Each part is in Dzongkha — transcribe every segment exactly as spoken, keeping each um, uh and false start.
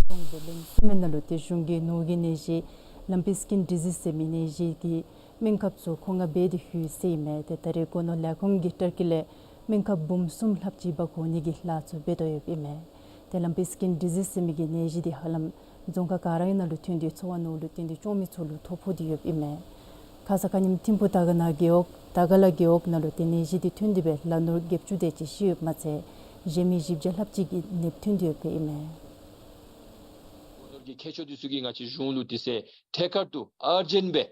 ལན་གསུམ་པའི་ནང་ལུ་ཏེ་གཞུང་གིས་ནོར་གྱི་ནད་གཞི་ལམ་པི་སི་ཀིན་ཌི་ཟིས་ཟེར་མི་ནད་གཞི་གི་སྨན་ཁབ་ཚུ་མཁོ་མངགས་འབད་དེ་ཡོད་ཟེར་ཨིན་མས། ཏེ་ད་རེས་སྒོ་ནོར་ལས་ཁུངས་ཀྱིས་ཏར་ཀི་ལས་སྨན་ཁབ་འབུམ་གསུམ་ལྷགཔ་ཅིག་འབག་འོང་ནི་གི་ལཱ་ཚུ་འབད་དོ་ཡོདཔ་ཨིན་མས། ཏེ་ལམ་པི་སི་ཀིན་ཌི་ཟིས་ཟེར་མི་གི་ནད་གཞི་འདི་ཧ་ལམ་རྫོང་ཁག་ག་ར་ནང་ལུ་ཐོན་ཏེ་འཚོ་བ་ནང་ལུ་བརྟེན་ཏེ་སྐྱོང་མི་ཚུ་ལུ་ཐོ་ཕོག་སྟེ་ཡོདཔ་ཨིན་མས། ཁ་ཙ་ཁ་ཉིནམ་ཐིམ་ཕུག་དར་དཀར་ན་རྒེད་འོག་དར་དཀར་ལ་རྒེད་འོག་ནང་ལུ་ཏེ་ནད་གཞི་འདི་ཐོན་ཏེ་སྦེ་ལ་ནོར་བརྒྱད་ཅུ་དེ་ཅིག་ཤི་ཡོདཔ་མ་ཚད་གཞན་མི་བཞི་བརྒྱ་ལྷགཔ་ཅིག་གི་ནདཔ་ཐོན་ཏེ་ཡོདཔ་ཨིན་མས། སྒོ་ནོར་གྱི་མཁས་མཆོག་འདི་ཚུ་གིས་ང་བཅས་གཞུང་ལུ་དུས་ཚོད་ཐད་ཀར་དུ་ཨར་ཇེནཊ་སྦེ་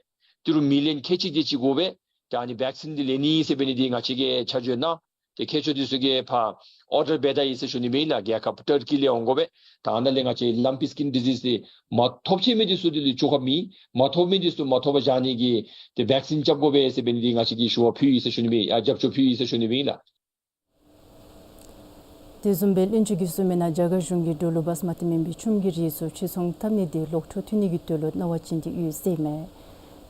ཏི་རུ་མི་ལན་ཁལ་གཅིག་དེ་ཅིག་དགོ་པས། ཏེ་ཨ་ནི་བེག་སིན་འདི་ལེན་ནི་ཟེར་འབད་ནི་འདི་ང་བཅས་ཀྱིས་ཆ་འཇོག་གནང་། ཏེ་མཁས་མཆོག་འདི་ཚུ་གིས་ཕར་ཨོར་ཌར་འབད་ད་ཡི་ཟེར་ཞུ་ནི་ཨིན་ལགས། རྒྱལ་ཁབ་ཏར་ཀི་ལས་འོང་དགོ་པས། ད་ཨ་ནཱ་ལས་ང་བཅས་ལམ་པི་སི་ཀིན་ཌི་ཟིས་འདི་མ་ཐོབ་ཆི་མི་འདི་ཚུ་འདི་ལུ་བཅོས་ཁ་མེད། མ་ཐོབ་མི་འདི་ཚུ་མ་ཐོབ་པར་བཞག་ནི་གི་ཏེ་བེག་སིན་རྐྱབ་དགོ་པས་ཟེར་འབད་ནི་འདི་ང་བཅས་ཀྱིས་ཞུ་བ་ཕུལ་ཡི་ཟེར་ཞུ་ནི་ཨིན། ཡ་རྒྱབ་སྐྱོར་ཕུལ་ཡི་ཟེར་ཞུ་ནི་ཨིན་ལགས། དེ་བཟུམ་སྦེ་བློན་ཆེན་གྱིས་གསུངས་མི་ནང་རྒྱ་གར་གཞུང་གིས་འབྲུག་ལུ་བཱསི་མ་ཏི་སྨན་པའི་ཆུམ་གྱི་རིགས་ཚུ་ཕྱིར་ཚོང་འཐབ་ནི་འདི་ལོག་འཕྲོ་མཐུད་ནི་གི་དོན་ལུ་གནང་བ་བྱིན་ཏེ་ཡོད་ཟེར་ཨིན་མས།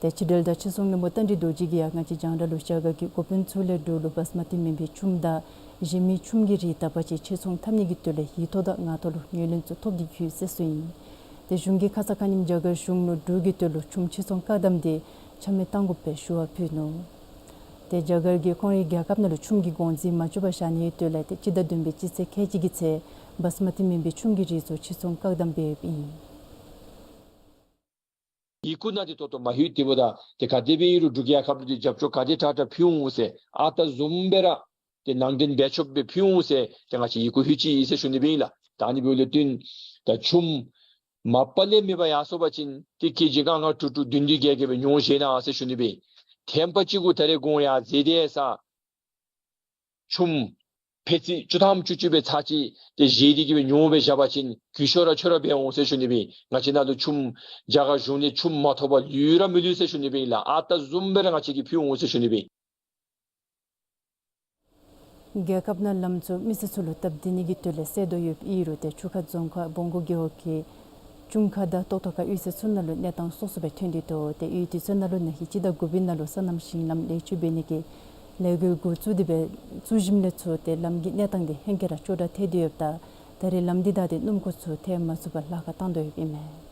ཏེ་ཕྱི་འབྲེལ་དང་ཕྱིར་ཚོང་བློན་པོ་རྟ་མགྲིན་རྡོ་རྗེ་གིས་ཡང་ང་བཅས་རྒྱང་བསྒྲགས་ལུ་རྒྱ་གར་གྱི་འགོ་དཔོན་ཚུ་ལས་འབྲུག་ལུ་བཱསི་མ་ཏི་སྨན་པའི་ཆུམ་དང་གཞན་མི་ཆུམ་གྱི་རིགས་དག་པ་ཅིག་ཕྱིར་ཚོང་འཐབ་ནི་གི་དོན་ལས་ཡིག་ཐོག་དང་ངག་ཐོག་ལུ་ངོས་ལེན་ཚུ་ཐོབ་སྟེ་ཡོད་ཟེར་གསུངས་ཡི། ཏེ་གཞུང་གིས་ཁ་ཙ་ཁ་ཉིནམ་རྒྱ་གར་གཞུང་ལུ་འབྲུག་གི་དོན་ལུ་ཆུམ་ཕྱིར་ཚོང་བཀག་དམ་འདི་ཆ་མེད་གཏང་དགོ་པའི་ཞུ་བ་ཕུལ་ནུག། ཏེ་རྒྱ་གར་གྱིས་ཁོང་རའི་རྒྱལ་ཁབ་ནང་ལུ་ཆུམ་གྱི་གོང་འཛིན་མ་བཅོ་བར་བཞག་ནིའི་དོན་ལས་ཏེ་སྤྱི་ཟླ་བདུན་པའི་སྤྱི་ཚེས་ཁལ་གཅིག་གི་ཚེ་བཱསི་མ་ཏི་སྨན་པའི་ཆུམ་གྱི་རིགས་ཚུ་ཕྱིར་ཚོང་བཀག་དམ་འབད་ཡོདཔ་ཨིན། ཡི་གུ་ནང་འདི་ཏོག་ཏོ་མ་ལྷོད་དེ་འབདཝ་ད་ཏེ་ག་དེ་སྦེ་ཨིན་རུང་འབྲུག་རྒྱལ་ཁབ་ལུ་འདི་རྒྱབ་སྐྱོར་ག་དེ་དྲག་དྲག་ཕུལ་འོང་ཟེར་ཨ་རྟག་བཟུམ་སྦེ་ར་ཏེ་ནང་འདྲེན་འབད་ཆོགཔ་སྦེ་ཕུལ་འོང་ཟེར་ཏེ་ང་བཅས་ཡི་གུ་ལྷོད་ཅི་ཟེར་ཞུ་ནི་སྦེ་ཨིན་ལགས། ད་ཨ་ནི་འབདཝ་ལས་བརྟེན་ད་ཆུམ་མ་པ་ལས་མེད་པར་ཡར་སོང་པ་ཅིན་ཏེ་ཀེ་ཇི་ལྔ་ལྔ་དྲུག་དྲུག་བདུན་བདུན་བརྒྱད་བརྒྱད་སྦེ་ཉོ་བཞེས་གནང་ཟེར་ཞུ་ནི་སྦེ། ཐེམ་པ་གཅིག་གུ་ད་རེས་གོང་ཡར་འཛེགས་ཏེ་ས་ཆུམ་ཕད་ཙི་བཅུ་ཐམ་བཅུ་བཅུ་སྦེ་ཚར་གཅིག་ཏེ་བཞེས་ཏེ་གི་སྦེ་ཉོ་སྦེ་བཞག་པ་ཅིན་གུ་ཤོ་ར་ཆོ་ར་འབད་འོང་ཟེར་ཞུ་ནི་སྦེ། ང་བཅས་ནང་ལུ་ཆུམ་རྒྱ་གར་གཞུང་ལས་ཆུམ་མ་ཐོབ་པར་ལུས་ར་མི་ལུས་ཟེར་ཞུ་ནི་སྦེ་ཨིན་ལགས། ཨ་རྟག་བཟུམ་སྦེ་ར་ང་བཅས་ཀྱིས་ཕུལ་འོང་ཟེར་ཞུ་ནི་སྦེ། རྒྱལ་ཁབ་ནང་ལམ་ཚུ་མི་སེར་ཚུ་ལུ་སྟབས་བདེ་ནི་གི་དོན་ལས་སེལ་དོ་ཡོདཔ་ཨིན་རུང་ཏེ་ཆུ་ཁ་རྫོང་ཁག་བོང་གུ་རྒེད་འོག་གི་ཅུང་ཁ་དང་ཏོག་ཏོ་ཁ་གཡུས་ཚན་ཚུ་ནང་ལུ་གནས་སྟངས་སོ་སོ་སྦེ་ཐོན་ཏེ་འདུག། ཏེ་གཡུས་དེ་ཚུ་ནང་ལུ་ན་ཧིང་སྤྱི་ཟླ་དགུ་པའི་ནང་ལུ་སོ་ནམ་ཞིང་ལམ་ལེགས་བཅོས་འབད་ནི་གི་ལས་འགུལ་འགོ་བཙུགས་ཏེ་སྦེ་བཙུགས་ཞིནམ་ལས་ཚུར་ཏེ་ལམ་གྱི་གནས་སྟངས་འདི་ཧེང་སྐལ་ར་སྐྱོ་དྲགས་ཐལ་ཏེ་ཡོདཔ་ད་ད་རེས་ལམ་འདི་བདའ་སྟེ་སྣུམ་འཁོར་ཚུ་ཐལ་མ་ཚུགས་པར་ལཱ་ཁག་བཏང་དོ་ཡོདཔ་ཨིན་མས།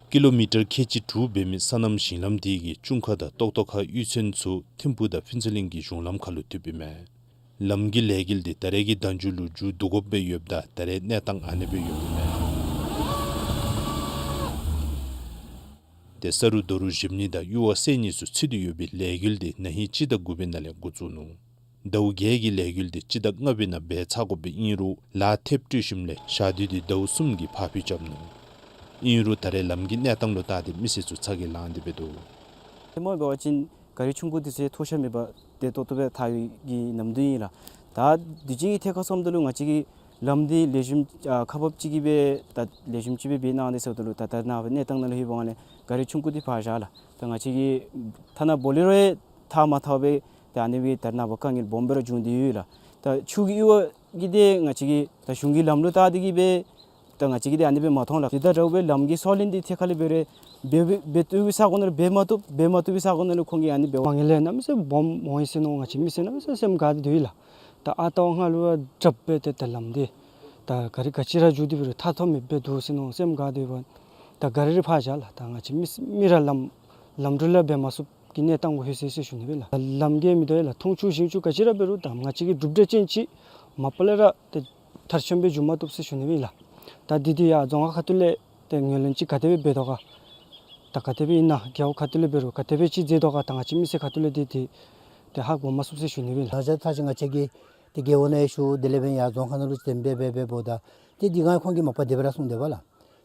ཀི་ལོ་མི་ཊར་ཁལ་གཅིག་དྲུག་འབད་མི་སོ་ནམ་ཞིང་ལམ་དེ་གི་ཅུང་ཁ་དང་ཏོག་ཏོ་ཁ་གཡུས་ཚན་ཚུ་ཐིམ་ཕུག་དང་ཕུན་ཚོགས་གླིང་གི་གཞུང་ལམ་ཁ་ལུ་ཐུགཔ་ཨིན་མས། ལམ་གྱི་ལས་འགུལ་དེ་ད་རེས་ཀྱི་ཟླ་མཇུག་ལུ་མཇུག་བསྡུ་དགོཔ་སྦེ་ཡོདཔ་ད་ད་རེས་གནས་སྟངས་ཨ་ནེ་སྦེ་ཡོདཔ་ཨིན་མས། དེ་ས་རུག་རྡོ་རུག་བཞིཔ་གཉིས་དང་ཡུར་བ་སེང་གཉིས་ཚུ་ཚུད་དེ་ཡོད་པའི་ལས་འགུལ་དེ་ན་ཧིང་སྤྱི་ཟླ་དགུ་པའི་ནང་ལས་འགོ་བཙུགས་ནུག། ཟླཝ་བརྒྱད་ཀྱི་ལས་འགུལ་དེ་སྤྱི་ཟླ་ལྔ་པའི་ནང་འབད་ཚར་དགོཔ་སྦེ་ཨིན་རུང་ལཱ་ཐེབས་སྤྲོད་ཞིནམ་ལས་ཞག་དུས་དེ་ཟླཝ་གསུམ་གྱི་ཕར་འགྱངས་རྐྱབ་ནུག། ཨིན་རུང་ད་རེས་ལམ་གྱི་གནས་སྟངས་ལུ་བལྟ་སྟེ་མི་སེར་ཚུ་ཚ་གྱང་ལངས་ཏེ་སྦེ་འདུག། ཧེ་མ་འབད་བ་ཅིན་ག་རི་ཆུང་ཀུ་དེ་ཚུ་མཐོ་ཤོས་མེད་པར་བདེ་ཏོག་ཏོ་སྦེ་འཐག་ཡོད་ཀྱི་ནམ་དུས་ཨིན་ལགས། ད་དུས་ཅི་གི་ཐད་ཁར་སོངམ་ད་ལུ་ང་བཅས་ཀྱི་ལམ་འདི་ལེགས་ཤོམ་ཨ་ཁག་འབགཔ་ཅིག་གིས་སྦེ་ད་ལེགས་ཤོམ་ཅིག་སྦེ་འབད་གནང་སྟེ་ཟེརཝ་ད་ལུ་ད་ད་ནཱ་གནས་སྟངས་ནང་ལུ་ལྷོདཔ་ད་ལུ་ག་རི་ཆུང་ཀུ་འདི་ཕར་བཞག་ལགས། ད་ང་བཅས་ཀྱི་ཐ་ན་བོ་ལེ་རོ་ཡང་འཐག་མ་འཐག་པར་ད་ཨ་ནི་སྦེ་ད་ནཱ་འབད་དཀའ་ངལ་སྦོམ་སྦེ་ར་བྱུང་སྟེ་ཡོད་ལགས། ད་ཆུ་གི་གཡུར་བ་གིས་ཏེ་ང་བཅས་ཀྱི་ད་གཞུང་གི་ལམ་ལུགས་ལྟར་དེ་གིས་སྦེ་ད་ང་བཅས་ཀྱིས་ཏེ་ཨ་ནི་སྦེ་མ་མཐོང་ལགས། དེ་དང་འདྲཝ་སྦེ་ལམ་གྱི་སོ་ལེན་འདི་ཐད་ཁར་ལས་འབད་རུང་འབད་འབད་བཏུབ་པའི་ས་གོ་ནང་ལུ་འབད་མ་བཏུབ། འབད་མ་བཏུབ་པའི་ས་གོ་ནང་ལུ་ཁོང་གིས་ཨ་ནི་འབད་བ་མ་ངེས་ལས་གནམ་མེད་ས་མེད་སྦོམ་འོང་ཡི་ཟེར་མནོ། ང་བཅས་མི་སེར་གནམ་མེད་ས་མེད་སེམས་དགའ་སྟེ་སྡོད་ཡི་ལགས། ད་ཨ་རྟག་སྔ་ལུ་ར་དྲགཔ་སྦེ་ཏེ་ད་ལམ་འདི་ད་ག་རི་ག་ཅི་ར་འགྱོ་སྟེ་འབད་རུང་ཐར་ཐོབ་མི་སྦེ་འདུག་ཟེར་མནོ་སེམས་དགའ་སྟེ་འབདཝ་ད་ག་རི་རེ་ཕར་བཞག་ལགས། ད་ང་བཅས་མི་མི་ར་ལམ་ལམ་འགྲོ་ལས་འབད་མ་ཚུགས་ཀྱི་གནས་སྟངས་གུ་ལྷོད་ཅི་ཟེར་ཞུ་ནི་སྦེ་ལགས། ལམ་གྱི་མི་དོ་ཡ་ལགས། འཐུང་ཆུ་ཞིང་ཆུ་ག་ཅི་ར་འབད་རུང་ད་ང་བཅས་ཀྱིས་གྲུབ་འབྲས་ཅན་ཅིག་མ་པ་ལས་ར་ཏེ་མཐར་ཕྱིནམ་སྦེ་འགྱོ་མ་བཏུབ་ཟེར་ཞུ་ནི་སྦེ་ལགས། ད་འདི་འདི་ཡང་རྫོང་ཁག་ཁ་ཐུག་ལས་ཏེ་ངོས་ལེན་ཅིག་ག་དེ་སྦེ་འབད་དོ་ག། ད་ག་དེ་སྦེ་ཨིན་ན་རྒེད་འོག་ཁ་ཐུག་ལས་འབད་རུང་ག་དེ་སྦེ་ཅིག་མཛད་དོ་ག། ད་ང་བཅས་མི་སེར་ཁ་ཐུག་ལས་འདི་འདི་ཏེ་ཧ་གོ་མ་ཚུགས་ཟེར་ཞུ་ནི་སྦེ་ལགས། ད་ཆ་ད་ཅི་ང་བཅས་ཀྱིས་ཏེ་རྒེད་འོག་ནང་ཡང་ཞུ། དེ་ལས་འབདན་ཡར་རྫོང་ཁག་ནང་ལུ་ཅིག་འབད་འབད་འབདཝ་ད་ཏེ་འདི་ག་ཁོང་གིས་མ་པ་དེ་སྦེ་ར་གསུངས་ཏེ་འབདཝ་ལགས།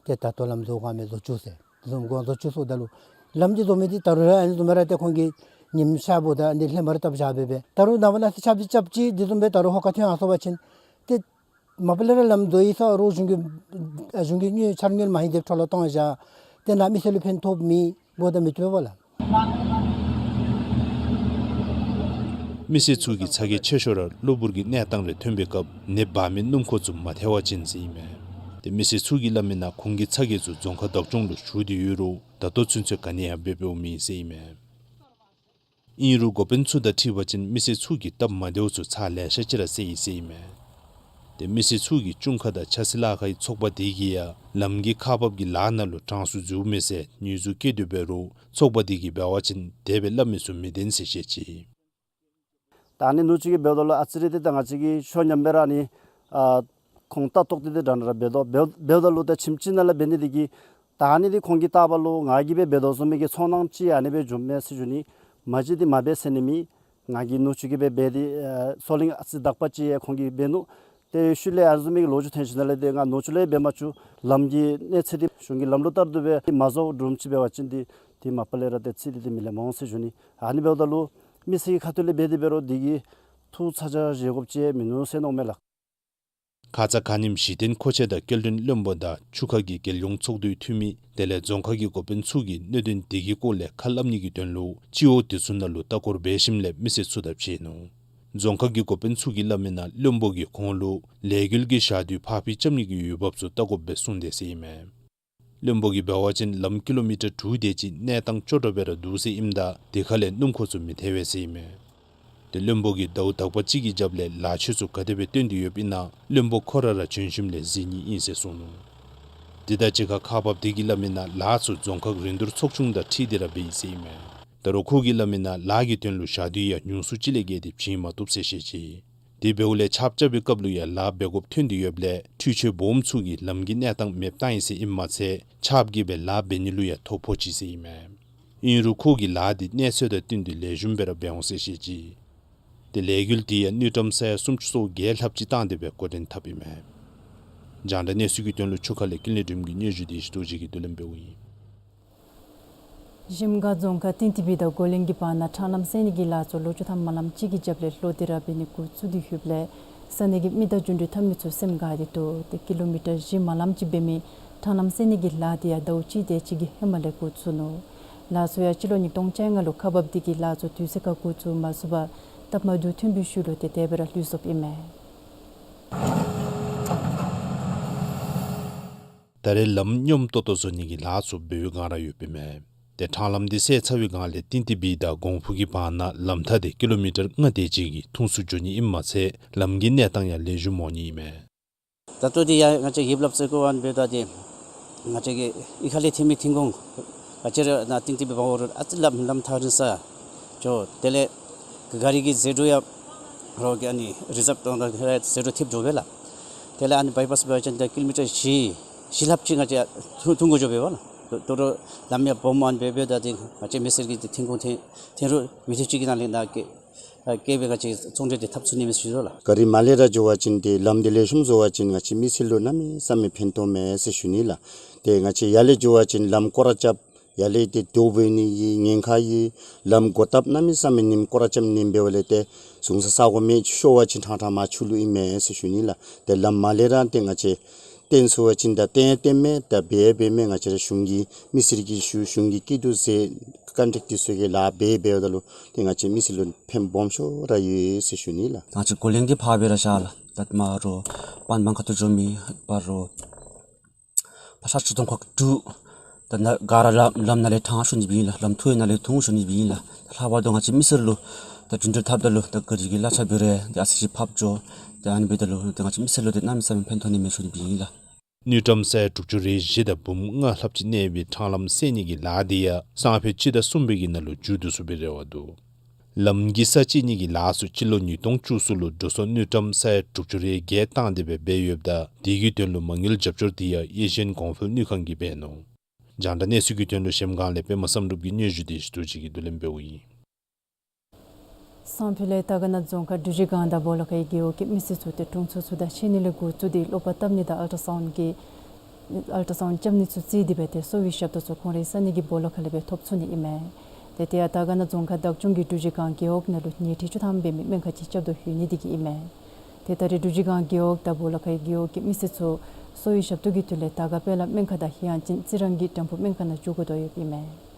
ཏེ་ད་ལྟོ་ལམ་བཟོ་ག་མེན་བཟོ་བཅུག་ཟེར། བཟོ་ག་བཟོ་བཅུག་ཟེརཝ་ད་ལུ་ལམ་འདི་བཟོ་མི་འདི་ད་རུང་ར་ཨ་ནི་བཟོ་མི་ར་ཏེ་ཁོང་གིས་ཉིམ་ཤར་འབདཝ་ད་འདི་ལྷག་མ་ར་བཏབ་བཞག་སྦེ་སྦེ་ད་རུང་ནངས་པ་གནངས་ཚེ་ཆརཔ་འདི་རྐྱབ་ཅི། འདི་བཟུམ་སྦེ་ད་རུང་ཧོ་ཁ་ཐོན་ཡར་སོང་པ་ཅིན་ཏེ་མ་པ་ལས་ར་ལམ་བཟོ་ཡི་ཟེར་རུང་གཞུང་གི་གཞུང་གི་དངུལ་འཆར་དངུལ་མ་ཧེང་དེ་འཕྲོ་བརླག་གཏང་བཞག། ཏེ་ནཱ་མི་སེར་ལུ་ཕན་ཐོགས་མེད། འབདཝ་ད་མི་བཏུབ་པས་ལགས། མི་སེར་ཚུ་གི་ཚ་གྱང་ཆེ་ཤོས་ར་གློ་བུར་གྱི་གནས་སྟངས་རེ་ཐོན་པའི་སྐབས་ནདཔ་འབག་མི་སྣུམ་འཁོར་ཚུ་མ་ཐལ་བ་ཅིན་ཟེར་ཨིན་མས། ཏེ་མི་སེར་ཚུ་གིས་སླབ་མིའི་ནང་ཁོང་གི་ཚ་གྱང་ཚུ་རྫོང་ཁག་བདག་སྐྱོང་ལུ་ཞུ་སྟེ་ཡོད་རུང་ད་ལྟོ་ཚུན་ཚོད་ག་ནི་ཡང་འབད་འབདཝ་མེད་ཟེར་ཨིན་མས། ཨིན་རུང་འགོ་དཔོན་ཚུ་དང་འཁྲིལ་བ་ཅིན་མི་སེར་ཚུ་གིས་སྟབས་མ་བདེཝ་ཚུ་ཚར་ལེ་ཤ་ཅིག་ར་བསལ་ཡི་ཟེར་ཨིན་མས། ཏེ་མི་སེར་ཚུ་གིས་ཅུང་ཁ་དང་ཆབ་སྲིད་ལཱ་ཁག་གི་ཚོགས་པ་དེ་གིས་ཡང་ལམ་གྱི་ཁག་འབག་གི་ལཱ་ནང་ལུ་གྲངས་སུ་འཛུལཝ་མས་ཟེར་ཉེས་འཛུགས་བཀལ་ཏེ་འབད་རུང་ཚོགས་པ་དེ་གིས་འབད་བ་ཅིན་དེ་སྦེ་སླབ་མི་ཚུ་མི་བདེན་ཟེར་བཤད་ཅི། ད་ཨ་ནི་ནུ་གཅིག་གིས་འབདཝ་ད་ལུ་ཨ་ཙི་རེ་འདི་ད་ང་བཅས་ཀྱིས་ཤོ་ཉམས་སྦེ་ར་ཨ་ནི་ཨ་ཁོང་ལྟ་རྟོག་འདི་ད་ར་འདྲ་འབད་དོ། འབད་འབདཝ་ད་ལུ་ད་ཁྱིམ་གཅིག་ནང་ལས་འབད་ནི་འདི་གིས་ད་ཨ་ནི་འདི་ཁོང་གིས་བལྟ་བ་ལུ་ང་གིས་སྦེ་འབད་དོ་བཟུམ་མའི་གི་ཚོར་སྣང་ཅིག་ཨ་ནི་སྦེ་འབྱུངམ་མས་ཟེར་ཞུ་ནི། མ་གཞི་འདི་མ་འབད་ཟེར་ནི་མེད། ང་གིས་ནུ་གཅིག་གིས་སྦེ་འབད་དེ་ཨ་སོ་ལིང་ཨ་ཙི་དག་པ་ཅིག་ཡང་ཁོང་གིས་འབད་ནུག། ཏེ་ཤུལ་ལས་ཨ་ནི་བཟུམ་མའི་གི་ལོ་རྒྱུས་ཐོན་ཞིནམ་ལས་ཏེ་ང་ནུ་གཅིག་ལས་འབད་མ་བཅུག། ལམ་གྱི་གནས་ཚད་འདི་གཞུང་གི་ལམ་ལུགས་ལྟར་དུ་སྦེ་མ་བཟོ་བསྒྲུབ་ཅི་འབད་བ་ཅིན་འདི་འདི་མ་པ་ལས་ར་ཏེ་རྩིས་འདི་འདི་མི་ལེགས་འོང་ཟེར་ཞུ་ནི། ཨ་ནི་འབདཝ་ད་ལུ་མི་སེར་གྱི་ཁ་ཐུག་ལས་འབད་དེ་འབད་རུང་འདི་གིས་ཐུགས་ཚ་གྱང་བཞེས་དགོཔ་ཅིག་མིན་ནུག་ཟེར་མནོཝ་མས་ལགས། ཁ་ཙ་ཁ་ཉིནམ་གཞི་རྟེན་མཁོ་ཆས་དང་སྐྱེལ་འདྲེན་བློན་པོ་དང་ཆུ་ཁ་གི་རྒྱལ་ཡོངས་ཚོགས་འདུའི་འཐུས་མི་དེ་ལས་རྫོང་ཁག་གི་འགོ་དཔོན་ཚུ་གིས་གནད་དོན་དེ་གི་སྐོར་ལས་ཁ་སླབ་ནི་གི་དོན་ལུ་སྤྱི་འོག་དེ་ཚུ་ནང་ལུ་ལྟ་སྐོར་འབད་ཞིནམ་ལས་མི་སེར་ཚུ་དང་ཕྱད་ནུག། རྫོང་ཁག་གི་འགོ་དཔོན་ཚུ་གིས་སླབ་མིའི་ནང་བློན་པོ་གིས་ཁོང་ལུ་ལས་འགུལ་གྱི་ཞག་དུས་ཕར་འགྱངས་རྐྱབ་ནི་གི་འོས་འབབ་ཚུ་བལྟ་དགོཔ་སྦེ་གསུངས་དེས་ཟེར་ཨིན་མས། བློན་པོ་གིས་འབད་བ་ཅིན་ལམ་ཀི་ལོ་མི་ཊར་དྲུག་དེ་ཅིག་གནས་སྟངས་སྐྱོ་དྲགས་སྦེ་ར་འདུག་ཟེར་ཨིནམ་ད་དེ་ཁ་ལས་སྣུམ་འཁོར་ཚུ་མི་ཐལ་བས་ཟེར་ཨིན་མས། ཏེ་བློན་པོ་གིས་ཟླཝ་དག་པ་ཅིག་གི་རྒྱབ་ལས་ལཱ་ཆས་ཚུ་ག་དེ་སྦེ་བཏོན་ཏེ་ཡོདཔ་ཨིན་ན་བློན་པོ་ཁོ་ར་ར་བྱོན་ཞིནམ་ལས་གཟིགས་ནི་ཨིན་ཟེར་གསུངས་ནུག། དེ་དང་གཅིག་ཁར་ཁག་འབགཔ་དེ་གིས་སླབ་མིའི་ནང་ལཱ་ཚུ་རྫོང་ཁག་རིན་བསྡུར་ཚོགས་ཆུང་དང་འཁྲིལ་ཏེ་ར་འབད་ཡི་ཟེར་ཨིན་མས། ད་རུང་ཁོ་གིས་སླབ་མིའི་ནང་ལཱ་གི་དོན་ལུ་ཞག་དུས་ཡང་ཉུང་སུ་ཅིག་ལས་བརྒལ་ཏེ་བྱིན་མ་བཏུབ་ཟེར་བཤད་ཅི། དེ་འབདཝ་ལས་ཆརཔ་རྐྱབ་པའི་སྐབས་ལུ་ཡང་ལཱ་འབད་དགོཔ་ཐོན་ཏེ་ཡོདཔ་ལས་འཕྲུལ་ཆས་སྦོམ་ཚུ་གིས་ལམ་གྱི་གནས་སྟངས་མེདཔ་བཏང་ཡི་ཟེར་ཨིནམ་མ་ཚད་ཆརཔ་གིས་སྦེ་ལཱ་འབད་ནི་ལུ་ཡང་ཐོ་ཕོག་ཅི་ཟེར་ཨིན་མས། ཨིན་རུང་ཁོ་གིས་ལཱ་དེ་གནས་ཚད་དང་བསྟུན་ཏེ་ལེགས་ཤོམ་སྦེ་ར་འབད་འོང་ཟེར་བཤད་ཅི། ཏེ་ལས་འགུལ་དེ་ཡང་དངུལ་ཀྲམ་ས་ཡ་སུམ་ཅུ་སོ་བརྒྱད་ལྷགཔ་ཅིག་བཏང་སྟེ་སྦེ་འགོ་འདྲེན་འཐབ་ཨིན་མས། རྒྱང་བསྒྲགས་གནས་ཚུལ་གྱི་དོན་ལུ་ཆུ་ཁ་ལས་ཀུན་ལེགས་སྒྲོལམ་གྱི་སྙན་ཞུ་དེ་ཞུ་དོ་ཅིག་གིས་བསྡུ་ལེན་འབདཝ་ཨིན། གཞལམ་སྒང་རྫོང་ཁག་ཏིང་ཏི་སྦིས་དང་གོ་གླིང་གི་བར་ན་ཕྲང་ལམ་བསལ་ནི་གི་ལཱ་ཚུ་ལོ་བཅུ་ཐམ་མ་ལངམ་ཅིག་གི་རྒྱབ་ལས་ལྷོད་དེ་ར་འབད་ནི་འགོ་བཙུགས་ཏེ་ཡོདཔ་ལས་ས་གནས་ཀྱི་མི་དང་འགྲོ་འགྲུལ་འཐབ་མི་ཚུ་སེམས་དགའ་སྟེ་འདུག། ཏེ་ཀི་ལོ་མི་ཊར་བཞི་མ་ལངམ་ཅིག་འབད་མི་ཕྲང་ལམ་བསལ་ནི་གི་ལཱ་དེ་ཡང་ཟླཝ་གཅིག་དེ་ཅིག་གི་ཧེ་མ་ལས་འགོ་བཙུགས་ནུག། ལཱ་ཚུ་ཡང་སྤྱི་ལོ་ཉིས་སྟོང་བཅོ་ལྔ་ལུ་ཁག་འབགཔ་དེ་གིས་ལཱ་ཚུ་དུས་ཚོད་ཁར་འགོ་བཙུགས་མ་ཚུགས་པར་སྟབས་མ་བདེཝ་ཐོན་པའི་ཤུལ་ལུ་ཏེ་དེ་སྦེ་ར་ལུས་སོཔ་ཨིན་མས། ད་རེས་ལམ་སྙོམས་ཏོག་ཏོ་བཟོ་ནི་གི་ལཱ་ཚུ་འབད་བའི་སྒང་ར་ཡོདཔ་ཨིན་མས། ཏེ་ཕྲང་ལམ་དེ་བསལ་ཚར་བའི་སྒང་ལས་ཏིང་ཏི་སྦིས་དང་གོང་ཕུ་གི་བར་ན་ལམ་ཐག་དེ་ཀི་ལོ་མི་ཊར་ལྔ་དེ་ཅིག་གིས་ཐུང་སུ་འགྱོ་ནི་ཨིནམ་མ་ཚད་ལམ་གྱི་གནས་སྟངས་ཡང་ལེགས་ཤོམ་འོང་ནི་ཨིན་མས། ད་ལྟོ་འདི་ཡང་ང་བཅས་ཡིབ་ལྷབ་ཟེར་དགོ་པས་འབདཝ་ད་ཏེ་ ང་བཅས་ཀྱི་གཡུས་ཁ་ལས་ཐོན་མི་ཐོན་ཁུངས་ག་ཅི་ར་ནཱ་གཏིང་ཏི་སྦེ་འབག་འོང་རུང་ཨ་ཙི་ལམ་ལམ་ཐག་རིང་ས་འགྱོ། དེ་ལས་ག་རི་གི་ཟད་འགྲོ་ཡང་རོགས་ཀྱིས་ཨ་ནི་རི་ཟབ་གཏང་ད་ཟད་འགྲོ་ཐེབས་འགྱོ་བས་ལགས། དེ་ལས་ཨ་ནི་བའི་པཱསི་འབད་བ་ཅིན་ད་ཀི་ལོ་མི་ཊར་བཞི་བཞི་ལྷགཔ་ཅིག་ང་བཅས་ཐུང་ཐུང་དགོ་འགྱོ་བས་པ་ལགས། ད་རུང་ལམ་ཡང་སྦོམ་ཨ་ནི་སྦེ་འབདཝ་ད་འདི་ང་བཅས་མི་སེར་གྱི་འདི་ཐོན་ཁུངས་ཐོན་ཐོན་རུང་མི་ཐེབས་ཅིག་གི་ནང་ལས་ནཱ་བཀལ་ཨ་བཀལ་སྦེ་ག་ཅི་ཚོང་འབྲེལ་འདི་འཐབ་ཚུགས་ནི་མས་ཟེར་ཞུ་དོ་ལགས། ག་རི་མར་ལས་ར་འགྱོ་བ་ཅིན་ཏེ་ལམ་འདི་ལེགས་ཤོམ་བཟོ་བ་ཅིན་ང་བཅས་མི་སེར་ལུ་གནམ་མེད་ས་མེད་ཕན་ཐོགས་མས་ཟེར་ཞུ་ནི་ལགས། ཏེ་ང་བཅས་ཡར་ལས་འགྱོ་བ་ཅིན་ལམ་སྐོར་ར་རྐྱབ། ཡར་ལས་ཏེ་རྡོ་འབོ་ནི་གི་ཉེན་ཁ་ཡོད། ལམ་སྒོ་བཏབ་གནམ་མེད་ས་མེད་ཉིམ་སྐོར་ར་རྐྱབ་ཉིམ་འབདཝ་ལས་ཏེ་བཟུང་ས་ས་གོ་མེད། ཤོར་བ་ཅིན་ཕྲང་ཕྲང་མར་ཆུ་ལུ་ཨིན་མས་ཟེར་ཞུ་ནི་ལགས། ཏེ་ལམ་མར་ལས་ར་ཏེ་ང་བཅས་བཏོན་ཚུགས་པ་ཅིན་ད་བཏོན་བཏོནམ་མས། ད་འབད་འབདཝ་མས། ང་བཅས་ར་གཞུང་གི་མི་སེར་གྱིས་ཞུ། གཞུང་གི་སྐྱིད་སྡུག་ཟེར་ཀོན་ཊེཀཊ་འདི་ཚུ་གི་ལཱ་འབད་འབདཝ་ད་ལུ་ཏེ་ང་བཅས་མི་སེར་ལུ་ཕན་སྦོམ་ཤོས་ར་ཡོད་ཟེར་ཞུ་ནི་ལགས། ང་བཅས་གོ་ལེན་གྱི་ཕར་སྦེ་ར་བཞག་ལགས། ད་མར་རོགས་པན་བང་ཁ་ཐུག་འགྱོ་མི་ཕར་རོགས་ཕར་ས་ཆུ་དོང་ཁག་དྲུག་ད་ནཱ་ག་ར་ལམ་ལམ་ནང་ལས་ཐང་ཤོར་ནི་སྦེ་ཨིན་ལགས། ལམ་ཐུང་ཡང་ནཱ་ལས་ཐུང་ཤོར་ནི་སྦེ་ཨིན་ལགས། ལྷག་པར་དུ་ང་བཅས་མི་སེར་ལུ་ད་རྒྱུན་འགྲུལ་འཐབ་ད་ལུ་ད་ག་རི་གི་གླ་ཆ་འབད་རུང་ཏེ་ཨ་ཙི་ཅིག་ཕབ་འགྱོ། ཏེ་ཨ་ནི་འབདཝ་ད་ལུ་ཏེ་ང་བཅས་མི་སེར་ལུ་ཏེ་གནམ་མེད་ས་མེད་ཕན་ཐོགས་ནི་མས་ཟེར་ཞུ་ནི་སྦེ་ཨིན་ལགས། དངུལ་ཀྲམ་ས་ཡ་དྲུག་ཅུ་རེ་བཞི་དང་འབུམ་ལྔ་ལྷགཔ་ཅིག་གནས་པའི་ཕྲང་ལམ་བསལ་ནི་གི་ལཱ་འདི་ཡང་སང་ཕོད་སྤྱི་ཟླ་གསུམ་པའི་གི་ནང་ལུ་མཇུག་བསྡུ་ཚུགས་པའི་རེ་བ་འདུག། ལམ་གྱི་ས་བཅད་ནི་གི་ལཱ་ཚུ་སྤྱི་ལོ་ཉིས་སྟོང་བཅུ་གསུམ་ལུ་འགྲོ་སོང་དངུལ་ཀྲམ་ས་ཡ་དྲུག་ཅུ་རེ་བརྒྱད་བཏང་སྟེ་སྦེ་འབད་ཡོདཔ་ད་དེ་གི་དོན་ལུ་མ་དངུལ་རྒྱབ་སྐྱོར་འདི་ཡང་ཨེ་ཤི་ཡཱན་གོང་འཕེལ་དངུལ་ཁང་གིས་འབད་ནུག། རྒྱང་བསྒྲགས་གནས་ཚུལ་གྱི་དོན་ལུ་གཞལམ་སྒང་ལས་པདྨ་བསམ་གྲུབ་ཀྱི་སྙན་ཞུ་འདི་ཞུ་དོ་ཅིག་གིས་བསྡུ་ལེན་འབདཝ་ཨིན། སང་ཕོད་ལས་དར་དཀར་ན་རྫོང་ཁག་འབྲུག་རྗེས་སྒང་དང་སྦོ་ལོགས་ཁའི་རྒེད་འོག་གི་མི་སེར་ཚུ་ཏེ་དྲུང་འཚོ་ཚུ་དང་ཕྱད་ནི་ལས་འགོ་བཙུགས་ཏེ་གློག་པར་བཏབ་ནི་དང་ཨལ་ཊ་སའུནཌ་གི་ཨལ་ཊ་སའུནཌ་རྐྱབ་ནི་ཚུ་རྩིས་ཏེ་སྦེ་ཏེ་གསོ་བའི་ཞབས་ཏོག་ཚུ་ཁོང་རའི་ས་གནས་ཀྱི་སྦོ་ལོགས་ཁ་ལས་སྦེ་ཐོབ་ཚུགས་ནི་ཨིན་མས། ཏེ་དེ་ཡང་དར་དཀར་ན་རྫོང་ཁག་བདག་སྐྱོང་གིས་འབྲུག་རྗེས་སྒང་རྒེད་འོག་ནང་ལུ་ཉལ་ཁྲི་བཅུ་ཐམ་འབད་མི་སྨན་ཁང་ཅིག་རྐྱབ་དོ་ཡོད་ནི་དེ་གིས་ཨིན་མས། ཏེ་ད་རེས་འབྲུག་རྗེས་སྒང་རྒེད་འོག་དང་སྦོ་ལོགས་ཁའི་རྒེད་འོག་གི་མི་སེར་ཚུ་གསོ་བའི་ཞབས་ཏོག་གི་དོན་ལས་དར་དཀར་དཔལ་ལ་སྨན་ཁང་དང་ཧེ་ཡང་ཅིན་རྩི་རང་གི་དྲམ་ཕུག་སྨན་ཁང་ནང་འགྱོ་དགོ་དོ་ཡོདཔ་ཨིན་མས།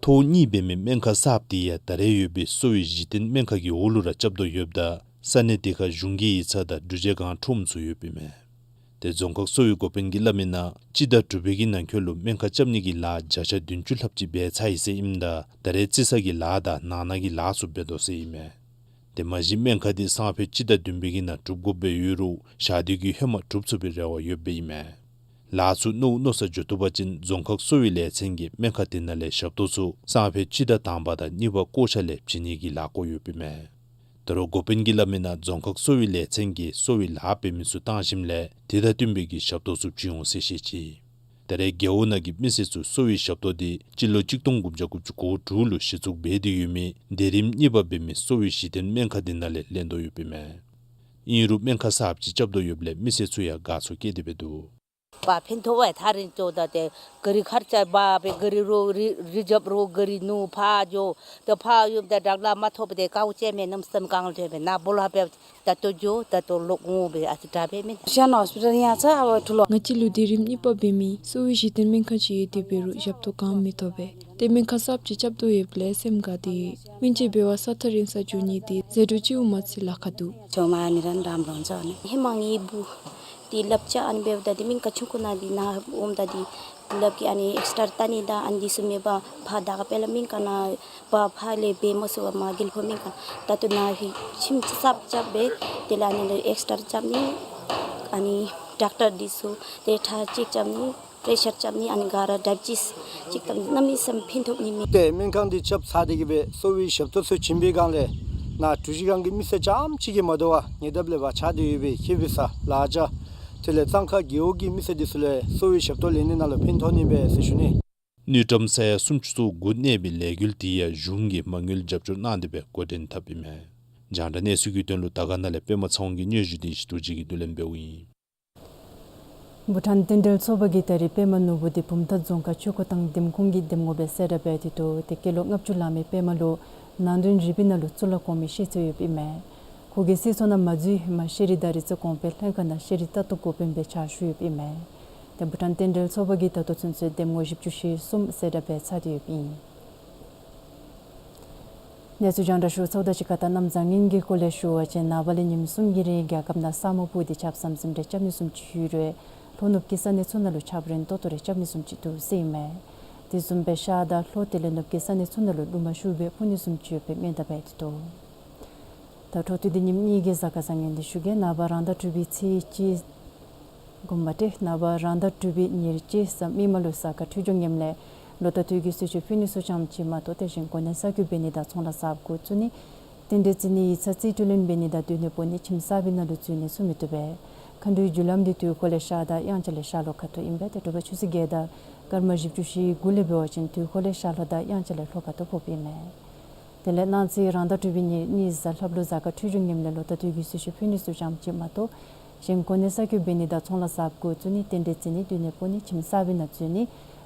ཐོག་གཉིས་འབད་མི་སྨན་ཁང་གསརཔ་འདི་ཡང་ད་རེས་ཡོད་པའི་གསོ་བའི་གཞི་རྟེན་སྨན་ཁང་གི་འོག་ལུ་ར་རྐྱབ་དོ་ཡོདཔ་ད་ས་གནས་དེ་ཁར་གཞུང་གི་ཡིག་ཚང་དང་འབྲུག་རྗེས་སྒང་ཁྲོམ་ཚུ་ཡོདཔ་ཨིན་མས། ཏེ་རྫོང་ཁག་གསོ་བའི་འགོ་དཔོན་གྱིས་སླབ་མིའི་ནང་སྤྱི་ཟླ་དྲུག་པའི་གི་ནང་འཁོད་ལུ་སྨན་ཁང་རྐྱབ་ནི་གི་ལཱ་བརྒྱ་ཆ་བདུན་ཅུ་ལྷགཔ་ཅིག་འབད་ཚར་ཡི་ཟེར་ཨིནམ་ད་ད་རེས་རྩི་ས་གི་ལཱ་དང་ནང་ན་གི་ལཱ་ཚུ་འབད་དོ་ཟེར་ཨིན་མས། དེ་མ་གཞི་སྨན་ཁང་འདི་སང་ཕོད་སྤྱི་ཟླ་བདུན་པའི་གི་ནང་གྲུབ་དགོཔ་སྦེ་ཡོད་རུང་ཞག་དུས་ཀྱི་ཧེ་མ་གྲུབ་ཚུགས་པའི་རེ་བ་ཡོདཔ་ཨིན་མས། ལཱ་ཚུ་མནོ་མནོ་སར་འགྱོ་བཏུབ་པ་ཅིན་རྫོང་ཁག་གསོ་བའི་ལས་ཚན་གྱིས་སྨན་ཁང་དེ་ནང་ལས་ཞབས་ཏོག་ཚུ་སང་ཕོད་སྤྱི་ཟླ་དང་པ་དང་གཉིས་པ་བསྐོ་བཞག་ལས་བྱིན་ནི་གི་ལཱ་བསྐོར་ཡོདཔ་ཨིན་མས། ད་རུང་འགོ་དཔོན་གྱིས་སླབ་མིའི་ནང་རྫོང་ཁག་གསོ་བའི་ལས་ཚན་གྱིས་གསོ་བའི་ལཱ་འབད་མི་ཚུ་བཏང་ཞིནམ་ལས་དེ་དང་བསྟུན་པའི་གི་ཞབས་ཏོག་ཚུ་བྱིན་འོང་ཟེར་བཤད་ཅི། ད་རེས་རྒེད་འོག་ནང་གི་མི་སེར་ཚུ་གསོ་བའི་ཞབས་ཏོག་འདི་སྤྱི་ལོ་གཅིག་སྟོང་དགུ་བརྒྱ་དགུ་བཅུ་གོ་དྲུག་ལུ་གཞི་བཙུགས་འབད་དེ་ཡོད་མི་སྡེ་རིམ་གཉིས་པ་འབད་མི་གསོ་བའི་གཞི་རྟེན་སྨན་ཁང་འདི་ནང་ལས་ལེན་དོ་ཡོདཔ་ཨིན་མས། ཨིན་རུང་སྨན་ཁང་གསརཔ་ཅིག་རྐྱབ་དོ་ཡོདཔ་ལས་མི་སེར་ཚུ་ཡང་དགའ་ཚོར་བསྐྱེད་དེ་སྦེ་འདུག། པ་ཕན་ཐོགས་པས། ཐག་རིང་འགྱོཝ་ད་ཏེ་ག་རི་ཁར་ཅིག་འབག་སྦེ་ག་རི་རོགས་རི་རི་རྒྱབ་རོགས་ག་རི་ནུར་ཕར་འགྱོ། ཏེ་ཕར་འོངམ་ད་དྲག་ལས་མ་ཐོབ་པ་ཏེ་དཀའཝ་སྤྱད་མི་གནམ་མེད་ས་མེད་གང་ཐོན་པས། ནཱ་སྦོ་ལོགས་འབད་ད་ལྟོ་འགྱོ་ད་ལྟོ་ལོག་འོང་སྦེ་ཨ་ཙི་དྲག་པས་མེན། ཤ་ན་ཧོས་པི་ཊལ་ཡང་ཚ་ཨ་བ་ཐུ་ལོ། ང་བཅས་ལུ་སྡེ་རིམ་གཉིས་པ་འབད་མི་གསོ་བའི་གཞི་རྟེན་སྨན་ཁང་ཅིག་ཡོད་དེ་འབད་རུང་ཞབས་ཏོག་གང་མི་ཐོབ་པས། ཏེ་སྨན་ཁང་གསརཔ་ཅིག་རྐྱབ་དོ་ཡོདཔ་ལས་སེམས་དགའ་སྟེ་ཡོད། སྔོན་ཆད་འབད་བ་ས་ཐག་རིང་སར་འགྱོ་ནི་དེ་ཟད་འགྲོ་ཅིག་འོང་མ་ཚད་ལཱ་ཁག་འདུག། ཇོ་མ་ནི་རན་རམ་རོང་ཚ་ནི་ཧེ་མ་ངེའི་བུ་དེ་སླབ་ཅི། ཨ་ནི་འབདཝ་ད་དེ་སྨན་ཁང་ཆུང་ཀུ་ནང་འདི་ནཱ་འོངམ་ད་དེ་སླབ་གི་ཨ་ནི་ཨེགསི་ཊར་བལྟ་ནི་དང་ཨ་ནི་དེ་ཚུ་མེད་པར་ཕར་དར་དཀར་དཔལ་ལ་སྨན་ཁང་ནང་པ་ཕར་ལས་འབད་མ་ཚུགས་པར་མར་དགེ་ལེགས་ཕུག་སྨན་ཁང་ད་ལྟོ་ནཱ་ཧེ་ཁྱིམ་གསརཔ་རྐྱབ་སྦེ་དེ་ལས་ཨ་ནི་ཨེགསི་ཊར་རྐྱབ་ནི་ཨ་ནི་ཌོག་ཊར་དེ་ཚུ་ཏེ་ཁྲག་ཅེཀ་རྐྱབ་ནི་པེ་རེ་ཤར་རྐྱབ་ནི་ཨ་ནི་ག་ར་ཌའི་བེ་ཊིས་ཅིག་བཏང་གནམ་མེད་ས་མེད་ཕན་ཐོགས་ནི་མས། ཏེ་སྨན་ཁང་འདི་རྐྱབ་ཚར་ཏེ་གི་སྦེ་གསོ་བའི་ཞབས་ཏོག་ཚུ་བྱིན་པའི་སྒང་ལས་ནཱ་འབྲུག་རྗེས་སྒང་གི་མི་སེར་རྐྱངམ་ཅིག་གིས་མ་དོ་བར་ཉེ་འདབས་ལས་ཕར་ཆ་སྟེ་ཡོད་པའི་ཁེ་བི་ས་ལ་རྒྱ་དེ་ལས་གཙང་ཁ་རྒེད་འོག་གི་མི་སེར་འདི་ཚུ་ལས་གསོ་བའི་ཞབས་ཏོག་ལེན་ནི་ནང་ལུ་ཕན་ཐོགས་ནི་མས་ཟེར་ཞུ་ནི། དངུལ་ཀྲམ་ས་ཡ་སུམ་ཅུ་སོ་དགུ་གནས་པའི་ལས་འགུལ་འདི་ཡང་གཞུང་གིས་མ་དངུལ་རྒྱབ་སྐྱོར་གནང་སྟེ་སྦེ་འགོ་འདྲེན་འཐབ་ཨིན་མས། རྒྱང་བསྒྲགས་གནས་ཚུལ་གྱི་དོན་ལུ་དར་དཀར་ན་ལས་པདྨ་ཚེ་དབང་གི་སྙན་ཞུ་འདི་ཞུ་དོ་ཅིག་གིས་བསྡུ་ལེན་འབདཝ་ཨིན། བྷུ་ཊཱན་རྟེན་འབྲེལ་ཚོགས་པ་གིས་ད་རིས་པདྨ་ནོར་བུ་འདི་བུམ་ཐང་རྫོང་ཁག་ཆོས་འཁོར་ཐང་འདེམས་ཁོངས་ཀྱི་འདེམས་ངོ་སྦེ་གསལ་བསྒྲགས་འབད་དེ་འདུག། ཏེ་སྐྱེས་ལོ་ལྔ་བཅུ་ལང་མི་པདྨ་ལུ་ནང་དོན་རིག་པའི་ནང་ལུ་གཙུག་ལག་གོང་མའི་ཤེས་ཚད་ཡོདཔ་ཨིན་མས། ཁོ་གིས་སྲིད་ཚོགས་ནང་མ་འཛུལ་ཧེ་མ་ཤེས་རིག་དང་རིག་རྩལ་གོང་འཕེལ་ལྷན་ཁག་ནང་ཤེས་རིག་ལྟ་རྟོག་འགོ་དཔོན་སྦེ་ཕྱག་ཞུ་ཡོདཔ་ཨིན་མས། ཏེ་བྷུ་ཊཱན་རྟེན་འབྲེལ་ཚོགས་པ་གིས་ད་ལྟོ་ཚུན་ཚོད་འདེམས་ངོ་བཞི་བཅུ་ཞེ་གསུམ་གསལ་བསྒྲགས་འབད་ཚར་ཏེ་ཡོདཔ་ཨིན། གནས་ཚུལ་རྒྱང་བསྒྲགས་ཞུ་ཚརཝ་དང་གཅིག་ཁར་ད་གནམ་བཟང་ངན་གྱི་སྐོར་ལས་ཞུ་བ་ཅིན་ནངས་པ་ལས་ཉིནམ་གསུམ་གྱི་རིང་རྒྱལ་ཁབ་ནང་ས་སྨུག་སྤུབས་ཏེ་ཆརཔ་ཟམ་ཟིམ་རེ་རྐྱབ་ནི་བཟུམ་ཅིག་ཡོད་རུང་ལྷོ་ནུབ་ཀྱི་ས་གནས་ཚུ་ནང་ལུ་ཆརཔ་རན་ཏོག་ཏོ་རེ་རྐྱབ་ནི་བཟུམ་ཅིག་འདུག་ཟེར་ཨིན་མས། དེ་བཟུམ་སྦེ་ཤར་དང་ལྷོ་དེ་ལས་ནུབ་ཀྱི་ས་གནས་ཚུ་ནང་ལུ་རླུང་མ་ཤུགས་སྦེ་འཕུ་ནི་བཟུམ་ཅིག་ཡོད་པའི་སྨོན་ལམ་འབད་དེ་འདུག། ད་འཕྲོ་མཐུད་དེ་ཉིནམ་གཉིས་ཀྱི་གཟའ་སྐར་བཟང་ངན་འདི་ཞུ་གེ། ནངས་པ་རང་ཟླ་དྲུག་པའི་ཚེས་གཅིག་ དགོངསམ་མ་ཁྲེལ། ནངས་པ་རང་ཟླ་དྲུག་པའི་ཉེར་གཅིག་གཟའ་མིག་དམར་ལུ་ས་ག་འཕྲོད་སྦྱོར་ངནམ་ལས་ལོ་ཟླ་སྟོད་ཀྱི་གསོལ་མཆོད་ཕུལ་ནི་ཚུ་ཙམ་ཅིག་མ་གཏོགས་ཏེ་གཞན་གོ་གནས་གསར་བསྐོ་འབད་ནི་དང་ཚོང་ལཱ་གསརཔ་འགོ་བཙུགས་ནི་རྟེན་འབྲེལ་བརྩི་ནི་ཡིག་ཚང་རྩིས་སྤྲོད་ལེན་འབད་ནི་དང་སྡོད་གནས་སྤོ་ནི་ཁྱིམ་གསར་པའི་ནང་ལུ་འཛུལ་ནི་ཚུ་མི་བཏུབ་པས། མཁའ་འགྲོའི་རྒྱུ་ལམ་འདི་དུས་འཁོར་ལས་ཤར་དང་དབྱངས་འཆར་ལས་ཤར་ལྷོ་ཁ་ཐུག་ཨིན་པས། ཏེ་དྲོ་པ་ཆུ་ཚོད་བརྒྱད་དང་སྐར་མ་བཞི་བཅུ་ཞེ་དགུ་ལས་འབད་བ་ཅིན་དུས་འཁོར་ལས་ཤར་ལྷོ་དང་དབྱངས་འཆར་ལས་ལྷོ་ཁ་ཐུག་ཕོགཔ་ཨིན་མས། དེ་ལས་གནངས་ཚེ་རང་ཟླ་དྲུག་པའི་ཉེར་གཉིས་གཟའ་ལྷགཔ་ལུ་ས་ག་འཕྲོད་སྦྱོར་ངནམ་ལས་ལོ་ཟླ་སྟོད་ཀྱི་གསོལ་མཆོད་ཕུལ་ནི་ཚུ་ཙམ་ཅིག་མ་གཏོགས་གཞན་གོ་གནས་གསར་བསྐོ་འབད་ནི་དང་ཚོང་ལཱ་གསརཔ་འགོ་བཙུགས་ནི་རྟེན་འབྲེལ་བརྩི་ནི་སྡོད་གནས་སྤོ་ནི་ཁྱིམ་གསར་པའི་ནང་འཛུལ་ནི་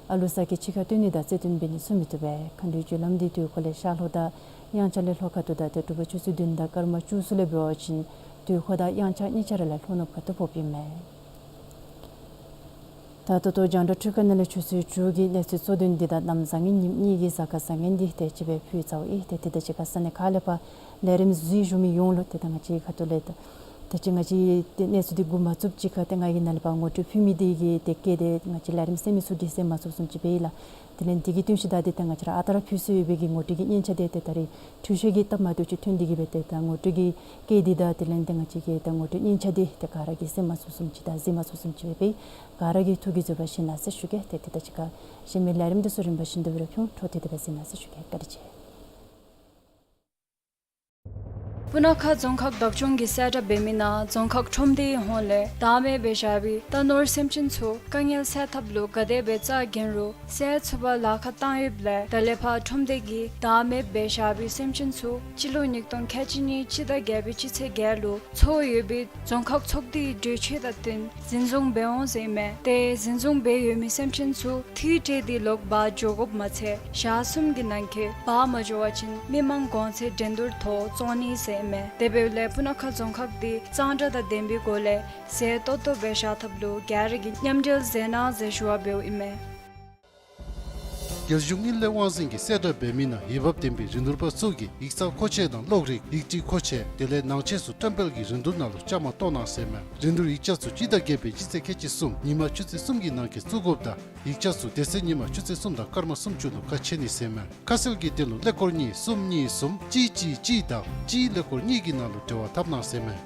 ཨ་ལུ་ས་གི་ཕྱི་ཁར་སྟོན་ནི་དང་རྩེ་སྟོན་འབད་ནི་ཚུ་མི་བཏུབ་པས། མཁའ་འགྲོའི་རྒྱུ་ལམ་འདི་དུས་འཁོར་ལས་ཤར་ལྷོ་དང་དབྱངས་འཆར་ལས་ལྷོ་ཁ་ཐུག་དང་ཏེ་དྲོ་པ་ཆུ་ཚོད་བདུན་དང་སྐར་མ་བཅུ་གསུམ་ལས་འབད་བ་ཅིན་དུས་འཁོར་དང་དབྱངས་འཆར་གཉིས་ཆ་ར་ལས་ལྷོ་ནུབ་ཁ་ཐུག་ཕོགཔ་ཨིན་མས། ད་ད་ལྟོ་རྒྱང་བསྒྲགས་འཕྲུལ་ཁང་ནང་ལས་ཆུ་ཚོད་དྲུག་གི་གནས་ཚུལ་གཙོ་དོན་འདི་དང་གནམ་བཟང་ངན་ཉིནམ་གཉིས་ཀྱི་གཟའ་སྐར་བཟང་ངན་འདི་ཏེ་ཅིག་སྦེ་ཕུལ་ཚརཝ་ཨིན། ཏེ་དེ་དང་གཅིག་ཁར་ས་གནས་ཁག་ལས་ཕར་ལས་རིམ་གཟིགས་བཞུགས་མི་ཡོངས་ལུ་ཏེ་ད་ང་བཅས་ཁ་ཐུག་ལས་ད་ད་ཅི་ང་བཅས་ཏེ་གནས་ཚུལ་འདི་འགོ་མ་བཙུགསཔ་ཅིག་ཁར་ཏེ་ང་གིས་ནཱ་ལས་ཕར་ངོ་སྤྲོད་ཕུལ་མི་འདི་གིས་ཏེ་སྐད་དེ་ང་བཅས་ལས་རིམ་གསན་མི་ཚུ་འདི་གསན་མ་ཚུགསཔ་བཟུམ་ཅིག་འབད་ཡི་ལགས། དེ་ལས་འདི་གི་བསྟུན་ཞིནམ་ད་འདི་ད་ང་བཅས་ར་ཨ་རྟག་ར་ཕུལ་སྲོལ་ཡོད་པའི་གི་ངོ་སྤྲོད་ཀྱི་སྙན་ཆ་འདི་ཏེ་ད་རིས་འཕྲུལ་ཆས་ཀྱི་སྟབས་མ་བདེཝ་ཅིག་ཐོན་ཏེ་གིས་སྦེ་ཏེ་ད་ངོ་སྤྲོད་ཀྱི་སྐད་འདི་དང་དེ་ལས་ཏེ་ང་བཅས་ཀྱི་ད་ངོ་སྤྲོད་སྙན་ཆ་འདི་ཏེ་ག་ར་གིས་གསན་མ་ཚུགསཔ་བཟུམ་ཅིག་དང་གཟིགས་མ་ཚུགསཔ་བཟུམ་ཅིག་འབད་བས། ག་ར་གིས་ཐུགས་ཀྱི་བཟོད་པ་བཞེས་གནང་ཟེར་ཞུ་གེ། ཏེ་དེ་དང་གཅིག་ཁར་གཞན་མི་ལས་རིམ་འདི་ཚུ་རིམ་པ་བཞིན་དུ་སྦེ་ར་ཕུལ་འོང་། འཕྲོ་མཐུད་དེ་སྦེ་གཟིགས་གནང་ཟེར་ཞུ་གེ། བཀའ་དྲིན་ཆེ། སྤུ་ན་ཁ་རྫོང་ཁག་བདག་སྐྱོང་གིས་གསལ་བསྒྲགས་འབད་མི་ནང་རྫོང་ཁག་ཁྲོམ་སྡེའི་ཧོངས་ལས་བདག་མེད་སྦེ་བཞག་པའི་རྟ་ནོར་སེམས་ཅན་ཚུ་དཀའ་ངལ་སེལ་ཐབས་ལུ་ག་དེ་སྦེ་རྩ་འགེངས་རུང་སེལ་ཚུགས་པར་ལཱ་ཁག་བཏང་ཡོདཔ་ལས་ད་ལས་ཕར་ཁྲོམ་སྡེ་གིས་བདག་མེད་སྦེ་བཞག་པའི་སེམས་ཅན་ཚུ་སྤྱི་ལོ་ཉིས་སྟོང་ཁལ་གཅིག་གཉིས་སྤྱི་ཟླ་བརྒྱད་པའི་སྤྱི་ཚེས་བརྒྱད་ལུ་ཚོགས་ཡོད་པའི་རྫོང་ཁག་ཚོགས་སྡེའི་གྲོས་ཆོད་དང་བསྟུན་འཛིན་བཟུང་འབད་འོང་ཟེར་ཨིན་མས། ཏེ་འཛིན་བཟུང་འབད་ཡོད་མི་སེམས་ཅན་ཚུ་འཐུས་སྤྲོད་དེ་ལོག་འབག་འགྱོ་དགོཔ་མ་ཚད་ཞག་གསུམ་གྱི་ནང་འཁོད་འབག་མ་འགྱོ་བ་ཅིན་མི་མང་གོང་ཚད་འགྲན་བསྡུར་ཐོག་བཙོང་ནི་ཟེར་ཨིན་མས། དེ་འབདཝ་ལས་སྤུ་ན་ཁ་རྫོང་ཁག་འདི་གཙང་སྦྲ་དང་ལྡན་པའི་སྒོ་ལས་ཟས་ཏོག་ཏོ་སྦེ་བཞག་ཐབས་ལུ་ག་ར་གིས་མཉམ་འབྲེལ་མཛད་གནང་ཟེར་ཞུ་བ་འབདཝ་ཨིན་མས། རྒྱལ་གཞུང་དངུལ་ལས་དབང་འཛིན་གྱིས་གསལ་བསྒྲགས་འབད་མི་ནང་འོས་འབབ་ལྡན་པའི་རིན་བསྡུར་པ་ཚུ་གིས་ཡིག་ཚང་མཁོ་ཆས་དང་གློག་རིག་ཡིག་སྒྲིག་མཁོ་ཆས་དེ་ལས་ནང་ཆས་ཚུ་བཀྲམ་སྤེལ་གྱི་རིན་བསྡུར་ནང་ལུ་བཅའ་མར་གཏོགས་གནང་ཟེར་ཨིན་མས། རིན་བསྡུར་ཡིག་ཆ་ཚུ་སྤྱི་ཟླ་བརྒྱད་པའི་སྤྱི་ཚེས་ཁལ་གཅིག་གསུམ་ཉིན་མ་ཆུ་ཚོད་གསུམ་གྱི་ནང་འཁོད་བཙུགས་དགོཔ་དང་ཡིག་ཆ་ཚུ་དེ་ཚེ་ཉིན་མ་ཆུ་ཚོད་གསུམ་དང་སྐར་མ་སུམ་ཅུ་ལུ་ཁ་ཕྱེ་ནི་ཟེར་ཨིན་མས། ཁ་གསལ་གྱི་དོན་ལུ་ཀླད་ཀོར་གཉིས་གསུམ་གཉིས་གསུམ་གཅིག་གཅིག་གཅིག་དང་གཅིག་ཀླད་ཀོར་གཉིས་ཀྱི་ནང་ལུ་འབྲེལ་བ་འཐབ་གནང་ཟེར་ཨིན་མས།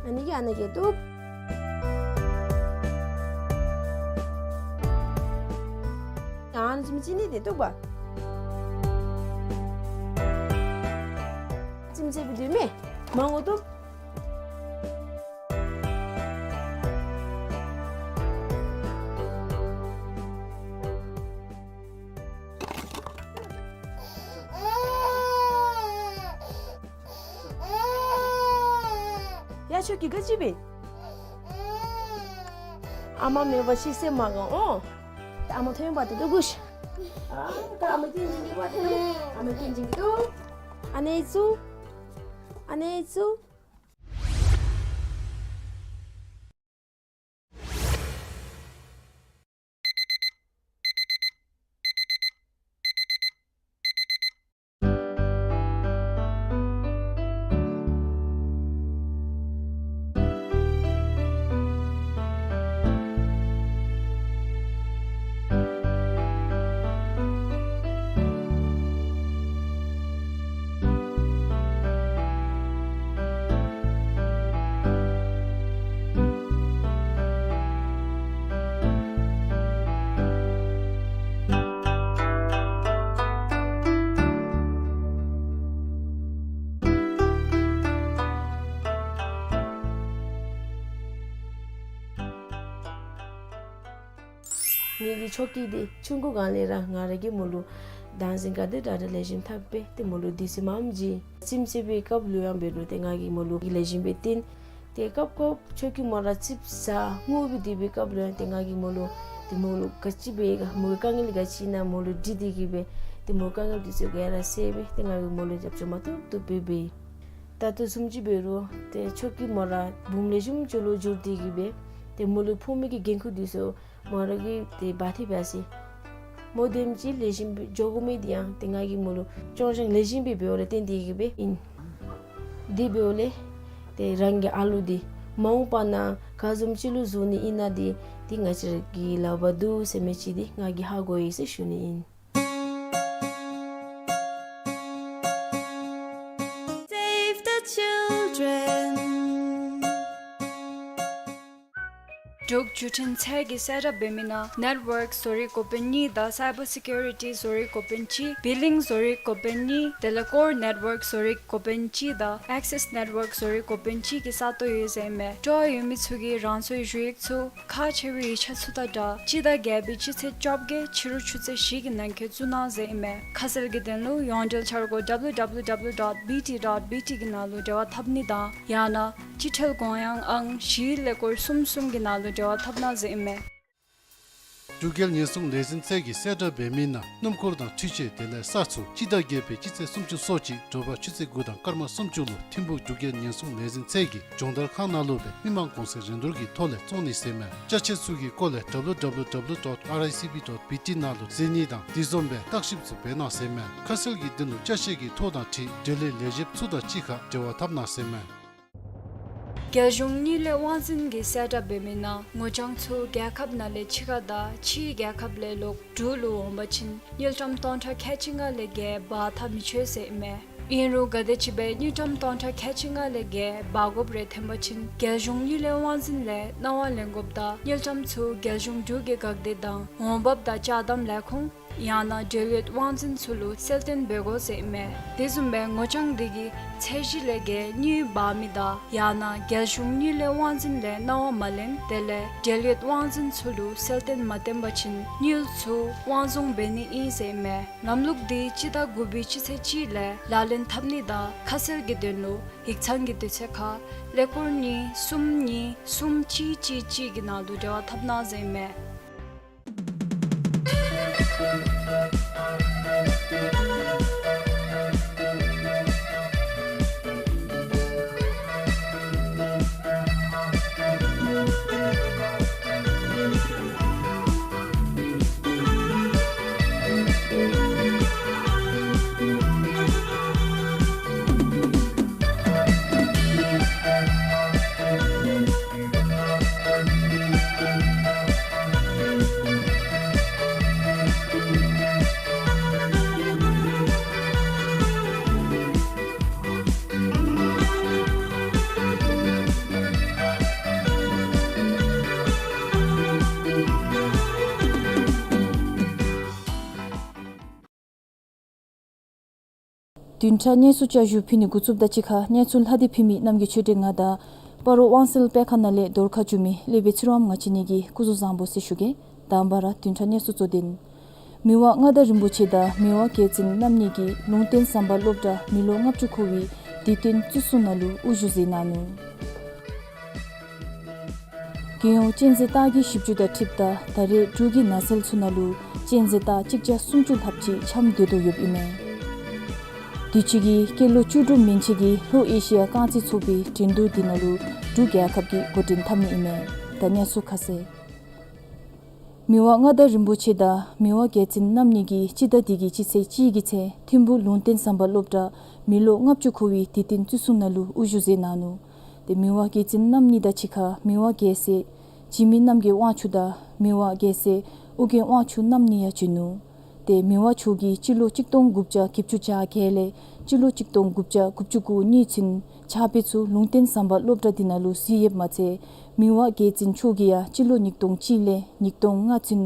ཨ་ནི་གིས་ཨ་ནི་གིས་བཏུབ། ཡང་ཙམ་ཅིག་ནི་དེ་བཏུབ་པ། ཙིམ་ཙིམ་སྦེ་བཏུབ་མས། མང་པོ་བཏུབ། ཡ་ཁྱོད་ཀྱིས་ག་ཅི་འབད། ཨ་མ་མེད་པར་ཤི་སེམས་མ་དགའ་འོང་། ཨ་མ་ཐོན་པ་དེ་ལུ་སྒུག་ཤིག། ཨ་ད་ཨ་མ་སྐྱིད་སྦེ་སྡོད་པ་དེ་ལུ། ཨ་མ་སྐྱིད་སྦེ་སྡོད། ཨ་ནེ་ཚུ། ཨ་ནེ་ཚུ། ངེ་གི་ཆོས་སྐྱིད་འདི་ཆུང་ཀུ་སྒང་ལས་ར་ང་ར་གིས་མོ་ལུ་བདག་འཛིན་ག་དེ་དྲག་དྲག་ལེགས་ཤོམ་འཐབ་སྦེ་ཏེ་མོ་ལུ་དུས་ཚོད་མངམ་ཅིག་རྩིགཔ་རྩིག་པའི་སྐབས་ལུ་ཡང་འབད་རུང་ཏེ་ང་གིས་མོ་ལུ་ལེགས་ཤོམ་སྦེ་བསྟེན། ཏེ་སྐབས་སྐབས་ཆོས་སྐྱིད་མོ་ར་རྩིགཔ་ཟ་ངུ་སྦེ་སྡོད་པའི་སྐབས་ལུ་ཡང་ཏེ་ང་གིས་མོ་ལུ་ཏེ་མོ་ལུ་ག་ཅི་འབད་ག་མོ་གི་དཀའ་ངལ་ག་ཅི་ཨིན་ན་མོ་ལུ་དྲི་སྟེ་གིས་སྦེ་ཏེ་མོ་དཀའ་ངལ་འདི་ཚུ་ག་ར་སེལ་སྦེ་ཏེ་ང་གིས་མོ་ལུ་རྒྱབ་སྐྱོར་མ་བཏུབ་བཏུབ་སྦེ་འབད་ཡི། ད་ལྟོ་བཟུམ་ཅིག་འབད་རུང་ཏེ་ཆོས་སྐྱིད་མོ་ར་འབུམ་ལེགས་ཤོམ་ཅིག་ལུ་འགྱུར་ཏེ་གིས་སྦེ་ཏེ་མོ་ལུ་ཕོག་མི་གི་འགན་ཁུར་འདི་ཚུ་མོ་ར་གིས་ཏེ་འབག་སྟེ་འབད་ཡི། མོ་དེམ་ཅིག་ལེགས་ཤོམ་སྦེ་འགྱོ་དགོ་མི་འདི་ཡང་ཏེ་ང་གིས་མོ་ལུ་སྐྱོང་སྦྱང་ལེགས་ཤོམ་སྦེ་འབདཝ་ལས་བརྟེན་ཏེ་གིས་སྦེ་ཨིན། དེ་འབདཝ་ལས་ཏེ་རང་གི་ཨ་ལུ་འདི་མ་འོངས་པ་ནང་ག་བཟུམ་ཅིག་ལུ་བཟོ་ནི་ཨིན་ན་འདི་ཏེ་ང་བཅས་ར་གི་ལག་པར་འདུག་ཟེར་མི་ཅིག་འདི་ང་གིས་ཧ་གོ་ཡི་ཟེར་ཞུ་ནི་ཨིན། Save བརྒྱུད་འཕྲིན་ཚད་ཀྱི་གསལ་བསྒྲགས་འབད་མི་ནང་network བཟོ་རིགས་འགོ་དཔོན་གཉིས་དང་cyber security བཟོ་རིགས་འགོ་དཔོན་གཅིག billing བཟོ་རིགས་འགོ་དཔོན་གཉིས་དེ་ལས་core network བཟོ་རིགས་འགོ་དཔོན་གཅིག་དང་access network བཟོ་རིགས་འགོ་དཔོན་གཅིག་གི་ས་སྟོང་ཡོད་ཟེར་ཨིན་མས། སྤྲོ་བ་ཡོད་མི་ཚུ་གིས་རང་སོའི་ཞུ་ཡིག་ཚུ་ཁག་ཆེ་བའི་ཡིག་ཆ་ཚུ་དང་སྦྲགས་སྤྱི་ཟླ་བརྒྱད་པའི་སྤྱི་ཚེས་བཅོ་བརྒྱད་ཕྱི་རུ་ཆུ་ཚོད་བཞི་གི་ནང་འཁོད་བཙུགས་གནང་ཟེར་ཨིན་མས། ཁ་གསལ་གྱི་དོན་ལུ་ཡོངས་འབྲེལ་འཆར་སྒོ་W W W dot B T dot B T གི་ནང་ལུ་འབྲེལ་བ་འཐབ་ནི་དང་ཡང་ན་སྤྱི་ཁྲལ་དགོངས་ཡངས་ཨང་བཞི་ཀླད་ཀོར་གསུམ་གསུམ་གྱི་ནང་ལུ་འབྲེལ་བ་འཐབ་གནང་ཟེར་ཨིན་མས། འབྲུག་རྒྱལ་ཉེན་སྲུང་ལས་འཛིན་ཚད་ཀྱི་གསལ་བསྒྲགས་འབད་མི་ནང་སྣུམ་འཁོར་དང་འཕྲུལ་ཆས་དེ་ལས་ས་ཚུ་སྤྱི་ཟླ་བརྒྱད་པའི་སྤྱི་ཚེས་སུམ་ཅུ་སོ་གཅིག་དྲོ་པ་ཆུ་ཚོད་དགུ་དང་སྐར་མ་སུམ་ཅུ་ལུ་ཐིམ་ཕུག་འབྲུག་རྒྱལ་ཉེན་སྲུང་ལས་འཛིན་ཚད་ཀྱི་སྦྱོང་བརྡར་ཁང་ནང་ལུ་སྦེ་མི་མང་གོང་ཚད་རིན་བསྡུར་གྱི་ཐོག་ལས་བཙོང་ནི་ཟེར་ཨིན་མས། ཅ་ཆས་ཚུ་གི་སྐོར་ལས་W W W dot R I C B dot B T ནང་ལུ་གཟིགས་ནི་དང་དེ་བཟུམ་སྦེ་བརྟག་ཞིབ་ཚུ་འབད་གནང་ཟེར་ཨིན་མས། ཁ་གསལ་གྱི་དོན་ལུ་ཅ་ཆས་ཀྱི་ཐོ་དང་འཁྲིལ་འབྲེལ་ཡོད་ལས་བྱེདཔ་ཚུ་དང་གཅིག་ཁར་འབྲེལ་བ་འཐབ་གནང་ཟེར་ཨིན་མས། རྒྱལ་གཞུང་དངུལ་ལས་དབང་འཛིན་གྱི་གསལ་བསྒྲགས་འབད་མི་ནང་ངོ་རྐྱང་ཚུ་རྒྱལ་ཁབ་ནང་ལས་ཕྱི་ཁར་དང་ཕྱིའི་རྒྱལ་ཁབ་ལས་ལོག་འབྲུག་ལུ་འོང་པ་ཅིན་དངུལ་ཀྲམ་སྟོང་ཕྲག་ཁལ་གཅིག་ལྔ་ལས་བརྒལ་འབག་འཐབ་མི་ཆོག་ཟེར་ཨིན་མས། ཨིན་རུང་ག་དེམ་ཅིག་སྦེ་དངུལ་ཀྲམ་སྟོང་ཕྲག་ཁལ་གཅིག་ལྔ་ལས་བརྒལ་འབག་དགོཔ་རེ་ཐོན་པ་ཅིན་རྒྱལ་གཞུང་དངུལ་ལས་དབང་འཛིན་ལས་གནང་བ་ལེན་དགོཔ་དང་དངུལ་ཀྲམ་ཚུ་རྒྱལ་གཞུང་འབྲུག་གི་འགག་སྡེ་དང་འོང་འབབ་དང་ཅ་དམ་ལས་ཁུངས་ཡང་ན་འབྲེལ་ཡོད་དབང་འཛིན་ཚུ་ལུ་གསལ་སྟོན་འབད་དགོ་ཟེར་ཨིན་མས། དེ་བཟུམ་སྦེ་ངོ་རྐྱང་དེ་གིས་ཚད་གཞི་ལས་བརྒལ་དངུལ་འབག་མི་དང་ཡང་ན་རྒྱལ་གཞུང་དངུལ་ལས་དབང་འཛིན་ལས་གནང་བ་མ་ལེན་དེ་ལས་འབྲེལ་ཡོད་དབང་འཛིན་ཚུ་ལུ་གསལ་སྟོན་མ་བཏོན་པ་ཅིན་དངུལ་ཚུ་དབང་བཟུང་འབད་ནི་ཨིན་ཟེར་ཨིན་མས། ལམ་ལུགས་འདི་སྤྱི་ཟླ་དགུ་པའི་སྤྱི་ཚེས་གཅིག་ལས་ལག་ལེན་འཐབ་ནི་དང་ཁ་གསལ་གྱི་དོན་ལུ་ཡིག་ཚང་གི་དུས་ཚོད་ཁར་ཀླད་ཀོར་གཉིས་གསུམ་གཉིས་གསུམ་གཅིག་གཅིག་གཅིག་གི་ནང་དུ་འབྲེལ་བ་འཐབ་གནང་ཟེར་ཨིན་མས། བདུན་ཕྲག་གནས་ཚུལ་བསྐྱར་ཞུ་ཕུལ་ནི་འགོ་བཙུགསཔ་དང་གཅིག་ཁར་གནས་ཚུལ་ལྷག་སྟེ་ཕུལ་མི་རྣམ་རྒྱལ་ཆོས་སྒྲོན་ང་དང་སྤ་རོ་དབང་གསལ་དཔེ་ཁང་ནང་ལས་རྫོང་ཁ་བཅུ་མི་ལས་བྱེདཔ་ཚེ་རིང་དབང་མོ་ང་བཅས་གཉིས་ཀྱིས་སྐུ་གཟུགས་བཟང་པོ་ཟེར་ཞུ་གེ། དང་པ་ར་བདུན་ཕྲག་གནས་ཚུལ་གཙོ་དོན། མི་དབང་མངའ་བདག་རིན་པོ་ཆེ་དང་མི་དབང་རྒྱལ་བཙུན་རྣམ་གཉིས་ཀྱིས་ལུང་བསྟན་ཟམ་པ་སློབ་གྲྭ་མི་ལོ་ལྔ་བཅུ་འཁོར་བའི་དུས་སྟོན་བརྩི་སྲུང་ནང་ལུ་དབུ་བཞུགས་མཛད་གནང་ནུག། རྒྱལ་ཡོངས་གཅན་གཟན་སྟག་གི་བཞི་བཅུ་དང་འཁྲིལཝ་ད་ད་རེས་འབྲུག་གི་ནགས་ཚལ་ཚུ་ནང་ལུ་གཅན་གཟན་སྟག་གཅིག་བརྒྱ་སུམ་ཅུ་ལྷགཔ་ཅིག་འཁྱམས་སྡོད་དོ་ཡོདཔ་ཨིན་མས། དུས་ཅི་གི་སྐྱེས་ལོ་བཅུ་དྲུག་མན་ཆད་ཀྱི་ལྷོ་ཨེ་ཤི་ཡ་རྐང་རྩེད་ཚོགས་པའི་འགྲན་བསྡུར་འདི་ནང་ལུ་འབྲུག་རྒྱལ་ཁབ་ཀྱིས་འགོ་འདྲེན་འཐབ་ནི་ཨིན་མས། ད་གནས་ཚུལ་ཁ་གསལ། མི་དབང་མངའ་བདག་རིན་པོ་ཆེ་དང་མི་དབང་རྒྱལ་བཙུན་རྣམ་གཉིས་ཀྱིས་སྤྱི་ཟླ་འདི་གི་སྤྱི་ཚེས་གཅིག་གི་ཚེ་ཐིམ་ཕུག་ལུང་བསྟན་ཟམ་པ་སློབ་གྲྭ་མི་ལོ་ལྔ་བཅུ་འཁོར་བའི་དུས་སྟོན་བརྩི་སྲུང་ནང་ལུ་དབུ་བཞུགས་མཛད་གནང་ནུག། ཏེ་མི་དབང་རྒྱལ་བཙུན་རྣམ་གཉིས་དང་གཅིག་ཁར་མི་དབང་རྒྱལ་སྲས་འཇིགས་མེད་རྣམ་རྒྱལ་དབང་ཕྱུག་དང་མི་དབང་རྒྱལ་སྲས་ཨོ་རྒྱན་དབང་ཕྱུག་རྣམ་གཉིས་ཡང་བྱོན་ནུག། ཏེ་མི་དབང་མཆོག་གིས་སྤྱི་ལོ་གཅིག་སྟོང་དགུ་བརྒྱ་བརྒྱད་ཅུ་གྱ་བརྒྱད་ལས་སྤྱི་ལོ་གཅིག་སྟོང་དགུ་བརྒྱ་དགུ་བཅུ་གོ་གཉིས་ཚུན་ཕྱག་དཔེ་ཚུ་ལུང་བསྟན་ཟམ་པ་སློབ་གྲྭ་འདི་ནང་ལུ་གཟིགས་ཡོདཔ་མ་ཚད་མི་དབང་རྒྱལ་བཙུན་མཆོག་གིས་ཡང་སྤྱི་ལོ་ཉིས་སྟོང་གཅིག་ལས་ཉིས་སྟོང་ལྔ་ཚུན་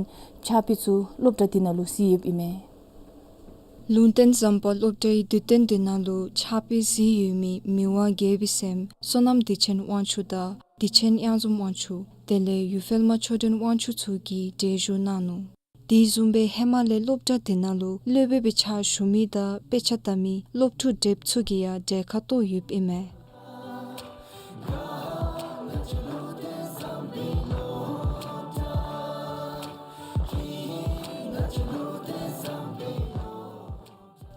ཕྱག་དཔེ་ཚུ་སློབ་གྲྭ་འདི་ནང་ལུ་གཟིགས་ཡོདཔ་ཨིན་མས། ལུང་བསྟན་ཟམ་པ་སློབ་གྲྭའི་དུས་སྟོན་འདི་ནང་ལུ་ཕྱག་དཔེ་གཟིགས་ཡོད་མི་མི་དབང་རྒྱལ་པོའི་སྲསམོ་བསོད་ནམས་བདེ་ཆེན་དབང་ཕྱུག་དང་བདེ་ཆེན་གཡང་འཛོམས་དབང་ཕྱུག་དེ་ལས་ཡུལ་ཕལ་མ་ཆོས་སྒྲོན་དབང་ཕྱུག་ཚུ་གིས་གྲལ་བཞུགས་གནང་ནུག། དེ་བཟུམ་སྦེ་ཧེ་མ་ལས་སློབ་གྲྭ་འདི་ནང་ལུ་སློབ་དཔོན་སྦེ་ཕྱག་ཞུ་མི་དང་དཔེ་ཆ་ལྟ་མི་སློབ་ཕྲུག་དེ་ཚུ་གིས་ཡང་གྲལ་ཁར་གཏོགས་ཡོདཔ་ཨིན་མས།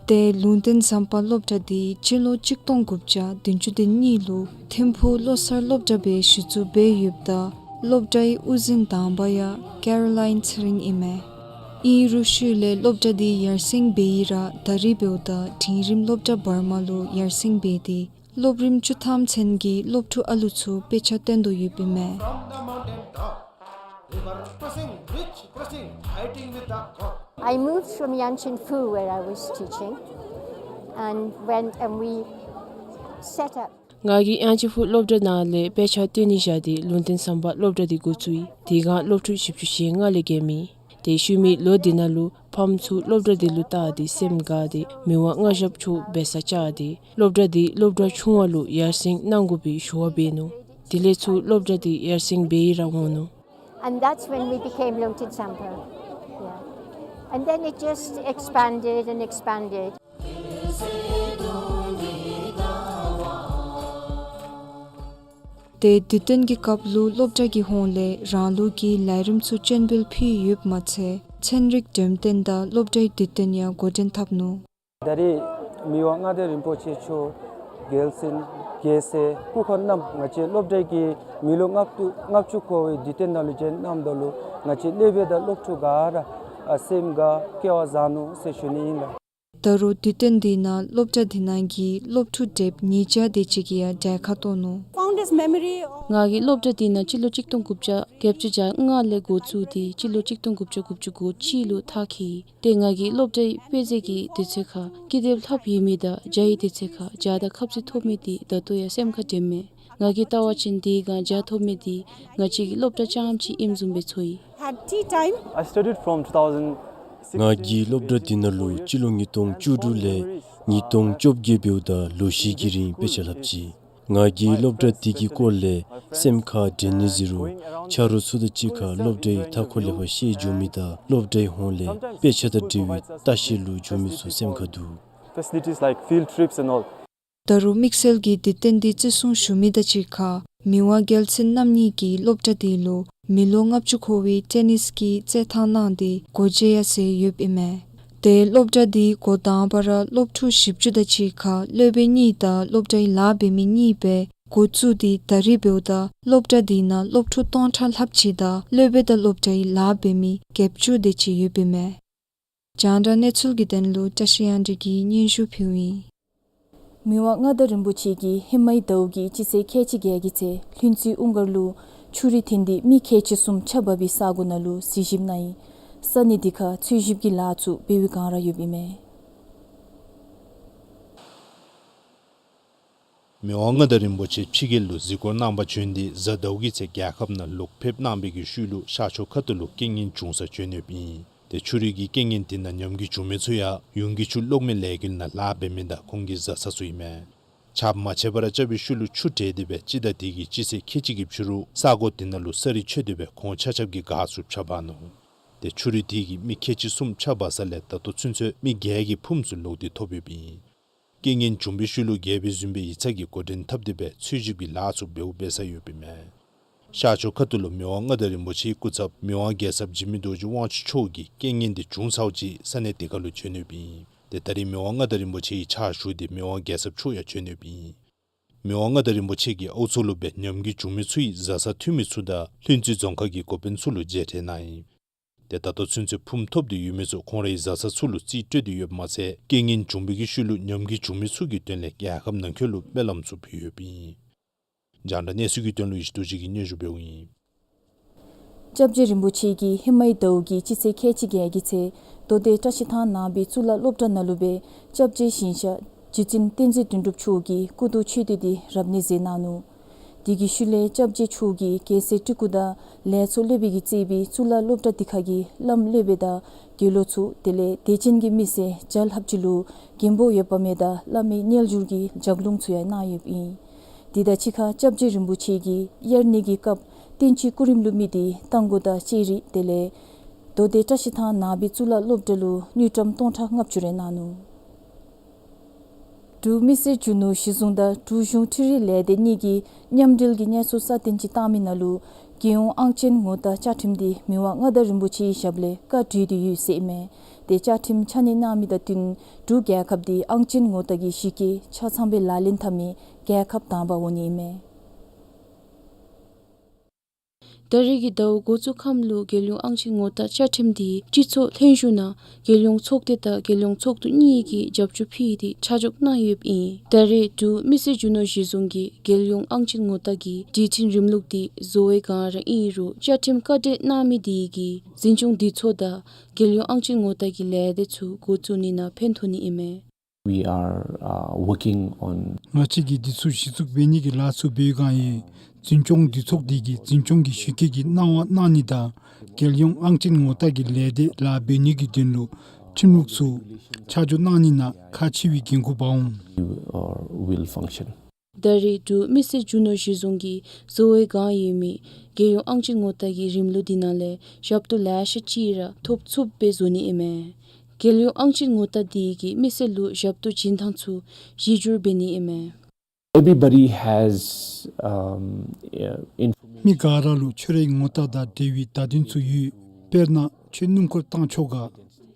ཏེ་ལུང་བསྟན་ཟམ་པ་སློབ་གྲྭ་འདི་སྤྱི་ལོ་གཅིག་སྟོང་དགུ་བརྒྱ་བདུན་ཅུ་དོན་གཉིས་ལུ་ཐིམ་ཕུག་བློ་གསར་སློབ་གྲྭ་སྦེ་གཞི་བཙུགས་འབད་ཡོདཔ་ད་སློབ་གྲྭའི་དབུ་འཛིན་དང་པ་ཡང་ཀེ་རོ་ལཱའིན་ཚེ་རིང་ཨིན་མས། ཨིན་རུང་ཤུལ་ལས་སློབ་གྲྭ་འདི་ཡར་སེང་འབད་ཡི་ར་ད་རིས་འབདཝ་ད་འབྲིང་རིམ་སློབ་གྲྭ་བར་མ་ལུ་ཡར་སེང་འབད་དེ་སློབ་རིམ་བཅུ་ཐམ་ཚུན་གྱི་སློབ་ཕྲུག་ཨ་ལུ་ཚུ་དཔེ་ཆ་སྟོན་དོ་ཡོདཔ་ཨིན་མས། From the mountain top, river crossing, rich crossing, fighting with the cock. I moved from Yancheng Fu, where I was teaching, and went and we set up. ང་གིས་ཡང་ཅིན་ཕུག་སློབ་གྲྭ་ནང་ལས་དཔེ་ཆ་སྟོན་ནི་བཞག་སྟེ་ལུང་བསྟན་བཟང་པོ་སློབ་གྲྭ་འདི་འགོ་བཙུགས་ཡི། དེ་སྒང་སློབ་ཕྲུག་བཞི་བཅུ་ཞེ་ལྔ་ལས་བརྒལ་མེད། ཏེ་ཤུལ་མའི་ལོ་འདི་ནང་ལུ་ཕམ་ཚུ་སློབ་གྲྭ་འདི་ལུ་བལྟ་སྟེ་སེམས་དགའ་སྟེ་མི་དབང་མངའ་ཞབས་མཆོག་འབད་ས་བཅར་ཏེ་སློབ་གྲྭ་འདི་སློབ་གྲྭ་ཆུང་བ་ལུ་ཡར་སེང་གནང་དགོ་པའི་ཞུ་བ་འབད་ནུག། དེ་ལས་ཚུར་སློབ་གྲྭ་འདི་ཡར་སེང་འབད་ཡི་ར་འོང་ནུག། And that's when we became Lungtin Sampo. Yeah. And then it just expanded and expanded. ཏེ་དུས་སྟོན་གྱི་སྐབས་ལུ་སློབ་གྲྭ་གི་ཧོངས་ལས་རང་ལུགས་ཀྱི་ལས་རིམ་ཚུ་སྤྱན་འབུལ་ཕུལ་ཡོདཔ་མ་ཚད་ཚན་རིག་འགྲེམས་སྟོན་དང་སློབ་གྲྭའི་དུས་སྟོན་ཡང་འགོ་འདྲེན་འཐབ་ནུག། ད་རེས་མི་དབང་མངའ་བདག་རིན་པོ་ཆེ་མཆོག་རྒྱལ་མཚན་རྒྱལ་སྲས་སྐུ་འཁོར་རྣམས་ང་བཅས་སློབ་གྲྭའི་གི་མི་ལོ་ལྔ་བཅུ་ལྔ་བཅུ་འཁོར་བའི་དུས་སྟོན་ནང་ལུ་བྱོན་གནངམ་ད་ལུ་ང་བཅས་སློབ་དཔོན་དང་སློབ་ཕྲུག་ག་ར་ཨ་སེམས་དགའ་སྐལ་བ་བཟང་ནུག་ཟེར་ཞུ་ནི་ཨིན་ལགས། ད་རུང་དུས་སྟོན་འདི་ནང་སློབ་གྲྭ་འདི་ནང་གི་སློབ་ཕྲུག་དེ་ཉིས་བརྒྱ་དེ་ཅིག་གིས་ཡང་གྲལ་ཁར་གཏོགས་ནུག། Founder memory. ང་གིས་སློབ་གྲྭ་འདི་ནང་སྤྱི་ལོ་གཅིག་སྟོང་དགུ་བརྒྱ་བརྒྱད་ཅུ་གྱ་ལྔ་ལས་འགོ་བཙུགས་ཏེ་སྤྱི་ལོ་གཅིག་སྟོང་དགུ་བརྒྱ་དགུ་བཅུ་གོ་གཅིག་ལུ་མཐར་འཁྱོལ་ཡི། ཏེ་ང་གིས་སློབ་གྲྭའི་དཔེ་མཛོད་ཀྱི་དུས་ཚོད་ཁར་ཀི་དེབ་ལྷགཔ་ཡོད་མི་དང་མཇལ་བའི་དུས་ཚོད་ཁར་མཇལ་དང་ཁ་བརྩེ་ཐོབ་མི་འདི་ད་ལྟོ་ཡང་སེམས་ཁར་དྲན་མས། ང་གིས་བལྟ་བ་ཅིན་དེ་སྒང་མཇལ་ཐོབ་མི་འདི་ང་བཅས་ཀྱི་སློབ་གྲྭ་རྐྱངམ་ཅིག་ཨིནམ་བཟུམ་སྦེ་ཚོར་ཡི། Had tea time. I studied from two thousand six. ང་གིས་སློབ་གྲྭ་འདི་ནང་ལུ་སྤྱི་ལོ་ཉིས་སྟོང་བཅུ་དྲུག་ལས་ཉིས་སྟོང་བཅོ་བརྒྱད་བར་དུ་ལོ་བཞི་གི་རིང་དཔེ་ཆ་ལྷག་ཅི། ང་གིས་སློབ་གྲྭ་འདི་གི་སྐོར་ལས་སེམས་ཁར་དྲན་ནི་ཟེར་རུང་ཆ་རོགས་ཚུ་དང་གཅིག་ཁར་སློབ་གྲྭའི་མཐའ་འཁོར་ལས་ཕར་བཤལ་འགྱོ་མི་དང་སློབ་གྲྭའི་ཧོངས་ལས་དཔེ་ཆ་དང་འབྲེལ་བའི་ལྟ་བཤལ་ལུ་འགྱོ་མི་ཚུ་སེམས་ཁར་འདུག། Facilities like field trips and all. ད་རུང་དམིགས་བསལ་གྱི་དུས་སྟོན་འདི་བརྩི་སྲུང་ཞུ་མི་དང་གཅིག་ཁར་མི་དབང་རྒྱལ་མཚན་རྣམ་གཉིས་ཀྱིས་སློབ་གྲྭ་འདི་ལུ་མི་ལོ་ལྔ་བཅུ་འཁོར་བའི་ཊེ་ནིས་ཀྱི་རྩེད་ཐང་གནང་སྟེ་སྒོ་འབྱེད་ཡང་མཛད་ཡོདཔ་ཨིན་མས། ཏེ་སློབ་གྲྭ་འདི་འགོ་དང་པ་ར་སློབ་ཕྲུག་བཞི་བཅུ་དང་གཅིག་ཁར་སློབ་དཔོན་གཉིས་དང་སློབ་གྲྭའི་ལཱ་འབད་མི་གཉིས་སྦེ་འགོ་བཙུགས་ཏེ་ད་རེས་འབདཝ་ད་སློབ་གྲྭ་འདི་ནང་སློབ་ཕྲུག་སྟོང་ཕྲག་ལྷགཔ་ཅིག་དང་སློབ་དཔོན་དང་སློབ་གྲྭའི་ལཱ་འབད་མི་བརྒྱད་ཅུ་དེ་ཅིག་ཡོདཔ་ཨིན་མས། རྒྱང་བསྒྲགས་གནས་ཚུལ་གྱི་དོན་ལུ་བཀྲ་ཤིས་དབྱངས་སྒྲོན་གྱིས་སྙན་ཞུ་ཕུལཝ་ཨིན། མི་དབང་མངའ་བདག་རིན་པོ་ཆེ་གིས་ཧེ་མའི་ཟླཝ་གི་སྤྱི་ཚེས་ཁལ་གཅིག་བརྒྱད་ཀྱི་ཚེ་ལྷུན་རྩེ་ཨུང་དཀར་ལུ་ཆུ་རུད་འཐེན་ཏེ་མི་ཁལ་གཅིག་གསུམ་ཆ་འབབ་པའི་ས་གོ་ནང་ལུ་གཟིགས་ཞིབ་གནང་ཡི། ས་གནས་འདི་ཁར་འཚོལ་ཞིབ་ཀྱི་ལཱ་ཚུ་འབད་བའི་བསྒང་ར་ཡོདཔ་ཨིན་མས། མི་དབང་མངའ་བདག་རིན་པོ་ཆེ་ཕྱི་རྒྱལ་ལུ་གཟིགས་སྐོར་གནང་པར་བྱོན་ཏེ་གཟའ་ཟླཝ་གི་ཚེ་རྒྱལ་ཁབ་ནང་ལོག་ཕེབས་གནང་བའི་གི་ཤུལ་ལུ་ཤར་ཕྱོགས་ཁ་ཐུག་ལུ་རྐྱེན་ངན་བྱུང་སར་བྱོན་ཡོདཔ་ཨིན། ཏེ་ཆུ་རུད་ཀྱི་རྐྱེན་ངན་དེ་ནང་ཉམས་རྒུད་བྱུང་མི་ཚུ་ཡང་ཡུན་གྱི་ཆུ་གློག་མེ་ལས་འགུལ་ནང་ལཱ་འབད་མི་དང་ཁོང་གི་བཟའ་ཚང་ཚུ་ཨིན་མས། ཆརཔ་མ་ཆད་པར་རྐྱབ་པའི་ཤུལ་ལུ་ཆུ་བྲལ་ཏེ་སྦེ་སྤྱི་ཟླ་འདི་གི་སྤྱི་ཚེས་ཁལ་གཅིག་གི་ཕྱི་རུ་ས་གོ་དེ་ནང་ལུ་ས་རུད་ཆད་དེ་སྦེ་ཁོང་ཆ་ཁྱབ་ཀྱི་སྒར་ཚུ་ཕྱགས་འབག་ནུག། ཏེ་ཆུ་རུད་དེ་གིས་མི་ཁལ་གཅིག་གསུམ་ཕྱགས་འབག་ས་ལས་ད་ལྟོ་ཚུན་ཚོད་མི་བརྒྱད་ཀྱི་ཕུངམ་ཚུ་ལོག་སྟེ་ཐོབ་ཡོདཔ་ཨིན། རྐྱེན་ངན་བྱུང་བའི་ཤུལ་ལུ་རྒྱལ་པོའི་བཟུམ་སྦེ་ཡིག་ཚང་གིས་འགོ་འདྲེན་འཐབ་སྟེ་སྦེ་འཚོལ་ཞིབ་ཀྱི་ལཱ་ཚུ་འབདཝ་འབད་ས་ཡོདཔ་ཨིན་མས། ཤར་ཕྱོགས་ཁ་ཐུག་ལུ་མི་དབང་མངའ་བདག་རིན་པོ་ཆེའི་སྐུ་ཚབ་མི་དབང་རྒྱལ་ཚབ་འཇིགས་མེད་རྡོ་རྗེ་དབང་ཕྱུག་མཆོག་གིས་རྐྱེན་ངན་དེ་བྱུང་ཚརཝ་ཅིག་ས་གནས་དེ་ཁར་ལུ་བྱོན་ཡོདཔ་ཨིན། ཏེ་ད་རེས་མི་དབང་མངའ་བདག་རིན་པོ་ཆེ་གི་ཕྱག་ཞུ་སྟེ་མི་དབང་རྒྱལ་ཚབ་མཆོག་ཡང་བྱོན་ཡོདཔ་ཨིན། མི་དབང་མངའ་བདག་རིན་པོ་ཆེ་གིས་ཨའུ་ཚོ་ལུ་སྦེ་ཉམས་རྒུད་བྱུང་མི་ཚུ་ཡི་བཟའ་ཚང་འཐུས་མི་ཚུ་དང་ལྷུན་རྩེ་རྫོང་ཁག་གི་འགོ་དཔོན་ཚུ་ལུ་མཇལ་འཕྲད་གནང་ཡི། ཏེ་ད་ལྟོ་ཚུན་ཚོད་ཕུངམ་ཐོབ་སྟེ་ཡོད་མི་ཚུ་ཁོང་རའི་བཟའ་ཚང་ཚུ་ལུ་རྩིས་སྤྲོད་དེ་ཡོདཔ་མ་ཚད་རྐྱེན་ངན་བྱུང་བའི་གི་ཤུལ་ལུ་ཉམས་རྒུད་བྱུང་མི་ཚུ་གི་དོན་ལས་རྒྱལ་ཁབ་ནང་འཁོད་ལུ་སྨོན་ལམ་ཚུ་ཕུལ་ཡོདཔ་ཨིན། རྒྱང་བསྒྲགས་གནས་ཚུལ་གྱི་དོན་ལུ་ཡེ་ཤེས་རྡོ་རྗེ་གིས་སྙན་ཞུ་འབདཝ་ཨིན། སྐྱབས་རྗེ་རིན་པོ་ཆེ་གིས་ཧེ་མའི་ཟླཝ་གི་སྤྱི་ཚེས་ཁལ་གཅིག་བརྒྱད་ཀྱི་ཚེ་མདོ་སྟོད་བཀྲ་ཤིས་ཐང་ནང་པའི་གཙུག་ལག་སློབ་གྲྭ་ནང་ལུ་སྦེ་སྐྱབས་རྗེ་ཞིང་གཤེགས་རྗེ་བཙུན་བསྟན་འཛིན་དོན་གྲུབ་མཆོག་གི་སྐུ་མདོག་ཆོས་སྡེ་འདི་རབ་གནས་མཛད་གནང་ནུག། དེ་གི་ཤུལ་ལས་སྐྱབས་རྗེ་མཆོག་གིས་རྒྱལ་སྲས་སྤྲུལ་སྐུ་དང་ལས་ཚོགས་སློབ་དཔོན་གྱིས་གཙོས་པའི་གཙུག་ལག་སློབ་གྲྭ་འདི་ཁ་གི་བླམ་སློབ་དཔོན་དང་དགེ་སློང་ཚུ་དེ་ལས་དད་ཅན་གྱི་མི་སེར་བརྒྱ་ལྷགཔ་ཅིག་ལུ་མགོན་པོ་འོད་དཔག་མེད་དང་བླ་མའི་རྣལ་འབྱོར་གྱི་ལྗགས་ལུང་ཚུ་ཡང་གནང་ཡོདཔ་ཨིན། དེ་དང་གཅིག་ཁར་སྐྱབས་རྗེ་རིན་པོ་ཆེ་གིས་དབྱར་གནས་ཀྱི་སྐབས་བསྟན་སྤྱིའི་སྐུ་རིམ་ལུ་དམིགས་ཏེ་རྟ་མགོ་དང་ལྕགས་རི་དེ་ལས་མདོ་སྟོད་བཀྲ་ཤིས་ཐང་ནང་པའི་གཙུག་ལག་སློབ་གྲྭ་ལུ་དངུལ་ཀྲམ་སྟོང་ཕྲག་ལྔ་བཅུ་རེ་གནང་ནུག། འབྲུག་མི་སེར་རྒྱུ་ནོར་གཞི་བཟུང་དང་འབྲུག་གཞུང་འཕྲུལ་རིག་ལས་སྡེ་གཉིས་ཀྱིས་མཉམ་འབྲེལ་གྱི་གནས་ཚུལ་གསར་བཏོན་ཅིག་བཏང་མི་ནང་ལུ་རྒྱལ་ཡོངས་ཨང་ཅན་ངོ་རྟགས་བཅའ་ཁྲིམས་འདི་མི་དབང་མངའ་བདག་རིན་པོ་ཆེའི་ཞབས་ལས་བཀའ་བྲིས་ཏེ་ཡོད་ཟེར་ཨིན་མས། ཏེ་བཅའ་ཁྲིམས་ཆ་གནས་གནང་མི་དང་བསྟུན་འབྲུག་རྒྱལ་ཁབ་འདི་ཨང་ཅན་ངོ་རྟགས་ཀྱི་གཞི་བཀོད་ཆ་ཚང་སྦེ་ལག་ལེན་འཐབ་མི་རྒྱལ་ཁབ་དང་པ་འོང་ནི་ཨིན་མས། ད་རེས་ཀྱི་ཟླཝ་འགོ་བཙུགས་ཁམས་ལུ་རྒྱལ་ཡོངས་ཨང་ཅན་ངོ་རྟགས་བཅའ་ཁྲིམས་འདི་སྤྱི་ཚོགས་ལྷན་བཞུགས་ནང་རྒྱལ་ཡོངས་ཚོགས་སྡེ་དང་རྒྱལ་ཡོངས་ཚོགས་འདུ་གཉིས་ཀྱིས་རྒྱབ་སྐྱོར་ཕུལ་ཏེ་ཆ་འཇོག་གནང་ཡོདཔ་ཨིན། ད་རེས་འབྲུག་མི་སེར་རྒྱུ་ནོར་གཞི་བཟུང་གིས་རྒྱལ་ཡོངས་ཨང་ཅན་ངོ་རྟགས་ཀྱི་སྒྲིག་ཁྲིམས་རིམ་ལུགས་འདི་བཟོ་བའི་བསྒང་ར་ཨིན་རུང་བཅའ་ཁྲིམས་བཀའ་འཁྲོལ་གནང་མི་དེ་གིས་འཛིན་སྐྱོང་འདི་ཚོགས་དང་རྒྱལ་ཡོངས་ཨང་ཅན་ངོ་རྟགས་ཀྱི་ལས་སྡེ་ཚུ་འགོ་བཙུགས་ནི་ནང་ཕན་ཐོགས་ནི་ཨིན་མས། We are, uh, working on ང་བཅས་ཀྱིས་འདི་ཚུ་གཞི་བཙུགས་འབད་ནི་གི་ལཱ་ཚུ་འབད་བའི་སྒང་ཡང་འཛིན་སྐྱོང་འདུས་ཚོགས་འདི་གིས་འཛིན་སྐྱོང་གི་ཞིབ་དཔྱད་ཀྱི་གནང་བ་གནང་ནི་དང་རྒྱལ་ཡོངས་ཨང་ཅན་ངོ་རྟགས་ཀྱི་ལས་སྡེ་ལཱ་འབད་ནི་གི་དོན་ལུ་ཁྲིམས་ལུགས་ཚུ་ཆ་འཇོག་གནང་ནི་ནང་ཁག་ཆེ་བའི་འགན་ཁུར་འབག་འོང་། Or will function. ད་རེས་འབྲུག་མི་སེར་རྒྱུ་ནོར་གཞི་བཟུང་གིས་བཟོ་བའི་སྒང་ཡོད་མི་རྒྱལ་ཡོངས་ཨང་ཅན་ངོ་རྟགས་ཀྱི་རིམ་ལུགས་འདི་ནང་ལས་ཞབས་ཏོག་ལེ་ཤ་ཅིག་ར་ཐོབ་ཚུགསཔ་སྦེ་བཟོ་ནི་ཨིན་མས། རྒྱལ་ཡོངས་ཨང་ཅན་ངོ་རྟགས་འདི་གིས་མི་སེར་ལུ་ཞབས་ཏོག་བྱིན་ཐངས་ཚུ་གཞི་བསྒྱུར་འབད་ནི་ཨིན་མས། Everybody has, um, uh, inf- མི་ག་ར་ལུ་ཁྱོད་རའི་ངོ་རྟགས་དང་འབྲེལ་བའི་བརྡ་དོན་ཚུ་ཡོད། དཔེར་ན་ཁྱོད་སྣུམ་འཁོར་བཏང་ཆོག་ག།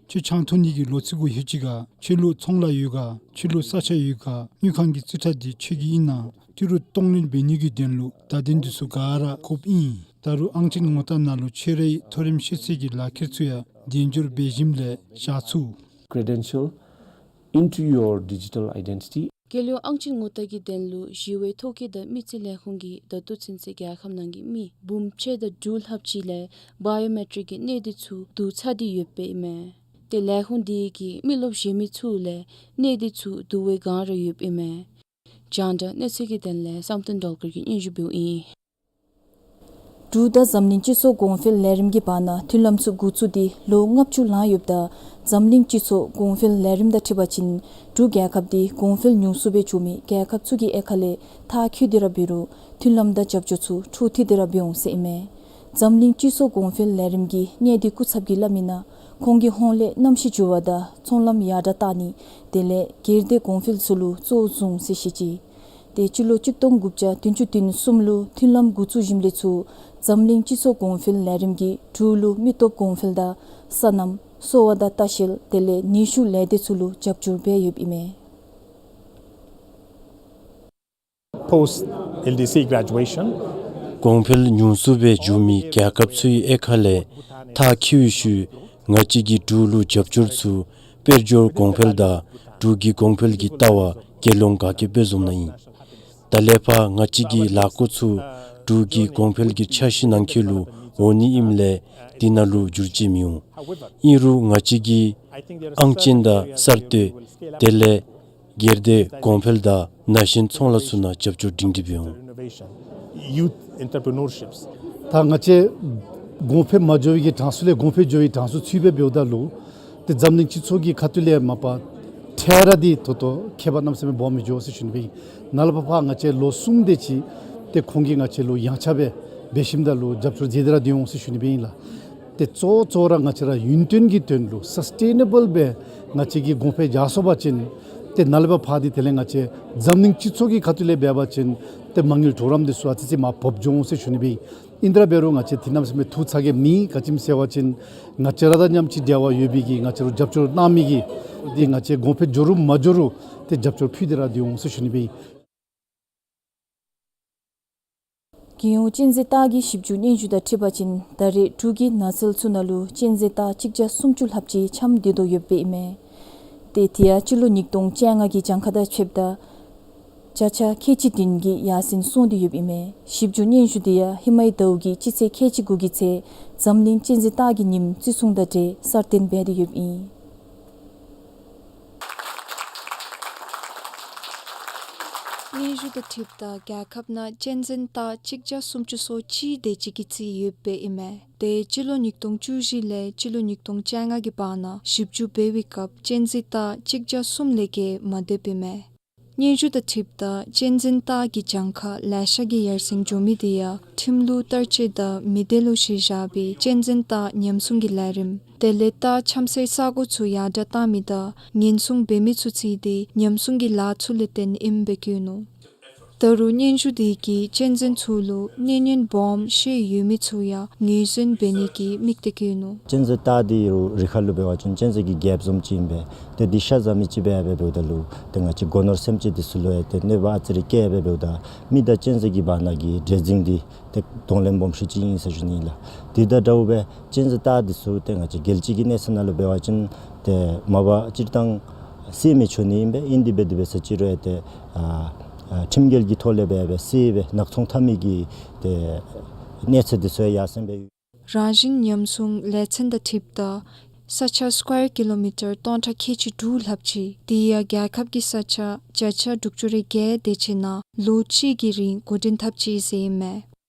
ཁྱོད་ཆང་འཐུང་ནི་གི་ལོ་ཚིགས་གུ་ལྷོད་ཅི་ག། ཁྱོད་ལུ་ཚོང་ལཱ་ཡོད་ག། ཁྱོད་ལུ་ས་ཆ་ཡོད་ག། དངུལ་ཁང་གི་རྩིས་ཁྲ་འདི་ཁྱོད་ཀྱི་ཨིན་ན། ཏི་རུ་གཏོང་ལེན་འབད་ནི་གི་དོན་ལུ་བརྡ་དོན་འདི་ཚུ་ག་ར་དགོཔ་ཨིན། ད་རུང་ཨང་ཅན་ངོ་རྟགས་ནང་ལུ་ཁྱོད་རའི་མཐོ་རིམ་ཤེས་ཚད་ཀྱི་ལག་ཁྱེར་ཚུ་ཡང་དལ་འབྱོར་འབད་ཞིནམ་ལས་བཞག་ཚུགས། Credential into your digital identity. རྒྱལ་ཡོངས་ཨང་ཅན་ངོ་རྟགས་ཀྱི་དོན་ལུ་ཞི་བའི་ཐོ་བཀོད་དང་མི་རྩིས་ལས་ཁུངས་ཀྱིས་ད་ལྟོ་ཚུན་ཚོད་རྒྱལ་ཁབ་ནང་གི་མི་འབུམ་གཅིག་དང་དྲུག་ལྷགཔ་ཅིག་ལས་བ་ཡོ་མེ་ཊིག་གི་གནས་སྡུད་ཚུ་བསྡུ་ཚར་ཏེ་ཡོདཔ་ཨིན་མས། ཏེ་ལས་ཁུངས་འདི་གིས་མི་རློབས་བཞེས་མི་ཚུ་ལས་གནས་སྡུད་ཚུ་བསྡུ་བའི་བསྒང་ར་ཡོདཔ་ཨིན་མས། རྒྱང་བསྒྲགས་གནས་ཚུལ་གྱི་དོན་ལས་བསམ་གཏན་སྒྲོལ་དཀར་གྱིས་སྙན་ཞུ་འབདཝ་ཨིན། འབྲུག་དང་འཛམ་གླིང་སྤྱི་ཚོགས་གོང་འཕེལ་ལས་རིམ་གྱི་བར་ན་མཐུན་ལམ་ཚུ་འགོ་བཙུགས་ཏེ་ལོ་ལྔ་བཅུ་ལང་ཡོདཔ་ད་འཛམ་གླིང་སྤྱི་ཚོགས་གོང་འཕེལ་ལས་རིམ་དང་འཁྲིལ་བ་ཅིན་འབྲུག་རྒྱལ་ཁབ་འདི་གོང་འཕེལ་ཉུང་སུ་སྦེ་འགྱོ་མི་རྒྱལ་ཁབ་ཚུ་གི་དབྱེ་ཁ་ལས་མཐར་འཁྱོལ་ཏེ་ར་འབད་རུང་མཐུན་ལམ་དང་རྒྱབ་སྐྱོར་ཚུ་འཕྲོ་མཐུད་དེ་ར་འབད་འོང་ཟེར་ཨིན་མས། འཛམ་གླིང་སྤྱི་ཚོགས་གོང་འཕེལ་ལས་རིམ་གྱི་གནད་དོན་སྐུ་ཚབ་ཀྱིས་སླབ་མི་ནང་ཁོང་གིས་ཧོང་ལས་གནམ་གཤིས་འགྱུར་བ་དང་ཚོང་ལམ་ཡར་དྲགས་བཏང་ནི་དེ་ལས་སྒེར་སྡེ་གོང་འཕེལ་ཚུ་ལུ་གཙོ་བོ་བཟུང་ཟེར་བཤད་ཅི། ཏེ་སྤྱི་ལོ་གཅིག་སྟོང་དགུ་བརྒྱ་བདུན་ཅུ་དོན་གསུམ་ལུ་མཐུན་ལམ་འགོ་བཙུགས་ཞིནམ་ལས་ཚུར་འཛམ་གླིང་སྤྱི་ཚོགས་གོང་འཕེལ་ལས་རིམ་གྱིས་འབྲུག་ལུ་མི་སྟོབས་གོང་འཕེལ་དང་སོ་ནམ་གསོ་བ་དང་ལྟ་བཤལ་དེ་ལས་ནུས་ཤུགས་ལས་སྡེ་ཚུ་ལུ་རྒྱབ་སྐྱོར་འབད་ཡོདཔ་ཨིན་མས། Post L D C graduation. གོང་འཕེལ་ཉུང་སུ་སྦེ་འགྱོ་མི་རྒྱལ་ཁབ་ཚུའི་དབྱེ་ཁ་ལས་མཐར་འཁྱོལ་བའི་ཤུལ་ང་བཅས་ཀྱིས་འབྲུག་ལུ་རྒྱབ་སྐྱོར་ཚུ་དཔལ་འབྱོར་གོང་འཕེལ་དང་འབྲུག་གི་གོང་འཕེལ་གྱི་ལྟ་བ་རྒྱལ་ཡོངས་ག་གིས་སྦེ་བཟུམ་ནང་ཨིན། ད་ལས་ཕར་ང་བཅས་ཀྱི་ལཱ་འགོ་ཚུ་འབྲུག་གི་གོང་འཕེལ་གྱི་ཆ་ཤས་ནང་འཁོད་ལུ་འོང་ནི་ཨིནམ་ལས་འདི་ནང་ལུ་འགྱུར་བཅོས་མི་འོང་། ཨིན་རུང་ང་བཅས་ཀྱིས་ཨང་ཅན་དང་གསར་གཏོད་དེ་ལས་སྒེར་སྡེ་གོང་འཕེལ་དང་ན་གཞོན་ཚོང་ལཱ་ཚུ་ནང་རྒྱབ་སྐྱོར་སྒྲིང་སྒྲི་འབད་འོང་། Youth entrepreneurships. ད་ང་བཅས་གོང་འཕེལ་མ་འགྱོ་བའི་གི་གྲངས་སུ་ལས་གོང་འཕེལ་འགྱོ་བའི་གྲངས་སུ་ཚུད་སྦེ་འབདཝ་ད་ལུ་ཏེ་འཛམ་གླིང་སྤྱི་ཚོགས་ཀྱི་ཁ་ཐུག་ལས་མ་པ་འཕྲལ་ར་འདི་ད་ལྟོ་ཁྱད་པར་གནམ་མེད་ས་མེད་སྦོམ་སྦེ་འགྱོ་ཟེར་ཞུ་ནི་སྦེ་ཨིན། ནཱ་ལས་ཕར་ཕར་ང་བཅས་ལོ་གསུམ་དེ་ཅིག་ཏེ་ཁོང་གིས་ང་བཅས་ལུ་ཡངས་ཆག་སྦེ་འབད་ཞིནམ་ད་ལུ་རྒྱབ་སྐྱོར་མཛད་དེ་ར་སྡོད་འོང་ཟེར་ཞུ་ནི་སྦེ་ཨིན་ལགས། ཏེ་གཙོ་གཙོ་ར་ང་བཅས་ར་ཡུན་བརྟན་གྱི་དོན་ལུ་སཱསི་ཊེ་ནེ་བཱལ་སྦེ་ང་བཅས་ཀྱིས་གོང་འཕེལ་རྒྱས་སོང་པ་ཅིན་ཏེ་ནཱ་ལས་ཕར་ཕར་འདི་དེ་ལས་ང་བཅས་འཛམ་གླིང་སྤྱི་ཚོགས་ཀྱི་ཁ་ཐུག་ལས་འབད་བ་ཅིན་ཏེ་མ་དངུལ་གྲོགས་རམ་འདི་ཚུ་ཨ་ཙི་ཙི་མར་བབས་འགྱོ་འོང་ཟེར་ཞུ་ནི་སྦེ་ཨིན། ཨིན་ཏེ་ར་འབད་རུང་ང་བཅས་འདི་གནམ་མེད་ས་མེད་ཐུགས་ཚ་གྱང་མེད། ག་ཅི་སྨོ་ཟེར་བ་ཅིན་ང་བཅས་ར་དང་མཉམ་གཅིག་འབྲེལ་བ་ཡོད་པའི་གི་ང་བཅས་ལུ་རྒྱབ་སྐྱོར་གནང་མི་གིས་འདི་ང་བཅས་གོང་འཕེལ་འགྱོ་རུང་མ་འགྱོ་རུང་ཏེ་རྒྱབ་སྐྱོར་ཕུལ་ཏེ་ར་སྡོད་འོང་ཟེར་ཞུ་ནི་སྦེ་ཨིན། རྒྱལ་ཡོངས་གཅན་གཟན་སྟག་གི་ཞིབ་འཇུག་སྙན་ཞུ་དང་འཁྲིལ་བ་ཅིན་ད་རེས་འབྲུག་གི་ནགས་ཚལ་ཚུ་ནང་ལུ་གཅན་གཟན་སྟག་གཅིག་བརྒྱ་སུམ་ཅུ་ལྷགཔ་ཅིག་འཁྱམས་སྡོད་དོ་ཡོདཔ་ཨིན་མས། ཏེ་དེ་ཡང་སྤྱི་ལོ་ཉིས་སྟོང་བཅོ་ལྔ་གི་གྱངས་ཁ་དང་ཕྱདཔ་ད་བརྒྱ་ཆ་ཁལ་གཅིག་བདུན་གྱིས་ཡར་སེང་སོང་སྟེ་ཡོདཔ་ཨིན་མས། ཞིབ་འཇུག་སྙན་ཞུ་དེ་ཡང་ཧེ་མའི་ཟླཝ་གི་སྤྱི་ཚེས་ཁལ་གཅིག་དགུ་གི་ཚེ་འཛམ་གླིང་གཅན་གཟན་སྟག་གི་ཉིནམ་བརྩི་སྲུང་དང་འབྲེལ་གསར་བཏོན་འབད་དེ་ཡོདཔ་ཨིན། སྙན་ཞུ་དང་འཁྲིལཝ་ད་རྒྱལ་ཁབ་ནང་གཅན་གཟན་སྟག་གཅིག་བརྒྱ་སུམ་ཅུ་སོ་གཅིག་དེ་ཅིག་གི་རྩིས་ཡོདཔ་ཨིན་མས། ཏེ་སྤྱི་ལོ་ཉིས་སྟོང་བཅུ་བཞི་ལས་སྤྱི་ལོ་ཉིས་སྟོང་བཅོ་ལྔ་གི་བར་ན་ཞིབ་འཇུག་འབད་བའི་སྐབས་གཅན་གཟན་སྟག་གཅིག་བརྒྱ་གསུམ་ལས་བརྒལ་མ་སྡོདཔ་ཨིན་མས། སྙན་ཞུ་དང་འཁྲིལཝ་ད་གཅན་གཟན་སྟག་གི་གྱངས་ཁ་ལེ་ཤ་གིས་ཡར་སེང་འགྱོ་མི་དེ་ཡང་ཁྲིམས་ལུགས་བསྟར་སྤྱོད་དང་མི་སྡེ་ལུ་གཞི་བཞག་པའི་གཅན་གཟན་སྟག་ཉམས་སྲུང་གི་ལས་རིམ་དེ་ལས་སྟག་འཁྱམ་སའི་ས་གོ་ཚུ་ཡར་དྲགས་བཏང་མི་དང་ཉེན་སྲུང་འབད་མི་ཚུ་བརྩིས་ཏེ་ཉམས་སྲུང་གི་ལཱ་ཚུ་ལས་བརྟེན་ཨིནམ་སྦེ་བཀོད་ནུག། ད་རུང་སྙན་ཞུ་དེ་གིས་གཅན་གཟན་ཚུ་ལུ་གནོད་ཉེན་སྦོམ་ཤོས་ཡོད་མི་ཚུ་ཡང་ངོས་འཛིན་འབད་ནི་གི་དམིགས་གཏད་བཀོད་ནུག། གཅན་གཟན་སྟག་འདི་རུ་རིགས་ཁ་ལུ་འབད་བ་ཅིན་གཅན་གཟན་གྱི་རྒྱལཔོ་བཟུམ་ཅིག་ཨིན་པས། ཏེ་འདི་ཤ་བཟའ་མི་ཅིག་སྦེ་འབད་འབདཝ་ད་ལུ་ཏེ་ང་བཅས་སྒོ་ནོར་སེམས་ཅན་འདི་ཚུ་ལུ་ཡང་ཏེ་གནོད་པ་ཨ་ཙི་རེ་བཀལ་སྦེ་འབདཝ་ད་མི་དང་གཅན་གཟན་གྱི་བར་ན་གི་འདྲེས་འཛིང་འདི་ཏེ་གདོང་ལེན་སྦོམ་ཤོས་ཅིག་ཨིན་ཟེར་ཞུ་ནི་ལགས། དེ་དང་འདྲཝ་སྦེ་གཅན་གཟན་སྟག་འདི་ཚུ་ཏེ་ང་བཅས་རྒྱལ་སྤྱི་གི་གནས་ཚད་ནང་ལུ་འབད་བ་ཅིན་ཏེ་མ་པ་སྤྱིར་བཏང་བསད་མི་ཆོག་ནི་ཨིན་པས། ཨིན་དེ་འབད་དེ་འབད་ས་ཅིག་རུང་ཡང་ཏེ་ཨ་ཨ་ཁྲིམས་འགལ་གྱི་ཐོག་ལས་འབད་འབད་བསད་སྦེ་ནག་ཚོང་འཐབ་མི་གི་ཏེ་གནས་ཚད་འདི་ཚུ་ཡང་ཡར་སེང་སྦེ་ཡོད། རང་བཞིན་ཉམས་སྲུང་ལས་ཚན་དང་འཁྲིལཝ་ད་ ས་ཆ་སི་ཀོ་ཡར་ཀི་ལོ་མི་ཊར་སྟོང་ཕྲག་ཁལ་གཅིག་དྲུག་ལྷགཔ་ཅིག་དེ་ཡང་རྒྱལ་ཁབ་ཀྱི་ས་ཆ་བརྒྱ་ཆ་དྲུག་ཅུ་རེ་བརྒྱད་དེ་ཅིག་ནང་ལོ་གཅིག་གི་རིང་འགོ་འདྲེན་འཐབ་ཅི་ཟེར་ཨིན་མས།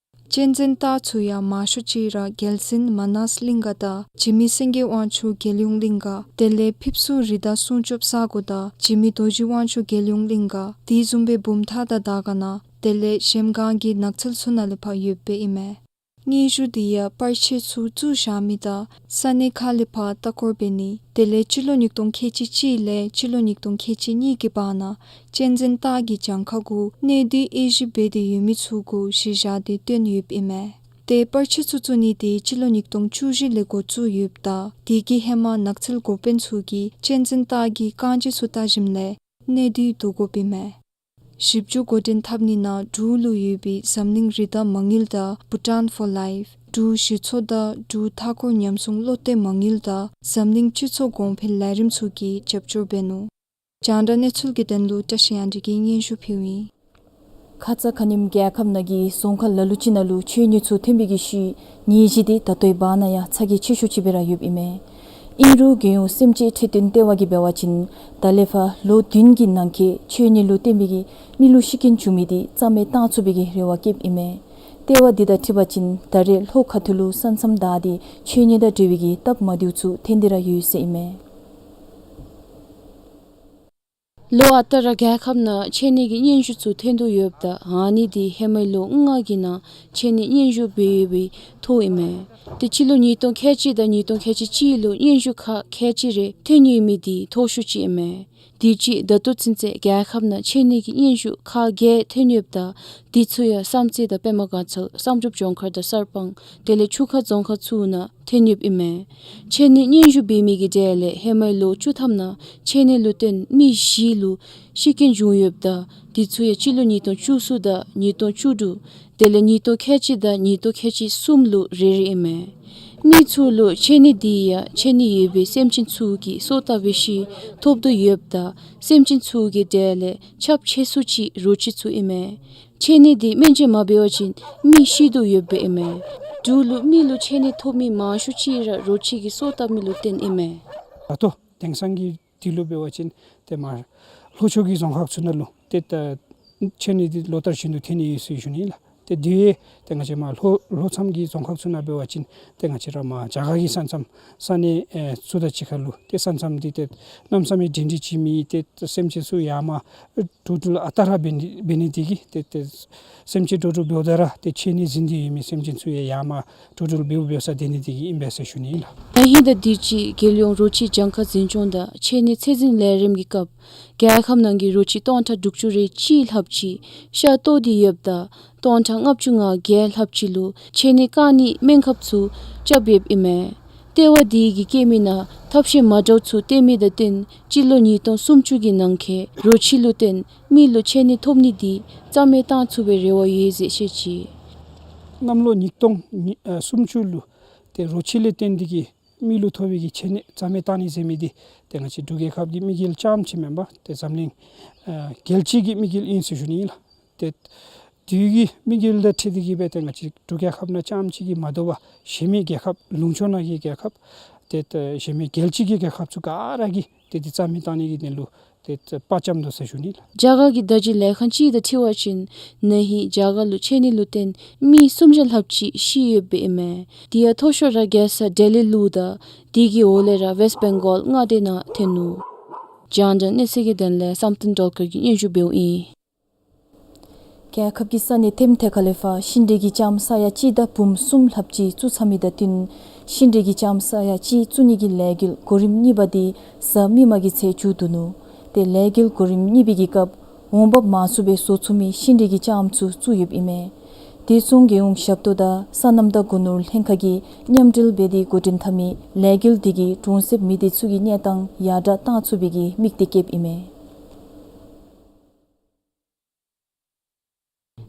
གཅན་གཟན་སྟག་ཚུ་ཡང་མང་ཤོས་ཅིག་ར་རྒྱལ་ཟིན་མ་ནཱས་གླིང་ག་དང་འཇིགས་མེད་སེང་གེ་དབང་ཕྱུག་རྒྱལ་ཡོངས་གླིང་ག་དེ་ལས་ཕེབས་བསུ་རི་དྭགས་སྲུང་སྐྱོབ་ས་གོ་དང་འཇིགས་མེད་རྡོ་རྗེ་དབང་ཕྱུག་རྒྱལ་ཡོངས་གླིང་ག་དེ་བཟུམ་སྦེ་བུམ་ཐང་དང་དར་དཀར་ནང་དེ་ལས་གཞལམ་སྒང་གི་ནགས་ཚལ་ཚུ་ནང་ལས་ཕར་ཡོདཔ་ཨིན་མས། སྙན་ཞུ་དེ་ཡང་པར་ཆས་ཚུ་བཙུགས་བཞག་མི་དང་ས་གནས་ཁག་ལས་ཕར་ལྟ་སྐོར་འབད་ནི་དེ་ལས་སྤྱི་ལོ་ཉིས་སྟོང་ཁལ་གཅིག་གཅིག་ལས་སྤྱི་ལོ་ཉིས་སྟོང་ཁལ་གཅིག་གཉིས་ཀྱི་བར་ན་གཅན་གཟན་སྟག་གི་གྱངས་ཁ་གུ་གནས་སྡུད་དབྱེ་ཞིབ་འབད་དེ་ཡོད་མི་ཚུ་གུ་གཞི་བཞག་སྟེ་བཏོན་ཡོདཔ་ཨིན་མས། ཏེ་པར་ཆས་ཚུ་བཙུགས་ནི་དེ་སྤྱི་ལོ་ཉིས་སྟོང་བཅུ་བཞི་ལས་འགོ་བཙུགས་ཡོདཔ་ད་དེ་གི་ཧེ་མ་ནགས་ཚལ་འགོ་དཔོན་ཚུ་གིས་གཅན་གཟན་སྟག་གི་རྐང་རྗེས་ཚུ་བལྟ་ཞིནམ་ལས་གནས་སྡུད་བཏོན་དགོཔ་ཨིན་མས། ཞིབ་འཇུག་འགོ་འདྲེན་འཐབ་ནི་ནང་འབྲུག་ལུ་ཡོད་པའི་འཛམ་གླིང་རི་དྭགས་མ་དངུལ་དང་Bhutan for Life འབྲུག་གཞི་ཚོགས་དང་འབྲུག་མཐའ་འཁོར་ཉམས་སྲུང་བློ་གཏད་མ་དངུལ་དང་འཛམ་གླིང་སྤྱི་ཚོགས་གོང་འཕེལ་ལས་རིམ་ཚུ་གིས་རྒྱབ་སྐྱོར་འབད་ནུག། རྒྱང་བསྒྲགས་གནས་ཚུལ་གྱི་དོན་ལུ་བཀྲ་ཤིས་དབྱངས་སྒྲོན་གྱིས་སྙན་ཞུ་ཕུལཝ་ཨིན། ཁ་ཙ་ཁ་ཉིནམ་རྒྱལ་ཁབ་ནང་གི་རྫོང་ཁག་ལ་ལུ་ཅིག་ནང་ལུ་ཆོས་ཉིད་ཚུ་ཐོན་པའི་གི་ཤུལ་ཉེས་བྱ་དེ་ད་ལྟོའི་བར་ན་ཡང་ཚ་གྱང་ཆེ་ཤོས་ཅིག་སྦེ་ར་ཡོདཔ་ཨིན་མས། ཨིན་རུང་རྒྱལ་ཡོངས་སེམས་ཅན་ཆེད་དོན་ལྟེ་བ་གིས་འབད་བ་ཅིན་ད་ལས་ཕར་ལོ་བདུན་གྱི་ནང་འཁོད་ཆོས་ཉིད་ལུ་བརྟེན་པའི་གི་མི་ལུ་ཤི་རྐྱེན་བྱུང་མི་དེ་རྩ་མེད་བཏང་ཚུགས་པའི་གི་རེ་བ་བསྐྱེདཔ་ཨིན་མས། ལྟེ་བ་དེ་དང་འཁྲིལ་བ་ཅིན་ད་རེས་ལྷོ་ཁ་ཐུག་ལུ་ས་མཚམས་བདའ་སྟེ་ཆོས་ཉིད་དང་འབྲེལ་བའི་གི་སྟབས་མ་བདེཝ་ཚུ་ཐོན་ཏེ་ར་ཡོད་ཟེར་ཨིན་མས། ལོ་ཨ་རྟག་ར་རྒྱལ་ཁབ་ནང་འཆད་ཉན་གྱི་སྙན་ཞུ་ཚུ་ཐོན་དོ་ཡོདཔ་ད་ཨ་ནི་དེ་ཧེ་མའི་ལོ་ལྔ་གི་ནང་འཆད་ཉན་སྙན་ཞུ་འབད་ཡོད་པའི་ཐོ་ཨིན་མས། དེ་སྤྱི་ལོ་ཉིས་སྟོང་ཁལ་གཅིག་དང་ཉིས་སྟོང་ཁལ་གཅིག་གཅིག་ལུ་སྙན་ཞུ་ཁག་ཁལ་གཅིག་རེ་ཐོན་ཡོད་མི་དེ་མཐོ་ཤོས་ཅིག་ཨིན་མས། དེ་ཅིག་ད་ལྟོ་ཚུན་ཚོད་རྒྱལ་ཁབ་ནང་འཆད་ཉན་གྱི་སྙན་ཞུ་ཁག་བརྒྱད་ཐོན་ཡོདཔ་ད་དེ་ཚུ་ཡང་བསམ་རྩེ་དང་པདྨ་དགའ་ཚལ་བསམ་གྲུབ་ལྗོངས་མཁར་དང་གསར་སྤང་དེ་ལས་ཆུ་ཁ་རྫོང་ཁག་ཚུ་ནང་ཐོན་ཡོདཔ་ཨིན་མས། འཆད་ཉན་སྙན་ཞུ་འབད་མི་གི་གྲས་ལས་ཧེ་མའི་ལོ་བཅུ་ཐམ་ནང་འཆད་ཉན་ལུ་བརྟེན་མི་བཞི་ལུ་ཤི་རྐྱེན་བྱུང་ཡོདཔ་ད་དེ་ཚུ་ཡང་སྤྱི་ལོ་ཉིས་སྟོང་བཅུ་གསུམ་དང་ཉིས་སྟོང་བཅུ་དྲུག་དེ་ལས་ཉིས་སྟོང་ཁལ་གཅིག་དང་ཉིས་སྟོང་ཁལ་གཅིག་གསུམ་ལུ་རེ་རེ་ཨིན་མས། མི་ཚུ་ལུ་འཆད་ཉན་དེ་ཡང་འཆད་ཉན་ཡོད་པའི་སེམས་ཅན་ཚུ་གིས་སོ་བཏབ་པའི་ཤུལ་ཐོབ་དོ་ཡོདཔ་ད་སེམས་ཅན་ཚུ་གི་གྲས་ལས་ཁྱབ་ཆེ་སུ་ཅིག་རོ་ཁྱི་ཚུ་ཨིན་མས། འཆད་ཉན་དེ་སྨན་བཅོས་མ་འབད་བ་ཅིན་མི་ཤི་དོ་ཡོདཔ་ཨིན་མས། འབྲུག་ལུ་མི་ལུ་འཆད་ཉན་ཐོབ་མི་མང་ཤོས་ཅིག་ར་རོ་ཁྱི་གིས་སོ་བཏབ་མི་ལུ་བརྟེན་ཨིན་མས། ད་ལྟོ་དེང་སང་གི་དུས་ལུ་འབད་བ་ཅིན་ཏེ་མར་ལྷོ་ཕྱོགས་ཀྱི་རྫོང་ཁག་ཚུ་ནང་ལུ་ཏེ་ད་འཆད་ཉན་དེ་ལོ་ལྟར་བཞིན་དུ་ཐོན་ནི་ཡོད་ཟེར་ཞུ་ནི་ལགས། ཏེ་དེ་ཏེ་ང་བཅས་མར་ལྷོ་ལྷོ་མཚམས་ཀྱི་རྫོང་ཁག་ཚུ་ནང་འབད་བ་ཅིན་ཏེ་ང་བཅས་ར་མར་རྒྱ་གར་གྱི་ས་མཚམས་ས་གནས་ཨེ་ཚུ་དང་གཅིག་ཁར་ལུ་ཏེ་ས་མཚམས་དེ་ཏེ་གནམ་མེད་ས་མེད་འདྲིས་འདྲིས་ཅིག་མེད། ཏེ་སེམས་ཅན་ཚུ་ཡར་མར་འགྲོ་འགྲུལ་ཨ་རྟག་ར་འབད་ནི་འབད་ནི་དེ་གིས་ཏེ་ཏེ་སེམས་ཅན་འགྲོ་འགྲུལ་འབདཝ་ད་ར་ཏེ་འཆད་ཉན་གཟིགས་ཏེ་ཡོད་མི་སེམས་ཅན་ཚུ་ཡང་ཡར་མར་འགྲོ་འགྲུལ་འབདཝ་འབདཝ་ས་སྡོད་ནི་དེ་གིས་ཨིན་པས་ཟེར་ཞུ་ནི་ཨིན་ལགས། ད་ཧིང་དང་དུས་ཅི་རྒྱལ་ཡོངས་རོ་ཁྱི་གྱངས་ཁ་འཛིན་སྐྱོང་དང་འཆད་ཉན་ཚད་འཛིན་ལས་རིམ་གྱི་སྐབས་རྒྱལ་ཁབ་ནང་གི་རོ་ཁྱི་སྟོང་ཕྲག་དྲུག་ཅུ་རེ་གཅིག་ལྷགཔ་ཅིག་ཤ་བཏོག་སྟེ་ཡོདཔ་ད་སྟོང་ཕྲག་ལྔ་བཅུ་ང་བརྒྱད་ལྷགཔ་ཅིག་ལུ་འཆད་ཉན་བཀག་ནིའི་སྨན་ཁབ་ཚུ་རྐྱབ་ཡོདཔ་ཨིན་མས། ལྟེ་བ་དེ་གིས་བཀོད་མི་ནང་ཐབས་ཤེས་མ་འདྲཝ་ཚུ་བཏོན་མི་དང་བསྟུན་སྤྱི་ལོ་ཉིས་སྟོང་སུམ་ཅུ་གི་ནང་འཁོད་རོ་ཁྱི་ལུ་བརྟེན་མི་ལུ་འཆད་ཉན་ཐོབ་ནི་དེ་རྩ་མེད་བཏང་ཚུགས་པའི་རེ་བ་ཡོད་ཟེར་བཤད་ཅི། གནམ་ལོ་ཉིས་སྟོང་ཉི་ཨ་སུམ་ཅུ་ལུ་ཏེ་རོ་ཁྱི་ལས་བརྟེན་ཏེ་གིས་མི་ལུ་ཐོབ་པའི་གི་འཆད་ཉན་རྩ་མེད་བཏང་ནི་ཟེར་མི་དེ་ཏེ་ང་བཅས་འབྲུག་རྒྱལ་ཁབ་ཀྱི་དམིགས་ཡུལ་རྐྱངམ་ཅིག་མེན་པར་ཏེ་འཛམ་གླིང་ཨ་རྒྱལ་སྤྱི་གི་དམིགས་ཡུལ་ཨིན་ཟེར་ཞུ་ནི་ཨིན་ལགས། ཏེ་དུས་ཀྱི་དམིགས་ཡུལ་དང་འཁྲིལ་ཏེ་གིས་སྦེ་ཏེ་ང་བཅས་འབྲུག་རྒྱལ་ཁབ་ནང་རྐྱངམ་ཅིག་གིས་མ་དོ་བར་གཞན་མི་རྒྱལ་ཁབ་ལུང་ཕྱོགས་ནང་གི་རྒྱལ་ཁབ་ཏེ་ཏེ་གཞན་མི་རྒྱལ་སྤྱི་གི་རྒྱལ་ཁབ་ཚུ་ག་ར་གིས་ཏེ་དེ་རྩ་མེད་བཏང་ནི་གི་དོན་ལུ་ཏེ་དཔའ་བཅམ་དོ་ཟེར་ཞུ་ནི་ལགས། རྒྱ་གར་གྱི་བརྡ་བརྒྱུད་ལས་ཁང་ཅིག་དང་འཁྲིལ་བ་ཅིན་ན་ཧིང་རྒྱ་གར་ལུ་འཆད་ཉན་ལུ་བརྟེན་མི་སུམ་བརྒྱ་ལྷགཔ་ཅིག་ཤི་ཡོདཔ་ཨིན་མས། དེ་ཡང་མཐོ་ཤོས་ར་རྒྱལ་ས་ལྡི་ལི་ལུ་དང་དེ་གི་འོག་ལས་ར་ཝེསཊ་བེང་གཱོལ་མངའ་སྡེ་ནང་ཐོན་ནུག། རྒྱང་བསྒྲགས་གནས་ཚུལ་གྱི་དོན་ལས་བསམ་གཏན་སྒྲོལ་དཀར་གྱིས་སྙན་ཞུ་འབདཝ་ཨིན། རྒྱལ་ཁབ་ཀྱི་ས་གནས་ཐེམ་ཐེ་ཁ་ལས་ཕར་ཤིང་འབྲས་ཀྱི་ལྕངམ་ས་ཡ་གཅིག་དང་འབུམ་གསུམ་ལྷགཔ་ཅིག་བཙུགས་ཚར་མི་དང་བསྟུན་ཤིང་འབྲས་ཀྱི་ལྕངམ་ས་ཡ་གཅིག་བཙུགས་ནི་གི་ལས་འགུལ་གོ་རིམ་གཉིས་པ་དེ་གཟའ་མིག་དམར་གྱི་ཚེ་མཇུག་བསྡུ་ནུག། ཏེ་ལས་འགུལ་གོ་རིམ་གཉིས་པའི་གི་སྐབས་འོང་འབབ་མང་སུ་སྦེ་བཟོ་ཚུགས་མི་ཤིང་འབྲས་ཀྱི་ལྕངམ་ཚུ་བཙུགས་ཡོདཔ་ཨིན་མས། དེ་མཚུངས་རྒྱལ་ཡོངས་ཞབས་ཏོག་དང་སོ་ནམ་དང་སྒོ་ནོར་ལྷན་ཁག་གིས་མཉམ་འབྲེལ་འབད་དེ་འགོ་འདྲེན་འཐབ་མི་ལས་འགུལ་དེ་གིས་གྲོང་གསེབ་མི་སྡེ་ཚུ་གི་གནས་སྟངས་ཡར་དྲག་བཏང་ཚུགས་པའི་གི་དམིགས་གཏད་བསྐྱེདཔ་ཨིན་མས།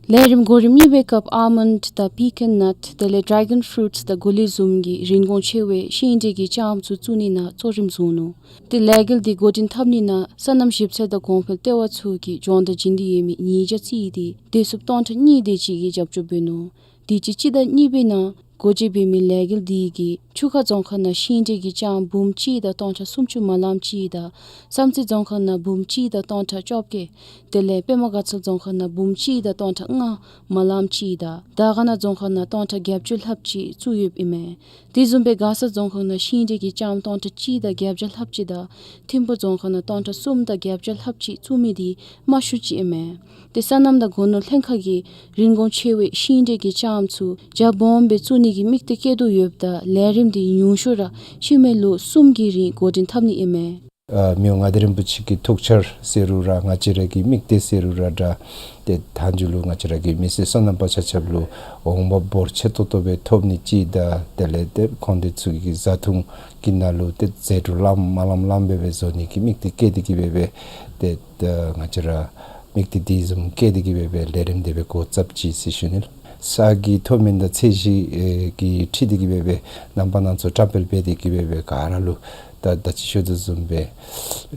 ལས་རིམ་གོ་རིམ་གཉིས་པའི་སྐབས་ཨཱལ་མཱོནཌ་དང་པི་ཀཱན་ནཊ་དེ་ལས་ཌྲེ་གཱོན་ཕུ་རུཊ་དང་གུ་ལི་བཟུམ་གྱི་རིན་གོང་ཆེ་བའི་ཤིང་འབྲས་ཀྱི་ལྕངམ་ཚུ་བཙུགས་ནི་ནང་གཙོ་རིམ་བཟུང་ནུག། ཏེ་ལས་འགུལ་དེ་འགོ་འདྲེན་འཐབ་ནི་ནང་སོ་ནམ་ཞིབ་འཚོལ་དང་གོང་འཕེལ་ལྟེ་བ་ཚུ་གིས་སྦྱོང་བརྡར་བྱིན་ཏེ་ཡོད་མི་ཉིས་བརྒྱ་བརྩིས་ཏེ་བདེ་སྲུངཔ་སྟོང་ཕྲག་གཉིས་དེ་ཅིག་གིས་རྒྱབ་སྐྱོར་འབད་ནུག། དེ་ཅིག་སྤྱི་ཟླ་གཉིས་པའི་ནང་ སྒོ་འབྱེད་འབད་མི་ལས་འགུལ་འདི་གིས་ཆུ་ཁ་རྫོང་ཁག་ནང་ཤིང་འབྲས་ཀྱི་ལྕངམ་འབུམ་གཅིག་དང་སྟོང་ཕྲག་སུམ་ཅུ་མ་ལམ་གཅིག་དང་བསམ་རྩེ་རྫོང་ཁག་ནང་འབུམ་གཅིག་དང་སྟོང་ཕྲག་བཅོ་བརྒྱད། དེ་ལས་པདྨ་དགའ་ཚལ་རྫོང་ཁག་ནང་འབུམ་གཅིག་དང་སྟོང་ཕྲག་ལྔ་མ་ལམ་གཅིག་དང་དར་དཀར་ན་རྫོང་ཁག་ནང་སྟོང་ཕྲག་བརྒྱད་ཅུ་ལྷགཔ་ཅིག་བཙུགས་ཡོདཔ་ཨིན་མས། དེ་བཟུམ་སྦེ་མགར་ས་རྫོང་ཁག་ནང་ཤིང་འབྲས་ཀྱི་ལྕངམ་སྟོང་ཕྲག་གཅིག་དང་བརྒྱད་བརྒྱ་ལྷགཔ་ཅིག་དང་ཐིམ་ཕུ་རྫོང་ཁག་ནང་སྟོང་ཕྲག་གསུམ་དང་བརྒྱད་བརྒྱ་ལྷགཔ་ཅིག་བཙུགས་མི་འདི་མ་ཤུལ་ཅིག་ཨིན་མས། ཏེ་སོ་ནམ་དང་སྒོ་ནོར་ལྷན་ཁག་གིས་རིན་གོང་ཆེ་བའི་ཤིང་འབྲས་ཀྱི་ལྕངམ་ཚུ་རྒྱ་སྦོམ་སྦེ་བཙུགས་ནི་གི་དམིགས་གཏད་བསྐྱེད་དོ་ཡོདཔ་ད་ལས་རིམ་འདི་ཉུང་ཤོས་ར་ཤུལ་མའི་ལོ་གསུམ་གྱི་རིང་འགོ་འདྲེན་འཐབ་ནི་ཨིན་མས། ཨ་མི་དབང་མངའ་བདག་རིན་པོ་ཆེ་གི་ཐུགས་འཆར་ཟེར་རུང་ར་ང་བཅས་ར་གི་དམིགས་གཏད་ཟེར་རུང་ར་འདྲ། ཏེ་མཐའ་མཇུག་ལུ་ང་བཅས་ར་གི་མི་སེར་སོ་ནམ་པ་ཆ་ཁྱབ་ལུ་འོང་འབབ་འབོར་ཆེ་ཏོག་ཏོ་སྦེ་ཐོབ་ནི་ཅིག་དང་དེ་ལས་ཏེ་ཁོང་དེ་ཚུ་གི་བཟའ་འཐུང་གི་ནང་ལུ་ཏེ་ཟད་འགྲོ་ལངམ་མ་ལངམ་ལངམ་སྦེ་སྦེ་བཟོ་ནི་གི་དམིགས་གཏད་བསྐྱེད་དེ་གི་སྦེ་སྦེ་ཏེ་ད་ང་བཅས་ར་དམིགས་གཏད་དེ་བཟུམ་བསྐྱེད་དེ་གི་སྦེ་སྦེ་ལས་རིམ་དེ་སྦེ་འགོ་བཙུགསཔ་ཅིག་ཟེར་ཞུ་ནི་ལགས། ས་གི་མཐོ་དམན་དང་ཚད་གཞི་ཨེ་གི་འཁྲིལ་ཏེ་གི་སྦེ་སྦེ་རྣམ་པ་སྣ་ཚོགས་བཀྲམ་སྤེལ་འབད་དེ་གི་སྦེ་སྦེ་ག་ར་ལུ་ད་ད་ཅི་ཞུ་དོ་བཟུམ་སྦེ་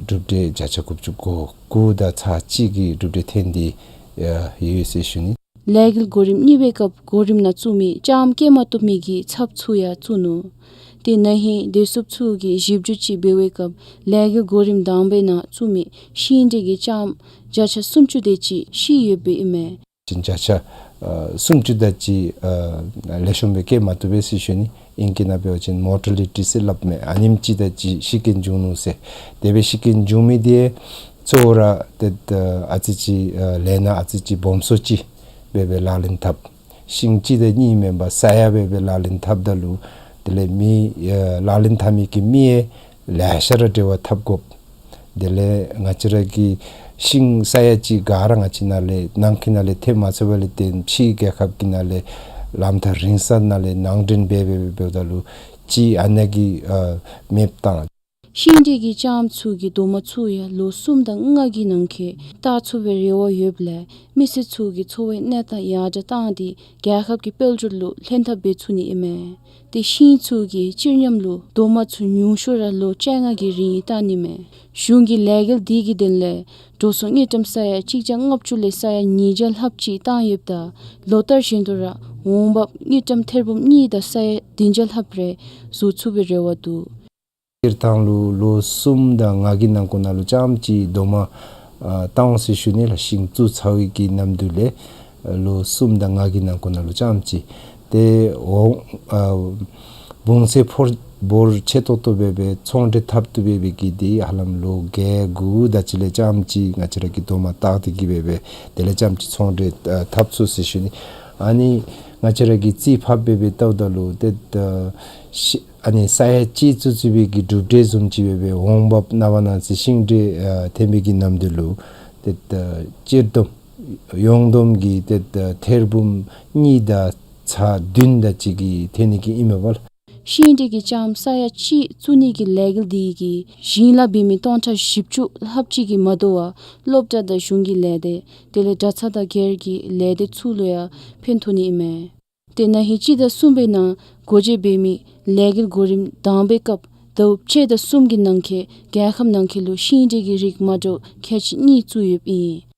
གྲུབ་འབྲས་བརྒྱ་ཆ་དགུ་བཅུ་གོ་དགུ་དང་ཚག་གཅིག་གི་གྲུབ་འབྲས་ཐོན་ཏེ་ཡོད་ཟེར་ཞུ་ནི། ལས་འགུལ་གོ་རིམ་གཉིས་པའི་སྐབས་གོ་རིམ་ནང་བཙུགས་མི་ལྕངམ་སྐྱེ་མ་བཏུབ་མི་གི་ཚབ་ཚུ་ཡང་བཙུགས་ནུག། ཏེ་ན་ཧིང་བདེ་སྲུངཔ་ཚུ་གིས་ཞིབ་འཇུག་ཅིག་འབད་བའི་སྐབས་ལས་འགུལ་གོ་རིམ་དང་པའི་ནང་བཙུགས་མི་ཤིང་འབྲས་ཀྱི་ལྕངམ་བརྒྱ་ཆ་སུམ་ཅུ་དེ་ཅིག་ཤི་ཡོདཔ་ཨིན་མས། བརྒྱ་ཆ་ཨ་སུམ་ཅུ་དེ་ཅིག་ཨ་ལེགས་ཤོམ་སྦེ་སྐྱེ་མ་བཏུབ་པས་ཟེར་ཞུ་ནི། ཨིང་སྐད་ནང་འབད་བ་ཅིན་མོར་ཊ་ལི་ཊི་ཟེར་སླབ་མས། ཨ་ནེམ་ཅིག་དེ་ཅིག་ཤི་རྐྱེན་བྱུང་ནུག་ཟེར། དེ་སྦེ་ཤི་རྐྱེན་བྱུང་མི་དེ་གཙོ་བོ་ར་ཏེ་ཨ་ཙི་ཅིག་ཨ་ལས་སྣ་ཨ་ཙི་ཅིག་སྦོམ་སུ་ཅིག་སྦེ་སྦེ་ལག་ལེན་འཐབ། ཤིང་གཅིག་དང་གཉིས་མེན་པར་ས་ཡ་སྦེ་སྦེ་ལག་ལེན་འཐབ་ད་ལུ་དེ་ལས་མི་ཨ་ལག་ལེན་འཐབ་མི་གི་མི་ཡང་ལེ་ཤ་ར་འབྲེལ་བ་འཐབ་དགོཔ། དེ་ལས་ང་བཅས་ར་གི་ཤིང་ས་ཡ་གཅིག་ག་ར་ང་བཅས་ནང་ལས་ནང་གི་ནང་ལས་ཐོན་མ་ཚུགས་པ་ལས་བརྟེན་ཕྱིའི་རྒྱལ་ཁབ་ཀྱི་ནང་ལས་ལམ་ཐག་རིང་ས་ནང་ལས་ནང་འདྲེན་འབད་འབད་འབད་འབདཝ་ད་ལུ་གཅིག་ཨ་ནཱ་གི་ཨ་མེདཔ་བཏང་། ཤིང་འབྲས་ཀྱི་ལྕངམ་ཚུ་གི་རྡོག་མ་ཚུ་ཡང་ལོ་གསུམ་དང་ལྔ་གི་ནང་འཁོད་བཏགས་ཚུགས་པའི་རེ་བ་ཡོདཔ་ལས་མི་སེར་ཚུ་གི་འཚོ་བའི་གནས་སྟངས་ཡར་དྲག་བཏང་སྟེ་རྒྱལ་ཁབ་ཀྱི་དཔལ་འབྱོར་ལུ་ལྷན་ཐབས་འབད་ཚུགས་ནི་ཨིན་མས། ཏེ་ཤིང་ཚུ་གི་སྤྱིར་ཉམས་ལུ་རྡོག་མ་ཚུ་ཉུང་ཤོས་ར་ལོ་བཅོ་ལྔ་གི་རིང་བཏང་ནི་མས། གཞུང་གི་ལས་འགུལ་འདི་གི་དོན་ལས་འགྲོ་སོང་དངུལ་ཀྲམ་ས་ཡ་གཅིག་བརྒྱ་ལྔ་བཅུ་ལས་ས་ཡ་ཉིས་བརྒྱ་ལྷགཔ་ཅིག་བཏང་ཡོདཔ་ད་ལོ་ལྟར་བཞིན་དུ་ར་འོང་འབབ་དངུལ་ཀྲམ་ཐེར་འབུམ་གཉིས་དང་ས་ཡ་བདུན་བརྒྱ་ལྷགཔ་རེ་བཟོ་ཚུགས་པའི་རེ་བ་འདུག། སྤྱིར་བཏང་ལུ་ལོ་གསུམ་དང་ལྔ་གི་ནང་འཁོད་ནང་ལུ་རྐྱངམ་ཅིག་རྡོག་མ་ཨ་བཏང་འོང་ཟེར་ཞུ་ནི་ལགས། ཤིང་བཙུགས་ཚར་བའི་གི་ནམ་དུས་ལས་ལོ་གསུམ་དང་ལྔ་གི་ནང་འཁོད་ནང་ལུ་རྐྱངམ་ཅིག། ཏེ་འོང་ཨ་བུང་ཚད་འབོར་འབོར་ཆེ་ཏོག་ཏོ་སྦེ་སྦེ་ཚོང་འབྲེལ་འཐབ་བཏུབ་པའི་སྦེ་གི་འདི་ཧ་ལམ་ལོ་བརྒྱད་དགུ་དེ་ཅིག་ལས་རྐྱངམ་ཅིག་ང་བཅས་ར་གིས་རྡོག་མ་བཏགས་ཏེ་གི་སྦེ་སྦེ་དེ་ལས་རྐྱངམ་ཅིག་ཚོང་འབྲེལ་ཨ་འཐབ་ཚུགས་ཟེར་ཞུ་ནི། ཨ་ནི་ང་བཅས་ར་གིས་རྩིས་ཕབ་སྦེ་སྦེ་བལྟཝ་ད་ལུ་ཏེ་ཨ་ཤི་ཨ་ནི་ས་ཡ་གཅིག་བཙུགས་བཙུགས་པའི་གི་གྲུབ་འབྲས་བཟུམ་ཅིག་སྦེ་སྦེ་འོང་འབབ་ནངས་པ་གནངས་ཚེ་ཤིང་འབྲས་ཨ་ཐོན་པའི་གི་ནམ་དུས་ལུ་ཏེ་ཨ་སྤྱིར་བསྡོམས་ཡོངས་བསྡོམས་ཀྱི་ཏེ་ཨ་ཐེར་འབུམ་གཉིས་དང་ཚག་བདུན་དེ་ཅིག་གི་ཐོན་ནི་གི་ཨིན་མས་པ་ལགས། ཤིང་འབྲས་ཀྱི་ལྕངམ་ས་ཡ་གཅིག་བཙུགས་ནི་གི་ལས་འགུལ་འདི་གིས་ཞིང་ལཱ་འབད་མི་སྟོང་ཕྲག་བཞི་བཅུ་ལྷགཔ་ཅིག་གིས་མ་དོ་བར་སློབ་གྲྭ་དང་གཞུང་གི་ལས་སྡེ་དེ་ལས་གྲྭ་ཚང་དང་སྒེར་གྱི་ལས་སྡེ་ཚུ་ལུ་ཡང་ཕན་ཐོགས་ནི་ཨིན་མས། ཏེ་ན་ཧིང་སྤྱི་ཟླ་གསུམ་པའི་ནང་སྒོ་འབྱེད་འབད་མི་ལས་འགུལ་གོ་རིམ་དང་པའི་སྐབས་ཟླཝ་ཕྱེད་དང་གསུམ་གྱི་ནང་འཁོད་རྒྱལ་ཁབ་ནང་འཁོད་ལུ་ཤིང་འབྲས་ཀྱི་རིགས་མ་འདྲཝ་ཁལ་གཅིག་གཉིས་བཙུགས་ཡོདཔ་ཨིན།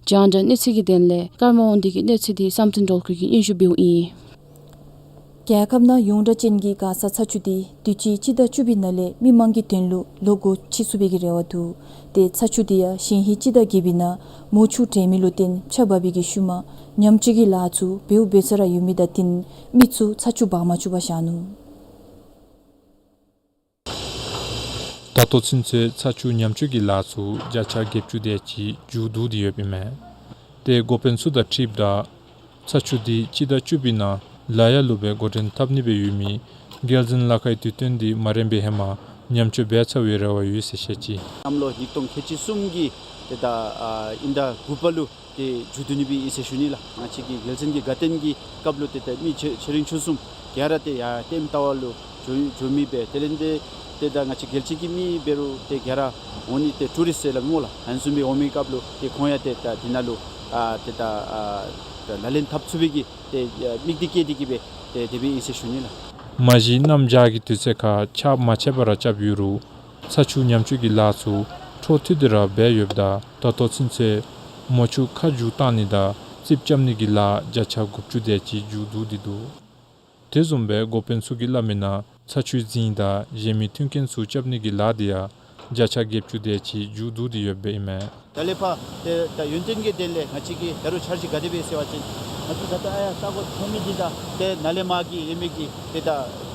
རྒྱང་བསྒྲགས་གནས་ཚུལ་གྱི་དོན་ལས་ཀརྨ་དབང་འདུས་ཀྱི་གནས་ཚུལ་འདི་བསམ་གཏན་སྒྲོལ་དཀར་གྱིས་སྙན་ཞུ་འབདཝ་ཨིན། རྒྱལ་ཁབ་ནང་ཡོངས་གྲགས་ཅན་གྱི་མགར་ས་ཚ་ཆུ་འདི་དུས་ཅི་སྤྱི་ཟླ་བཅུ་པའི་ནང་ལས་མི་མང་གི་དོན་ལུ་ལོག་སྒོ་ཕྱེ་ཚུགས་པའི་གི་རེ་བ་འདུག། ཏེ་ཚ་ཆུ་འདི་ཡང་ཞིན་ཧེ་སྤྱི་ཟླ་བརྒྱད་པའི་ནང་མོ་ཆུ་དྲན་མེད་ལུ་བརྟེན་ཆརཔ་འབབ་པའི་གི་ཤུལ་མ་ཉམས་བཅོས་ཀྱི་ལཱ་ཚུ་འབདཝ་འབད་ས་ར་ཡོད་མི་དང་བསྟུན་མི་ཚུ་ཚ་ཆུ་འབག་མ་བཅུག་པར་བཞག་ནུག། ད་ལྟོ་ཚུན་ཚོད་ཚ་ཆུ་ཉམས་བཅོས་ཀྱི་ལཱ་ཚུ་བརྒྱ་ཆ་བརྒྱད་ཅུ་དེ་ཅིག་མཇུག་བསྡུ་སྟེ་ཡོདཔ་ཨིན་མས། ཏེ་འགོ་དཔོན་ཚུ་དང་འཁྲིལཝ་ད་ཚ་ཆུ་འདི་སྤྱི་ཟླ་བཅུ་པའི་ནང་ལ་ཡ་ལུ་སྦེ་འགོ་འདྲེན་འཐབ་ནི་སྦེ་ཡོད་མི་རྒྱལ་འཛིན་ལ་ཁའི་དུས་སྟོན་འདི་མ་རན་པའི་ཧེ་མ་ཉམས་བཅོས་འབད་ཚར་བའི་རེ་བ་ཡོད་ཟེར་བཤད་ཅི། གནམ་ལོ་ཉིས་སྟོང་ཁལ་གཅིག་གསུམ་གྱི་ཏེ་ད་ཨ་དབྱིན་ཟླ་དགུ་པ་ལུ་ཏེ་མཇུག་བསྡུ་ནི་སྦེ་ཨིན་ཟེར་ཞུ་ནི་ལགས། ང་བཅས་ཀྱི་རྒྱལ་བཙུན་གྱི་དགའ་སྟོན་གྱི་སྐབས་ལུ་ཏེ་ད་མི་ཆེ་ཆེ་འབྲིང་ཆུང་གསུམ་ག་ར་ཏེ་ཡར་ལྟདམོ་ལྟ་བར་ལུ་འགྱོ་འགྱོ་མི་སྦེ་དེ་ལས་ཏེ་ཏེ་ད་ང་བཅས་རྒྱལ་སྤྱི་གི་མི་འབད་རུང་ཏེ་ག་ར་འོང་ནི་ཏེ་ཊུ་རིསཊ་ཟེར་སླབ་སྨོ་ལགས། ཨ་ནི་བཟུམ་སྦེ་འོང་མི་སྐབས་ལུ་ཏེ་ཁོང་ཡང་ཏེ་ད་འདི་ནང་ལུ་ཨ་ཏེ་ད་ཨ་ད་ལག་ལེན་འཐབ་ཚུགས་པའི་གི་ཏེ་ཨ་དམིགས་གཏད་བསྐྱེད་དེ་གི་སྦེ་ཏེ་དེ་སྦེ་ཨིན་ཟེར་ཞུ་ནི་ལགས། མ་གཞི་གནམ་བྱཱར་གྱི་དུས་ཚོད་ཁར་ཆརཔ་མ་ཆད་པར་རྐྱབ་ཡོད་རུང་ཚ་ཆུ་ཉམས་བཅོས་ཀྱི་ལཱ་ཚུ་འཕྲོ་མཐུད་དེ་ར་འབད་ཡོདཔ་ད་ད་ལྟོ་ཚུན་ཚོད་མོ་ཆུ་ཁ་བསྒྱུར་བཏང་ནི་དང་རྩིགཔ་རྐྱབ་ནི་གི་ལཱ་བརྒྱ་ཆ་དགུ་བཅུ་དེ་ཅིག་མཇུག་བསྡུ་སྟེ་འདུག། དེ་བཟུམ་སྦེ་འགོ་དཔོན་ཚུ་གིས་སླབ་མི་ནང་ཚ་ཆུའི་རྫིང་དང་གཞན་མི་མཐུན་རྐྱེན་ཚུ་རྐྱབ་ནི་གི་ལཱ་འདི་ཡང་བརྒྱ་ཆ་བརྒྱད་ཅུ་དེ་ཅིག་མཇུག་བསྡུ་སྟེ་ཡོདཔ་ཨིན་མས། ད་ལས་ཕར་ཏེ་ད་ཡོན་ཏན་གྱི་དོན་ལས་ང་བཅས་ཀྱི་ད་རུང་འཆར་གཞི་ག་དེ་སྦེ་ཟེར་བ་ཅིན་ང་བཅས་ད་ལྟོ་ཨ་ཡར་ས་གོ་མཐོ་མི་འདི་དང་ཏེ་ནཱ་ལས་མར་གྱི་ཡོད་མི་གི་ཏེ་ད་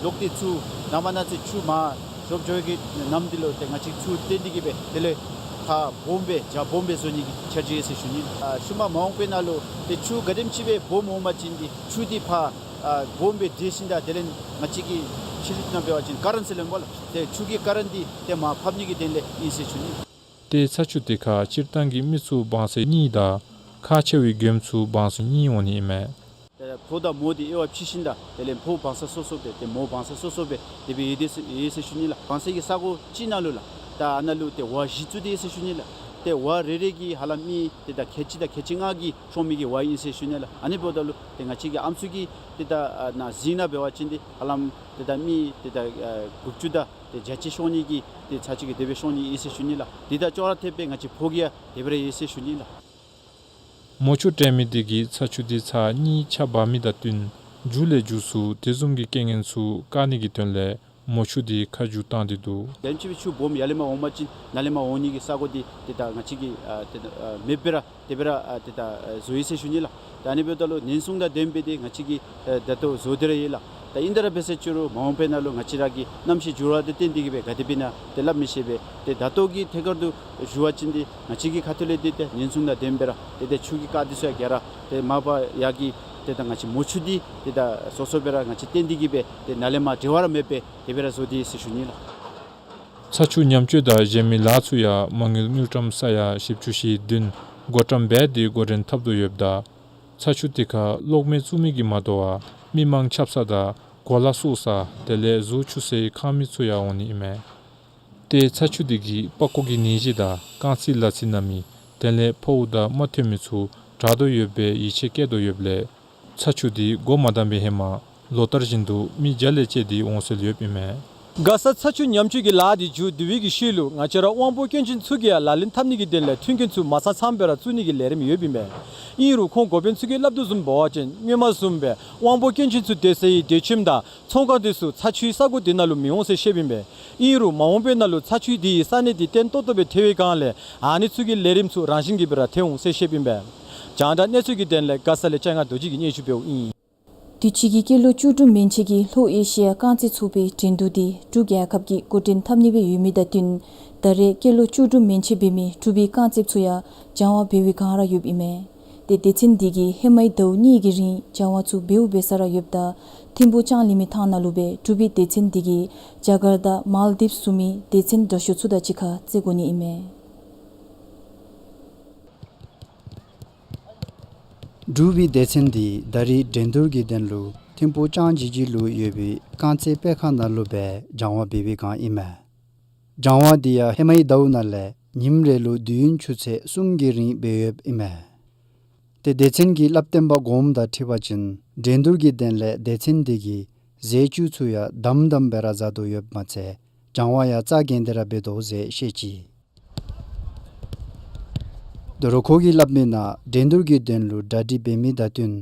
ལོག་སྟེ་ཚུར་ནང་མ་ནང་ཚུ་ཆུ་མར་རྒྱབ་འགྱོ་གི་ནམ་འདི་ལུ་ཏེ་ང་བཅས་ཚུར་བཏོན་ཏེ་གི་སྦེ་དེ་ལས་ཁ་སྦོམ་སྦེ་རྒྱ་སྦོམ་སྦེ་བཟོ་ནི་གི་འཆར་གཞི་ཡོད་ཟེར་ཞུ་ནི། ཨ་ཤུལ་མ་མ་འོངས་པའི་ནང་ལུ་ཏེ་ཆུ་ག་དེམ་ཅིག་སྦེ་སྦོམ་འོང་པ་ཅིན་འདི་ཆུ་འདི་ཕར་ཨ་སྦོམ་སྦེ་འདྲེས་ཞིནམ་ད་དེ་ལས་ང་བཅས་ཀྱི་ཕྱི་རོལ་ནང་འབད་བ་ཅིན་ཀ་རན་ཟེར་སླབ་ཨིན་པས་ལགས། ཏེ་ཆུ་གི་ཀ་རན་འདི་ཏེ་མར་ཕབ་ནི་གི་དོན་ལས་ཨིན་ཟེར་ཞུ་ནི། ཏེ་ཚ་ཆུ་དེ་ཁར་སྤྱིར་བཏང་གི་མི་ཚུ་བང་སོ་གཉིས་དང་ཁག་ཆེ་བའི་མགྱོནམ་ཚུ་བང་སོ་གཉིས་འོང་ནི་ཨིན་མས། ཏེ་ཕོ་དང་མོ་འདི་དབྱེ་བ་ཕྱེ་ཞིནམ་ད་དེ་ལས་ཕོ་བང་སོ་སོ་སོ་སྦེ་ཏེ་མོ་བང་སོ་སོ་སོ་སྦེ་དེ་སྦེ་ཡོད་དེ་ཟེར་ཡོད་ཟེར་ཞུ་ནི་ལགས། བང་སོ་གི་ས་གོ་གཅིག་ནང་ལུ་ལགས། ད་ཨ་ནཱ་ལུ་ཏེ་ཝར་བཞི་བཙུགས་ཏེ་ཡོད་ཟེར་ཞུ་ནི་ལགས། ཏེ་ཝར་རེ་རེ་གི་ཧ་ལམ་མི་ཏེ་ད་ཁལ་གཅིག་དང་ཁལ་གཅིག་ལྔ་གི་ཤོང་མི་གི་ཝར་ཨིན་ཟེར་ཞུ་ནི་ལགས། ཨ་ནི་འབདཝ་ད་ལུ་ཏེ་ང་བཅས་ཀྱི་ཨམ་སྲུ་གི་ཏེ་ད་ཨ་ནཱ་རྫིང་ནང་འབད་བ་ཅིན་འདི་ཧ་ལམ་ཏེ་ད་མི་ཏེ་ད་ཨ་དགུ་བཅུ་དང་ཏེ་བརྒྱད་ཅུ་ཤོང་ནི་གི་ཏེ་ཚར་གཅིག་གི་དེ་སྦེ་ཤོང་ནི་ཨིན་ཟེར་ཞུ་ནི་ལགས། དེ་དང་ཅོག་ར་འཐདཔ་སྦེ་ང་བཅས་ཕོ་གི་ཡང་དེ་སྦེ་ར་ཡོད་ཟེར་ཞུ་ནི་ལགས། མོ་ཆུ་འདྲེན་མི་དེ་གིས་ཚ་ཆུ་དེ་ཚར་གཉིས་ཆརཔ་འབབ་མི་དང་བསྟུན་མཇུག་ལས་མཇུག་སུ་དེ་བཟུམ་གྱི་རྐྱེན་ངན་ཚུ་བཀག་ནི་གི་དོན་ལས་མོ་ཆུ་དེ་ཁ་བསྒྱུར་བཏང་སྟེ་འདུག། དེམ་ཅིག་སྦེ་ཆུ་སྦོམ་ཡར་ལས་མར་འོང་པ་ཅིན་ནཱ་ལས་མར་འོང་ནི་གི་ས་གོ་དེ་ཏེ་ད་ང་བཅས་ཀྱིས་ཨ་ཏེ་ཨ་མེདཔ་སྦེ་ར་དེ་སྦེ་ར་ཨ་ཏེ་ད་ཨ་བཟོ་ཡི་ཟེར་ཞུ་ནི་ལགས། ད་ཨ་ནི་འབདཝ་ད་ལུ་ཉེན་སྲུང་དང་ལྡནམ་སྦེ་ཏེ་ང་བཅས་ཀྱིས་ཨ་ད་ལྟོ་བཟོ་སྟེ་ར་ཡོད་ལགས། ད་ཨིན་ཏེ་ར་འབད་ཟེར་ཅི་རུང་མ་འོངས་པའི་ནང་ལུ་ང་བཅས་ར་གི་གནམ་གཤིས་འགྱུར་བ་དང་བསྟུན་ཏེ་གི་སྦེ་ག་དེ་སྦེ་ཨིན་ན་ཏེ་སླབ་མི་ཤེས་པས། ཏེ་ད་ལྟོ་གི་ཐད་ཁར་དུ་ཞུ་བ་ཅིན་ཏེ་ང་བཅས་ཀྱི་ཁ་ཐུག་ལས་ཏེ་ཏེ་ཉེན་སྲུང་དང་ལྡནམ་སྦེ་ར་ཏེ་ཏེ་ཆུ་གི་རྐ་དེ་ཚུ་ཡང་ག་ར་ཏེ་མར་ཕབ་ཡར་གྱི་ཏེ་ད་ང་བཅས་མོ་ཆུ་འདི་ཏེ་ད་སོ་སོ་སྦེ་ར་ང་བཅས་བཏོན་ཏེ་གི་སྦེ་ཏེ་ནཱ་ལས་མར་འབྲེལ་བ་ར་མེདཔ་སྦེ་དེ་སྦེ་ར་བཟོ་སྟེ་ཡོད་ཟེར་ཞུ་ནི་ལགས། ཚ་ཆུ་ཉམས་བཅོས་དང་གཞན་མི་ལཱ་ཚུ་ཡང་མ་དངུལ་དངུལ་ཀྲམ་ས་ཡ་བཞི་བཅུ་ཞེ་བདུན་བགོ་བཀྲམ་འབད་དེ་འགོ་འདྲེན་འཐབ་དོ་ཡོདཔ་ད་ཚ་ཆུ་དེ་ཁར་གློག་མེ་བཙུགས་མི་གིས་མ་དོ་བར་མི་མང་ཆགས་ས་དང་གོ་ལ་བསུ་ས་དེ་ལས་གཟུགས་འཁྱུ་སའི་ཁང་མིག་ཚུ་ཡང་འོང་ནི་ཨིན་མས། ཏེ་ཚ་ཆུ་དེ་གིས་པགས་ཀོ་གི་ནད་གཞི་དང་རྐང་ཚིགས་ལག་ཚིགས་ན་མི་དེ་ལས་ཕོཝ་དང་རྨ་ཐོན་མི་ཚུ་དྲག་དོ་ཡོདཔ་སྦེ་ཡིད་ཆེས་བསྐྱེད་དོ་ཡོདཔ་ལས་ཚ་ཆུ་དེ་འགོ་མ་དང་པའི་ཧེ་མ་ལོ་ལྟར་བཞིན་དུ་མི་བརྒྱ་ལས་བཅད་དེ་འོང་སྲོལ་ཡོདཔ་ཨིན་མས། མགར་ས་ཚ་ཆུ་ཉམས་བཅོས་ཀྱི་ལཱ་དེ་མཇུག་བསྡུ་བའི་གི་ཤུལ་ལུ་ང་བཅས་ར་དབང་པོ་སྐྱོན་ཅན་ཚུ་གིས་ཡང་ལག་ལེན་འཐབ་ནི་གི་དོན་ལས་མཐུན་རྐྱེན་ཚུ་མ་ཚང་ཚངམ་སྦེ་ར་བཙུགས་ནི་གི་ལས་རིམ་ཡོདཔ་ཨིན་མས། ཨིན་རུང་ཁོང་འགོ་དཔོན་ཚུ་གིས་སླབ་དོ་བཟུམ་འབད་བ་ཅིན་སྔོན་མ་བཟུམ་སྦེ་དབང་པོ་སྐྱོན་ཅན་ཚུ་སྡོད་སའི་སྡོད་ཁྱིམ་དང་ཚོང་ཁང་དེ་ཚུ་ཚ་ཆུའི་ས་གོ་དེ་ནང་ལུ་མི་འོང་ཟེར་བཤདཔ་ཨིན་པས། ཨིན་རུང་མ་འོངས་པའི་ནང་ལུ་ཚ་ཆུ་དེ་གིས་ས་གནས་དེ་བརྟན་ཏོག་ཏོ་སྦེ་ཐལ་བའི་སྒང་ལས་ཨ་ནི་ཚུ་གི་ལས་རིམ་ཚུ་རང་བཞིན་གྱིས་སྦེ་ར་ཐལ་འོང་ཟེར་བཤདཔ་ཨིན་པས། རྒྱང་བསྒྲགས་གནས་ཚུལ་གྱི་དོན་ལས་མགར་ས་ལས་ལྕང་ང་རྡོ་རྗེ་གིས་སྙན་ཞུ་འབདཝ་ཨིན། དུས་ཅི་གི་སྐྱེས་ལོ་བཅུ་དྲུག་མན་ཆད་ཀྱི་ལྷོ་ཨེ་ཤི་ཡ་རྐང་རྩེད་ཚོགས་པའི་འགྲན་བསྡུར་དེ་འབྲུག་རྒྱལ་ཁབ་ཀྱིས་འགོ་འདྲེན་འཐབ་ནི་སྦེ་ཡོད་མི་དང་བསྟུན་ད་རེས་སྐྱེས་ལོ་བཅུ་དྲུག་མན་ཆད་འབད་མི་འབྲུག་པའི་རྐང་རྩེདཔ་ཚུ་ཡང་སྦྱང་བ་འབད་བའི་སྒང་ར་ཡོདཔ་ཨིན་མས། ཏེ་སྡེ་ཚན་འདི་གིས་ཧེ་མའི་ཟླཝ་གཉིས་ཀྱི་རིང་སྦྱང་བ་ཚུ་འབདཝ་འབད་ས་ར་ཡོདཔ་ད་ཐིམ་ཕུག་ལྕང་གླིང་མི་ཐང་ནང་ལུ་སྦེ་འབྲུག་པའི་སྡེ་ཚན་འདི་གིས་རྒྱ་གར་དང་མཱལ་དིབ་བཟུམ་མའི་སྡེ་ཚན་དྲག་ཤོས་ཚུ་དང་གཅིག་ཁར་རྩེད་དགོ་ནི་ཨིན་མས། འབྲུག་པའི་སྡེ་ཚན་འདི་ད་རེས་འགྲན་བསྡུར་གྱི་དོན་ལུ་ཐིམ་ཕུག་ལྕང་ཇི་ཇི་ལུ་ཡོད་པའི་རྐང་རྩེད་སྤེལ་ཁང་ནང་ལུ་སྦེ་སྦྱང་བ་འབད་བའི་སྒང་ཨིན་མས། སྦྱང་བ་འདི་ཡང་ཧེ་མའི་ཟླཝ་ནང་ལས་ཉིནམ་རེ་ལུ་དུས་ཡུན་ཆུ་ཚོད་གསུམ་གྱི་རིང་འབད་ཡོདཔ་ཨིན་མས། ཏེ་སྡེ་ཚན་གྱི་བསླབ་སྟོན་པ་གོངམ་དང་འཁྲིལ་བ་ཅིན་འགྲན་བསྡུར་གྱི་དོན་ལས་སྡེ་ཚན་འདི་གིས་རྫས་བཅུད་ཚུ་ཡང་དམ་དམ་སྦེ་ར་བཟའ་དོ་ཡོདཔ་མ་ཚད་སྦྱང་བ་ཡང་རྩ་འགེངས་ཏེ་ར་འབད་དོ་ཟེར་བཤད་ཅི། དོ་རུང་ཁོ་གིས་སླབ་མི་ནང་འགྲན་བསྡུར་གྱི་དོན་ལུ་གྲ་སྒྲིག་འབད་མི་དང་བསྟུན་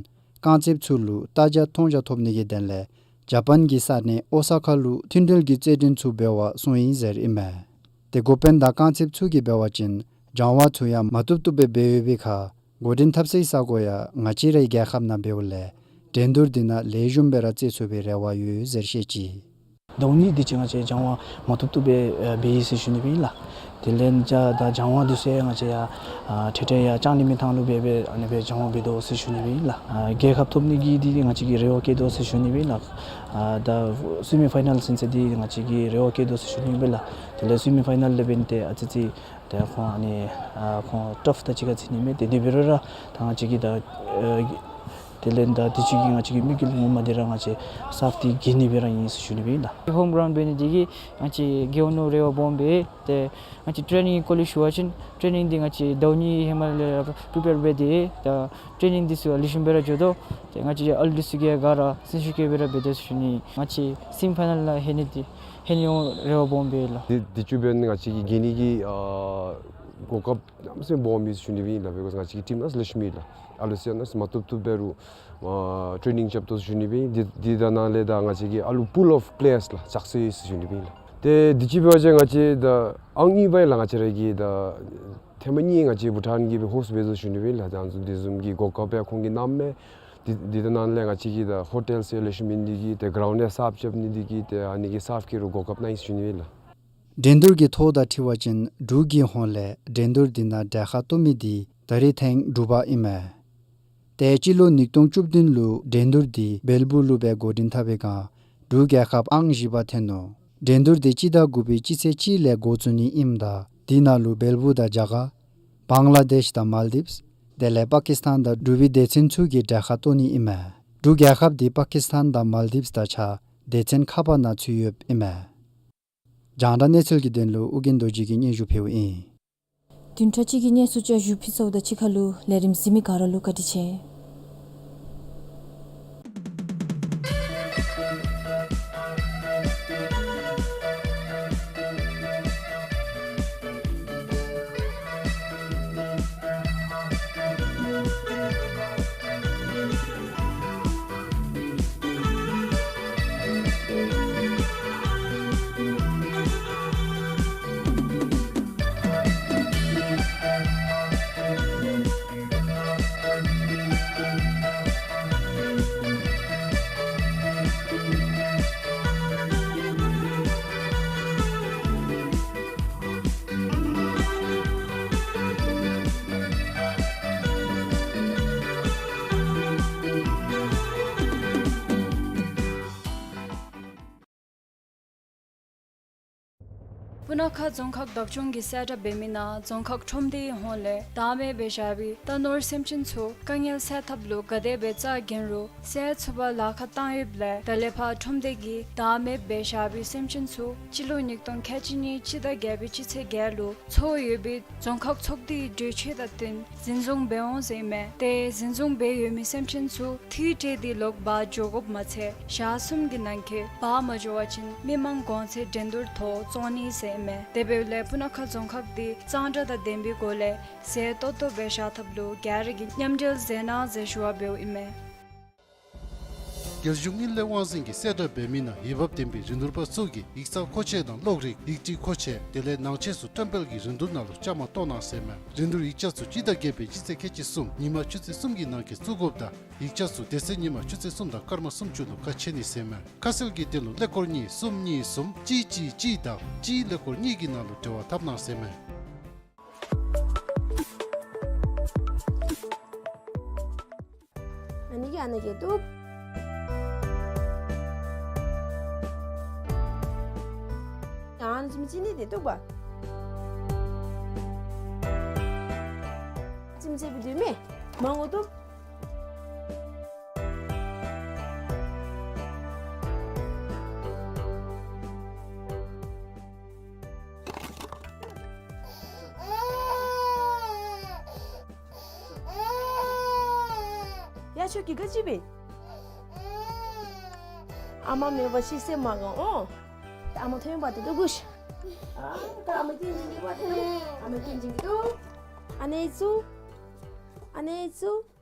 རྐང་རྩེདཔ་ཚུ་ལུ་ལྟ་རྒྱ་མཐོང་རྒྱ་ཐོབ་ནི་གི་དོན་ལས་ཇ་པཱན་གྱི་ས་གནས་ཨོ་ས་ཁ་ལུ་མཐུན་འབྲེལ་གྱི་རྩེད་འགྲན་ཚུ་འབད་བར་སོང་ཡི་ཟེར་ཨིན་མས། ཏེ་འགོ་དཔོན་དང་རྐང་རྩེདཔ་ཚུ་གིས་འབད་བ་ཅིན་སྦྱང་བ་ཚུ་ཡང་མ་བཏུབ་བཏུབ་སྦེ་འབད་ཡོད་པའི་ཁར་འགོ་འདྲེན་འཐབ་སའི་ས་གོ་ཡང་ང་བཅས་རའི་རྒྱལ་ཁབ་ནང་འབདཝ་ལས་འགྲན་བསྡུར་འདི་ནང་ལེགས་ཤོམ་སྦེ་ར་རྩེད་ཚུགས་པའི་རེ་བ་ཡོད་ཟེར་བཤད་ཅི། ཟླཝ་གཉིས་དེ་ཅིག་ང་བཅས་སྦྱང་བ་མ་བཏུབ་བཏུབ་སྦེ་ཨ་འབད་ཡི་ཟེར་ཞུ་ནི་སྦེ་ཨིན་ལགས། དེ་ལས་ད་སྦྱང་བ་འདི་ཚུ་ཡང་ང་བཅས་ཡང་ཨ་འཕྲལ་འཕྲལ་ཡང་ལྕང་གླིང་མི་ཐང་ལུ་སྦེ་སྦེ་ཨ་ནི་སྦེ་སྦྱང་བ་འབད་དོ་ཟེར་ཞུ་ནི་སྦེ་ཨིན་ལགས། ཨ་རྒྱལ་ཁབ་ཐོབ་ནི་གི་འདི་ང་བཅས་ཀྱིས་རེ་བ་བསྐྱེད་དོ་ཟེར་ཞུ་ནི་སྦེ་ཨིན་ལགས། ཨ་ད་སི་མི་ཕའི་ནཱལ་ཟེར་མི་འདི་ང་བཅས་ཀྱིས་རེ་བ་བསྐྱེད་དོ་ཟེར་ཞུ་ནི་སྦེ་ཨིན་ལགས། དེ་ལས་སི་མི་ཕའི་ནཱལ་ལས་འབདན་ཏེ་ཨ་ཙི་ཙི་ཏེ་ཁོང་ཨ་ནི་ཨ་ཁོང་ཊརཕ་དང་གཅིག་ཁར་འཛིང་ནི་མས། ཏེ་དེ་འབད་རུང་ར་ད་ང་བཅས་ཀྱིས་ད་ཨ་དེ་ལས་ད་དུས་ཅི་གི་ང་བཅས་ཀྱི་དམིགས་ཡུལ་ངོ་མ་འདི་ར་ང་བཅས་གསརཔ་འདི་རྒྱལ་ནི་སྦེ་ར་ཨིན་ཟེར་ཞུ་ནི་སྦེ་ཨིན་ལགས། ཧོམ་གྲའུནཌ་འབད་ནི་འདི་གིས་ང་བཅས་རྒྱལ་འོང་མནོ་རེ་བ་སྦོམ་སྦེ། ཏེ་ང་བཅས་ཊེ་ནིང་གི་སྐོར་ལས་ཞུ་བ་ཅིན་ཊེ་ནིང་འདི་ང་བཅས་ཟླཝ་གཉིས་ཧེ་མ་ལས་ར་པི་རི་པེར་འབད་དེ་ད་ཊེ་ནིང་འདི་ཚུ་ལེགས་ཤོམ་སྦེ་ར་འགྱོ་དོ། ཏེ་ང་བཅས་ཨ་ལུ་འདི་ཚུ་གིས་ག་ར་སེམས་ཤུགས་བསྐྱེད་སྦེ་ར་འབད་དེ་ཟེར་ཞུ་ནི། ང་བཅས་སི་མི་ཕའི་ནཱལ་ལུ་ལྷོད་ནི་འདི་ལྷོད་ནི་འོང་རེ་བ་སྦོམ་སྦེ་ལགས། འདི་འདི་ཅིག་འབད་ནི་ང་བཅས་ཀྱིས་རྒྱལ་ནི་གི་ཨ་ གོ་སྐབས་གནམ་མེད་ས་མེད་སྦོམ་ཨིན་ཟེར་ཞུ་ནི་སྦེ་ཨིན་ལགས། because ང་བཅས་ཀྱི་ཊིམ་ནང་ལེགས་ཤོམ་ཨིན་ལགས། ཨ་ལུ་ཚུ་ཡང་གནམ་མེད་ས་མེད་མ་བཏུབ་བཏུབ་འབད་རུང་ཨ་ཊེ་ནིང་རྐྱབ་དོ་ཟེར་ཞུ་ནི་སྦེ་ཨིན། འདི་འདི་དང་ནང་ལས་ད་ང་བཅས་ཀྱི་ཨ་ལུ་པུལ་ཨོཕ་པི་ལེ་ཡརསི་ལགས་ཙག་སུ་ཡོད་ཟེར་ཞུ་ནི་སྦེ་ཨིན་ལགས། ཏེ་འདི་ཅིག་འབད་བ་ཅིན་ང་བཅས་ད་ཨང་གཉིས་པ་ཨིན་ལགས། ང་བཅས་ར་གིས་ད་ཐེངས་མ་གཉིས་ང་བཅས་བྷུ་ཊཱན་གྱིས་སྦེ་ཧོསཊ་འབད་དོ་ཟེར་ཞུ་ནི་སྦེ་ཨིན་ལགས། ད་ང་བཅས་འདི་བཟུམ་གྱི་གོ་སྐབས་ཡང་ཁོང་གིས་གནངམ་མས། འདི་འདི་དང་ནང་ལས་ང་བཅས་ཀྱི་ད་ཧོ་ཊེལ་ཟེར་ལེགས་ཤོམ་ཨིན་འདི་གིས་ཏེ་གརའུནཌ་ཡང་སརཕ་རྐྱབ་ནི་འདི་གིས་ཏེ་ཨ་ནི་གི་སརཕ་ཁེ་རུང་གོ་སྐབས་གནང་ཡི་ཟེར་ཞུ་ནི་སྦེ་ཨིན་ལགས། འགྲན་བསྡུར་གྱི་ཐོ་དང་འཁྲིལ་བ་ཅིན་འབྲུག་གི་ཧོངས་ལས་འགྲན་བསྡུར་འདི་ནང་གྲལ་ཁར་གཏོགས་མི་འདི་ད་རིས་ཐེངས་དྲུག་པ་ཨིན་མས། ཏེ་སྤྱི་ལོ་ཉིས་སྟོང་བཅུ་བདུན་ལུ་འགྲན་བསྡུར་འདི་བལ་པོ་ལུ་སྦེ་འགོ་འདྲེན་འཐབ་པའི་སྒང་འབྲུག་རྒྱལ་ཁབ་ཨང་བཞི་པ་ཐོན་ནུག། འགྲན་བསྡུར་འདི་སྤྱི་ཟླ་དགུ་པའི་སྤྱི་ཚེས་གཅིག་ལས་འགོ་བཙུགས་ནི་ཨིནམ་ད་འདི་ནང་ལུ་བལ་པོ་དང་རྒྱ་གར་བང་ལ་དེཤ་དང་མཱལ་དིབས་དེ་ལས་པ་ཀིས་ཐཱན་དང་འབྲུག་པའི་སྡེ་ཚན་ཚུ་གིས་གྲལ་ཁར་གཏོགས་ནི་ཨིན་མས། འབྲུག་རྒྱལ་ཁབ་འདི་པ་ཀིས་ཐཱན་དང་མཱལ་དིབས་དང་གཅིག་ཁར་སྡེ་ཚན་ཁ་པར་ནང་ཚུད་ཡོདཔ་ཨིན་མས། རྒྱང་བསྒྲགས་གནས་ཚུལ་གྱི་དོན་ལུ་ཨོ་རྒྱན་རྡོ་རྗེ་གིས་སྙན་ཞུ་ཕུལཝ་ཨིན། བདུན་ཕྲག་གཅིག་གི་གནས་ཚུལ་བསྐྱར་ཞུ་ཕུལ་ཚརཝ་དང་གཅིག་ཁར་ལུ་ལས་རིམ་གཟིགས་མི་ག་ར་ལུ་བཀའ་དྲིན་ཆེ། སྤུ་ན་ཁ་རྫོང་ཁག་བདག་སྐྱོང་གིས་གསལ་བསྒྲགས་འབད་མི་ནང་རྫོང་ཁག་ཁྲོམ་སྡེའི་ཧོངས་ལས་བདག་མེད་འབད་བཞག་པའི་རྟ་ནོར་སེམས་ཅན་ཚུ་དཀའ་ངལ་སེལ་ཐབས་ལུ་ག་དེ་སྦེ་རྩ་འགེངས་རུང་སེལ་ཚུགས་པར་ལཱ་ཁག་བཏང་ཡོདཔ་ལས་ད་ལས་ཕར་ཁྲོམ་སྡེ་གིས་བདག་མེད་འབད་བཞག་པའི་སེམས་ཅན་ཚུ་སྤྱི་ལོ་ཉིས་སྟོང་ཁལ་གཅིག་གཉིས་སྤྱི་ཟླ་བརྒྱད་པའི་སྤྱི་ཚེས་བརྒྱད་ལུ་ཚོགས་ཡོད་པའི་རྫོང་ཁག་ཚོགས་སྡེའི་གྲོས་ཆོད་དང་བསྟུན་འཛིན་བཟུང་འབད་འོང་ཟེར་ཨིན་མས། ཏེ་འཛིན་བཟུང་འབད་ཡོད་མི་སེམས་ཅན་ཚུ་འཐུས་སྤྲོད་དེ་ལོག་འབག་འགྱོ་དགོཔ་མ་ཚད་ཞག་གསུམ་གྱི་ནང་འཁོད་འབག་མ་འགྱོ་བ་ཅིན་མི་མང་གོང་ཚད་འགྲན་བསྡུར་ཐོག་བཙོང་ནི་ཟེར་ཨིན་མས། དེ་འབདཝ་ལས་སྤུ་ན་ཁ་རྫོང་ཁག་འདི་གཙང་སྦྲ་དང་ལྡན་པའི་སྒོ་ལས་གསལ་ཏོག་ཏོ་སྦེ་བཞག་ཐབས་ལུ་ག་ར་གིས་མཉམ་འབྲེལ་མཛད་གནང་ཟེར་ཞུ་བ་འབདཝ་ཨིན་མས། རྒྱལ་གཞུང་དངུལ་ལས་དབང་འཛིན་གྱིས་གསལ་བསྒྲགས་འབད་མི་ནང་འོས་འབབ་ལྡན་པའི་རིན་བསྡུར་པ་ཚུ་གིས་ཡིག་ཚང་མཁོ་ཆས་དང་གློག་རིག་ཡིག་སྒྲིག་མཁོ་ཆས་དེ་ལས་ནང་ཆས་ཚུ་བཀྲམ་སྤེལ་གྱི་རིན་བསྡུར་ནང་ལུ་བཅའ་མར་གཏོགས་གནང་ཟེར་ཨིན་མས། རིན་བསྡུར་ཡིག་ཆ་ཚུ་སྤྱི་ཟླ་བརྒྱད་པའི་སྤྱི་ཚེས་ཁལ་གཅིག་གསུམ་ཉིན་མ་ཆུ་ཚོད་གསུམ་གྱི་ནང་འཁོད་བཙུགས་དགོཔ་དང་ཡིག་ཆ་ཚུ་དེ་ཚེ་ཉིན་མ་ཆུ་ཚོད་གསུམ་དང་སྐར་མ་སུམ་ཅུ་ལུ་ཁ་ཕྱེ་ནི་ཟེར་ཨིན་མས། ཁ་གསལ་གྱི་དོན་ལུ་ཀླད་ཀོར་གཉིས་གསུམ་གཉིས་གསུམ་གཅིག་གཅིག་གཅིག་དང་གཅིག་ཀླད་ཀོར་གཉིས་ཀྱི་ནང་ལུ་འབྲེལ་བ་འཐབ་གནང་ཟེར་ཨིན་མས། ཨ་ནི་གིས་ཨ་ནི་གིས་བཏུབ། ཡང་ཨ་ནི་ཙམ་ཅིག་ནི་དེ་བཏུབ་པ། ཙིམ་ཙིམ་སྦེ་བཏུབ་མས། མང་པོ་བཏུབ། ཡ་ཁྱོད་ཀྱིས་ག་ཅི་འབད། ཨ་མ་མེད་པར་ཤི་སེམས་མ་དགའ་འོང་། ཨ་མ་ཐོན་པ་དེ་ལུ་གུ་ཤ། ཨ་ད་ཨ་མ་སྐྱིད་སྦྱིན་གྱི་བ་དེ་ལུ། ཨ་མ་སྐྱིད་སྦྱིན་གྱི་འདུག། ཨ་ནེ་ཙུ། ཨ་ནེ་ཙུ།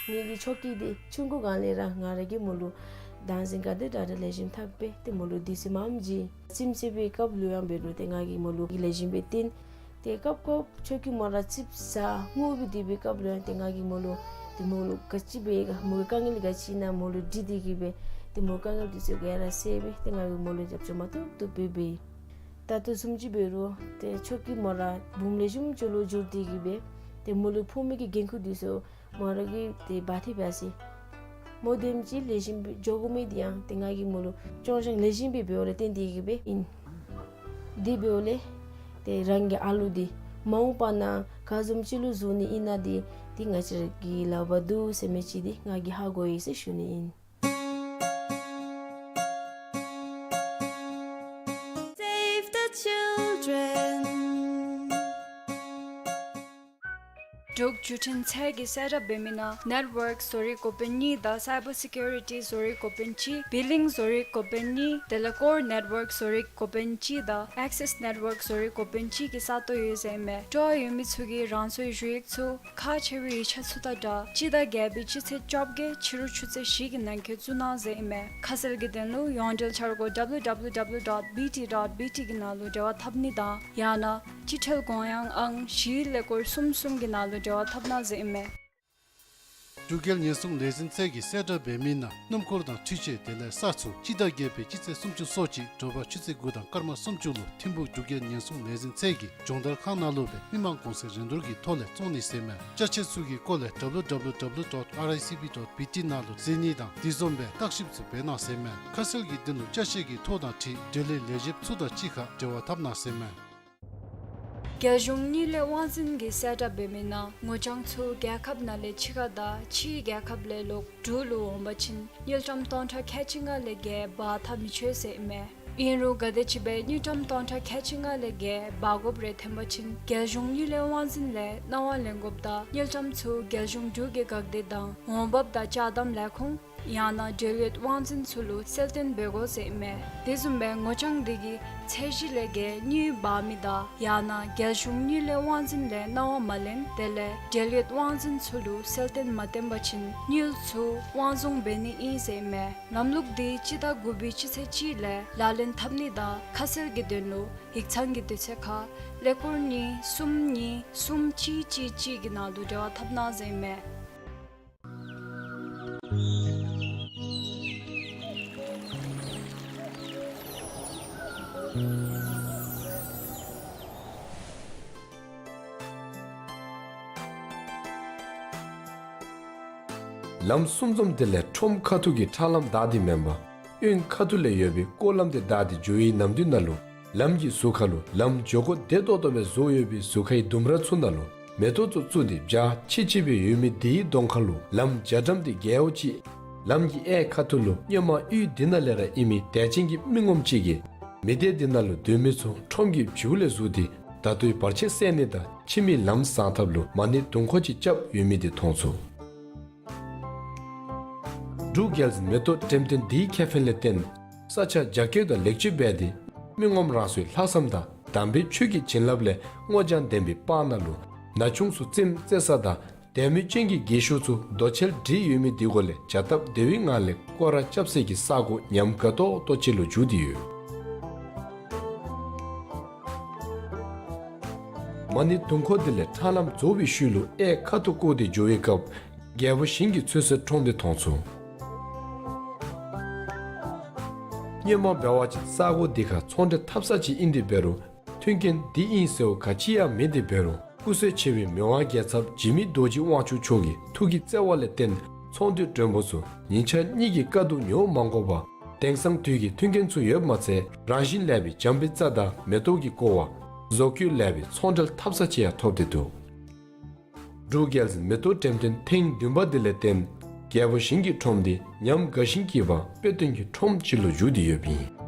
ངེ་གི་ཆོ་གི་འདི་ཆུང་ཀུ་སྒང་ལས་ར་ང་ར་གིས་མོ་ལུ་བདག་འཛིན་ག་དེ་དྲག་དྲག་ལེགས་ཤོམ་འཐབ་སྦེ་ཏེ་མོ་ལུ་དུས་ཚོད་མངམ་ཅིག་ཙིམ་ཙིམ་པའི་སྐབས་ལུ་ཡང་འབད་རུང་ཏེ་ང་གིས་མོ་ལུ་ལེགས་ཤོམ་སྦེ་བསྟེན། ཏེ་སྐབས་སྐབས་ཆོ་གི་མོ་ར་ཙིམ་ཟ་ངུ་སྦེ་སྡོད་པའི་སྐབས་ལུ་ཡང་ཏེ་ང་གིས་མོ་ལུ་ཏེ་མོ་ལུ་ག་ཅི་འབད་ག་མོ་གི་དཀའ་ངལ་ག་ཅི་ཨིན་ན་མོ་ལུ་དྲི་སྟེ་གི་སྦེ་ ཏེ་མོ་དཀའ་ངལ་འདི་ཚུ་ག་ར་སེལ་སྦེ་ཏེ་ང་གིས་མོ་ལུ་རྒྱབ་སྐྱོར་མ་ཐུབ་ཐུབ་སྦེ་འབད་ཡི། ད་ལྟོ་བཟུམ་ཅིག་འབད་རུང་ཏེ་ཆོས་སྐྱིད་མོ་ར་བུམོ་ལེགས་ཤོམ་ཅིག་ལུ་འགྱུར་ཏེ་གི་སྦེ་ཏེ་མོ་ལུ་ཕོག་མི་གི་འགན་ཁུར་འདི་ཚུ་མོ་ར་གིས་ཏེ་འབག་སྟེ་འབད་ཡི་ཟེར། མོ་དེམ་ཅིག་ལེགས་ཤོམ་སྦེ་འགྱོ་དགོ་མི་འདི་ཡང་ཏེ་ང་གིས་མོ་ལུ་སྐྱོང་བཞེངས་ལེགས་ཤོམ་སྦེ་འབདཝ་ལས་བརྟེན་ཏེ་གི་སྦེ་ཨིན། དེ་འབདཝ་ལས་ཏེ་རང་གི་ཨ་ལུ་འདི་མ་འོངས་པ་ནང་ག་བཟུམ་ཅིག་ལུ་བཟོ་ནི་ཨིན་ན་འདི་ཏེ་ང་བཅས་ར་གི་ལག་པར་འདུག་ཟེར་མི་ཅིག་འདི་ང་གིས་ཧ་གོ་ཡི་ཟེར་ཞུ་ནི་ཨིན། Save the children. འབྲུག་བརྒྱུད་འཕྲིན་ཚད་ཀྱིས་གསལ་བསྒྲགས་འབད་མི་ནང་network བཟོ་རིགས་འགོ་དཔོན་གཉིས་དང་cyber security བཟོ་རིགས་འགོ་དཔོན་གཅིག billing བཟོ་རིགས་འགོ་དཔོན་གཉིས་དེ་ལས་core network བཟོ་རིགས་འགོ་དཔོན་གཅིག་དང་access network བཟོ་རིགས་འགོ་དཔོན་གཅིག་གི་ས་སྟོང་ཡོད་ཟེར་ཨིན་མས། སྤྲོ་བ་ཡོད་མི་ཚུ་གིས་རང་སོའི་ཞུ་ཡིག་ཚུ་ཁག་ཆེ་བའི་ཡིག་ཆ་ཚུ་དང་སྦྲགས་སྤྱི་ཟླ་བརྒྱད་པའི་སྤྱི་ཚེས་བཅོ་བརྒྱད་ཕྱི་རུ་ཆུ་ཚོད་བཞི་གི་ནང་འཁོད་བཙུགས་གནང་ཟེར་ཨིན་མས། ཁ་གསལ་གྱི་དོན་ལུ་ཡོངས་འབྲེལ་འཆར་སྒོ་W W W dot B T dot B T གི་ནང་ལུ་འབྲེལ་བ་འཐབ་ནི་དང་ཡང་ན་སྤྱི་ཁྲལ་དགོངས་ཡངས་ཨང་བཞི་ཀླད་ཀོར་གསུམ་གསུམ་གྱི་ནང་ལུ་འབྲེལ་བ་འཐབ་གནང་ཟེར་ཨིན་མས། འབྲུག་རྒྱལ་ཉེན་སྲུང་ལས་འཛིན་ཚད་ཀྱིས་གསལ་བསྒྲགས་འབད་མི་ནང་སྣུམ་འཁོར་དང་འཕྲུལ་ཆས་དེ་ལས་ས་ཚུ་སྤྱི་ཟླ་བརྒྱད་པའི་སྤྱི་ཚེས་སུམ་ཅུ་སོ་གཅིག་དྲོ་པ་ཆུ་ཚོད་དགུ་དང་སྐར་མ་སུམ་ཅུ་ལུ་ཐིམ་ཕུག་འབྲུག་རྒྱལ་ཉེན་སྲུང་ལས་འཛིན་ཚད་ཀྱི་སྦྱོང་བརྡར་ཁང་ནང་ལུ་སྦེ་མི་མང་གོང་ཚད་རིན་བསྡུར་གྱི་ཐོག་ལས་བཙོང་ནི་ཟེར་ཨིན་མས། ཅ་ཆས་ཚུ་གི་སྐོར་ལས་W W W dot R I C B dot B T ནང་ལུ་གཟིགས་ནི་དང་དེ་བཟུམ་སྦེ་བརྟག་ཞིབ་ཚུ་འབད་གནང་ཟེར་ཨིན་མས། ཁ་གསལ་གྱི་དོན་ལུ་ཅ་ཆས་ཀྱི་ཐོ་དང་འཁྲིལ་འབྲེལ་ཡོད་ལས་བྱེདཔ་ཚུ་དང་གཅིག་ཁར་འབྲེལ་བ་འཐབ་གནང་ཟེར་ཨིན་མས། རྒྱལ་གཞུང་དངུལ་ལས་དབང་འཛིན་གྱིས་གསལ་བསྒྲགས་འབད་མི་ནང་ངོ་རྐྱང་ཚུ་རྒྱལ་ཁབ་ནང་ལས་ཕྱི་ཁར་དང་ཕྱིའི་རྒྱལ་ཁབ་ལས་ལོག་འབྲུག་ལུ་འོང་པ་ཅིན་དངུལ་ཀྲམ་སྟོང་ཕྲག་ཁལ་གཅིག་ལྔ་ལས་བརྒལ་འབག་འཐབ་མི་ཆོག་ཟེར་ཨིན་མས། ཨིན་རུང་ག་དེམ་ཅིག་སྦེ་དངུལ་ཀྲམ་སྟོང་ཕྲག་ཁལ་གཅིག་ལྔ་ལས་བརྒལ་འབག་དགོཔ་རེ་ཐོན་པ་ཅིན་རྒྱལ་གཞུང་དངུལ་ལས་དབང་འཛིན་ལས་གནང་བ་ལེན་དགོཔ་དང་དངུལ་ཀྲམ་ཚུ་རྒྱལ་གཞུང་འབྲུག་གི་འགག་སྡེ་དང་འོང་འབབ་དང་ཅ་དམ་ལས་ཁུངས་ཡང་ན་འབྲེལ་ཡོད་དབང་འཛིན་ཚུ་ལུ་གསལ་སྟོན་འབད་དགོ་ཟེར་ཨིན་མས། དེ་བཟུམ་སྦེ་ངོ་རྐྱང་དེ་གིས་ཚད་གཞི་ལས་བརྒལ་དངུལ་འབག་མི་དང་ཡང་ན་རྒྱལ་གཞུང་དངུལ་ལས་དབང་འཛིན་ལས་གནང་བ་མ་ལེན་དེ་ལས་འབྲེལ་ཡོད་དབང་འཛིན་ཚུ་ལུ་གསལ་སྟོན་མ་བཏོན་པ་ཅིན་དངུལ་ཚུ་དབང་བཟུང་འབད་ནི་ཨིན་ཟེར་ཨིན་མས། ལམ་ལུགས་དེ་སྤྱི་ཟླ་དགུ་པའི་སྤྱི་ཚེས་གཅིག་ལས་ལག་ལེན་འཐབ་ནི་དང་ཁ་གསལ་གྱི་དོན་ལུ་ཡིག་ཚང་གི་དུས་ཚོད་ཁར་ཀླད་ཀོར་གཉིས་གསུམ་གཉིས་གསུམ་གཅིག་གཅིག་གཅིག་གི་ནང་དུ་འབྲེལ་བ་འཐབ་གནང་ཟེར་ཨིན་མས། ལམ་གསུམ་འཛོམས་དེ་ལས་ཁྲོམ་ཁ་ཐུག་གི་ཁྲ་ལམ་བདའ་སྟེ་མེན་པར་དབོན་ཁ་ཐུག་ལས་ཡོད་པའི་སྐོར་ལམ་དེ་བདའ་སྟེ་འགྱོ་བའི་ནམ་དུས་ནང་ལུ་ལམ་གྱི་ཟུར་ཁ་ལུ་ལམ་འགྱོ་སྒོ་བདེ་ཏོག་ཏོ་སྦེ་བཟོ་ཡོད་པའི་ཟུར་ཁའི་ལྡུམ་ར་ཚུ་ནང་ལུ་མེ་ཏོག་ཚུ་བཙུགས་ཏེ་འཇའ་ཆི་ཆི་སྦེ་ཡོད་མི་དེའི་གདོང་ཁ་ལུ་ལམ་འཇའ་སྒྲོམ་དེ་རྒྱལཝ་ཅིག་ལམ་གྱི་གཡས་ཁ་ཐུག་ལུ་སྔོན་མ་གཡུས་འདི་ནང་ལས་ར་ཨིན་མི་དད་ཅན་གྱི་མི་ངོམ་ཅིག་གིས་མི་སྡེ་འདི་ནང་ལུ་སྡོད་མི་ཚུ་ཁྲོམ་གྱི་བྱིའུ་ལས་བཟུང་སྟེ་ད་ལྟོའི་བར་ཆད་སེལ་ནི་དང་ཕྱི་མའི་ལམ་བཟང་ཐབས་ལུ་མ་ཎི་དུང་འཁོར་ཅིག་རྐྱབ་ཡོད་མི་དེ་མཐོང་ཚུགས། འབྲུག་རྒྱལ་འཛིན་མེ་ཏོག་འགྲེམས་སྟོན་འདིའི་ཁེ་ཕན་ལས་བརྟེན་ས་ཆ་རྒྱ་སྐྱེད་དང་ལེགས་བཅོས་འབད་དེ་མི་ངོམ་རང་སོའི་ལྷག་བསམ་དང་དམ་པའི་ཆོས་ཀྱི་བྱིན་རླབས་ལས་སྔོ་ལྗང་ལྡན་པའི་སྤང་ནང་ལུ་ན་ཆུང་ཚུ་རྩེདམོ་རྩེ་ས་དང་དད་མོས་ཅན་གྱི་རྒས་ཤོས་ཚུ་རྡོ་གཅལ་སྒྲིག་ཡོད་མི་དེ་གུ་ལས་བྱ་སྟབས་བདེ་བའི་ངང་ལས་སྐོར་ར་རྐྱབ་སའི་ས་གོ་ཉམས་དགའ་ཏོག་ཏོ་ཅིག་ལུ་འགྱུར་ཏེ་ཡོད། མ་ཎི་དུང་འཁོར་དེ་ལས་ཁྲ་ལམ་རྫོགས་པའི་ཤུལ་ལུ་གཡས་ཁ་ཐུག་བསྐོར་ཏེ་འགྱོ་བའི་སྐབས་རྒྱལ་པོ་ཞིང་གི་ཚོད་བསྲེ་ཁྲོམ་དེ་མཐོང་ཚུགས། སྔོན་མ་འབད་བ་ཅིན་ས་གོ་དེ་ཁར་ཚོང་འབྲེལ་འཐབ་ས་ཅིག་ཨིན་ཏེ་འབད་རུང་མཐུན་རྐྱེན་འདི་ཨིན་ཟེརཝ་ག་ཅི་ཡང་མེད་དེ་འབད་རུང་སྐུ་བསོད་ཆེ་བའི་མི་དབང་རྒྱལ་ཚབ་འཇིགས་མེད་རྡོ་རྗེ་དབང་ཕྱུག་མཆོག་གི་ཐུགས་ཀྱི་བརྩེ་བ་ལས་བརྟེན་ཚོང་འདུས་མགྲོན་པོ་ཚུ་ཉིན་ཞག་གཉིས་ཀྱི་དཀའ་སྡུག་མྱོང་མ་དགོ་པར་དེང་སང་དུས་ཀྱི་མཐུན་རྐྱེན་ཚུ་ཡོདཔ་མ་ཚད་རང་བཞིན་ལེགས་པའི་འཇམ་པའི་རྩྭ་དང་མེ་ཏོག་གིས་བསྐོར་བ་བཟོ་བཀོད་ལེགས་པའི་ཚོང་འབྲེལ་འཐབ་ས་ཅིག་ཡང་ཐོབ་སྟེ་འདུག། འབྲུག་རྒྱལ་འཛིན་མེ་ཏོག་འགྲེམས་སྟོན་ཐེངས་བདུན་པ་དེ་ལས་བརྟེན་རྒྱལ་པོ་ཞིང་གི་ཁྲོམ་དེ་ཉམས་དགའ་ཞིང་སྐྱིད་པ་དཔེ་སྟོན་གྱི་ཁྲོམ་ཅིག་ལུ་འགྱུར་ཏེ་ཡོདཔ་ཨིན།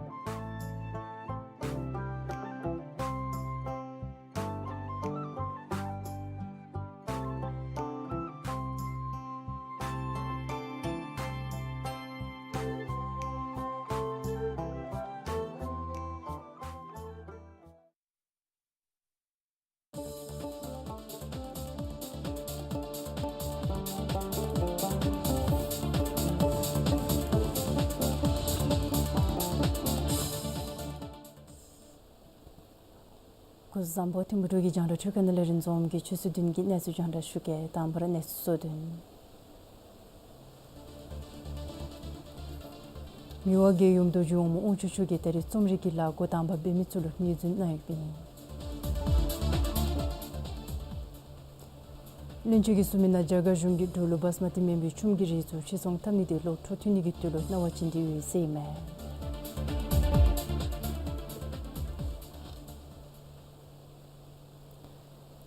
སྐུ་གཟུགས་བཟང་པོ། ཐིམ་ཕུག་འབྲུག་གི་རྒྱང་བསྒྲགས་ཁྲུས་ཁང་ནང་ལས་རིན་འཛོམས་ཀྱིས་ཆུ་ཚོད་བདུན་གྱི་གནས་ཚུལ་རྒྱང་བསྒྲགས་ཞུ་གེ། དང་པ་ར་གནས་ཚུལ་གཙོ་དོན། མི་དབང་རྒྱལ་ཡུམ་རྡོ་རྗེ་འོག་མ་དབང་ཕྱུག་མཆོག་གིས་ད་རེས་རྩོམ་རིག་གི་ལཱ་འགོ་དང་པ་འབད་མི་ཚུ་ལུ་ངོས་འཛིན་གནང་ཡོདཔ་ཨིན། བློན་ཆེན་གྱིས་གསུངས་མི་ནང་རྒྱ་གར་གཞུང་གིས་འབྲུག་ལུ་བཱསི་མ་ཏི་སྨན་པའི་ཆུམ་གྱི་རིགས་ཚུ་ཕྱིར་ཚོང་འཐབ་ནི་དེ་ལོག་འཕྲོ་མཐུད་ནི་གི་དོན་ལུ་གནང་བ་བྱིན་ཏེ་ཡོད་ཟེར་ཨིན་མས།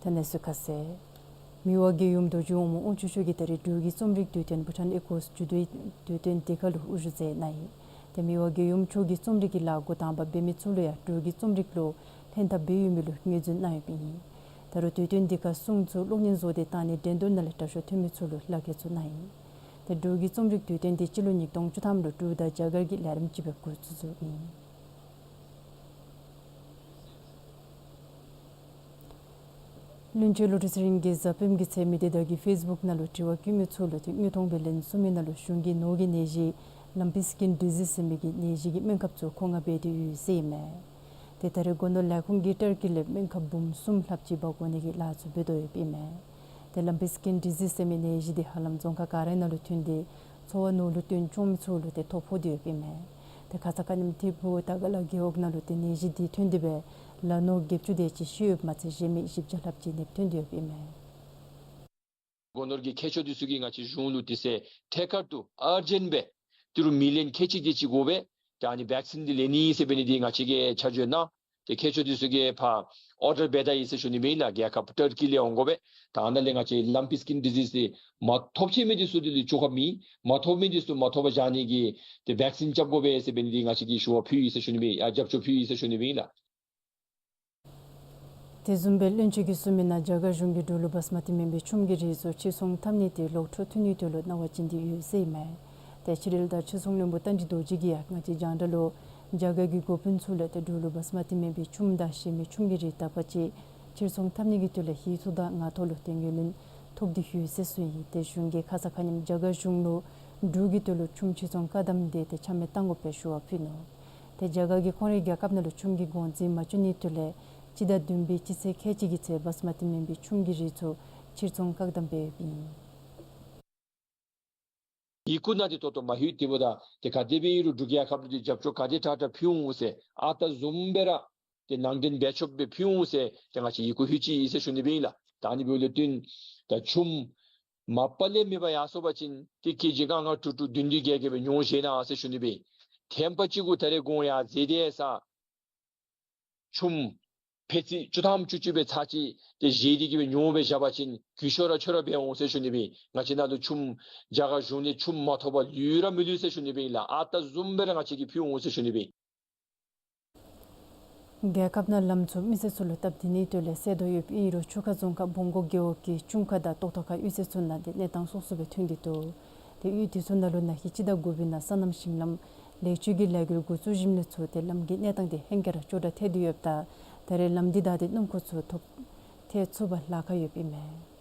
ད་གནས་ཚུལ་ཁ་གསལ། མི་དབང་རྒྱལ་ཡུམ་རྡོ་རྗེ་འོག་མ་དབང་ཕྱུག་མཆོག་གིས་ད་རེས་འབྲུག་གི་རྩོམ་རིག་དུས་སྟོན་བྷུ་ཊཱན་ཨེ་ཀོས་ཇུ་དུས་དུས་སྟོན་སྡེ་ཁག་ལུ་དབུ་བཞུགས་མཛད་གནང་ཡི། ཏེ་མི་དབང་རྒྱལ་ཡུམ་མཆོག་གིས་རྩོམ་རིག་གི་ལཱ་འགོ་དང་པ་འབད་མི་ཚུ་ལུ་ཡང་འབྲུག་གི་རྩོམ་རིག་ལུ་ལྷན་ཐབས་འབད་ཡོད་མི་ལུ་ངོས་འཛིན་གནང་ཡོདཔ་ཨིན། ད་རུང་དུས་སྟོན་འདི་ཁར་སྲུང་ཚུ་གློག་བརྙན་བཟོ་སྟེ་བཏང་ནི་འགྲན་བསྡུར་ནང་ལས་དྲག་ཤོས་ཐོན་མི་ཚུ་ལུ་ལག་འཁྱེར་ཚུ་གནང་ཡི། ཏེ་འབྲུག་གི་རྩོམ་རིག་དུས་སྟོན་འདི་སྤྱི་ལོ་ཉིས་སྟོང་བཅུ་ཐམ་ལུ་འབྲུག་དང་རྒྱ་གར་གྱི་ལས་རིམ་ཅིག་སྦེ་འགོ་བཙུགས་བཙུགསཔ་ཨིན། བློན་ཆེན་བློ་གྲོས་ཚེ་རིང་གིས་གཟའ་སྤེནམ་གྱི་ཚེ་མི་སྡེ་བརྡ་བརྒྱུད་ཕེསི་བུཀ་ནང་ལུ་དྲི་བ་བཀོད་མི་ཚུ་ལུ་ཏེ་དངོས་མཐོང་སྦེ་ལན་གསུངས་མི་ནང་ལུ་གཞུང་གིས་ནོར་གྱི་ནད་གཞི་ལམ་པི་སི་ཀིན་ཌི་ཟིསི་ཟེར་མི་གི་ནད་གཞི་གི་སྨན་ཁབ་ཚུ་མཁོ་མངགས་འབད་དེ་ཡོད་ཟེར་ཨིན་མས། ཏེ་ད་རེས་སྒོ་ནོར་ལས་ཁུངས་ཀྱིས་ཏུར་ཀི་ལས་སྨན་ཁབ་འབུམ་གསུམ་ལྷགཔ་ཅིག་འབག་འོང་ནི་གི་ལཱ་ཚུ་འབད་དོ་ཡོདཔ་ཨིན་མས། ཏེ་ལམ་པི་སི་ཀིན་ཌི་ཟིསི་ཟེར་མི་ནད་གཞི་འདི་ཧ་ལམ་རྫོང་ཁག་ག་ར་ནང་ལུ་ཐོན་ཏེ་འཚོ་བ་ནོར་ལུ་བརྟེན་སྐྱོང་མི་ཚུ་ལུ་ཏེ་ཐོ་ཕོག་སྟེ་ཡོདཔ་ཨིན་མས། ཏེ་ཁ་ཙ་ཁ་ཉིནམ་ཐིམ་ཕུག་དར་དཀར་ལ་རྒེད་འོག་ནང་ལུ་ཏེ་ནད་གཞི་འདི་ཐོན་ཏེ་སྦེ་ལ་ནོར་བརྒྱད་ཅུ་དེ་ཅིག་ཤི་ཡོདཔ་མ་ཚད་གཞན་མི་བཞི་བརྒྱ་ལྷགཔ་ཅིག་ནདཔ་ཐོན་ཏེ་ཡོདཔ་ཨིན་མས། སྒོ་ནོར་གྱི་མཁས་མཆོག་འདི་ཚུ་གིས་ང་བཅས་གཞུང་ལུ་དེ་ཚེ་ཐད་ཀར་དུ་ཨར་ཇེནཊ་སྦེ་ཏི་རུ་མི་ལི་ཡོན་ཁལ་གཅིག་དེ་ཅིག་དགོ་པས། ད་ཨ་ནི་བེཀ་སིན་འདི་ལེན་ནི་ཟེར་འབད་ནི་འདི་ང་བཅས་ཀྱིས་ཆ་འཇོག་གནང་། ཏེ་མཁས་མཆོག་འདི་ཚུ་གིས་ཕར་ཨོར་ཌར་འབད་ད་ཡི་ཟེར་ཞུ་ནི་ཨིན་ལགས། རྒྱལ་ཁབ་ཏུར་ཀི་ལས་འོང་དགོ་པས། ད་ཨ་ནཱ་ལས་ང་བཅས་ལམ་པི་སི་ཀིན་ཌི་ཟིསི་འདི་མ་ཐོབ་ཆི་མི་འདི་ཚུ་འདི་ལུ་བཅོས་ཁ་མེད། མ་ཐོབ་མི་འདི་ཚུ་མ་ཐོབ་པར་བཞག་ནི་གི་ཏེ་བེཀ་སིན་རྐྱབ་དགོ་པས་ཟེར་འབད་ནི་འདི་ང་བཅས་ཀྱིས་ཞུ་བ་ཕུལ་ཡི་ཟེར་ཞུ་ནི་ཨིན། ཡ་རྒྱབ་སྐྱོར་ཕུལ་ཡི་ཟེར་ཞུ་ནི་ཨིན་ལགས། དེ་བཟུམ་སྦེ་བློན་ཆེན་གྱིས་གསུངས་མི་ནང་རྒྱ་གར་གཞུང་གིས་འབྲུག་ལུ་བཱསི་མ་ཏི་སྨན་པའི་ཆུམ་གྱི་རིགས་ཚུ་ཕྱིར་ཚོང་འཐབ་ནི་དེ་ལོག་འཕྲོ་མཐུད་ནིའི་དོན་ལུ་གནང་བ་བྱིན་ཏེ་ཡོད་ཟེར་ཨིན་མས། ཏེ་ཕྱི་རོལ་དང་ཕྱིར་ཚོང་བློན་པོ་བསྟན་འཛིན་རྡོ་རྗེ་གིས་ཡང་ང་བཅས་རྒྱང་བསྒྲགས་ལུ་རྒྱ་གར་གྱི་འགོ་དཔོན་ཚུ་ལུ་ཏེ་འབྲུག་ལུ་བཱསི་མ་ཏི་སྨན་པའི་ཆུམ་དང་གཞན་མི་ཆུམ་གྱི་རིགས་དག་པ་ཅིག་ཕྱིར་ཚོང་འཐབ་ནི་གི་དོན་ལུ་ཧིང་ཐོག་དང་ངར་ཐོག་ལུ་ཏེ་ངོས་ལེན་ཐོབ་སྟེ་ཡོད་ཟེར་གསུངས་ཡི། ཏེ་གཞུང་གིས་ཁ་ཙ་ཁ་ཉིནམ་རྒྱ་གར་གཞུང་ལུ་འབྲུག་གི་དོན་ལུ་ཆུམ་ཕྱིར་ཚོང་བཀག་དམ་དེ་ཏེ་ཆ་མེད་བཏང་དགོ་པའི་ཞུ་བ་ཕུལ་ནུག། ཏེ་རྒྱ་གར་གྱིས་ཁོང་རའི་རྒྱལ་ཁབ་ནང་ལུ་ཆུམ་གྱི་གོང་ཚད་མ་བཅུག་ནིའི་དོན་ལས་སྤྱི་ཟླ་བདུན་པའི་སྤྱི་ཚེས་ཁལ་གཅིག་གི་ཚེ་བཱསི་མ་ཏི་སྨན་པའི་ཆུམ་གྱི་རིགས་ཚུ་ཕྱིར་ཚོང་བཀག་དམ་འབད་ཡོདཔ་ཨིན། ཡི་གུ་ནང་འདི་ཏོག་ཏོ་མ་ལྷོད་དེ་འབདཝ་ད་ཏེ་ག་དེ་སྦེ་ཨིན་རུང་འབྲུག་རྒྱལ་ཁབ་ལུ་ཏེ་རྒྱབ་སྐྱོར་ག་དེ་དྲག་དྲག་ཕུལ་འོང་ཟེར་ཨ་རྟག་བཟུམ་སྦེ་ར་ཏེ་ནང་འདྲེན་འབད་ཆོགཔ་སྦེ་ཕུལ་འོང་ཟེར་ཏེ་ང་བཅས་ཡི་གུ་ལྷོད་ཅི་ཟེར་ཞུ་ནི་སྦེ་ཨིན་ལགས། ད་ཨ་ནི་འབདཝ་ལས་བརྟེན་ད་ཆུམ་མ་པ་ལས་མེད་པར་ཡར་སོང་པ་ཅིན་ཏེ་ཀེ་ཇི་ལྔ་ལྔ་དྲུག་དྲུག་བདུན་བདུན་བརྒྱད་བརྒྱད་སྦེ་ཉོ་བཞེས་གནང་ཟེར་ཞུ་ནི་སྦེ་ཨིན། ཐེངས་པ་གཅིག་གུ་ད་རེས་གོང་ཡར་འཛེགས་ཏེ་ས་ཆུམ་ཕད་ཙི་བཅུ་ཐམ་བཅུ་གཅིག་སྦེ་ཚར་གཅིག་ཏེ་བཞེས་ཏེ་གི་སྦེ་ཉོ་སྦེ་བཞག་པ་ཅིན་གུ་ཤོ་ར་ཆོ་ར་འབད་འོང་ཟེར་ཞུ་ནི་སྦེ་ཨིན། ང་བཅས་ནང་ལུ་ཆུམ་རྒྱ་གར་གཞུང་ལས་ཆུམ་མ་ཐོབ་པར་ལུས་ར་མི་ལུས་ཟེར་ཞུ་ནི་སྦེ་ཨིན་ལགས། ཨ་རྟག་བཟུམ་སྦེ་ར་ང་བཅས་ཀྱིས་ཕུལ་འོང་ཟེར་ཞུ་ནི་སྦེ་ཨིན། རྒྱལ་ཁབ་ནང་ལམ་ཚུ་མི་སེར་ཚུ་ལུ་སྟབས་བདེ་ནིའི་དོན་ལས་སེལ་དོ་ཡོདཔ་ཨིན་རུང་ཆུ་ཁ་རྫོང་ཁག་བོང་སྒོ་རྒེད་འོག་གི་ཅུང་ཁ་དང་ཏོག་ཏོ་ཁ་གཡུས་ཚན་ཚུ་ནང་ཏེ་གནས་སྟངས་སོ་སོ་སྦེ་ཐོན་ཏེ་འདུག། ཏེ་གཡུས་དེ་ཚུ་ནང་ལུ་ན་ཧིང་སྤྱི་ཟླ་དགུ་པའི་ནང་སོ་ནམ་ཞིང་ལམ་ལེགས་བཅོས་ཀྱི་ལས་འགུལ་འགོ་བཙུགས་ཞིནམ་ལས་ཚུར་ཏེ་ལམ་གྱི་གནས་སྟངས་དེ་ཧེང་སྐལ་ར་སྐྱོ་དྲགས་ཐལ་ཏེ་ཡོདཔ་ད་ད་རེས་ལམ་འདི་བདའ་སྟེ་སྣུམ་འཁོར་ཚུ་ཐོབ་ཐལ་ཚུགས་པར་ལཱ་ཁག་ཡོདཔ་ཨིན་མས།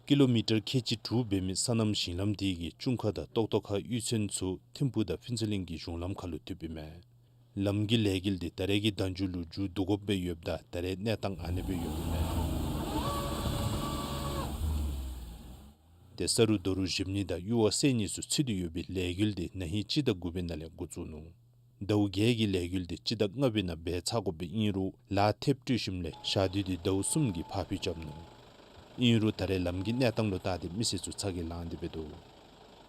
ཀི་ལོ་མི་ཊར་ཁལ་གཅིག་དྲུག་འབད་མི་སོ་ནམ་ཞིང་ལམ་དེ་གི་ཅུང་ཁ་དང་ཏོག་ཏོ་ཁ་གཡུས་ཚན་ཚུ་ཐིམ་ཕུག་དང་ཕུན་ཚོགས་གླིང་གི་གཞུང་ལམ་ཁ་ལུ་ཐུགཔ་ཨིན་མས། ལམ་གྱི་ལས་འགུལ་དེ་ད་རེས་ཀྱི་ཟླ་མཇུག་ལུ་མཇུག་བསྡུ་དགོཔ་སྦེ་ཡོདཔ་ད་ད་རེས་གནས་སྟངས་ཨ་ནེ་སྦེ་ཡོདཔ་ཨིན་མས། ཏེ་ས་རུག་རྡོ་རུག་བཞེངས་ནི་དང་ཡུར་བ་བསལ་ནི་ཚུ་ཚུད་དེ་ཡོད་པའི་ལས་འགུལ་དེ་ན་ཧིང་སྤྱི་ཟླ་དགུ་པའི་ནང་ལས་འགོ་བཙུགས་ནུག། ཟླཝ་བརྒྱད་ཀྱི་ལས་འགུལ་དེ་སྤྱི་ཟླ་ལྔ་པའི་ནང་འབད་ཚར་དགོཔ་སྦེ་ཨིན་རུང་ལཱ་ཐེབས་སྤྲོད་ཞིནམ་ལས་ཞག་དུས་དེ་ཟླཝ་གསུམ་གྱི་ཕར་འགྱངས་རྐྱབ་ནུག། ཨིན་རུང་ད་རེས་ལམ་གྱི་གནས་སྟངས་ལུ་བལྟ་སྟེ་མི་སེར་ཚུ་ཚ་གྱང་ལངས་ཏེ་འབད་དོ།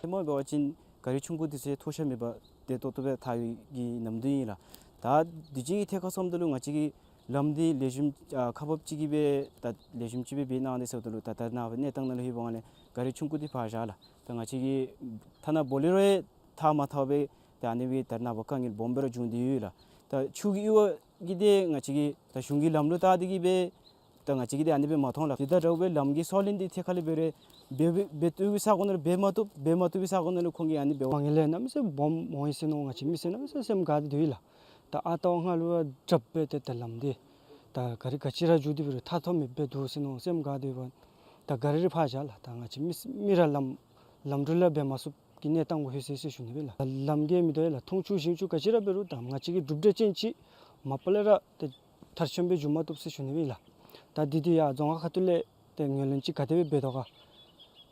ཧེ་མ་འབད་བ་ཅིན་ག་རི་ཆུང་ཀུ་དེ་ཚུ་མཐོ་ཤོས་མེད་པར་བདེ་ཏོག་ཏོ་སྦེ་འཐག་ཡོད་ཀྱི་ནམ་དུས་ཨིན་ལགས། ད་དུས་ཅི་གི་ཐད་ཁར་སོངམ་ད་ལུ་ང་བཅས་ཀྱི་ལམ་འདི་ལེགས་ཤོམ་ཨ་ཁག་འབགཔ་ཅིག་གིས་སྦེ་ད་ལེགས་ཤོམ་ཅིག་སྦེ་འབད་གནང་སྟེ་ཟེརཝ་ད་ལུ་ད་ད་ནཱ་གནས་སྟངས་ནང་ལུ་ལྷོདཔ་ལས་ག་རི་ཆུང་ཀུ་འདི་ཕར་བཞག་ལགས། ད་ང་བཅས་ཀྱི་ཐ་ན་བོ་ལེ་རོ་ཡང་འཐག་མ་འཐག་པར་ད་ཨ་ནི་སྦེ་ད་ནངས་པ་དཀའ་ངལ་སྦོམ་སྦེ་ར་བྱུང་སྟེ་ཡོད་ལགས། ད་ཆུ་གི་ཡུར་བ་གིས་ཏེ་ང་བཅས་ཀྱི་ད་གཞུང་གི་ལམ་ལུགས་བལྟ་སྟེ་གི་སྦེ་ད་ང་བཅས་ཀྱིས་ཏེ་ཨ་ནི་སྦེ་མ་མཐོང་ལགས། དེ་དང་འདྲཝ་སྦེ་ལམ་གྱི་སྲོག་ལན་འདི་ཐད་ཁར་ལས་འབད་རུང་འབད་འབད་འབད་བཏུབ་པའི་ས་གོ་ནང་ལུ་འབད་མ་བཏུབ། འབད་མ་བཏུབ་པའི་ས་གོ་ནང་ལུ་ཁོང་གིས་ཨ་ནི་འབད་མ་ངེས་ལས་གནམ་མེད་ས་མེད་སྦོམ་འོང་ཡི་ཟེར་མནོ། ང་བཅས་མི་སེར་གནམ་མེད་ས་མེད་སེམས་དགའ་སྟེ་སྡོད་ཡི་ལགས། ད་ཨ་རྟག་སྔ་ལུ་ར་དྲགཔ་སྦེ་ཏེ་ད་ལམ་འདི་ད་ག་རི་ག་ཅི་ར་འགྱོ་སྟེ་འབད་རུང་ཐར་ཐོབ་མི་སྦེ་འདུག་ཟེར་མནོ། སེམས་དགའ་སྟེ་སྦེ་ད་ག་རི་རེ་ཕར་བཞག་ལགས། ད་ང་བཅས་མི་མི་ར་ལམ་ལམ་འགྲུལ་ར་འབད་མ་ཚུགསཔ་ཀྱི་གནས་སྟངས་གུ་ལྷོད་ཅི་ཟེར་ཞུ་ནི་སྦེ་ལགས། ལམ་གྱི་མི་དོ་ཡ་ལགས། འཐུང་ཆུ་ཞིང་ཆུ་ག་ཅི་ར་འབད་རུང་ད་ང་བཅས་ཀྱི་གྲུབ་འབྲས་ཅན་ཅིག་མ་པ་ལས་ར་ཏེ་མཐར་ཕྱིནམ་སྦེ་འགྱོ་མ་བཏུབ་ཟེར་ཞུ་ནི་སྦེ་ལགས། ད་འདི་འདི་ཡང་རྫོང་ཁག་ཁ་ཐུག་ལས་ཏེ་ངོས་ལེན་ཅིག་ག་དེ་སྦེ་འབད་དོ་ག།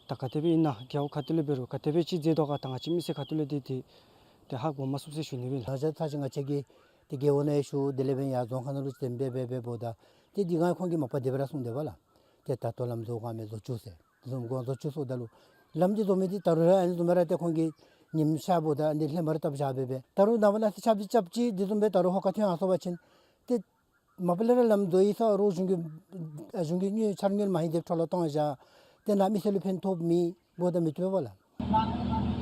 ད་ག་དེ་སྦེ་ཨིན་ན་རྒེད་འོག་ཁ་ཐུག་ལས་འབད་རུང་ག་དེ་སྦེ་ཅིག་མཛད་དོ་ག། ད་ང་བཅས་མི་སེར་ཁ་ཐུག་ལས་འདི་འདི་ཏེ་ཧ་གོ་མ་ཚུགས་ཟེར་ཞུ་ནི་སྦེ་ཨིན་ལགས། ད་ཅི་ང་བཅས་ཀྱིས་ཏེ་རྒེད་འོག་ནང་ཞུ། དེ་ལས་འབདན་ཡར་རྫོང་ཁག་ནང་ལུ་ཅིག་འབད་འབད་འབད་འབདཝ་ད་ཏེ་འདི་ག་ཁོང་གིས་མ་པ་དེ་སྦེ་ར་གསུངས་དེས་པ་ལགས། ཏེ་ད་ལྟོ་ལམ་བཟོ་ག་མེད་བཟོ་བཅུག་ཟེར། བཟོ་ག་བཟོ་བཅུག་ཟེརཝ་ད་ལུ་ལམ་འདི་བཟོ་མི་འདི་ད་རུང་ར་ཨ་ནི་བཟུམ་སྦེ་ར་ཏེ་ཁོང་གིས་ཉིནམ་ཤརཝ་ད་ཨ་ནི་ལྷནམ་ར་བཏབ་བཞག་སྦེ་སྦེ། ད་རུང་ནངས་པ་གནངས་ཚེ་ཆརཔ་འདི་རྐྱབ་ཅི། འདི་བཟུམ་སྦེ་ད་རུང་ཧོ་ཁ་ཐོན་ཡར་སོང་པ་ཅིན་ཏེ་མ་པ་ལས་ར་ལམ་བཟོ་ཡི་ས་རོགས་གཞུང་གི་གཞུང་གི་དངུལ་འཆར་དངུལ་མ་ཧེ་དེ་འཕྲོ་བརླག་གཏང་བཞག། ཏེ་ནཱ་མི་སེར་ལུ་ཕན་ཐོགས་མེད་འབདཝ་ད་མི་བཏུབ་པས་ལགས།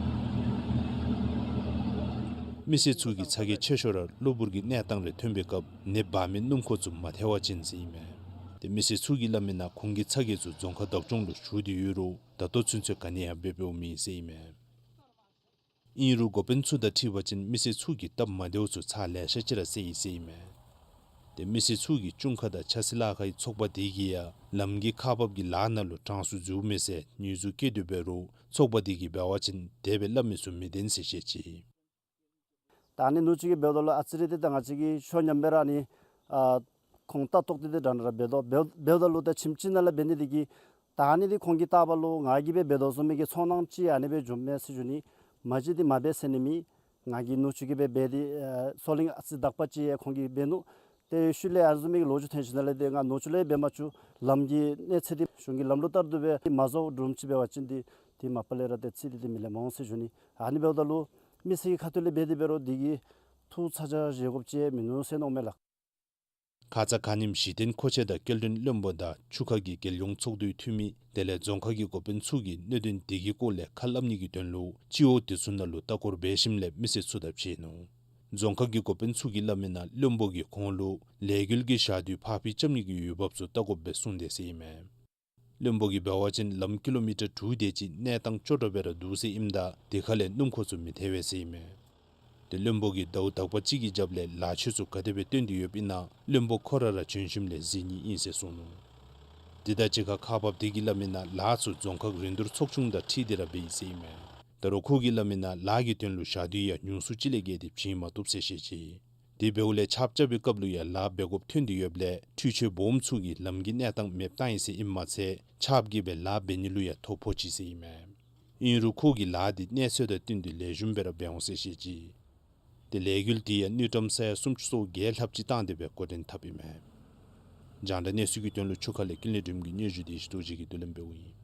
མི་སེར་ཚུ་གིས་ཚ་གྱང་ཆེ་ཤོས་ར་གློ་བུར་གྱི་གནས་སྟངས་རེ་ཐོན་པའི་སྐབས་ནདཔ་འབག་མི་སྣུམ་འཁོར་ཚུ་མ་ཐལ་བ་ཅིན་ཟེར་ཨིན་མས། ཏེ་མི་སེར་ཚུ་གིས་སླབ་མི་ནང་ཁོང་གི་ཚ་གྱང་ཚུ་རྫོང་ཁག་བདག་སྐྱོང་ལུ་ཞུ་སྟེ་ཡོད་རུང་ད་ལྟོ་ཚུན་ཚོད་ག་ནི་ཡང་འབད་འབདཝ་མེད་ཟེར་ཨིན་མས། ཨིན་རུང་འགོ་དཔོན་ཚུ་དང་འཁྲིལ་བ་ཅིན་མི་སེར་ཚུ་གིས་སྟབས་མ་བདེཝ་ཚུ་ཚར་ལེ་ཤ་ཅིག་ར་བསལ་ཡི་ཟེར་ཨིན་མས། ཏེ་མི་སེར་ཚུ་གིས་ཅུང་ཁ་དང་ཆབ་སྲིད་ལཱ་ཁག་གི་ཚོགས་པ་དེ་གིས་ཡང་ལམ་གྱི་ཁག་འབག་གི་ལཱ་ནང་ལུ་གྲངས་སུ་འཛུལཝ་མས་ཟེར་ཉེས་འཛུགས་བཀལ་ཏེ་འབད་རུང་ཚོགས་པ་དེ་གིས་འབད་བ་ཅིན་དེ་སྦེ་སླབ་མི་ཚུ་མི་བདེན་ཟེར་བཤད་ཅི། ད་ཨ་ནི་ནུ་གཅིག་གིས་འབདཝ་ད་ལུ་ཨ་ཙི་རེ་འདི་ད་ང་བཅས་ཀྱིས་ཤོ་ཉམས་སྦེ་ར་ཨ་ནི་ཨ་ཁོང་ལྟ་རྟོག་འདི་འདི་འདྲ་འདྲ་འབད་དོ། འབད་འབདཝ་ད་ལུ་ད་ཁྱིམ་གཅིག་ནང་ལས་འབད་ནི་འདི་གིས་ད་ཨ་ནི་འདི་ཁོང་གིས་བལྟ་བ་ལུ་ང་གིས་སྦེ་འབད་དོ་བཟུམ་མའི་གི་ཚོར་སྣང་ཅིག་ཨ་ནི་སྦེ་བྱུངམ་མས་ཟེར་ཞུ་ནི། མ་གཞི་འདི་མ་འབད་ཟེར་ནི་མེད། ང་གིས་ནུ་གཅིག་གིས་སྦེ་འབད་དེ་ཨ་སོ་གླིང་ཨ་ཙི་དག་པ་ཅིག་ཡང་ཁོང་གིས་འབད་ནུག། ཏེ་ཤུལ་ལས་ཨ་ནི་བཟུམ་མའི་གི་ལོ་རྒྱུས་ཐོན་ཞིནམ་ལས་ཏེ་ང་ནུ་གཅིག་ལས་འབད་མ་བཅུག། ལམ་གྱི་གནས་ཚད་འདི་གཞུང་གི་ལམ་ལུགས་ལྟར་དུ་སྦེ་མ་བཟོ་བཟུམ་ཅིག་འབད་བ་ཅིན་འདི་འདི་མ་པ་ལས་ར་ཏེ་རྩིས་འདི་འདི་མི་ལེགས་འོང་ཟེར་ཞུ་ནི། ཨ་ནི་འབདཝ་ད་ལུ་མི་སེར་གྱི་ཁ་ཐུག་ལས་འབད་དེ་འབད་རུང་འདི་གིས་ཐུགས་ཚ་གྱང་བཞེས་དགོཔ་ཅིག་མིན་ནུག་ཟེར་མནོཝ་མས་ལགས། ཁ་ཙ་ཁ་ཉིནམ་གཞི་རྟེན་མཁོ་ཆས་དང་སྐྱེལ་འདྲེན་བློན་པོ་དང་ཆུ་ཁ་གི་རྒྱལ་ཡོངས་ཚོགས་འདུའི་འཐུས་མི་དེ་ལས་རྫོང་ཁག་གི་འགོ་དཔོན་ཚུ་གིས་གནད་དོན་དེ་གི་སྐོར་ལས་ཁ་སླབ་ནི་གི་དོན་ལུ་སྤྱི་འོག་དེ་ཚུ་ནང་ལུ་ལྟ་སྐོར་འབད་ཞིནམ་ལས་མི་སེར་ཚུ་དང་ཕྱད་ནུག། རྫོང་ཁག་གི་འགོ་དཔོན་ཚུ་གིས་སླབ་མི་ནང་བློན་པོ་གིས་ཁོང་ལུ་ལས་འགུལ་གྱི་ཞག་དུས་ཕར་འགྱངས་རྐྱབ་ནི་གི་འོས་འབབ་ཚུ་བལྟ་དགོཔ་སྦེ་གསུངས་དེས་ཟེར་ཨིན་མས། བློན་པོ་གིས་འབད་བ་ཅིན་ལམ་ཀི་ལོ་མི་ཊར་དྲུག་དེ་ཅིག་གནས་སྟངས་སྐྱོ་དྲགས་སྦེ་ར་འདུག་ཟེར་ཨིནམ་ད་དེ་ཁ་ལས་སྣུམ་འཁོར་ཚུ་མི་ཐལ་བས་ཟེར་ཨིན་མས། ཏེ་བློན་པོ་གིས་ཟླཝ་དག་པ་ཅིག་གི་རྒྱབ་ལས་ལཱ་ཆས་ཚུ་ག་དེ་སྦེ་བཏོན་ཏེ་ཡོདཔ་ཨིན་ན་བློན་པོ་ཁོ་ར་ར་བྱོན་ཞིནམ་ལས་གཟིགས་ནི་ཨིན་ཟེར་གསུངས་ནུག། དེ་དང་གཅིག་ཁར་ཁག་འབགཔ་དེ་གིས་སླབ་མི་ནང་ལཱ་ཚུ་རྫོང་ཁག་རིན་བསྡུར་ཚོགས་ཆུང་དང་འཁྲིལ་ཏེ་ར་འབད་ཡི་ཟེར་ཨིན་མས། ད་རུང་ཁོ་གིས་སླབ་མི་ནང་ལཱ་གི་དོན་ལུ་ཞག་དུས་ཡང་ཉུང་སུ་ཅིག་ལས་བརྒལ་ཏེ་བྱིན་མ་བཏུབ་ཟེར་བཤད་ཅི། དེ་འབདཝ་ལས་ཆརཔ་རྐྱབ་པའི་སྐབས་ལུ་ཡང་ལཱ་འབད་དགོཔ་ཐོན་ཏེ་ཡོདཔ་ལས་འཕྲུལ་ཆས་སྦོམ་ཚུ་གིས་ལམ་གྱི་གནས་སྟངས་མེདཔ་བཏང་ཡི་ཟེར་ཨིནམ་མ་ཚད་ཆརཔ་གིས་སྦེ་ལཱ་འབད་ནི་ལུ་ཡང་ཐོ་ཕོག་ཅི་ཟེར་ཨིན་མས། ཨིན་རུང་ཁོ་གིས་ལཱ་འདི་གནས་ཚད་དང་བསྟུན་ཏེ་ལེགས་ཤོམ་སྦེ་ར་འབད་འོང་ཟེར་བཤད་ཅི། ཏེ་ལས་འགུལ་འདི་ཡང་དངུལ་ཀྲམ་ས་ཡ་སུམ་ཅུ་སོ་བརྒྱད་ལྷགཔ་ཅིག་བཏང་སྟེ་སྦེ་འགོ་འདྲེན་འཐབ་ཨིན་མས། རྒྱང་བསྒྲགས་གནས་ཚུལ་གྱི་དོན་ལུ་ཆུ་ཁ་ལས་ཀུན་ལེགས་སྒྲོལམ་གྱི་སྙན་ཞུ་དེ་ཞི་རྡོ་རྗེ་གིས་བསྡུ་ལེན་འབདཝ་ཨིན།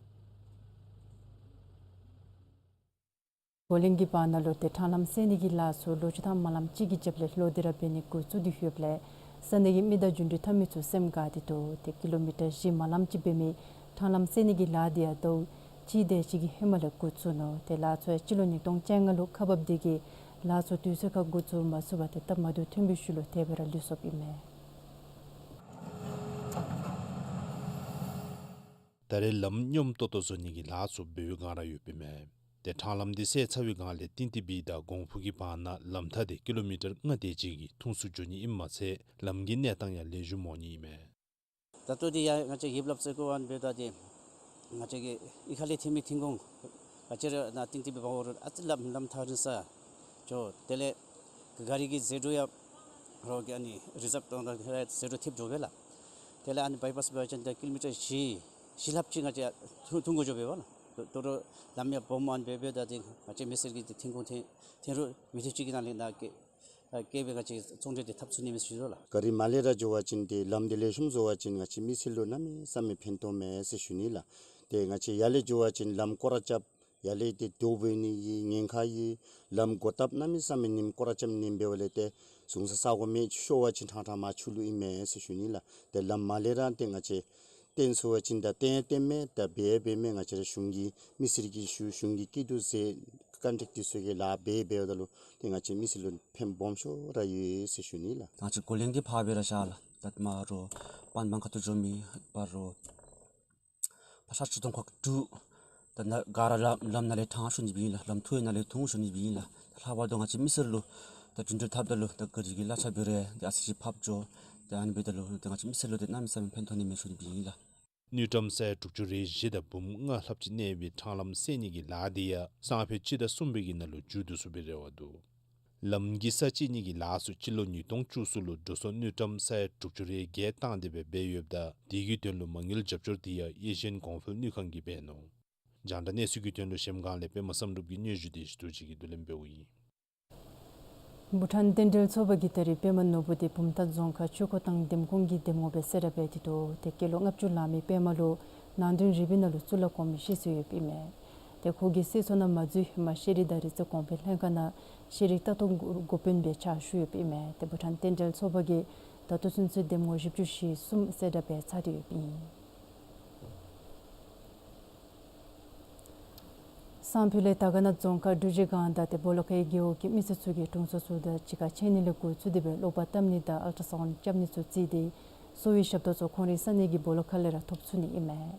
གོ་ལེན་གྱི་བར་ན་ལུ་ཏེ་ཕྲང་ལམ་སེལ་ནི་གི་ལཱ་ཚུ་ལོ་བཅུ་ཐམ་མ་ལངམ་ཅིག་གི་རྒྱབ་ལས་ལོག་སྟེ་ར་འབད་ནི་འགོ་བཙུགས་ཏེ་ཡོདཔ་ལས་ས་གནས་ཀྱི་མི་དང་རྒྱུ་འབྲས་འཐབ་མི་ཚུ་སེམས་དགའ་སྟེ་འདུག། ཏེ་ཀི་ལོ་མི་ཊར་བཞི་མ་ལངམ་ཅིག་འབད་མི་ཕྲང་ལམ་སེལ་ནི་གི་ལཱ་འདི་ཡང་ཟླཝ་གཅིག་དེ་ཅིག་གི་ཧེ་མ་ལས་འགོ་བཙུགས་ནུག། ཏེ་ལཱ་ཚུ་ཡང་སྤྱི་ལོ་ཉིས་སྟོང་བཅོ་ལྔ་ལུ་ཁག་འབགཔ་དེ་གིས་ལཱ་ཚུ་དུས་ཚོད་ཁར་འགོ་བཙུགས་མ་ཚུགས་པར་ཏེ་སྟབས་མ་བདེཝ་ཐོན་པའི་ཤུལ་ལུ་དེ་སྦེ་ར་ལུས་སོཔ་ཨིན་མས། ད་རེས་ལམ་སྙོམས་ཏོག་ཏོ་བཟོ་ནི་གི་ལཱ་ཚུ་འབད་བའི་བསྒང་ར་ཡོདཔ་ཨིན་མས། ཏེ་ཕྲང་ལམ་འདི་སེལ་ཚར་བའི་བསྒང་ལས་ཏིང་ཏི་སྦིས་དང་གོང་ཕུ་གི་བར་ན་ལམ་ཐག་འདི་ཀི་ལོ་མི་ཊར་ལྔ་དེ་ཅིག་གིས་ཐུང་སུ་འགྱོ་ནི་ཨིནམ་མ་ཚད་ལམ་གྱི་གནས་སྟངས་ཡང་ལེགས་ཤོམ་འོང་ནི་ཨིན་མས། ད་ལྟོ་འདི་ཡང་ང་བཅས་ཡིབ་ལྷབ་ཟེར་གོ་ཨ་ནི་འབདཝ་ད་འདི་ང་བཅས་ཀྱི་གཡུས་ཁ་ལས་ཐོན་མི་ཐོན་ཁུངས་ག་ཅི་ར་ནཱ་ཏིང་ཏི་སྦིས་འབག་འོང་རུང་ཨ་ཙི་ལམ་ལམ་ཐག་རིང་ས་འགྱོ། དེ་ལས་ག་རི་གི་ཟད་འགྲོ་ཡང་རོགས་ཀྱིས་ཨ་ནི་རི་ཛབ་བཏང་ད་ཟད་འགྲོ་ཐེབས་འགྱོ་བས་ལགས། དེ་ལས་ཨ་ནི་བཱའི་པཱསི་འབད་བ་ཅིན་ད་ཀི་ལོ་མི་ཊར་བཞི་བཞི་ལྷགཔ་ཅིག་ང་བཅས་ཐུང་ཐུང་དགོ་འགྱོ་བས་པ་ལགས། ད་རུང་ལམ་ཡང་སྦོམ་མ་འབད་འབདཝ་ད་འདི་ང་བཅས་མི་སེར་གྱི་འདི་ཐོན་ཁུངས་ཐོན་ཐོན་རུང་མི་ཐོན་ཅིག་གི་ནང་ལས་ནཱ་བསྐྱལ་ཨ་བསྐྱལ་སྦེ་ང་བཅས་ཚོང་འབྲེལ་འདི་འཐབ་ཚུགས་ནི་མས་ཟེར་ཞུ་དོ་ལགས། ག་རི་མ་ལས་ར་འགྱོ་བ་ཅིན་ཏེ་ལམ་འདི་ལེགས་ཤོམ་བཟོ་བ་ཅིན་ང་བཅས་མི་སེར་ལུ་གནམ་མེད་ས་མེད་ཕན་ཐོགས་མས་ཟེར་ཞུ་ནི་ལགས། ཏེ་ང་བཅས་ཡར་ལས་འགྱོ་བ་ཅིན་ལམ་སྐོར་ར་རྐྱབ། ཡར་ལས་ཏེ་རྡོ་འབག་ནི་གི་ཉེན་ཁ་ཡོད། ལམ་སྒོ་བཏབ་གནམ་མེད་ས་མེད་ཉིནམ་སྐོར་ར་རྐྱབ་ཉིནམ་འབདཝ་ལས་ཏེ་བཟུང་ས་ས་གོ་མེད། ཤོར་བ་ཅིན་ཕྲང་ཕྲང་མར་ཆུ་ལུད་ཨིན་མས་ཟེར་ཞུ་ནི་ལགས། ཏེ་ལམ་མ་ལས་ར་ཏེ་ང་བཅས་བཏོན་ཚུགས་པ་ཅིན་ད་བཏོན་བཏོནམ་མས། ད་འབད་འབདཝ་མས། ང་བཅས་ར་གཞུང་གི་མི་སེར་གྱིས་ཞུ། གཞུང་གི་སྐྱིད་སྡུག་ཟེར་ཀོན་ཊེཀཊ་འདི་ཚུ་གི་ལཱ་འབད་འབདཝ་ད་ལུ་ཏེ་ང་བཅས་མི་སེར་ལུ་ཕན་སྦོམ་ཤོས་ར་ཡོད་ཟེར་ཞུ་ནི་ལགས། ང་བཅས་གོ་ལེན་གྱི་ཕར་སྦེ་ར་བཞག་ལགས། ད་མ་རོགས་པན་བན་ཁ་ཐུག་འགྱོ་མི་འབད་རུང་ཕར་ཤར་སྤྱི་ཚོགས་ཁག་དྲུག་ད་ནཱ་ག་ར་ལམ་ལམ་ནང་ལས་ཕྲང་ཞུ་ནི་སྦེ་ཨིན་ལགས། ལམ་ཐུང་ཡང་ནཱ་ལས་ཐུང་ཞུ་ནི་སྦེ་ཨིན་ལགས། ད་ལྷག་པར་དུ་ང་བཅས་མི་སེར་ལུ་ད་རྒྱུ་འབྲས་འཐབ་ད་ལུ་ད་ག་རི་གི་གླ་ཆ་འབད་རུང་ཏེ་ཨ་ཙི་ཅིག་ཕབ་འགྱོ། ཏེ་ཨ་ནི་འབདཝ་ད་ལུ་ཏེ་ང་བཅས་མི་སེར་ལུ་ཏེ་གནམ་མེད་ས་མེད་ཕན་ཐོགས་ནི་མས་ཞུ་ནི་སྦེ་ཨིན་ལགས། དངུལ་ཀྲམ་ས་ཡ་དྲུག་ཅུ་རེ་བཞི་དང་འབུམ་ལྔ་ལྷགཔ་ཅིག་གནས་པའི་ཕྲང་ལམ་སེལ་ནི་གི་ལཱ་འདི་ཡང་སང་ཕོད་སྤྱི་ཟླ་གསུམ་པའི་གི་ནང་ལུ་མཇུག་བསྡུ་ཚུགས་པའི་རེ་བ་འདུག། ལམ་གྱི་ས་བཅད་ནི་གི་ལཱ་ཚུ་སྤྱི་ལོ་ཉིས་སྟོང་བཅུ་གསུམ་ལུ་འགྲོ་སོང་དངུལ་ཀྲམ་ས་ཡ་དྲུག་ཅུ་རེ་བརྒྱད་བཏང་སྟེ་སྦེ་འབད་ཡོདཔ་ད་དེ་གི་དོན་ལུ་མ་དངུལ་རྒྱབ་སྐྱོར་དེ་ཡང་ཨེ་ཤི་ཡན་གོང་འཕེལ་དངུལ་ཁང་གིས་འབད་ནུག། རྒྱང་བསྒྲགས་གནས་ཚུལ་གྱི་དོན་ལུ་གཞལམ་སྒང་ལས་པདྨ་བསམ་གྲུབ་ཀྱི་སྙན་ཞུ་དེ་ཞུ་དོ་ཅིག་གིས་བསྡུ་ལེན་འབདཝ་ཨིན། བྷུ་ཊཱན་རྟེན་འབྲེལ་ཚོགས་པ་གིས་ད་རིས་པདྨ་ནོར་བུ་དེ་བུམ་ཐང་རྫོང་ཁག་ཆོས་འཁོར་ཐང་འདེམས་ཁོངས་ཀྱི་འདེམས་ངོ་སྦེ་གསལ་བསྒྲགས་འབད་དེ་འདུག། ཏེ་སྐྱེས་ལོ་ལྔ་བཅུ་ལང་མི་པདྨ་ལུ་ནང་དོན་རིག་པའི་ནང་ལུ་གཙུག་ལག་གོང་མའི་ཤེས་ཚད་ཡོདཔ་ཨིན་མས། ཏེ་ཁོ་གི་སྲིད་ཚོགས་ནང་མ་འཛུལ་ཧེ་མ་ཤེས་རིག་དང་རིག་རྩལ་གོང་འཕེལ་ལྷན་ཁག་ནང་ཤེས་རིག་ལྟ་རྟོག་འགོ་དཔོན་སྦེ་ཕྱག་ཞུ་ཡོདཔ་ཨིན་མས། ཏེ་བྷུ་ཊཱན་རྟེན་འབྲེལ་ཚོགས་པ་གིས་ད་ལྟོ་ཚུན་ཚོད་འདེམས་ངོ་བཞི་བཅུ་ཞེ་གསུམ་གསལ་བསྒྲགས་འབད་ཚར་ཏེ་ཡོདཔ་ཨིན། སང་ཕོད་ལས་དར་དཀར་ན་རྫོང་ཁག་འབྲུག་རྗེ་སྒང་དང་ཏེ་སྦོ་ལོགས་ཁའི་རྒེད་འོག་གི་མི་སེར་ཚུ་གིས་དྲུང་འཚོ་ཚུ་དང་གཅིག་ཁར་ཕྱད་ནི་ལས་འགོ་བཙུགས་ཏེ་སྦེ་གློག་པར་བཏབ་ནི་དང་ཨལ་ཊ་སའུནཌ་རྐྱབ་ནི་ཚུ་བརྩིས་ཏེ་གསོ་བའི་ཞབས་ཏོག་ཚུ་ཁོང་རའི་ས་གནས་ཀྱི་སྦོ་ལོགས་ཁ་ལས་ར་ཐོབ་ཚུགས་ནི་ཨིན་མས།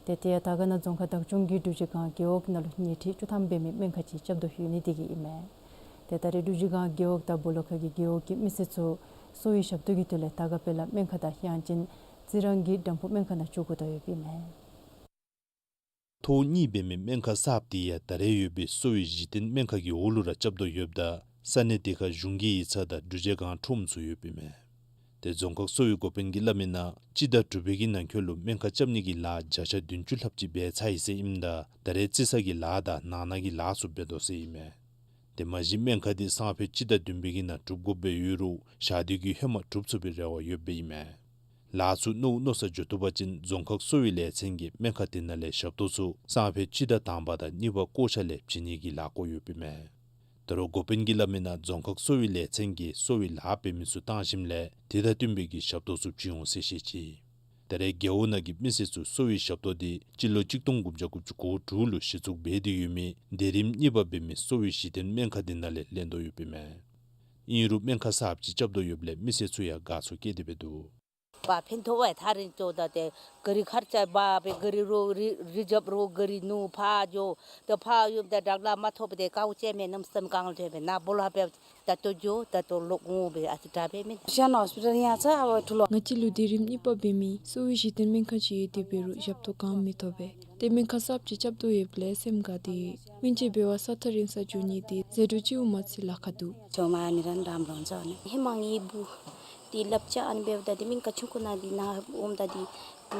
ཏེ་དེ་ཡང་དར་དཀར་ན་རྫོང་ཁག་བདག་སྐྱོང་གིས་འབྲུག་རྗེ་སྒང་རྒེད་འོག་ནང་ལུ་ཉལ་ཁྲི་བཅུ་ཐམ་འབད་མི་སྨན་ཁང་ཅིག་རྐྱབ་དོ་ཡོད་ནི་དེ་གིས་ཨིན་མས། ཏེ་ད་རེས་འབྲུག་རྗེ་སྒང་རྒེད་འོག་དང་སྦོ་ལོགས་ཁ་གི་རྒེད་འོག་གི་མི་སེར་ཚུ་གསོ་བའི་ཞབས་ཏོག་གི་དོན་ལས་དར་དཀར་དཔལ་ལྡན་སྨན་ཁང་དང་དབྱངས་ཅན་རྩི་རང་གི་དམ་ཕུ་སྨན་ཁང་ནང་འགྱོ་དགོ་དོ་ཡོདཔ་ཨིན་མས། ཐོག་གཉིས་འབད་མི་སྨན་ཁང་གསརཔ་དེ་ཡང་ད་རེས་ཡོད་པའི་གསོ་བའི་གཞི་རྟེན་སྨན་ཁང་གི་འོག་ལུ་ར་རྐྱབ་དོ་ཡོདཔ་ད་ས་གནས་དེ་ཁར་གཞུང་གི་ཡིག་ཚང་དང་འབྲུག་རྗེ་སྒང་ཁྲོམ་ཚུ་ཡོདཔ་ཨིན་མས། ཏེ་རྫོང་ཁག་གསོ་བའི་འགོ་དཔོན་གྱིས་སླབ་མི་ནང་སྤྱི་ཟླ་དྲུག་པའི་གི་ནང་འཁོད་ལུ་སྨན་ཁང་རྐྱབ་ནི་གི་ལཱ་བརྒྱ་ཆ་བདུན་ཅུ་ལྷགཔ་ཅིག་འབད་ཚར་ཡི་ཟེར་ཨིནམ་ད་ད་རེས་རྩི་ས་གི་ལཱ་དང་ནང་ན་གི་ལཱ་ཚུ་འབད་དོ་ཟེར་ཨིན་མས། ཏེ་མ་གཞི་སྨན་ཁང་དེ་སང་ཕོད་སྤྱི་ཟླ་བདུན་པའི་གི་ནང་གྲུབ་དགོཔ་སྦེ་ཡོད་རུང་ཞག་དུས་ཀྱི་ཧེ་མ་གྲུབ་ཚུགས་པའི་རེ་བ་ཡོདཔ་ཨིན་མས། ལཱ་ཚུ་མནོ་མནོ་སར་འགྱོ་བཏུབ་པ་ཅིན་རྫོང་ཁག་གསོ་བའི་ལས་ཚན་གྱིས་སྨན་ཁང་དེ་ནང་ལས་ཞབས་ཏོག་ཚུ་སང་ཕོད་སྤྱི་ཟླ་དང་པ་དང་གཉིས་པ་བསྐོ་བཞག་ལས་བྱིན་ནི་གི་ལས་འགུལ་ཡོདཔ་ཨིན་མས། ད་རུང་འགོ་དཔོན་གྱིས་སླབ་མི་ནང་རྫོང་ཁག་གསོ་བའི་ལས་ཚན་གྱིས་གསོ་བའི་ལཱ་འབད་མི་ཚུ་བཏང་ཞིནམ་ལས་དེ་དང་བསྟུན་པའི་གི་ཞབས་ཏོག་ཚུ་བྱིན་འོང་ཟེར་བཤད་ཅི། ད་རེས་རྒེད་འོག་ནང་གི་མི་སེར་ཚུ་གསོ་བའི་ཞབས་ཏོག་དེ་སྤྱི་ལོ་གཅིག་སྟོང་དགུ་བརྒྱ་དགུ་བཅུ་གོ་དྲུག་ལུ་གཞི་བཙུགས་འབད་དེ་ཡོད་མི་སྡེ་རིམ་གཉིས་པ་འབད་མི་གསོ་བའི་གཞི་རྟེན་སྨན་ཁང་དེ་ནང་ལས་ལེན་དོ་ཡོདཔ་ཨིན་མས། ཨིན་རུང་སྨན་ཁང་གསརཔ་ཅིག་རྐྱབ་དོ་ཡོདཔ་ལས་མི་སེར་ཚུ་ཡང་དགའ་ཚོར་བསྐྱེད་དེ་སྦེ་འདུག། པ་ཕན་ཐོགས་པས། ཐག་རིང་ཅོག་ད་ཏེ་ག་རི་ཁར་ཅ་བ་སྦེ་ག་རི་རོགས་རི་རི་རྒྱབ་རོགས་ག་རི་ནུ་ཕར་འགྱོ། ཏེ་ཕར་ཡུམ་ཏེ་དྲག་ལ་མ་ཐོབ་སྟེ་ཀའུ་ཅེ་མེ་ནམ་སམ་གང་ལ་ཐོབ་པས་ན་སྦོ་ལོགས་སྦེ་ད་ལྟོ་འགྱོ་ད་ལྟོ་ལོག་འོང་སྦེ་ཨ་ཙི་དྲག་པས་མེན། ཤ་ན་ཧོས་པི་ཊལ་ཡང་ཚ་ཨ་བ་ཐུ་ལོ། ང་བཅས་ལུ་སྡེ་རིམ་གཉིས་པ་འབད་མི་གསོ་བའི་གཞི་རྟེན་སྨན་ཁང་ཅིག་ཡོད་དེ་འབད་རུང་ཞབས་ཏོག་གང་མི་ཐོབ་པས། ཏེ་སྨན་ཁང་གསརཔ་ཅིག་རྐྱབ་དོ་ཡོདཔ་ལས་སེམས་དགའ་སྟེ་ཡོད། སྔོན་ཆད་འབད་བ་ས་ཐག་རིང་སར་འགྱོ་ནི་དེ་ཟད་འགྲོ་ཅིག་འོང་མ་ཚད་ལཱ་ཁག་འདུག། ཇོ་མ་ཨ་ནི་རང་འགྲམ་རོང་ཚོ་ནི་ཧེ་མ་ངེའི་བུ་དེ་ལགཔ་ཅིག་ཨ་ནི་འབདཝ་ད་དེ་སྨན་ཁང་ཆུང་ཀུ་ནང་དེ་ནཱ་འོངམ་ད་དེ་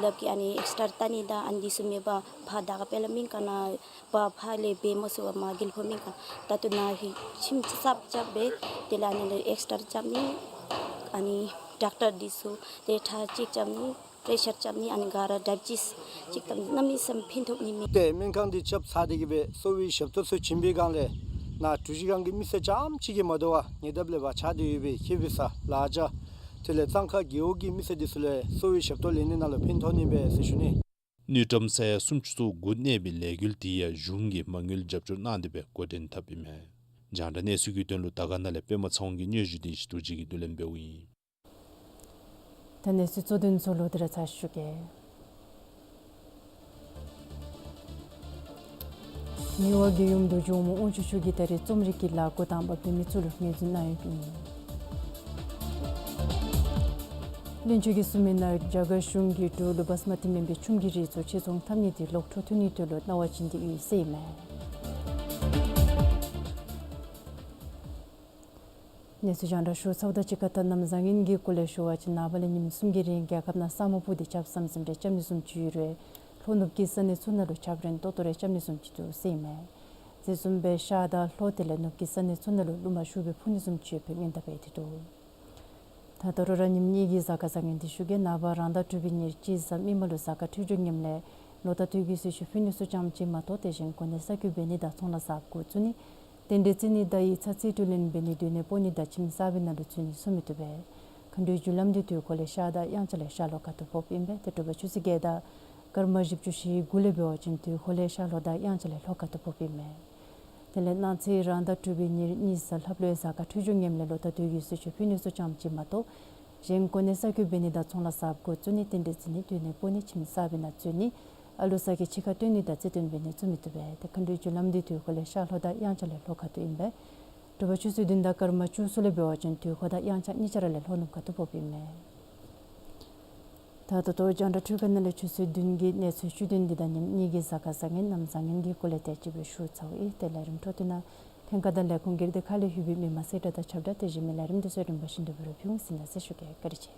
ལགཔ་གི་ཨ་ནི་ཨེགསི་ཊར་བལྟ་ནི་དང་ཨ་ནི་དེ་ཚུ་མེད་པར་ཕར་དར་དཀར་དཔལ་ལྡན་སྨན་ཁང་ནང་ཕར་ཕར་ལས་འབད་མ་ཚུགས་པར་མར་དགེ་ལེགས་ཕུག་སྨན་ཁང་ད་ལྟོ་ནཱ་ཧེ་ཁྱིམ་གསརཔ་རྐྱབ་སྦེ་དེ་ལས་ཨ་ནི་ལས་ཨེགསི་ཊར་རྐྱབ་ནི་ཨ་ནི་ཌོག་ཊར་དེ་ཚུ་དེ་ཁྲག་ཅེཀ་རྐྱབ་ནི་པྲེ་ཤར་རྐྱབ་ནི་ཨ་ནི་ག་ར་ཌའི་བེ་ཊིས་ཅིག་དང་གནམ་མེད་ས་མེད་ཕན་ཐོགས་ནི་མེད། ཏེ་སྨན་ཁང་འདི་རྐྱབ་ཚར་ཏེ་གི་སྦེ་གསོ་བའི་ཞབས་ཏོག་ཚུ་བྱིན་པའི་སྒང་ལས་ནཱ་འབྲུག་རྗེ་སྒང་གི་མི་སེར་རྐྱངམ་ཅིག་གིས་མ་དོ་བར་ཉེ་འདབས་ལས་ཕར་ཆགས་ཏེ་ཡོད་པའི་ཁེ་བི་ས་ལ་ཇ་དེ་ལས་གཙང་ཁ་རྒེད་འོག་གི་མི་སེར་འདི་ཚུ་ལས་གསོ་བའི་ཞབས་ཏོག་ལེན་ནི་ནང་ལུ་ཕན་ཐོགས་ནི་སྦེ་ཟེར་ཞུ་ནི། དངུལ་ཀྲམ་ས་ཡ་སུམ་ཅུ་སོ་དགུ་གནས་པའི་ལས་འགུལ་དེ་ཡང་གཞུང་གིས་མ་དངུལ་རྒྱབ་སྐྱོར་གནང་སྟེ་སྦེ་འགོ་འདྲེན་འཐབ་ཨིན་མས། རྒྱང་བསྒྲགས་གནས་ཚུལ་གྱི་དོན་ལུ་དར་དཀར་ན་ལས་པདྨ་ཚེ་དབང་གི་སྙན་ཞུ་དེ་ཞུ་དོ་ཅིག་གིས་བསྡུ་ལེན་འབདཝ་ཨིན། ད་གནས་ཚུལ་གཙོ་དོན་ཚུ་ལོག་སྟེ་ར་ཚར་ཞུ་གེ། མི་དབང་རྒྱལ་ཡུམ་རྡོ་རྗེ་འོག་མ་དབང་ཕྱུག་མཆོག་གིས་ད་རེས་རྩོམ་རིག་གི་ལཱ་འགོ་དང་པ་འབད་མི་ཚུ་ལུ་ངོས་འཛིན་གནང་ཡོདཔ་ཨིན། བློན་ཆེན་གྱིས་གསུངས་མི་ནང་རྒྱ་གར་གཞུང་གིས་འབྲུག་ལུ་བཱསི་མ་ཏི་མེན་པའི་ཆུམ་གྱི་རིགས་ཚུ་ཕྱིར་ཚོང་འཐབ་ནི་དེ་ལོག་འཕྲོ་མཐུད་ནིའི་དོན་ལུ་གནང་བ་བྱིན་ཏེ་ཡོད་ཟེར་ཨིན་མས། གནས་ཚུལ་རྒྱང་བསྒྲགས་ཞུ་ཚརཝ་དང་གཅིག་ཁར་ད་གནམ་བཟང་ངན་གྱི་སྐོར་ལས་ཞུ་བ་ཅིན་ནངས་པ་ལས་ཉིནམ་གསུམ་གྱི་རིང་རྒྱལ་ཁབ་ནང་ས་སྨུག་སྤུབས་ཏེ་ཆརཔ་ཟམ་ཟིམ་རེ་རྐྱབ་ནི་བཟུམ་ཅིག་ཡོད་རུང་ལྷོ་ནུབ་ཀྱི་ས་གནས་ཚུ་ནང་ལུ་ཆརཔ་རན་ཏོག་ཏོ་རེ་རྐྱབ་ནི་བཟུམ་ཅིག་འདུག་ཟེར་ཨིན་མས། དེ་བཟུམ་སྦེ་ཤར་དང་ལྷོ་དེ་ལས་ནུབ་ཀྱི་ས་གནས་ཚུ་ནང་ལུ་རླུང་མ་ཤུགས་སྦེ་འཕུ་ནི་བཟུམ་ཅིག་ཡོདཔ་སྦེ་སྔོན་བརྡ་འབད་དེ་འདུག། ད་ད་རུང་ར་ཉིནམ་གཉིས་ཀྱི་གཟའ་སྐར་བཟང་ངན་དེ་ཞུ་གེ། ནངས་པ་རང་ཟླ་དྲུག་པའི་ཉེར་གཅིག་གཟའ་མིག་དམར་ལུ་གཟའ་སྐར་འཕྲོད་སྦྱོར་ངནམ་ལས་ལོ་ཟླ་དུས་ཀྱི་གསོལ་མཆོད་ཕུལ་ནི་ཚུ་ཙམ་ཅིག་མ་གཏོགས་དེ་བཞིན་གོ་གནས་གསར་བསྐོ་འབད་ནི་དང་ཚོང་ལཱ་གསརཔ་འགོ་བཙུགས་ནི་རྟེན་འབྲེལ་བརྩི་ནི་དང་ཡིག་ཚང་རྩིས་སྤྲོད་ལེན་འབད་ནི་སྡོད་གནས་སྤོ་ནི་དང་ཁྱིམ་གསར་པའི་ནང་ལུ་འཛུལ་ནི་ཚུ་མི་བཏུབ་པས། མཁའ་འགྲོའི་རྒྱུ་ལམ་འདི་དུས་འཁོར་ལས་ཤར་དང་དབྱངས་འཆར་ལས་ཤར་ལྷོ་ཁ་ཐུག་ཕོགཔ་ཨིན་པས། ཏེ་དྲོ་པ་ཆུ་ཚོད་བརྒྱད་དང་སྐར་མ་བཞི་བཅུ་ཞེ་དགུ་ལས་འབད་བ་ཅིན་དུས་འཁོར་ལས་ཤར་ལྷོ་དང་དབྱངས་འཆར་ལས་ལྷོ་ཁ་ཐུག་ཕོགཔ་ཨིན་མས། དེ་ལས་གནངས་ཚེ་རང་ཟླ་དྲུག་པའི་ཉེར་གཉིས་གཟའ་ལྷགཔ་ལུ་གཟའ་སྐར་འཕྲོད་སྦྱོར་ངནམ་ལས་ལོ་ཟླ་དུས་ཀྱི་གསོལ་མཆོད་ཕུལ་ནི་ཚུ་ཙམ་ཅིག་མ་གཏོགས་གཞན་གོ་གནས་གསར་བསྐོ་འབད་ནི་དང་ཚོང་ལཱ་གསརཔ་འགོ་བཙུགས་ནི་རྟེན་འབྲེལ་བརྩི་ནི་སྡོད་གནས་སྤོ་ནི་ཁྱིམ་གསར་པའི་ནང་འཛུལ་ནི་ཨ་ལུ་ས་གི་ཕྱི་ཁར་བཏོན་ནི་དང་རྩིས་སྟོན་འབད་ནི་ཚུ་མི་བཏུབ་པས། ཏེ་མཁའ་འགྲོའི་རྒྱུ་ལམ་འདི་དུས་འཁོར་ལས་ཤར་ལྷོ་དང་དབྱངས་འཆར་ལས་ལྷོ་ཁ་ཐུག་ཨིན་པས། དྲོ་པ་ཆུ་ཚོད་བདུན་དང་སྐར་མ་བཅུ་གསུམ་ལས་འབད་བ་ཅིན་དུས་འཁོར་དང་དབྱངས་འཆར་གཉིས་ཆ་ར་ལས་ལྷོ་ནུབ་ཁ་ཐུག་ཕོགཔ་ཨིན་མས། ད་ད་ལྟོ་རྒྱང་བསྒྲགས་འཕྲུལ་ཁང་ནང་ལས་ཆུ་ཚོད་བདུན་གྱི་གནས་ཚུལ་བཅུད་དོན་འདི་དང་ཉིནམ་གཉིས་ཀྱི་གཟའ་སྐར་བཟང་ངན་གནམ་བཟང་ངན་གྱི་སྐོར་ལས་དེ་ཅིག་སྦེ་ཞུ་ཚརཝ་ཨིན། དེ་ལས་རིམ་གྲོ་དེ་ནང་ ཐེངས་ཁ་དང་ལས་ཁུངས་སྒེར་སྡེ་ཁག་ལས་ལྷོད་པའི་མི་མང་གསལ་བསྒྲགས་དང་ཁྱབ་བསྒྲགས་དེ་བཞིན་མི་ལས་རིམ་དེ་ཚུ་རིམ་པ་བཞིན་དུ་འབད་རུང་ཕུལ་འོང་ཟེར་ནཱ་གསལ་ཞུ་གེ། བཀའ་དྲིན་ཆེ།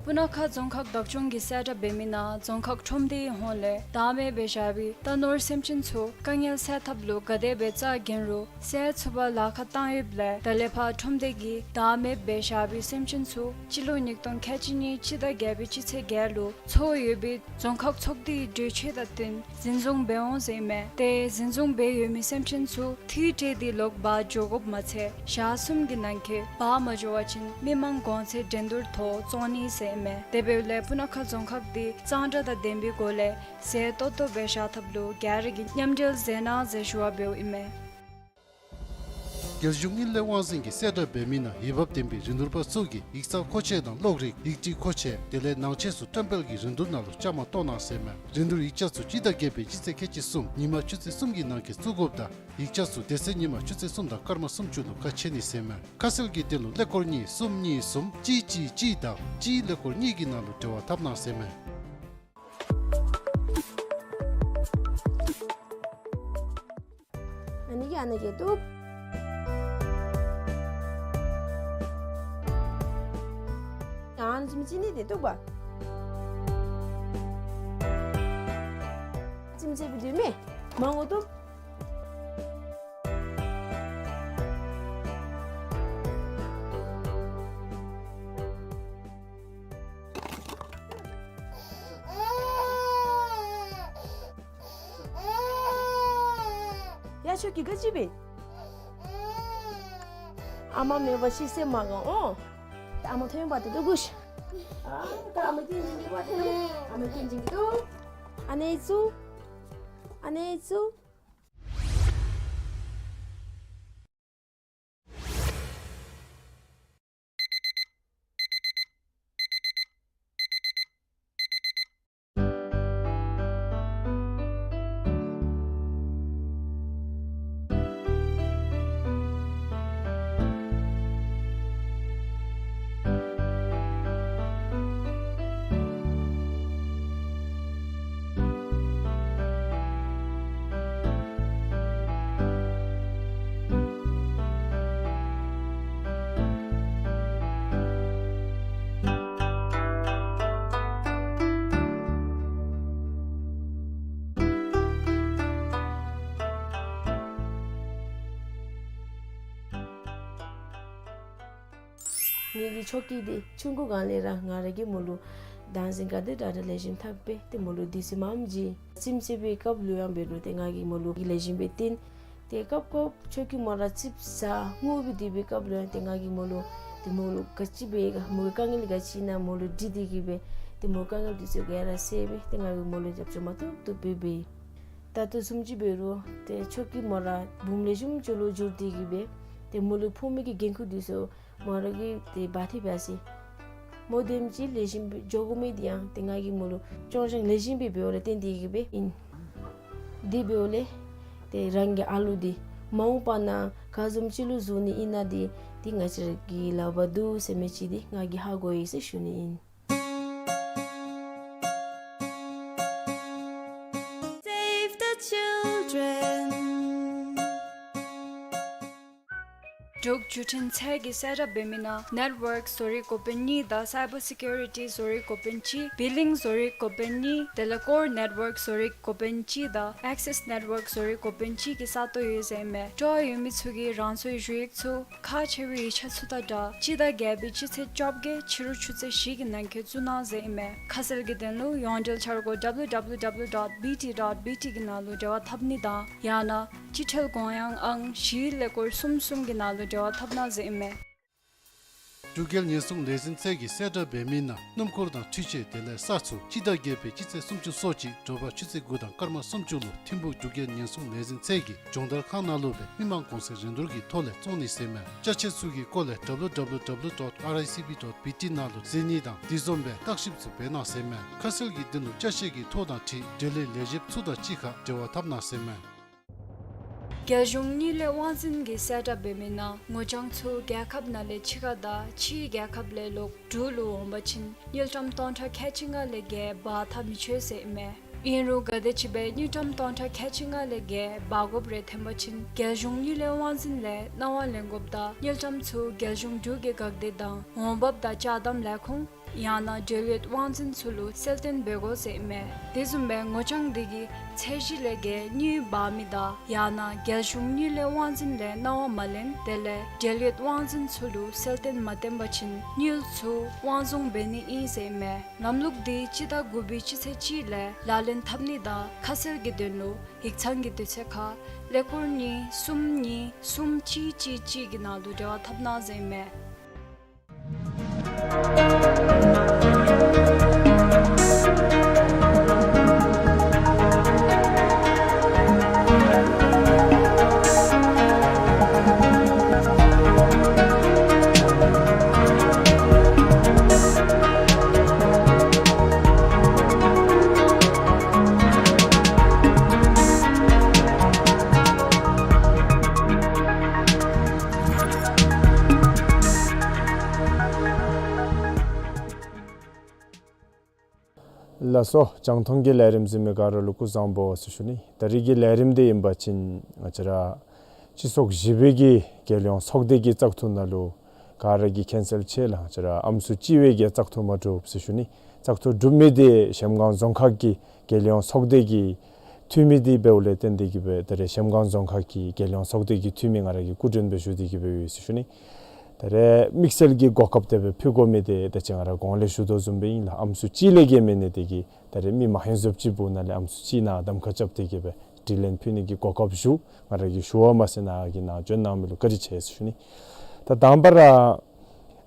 སྤུ་ན་ཁ་རྫོང་ཁག་བདག་སྐྱོང་གིས་གསལ་བསྒྲགས་འབད་མི་ནང་རྫོང་ཁག་ཁྲོམ་སྡེའི་ཧོངས་ལས་བདག་མེད་འབད་བཞག་པའི་རྟ་ནོར་སེམས་ཅན་ཚུ་དཀའ་ངལ་སེལ་ཐབས་ལུ་ག་དེ་སྦེ་རྩ་འགེངས་རུང་སེལ་ཚུགས་པར་ལཱ་ཁག་བཏང་ཡོདཔ་ལས་ད་ལས་ཕར་ཁྲོམ་སྡེ་གིས་བདག་མེད་འབད་བཞག་པའི་སེམས་ཅན་ཚུ་སྤྱི་ལོ་ཉིས་སྟོང་ཁལ་གཅིག་གཉིས་སྤྱི་ཟླ་བརྒྱད་པའི་སྤྱི་ཚེས་བརྒྱད་ལུ་འཚོགས་ཡོད་པའི་རྫོང་ཁག་ཚོགས་སྡེའི་གྲོས་ཆོད་དང་བསྟུན་འཛིན་བཟུང་འབད་འོང་ཟེར་ཨིན་མས། ཏེ་འཛིན་བཟུང་འབད་ཡོད་མི་སེམས་ཅན་ཚུ་འཐུས་སྤྲོད་དེ་ལོག་འབག་འགྱོ་དགོཔ་མ་ཚད་ཞག་གསུམ་གྱི་ནང་འཁོད་འབག་མ་འགྱོ་བ་ཅིན་མི་མང་གོང་ཚད་འགྲན་བསྡུར་ཐོག་བཙོང་ནི་ཟེར་ཨིན་མས། དེ་འབདཝ་ལས་སྤུ་ན་ཁ་རྫོང་ཁག་འདི་གཙང་སྦྲ་དང་ལྡན་པའི་སྒོ་ལས་ཟས་ཏོག་ཏོ་སྦེ་བཞག་ཐབས་ལུ་ག་ར་གིས་མཉམ་འབྲེལ་མཛད་གནང་ཟེར་ཞུ་བ་འབདཝ་ཨིན་མས། རྒྱལ་གཞུང་དངུལ་ལས་དབང་འཛིན་གྱིས་གསལ་བསྒྲགས་འབད་མི་ནང་འོས་འབབ་ལྡན་པའི་རིན་བསྡུར་པ་ཚུ་གིས་ཡིག་ཚང་མཁོ་ཆས་དང་གློག་རིག་ཡིག་བྲིས་མཁོ་ཆས་དེ་ལས་ནང་ཆས་ཚུ་བཀྲམ་སྤེལ་གྱི་རིན་བསྡུར་ནང་ལུ་བཅའ་མར་གཏོགས་གནང་ཟེར་མས། རིན་བསྡུར་ཡིག་ཆ་ཚུ་སྤྱི་ཟླ་བརྒྱད་པའི་སྤྱི་ཚེས་ཁལ་གཅིག་གསུམ་ཉིན་མ་ཆུ་ཚོད་གསུམ་གྱི་ནང་འཁོད་བཙུགས་དགོཔ་དང་ཡིག་ཆ་ཚུ་དེ་ཚེ་ཉིན་མ་ཆུ་ཚོད་གསུམ་དང་སྐར་མ་སུམ་ཅུ་ལུ་ཁ་ཕྱེ་ནི་ཟེར་མས། ཁ་གསལ་གྱི་དོན་ལུ་ཀླད་ཀོར་གཉིས་གསུམ་གཉིས་གསུམ་གཅིག་གཅིག་གཅིག་དང་གཅིག་ཀླད་ཀོར་གཉིས་ཀྱི་ནང་ལུ་འབྲེལ་བ་འཐབ་གནང་ཟེར་མས། ཨ་ནི་གི་ཨ་ནི་གི་ཏུ། ཨ་ནི་ཅི་མི་ཅི་ནི་དེ་ཏུ་བ། ཅི་མི་ཅི་བི་དུ་མེ། མང་ངོ་ཏུ། ཡ་ཁྱོད་ཀྱིས་ག་ཅི་འབད། ཨ་མ་མེད་པར་ཤི་སེམས་མ་དགའ་འོང་། ཨ་མ་ཐོན་པ་དེ་ཏུ་གུ་ཤ། ཨ་ད་ཨ་མ་ཀུན་སྦྱིན་གྱི་བ་དེ་ཏུ། ཨ་མ་ཀུན་སྦྱིན་གྱི་ཏུ། ཨ་ནེ་ཚུ། ཨ་ནེ་ཚུ། ངེ་གི་ཆོ་གི་འདི་ཆུང་ཀུ་སྒང་ལས་ར་ང་ར་གིས་མོ་ལུ་བདག་འཛིན་ག་དེ་དྲག་དྲག་ལེགས་ཤོམ་འཐབ་སྦེ་ཏེ་མོ་ལུ་དུས་ཚོད་མངམ་ཅིག་རྩིསམ་རྩིས་པའི་སྐབས་ལུ་ཡང་འབད་རུང་ཏེ་ང་གིས་མོ་ལུ་ལེགས་ཤོམ་སྦེ་བསྟེན། ཏེ་སྐབས་སྐབས་ཆོ་གི་མོ་ར་རྩིགཔ་ཟ་ངུ་སྦེ་སྡོད་པའི་སྐབས་ལུ་ཡང་ཏེ་ང་གིས་མོ་ལུ་ཏེ་མོ་ལུ་ག་ཅི་འབད་ག་མོ་གི་དཀའ་ངལ་ག་ཅི་ཨིན་ན་མོ་ལུ་དྲི་སྟེ་གི་སྦེ་ཏེ་མོ་དཀའ་ངལ་འདི་ཚུ་ག་ར་སེལ་སྦེ་ཏེ་ང་གིས་མོ་ལུ་རྒྱབ་སྐྱོར་མ་བཏུབ་བཏུབ་སྦེ་འབད། ད་ལྟོ་བཟུམ་ཅིག་འབད་རུང་ཏེ་ཆོ་གི་མོ་ར་བུམོ་ལེགས་ཤོམ་ཅིག་ལུ་འགྱུར་ཏེ་གི་སྦེ་ཏེ་མོ་ལུ་ཕོག་མི་གི་འགན་ཁུར་འདི་ཚུ་མོ་ར་གིས་ཏེ་འབག་སྟེ་འབག་ཟེར། མོ་དེམ་ཅིག་ལེགས་ཤོམ་སྦེ་འགྱོ་དགོ་མི་འདི་ཡང་ཏེ་ང་གིས་མོ་ལུ་སྐྱོང་སྦྱང་ལེགས་ཤོམ་སྦེ་འབདཝ་ལས་བརྟེན་ཏེ་གི་སྦེ་ཨིན། དེ་འབདཝ་ལས་ཏེ་རང་གི་ཨ་ལུ་འདི་མ་འོངས་པ་ནང་ག་བཟུམ་ཅིག་ལུ་བཟོ་ནི་ཨིན་ན་འདི་ཏེ་ང་བཅས་ར་གི་ལག་པར་འདུག་ཟེར་མི་ཅིག་འདི་ང་གིས་ཧ་གོ་ཡི་ཟེར་ཞུ་ནི་ཨིན། Save the children. འབྲུག་བརྒྱུད་འཕྲིན་ཚད་ཀྱིས་གསལ་བསྒྲགས་འབད་མི་ནང་network བཟོ་རིག་འགོ་དཔོན་གཉིས་དང་cyber security བཟོ་རིག་འགོ་དཔོན་གཅིག། billing བཟོ་རིག་འགོ་དཔོན་གཉིས། དེ་ལས་core network བཟོ་རིག་འགོ་དཔོན་གཅིག་དང་access network བཟོ་རིག་འགོ་དཔོན་གཅིག་གི་ས་སྟོང་ཡོད་ཟེར་ཨིན་མས། སྤྲོ་བ་ཡོད་མི་ཚུ་གིས་རང་སོའི་ཞུ་ཡིག་ཚུ་ཁག་ཆེ་བའི་ཡིག་ཆ་ཚུ་དང་སྦྲགས་སྤྱི་ཟླ་བརྒྱད་པའི་སྤྱི་ཚེས་བཅོ་བརྒྱད་ཕྱི་རུ་ཆུ་ཚོད་བཞི་གི་ནང་འཁོད་བཙུགས་གནང་ཟེར་ཨིན་མས། ཁ་གསལ་གྱི་དོན་ལུ་ཡོངས་འབྲེལ་འཆར་སྒོ་W W W dot B T dot B T གི་ནང་ལུ་འབྲེལ་བ་འཐབ་ནི་དང་ཡང་ན་སྤྱི་ཁྲལ་དགོངས་ཡངས་ཨང་བཞི་ཀླད་ཀོར་གསུམ་གསུམ་གྱི་ནང་ལུ་འབྲེལ་བ་འཐབ་གནང་ཟེར་ཨིན་མས། འབྲུག་རྒྱལ་ཉེན་སྲུང་ལས་འཛིན་ཚད་ཀྱིས་གསལ་བསྒྲགས་འབད་མི་ནང་སྣུམ་འཁོར་དང་འཕྲུལ་ཆས་དེ་ལས་ས་ཚུ་སྤྱི་ཟླ་བརྒྱད་པའི་སྤྱི་ཚེས་སུམ་ཅུ་སོ་གཅིག་དྲོ་པ་ཆུ་ཚོད་དགུ་དང་སྐར་མ་སུམ་ཅུ་ལུ་ཐིམ་ཕུག་འབྲུག་རྒྱལ་ཉེན་སྲུང་ལས་འཛིན་ཚད་ཀྱི་སྦྱོང་བརྡར་ཁང་ནང་ལུ་སྦེ་མི་མང་གོང་ཚད་རིན་བསྡུར་གྱི་ཐོག་ལས་བཙོང་ནི་ཟེར་ཨིན་མས། ཅ་ཆས་ཚུ་གི་སྐོར་ལས་W W W dot R I C B dot B T ནང་ལུ་གཟིགས་ནི་དང་དེ་བཟུམ་སྦེ་བརྟག་ཞིབ་ཚུ་འབད་གནང་ཟེར་ཨིན་མས། ཁ་གསལ་གྱི་དོན་ལུ་ཅ་ཆས་ཀྱི་ཐོ་དང་འཁྲིལ་འབྲེལ་ཡོད་ལས་བྱེདཔ་ཚུ་དང་གཅིག་ཁར་འབྲེལ་བ་འཐབ་གནང་ཟེར་ཨིན་མས། རྒྱལ་གཞུང་དངུལ་ལས་དབང་འཛིན་གྱིས་གསལ་བསྒྲགས་འབད་མི་ནང་ངོ་རྐྱང་ཚུ་རྒྱལ་ཁབ་ནང་ལས་ཕྱི་ཁར་དང་ཕྱིའི་རྒྱལ་ཁབ་ལས་ལོག་འབྲུག་ལུ་འོང་པ་ཅིན་དངུལ་ཀྲམ་སྟོང་ཕྲག་ཁལ་གཅིག་ལྔ་ལས་བརྒལ་འབག་འཐབ་མི་ཆོག་ཟེར་ཨིན་མས། ཨིན་རུང་ག་དེམ་ཅིག་སྦེ་དངུལ་ཀྲམ་སྟོང་ཕྲག་ཁལ་གཅིག་ལྔ་ལས་བརྒལ་འབག་དགོཔ་རེ་ཐོན་པ་ཅིན་རྒྱལ་གཞུང་དངུལ་ལས་དབང་འཛིན་ལས་གནང་བ་ལེན་དགོཔ་དང་དངུལ་ཀྲམ་ཚུ་རྒྱལ་གཞུང་འབྲུག་གི་འགག་སྡེ་དང་འོང་འབབ་དང་ཅ་དམ་ལས་ཁུངས་ཡང་ན་འབྲེལ་ཡོད་དབང་འཛིན་ཚུ་ལུ་གསལ་སྟོན་འབད་དགོ་ཟེར་ཨིན་མས། དེ་བཟུམ་སྦེ་ངོ་རྐྱང་དེ་གིས་ཚད་གཞི་ལས་བརྒལ་དངུལ་འབག་མི་དང་ཡང་ན་རྒྱལ་གཞུང་དངུལ་ལས་དབང་འཛིན་ལས་གནང་བ་མ་ལེན་དེ་ལས་འབྲེལ་ཡོད་དབང་འཛིན་ཚུ་ལུ་གསལ་སྟོན་མ་བཏོན་པ་ཅིན་དངུལ་ཚུ་དབང་བཟུང་འབད་ནི་ཨིན་ཟེར་ཨིན་མས། ལམ་ལུགས་འདི་སྤྱི་ཟླ་དགུ་པའི་སྤྱི་ཚེས་གཅིག་ལས་ལག་ལེན་འཐབ་ནི་དང་ཁ་གསལ་གྱི་དོན་ལུ་ཡིག་ཚང་གི་དུས་ཚོད་ཁར་ཀླད་ཀོར་གཉིས་གསུམ་གཉིས་གསུམ་གཅིག་གཅིག་གཅིག་གི་ནང་ལུ་འབྲེལ་བ་འཐབ་གནང་ཟེར་ཨིན་མས། ལགས་སོ། རྒྱང་མཐོང་གི་ལས་རིམ་གཟིགས་མི་ག་ར་ལུ་སྐུ་གཟུགས་བཟང་པོ་ཟེར་ཞུ་ནི། ད་རིས་ཀྱི་ལས་རིམ་འདི་ཨིན་པ་ཅིན་ང་བཅས་ར་སྤྱི་ཚོགས་བཞི་པའི་གི་རྒྱལ་ཡོངས་ཚོགས་སྡེ་གི་བཙག་འཐུ་ནང་ལུ་ག་ར་གིས་མཁྱེན་གསལ་ཅིག་ལགས། ང་བཅས་ར་ཨམ་སྲུ་གཅིག་སྦེ་གིས་བཙག་འཐུ་མ་གྲུབ་ཟེར་ཞུ་ནི། བཙག་འཐུ་གྲུབ་མི་འདི་གཞལམ་སྒང་རྫོང་ཁག་གི་རྒྱལ་ཡོངས་ཚོགས་སྡེ་གི་འཐུས་མི་འདི་འབདཝ་ལས་བརྟེན་ཏེ་གིས་སྦེ་ད་རིས་གཞལམ་སྒང་རྫོང་ཁག་གི་རྒྱལ་ཡོངས་ཚོགས་སྡེ་གི་འཐུས་མི་ང་ར་གིས་སྐུ་མགྲོན་སྦེ་ཞུ་སྟེ་གིས་སྦེ་ཡོད་ཟེར་ཞུ་ནི། ད་རིས་དམིགས་བསལ་གྱི་གོ་སྐབས་དེ་སྦེ་ཕུལ་དགོ་མི་འདི་ད་ཅི་ང་ར་གོང་ལས་ཞུ་དོ་བཟུམ་སྦེ་ཨིན་ལགས། ཨམ་སྲུ་གཅིག་ལས་བརྒལ་མེད་ནི་དེ་གིས་ད་རིས་མི་མང་ཡོངས་རྫོགསཔ་ཅིག་འབདཝ་ལས་ཨམ་སྲུ་གཅིག་ནང་གདམ་ཁ་རྐྱབ་སྟེ་གིས་སྦེ་དྲི་ལན་ཕུལ་ནི་གི་གོ་སྐབས་ཞུ། ང་ར་གིས་ཞུ་བ་མ་ཚད་ནཱ་གིས་ནཱ་བྱོན་གནང་མི་ལུ་བཀའ་དྲིན་ཆེ་ཟེར་ཞུ་ནི། ད་དང་པ་ར་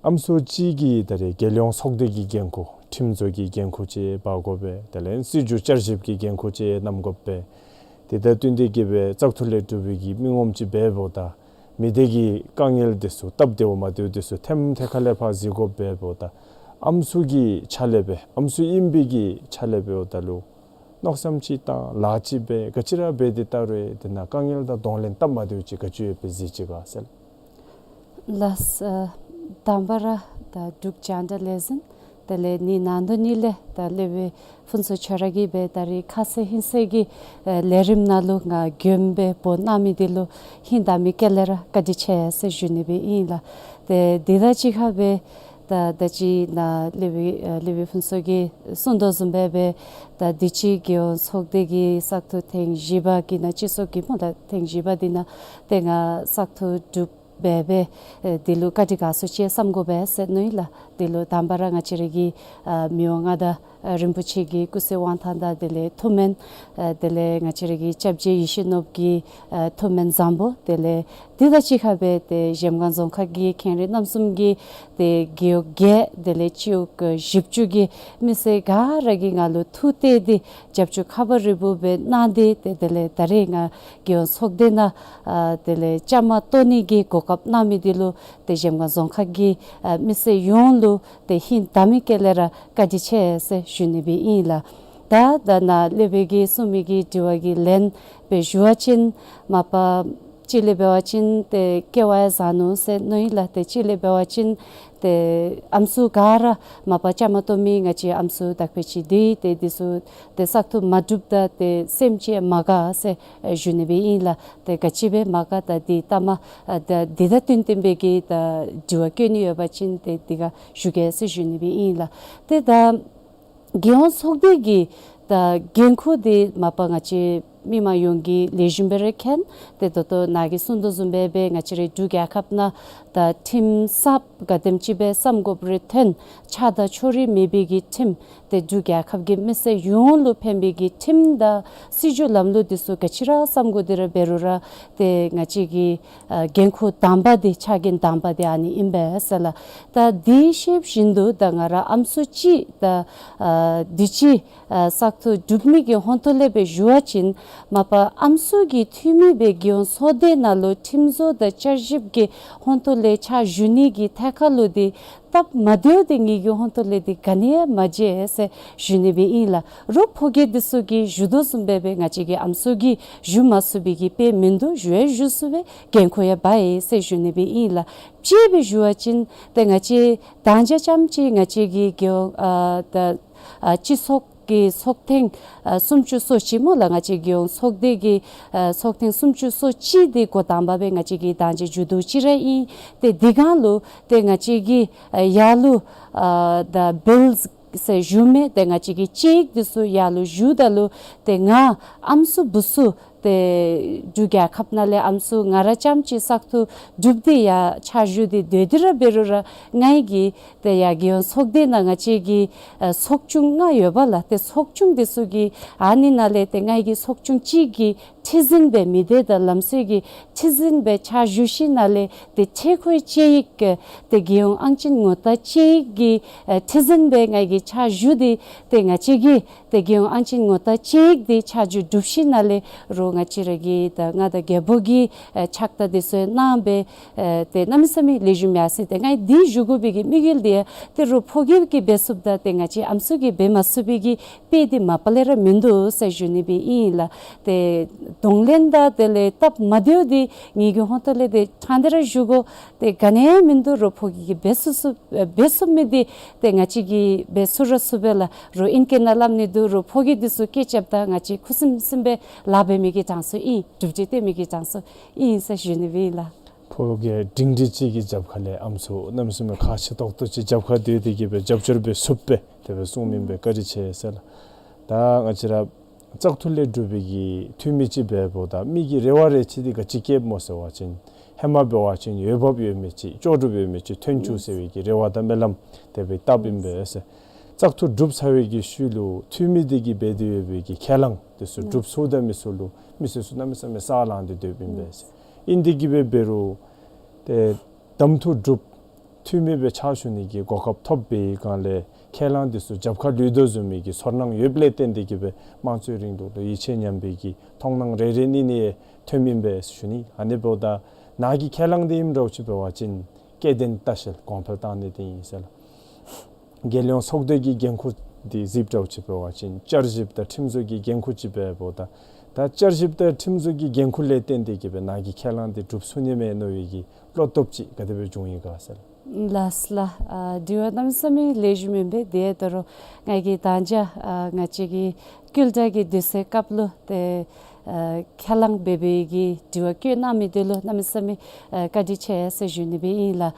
ཨམ་སྲུ་གཅིག་གིས་ད་རིས་རྒྱལ་ཡོངས་ཚོགས་སྡེ་གི་འགན་ཁུར་ཁྲིམས་བཟོ་གི་འགན་ཁུར་ཅིག་འབག་དགོ་པས། དེ་ལས་སྲིད་བྱུས་བསྐྱར་ཞིབ་ཀྱི་འགན་ཁུར་ཅིག་བསྣམ་དགོ་པས། དེ་དང་བསྟུན་ཏེ་གིས་སྦེ་བཙག་འཐུ་ལས་གྲུབ་པའི་གི་མི་ངོམ་ཅིག་འབདཝ་ད་མི་སྡེ་གི་དཀའ་ངལ་དེ་ཚུ་སྟབས་བདེཝ་མ་བདེཝ་དེ་ཚུ་ཐེམ་ཐེ་ཁ་ལས་ཕར་གཟིགས་དགོཔ་འབདཝ་ད་ཨམ་སྲུ་གི་ཆ་ལས་སྦེ་ཨམ་སྲུ་ཨིན་པའི་གི་ཆ་ལས་འབདཝ་ད་ལུ་མནོ་བསམ་ཅིག་དང་ལཱ་ཅིག་སྦེ་ག་ཅི་ར་འབད་དེ་ད་རུང་དེ་ནང་དཀའ་ངལ་དང་གདོང་ལེན་སྟབས་མ་བདེཝ་ཅིག་ག་ཅི་ཡོདཔ་སྦེ་གཟིགས་ཅི་ག་ཟེར། ལགས། ཨ་དང་པ་ར་ད་འབྲུག་རྒྱང་བསྒྲགས་ལས་འཛིན་དེ་ལས་ནི་ནང་དོན་ནི་ལས་ད་ལེགས་པའི་ཕུན་ཚོགས་ཁྱོད་ར་གིས་སྦེ་ད་རིས་ཁ་གསལ་ཧིང་གསལ་གྱི་ཨ་ལས་རིམ་ནང་ལུ་ང་མགྱོནམ་སྦེ་འབོ་གནང་མི་འདི་ལུ་ཧིང་དང་མི་སྐལ་ལས་ར་བཀའ་དྲིན་ཆེ་ཟེར་ཞུ་ནི་སྦེ་ཨིན་ལགས། ཏེ་འདི་དང་གཅིག་ཁར་སྦེ་ད་ད་ཅི་ནཱ་ལེགས་པའི་ཨ་ལེགས་པའི་ཕུན་ཚོགས་ཀྱིས་གསུང་དོ་བཟུམ་སྦེ་སྦེ་ད་དུས་ཅི་རྒྱལ་ཡོངས་ཚོགས་སྡེ་གི་བཙག་འཐུ་ཐེངས་བཞི་པ་གི་ནང་སྤྱི་ཚོགས་ཀྱི་སྨོ་ད་ཐེངས་བཞི་པ་འདི་ནང་ཏེ་ང་བཙག་འཐུ་གྲུབ་སྦེ་སྦེ་ཨེ་འདི་ལུ་བཀའ་དྲིན་དགའ་ཚོར་ཅིག་བསམ་དགོ་པས་ཟེར་མནོ་ཡི་ལགས། འདི་ལུ་དང་པ་ར་ང་བཅས་ར་གི་ཨ་མི་དབང་མངའ་བདག་ཨ་རིན་པོ་ཆེ་གི་སྐུ་ཚེ་དབང་ཐང་དང་དེ་ལས་ཐུགས་སྨོན་ཨ་དེ་ལས་ང་བཅས་ར་གི་སྐྱབས་རྗེ་ཡིད་བཞིན་ནོར་བུ་གི་ཨ་ཐུགས་སྨོན་བཟང་པོ་དེ་ལས་འདི་དང་གཅིག་ཁར་སྦེ་ཏེ་གཞལམ་སྒང་རྫོང་ཁག་གི་ཁེངས་རིགས་རྣམ་གསུམ་གྱི་ཏེ་རྒེད་འོག་བརྒྱད་དེ་ལས་སྤྱི་འོག་བཞི་བཅུ་གི་མི་སེར་ག་ར་གིས་ང་ལུ་ཐུགས་གཏད་དེ་རྒྱབ་སྐྱོར་ཁ་བ་རི་བོ་སྦེ་གནང་སྟེ་ཏེ་དེ་ལས་ད་རིས་ང་རྒྱལ་ཡོངས་ཚོགས་སྡེ་ནང་ཨ་དེ་ལས་བཅའ་མར་གཏོགས་ནི་གི་གོ་སྐབས་གནང་མི་འདི་ལུ་ཏེ་གཞལམ་སྒང་རྫོང་ཁག་གི་ཨ་མི་སེར་ཡོངས་ལུ་ཏེ་ཧིང་དང་མི་སྐལ་ལས་ར་བཀའ་དྲིན་ཆེ་ཟེར་ཞུ་ནི་སྦེ་ཨིན་ལགས། ད་ད་ནཱ་ལེགས་པའི་གིས་གསུང་མི་གི་དྲི་བ་གི་ལན་སྦེ་ཞུ་བ་ཅིན་མ་པ་ གཅིག་ལས་འབད་བ་ཅིན་ཏེ་སྐྱེ་བ་ཡང་བཟང་ནུག་ཟེར་མནོ་ཡི་ལགས། ཏེ་གཅིག་ལས་འབད་བ་ཅིན་ཏེ་ཨམ་སྲུ་ག་ར་མ་པ་བཅའ་མར་གཏོགས་མི་ང་བཅས་ཨམ་སྲུ་དག་པའི་ཅིག་འདི་ཏེ་འདི་ཚུ་ཏེ་བཙག་འཐུ་མ་གྲུབ་ད་ཏེ་སེམས་ཅན་མ་དགའ་ཟེར་ཞུ་ནི་སྦེ་ཨིན་ལགས། ཏེ་ག་ཅི་སྦེ་མ་དགའ་ད་འདི་ལྟ་མ་ཨ་ད་འདི་དང་བསྟུན་བསྟུན་པའི་གི་ད་དྲི་བ་བཀོད་ནི་ཡོད་པ་ཅིན་ཏེ་འདི་ག་ཞུ་གེ་ཟེར་ཞུ་ནི་སྦེ་ཨིན་ལགས། ཏེ་ད་རྒྱལ་ཡོངས་ཚོགས་སྡེ་གི་ད་འགན་ཁུར་འདི་མ་པ་ང་བཅས་མི་མང་ཡོངས་ཀྱིས་ལེགས་ཤོམ་སྦེ་ར་མཁྱེན། ཏེ་ད་ལྟོ་ནཱ་གིས་གསུང་དོ་བཟུམ་སྦེ་སྦེ་ང་བཅས་རའི་འབྲུག་རྒྱལ་ཁབ་ནང་ད་ཁྲིམས་གསརཔ་ག་དེམ་ཅིག་སྦེ་བསམ་དགོཔ་རེ་ཐོན། ཆགས་སྡང་ཕྱོགས་རིས་མེད་པའི་གི་ཁྲིམས་ཏེ་འབྲུག་རྒྱལ་ཁབ་ཀྱི་མི་སེར་ཡོངས་ལུ་ཕན་པའི་གི་ཁྲིམས་དང་སྲིད་བྱུས་ལམ་ལུགས་འདི་ཚུ་ག་ཅི་ར་བསམ་དགོ་འདི་ར་འབད་རུང་ར་ཏེ་ང་བཅས་ཀྱི་ཨ་འགན་ཁུར་དང་པ་འདི་ཕྱག་འགན་དང་པ་འདི་ཨ་ནི་ཨིན་པས་ཟེར་ལགས། ད་འདི་ཤེས་བཞིན་དུ་ད་ང་ར་ཨམ་སྲུ་ཅིག་ད་ཨ་འདི་ཅིག་ཨ་བཙག་འཐུ་གྲུབ་མི་གི་ཧོང་ཐོག་ལས་སྦེ་ཞུ་བ་ཅིན་མ་པ་ཨམ་སྲུ་གི་འཐུས་མི་སྦེ་རྒྱལ་ཡོངས་ཚོགས་སྡེ་ནང་ལུ་ཁྲིམས་བཟོ་དང་བསྐྱར་ཞིབ་ཀྱི་ཧོང་ཐོག་ལས་ཕྱག་ཞུ་ནི་གི་ཐད་ཁར་ལུ་འདི་སྟབས་མ་བདེཝ་འདི་ངེ་གི་ཧོང་ཐོག་ལས་འདི་ག་ནི་ཡང་མ་མཇལ་ཟེར་ཞུ་ནི་སྦེ་ཨིན་ལགས། རོགས་ཕོ་སྐྱེས་འདི་ཚུ་གིས་ཞུ་དོ་བཟུམ་སྦེ་སྦེ་ང་བཅས་ཀྱི་ཨམ་སྲུ་གིས་ཞུ་མ་ཚུགས་པའི་གི་དཔེ་མིན་འདུག། ཞུ་ཡང་ཞུ་ཚུགས་པས། འགན་ཁུར་ཡང་འབག་ཡི་ཟེར་ཞུ་ནི་སྦེ་ཨིན་ལགས། དཔྱེ་སྦེ་ཞུ་བ་ཅིན་ཏེ་ང་བཅས་ད་ཅི་ཙམ་ཅིག་ང་བཅས་ཀྱི་རྒྱལ་ཡོངས་ཨ་ད་ཨ་སྤྱི་ཚོགས་ཀྱི་ཚོགས་ཐེངས་ཨ་སུམ་ཅུ་སོ་གཅིག་སྨོ་ལགས། ང་བཅས་རྒྱལ་ཡོངས་ཚོགས་སྡེ་གི་ཨ་ཚོགས་ཐེངས་སུམ་ཅུ་སོ་གཅིག་འདི་འགོ་དང་པ་སྦེ་ང་བཅས་ཀྱིས་ད་ཅི་མཇུག་བསྡུ་ཅི་ར་ཨིན། ཏེ་འདི་སྒང་ལུ་ཏེ་ང་བཅས་ཀྱིས་ཨ་ཡར་ལུ་ཨ་ད་བིལསི་ཟེར་ཞུ་མི་ཏེ་ང་བཅས་ཀྱི་དཔྱད་ཡིག་འདི་ཚུ་ཡར་ལུ་ཞུཝ་ད་ལུ་ཏེ་ང་ཨམ་སྲུ་བུ་ཚུ་ཏེ་འབྲུག་རྒྱལ་ཁབ་ནང་ལས་ཨམ་སྲུ་ང་ར་ཙམ་ཅིག་བཙག་འཐུ་གྲུབ་སྟེ་ཡར་ཕྱག་ཞུ་སྟེ་སྡོད་དེ་ར་འབད་རུང་ར་ང་གིས་ཏེ་ཡར་རྒྱལ་ཡོངས་ཚོགས་སྡེ་ནང་ང་བཅས་ཀྱི་ཨ་ཚོགས་ཆུང་ལྔ་ཡོད་པས་ལགས། ཏེ་ཚོགས་ཆུང་འདི་ཚུ་གི་ཨ་ནི་ནང་ལས་ཏེ་ང་གིས་ཚོགས་ཆུང་གཅིག་གི་ཁྲི་འཛིན་སྦེ་མི་སྡེ་དང་ལམ་སྲོལ་གྱི་ཁྲི་འཛིན་སྦེ་ཕྱག་ཞུ་ཞིནམ་ལས་ཏེ་ཁྲེ་ཁོའི་དཔྱད་ཡིག་ཏེ་རྒྱལ་ཡོངས་ཨང་ཅན་ངོ་རྟགས་དཔྱད་ཡིག་གི་ཨ་ཁྲི་འཛིན་སྦེ་ང་གིས་ཕྱག་ཞུ་སྟེ་ཏེ་ང་བཅས་ཀྱིས་ཏེ་རྒྱལ་ཡོངས་ཨང་ཅན་ངོ་རྟགས་དཔྱད་ཡིག་འདི་ཕྱག་ཞུ་གྲུབ་ཞིནམ་ལས་རོགས་ང་བཅས་ར་གི་ད་མངའ་བདག་རྒྱལ་པོ་གི་ཨ་ཕྱག་རྟགས་འདི་ཚུ་གནང་སྦེ་ཨ་ཏེ་གནམ་མེད་ས་མེད་ལེགས་ཤོམ་ཡར་སོང་། ཏེ་ང་འདི་ཞུ་དགོ་པའི་གི་དམིགས་ཡུལ་འདི་ཏེ་རོགས་ཕོ་སྐྱེས་ཀྱིས་འབད་ཚུགསཔ་ད་ཏེ་ང་བཅས་ཨམ་སྲུ་གིས་འབད་མ་ཚུགས་པའི་གི་དཔེ་འདི་མ་པ་ལས་ར་མིན་འདུག་ཟེར་ཞུ་ནི་སྦེ་ཨིན་ལགས། ཏེ་གདོང་ལེན་དང་དེ་ལས་སྟབས་མ་བདེཝ་འདི་ངེ་གི་ཧོང་ཐོག་ལས་ཏེ་ཕྲང་སྟེ་ར་ཞུ་དགོ། ཏེ་ག་ནི་ཡང་མིན་འདུག། རོགས་ཕོ་སྐྱེས་ཀྱིས་འབད་ཚུགས་ཚུགས་འབད་ཚུགས་མི་འདི་ཏེ་ང་བཅས་ཀྱིས་འབད་ཚུགས་ར་ཚུགས་པས་ལགས། རོགས་ཨིན་སྐད་ནང་སླབ་ནི་འདུག། རོགས་ཕོ་སྐྱེས་འདི་ཚུ་སྐད་རྐྱབ་ད་ང་བཅས་ཁུ་སིམ་སིམ་སྦེ་ལཱ་འབད་མི་གི་གྲངས་སུ་ཨིན། སྒྲུབ་བྱེད་སྟོན་མི་གི་གྲངས་སུ་ཨིན་ཟེར་ཞུ་ནི་སྦེ་ཨིན་ལགས། ཕོ་སྐྱེས་སྒྲིང་སྒྲི་ཅིག་གི་རྒྱབ་ཁ་ལས་ཨམ་སྲུ་གནམ་མེད་ས་མེད་ཁག་ཆེ་ཏོག་ཏོ་ཅིག་རྒྱབ་ཁར་སྡོད་དེ་གིས་སྦེ་རྒྱབ་སྐྱོར་འབད་ཚུགསཔ་སྦེ་དེ་སྦེ་གསུངམ་ཨིན་པས། བཀའ་དྲིན་ཆེ་ཟེར་ལགས། ད་ང་བཅས་ར་བཙག་འཐུ་ལས་གྲུབ་པའི་གི་འཐུས་མི་ཅིག་འབདཝ་ད་མི་གི་རེ་བ་རེ་ཆེ་འདི་ག་ཅི་བསྐྱེདཔ་སྨོ་ཟེར་བ་ཅིན་ཧེ་མ་འབད་བ་ཅིན་འོས་འབབ་ཡོད་མི་ཅིག་ལྕོགས་གྲུབ་ཡོད་མི་ཅིག་ཐོན་བཅུག་ཟེར་བའི་གི་རེ་བ་དང་སྨོན་ལམ་དེ་སྦེ་བཏབ་ཨིན་པས་ཟེར། བཙག་འཐུ་གྲུབ་ཚར་བའི་གི་ཤུལ་ལུ་འཐུས་མི་འདི་གིས་འབད་དེ་ཡོད་པའི་གི་ཁས་བླངས་དེ་ཚུ་གྲུབ་ཚུགས་དང་མི་ཚུགས་ལུ་མི་སེར་ཚུ་གནམ་མེད་ས་མེད་ས་ལངས་ཏེ་སྡོདཔ་ཨིན་པས་ཟེར། ཨིན་དེ་གིས་སྦེ་འབད་རུང་ཏེ་གདམ་འཐུ་གྲུབ་འཐུས་མི་སྦེ་ཕྱག་ཞུ་ནི་གི་གོ་སྐབས་ཐོབ་པའི་སྒང་ལས་ཁས་བླངས་འདི་ཚུ་རྒྱབ་ཁར་ལུས་དོ་བཟུམ་མའི་གི་ཚོར་སྣང་ཡོདཔ་ལས་བརྟེན་ཏེ་གིས་སྦེ་དམངས་གཙོའི་རིང་ལུགས་ལུ་ཡིད་ཆེས་ཉམས་པའི་གི་མཐོང་སྣང་རེ་རེ་གཉིས་གཉིས་ཐོནམ་ཨིན་པས་ཞུ་ནི། ཨ་ནི་འབདཝ་ད་ནཱ་གི་ཁས་བླངས་འདི་ཨིནམ་འདྲཝ་ཅིག་འབད་བ་ཅིན་སྐྱེ་ལྡན་ལྟ་བཤལ་གོང་འཕེལ་བཏང་ནི་འདི་ཨིན་ཟེར་ལགས། རྒྱལ་ཡོངས་ཚོགས་སྡེ་གི་འགན་ཁུར་འདི་གཟིགསཔ་འདྲཝ་ཅིག་འབད་བ་ཅིན་བསྐྱར་ཞིབ་དང་ཁྲིམས་བཟོ་གི་འགན་ཁུར་ཅིག་འབདཝ་ད་ད་བསྐྱར་ཞིབ་དང་ཁྲིམས་བཟོ་གི་འགན་ཁུར་ལས་བརྟེན་ཏེ་གིས་སྦེ་ནཱ་གི་ཁས་བླངས་འདི་གྲུབ་ཚུགས་ནི་མས་མནོ་བའི་གི་བློ་སྟོབས་ཅིག་ག་དེ་སྦེ་བྱུང་ཡི་ག་ཟེར། ལགས་ལགས། ཨ་དྲི་བ་གནམ་མེད་ས་མེད་ལེགས་ཤོམ་ཨིན་པས། དེ་ད་རུང་ང་གིས་ད་ཅི་ཨ་ང་བཅས་ཀྱི་བསྐུལ་བསྒྲགས་ཀྱི་དུས་ཚོད་སྐབས་ལུ་ཏེ་ཨ་ཁས་བླངས་འབད་བའི་གི་དྲི་བ་བཀོད་གནང་མི་འདི་ལུ་གནམ་མེད་ས་མེད་ཨ་བཀའ་དྲིན་ཆེ་ཟེར་ཞུ་ནི་སྦེ་ཨིན་ལགས།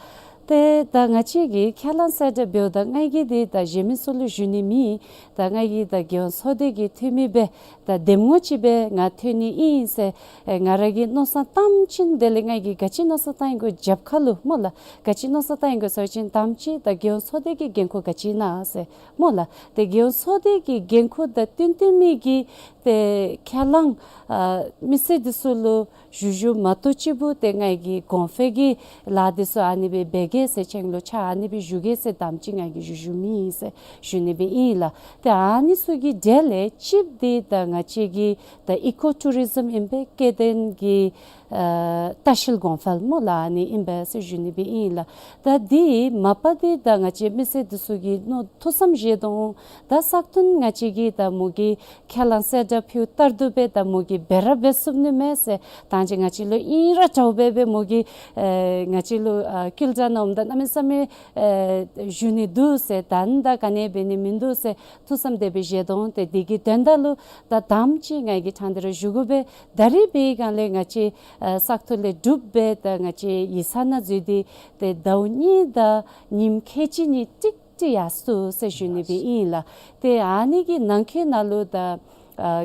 ཏེ་ད་ང་བཅས་ཀྱིས་ཁས་བླངས་གསལ་བསྒྲགས་འབདཝ་ད་ང་གིས་འདི་ད་གཞན་མི་ཚུ་ལུ་ཞུ་ནི་མེད། ད་ང་གིས་ད་རྒྱལ་ཡོངས་ཚོགས་སྡེ་གི་འཐུས་མི་སྦེ་ད་འདེམས་ངོ་ཅིག་སྦེ་ང་ཐོན་ནི་ཨིན་ཟེར་ཨེ་ང་ར་གིས་མནོ་བསམ་བཏང་ཞིནམ་དེ་ལས་ང་གིས་ག་ཅི་མནོ་བསམ་བཏང་ཡི་གོ་རྒྱབ་ཁ་ལུ་སྨོ་ལགས། ག་ཅི་མནོ་བསམ་བཏང་ཡི་གོ་ཟེར་བ་ཅིན་ད་ཅི་ད་རྒྱལ་ཡོངས་ཚོགས་སྡེ་གི་འགན་ཁུར་ག་ཅི་ཨིན་ན་ཟེར་སྨོ་ལགས། ཏེ་རྒྱལ་ཡོངས་ཚོགས་སྡེ་གི་འགན་ཁུར་དང་བསྟུན་བསྟུན་མི་གི་ཏེ་ཁས་བླངས་ཨ་མི་སེར་འདི་ཚུ་ལུ་ཞུ་ཞུཝ་མ་གཏོགས་གཅིག་པུ་ཏེ་ང་གིས་གོང་འཕེལ་གྱི་ལཱ་འདི་ཚུ་ཨ་ནི་སྦེ་འབད་གེ་ཟེར་ཁྱེད་ལུ་ཕྱག་ཨ་ནི་སྦེ་ཞུ་གེ་ཟེར་ད་ཅི་ང་གིས་ཞུ་ཞུཝ་མེད་ཟེར་ཞུ་ནི་སྦེ་ཨིན་ལགས། ཏེ་ཨ་ནི་ཚུ་གི་གྲས་ལས་གཅིག་འདི་ད་ང་བཅས་ཀྱི་ད་ཨི་ཀོ་ཊུ་རི་ཛིམ་ཨིན་པས། སྐྱེ་ལྡན་གྱི་ཨ་ལྟ་བཤལ་གོང་འཕེལ་སྨོ་ལགས་ཨ་ནི་ཨིན་པས་ཟེར་ཞུ་ནི་སྦེ་ཨིན་ལགས། ད་འདི་མ་པ་འདི་ད་ང་བཅས་མི་སེར་འདི་ཚུ་གིས་མནོ་ཐུགས་བསམ་བཞེས་དོ་འོང་། ད་བཙག་འཐུ་ང་བཅས་ཀྱིས་ད་མོ་གི་ཁས་བླངས་གསལ་བསྒྲགས་ ཕུལཝ་ལྟར་དུ་སྦེ་ད་མོ་གིས་འབད་ར་འབད་ཚུགས་ནི་མས་ཟེར། ད་ཅི་ང་བཅས་ལུ་ཨིན་ར་འདྲཝ་སྦེ་སྦེ་མོ་གིས་ཨེ་ང་བཅས་ལུ་ཨ་བསྐུལ་བྱ་ནང་ད་གནམ་མེད་ས་མེད་ཨེ་ཞུ་ནི་འདུག་ཟེར། ད་ད་ག་ནི་འབད་ནི་མིན་འདུག་ཟེར་ཐུགས་བསམ་དེ་སྦེ་བཞེས་དོ། ཏེ་དེ་གི་དོན་དག་ལུ་ད་དམ་ཅིག་ང་གིས་ཕྲང་སྟེ་ར་ཞུ་དགོ་པས། ད་རིས་འབད་བའི་སྒང་ལས་ང་བཅས་ཨ་ས་སྟོང་ལས་སྒྲུབ་སྦེ་ད་ང་བཅས་ཡིག་ཚང་ནང་འཛུལ་ཏེ་ཏེ་ཟླཝ་གཉིས་དང་ཉིནམ་ཁལ་གཅིག་གཉིས་ཏིག་ཏིག་ཡར་སོང་ཟེར་ཞུ་ནི་སྦེ་ཨིན་ལགས། ཏེ་ཨ་ནི་གི་ནང་འཁོད་ནང་ལུ་ད་ཨ་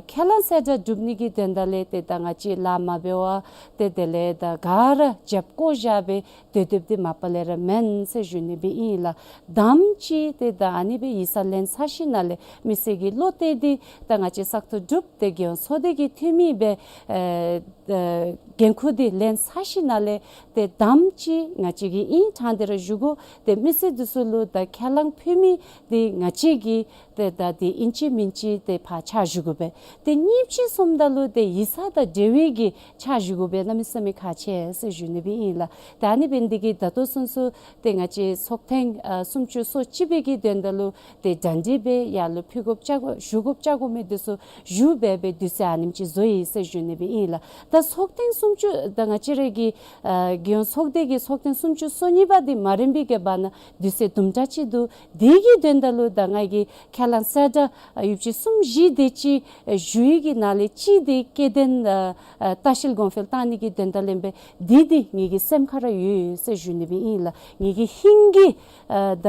ཁས་བླངས་གསལ་བསྒྲགས་སྒྲུབ་ནི་གི་དོན་དག་ལས་ཏེ་ད་ང་བཅས་ལཱ་མ་འབད་བར་ཏེ་དེ་ལས་ད་ག་ར་རྒྱབ་བཀོད་བཞག་སྦེ་སྡོད་སྡོདཔ་འདི་མ་པ་ལས་ར་མེན་ཟེར་ཞུ་ནི་སྦེ་ཨིན་ལགས། དམ་ཅིག་ཏེ་ད་ཨ་ནི་སྦེ་ཡིག་ཚང་ལེན་ཚར་ཞིནམ་ལས་མི་སེར་གྱིས་བློ་གཏད་དེ་ད་ང་བཅས་ས་སྟོང་སྒྲུབ་ཏེ་རྒྱལ་ཡོངས་ཚོགས་སྡེ་གི་འཐུས་མི་སྦེ་ཨེ་ཨེ་འགན་ཁུར་འདི་ལེན་ཚར་ཞིནམ་ལས་ཏེ་དམ་ཅིག་ང་བཅས་ཀྱིས་ཨིན་ཕྲང་སྟེ་ར་ཞུ་དགོ། ཏེ་མི་སེར་འདི་ཚུ་ལུ་ད་ཁས་བླངས་ཕུལ་མི་འདི་ང་བཅས་ཀྱིས་ཏེ་ད་འདི་ཨིན་ཅི་མིན་ཅི་ཏེ་ཕར་ཕྱག་ཞུ་དགོ་པས། ཏེ་གཉིས་ཅིག་སོངམ་ད་ལུ་ཏེ་ཡིག་ཚང་དང་འབྲེལ་བའི་གི་ཕྱག་ཞུ་དགོ་པས། གནམ་མེད་ས་མེད་ཁག་ཆེ་ཟེར་ཞུ་ནི་སྦེ་ཨིན་ལགས། ཏེ་ཨ་ནི་འབད་ནི་འདི་གིས་ད་ལྟོ་ཚུན་ཚོད་ཏེ་ང་བཅས་ཚོགས་ཐེངས་ཨ་སུམ་ཅུ་སོ་གཅིག་པའི་གི་དོན་དག་ལུ་ཏེ་གྲ་སྒྲིག་འབད་ཡར་ལུ་ཕུལ་དགོཔ་བཅར་དགོ་ཞུ་དགོཔ་བཅར་དགོ་མི་འདི་ཚུ་ཞུ་སྦེ་སྦེ་དུས་ཚོད་ཨ་ནེམ་ཅིག་བཟོ་ཡི་ཟེར་ཞུ་ནི་སྦེ་ཨིན་ལགས། ད་ཚོགས་ཐེངས་སུམ་ཅུ་ད་ང་བཅས་ར་གི་ཨ་རྒྱལ་ཡོངས་ཚོགས་སྡེ་གི་ཚོགས་ཐེངས་སུམ་ཅུ་སོ་གཉིས་པ་འདི་མ་རན་པའི་གི་བར་ན་དུས་ཚོད་དུམ་གྲ་ཅིག་འདུག། དེ་གི་དོན་དག་ལུ་ད་ང་གིས་ཁས་བླངས་གསལ་བསྒྲགས་ཨ་ཡོདཔ་ཅིག་གསུམ་བཞི་དེ་ཅིག་ཨ་ཞུ་ཡི་གི་ནང་ལས་གཅིག་འདི་སྐྱེ་ལྡན་ཨ་ཨ་ལྟ་བཤལ་གོང་འཕེལ་བཏང་ནི་གི་དོན་དག་ལས་འབད་འདི་འདི་ངེ་གི་སེམས་ཁར་ར་ཡོད་ཟེར་ཞུ་ནི་སྦེ་ཨིན་ལགས། ངེ་གི་ཧིང་གི་ཨ་ད་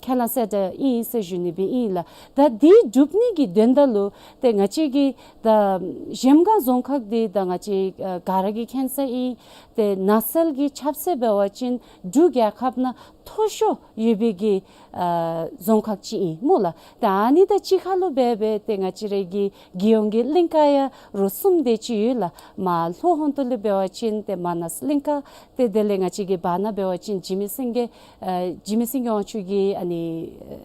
ཁས་བླངས་གསལ་བསྒྲགས་ཨིན་ཟེར་ཞུ་ནི་སྦེ་ཨིན་ལགས། ད་འདི་སྒྲུབ་ནི་གི་དོན་དག་ལུ་ཏེ་ང་བཅས་ཀྱི་ད་གཞལམ་སྒང་རྫོང་ཁག་འདི་ད་ང་བཅས་ཨ་ག་ར་གིས་མཁྱེན་ས་ཨིན། ཏེ་ནགས་ཚལ་གྱི་ཁྱབ་ཚད་འབད་བ་ཅིན་འབྲུག་རྒྱལ་ཁབ་ནང་མཐོ་ཤོས་ཡོད་པའི་གི་ཨ་རྫོང་ཁག་ཅིག་ཨིན་སྨོ་ལགས། ཏེ་ཨ་ནི་དང་གཅིག་ཁར་ལུ་འབད་སྦེ་ཏེ་ང་བཅས་ར་གི་རྒྱལ་ཡོངས་ཀྱི་གླིང་ཀ་ཡང་རོ་གསུམ་དེ་ཅིག་ཡོད་ལགས། མར་ལྷོ་ཧོང་ཏོ་ལས་འབད་བ་ཅིན་ཏེ་མ་ནཱས་གླིང་ཀ། ཏེ་དེ་ལས་ང་བཅས་ཀྱི་བར་ན་འབད་བ་ཅིན་འཇིགས་མེད་སེང་གེ་ཨ་འཇིགས་མེད་སེང་གེ་དབང་ཕྱུག་གི་ཨ་ནི་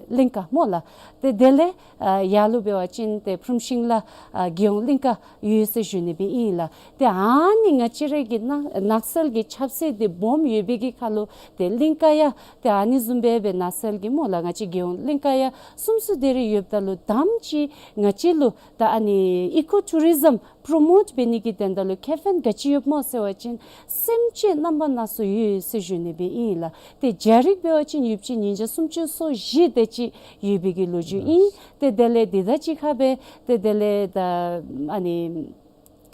གླིང་ཀ་སྨོ་ལགས། ཏེ་དེ་ལས་ཨ་ཡར་ལུ་འབད་བ་ཅིན་ཏེ་འབྲུམ་ཤིང་ལ་ཨ་རྒྱལ་ཡོངས་གླིང་ཀ་ཡོད་ཟེར་ཞུ་ནི་སྦེ་ཨིན་ལགས། ཏེ་ཨ་ནི་ང་བཅས་ར་གི་ནགས་ནགས་ཚལ་གྱི་ཁྱབ་ཚད་འདི་སྦོམ་ཡོད་པའི་གི་ཁར་ལུ་ཏེ་གླིང་ཀ་ཡང་ཏེ་ཨ་ནི་བཟུམ་སྦེ་སྦེ་ནགས་ཚལ་གྱི་སྨོ་ལགས་ང་བཅས་རྒྱལ་ཡོངས་གླིང་ཀ་ཡང་གསུམ་གསུམ་དེ་རེ་ཡོདཔ་ད་ལུ་དམ་ཅིག་ང་བཅས་ལུ་ད་ཨ་ནི་ཨི་ཀོ་ཊུ་རི་ཛམ་པྲོ་མོཊ་འབད་ནི་གི་དོན་དག་ལུ་ཁེ་ཕན་ག་ཅི་ཡོདཔ་སྨོ་ཟེར་བ་ཅིན་སེམས་ཅན་རྣམ་པ་སྣ་ཚོགས་ཡོད་ཟེར་ཞུ་ནི་སྦེ་ཨིན་ལགས། ཏེ་རྒྱ་རིགས་འབད་བ་ཅིན་ཡོདཔ་ཅིག་ཉིས་བརྒྱ་སུམ་ཅུ་སོ་བཞི་དེ་ཅིག་ཡོད་པའི་གི་ལོ་རྒྱུས་ཨིན། ཏེ་དེ་ལས་འདི་དང་གཅིག་ཁར་སྦེ་ཏེ་དེ་ལས་ད་ཨ་ནི་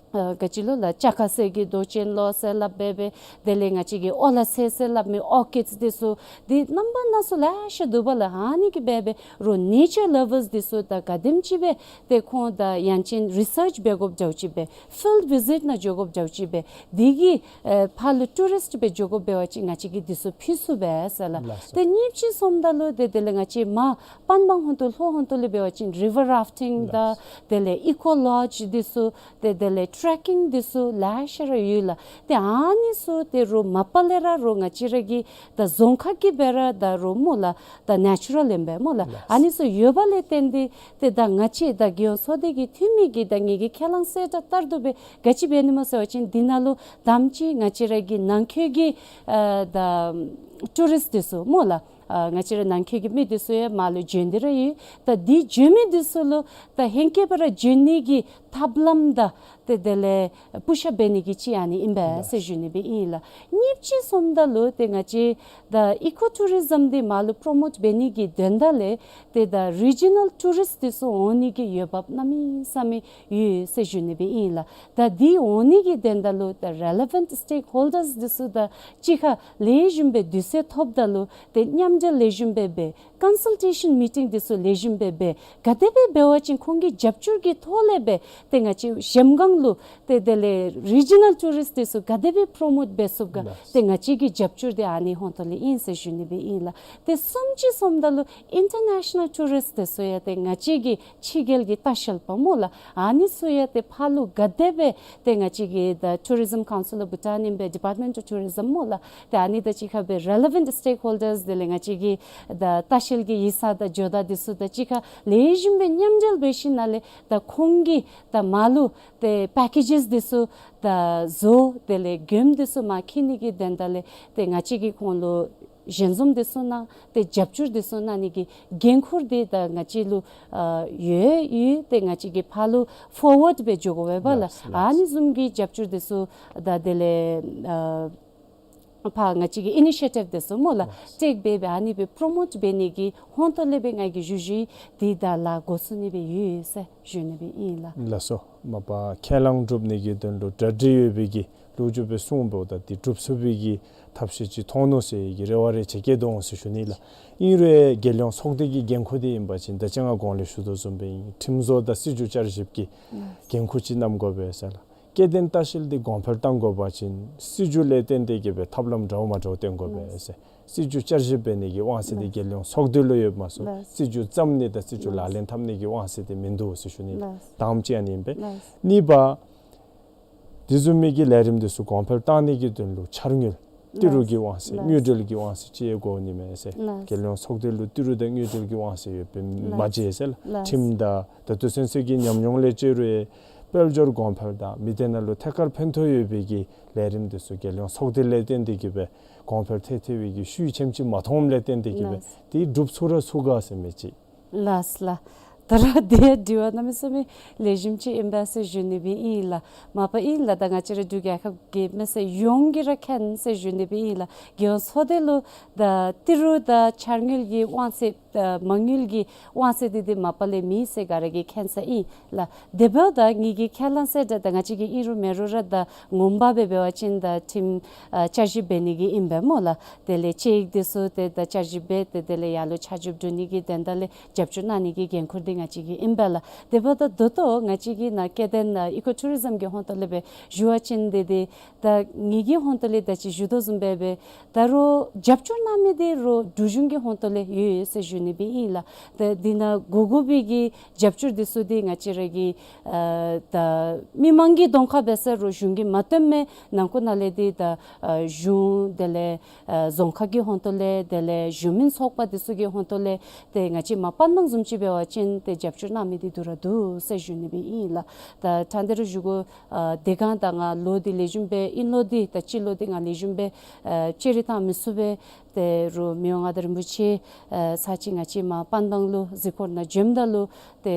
ཨ་ག་ཅི་ལོ་ལགས་ལྕགས་ཁ་གསེར་གྱི་རྡོ་ཅན་ལོ་ཟེར་སླབ་སྦེ་སྦེ་དེ་ལས་ང་བཅས་ཀྱི་ཨོ་ལ་ཚེ་ཟེར་སླབ་མི་ཨོར་ཀིཌས་འདི་ཚུ་འདི་རྣམ་པ་སྣ་ཚོགས་ལེ་ཤ་འདུག་པ་ལགས། ཨ་ནི་གིས་སྦེ་སྦེ་རོགས་ནེ་ཅར་ལ་བརསི་འདི་ཚུ་ད་ག་དེམ་ཅིག་སྦེ་ཏེ་ཁོང་ད་ཡང་ཅིན་རི་སརཆ་འབད་དགོཔ་འདྲཝ་ཅིག་སྦེ་ཕིལཌ་ཝི་ཟིཊ་ནང་འགྱོ་དགོཔ་འདྲཝ་ཅིག་སྦེ་འདི་གི་ཨེ་ཕར་ལུ་ཊུ་རིསཊ་སྦེ་འགྱོ་དགོཔ་འབད་བ་ཅིན་ང་བཅས་ཀྱིས་འདི་ཚུ་ཕུལ་ཚུགས་པས་ཟེར་ལགས། ལགས་སོ། ཏེ་གཉིས་ཅིག་སོངམ་ད་ལུ་ཏེ་དེ་ལས་ང་བཅས་མར་པན་བང་ཧོང་ཏོ་ལྷོ་ཧོང་ཏོ་ལས་འབད་བ་ཅིན་རི་ཝར་རཱཕ་ཊིང་དང་ལགས་སོ། དེ་ལས་ཨི་ཀོ་ལོཇ་འདི་ཚུ་ཏེ་དེ་ལས་ཊེ་རེ་ཀིང་འདི་ཚུ་ལེ་ཤ་ར་ཡོད་ལགས། ཏེ་ཨ་ནི་ཚུ་ཏེ་རོགས་མ་པ་ལས་ར་རོགས་ང་བཅས་ར་གི་ད་རྫོང་ཁག་གི་སྦེ་ར་ད་རོགས་སྨོ་ལགས་ད་ནེ་ཅུ་རཱལ་ཨིན་པས་སྨོ་ལགས། ལགས། ཨ་ནི་ཚུ་ཡོད་པ་ལས་བརྟེན་ཏེ་ཏེ་ད་ང་བཅས་ད་རྒྱལ་ཡོངས་ཚོགས་སྡེ་གི་འཐུས་མི་གིས་ད་ངེ་གི་ཁས་བླངས་གསལ་བསྒྲགས་ལྟར་དུ་སྦེ་ག་ཅི་འབད་ནི་སྨོ་ཟེར་བ་ཅིན་འདི་ནང་ལུ་དམ་ཅིག་ང་བཅས་ར་གི་ནང་འཁོད་ཀྱི་ཨ་ད་ཊུ་རིསཊ་འདི་ཚུ་སྨོ་ལགས། ཨ་ང་བཅས་ར་ནང་འཁོད་ཀྱི་མི་འདི་ཚུ་ཡང་མར་ལུ་འབྱོན་ཏེ་ར་ཡོད། ད་འདི་འབྱོན་མི་འདི་ཚུ་ལུ་ད་ཧེང་སྐལ་སྦེ་ར་འབྱོན་ནི་གི་ཐབས་ལམ་དང་ཏེ་དེ་ལས་པུ་ཤར་འབད་ནི་གི་ཅིག་ཨ་ནི་ཨིན་པས་ཟེར་ཞུ་ནི་སྦེ་ཨིན་ལགས། གཉིས་ཅིག་སོངམ་ད་ལུ་ཏེ་ང་བཅས་ད་ཨི་ཀོ་ཊུ་རི་ཛམ་འདི་མར་ལུ་པྲོ་མོཊ་འབད་ནི་གི་དོན་དག་ལས་ཏེ་ད་རི་ཇི་ནཱལ་ཊུ་རིསཊ་འདི་ཚུ་འོང་ནི་གི་འོས་འབབ་གནམ་མེད་ས་མེད་ཡོད་ཟེར་ཞུ་ནི་སྦེ་ཨིན་ལགས། ད་འདི་འོང་ནི་གི་དོན་དག་ལུ་ད་རེ་ལེ་ཝེནཊ་སི་ཊེཀ་ཧོལ་ཌརས་འདི་ཚུ་དང་གཅིག་ཁར་ལེགས་ཤོམ་སྦེ་དུས་ཚོད་ཐོབ་ད་ལུ་ཏེ་མཉམ་འབྲེལ་ལེགས་ཤོམ་སྦེ་འབད་ཀོན་སཱལ་ཊེ་ཤཱན་མི་ཊིང་འདི་ཚུ་ལེགས་ཤོམ་སྦེ་འབད། ག་དེ་སྦེ་འབད་བ་ཅིན་ཁོང་གི་རྒྱབ་སྐྱོར་གྱི་ཐོག་ལས་སྦེ་ཏེ་ང་བཅས་གཞལམ་སྒང་ལུ་ཏེ་དེ་ལས་རི་ཇི་ནཱལ་ཊུ་རིསཊ་འདི་ཚུ་ག་དེ་སྦེ་པྲོ་མོཊ་འབད་ཚུགསཔ་ག་ལགས། ཏེ་ང་བཅས་ཀྱི་རྒྱབ་སྐྱོར་འདི་ཨ་ནི་ཧོང་ཏོ་ལས་ཨིན་ཟེར་ཞུ་ནི་སྦེ་ཨིན་ལགས། ཏེ་གསུམ་ཅིག་སོངམ་ད་ལུ་ཨིན་ཊར་ནེ་ཤ་ནཱལ་ཊུ་རིསཊ་འདི་ཚུ་ཡང་ཏེ་ང་བཅས་ཀྱི་ཕྱི་རྒྱལ་གྱི་ལྟ་བཤལ་པ་སྨོ་ལགས། ཨ་ནི་ཚུ་ཡང་ཏེ་ཕར་ལུ་ག་དེ་སྦེ་ཏེ་ང་བཅས་ཀྱི་ད་ཊུ་རི་ཛམ་ཀའུན་སིལ་ཨོཕ་བྷུ་ཊཱན་ཨིན་པས། ཌི་པཱརཊ་མེནཊ་ཨོཕ་ཊུ་རི་ཛམ་སྨོ་ལགས། ཏེ་ཨ་ནི་དང་གཅིག་ཁར་སྦེ་རེ་ལེ་ཝེནཊ་སི་ཊེཀ་ཧོལ་ཌརས་དེ་ལས་ང་བཅས་ཀྱི་ད་ལྟ་བཤལ་གྱི་ཡིག་ཚང་དང་ཇོ་བདག་འདི་ཚུ་དང་གཅིག་ཁར་ལེགས་ཤོམ་སྦེ་མཉམ་འབྲེལ་འབད་ཞིནམ་ལས་ད་ཁོང་གིས་ད་མར་ལུ་ཏེ་པེ་ཀེ་ཇེས་འདི་ཚུ་ད་བཟོ་དེ་ལས་མགྱོནམ་འདི་ཚུ་མར་འཁྱིད་ནི་གི་དོན་དག་ལས་ཏེ་ང་བཅས་ཀྱིས་ཁོང་ལུ་ ཞལ་འཛོམས་འདི་ཚུ་གནང་ཏེ་རྒྱབ་སྐྱོར་འདི་ཚུ་གནང་ནི་གི་འགན་ཁུར་འདི་ད་ང་བཅས་ལུ་ཨ་ཡོད་ཡོད། ཏེ་ང་བཅས་ཀྱིས་ཕར་ལུ་ཕོར་ཝརཌ་སྦེ་འགྱོ་དགོ་པས་ལགས། ལགས་ལགས། ཨ་ནི་བཟུམ་གྱི་རྒྱབ་སྐྱོར་འདི་ཚུ་ད་དེ་ལས་ཨ་ཕར་ང་བཅས་ཀྱི་ཨི་ནི་ཤི་ཡེ་ཊིབ་འདི་ཚུ་སྨོ་ལགས། ལགས། ཊེཀ་འབད་སྦེ་ཨ་ནི་སྦེ་པྲོ་མོཊ་འབད་ནི་གི་ཧོང་ཏོ་ལས་སྦེ་ང་གིས་ཞུ་ཞུཝ་ཨིན། འདི་ད་ལཱ་འགོ་བཙུགས་ནི་སྦེ་ཡོད་ཟེར་ཞུ་ནི་སྦེ་ཨིན་ལགས། ལགས་སོ། མ་པ་ཁས་བླངས་སྒྲུབ་ནི་གི་དོན་ལུ་གྲ་སྒྲིག་ཡོད་པའི་གི་ལོ་རྒྱུས་སྦེ་གསུངས་འབདཝ་ད་འདི་སྒྲུབ་ཚུགས་པའི་གི་ཐབས་ཤེས་ཅིག་མཐོང་ནུག་ཟེར་གྱི་རེ་བ་རེ་ཆེ་བསྐྱེད་དོ་འོང་ཟེར་ཞུ་ནི་ལགས། ཨིན་རུང་རྒྱལ་ཡོངས་ཚོགས་སྡེ་གི་འགན་ཁུར་འདི་ཨིན་པ་ཅིན་ད་ཅི་ང་གོང་ལས་ཞུ་དོ་བཟུམ་སྦེ་ཨིན། ཁྲིམས་བཟོ་དང་སྲིད་བྱུས་བསྐྱར་ཞིབ་ཀྱི་འགན་ཁུར་ཅིག་བསྣམ་དགོ་པས་ཟེར་ལགས། སྐྱེ་ལྡན་ལྟ་བཤལ་འདི་གོང་འཕེལ་གཏང་དགོ་པ་ཅིན་སྲིད་བྱུས་ལས་བརྟེན་ཏེ་གི་སྦེ་ཐབས་ལམ་འདྲཝ་མ་འདྲཝ་བཏོན་དགོ་པས་ཟེར། སྲིད་བྱུས་བསྐྱར་ཞིབ་འབད་ནི་གི་དབང་ཚད་འདི་རྒྱལ་ཡོངས་ཚོགས་སྡེ་ལུ་ཡོདཔ་མ་ཚད་སྲིད་བྱུས་བརྩམ་ནི་དང་སྲིད་བྱུས་ལག་ལེན་འཐབ་ནི་གི་དབང་ཚད་འདི་མིན་འདུག་ཟེར་ཞུ་ནི། དང་པ་ཅིག་ཨ་ནི་ཨིན་པས། གཉིས་པ་འདི་བཟུམ་མའི་གི་ལས་རིམ་འདི་ཚུ་གོང་འཕེལ་གཏང་ནི་གི་དོན་ལུ་འཆར་དངུལ་ཏི་རུ་གི་དབང་ཚད་དངུལ་འབྲེལ་གྱི་དབང་ཚད་ཅིག་དགོ་ནི་མས་ཟེར། རྒྱལ་ཡོངས་ཚོགས་སྡེ་ལུ་ཏི་རུ་དང་དངུལ་འབྲེལ་གྱི་དབང་ཚད་ཡོདཔ་མ་བརྗེད་ཟེར་ལགས། ཁྲིམས་དང་ད་ལྟོ་ཚུན་ཚོད་ཀྱི་ཉམས་མྱོང་ལས་བརྟེན་རུང་དཔལ་འབྱོར་གོང་འཕེལ་དང་མི་སྡེ་ནང་ལུ་ཐད་ཀར་ཕན་ཐོགས་ཡོད་པའི་གི་ལས་རིམ་འདི་ཚུ་རྒྱལ་ཡོངས་ཚོགས་སྡེ་ལས་བརྟེན་ཏེ་གི་སྦེ་གོང་འཕེལ་ཐལ་ཐལ་བའི་གི་ཤུལ་ཆེམ་ཅིག་མ་མཐོངམ་ལས་བརྟེན་ཏེ་གི་སྦེ་དེ་སྒྲུབ་ཚུགས་ར་ཚུགས་ག་ཟེར་མི་ཅིག། ལགས་ལགས། ད་རུང་དེ་དྲི་བ་གནམ་མེད་ས་མེད་ལེགས་ཤོམ་ཅིག་ཨིན་པས་ཟེར་ཞུ་ནི་སྦེ་ཨིན་ལགས། མ་པ་ཨིན་ལགས། ད་ང་བཅས་ར་འབྲུག་རྒྱལ་ཁབ་ཀྱི་མི་སེར་ཡོངས་ཀྱིས་ར་མཁྱེན་ཟེར་ཞུ་ནི་སྦེ་ཨིན་ལགས། རྒྱལ་ཡོངས་ཚོགས་སྡེ་ལུ་ད་ཏི་རུ་དང་འཆར་དངུལ་གྱི་དབང་ཚད་ད་མ་དངུལ་གྱི་དབང་ཚད་འདི་འདི་མ་པ་ལས་མེད་ཟེར་ག་ར་གིས་མཁྱེན་ས་ཨིན་ལགས། དེ་འབདཝ་ད་ངེ་གི་ཁས་བླངས་ཟེར་ད་ད་ང་བཅས་ཀྱིས་ཨིན་རུང་མེན་རུང་ར་ད་ངོ་མ་སྦེ་འབད་བ་ཅིན་ད་ཁྲིམས་ཨ་བསྐྱར་ཞིབ་འབད་ནི་གི་ཨིན་པས་སྨོ་ལགས། དེ་ལས་དཔྱད་ཡིག་འདི་ཚུ་ཏེ་ད་བསྐྱར་ཞིབ་འབད་དེ་དེ་ལས་ཡར་ལུ་ཆ་འཇོག་འབྲུ་ནི་གི་དོན་དག་ལས་རྒྱབ་སྐྱོར་གནང་ནི་གི་འགན་ཁུར་འདི་ང་བཅས་ཀྱི་ཨིན་པས་ལགས། དེ་འབདཝ་ད་ད་ལྟོ་ང་བཅས་ཀྱི་ནཱ་སྐྱེ་ལྡན་ཨ་ཨི་ཀོ་ཊུ་རི་ཛམ་གྱི་ཧོང་ཏོ་ལས་སྦེ་ཞུ་བ་ཅིན་འདི་འདི་ད་ངེ་གི་ཧོང་ཏོ་ལས་ད་ཅི་ཞུ་དོ་བཟུམ་སྦེ་སྦེ་ད་རུང་རྒྱབ་སྐྱོར་གནང་མི་འདི་རུང་འབྲུག་གཞུང་གི་ཧོང་ཏོ་ལས་ཡོད་ཡོད་ཟེར་ཞུ་ནི་སྦེ་ཨིན་ལགས། ད་འདི་ནང་དགོ་དགོ་པའི་གི་རྒྱབ་སྐྱོར་འདི་ཚུ་འདི་ང་བཅས་ར་གི་ཨ་ད་མི་མང་གི་གདོང་ཁར་འབད་ས་རུང་གཞུང་གིས་མ་སྟོན་མི་ནང་འཁོད་ནང་ལས་འདི་ད་ཨ་གཞུང་དེ་ལས་ཨ་རྫོང་ཁག་གི་ཧོང་ཏོ་ལས་དེ་ལས་གཞུང་མིན་ཚོགས་པ་འདི་ཚུ་གི་ཧོང་ཏོ་ལས་ཏེ་ང་བཅས་མ་པ་སྤན་པང་བཟུམ་ཅིག་འབད་བ་ཅིན་ཏེ་རྒྱབ་སྐྱོར་གནང་མི་འདི་འདུག་ར་འདུག་ཟེར་ཞུ་ནི་སྦེ་ཨིན་ལགས། ད་ད་འདི་རུང་ཞུ་དགོ། ཨ་དེ་སྒང་ད་ང་ལོ་འདི་ལེགས་ཤོམ་སྦེ་ཨིན་ལོ་འདི་ད་སྤྱི་ལོ་འདི་ང་ལེགས་ཤོམ་སྦེ་ཨ་ཅི་རིགས་བཏང་མི་ཚུགས་པས། དེ་རུང་མི་དབང་མངའ་བདག་རིན་པོ་ཆེ་ཨ་ཚར་གཅིག་ང་བཅས་མར་སྤན་པང་ལུ་གཟིགས་སྐོར་ནང་བྱོནམ་ད་ལུ་ཏེ་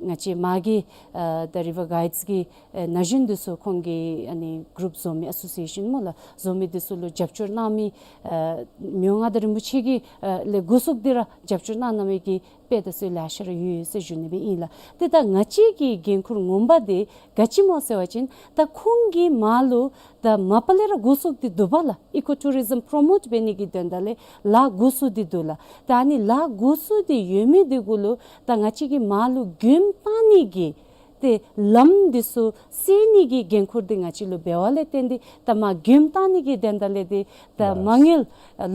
ང་བཅས་མ་གི་ཨ་ད་རི་ཝར་གའིཌསི་གི་ཨེ་ན་གཞོན་འདི་ཚུ་ཁོང་གི་ཨ་ནི་གུ་རུབ་བཟོ་མི་ཨ་སོ་སི་ཨེ་ཤཱན་སྨོ་ལགས། བཟོ་མི་འདི་ཚུ་ལུ་རྒྱབ་སྐྱོར་གནང་མི་ཨ་མི་དབང་མངའ་བདག་རིན་པོ་ཆེ་གི་ཨ་ལས་འགོ་བཙུགས་ཏེ་ར་རྒྱབ་སྐྱོར་གནང་གནང་མི་གི་དཔེ་འདི་ཚུ་ལེ་ཤ་ར་ཡོད་ཡོད་ཟེར་ཞུ་ནི་སྦེ་ཨིན་ལགས། ཏེ་ད་ང་བཅས་ཀྱི་འགན་ཁུར་ངོ་མ་འདི་ག་ཅི་སྨོ་ཟེར་བ་ཅིན་ད་ཁོང་གིས་མར་ལུ་ད་མ་པ་ལས་ར་འགོ་བཙུགས་ཏེ་འདུག་པ་ལགས། ཨི་ཀོ་ཊུ་རི་ཛམ་པྲོ་མོཊ་འབད་ནི་གི་དོན་དག་ལས་ལཱ་འགོ་བཙུགས་ཏེ་འདུག་ལགས། ད་ཨ་ནི་ལཱ་འགོ་བཙུགས་ཏེ་ཡོད་མི་འདི་གུ་ལུ་ད་ང་བཅས་ཀྱིས་མར་ལུ་མགྱོནམ་བཏང་ནི་གི་ཏེ་ལམ་འདི་ཚུ་སེལ་ནི་གི་འགན་ཁུར་འདི་ང་བཅས་ལུ་འབད་བ་ལས་བརྟེན་ཏེ་ད་མར་མགྱོནམ་བཏང་ནི་གི་དོན་དག་ལས་འདི་ད་མ་དངུལ་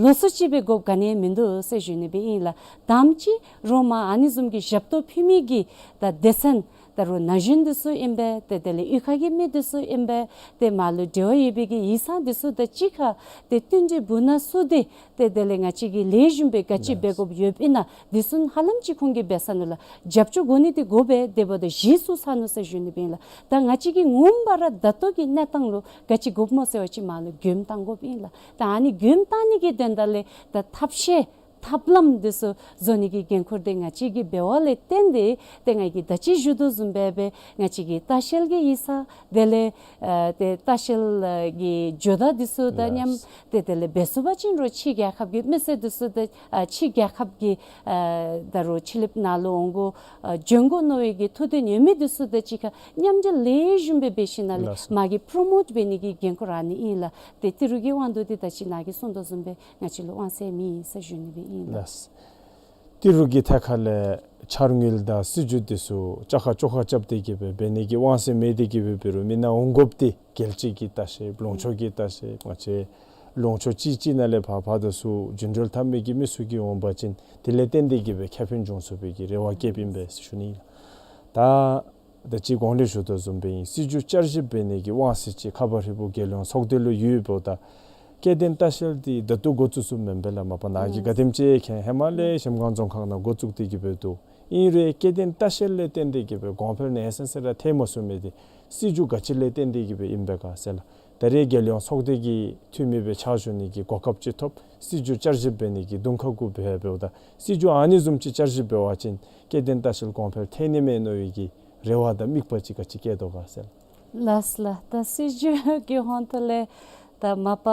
ལོ་སུ་ཅིག་སྦེ་དགོཔ་ག་ནི་ཡང་མིན་འདུག་ཟེར་ཞུ་ནི་སྦེ་ཨིན་ལགས། དང་པ་ཅིག་རོགས་མར་ཨ་ནི་བཟུམ་གྱི་ཞབས་ཏོག་ཕུལ་མི་གི་ད་སྡེ་ཚན་ད་རུང་ན་གཞོན་འདི་ཚུ་ཨིན་པས། ཏེ་དེ་ལས་གཡུས་ཁ་གི་མི་འདི་ཚུ་ཨིན་པས། ཏེ་མར་ལུ་འབྲེལ་བ་ཡོད་པའི་གི་ཡིག་ཚང་འདི་ཚུ་དང་གཅིག་ཁར་ཏེ་བསྟུན་གྲོས་འབུལ་ནང་ཚུད་དེ་ཏེ་དེ་ལས་ང་བཅས་ཀྱིས་ལེགས་ཤོམ་སྦེ་ག་ཅི་འབད་དགོཔ་ཡོདཔ་ཨིན་ན་འདི་ཚུ་ཧ་ལམ་ཅིག་ཁོང་གིས་འབད་ཚར་ནུག་ལགས། རྒྱབ་སྐྱོར་དགོ་ནི་འདི་དགོ་པས། དེ་འབདཝ་ད་གཞི་བཙུགས་ཚར་ནུག་ཟེར་ཞུ་ནི་སྦེ་ཨིན་ལགས། ད་ང་བཅས་ཀྱིས་ངོ་མ་ར་ད་ལྟོ་གི་གནས་སྟངས་ལུ་ག་ཅི་དགོཔ་སྨོ་ཟེར་བ་ཅིན་མར་ལུ་མགྱོནམ་བཏང་དགོཔ་ཨིན་ལགས། ད་ཨ་ནི་མགྱོནམ་བཏང་ནི་གི་དོན་དག་ལས་ད་ཐབས་ཤེས་ཐབས་ལམ་འདི་ཚུ་བཟོ་ནི་གི་འགན་ཁུར་འདི་ང་བཅས་ཀྱིས་འབད་བ་ལས་བརྟེན་ཏེ་ཏེ་ང་གིས་ད་ཅི་ཞུ་དོ་བཟུམ་སྦེ་སྦེ་ང་བཅས་ཀྱི་ལྟ་བཤལ་གྱི་ཡིག་ཚང་དེ་ལས་ཨ་ཏེ་ལྟ་བཤལ་གྱི་ཇོ་བདག་འདི་ཚུ་དང་མཉམ་ཏེ་དེ་ལས་འབད་ཚུགས་པ་ཅིན་རོགས་ཕྱི་རྒྱལ་ཁབ་ཀྱི་མི་སེར་འདི་ཚུ་དང་ཨ་ཕྱི་རྒྱལ་ཁབ་ཀྱི་ཨ་ད་རུང་ཕྱི་གླིངཔ་ནང་ལུ་འོང་དགོ་ཨ་བྱོན་དགོ་མནོ་བའི་གི་ཐུགས་འདུན་ཡོད་མི་འདི་ཚུ་དང་གཅིག་ཁར་མཉམ་འབྲེལ་ལེགས་ཤོམ་སྦེ་འབད་ཞིནམ་ལས་མ་གི་པྲོ་མོཊ་འབད་ནི་གི་འགན་ཁུར་ར་ཨ་ནི་ཨིན་ལགས། ཏེ་ཏི་རུ་གི་དབང་དུ་འདི་ད་ཅི་ནཱ་གིས་གསུངས་དོ་བཟུམ་སྦེ་ང་བཅས་ལུ་དབང་ཚད་མེད་ཟེར་ཞུ་ནི་སྦེ་ཨིན་ལགས། ཏི་རུ་གི་ཐད་ཁ་ལས་འཆར་དངུལ་དང་སྲིད་བྱུས་འདི་ཚུ་བཅའ་ཁ་བཅོ་ཁ་རྐྱབ་སྟེ་གི་སྦེ་འབད་ནི་གི་དབང་ཚད་མེད་དེ་གི་སྦེ་འབད་རུང་མི་ནང་འོང་དགོཔ་འདི་རྒྱལ་སྤྱི་གི་ལྟ་བཤལ་ལུང་ཕྱོགས་ཀྱི་ལྟ་བཤལ་ང་བཅས་ལུང་ཕྱོགས་གཅིག་གཅིག་ནང་ལས་ཕར་ཕར་འདི་ཚུ་རྒྱུན་འགྲུལ་འཐབ་མི་གི་མི་ཚུ་གིས་འོང་པ་ཅིན་དེ་ལས་བརྟེན་ཏེ་གི་སྦེ་ཁེ་ཕན་འབྱུང་ཚུགས་པའི་གི་རེ་བ་བསྐྱེདཔ་ཨིན་པས་ཟེར་ཞུ་ནི་ཨིན་ལགས། ད་ད་ཅི་གོང་ལས་ཞུ་དོ་བཟུམ་སྦེ་ཨིན། སྲིད་བྱུས་བསྐྱར་ཞིབ་འབད་ནི་གི་དབང་ཚད་ཅིག་ཁ་བ་ཧྲིལ་པོ་རྒྱལ་ཡོངས་ཚོགས་སྡེ་ལུ་ཡོདཔ་ད་སྐྱེ་ལྡན་ལྟ་བཤལ་འདི་ད་ལྟོ་འགོ་བཙུགས་ཚུགསཔ་མེན་པས་ལགས། མ་པ་ནཱ་གིས་ག་དེམ་ཅིག་མཁྱེན་ཧེ་མ་ལས་གཞལམ་སྒང་རྫོང་ཁག་ནང་འགོ་བཙུགས་ཏེ་གི་སྦེ་འདུག། ཨིན་རུང་སྐྱེ་ལྡན་ལྟ་བཤལ་ལས་བརྟེན་ཏེ་གི་སྦེ་གོང་འཕེལ་ནེ་སན་ཟེར་ར་ཐལ་མ་ཚུགས་མི་འདི་སྲིད་བྱུས་ག་ཅི་ལས་བརྟེན་ཏེ་གི་སྦེ་ཨིན་པས་ག་ཟེར་ལགས། ད་རེས་རྒྱལ་ཡོངས་ཚོགས་སྡེ་གི་འཐུས་མི་སྦེ་ཕྱག་ཞུ་ནི་གི་གོ་སྐབས་ཅིག་ཐོབ། སྲིད་བྱུས་བསྐྱར་ཞིབ་འབད་ནི་གི་དུང་ཁ་གུ་འབད་འབདཝ་ད་སྲིད་བྱུས་ཨ་ནི་བཟུམ་ཅིག་བསྐྱར་ཞིབ་འབད་བ་ཅིན་སྐྱེ་ལྡན་ལྟ་བཤལ་གོང་འཕེལ་ཐལ་ནི་མས་མནོ་བའི་གི་རེ་བ་དང་དམིགས་པ་ཅིག་ག་ཅི་བསྐྱེད་དོ་ག་ཟེར། ལགས་ལགས། ད་སྲིད་བྱུས་ཀྱི་ཧོང་ཐོག་ལས་ད་མ་པ་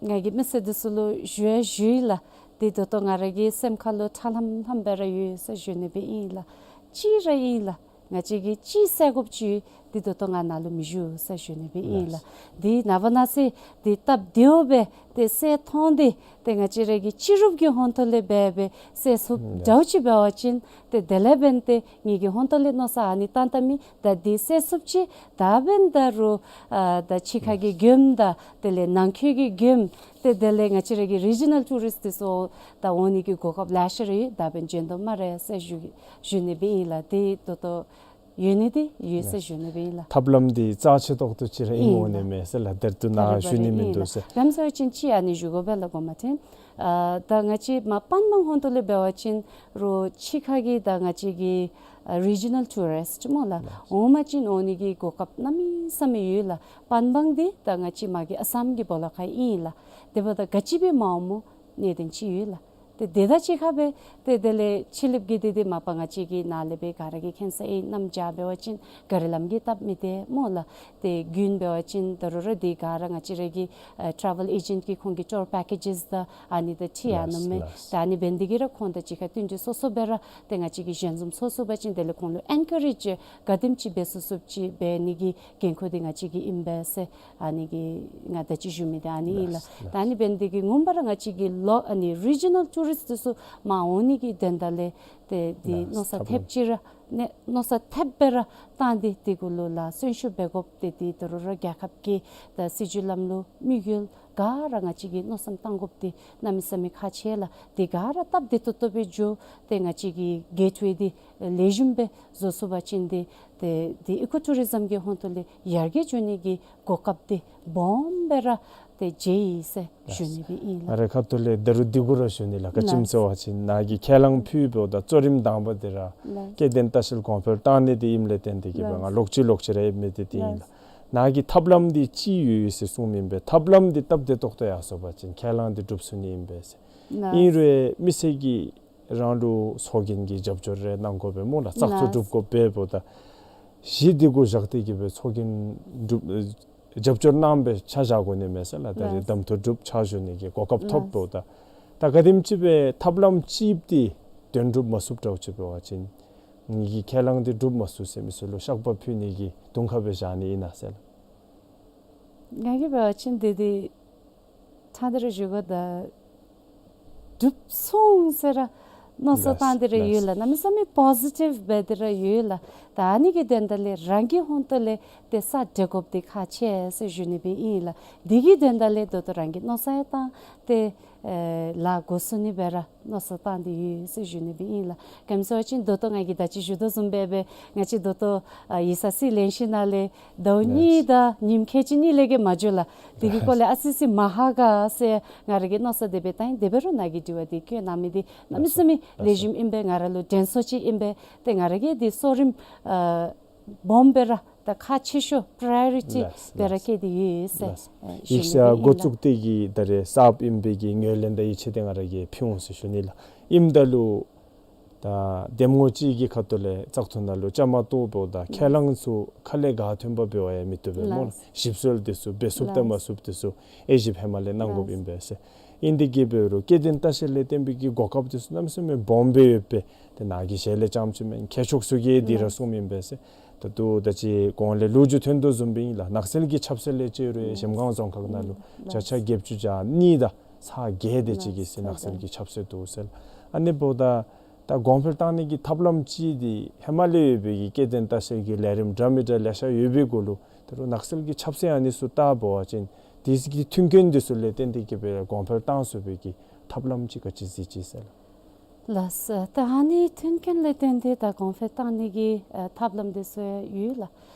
ང་གིས་མི་སེར་འདི་ཚུ་ལུ་ཞུ་ཡང་ཞུ་ཡི་ལགས། འདི་ད་ལྟོ་ང་ར་གི་སེམས་ཁ་ལུ་ཁྲ་ལྷམ་ལྷམ་སྦེ་ར་ཡོད་ཟེར་ཞུ་ནི་སྦེ་ཨིན་ལགས། ཅི་ར་ཨིན་ལགས། ང་བཅས་ཀྱིས་ཅི་སེལ་དགོཔ་ཅིག་འདི་ད་ལྟོ་ང་ནཱ་ལུ་མི་བཞུགས་ཟེར་ཞུ་ནི་སྦེ་ཨིན་ལགས། འདི་ནངས་པ་གནངས་ཚེ་འདི་སྟབས་བདེཝ་སྦེ་ཏེ་སེལ་ཐོན་ཏེ་ཏེ་ང་བཅས་ར་གི་སྤྱི་རུབ་ཀྱི་ཧོང་ཐོག་ལས་འབད་སྦེ་སེལ་ཚུགསཔ་འདྲཝ་ཅིག་འབད་བ་ཅིན་ཏེ་དེ་ལས་འབདན་ཏེ་ངེ་གི་ཧོང་ཐོག་ལས་མནོ་བསམ་ཨ་ནི་བཏང་བཏངམ་ཨིན། ད་འདི་སེལ་ཚུགསཔ་ཅིག་ད་འབདན་ད་རུང་ཨ་ད་ཕྱི་ཁ་གི་མགྱོནམ་དང་དེ་ལས་ནང་འཁོད་ཀྱི་མགྱོནམ་ཏེ་དེ་ལས་ང་བཅས་ར་གི་རི་ཇི་ནཱལ་ཊུ་རིསཊ་འདི་ཚུ་ད་འོང་ནི་གི་གོ་སྐབས་ལེ་ཤ་ར་ཡོད། ད་འབདན་འབྱོན་དོ་སྨ་རེ་ཟེར་ཞུ་ཞུ་ནི་སྦེ་ཨིན་ལགས། འདི་ད་ལྟོ་ཡོད་ནི་འདི་ཡོད་ཟེར་ཞུ་ནི་སྦེ་ཨིན་ལགས། ཐབས་ལམ་འདི་རྩ་ཆེ་ཏོག་ཏོ་ཅིག་ར་ཨིན་འོང་ནི་མས་ཟེར་ལགས། ད་རུང་ད་ནཱ་ཞུ་ནི་མིན་འདུག་ཟེར། ག་དེམ་ཟེར་བ་ཅིན་ཅིག་ཨ་ནི་ཞུ་དགོ་པས་ལགས་གོ་མ་ཏེ། ཨ་ད་ང་བཅས་མ་པན་སྦང་ཧོང་ཐོག་ལས་འབད་བ་ཅིན་རུང་ཕྱི་ཁ་གི་ད་ང་བཅས་ཀྱི་ཨ་རི་ཇི་ནཱལ་ཊུ་རིསཊ་སྨོ་ལགས། འོང་པ་ཅིན་འོང་ནི་གི་གོ་སྐབས་གནམ་མེད་ས་མེད་ཡོད་ལགས། པན་སྦང་འདི་ད་ང་བཅས་མ་གི་ཨ་སམ་གྱི་སྦོ་ལོགས་ཁར་ཨིན་ལགས། དེ་འབདཝ་ད་ག་ཅི་སྦེ་མ་འོངམ་གནད་དོན་ཅིག་ཡོད་ལགས། ཏེ་དེ་དང་གཅིག་ཁར་སྦེ་ཏེ་དེ་ལས་ཕྱི་གླིངཔ་གི་འདི་འདི་མ་པ་ང་བཅས་ཀྱི་ནཱ་ལས་སྦེ་ག་ར་གིས་མཁྱེན་ས་ཨིན། གནམ་བྱཱར་འབད་བ་ཅིན་གཱ་རི་ལམ་གྱི་སྟབས་མི་བདེ་སྨོ་ལགས། ཏེ་དགུན་འབད་བ་ཅིན་ད་རུང་ར་འདི་ག་ར་ང་བཅས་ར་གི་ཨ་ཊེ་རེ་ཝེལ་ཨེ་ཇེནཊ་གིས་ཁོང་གི་ཊུར་པེ་ཀེ་ཇེས་དང་ཨ་ནི་དང་འཁྲིལ་ཡར་ལགས་ནུག་མས། ལགས། ད་ཨ་ནི་འབད་ནི་འདི་གིས་ར་ཁོང་དང་གཅིག་ཁར་བསྟུན་གྲོས་སོ་སོ་སྦེ་ར་ཏེ་ང་བཅས་ཀྱིས་ཞལ་འཛོམས་སོ་སོ་འབད་བ་ཅིན་དེ་ལས་ཁོང་ལུ་ཨེན་ཀེ་རེཇ་ག་དེམ་ཅིག་འབད་ཚུགས་ཚུགསཔ་ཅིག་འབད་ནི་གི་འགན་ཁུར་འདི་ང་བཅས་ཀྱི་ཨིན་པས་ཟེར་ཨ་ནི་གི་ང་ད་ཅི་ཞུ་མི་འདི་ཨ་ནི་ཨིན་ལགས། ལགས། ད་ཨ་ནི་འབད་ནི་འདི་གིས་ངོ་མ་ར་ང་བཅས་ཀྱི་ལོ་ཨ་ནི་རི་ཇི་ནཱལ་ཊུ་རིསཊ་འདི་ཚུ་མར་འོང་ནི་གི་དོན་དག་ལས་ཏེ་འདི་ལགས། མནོ་བསམ་ཐབས་ལམ་ཐེབས་ཅིག་ར་ནི་མནོ་བསམ་ཐེབས་སྦེ་ར་བཏང་སྟེ་འདི་གུ་ལུ་ལགས་གསོན་ཤུགས་འབད་དགོཔ་འདི་འདི་ད་རུང་ར་རྒྱལ་ཁབ་ཀྱི་ད་སྲིད་བྱུས་ལམ་ལུགས་དམིགས་ཡུལ་ག་ར་ང་བཅས་ཀྱིས་མནོ་བསམ་བཏང་དགོཔ་འདི་གནམ་མེད་ས་མེད་ཁག་ཆེ་ལགས། འདི་ག་ར་སྟབས་བདེ་ཏོག་ཏོ་སྦེ་འགྱོ་སྟེ་ང་བཅས་ཀྱི་གེཊ་ཝེ་འདི་ལེགས་ཤོམ་སྦེ་བཟོ་ཚུགས་པ་ཅིན་འདི་ཏེ་འདི་ཨི་ཀོ་ཊུ་རི་ཛམ་གྱི་ཧོང་ཐོག་ལས་ཡར་རྒྱས་འགྱོ་ནི་གི་གོ་སྐབས་འདི་སྦོམ་སྦེ་ར་ཏེ་མཇལ་ཡི་ཟེར་ཞུ་ནི་སྦེ་ཨིན་ལགས། ཨ་རེ་ཁ་ཐུག་ལས་ད་རུང་འདི་གུ་ར་ཞུ་ནི་ལགས། ག་ཅི་སྨོ་ཟེར་བ་ཅིན་ནཱ་གིས་ཁས་བླངས་ཕུལ་འབདཝ་ད་གཙོ་རིམ་དང་པ་འདི་ར་ལགས། སྐྱེ་ལྡན་ལྟ་བཤལ་གོང་འཕེལ་བཏང་ནི་འདི་ཨིནམ་ལས་བརྟེན་ཏེ་གིས་སྦེ་ལགས། ང་ལོག་ཅི་ལོག་ཅི་ར་ཨིན་མི་འདི་འདི་ཨིན་ལགས། ལགས། ནཱ་གི་ཐབས་ལམ་འདི་ཅིག་ཡོད་ཟེར་གསུངམ་ཨིན་པས། ཐབས་ལམ་འདི་སྟབས་བདེ་ཏོག་ཏོ་ཡར་སོང་པ་ཅིན་ཁས་བླངས་འདི་འགྲུབ་ཚུགས་ནི་ཨིན་པས་ཟེར། ལགས། ཨིན་རུང་མི་སེར་གྱིས་རང་ལུ་ཚོགས་རྒྱན་གྱི་རྒྱབ་སྐྱོར་རེ་གནང་དགོ་པས་སྨོ་ལགས། བཙག་འཐུ་ལགས། གྲུབ་དགོཔ་འབདཝ་ད་གཞི་འདི་གུ་བཞག་སྟེ་གིས་སྦེ་ཚོགས་རྒྱན་གྲུབ་རྒྱབ་སྐྱོར་གནང་སྦེ་ཆ་བཞག་དགོ་ནི་མས་ཟེར་ལགས། ད་རེས་ལགས། གདམ་འཐུ་གྲུབ་ཕྱག་ཞུ་ནི་གི་གོ་སྐབས་ཐོབ་ལགས། འབདཝ་ད་ད་ག་དེམ་ཅིག་སྦེ་ཐབས་ལམ་ཅིག་འདི་དོན་འགྲུབ་མ་ཚུགསཔ་འདྲཝ་ཅིག་འབད་བ་ཅིན་ངེ་གི་ཁས་བླངས་འདི་འགྲུབ་མ་ཚུགས་ཟེར་མི་ཚུ་ལུ་བཤགས་པ་ཕུལ་ནི་གི་དུང་ཁ་སྦེ་བཞག་ནི་ཨིན་ན་ཟེར་ལགས། ང་གིས་འབད་བ་ཅིན་འདི་འདི་ཕྲང་སྟེ་ར་ཞུ་དགོ། ད་འགྲུབ་སོང་ཟེར་ར་མནོ་བསམ་ལགས། བཏང་སྟེ་ར་ཡོད་ལགས། གནམ་མེད་ས་མེད་པོ་ཟི་ཊིབ་འབད་དེ་ར་ཡོད་ལགས། ད་ཨ་ནི་གི་དོན་དག་ལས་རང་གི་ཧོང་ཐོག་ལས་ཏེ་ས་འབྲེལ་དགོཔ་འདི་ཁག་ཆེ་ཟེར་ཞུ་ནི་སྦེ་ཨིན་ལགས། འདི་གི་དོན་དག་ལས་ད་ལྟོ་རང་གིས་མནོ་བསམ་ཡང་བཏང་སྟེ་ཨེ་ལཱ་འགོ་བཙུགས་ནི་སྦེ་ར་མནོ་བསམ་བཏང་སྟེ་ཡོད་ཟེར་ཞུ་ནི་སྦེ་ཨིན་ལགས། ག་དེམ་ཟེར་བ་ཅིན་ད་ལྟོ་ང་གིས་ད་ཅི་ཞུ་དོ་བཟུམ་སྦེ་སྦེ་ང་བཅས་ད་ལྟོ་ཨ་ཡིག་ཚང་སྲིད་བློན་ཞིནམ་ལས་ཟླཝ་གཉིས་ལགས། དང་ཉིནམ་ཁལ་གཅིག་གཉིས་ལས་བརྒལ་མ་འགྱོ་ལགས། དེ་གི་སྐོར་ལས་ཨ་ཙི་ཙི་མ་ཧ་གོ་ཟེར་ང་ར་གིས་མནོ་བསམ་དེ་སྦེ་བཏང་ཡི། དེ་འབད་རུང་ནཱ་གིས་དྲི་བ་འདི་བཀོད་གནང་མི་འདི་གནམ་མེད་ས་མེད་ལེགས་ཤོམ་ཨིན་པས། ང་ར་ལུ་དྲན་གསོ་ཅིག་ཨིན་པས། ཏེ་ང་ར་གིས་འདི་གཙོ་རིམ་ཨ་སྦོམ་སྦེ་ར་ད་ཁག་ཆེ་ཤོས་པྲའི་ཡོ་རི་ཊི་ལགས། སྦེ་ར་ལགས། བཀལ་ཏེ་ཡོད་ཟེར། ལགས། ཨ་ཞུ་ཡིག་ནི་ཚང་སྦེ་འགོ་ཨིན་ལགས། བཙུགས་ཏེ་གིས་ད་རེས་གསརཔ་ཨིན་པའི་གི་ངོས་ལེན་དང་ཡིད་ཆེས་འདི་ང་ར་གིས་ཕུལ་འོང་ཟེར་ཞུ་ནི་ལགས། ཨིནམ་ད་ལུ་ད་གདམ་ངོ་ཅིག་གི་ཁ་ཐུག་ལས་བཙག་འཐུ་ནང་ལུ་བཅའ་མར་གཏོགས་འབདཝ་ད་ཁས་བླངས་ཚུ་ཁ་ལས་ག་ཐོན་པ་འབད་བ་ཡང་མི་བཏུབ་པས་སྨོ་ལགས། ལགས། ཞིབ་འཚོལ་འདི་ཚུ་འབད་ཚུགསཔ་དང་མ་ཚུགསཔ་འདི་ཚུ་དབྱེ་ཞིབ་ཧེ་མ་ལས་གནང་དགོཔ་ཨིན་པས་ཟེར། ཨིན་དེ་གིས་འབད་རུང་སྐྱེ་ལྡན་ལྟ་བཤལ་ལས་བརྟེན་པའི་གི་གོ་སྐབས་འདི་ཚུ་གནམ་མེད་ས་མེད་སྦོམ་སྦེ་ཡོད་པས། ཏེ་ནཱ་གི་ཞལ་ལས་རྐྱངམ་ཅིག་མེན། མཁས་མཆོག་ཚུ་གིས་འདི་ར་གསུངམ་ཨིན་པས་ཟེར། ད་ལྟོ་ད་ཅི་གོང་ལས་ལོ་རྒྱུས་ཐོན་དོ་བཟུམ་སྦེ་ཨིན་ལགས། ནགས་ཚལ་གྱི་ཆབ་སྲིད་ལས་བརྩིས་རུང་གཞལམ་སྒང་རྫོང་ཁག་ནང་ལུ་བརྒྱ་ཆ་བརྒྱད་ཅུ་གྱ་གཉིས་དང་ཚག་བརྒྱད་དེ་ཅིག་གི་སྲིད་ནགས་ཚལ་གྱི་ཆབ་སྲིད་འདུག་ཟེར། ཨ་ནི་འབདཝ་ད་ད་གོང་འཕེལ་བཏང་ནི་གི་ཐབས་ལམ་ཅིག་འདི་ཧེ་མ་ལས་ཡོད་པའི་གི་སྐྱེ་ལྡན་ལྟ་བཤལ་གྱི་ལས་རིམ་འདྲ་མི་འདྲ་ལེ་ཤ་ཡོད་པའི་གུ་ལུ་ད་རུང་ནགས་ཚལ་གྱི་ཆབ་སྲིད་ཨ་ནི་ཚུ་བལྟ་འབད་བ་ཅིན་དེ་གི་མཐུན་རྐྱེན་འདི་ཚུ་ལས་བརྟེན་ཏེ་གིས་སྦེ་གོང་འཕེལ་བཏང་ཚུགས་པའི་གི་ཐབས་ལམ་ཅིག་ག་ཅི་གཟིགས་ཅི་ཟེར་ལགས། ལགས་སོ། ད་ཨ་ནི་མཐུན་རྐྱེན་ལས་བརྟེན་ཏེ་ད་གོང་འཕེལ་བཏང་ནི་གི་ཨ་ཐབས་ལམ་འདི་ཚུ་ཡོད་ལགས།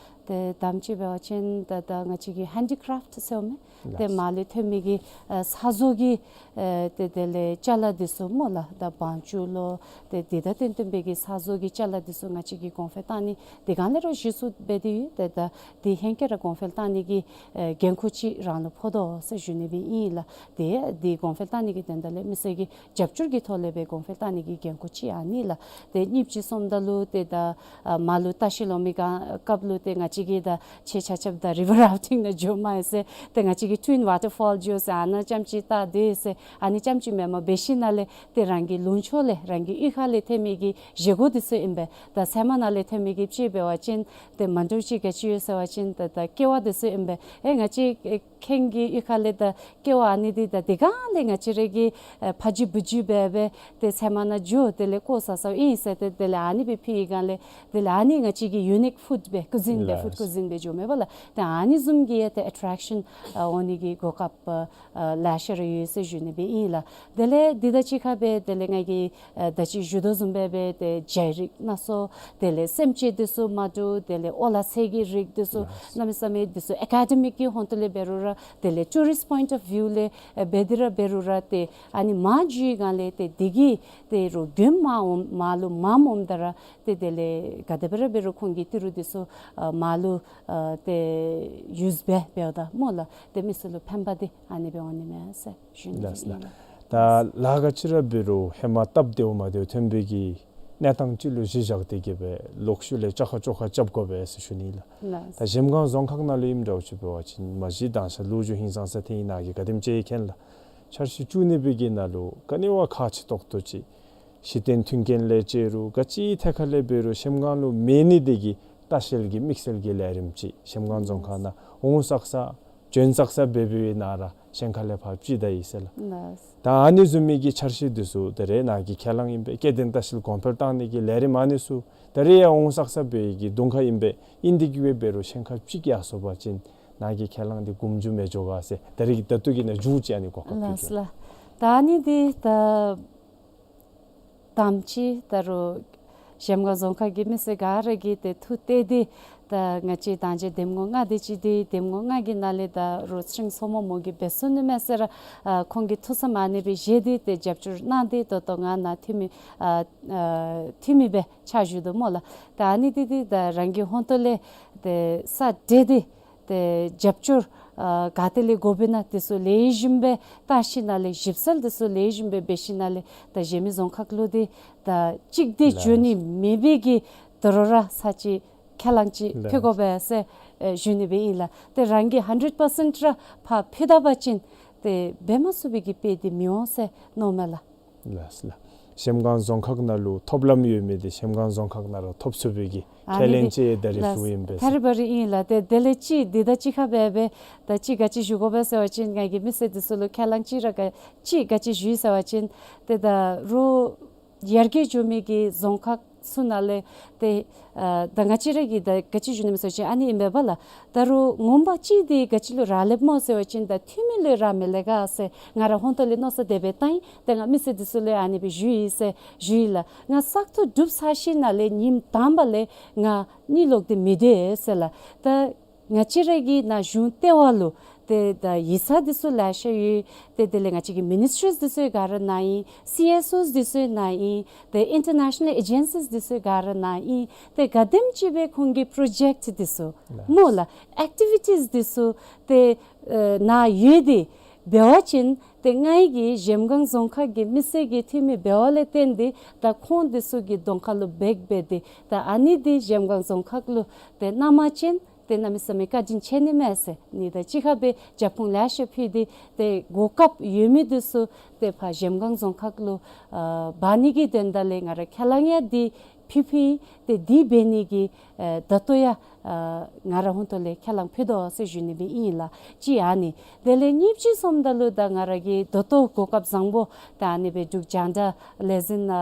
ཏེ་དང་པ་ཅིག་འབད་བ་ཅིན་ད་ད་ང་བཅས་ཀྱི་ཧེན་ཌི་ཀ་རེཕཊ་ཟེརཝ་མས། ཏེ་ལགས། མར་ལས་ཐོན་མི་གི་ཨ་ས་བཟོ་གི་ཨ་ཏེ་དེ་ལས་ཅ་ལ་འདི་ཚུ་སྨོ་ལགས། ད་བང་ཅུ་ལོ་ཏེ་འདི་དང་ཏན་ཏན་སྦེ་གི་ས་བཟོ་གི་ཅ་ལ་འདི་ཚུ་ང་བཅས་ཀྱིས་གོང་འཕེལ་བཏང་ནི་དེ་སྒང་ལས་ར་གཞི་བཙུགས་འབད་དེ་ཡོད། ཏེ་ད་འདི་ཧེང་སྐལ་ར་གོང་འཕེལ་བཏང་ནི་གི་ཨ་འགན་ཁུར་ཅིག་རང་ལུ་ཕོག་དོ་ཟེར་ཞུ་ནི་སྦེ་ཨིན་ལགས། ཏེ་འདི་གོང་འཕེལ་བཏང་ནི་གི་དོན་དག་ལས་མི་སེར་གྱི་རྒྱབ་སྐྱོར་གྱི་ཐོག་ལས་སྦེ་གོང་འཕེལ་བཏང་ནི་གི་འགན་ཁུར་ཅིག་ཨ་ནི་ལགས། ཏེ་གཉིས་པ་ཅིག་སོངམ་ད་ལུ་ཏེ་ད་ཨ་མར་ལུ་ལྟ་བཤལ་འོང་མི་ག་སྐབས་ལུ་ཏེ་ང་བཅས་ཀྱིས་ད་ཁྱེད་ཆ་ཁྱབ་ད་རི་ཝར་རཱཕ་ཊིང་ནང་འགྱོ་མ་ཡི་ཟེར། ཏེ་ང་བཅས་ཀྱིས་ཊུ་ཝིན་ཝ་ཊར་ཕོལ་འགྱོ་ཟེར། ཨ་ནཱ་རྐྱངམ་ཅིག་བལྟ་སྡོད་ཟེར། ཨ་ནི་རྐྱངམ་ཅིག་མེན་པར་འབད་ཞིནམ་ལས་ཏེ་རང་གི་ལུང་ཕྱོགས་ལས་རང་གི་གཡུས་ཁ་ལས་ཐོན་མི་གི་བཞེས་སྒོ་འདི་ཚུ་ཨིན་པས། ད་ཚལ་མ་ནང་ལས་ཐོན་མི་གི་ཅིག་འབད་བ་ཅིན་ཏེ་མ་འདྲཝ་ཅིག་ག་ཅི་ཡོད་ཟེར་བ་ཅིན་ད་ད་ཀེ་བ་འདི་ཚུ་ཨིན་པས། ཨེ་ང་བཅས་ཨེ་ཁེངས་ཀྱི་གཡུས་ཁ་ལས་ད་ཀེ་བ་ཨ་ནི་འདི་ད་དེ་སྒང་ལས་ང་བཅས་ར་གིས་ཨེ་ཕ་ཇི་བུ་ཇི་འབད་སྦེ་ཏེ་ཚལ་མ་ནང་འགྱོ། དེ་ལས་བཀོ་ས་ས་ཨིན་ཟེར། ཏེ་དེ་ལས་ཨ་ནི་སྦེ་ཕུལ་བའི་སྒང་ལས་དེ་ལས་ཨ་ནི་ང་བཅས་ཀྱི་ཡུ་ནིཀ་ཕུཌ་སྦེ་ཀུ་ཟིན་སྦེ་ལགས། ཕུཌ་ཀུ་ཟིན་སྦེ་འགྱོཝ་མས་པ་ལགས། ཏེ་ཨ་ནི་བཟུམ་གྱི་ཡང་ཏེ་ཨེ་ཊེག་ཤཱན་ཨ་འོང་ནི་གི་གོ་སྐབས་ཨ་ཨ་ལེ་ཤ་ར་ཡོད་ཟེར་ཞུ་ནི་སྦེ་ཨིན་ལགས། དེ་ལས་འདི་དང་གཅིག་ཁར་སྦེ་དེ་ལས་ང་གིས་ཨ་ད་ཅི་ཞུ་དོ་བཟུམ་སྦེ་སྦེ་ཏེ་བྱ་རིགས་སྣ་ཚོགས་དེ་ལས་སེམས་ཅན་འདི་ཚུ་མ་འདྲཝ་དེ་ལས་ཨོ་ལ་ཚེ་གི་རིགས་འདི་ཚུ་ལགས། གནམ་མེད་ས་མེད་འདི་ཚུ་ཨེ་ཀ་ཌེ་མིག་གི་ཧོང་ཏོ་ལས་འབད་རུང་ར་དེ་ལས་ཊུ་རིསཊ་པོའིནཊ་ཨོཕ་བིའུ་ལས་ཨ་འབད་དེ་ར་འབད་རུང་ར་ཏེ་ཨ་ནི་མར་འགྱོ་བའི་སྒང་ལས་ཏེ་འདི་གིས་ཏེ་རོགས་རྒྱུན་མ་འོངམ་མར་ལུ་མངམ་འོངམ་ད་ར་ཏེ་དེ་ལས་ག་དེ་སྦེ་ར་འབད་རུང་ཁོང་གིས་ཏི་རུ་འདི་ཚུ་ཨ་མར་ལུ་ཨ་ཏེ་ཡུསི་འབད་འབདཝ་ད་སྨོ་ལགས། ཏེ་མི་སེར་ལུ་ཕན་པ་འདི་ཨ་ནི་སྦེ་འོང་ནི་མས་ཟེར་ཞུ་ནི་ལགས་ལགས། ཨིན། ད་ལཱ་ག་ཅི་ར་འབད་རུང་ཧེ་མ་སྟབས་བདེཝ་མ་བདེཝ་ཐོན་པའི་གི་གནས་སྟངས་ཅིག་ལུ་གཞི་བཞག་སྟེ་གི་སྦེ་ལོག་ཤུལ་ལས་བཅའ་ཁ་བཅོ་ཁ་རྐྱབ་དགོ་པས་ཟེར་ཞུ་ནི་ལགས། ལགས། ད་གཞལམ་སྒང་རྫོང་ཁག་ནང་ལུ་ཨིནམ་འདྲཝ་ཅིག་འབད་བ་ཅིན་མ་གཞི་དང་ཤ་ལུ་ཆུ་ཧིང་སངས་ས་ཐིང་ནཱ་གི་ག་དེམ་ཅིག་མཁྱེན་ལགས། འཆར་གཞི་བཅུ་གཉིས་པའི་གི་ནང་ལུ་ག་ནི་བ་ཁག་ཆེ་ཏོག་ཏོ་ཅིག་གཞི་རྟེན་མཐུན་རྐྱེན་ལས་བཅད་རུང་ག་ཅི་ཐད་ཁ་ལས་འབད་རུང་གཞལམ་སྒང་ལུ་མེད་ནི་དེ་གིས་ལྟ་བཤལ་གྱི་དམིགས་བསལ་གྱི་ལས་རིམ་ཅིག་གཞལམ་སྒང་རྫོང་ཁག་ནང་འོང་བསགས་ས་བྱོན་བསགས་ས་འབད་བའི་ནང་ར་གཞན་ཁ་ལས་ཕར་ཕྱིས་ད་ཡི་ཟེར་ལགས། ལགས། ད་ཨ་ནི་བཟུམ་མའི་གི་འཆར་གཞི་འདི་ཚུ་ད་རེས་ནཱ་གི་ཁས་བླངས་ཨིན་པས། སྐྱེ་ལྡན་ལྟ་བཤལ་གོང་འཕེལ་བཏང་ནི་གི་ལས་རིམ་ཨ་ནི་ཚུ་ད་རེས་ཡང་འོང་བསགས་ས་འབད་བའི་གི་གདོང་ཁར་ཨིན་པས། ཨིན་ཏེ་གི་སྦེ་འབད་རུང་གཞན་ཁར་ཕྱིས་ཡར་སོང་པ་ཅིན་ནཱ་གི་ཁས་བླངས་འདི་དགོངས་འགྱུར་མི་འགྱོ་ག་ཟེར་ད་རེས་ཀྱི་ད་ལྟོ་གི་ནང་མཇུག་ཅིག་ཨ་ནི་གོ་སྐབས་ལགས་ཕུལ་གེ་ལགས། ལགས། ད་ཨ་ནི་འདི་ད་དང་པ་ཅིག་ད་རུང་གཞལམ་སྒང་རྫོང་ཁག་གི་མི་སེར་ག་ར་གིས་ཏེ་ཐུགས་གཏད་དེ་ད་ང་བཅས་ད་ཅི་འདེམས་ངོ་ལྔ་དེ་ཅིག་འདི་འདེམས་ངོ་ལྔ་གི་ནང་ལས་ད་རུང་ཚེ་རིང་མཚོ་མོ་མོ་གིས་འབད་ཚུགས་ནི་མས་ཟེར་ཨ་ཁོང་གི་ཐུགས་བསམ་ཨ་ནི་སྦེ་བཞེས་ཏེ་ཏེ་རྒྱབ་སྐྱོར་གནང་སྟེ་ད་ལྟོ་ང་ནཱ་འཐུས་མི་ཨ་ཨ་འཐུས་མི་སྦེ་ཕྱག་ཞུ་དོ་སྨོ་ལགས། ད་ཨ་ནི་འདི་འདི་ད་རང་གི་ཧོང་ཏོ་ལས་ཏེ་ས་སྤྲེལ་ཏེ་ཏེ་རྒྱབ་སྐྱོར་ཨ་ག་ཏེ་ལས་དགོ་པས་ན་དེ་ཚུ་ལེགས་ཤོམ་སྦེ་བལྟ་ཞིནམ་ལས་ཞིབ་འཚོལ་དེ་ཚུ་ལེགས་ཤོམ་སྦེ་འབད་ཞིནམ་ལས་ད་གཞན་མི་རྫོང་ཁག་ལུ་འདི་ད་གཅིག་འདི་ལགས། འགྱོ་ནི་མེད་པའི་གི་དོ་རུང་ར་ས་ཅིག་ཁས་བླངས་ཅིག་ལགས། ཕུལ་དགོ་པས་ཟེར་ཨེ་ཞུ་ནི་སྦེ་ཨིན་ལགས། ཏེ་རང་གིས་ཧན་ཌེཌ་པར་སེནཊ་ར་ཕར་ཕུལ་ད་པ་ཅིན་ཏེ་འབད་མ་ཚུགས་པའི་གི་དཔེ་འདི་མི་འོང་ཟེར་མནོཝ་མས་ལགས། ལགས་ལགས། གཞལམ་སྒང་རྫོང་ཁག་ནང་ལུ་ཐོབ་ལམ་ཡོད་མི་འདི་གཞལམ་སྒང་རྫོང་ཁག་ནང་ར་ཐོབ་ཚུགས་པའི་གི་ཨ་ཁས་ལེན་ནི་ཅིག་ད་རེས་ལགས་ཞུཝ་ཨིན་པས། ད་རེས་བ་རེ་ཨིན་ལགས། ཏེ་དེ་ལས་ཅིག་འདི་དང་གཅིག་ཁར་སྦེ་སྦེ་ད་ཅིག་ག་ཅི་ཞུ་དགོ་པས་ཟེར་བ་ཅིན་ང་གིས་མི་སེར་འདི་ཚུ་ལུ་ཁས་བླངས་ཅིག་ར་ག་ཅིག་ག་ཅི་ཞུ་ཡི་ཟེར་བ་ཅིན་ཏེ་ད་རུང་ཡར་རྒྱས་འགྱོ་མི་གི་རྫོང་ཁག་ཚུ་ནང་ལས་ཏེ་ཨ་ད་ང་བཅས་ར་གིས་ད་ག་ཅི་ཞུ་ནི་མས་ཟེར་བ་ཅིན་ཨ་ནི་ཨིན་པས་པ་ལགས། ད་རུང་ངོ་མ་ཅིག་འདི་ག་ཅི་ལུ་རག་ལསཔ་སྨོ་ཟེར་བ་ཅིན་ད་འཐུས་མི་ལུ་རག་མི་ལས་ག་ཟེར་ང་ར་ཧོང་ཏོ་ལས་མནོ་བསམ་དེ་སྦེ་བཏང་ཡི། ཏེ་ང་མི་སེར་འདི་ཚུ་ལུ་ཨ་ནི་སྦེ་ཞུ་ཡི་ཟེར་ཞུ་ཡི་ལགས། ང་བཙག་འཐུ་གྲུབ་ཚར་ཞིནམ་ལས་ཉིནམ་དང་པ་ལས་ང་གཉིད་ལོག་སྟེ་མི་སྡོད་ཟེར་ལགས། ད་ང་བཅས་ར་གི་ནཱ་གཞུང་ལྟེ་བ་ལུ་ཏེ་ད་ཡིག་ཚང་འདི་ཚུ་ལེ་ཤ་ཡོད། ཏེ་དེ་ལས་ང་བཅས་ཀྱི་མི་ནིསི་ཊིསི་འདི་ཚུ་ག་ར་ནཱ་ཨིན། སི་ཨེསི་ཨོ་འདི་ཚུ་ནཱ་ཨིན། ཏེ་ཨིན་ཊར་ནེ་ཤ་ནཱལ་ཨེ་ཇེན་སིས་འདི་ཚུ་ག་ར་ནཱ་ཨིན། ཏེ་ག་དེམ་ཅིག་སྦེ་ཁོང་གི་པྲོ་ཇེཀཊ་འདི་ཚུ་ལགས། སྨོ་ལགས། ཨེཀ་ཊི་བི་ཊིས་འདི་ཚུ་ཏེ་ཨེ་ནཱ་ཡོད་དེ་འབད་བ་ཅིན་ཏེ་ང་གིས་གཞལམ་སྒང་རྫོང་ཁག་གི་མི་སེར་གྱི་འཐུས་མི་འབདཝ་ལས་བརྟེན་ཏེ་ད་ཁོང་འདི་ཚུ་གི་གདོང་ཁ་ལུ་འབད་འབད་དེ་ད་ཨ་ནི་འདི་གཞལམ་སྒང་རྫོང་ཁག་ལུ་ཏེ་གནམ་མེད་ས་མེད་ཏེ་གནམ་མེད་ས་མེད་བཀའ་དྲིན་ཆེ་ནི་མས་ཟེར། ཨ་ནི་དང་གཅིག་ཁར་སྦེ་རྒྱབ་ཁུངས་ལེ་ཤ་ཕུལ་ཏེ་ཏེ་གོ་སྐབས་ཡོད་མི་འདི་ཚུ་ཏེ་ཕར་གཞལམ་སྒང་རྫོང་ཁག་ལུ་ཨ་འབག་ནི་གི་དོན་དག་ལས་ང་ར་ཁས་བླངས་ཡང་འདི་ཕུལ་ཕུལ་ཡི། ཏེ་འདི་འབད་ནི་གི་ཨ་ད་ལྟོ་ཡང་ཨ་ང་ར་ཧོང་ཏོ་ལས་ཁས་བླངས་ཕུལ་དོ་ཟེར་ཞུ་ནི་སྦེ་ཨིན་ལགས། གཅིག་ཨ་ནི། དེ་ལས་གཉིས་པ་ཅིག་སོངམ་ད་ལུ་ད་ང་ར་གིས་ད་ལྟོ་གོ་སྐབས་བཟང་པོ་ད་ཨ་ནི་སྦེ་འབྲུག་རྒྱང་བསྒྲགས་ལས་འཛིན་ཨ་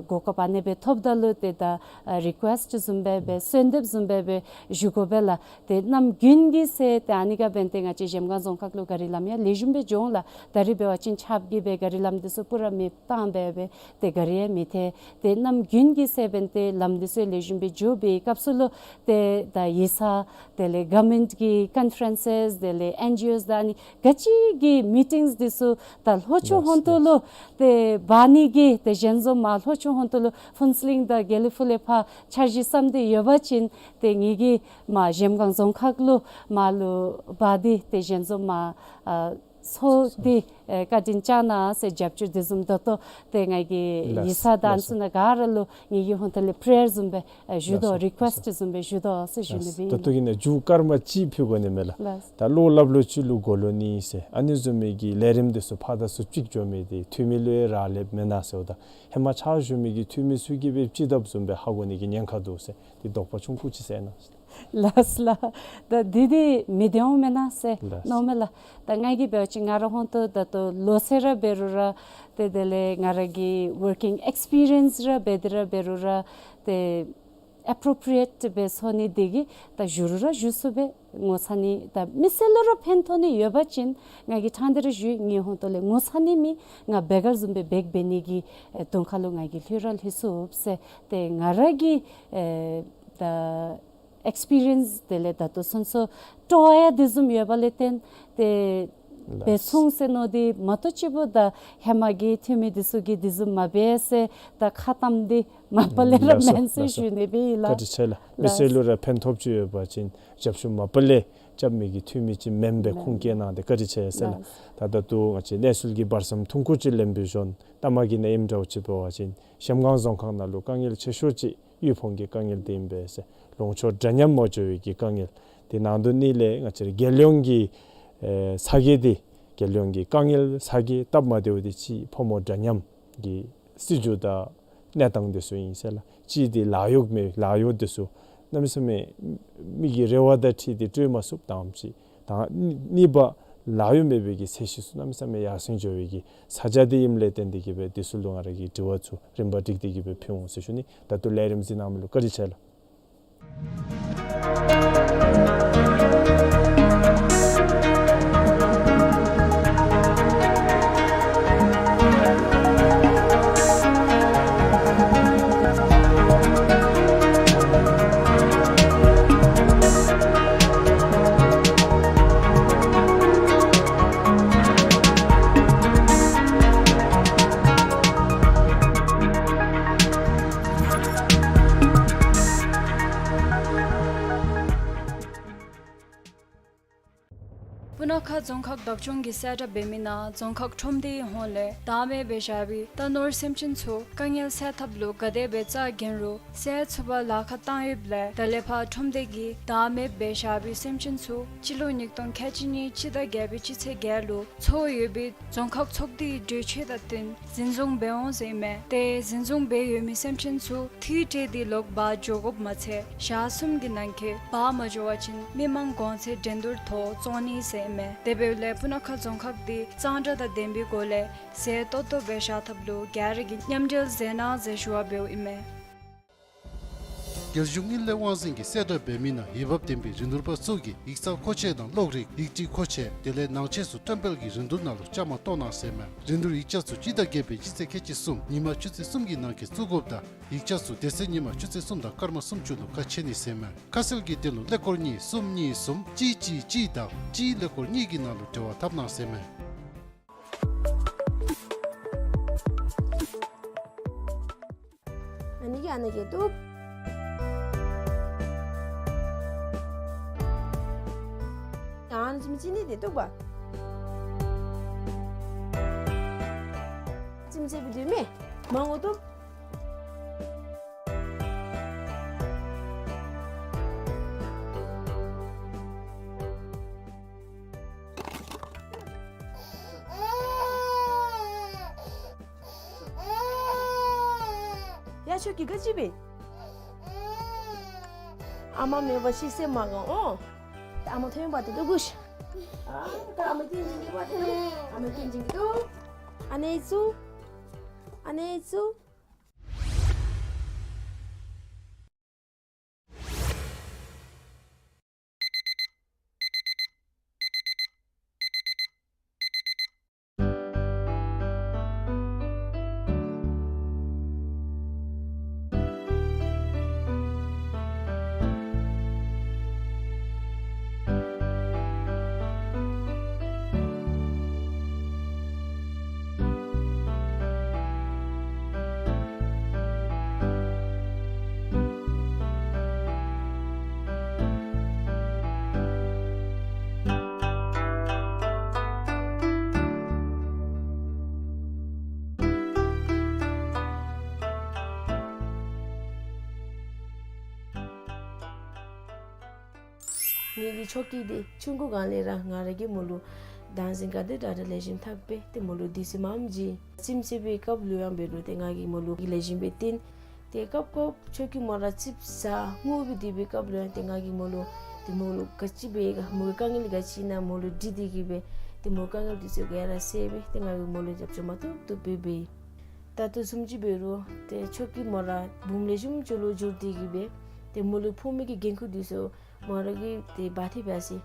གོ་སྐབས་ཨ་ནི་སྦེ་ཐོབ་ད་ལུ་ཏེ་ད་ཨ་རི་ཀུ་ཨེསཊ་བཟུམ་སྦེ་སྦེ་གསོལ་འདེབས་བཟུམ་སྦེ་སྦེ་ཞུ་དགོ་པས་ལགས། ཏེ་གནམ་དགུན་གྱི་ཚེ་ཏེ་ཨ་ནི་ག་འབདན་ཏེ་ང་བཅས་གཞལམ་སྒང་རྫོང་ཁག་ལུ་ག་རི་ལམ་ཡང་ལེགས་ཤོམ་སྦེ་འགྱོ་འོང་ལགས། ད་རིས་འབད་བ་ཅིན་ཆརཔ་གིས་སྦེ་ག་རི་ལམ་འདི་ཚུ་པུ་ར་མེ་བཏང་སྦེ་སྦེ་ཏེ་ག་རི་ཡང་མི་ཐལ། ཏེ་གནམ་དགུན་གྱི་ཚེ་འབདན་ཏེ་ལམ་འདི་ཚུ་ལེགས་ཤོམ་སྦེ་འགྱོ་བའི་སྐབས་སུ་ལུ་ཏེ་ད་ ཡིག་ཚང་དེ་ལས་གོ་ཝར་མེནཊ་གི་ཀོན་ཕ་རེནསི་དེ་ལས་ཨེན་ཇི་ཨོས་དང་ཨ་ནི་ག་ཅི་གི་མི་ཊིངས་འདི་ཚུ་ད་ལྷོ་ཕྱོགས་ཧོན་ཏོ་ལུ་ཏེ་འབག་ནི་གི་ཏེ་ཞལ་འཛོམས་མ་ལྷོ་ཕྱོགས་ཧོན་ཏོ་ལུ་ཕུན་ཚོགས་གླིང་དང་དགེ་ལེགས་ཕུ་ལས་ཕར་འཆར་གཞི་བརྩམས་ཏེ་ཡོད་པ་ཅིན་ཏེ་ངེ་གི་མ་གཞལམ་སྒང་རྫོང་ཁག་ལུ་མ་ལུ་འབག་སྟེ་ཏེ་ཞལ་འཛོམས་མ་ཨ་ཚོགས་ཏེ་ཨེ་བཀའ་དྲིན་བསྐྱང་གནང་ཟེར་རྒྱབ་སྐྱོར་དེ་བཟུམ་ད་ལྟོ་ཏེ་ང་གིས་ལགས་ཡིག་ཚང་དང་ལགས་ཚུ་ནང་ག་ར་ལུ་ངེ་གི་ཧོན་ཏོ་ལས་པེ་རེ་ཡར་བཟུམ་སྦེ་ཨེ་ཞུ་དོ། ལགས་རི་ཀུ་ཨེསཊ་བཟུམ་སྦེ་ཞུ་དོ་ཟེར་ཞུ་ནི་སྦེ་ཨིན། ད་ལྟོ་གི་ནང་མཇུག་སྐར་མ་གཅིག་ཕུལ་དགོ་ནི་མས་ལགས། ལགས། ད་བློ་སླབ་ལོ་ཅིག་ལུ་གོ་ལོ་ནི་ཟེར་ཨ་ནི་བཟུམ་མའི་གི་ལས་རིམ་དེ་ཚུ་ཕར་དང་ཚུར་ཅིག་འགྱོ་མི་དེ་འཐུས་མི་ལུ་རག་ལསཔ་མེན་ན་ཟེརཝ་ད་ཧེ་མ་ཕྱག་ཞུ་མི་གི་འཐུས་མི་ཚུ་གིས་སྦེ་ཅིག་བཏབ་བཟུམ་སྦེ་ཧ་གོ་ནི་གི་ཉེན་ཁ་འདུག་ཟེར་དེ་དོགས་པ་ཆུང་ཀུ་ཅིག་སེལ་གནང་། ལགས་ལགས། ད་འདི་འདི་མི་བདེཝ་མེན་ན་ཟེར་ལགས། མནོཝ་མས་ལགས། ད་ང་གིས་འབད་བ་ཅིན་ང་ར་ཧོན་ཏོ་ད་ལྟོ་ལོ་ཚད་ར་འབད་རུང་ར་ཏེ་དེ་ལས་ང་ར་གི་ཝར་ཀིང་ཨེགསི་པི་རི་ཡེནསི་ར་འབད་དེ་ར་འབད་རུང་ར་ཏེ་ཨེ་པོ་རོ་པི་རི་ཡེཊ་སྦེ་ཚོར་ནི་དེ་གིས་ད་ཞུ་རུང་ར་ཞུ་ཚུགསཔ་སྦེ་ངོ་ཚ་ནི་ད་མི་སེར་ལུ་ར་ཕན་ཐོགས་ནི་ཡོད་པ་ཅིན་ང་གིས་ཕྲང་སྟེ་ར་ཞུ་ཡི། ངེའི་ཧོན་ཏོ་ལས་ངོ་ཚ་ནི་མེད། ང་བེ་གར་བཟུམ་སྦེ་བེཀ་འབད་ནི་གི་ཨེ་དོན་ཁ་ལུ་ང་གིས་ལྷོད་ར་ལྷོད་ཚུགས་ཟེར་ཏེ་ང་ར་གི་ཨེ་ད་ཨེགསི་པི་རི་ཡེནསི་དེ་ལས་ད་ལྟོ་ཚུན་ཚོད་སྤྲོ་བ་ཡང་དེ་བཟུམ་ཡོད་པ་ལས་བརྟེན་ཏེ་ལགས། འབད་ཚུགས་ཟེར་མནོ་སྟེ་མ་གཏོགས་ཅིག་པོ་ད་ཧེ་མ་གི་འཐུས་མི་དེ་ཚུ་གིས་དེ་བཟུམ་མ་འབད་ཟེར་ད་ཁ་བཏམ་སྟེ་མ་པ་ལས་ར་ལགས་སོ་མེན་ཟེར་ལགས་སོ། ཞུ་ནི་སྦེ་ཨིན་ལགས། བཀའ་དྲིན་ཆེ་ལགས། མི་སེར་ལུ་ར་ཕན་ཐོགས་ཅིག་ཡོད་པ་ཅིན་ཞབས་ཞུ་མ་པ་ལས་རྐྱབ་མི་གི་འཐུས་མི་ཅིག་མེན་པའི་ཁུངས་སྐྱེལ་གནང་སྟེ་བཀའ་དྲིན་ཆེ་ཟེར་ལགས། ལགས། ད་ད་ལྟོ་ང་བཅས་གནས་ཚུལ་གྱི་བར་མཚམས་ཐུང་ཀུ་ཅིག་ལེན་པའི་གཞོན་ད་མ་གི་ནང་ཨིནམ་འདྲཝ་ཅིག་འབད་བ་ཅིན་གཞལམ་སྒང་རྫོང་ཁག་ནང་ལུ་དཀའ་ངལ་ཆེ་ཤོས་ཅིག་དབུལ་ཕོངས་ཀྱི་དཀའ་ངལ་དེ་ཨིན་པས་ཟེར། ལུང་ཕྱོགས་འདྲ་མཉམ་མ་འགྱོ་བའི་གི་དཀའ་ངལ། དེ་ནང་དོན་ནི་ལས་ང་བཅས་རྒྱལ་ཡོངས་ཀྱི་ཨེ་ས་གོ་དེ་རྒྱལ་ཡོངས་ཀྱི་དཀའ་ངལ་ས་གོ་སྟབས་མ་བདེཝ་དེ་ཅིག་ཕོ་མོ་འདྲ་མཉམ་གྱི་སྲིད་བྱུས་དང་གནས་སྟངས་དེ་ཚུ་ཨིན་ཟེར་ལགས། གཅིག་དེ་ལཱ་གཡོག་མེད། ལཱ་གཡོག་དེ་ཚུ་གནམ་མེད་ས་མེད་མི་གི་རེ་བ་དང་འཁྲིལ་ཏེ་སྤྲོད་མ་ཚུགསཔ་དང་ཅིག་དང་གཉིས་པ་ལཱ་གཡོག་མེད་པའི་གི་ཚད་གཞི་ཚུ་གནམ་མེད་ས་མེད་ཡར་སེང་འགྱོ་བའི་གི་ས་ཆ་དེ་ཨིནམ་ལས་བརྟེན་ཏེ་གིས་སྦེ་དེ་ཚུ་ལུ་ང་ར་གི་དྲི་བ་ཚུ་རིམ་པ་བསྒྲིགས་ཏེ་གིས་སྦེ་ཕུལ་འོང་ཟེར་ཞུ་ནི། ད་ལྟོ་ལས་རིམ་གཟིགས་གནང་མི་ལུ་བཀའ་དྲིན་ཆེ་ལགས། སྤུ་ན་ཁ་རྫོང་ཁག་བདག་སྐྱོང་གིས་གསལ་བསྒྲགས་འབད་མི་ནང་རྫོང་ཁག་ཁྲོམ་སྡེའི་ཧོངས་ལས་བདག་མེད་སྦེ་བཞག་པའི་རྟ་ནོར་སེམས་ཅན་ཚུ་དཀའ་ངལ་སེལ་ཐབས་ལུ་ག་དེ་སྦེ་རྩ་འགེངས་རུང་སེལ་ཚུགས་པར་ལཱ་ཁག་བཏང་ཡོདཔ་ལས་ད་ལས་ཕར་ཁྲོམ་སྡེ་གིས་བདག་མེད་སྦེ་བཞག་པའི་སེམས་ཅན་ཚུ་སྤྱི་ལོ་ཉིས་སྟོང་ཁལ་གཅིག་གཉིས་སྤྱི་ཟླ་བརྒྱད་པའི་སྤྱི་ཚེས་བརྒྱད་ལུ་ཚོགས་ཡོད་པའི་རྫོང་ཁག་ཚོགས་སྡེའི་གྲོས་ཆོད་དང་བསྟུན་འཛིན་བཟུང་འབད་འོང་ཟེར་ཨིན་མས། ཏེ་འཛིན་བཟུང་འབད་ཡོད་མི་སེམས་ཅན་ཚུ་འཐུས་སྤྲོད་དེ་ལོག་འབག་འགྱོ་དགོཔ་མ་ཚད་ཞག་གསུམ་གྱི་ནང་འཁོད་འབག་མ་འགྱོ་བ་ཅིན་མི་མང་གོང་ཚད་འགྲན་བསྡུར་ཐོག་བཙོང་ནི་ཟེར་ཨིན་མས། དེ་འབདཝ་ལས་སྤུ་ན་ཁ་རྫོང་ཁག་འདི་གཙང་སྦྲ་དང་ལྡན་པའི་སྒོ་ལས་ཟས་ཏོག་ཏོ་སྦེ་བཞག་ཐབས་ལུ་ག་ར་གིས་མཉམ་འབྲེལ་མཛད་གནང་ཟེར་ཞུ་བ་འབདཝ་ཨིན་མས། རྒྱལ་གཞུང་དངུལ་ལས་དབང་འཛིན་གྱིས་གསལ་བསྒྲགས་འབད་མི་ནང་འོས་འབབ་ལྡན་པའི་རིན་བསྡུར་པ་ཚུ་གིས་ཡིག་ཚང་མཁོ་ཆས་དང་གློག་རིག་ཡིག་བྲིས་མཁོ་ཆས་དེ་ལས་ནང་ཆས་ཚུ་བཀྲམ་སྤེལ་གྱི་རིན་བསྡུར་ནང་ལུ་བཅའ་མར་གཏོགས་གནང་ཟེར་ཨིན་མས། རིན་བསྡུར་ཡིག་ཆ་ཚུ་སྤྱི་ཟླ་བརྒྱད་པའི་སྤྱི་ཚེས་ཁལ་གཅིག་གསུམ་ཉིན་མ་ཆུ་ཚོད་གསུམ་གྱི་ནང་འཁོད་བཙུགས་དགོཔ་དང་ཡིག་ཆ་ཚུ་དེ་ཚེ་ཉིན་མ་ཆུ་ཚོད་གསུམ་དང་སྐར་མ་སུམ་ཅུ་ལུ་ཁ་ཕྱེ་ནི་ཟེར་ཨིན་མས། ཁ་གསལ་གྱི་དོན་ལུ་ཀླད་ཀོར་གཉིས་གསུམ་གཉིས་གསུམ་གཅིག་གཅིག་གཅིག་དང་གཅིག་ཀླད་ཀོར་གཉིས་ཀྱི་ནང་ལུ་འབྲེལ་བ་འཐབ་གནང་ཟེར་ཨིན་མས། ཨ་ནི་གིས་ཨ་ནི་གིས་བཏུབ། ཡང་ཨ་ནི་ཙིམ་ཅིག་ནི་དེ་བཏུབ་པ། ཙིམ་ཅིག་སྦེ་བཏུབ་མས། མང་པོ་བཏུབ། ཡ་ཁྱོད་ཀྱིས་ག་ཅི་འབད། ཨ་མ་མེད་པ་ཤི་སེམས་མ་དགའ་འོང་། ཨ་མ་ཐོན་པ་དེ་ལུ་གུ་ཤ། ཨ་ད་ཨ་མ་སྐྱེངས་ཀྱིན་འདུག་པ་དེ་ལུ། ཨ་མ་སྐྱེངས་ཀྱིན་འདུག། ཨ་ནེ་ཚུ། ཨ་ནེ་ཚུ། ངེ་གི་ཆོ་གི་འདི་ཆུང་ཀུ་སྒང་ལས་ར་ང་ར་གིས་མོ་ལུ་དང་ཞིང་ག་དེ་དྲག་དྲག་ལེགས་ཤོམ་འཐབ་སྦེ་ཏེ་མོ་ལུ་དུས་ཚོད་མངམ་བྱིན། རྩེདམོ་རྩེ་བའི་སྐབས་ལུ་ཡང་འབད་རུང་ཏེ་ང་གིས་མོ་ལུ་ལེགས་ཤོམ་སྦེ་སྟོན། ཏེ་སྐབས་སྐབས་ཆོ་གི་མོ་ར་རྩིགཔ་ཟ་ངུ་སྦེ་སྡོད་པའི་སྐབས་ལུ་ཡང་ཏེ་ང་གིས་མོ་ལུ་ཏེ་མོ་ལུ་ག་ཅི་འབད་ག་མོ་གི་དཀའ་ངལ་ག་ཅི་ཨིན་ན་མོ་ལུ་དྲི་སྟེ་གིས་སྦེ་ཏེ་མོ་དཀའ་ངལ་དེ་ཚུ་ག་ར་སེལ་སྦེ་ཏེ་ང་གིས་མོ་ལུ་རྒྱབ་སྐྱོར་མ་ཐུབ་ཐུབ་སྦེ་འབད་ཡི། ད་ལྟོ་བཟུམ་ཅིག་འབད་རུང་ཏེ་ཆོ་གི་མོ་ར་བུམོ་ལེགས་ཤོམ་ཅིག་ལུ་འགྱུར་ཏེ་གིས་སྦེ་ཏེ་མོ་ལུ་ཕོག་མི་གི་འགན་ཁུར་དེ་ཚུ་མོ་ར་གིས་ཏེ་འབག་སྟེ་འབག་ཅི།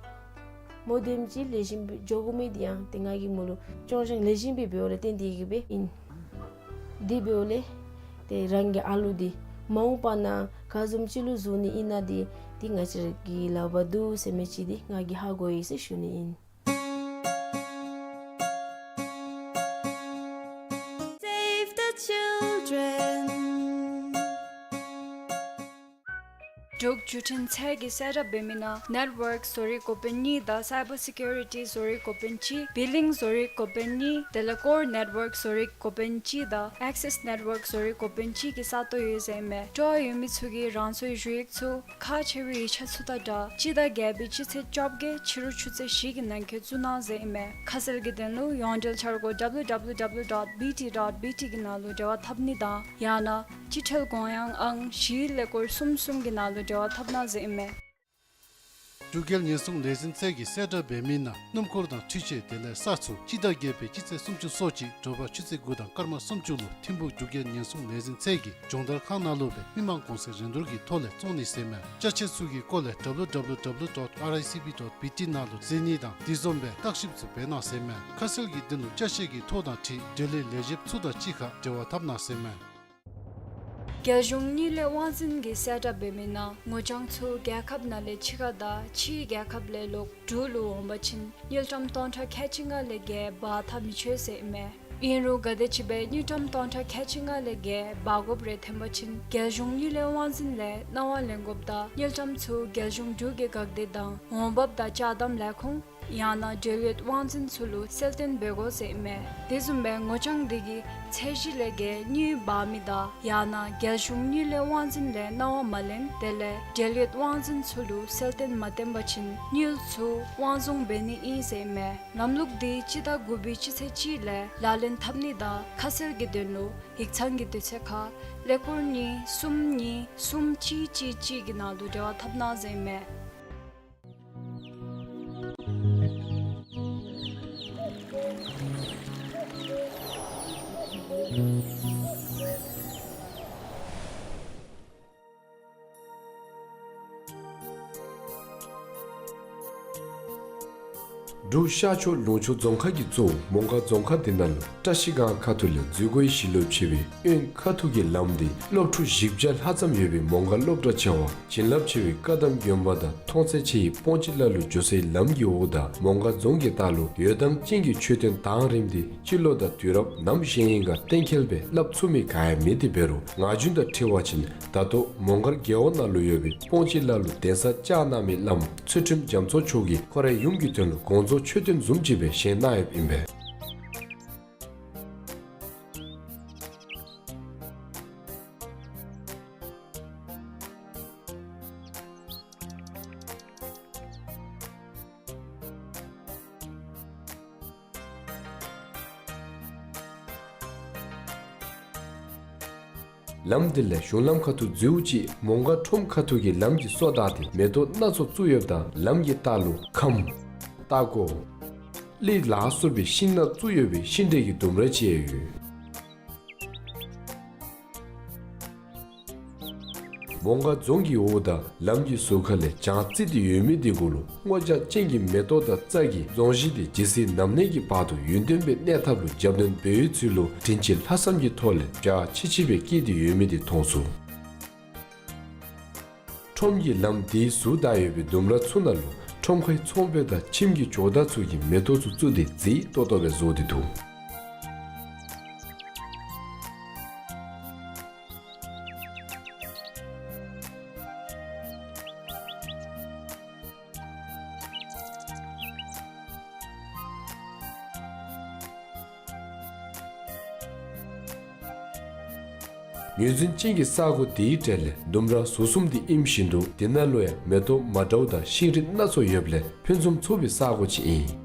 མོ་དེམ་ཅིག་ལེགས་ཤོམ་སྦེ་འགྱོ་དགོ་མི་དེ་ཡང་ཏེ་ང་གིས་མོ་ལུ་སྐྱོང་སྦྱང་ལེགས་ཤོམ་སྦེ་འབདཝ་ལས་བརྟེན་ཏེ་གིས་སྦེ་ཨིན། དེ་འབདཝ་ལས་ཏེ་རང་གི་ཨ་ལུ་འདི་མ་འོངས་པ་ནང་ག་བཟུམ་ཅིག་ལུ་བཟོ་ནི་ཨིན་ན་འདི་ཏེ་ང་བཅས་ར་གི་ལག་པར་འདུག་ཟེར་མི་ཅིག་འདི་ང་གིས་ཧ་གོ་ཡི་ཟེར་ཞུ་ནི་ཨིན། Save the children. འབྲུག་བརྒྱུད་འཕྲིན་ཚད་ཀྱིས་གསལ་བསྒྲགས་འབད་མི་ནང་ནེཊ་ཝརཀ་བཟོ་རིགས་འགོ་དཔོན་གཉིས་དང་སའི་བར་སེ་ཀུ་རི་ཊི་བཟོ་རིགས་འགོ་དཔོན་གཅིག་བི་ལིང་བཟོ་རིགས་འགོ་དཔོན་གཉིས་དེ་ལས་ཀོར་ནེཊ་ཝརཀ་བཟོ་རིགས་འགོ་དཔོན་གཅིག་དང་ཨེག་སེས་ནེཊ་ཝརཀ་བཟོ་རིགས་འགོ་དཔོན་གཅིག་གི་ས་སྟོང་ཡོད་ཟེར་ཨིན་མས། སྤྲོ་བ་ཡོད་མི་ཚུ་གིས་རང་སོའི་ཞུ་ཡིག་ཚུ་ཁག་ཆེ་བའི་ཡིག་ཆ་ཚུ་དང་སྦྲགས་སྤྱི་ཟླ་བརྒྱད་པའི་སྤྱི་ཚེས་བཅོ་བརྒྱད་ཕྱི་རུ་ཆུ་ཚོད་བཞི་གི་ནང་འཁོད་བཙུགས་གནང་ཟེར་ཨིན་མས། ཁ་གསལ་གྱི་དོན་ལུ་ཡོངས་འབྲེལ་འཆར་སྒོ་W W W dot B T dot B T གི་ནང་ལུ་འབྲེལ་བ་འཐབ་ནི་དང་ཡང་ན་སྤྱི་ཁྲལ་དགོངས་ཡངས་ཨང་བཞི་ཀླད་ཀོར་གསུམ་གསུམ་གྱི་ནང་ལུ་འབྲེལ་བ་འཐབ་གནང་ཟེར་ཨིན་མས། འབྲུག་རྒྱལ་ཉེན་སྲུང་ལས་འཛིན་ཚད་ཀྱིས་གསལ་བསྒྲགས་འབད་མི་ནང་སྣུམ་འཁོར་དང་འཕྲུལ་ཆས་དེ་ལས་ས་ཚུ་སྤྱི་ཟླ་བརྒྱད་པའི་སྤྱི་ཚེས་སུམ་ཅུ་སོ་གཅིག་དྲོ་པ་ཆུ་ཚོད་དགུ་དང་སྐར་མ་སུམ་ཅུ་ལུ་ཐིམ་ཕུག་འབྲུག་རྒྱལ་ཉེན་སྲུང་ལས་འཛིན་ཚད་ཀྱི་སྦྱོང་བརྡར་ཁང་ནང་ལུ་སྦེ་མི་མང་གོང་ཚད་རིན་བསྡུར་གྱི་ཐོག་ལས་བཙོང་ནི་ཟེར་མས། ཅ་ཆས་ཚུ་གི་སྐོར་ལས་W W W dot R I C B dot B T ནང་ལུ་གཟིགས་ནི་དང་དེ་བཟུམ་སྦེ་བརྟག་ཞིབ་ཚུ་འབད་གནང་ཟེར་མས། ཁ་གསལ་གྱི་དོན་ལུ་ཅ་ཆས་ཀྱི་ཐོ་དང་འཁྲིལ་འབྲེལ་ཡོད་ལས་བྱེདཔ་ཚུ་དང་གཅིག་ཁར་འབྲེལ་བ་འཐབ་གནང་ཟེར་མས། རྒྱལ་གཞུང་དངུལ་ལས་དབང་འཛིན་གྱིས་གསལ་བསྒྲགས་འབད་མི་ནང་ངོ་རྐྱང་ཚུ་རྒྱལ་ཁབ་ནང་ལས་ཕྱི་ཁར་དང་ཕྱིའི་རྒྱལ་ཁབ་ལས་ལོག་འབྲུག་ལུ་འོང་པ་ཅིན་དངུལ་ཀྲམ་སྟོང་ཕྲག་ཁལ་གཅིག་ལྔ་ལས་བརྒལ་འབག་ཐག་མི་ཆོད་ཟེར་ཨིན་མས། ཨིན་རུང་ག་དེམ་ཅིག་སྦེ་དངུལ་ཀྲམ་སྟོང་ཕྲག་ཁལ་གཅིག་ལྔ་ལས་བརྒལ་འབག་དགོཔ་རེ་ཐོན་པ་ཅིན་རྒྱལ་གཞུང་དངུལ་ལས་དབང་འཛིན་ལས་གནང་བ་ལེན་དགོཔ་དང་དངུལ་ཀྲམ་ཚུ་རྒྱལ་གཞུང་འབྲུག་གི་འགག་སྡེ་དང་འོང་འབབ་དང་ཅ་དམ་ལས་ཁུངས་ཡང་ན་འབྲེལ་ཡོད་དབང་འཛིན་ཚུ་ལུ་གསལ་སྟོན་འབད་དགོ་ཟེར་ཨིན་མས། དེ་བཟུམ་སྦེ་ངོ་རྐྱང་དེ་གིས་ཚད་གཞི་ལས་བརྒལ་དངུལ་འབག་མི་དང་ཡང་ན་རྒྱལ་གཞུང་དངུལ་ལས་དབང་འཛིན་ལས་གནང་བ་མ་ལེན་དེ་ལས་འབྲེལ་ཡོད་དབང་འཛིན་ཚུ་ལུ་གསལ་སྟོན་མ་བཏོན་པ་ཅིན་དངུལ་ཚུ་དབང་བཟུང་འབད་ནི་ཨིན་ཟེར་ཨིན་མས། ལམ་ལུགས་འདི་སྤྱི་ཟླ་དགུ་པའི་སྤྱི་ཚེས་གཅིག་ལས་ལག་ལེན་འཐབ་ནི་དང་ཁ་གསལ་གྱི་དོན་ལུ་ཡིག་ཚང་གི་དུས་ཚོད་ཁར་ཀླད་ཀོར་གཉིས་གསུམ་གཉིས་གསུམ་གཅིག་གཅིག་གཅིག་གི་ནང་དུ་འབྲེལ་བ་འཐབ་གནང་ཟེར་ཨིན་མས། འབྲུག་ཤར་ཕྱོགས་ལུང་ཕྱོགས་རྫོང་ཁག་གི་གཙོ་བོ་མོང་སྒར་རྫོང་ཁག་འདི་ནང་ལུ་བཀྲ་ཤིས་སྒང་ཁ་ཐུག་ལས་འཛུལ་སྒོའི་ཞིང་ལུ་ཕྱེ་བའི་གཡོན་ཁ་ཐུག་གི་ལམ་འདི་སློབ་ཕྲུག་བཞི་བརྒྱ་ལྷག་ཙམ་ཡོད་པའི་མོང་སྒར་སློབ་གྲྭ་ཆེ་བ་བྱིན་རླབས་ཆེ་བའི་བཀའ་གདམས་དགོན་པ་དང་མཐོང་ཚད་ཆེ་བའི་སྤོང་སྤྱིར་བླ་ལུ་འགྱོ་སའི་ལམ་གྱི་འོག་དང་མོང་སྒར་རྫོང་གི་ལྟག་ལུ་འོད་མདངས་ཅན་གྱི་མཆོད་རྟེན་དང་རིམ་འདི་སྤྱི་ལོ་དང་དུས་རབས་ནམ་བཞེངས་ཡི་ག་གཏན་འཁེལ་སྦེ་སླབ་ཚུགས་མི་ག་ཡང་མེད། དེ་འབད་རུང་ངག་རྒྱུན་དང་འཁྲིལ་བ་ཅིན་ད་ལྟོ་མོང་སྒར་རྒེད་འོག་ནང་ལུ་ཡོད་པའི་སྤོང་སྤྱིར་བླ་ལུ་གདན་ས་བཅགས་གནང་མི་བླམ་ཚུལ་ཁྲིམས་རྒྱ་མཚོ་མཆོག་གིས་ཁོ་རའི་ཡུམ་གྱི་དོན་ལུ་དགོངས་རྫོགས་མཆོད་རྟེན་བཟུམ་ཅིག་སྦེ་བཞེངས་གནང་ཡོདཔ་ཨིན་པས། ལམ་འདི་ལས་གཞུང་ལམ་ཁ་ཐུག་འཛུལཝ་ཅིག་མོང་སྒར་ཁྲོམ་ཁ་ཐུག་གི་ལམ་གྱི་སོ་དག་སྟེ་མེ་ཏོག་སྣ་ཚོགས་བཙུགས་ཡོདཔ་དང་ལམ་གྱི་ལྟག་ལུ་ཁམ། སྟག་གོ། ཀླི་ལ་སོགས་པའི་ཤིང་ནགས་བཙུགས་ཡོད་པའི་ཤིང་འབྲས་ཀྱི་ལྡུམ་ར་ཅིག་ཡང་ཡོད། མོང་སྒར་རྫོང་གི་འོག་དང་ལམ་གྱི་ཟུར་ཁ་ལས་བྱང་རྩིག་སྟེ་ཡོད་མི་འདི་གུ་ལུ་སྔོ་ལྗང་ཅན་གྱི་མེ་ཏོག་དང་རྩྭ་གིས་རྫོང་གཞི་འདི་ཇི་སྲིད་ནམ་གནས་ཀྱི་བར་དུ་ཡུན་བརྟན་པའི་གནས་ཐབས་ལུ་རྒྱབ་སྣོན་འབད་བའི་ཚུལ་ལུ་དྲིན་ཅན་ལྷག་བསམ་གྱི་ཐོག་ལས་འཇའ་ཆི་ཆི་སྦེ་སྐྱེས་ཏེ་ཡོད་མི་འདི་མཐོང་ཚུགས། ཁྲོམ་གྱི་ལམ་འདིའི་ཟུར་བདའ་ཡོད་པའི་ལྡུམ་ར་ཚུ་ནང་ལུ་ཁྲོམ་ཁའི་ཚོང་དཔོན་དང་ཁྱིམ་གྱི་ཇོ་བདག་ཚུ་གིས་མེ་ཏོག་ཚུ་བཙུགས་ཏེ་མཛེས་ཏོག་ཏོ་སྦེ་བཟོ་སྟེ་འདུག། ངོས་འཛིན་ཅན་གྱི་ས་གོ་དེའི་གྲས་ལས་ལྡུམ་ར་ཟུར་གསུམ་དེ་ཨིནམ་བཞིན་དུ་དེ་ནང་ལུ་ཡང་མེ་ཏོག་མ་འདྲཝ་དང་ཤིང་རིགས་སྣ་ཚོགས་ཡོདཔ་ལས་ཕུན་སུམ་ཚོགས་པའི་ས་གོ་ཅིག་ཨིན།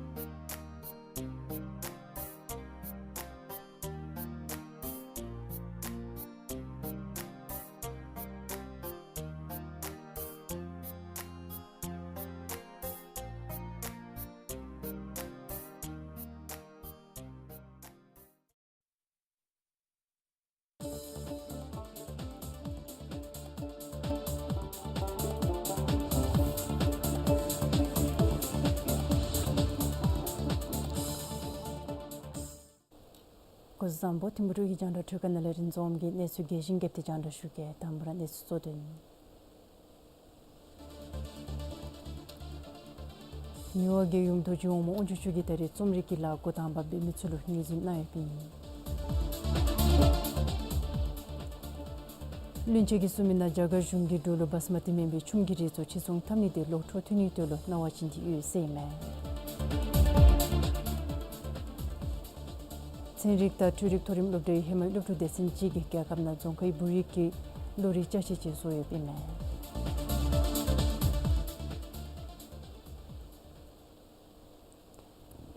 སྐུ་གཟུགས་བཟང་པོ། ཐིམ་ཕུ་གི་རྒྱང་བསྒྲགས་འཕྲུལ་ཁང་ནང་ལས་རིན་འཛོམས་ཀྱིས་གནས་ཚུལ་རྒྱས་ཤིང་རྒྱསཔ་དེ་རྒྱང་བསྒྲགས་ཞུ་གེ། དང་པ་ར་གནས་ཚུལ་གཙོ་དོན། མི་དབང་རྒྱལ་ཡུམ་རྡོ་རྗེ་འོག་མ་དབང་ཕྱུག་མཆོག་གིས་ད་རིས་རྩོམ་རིག་གི་ལཱ་འགོ་དང་པ་འབད་མི་ཚུ་ལུ་ངོས་འཛིན་གནང་ཡོདཔ་ཨིན། བློན་ཆེན་གྱིས་གསུངས་མི་ནང་རྒྱ་གར་གཞུང་གིས་འབྲུག་ལུ་བཱསི་མ་ཏི་སྨན་པའི་ཆུམ་གྱི་རིགས་ཚུ་ཕྱིར་ཚོང་འཐབ་ནི་དེ་ལོག་འཕྲོ་ཐོན་ནིའི་དོན་ལུ་གནང་བ་བྱིན་ཏེ་ཡོད་ཟེར་ཨིན་མས། ཚན་རིག་དང་འཕྲུལ་རིག་མཐོ་རིམ་སློབ་གྲྭའི་ཧེ་མའི་སློབ་ཕྲུག་སྡེ་ཚན་ཅིག་གིས་རྒྱལ་ཁབ་ནང་རྫོང་ཁའི་བོད་ཡིག་གི་བློ་རིག་ཅ་ཆས་ཅིག་བཟོ་ཡོདཔ་ཨིན་མས།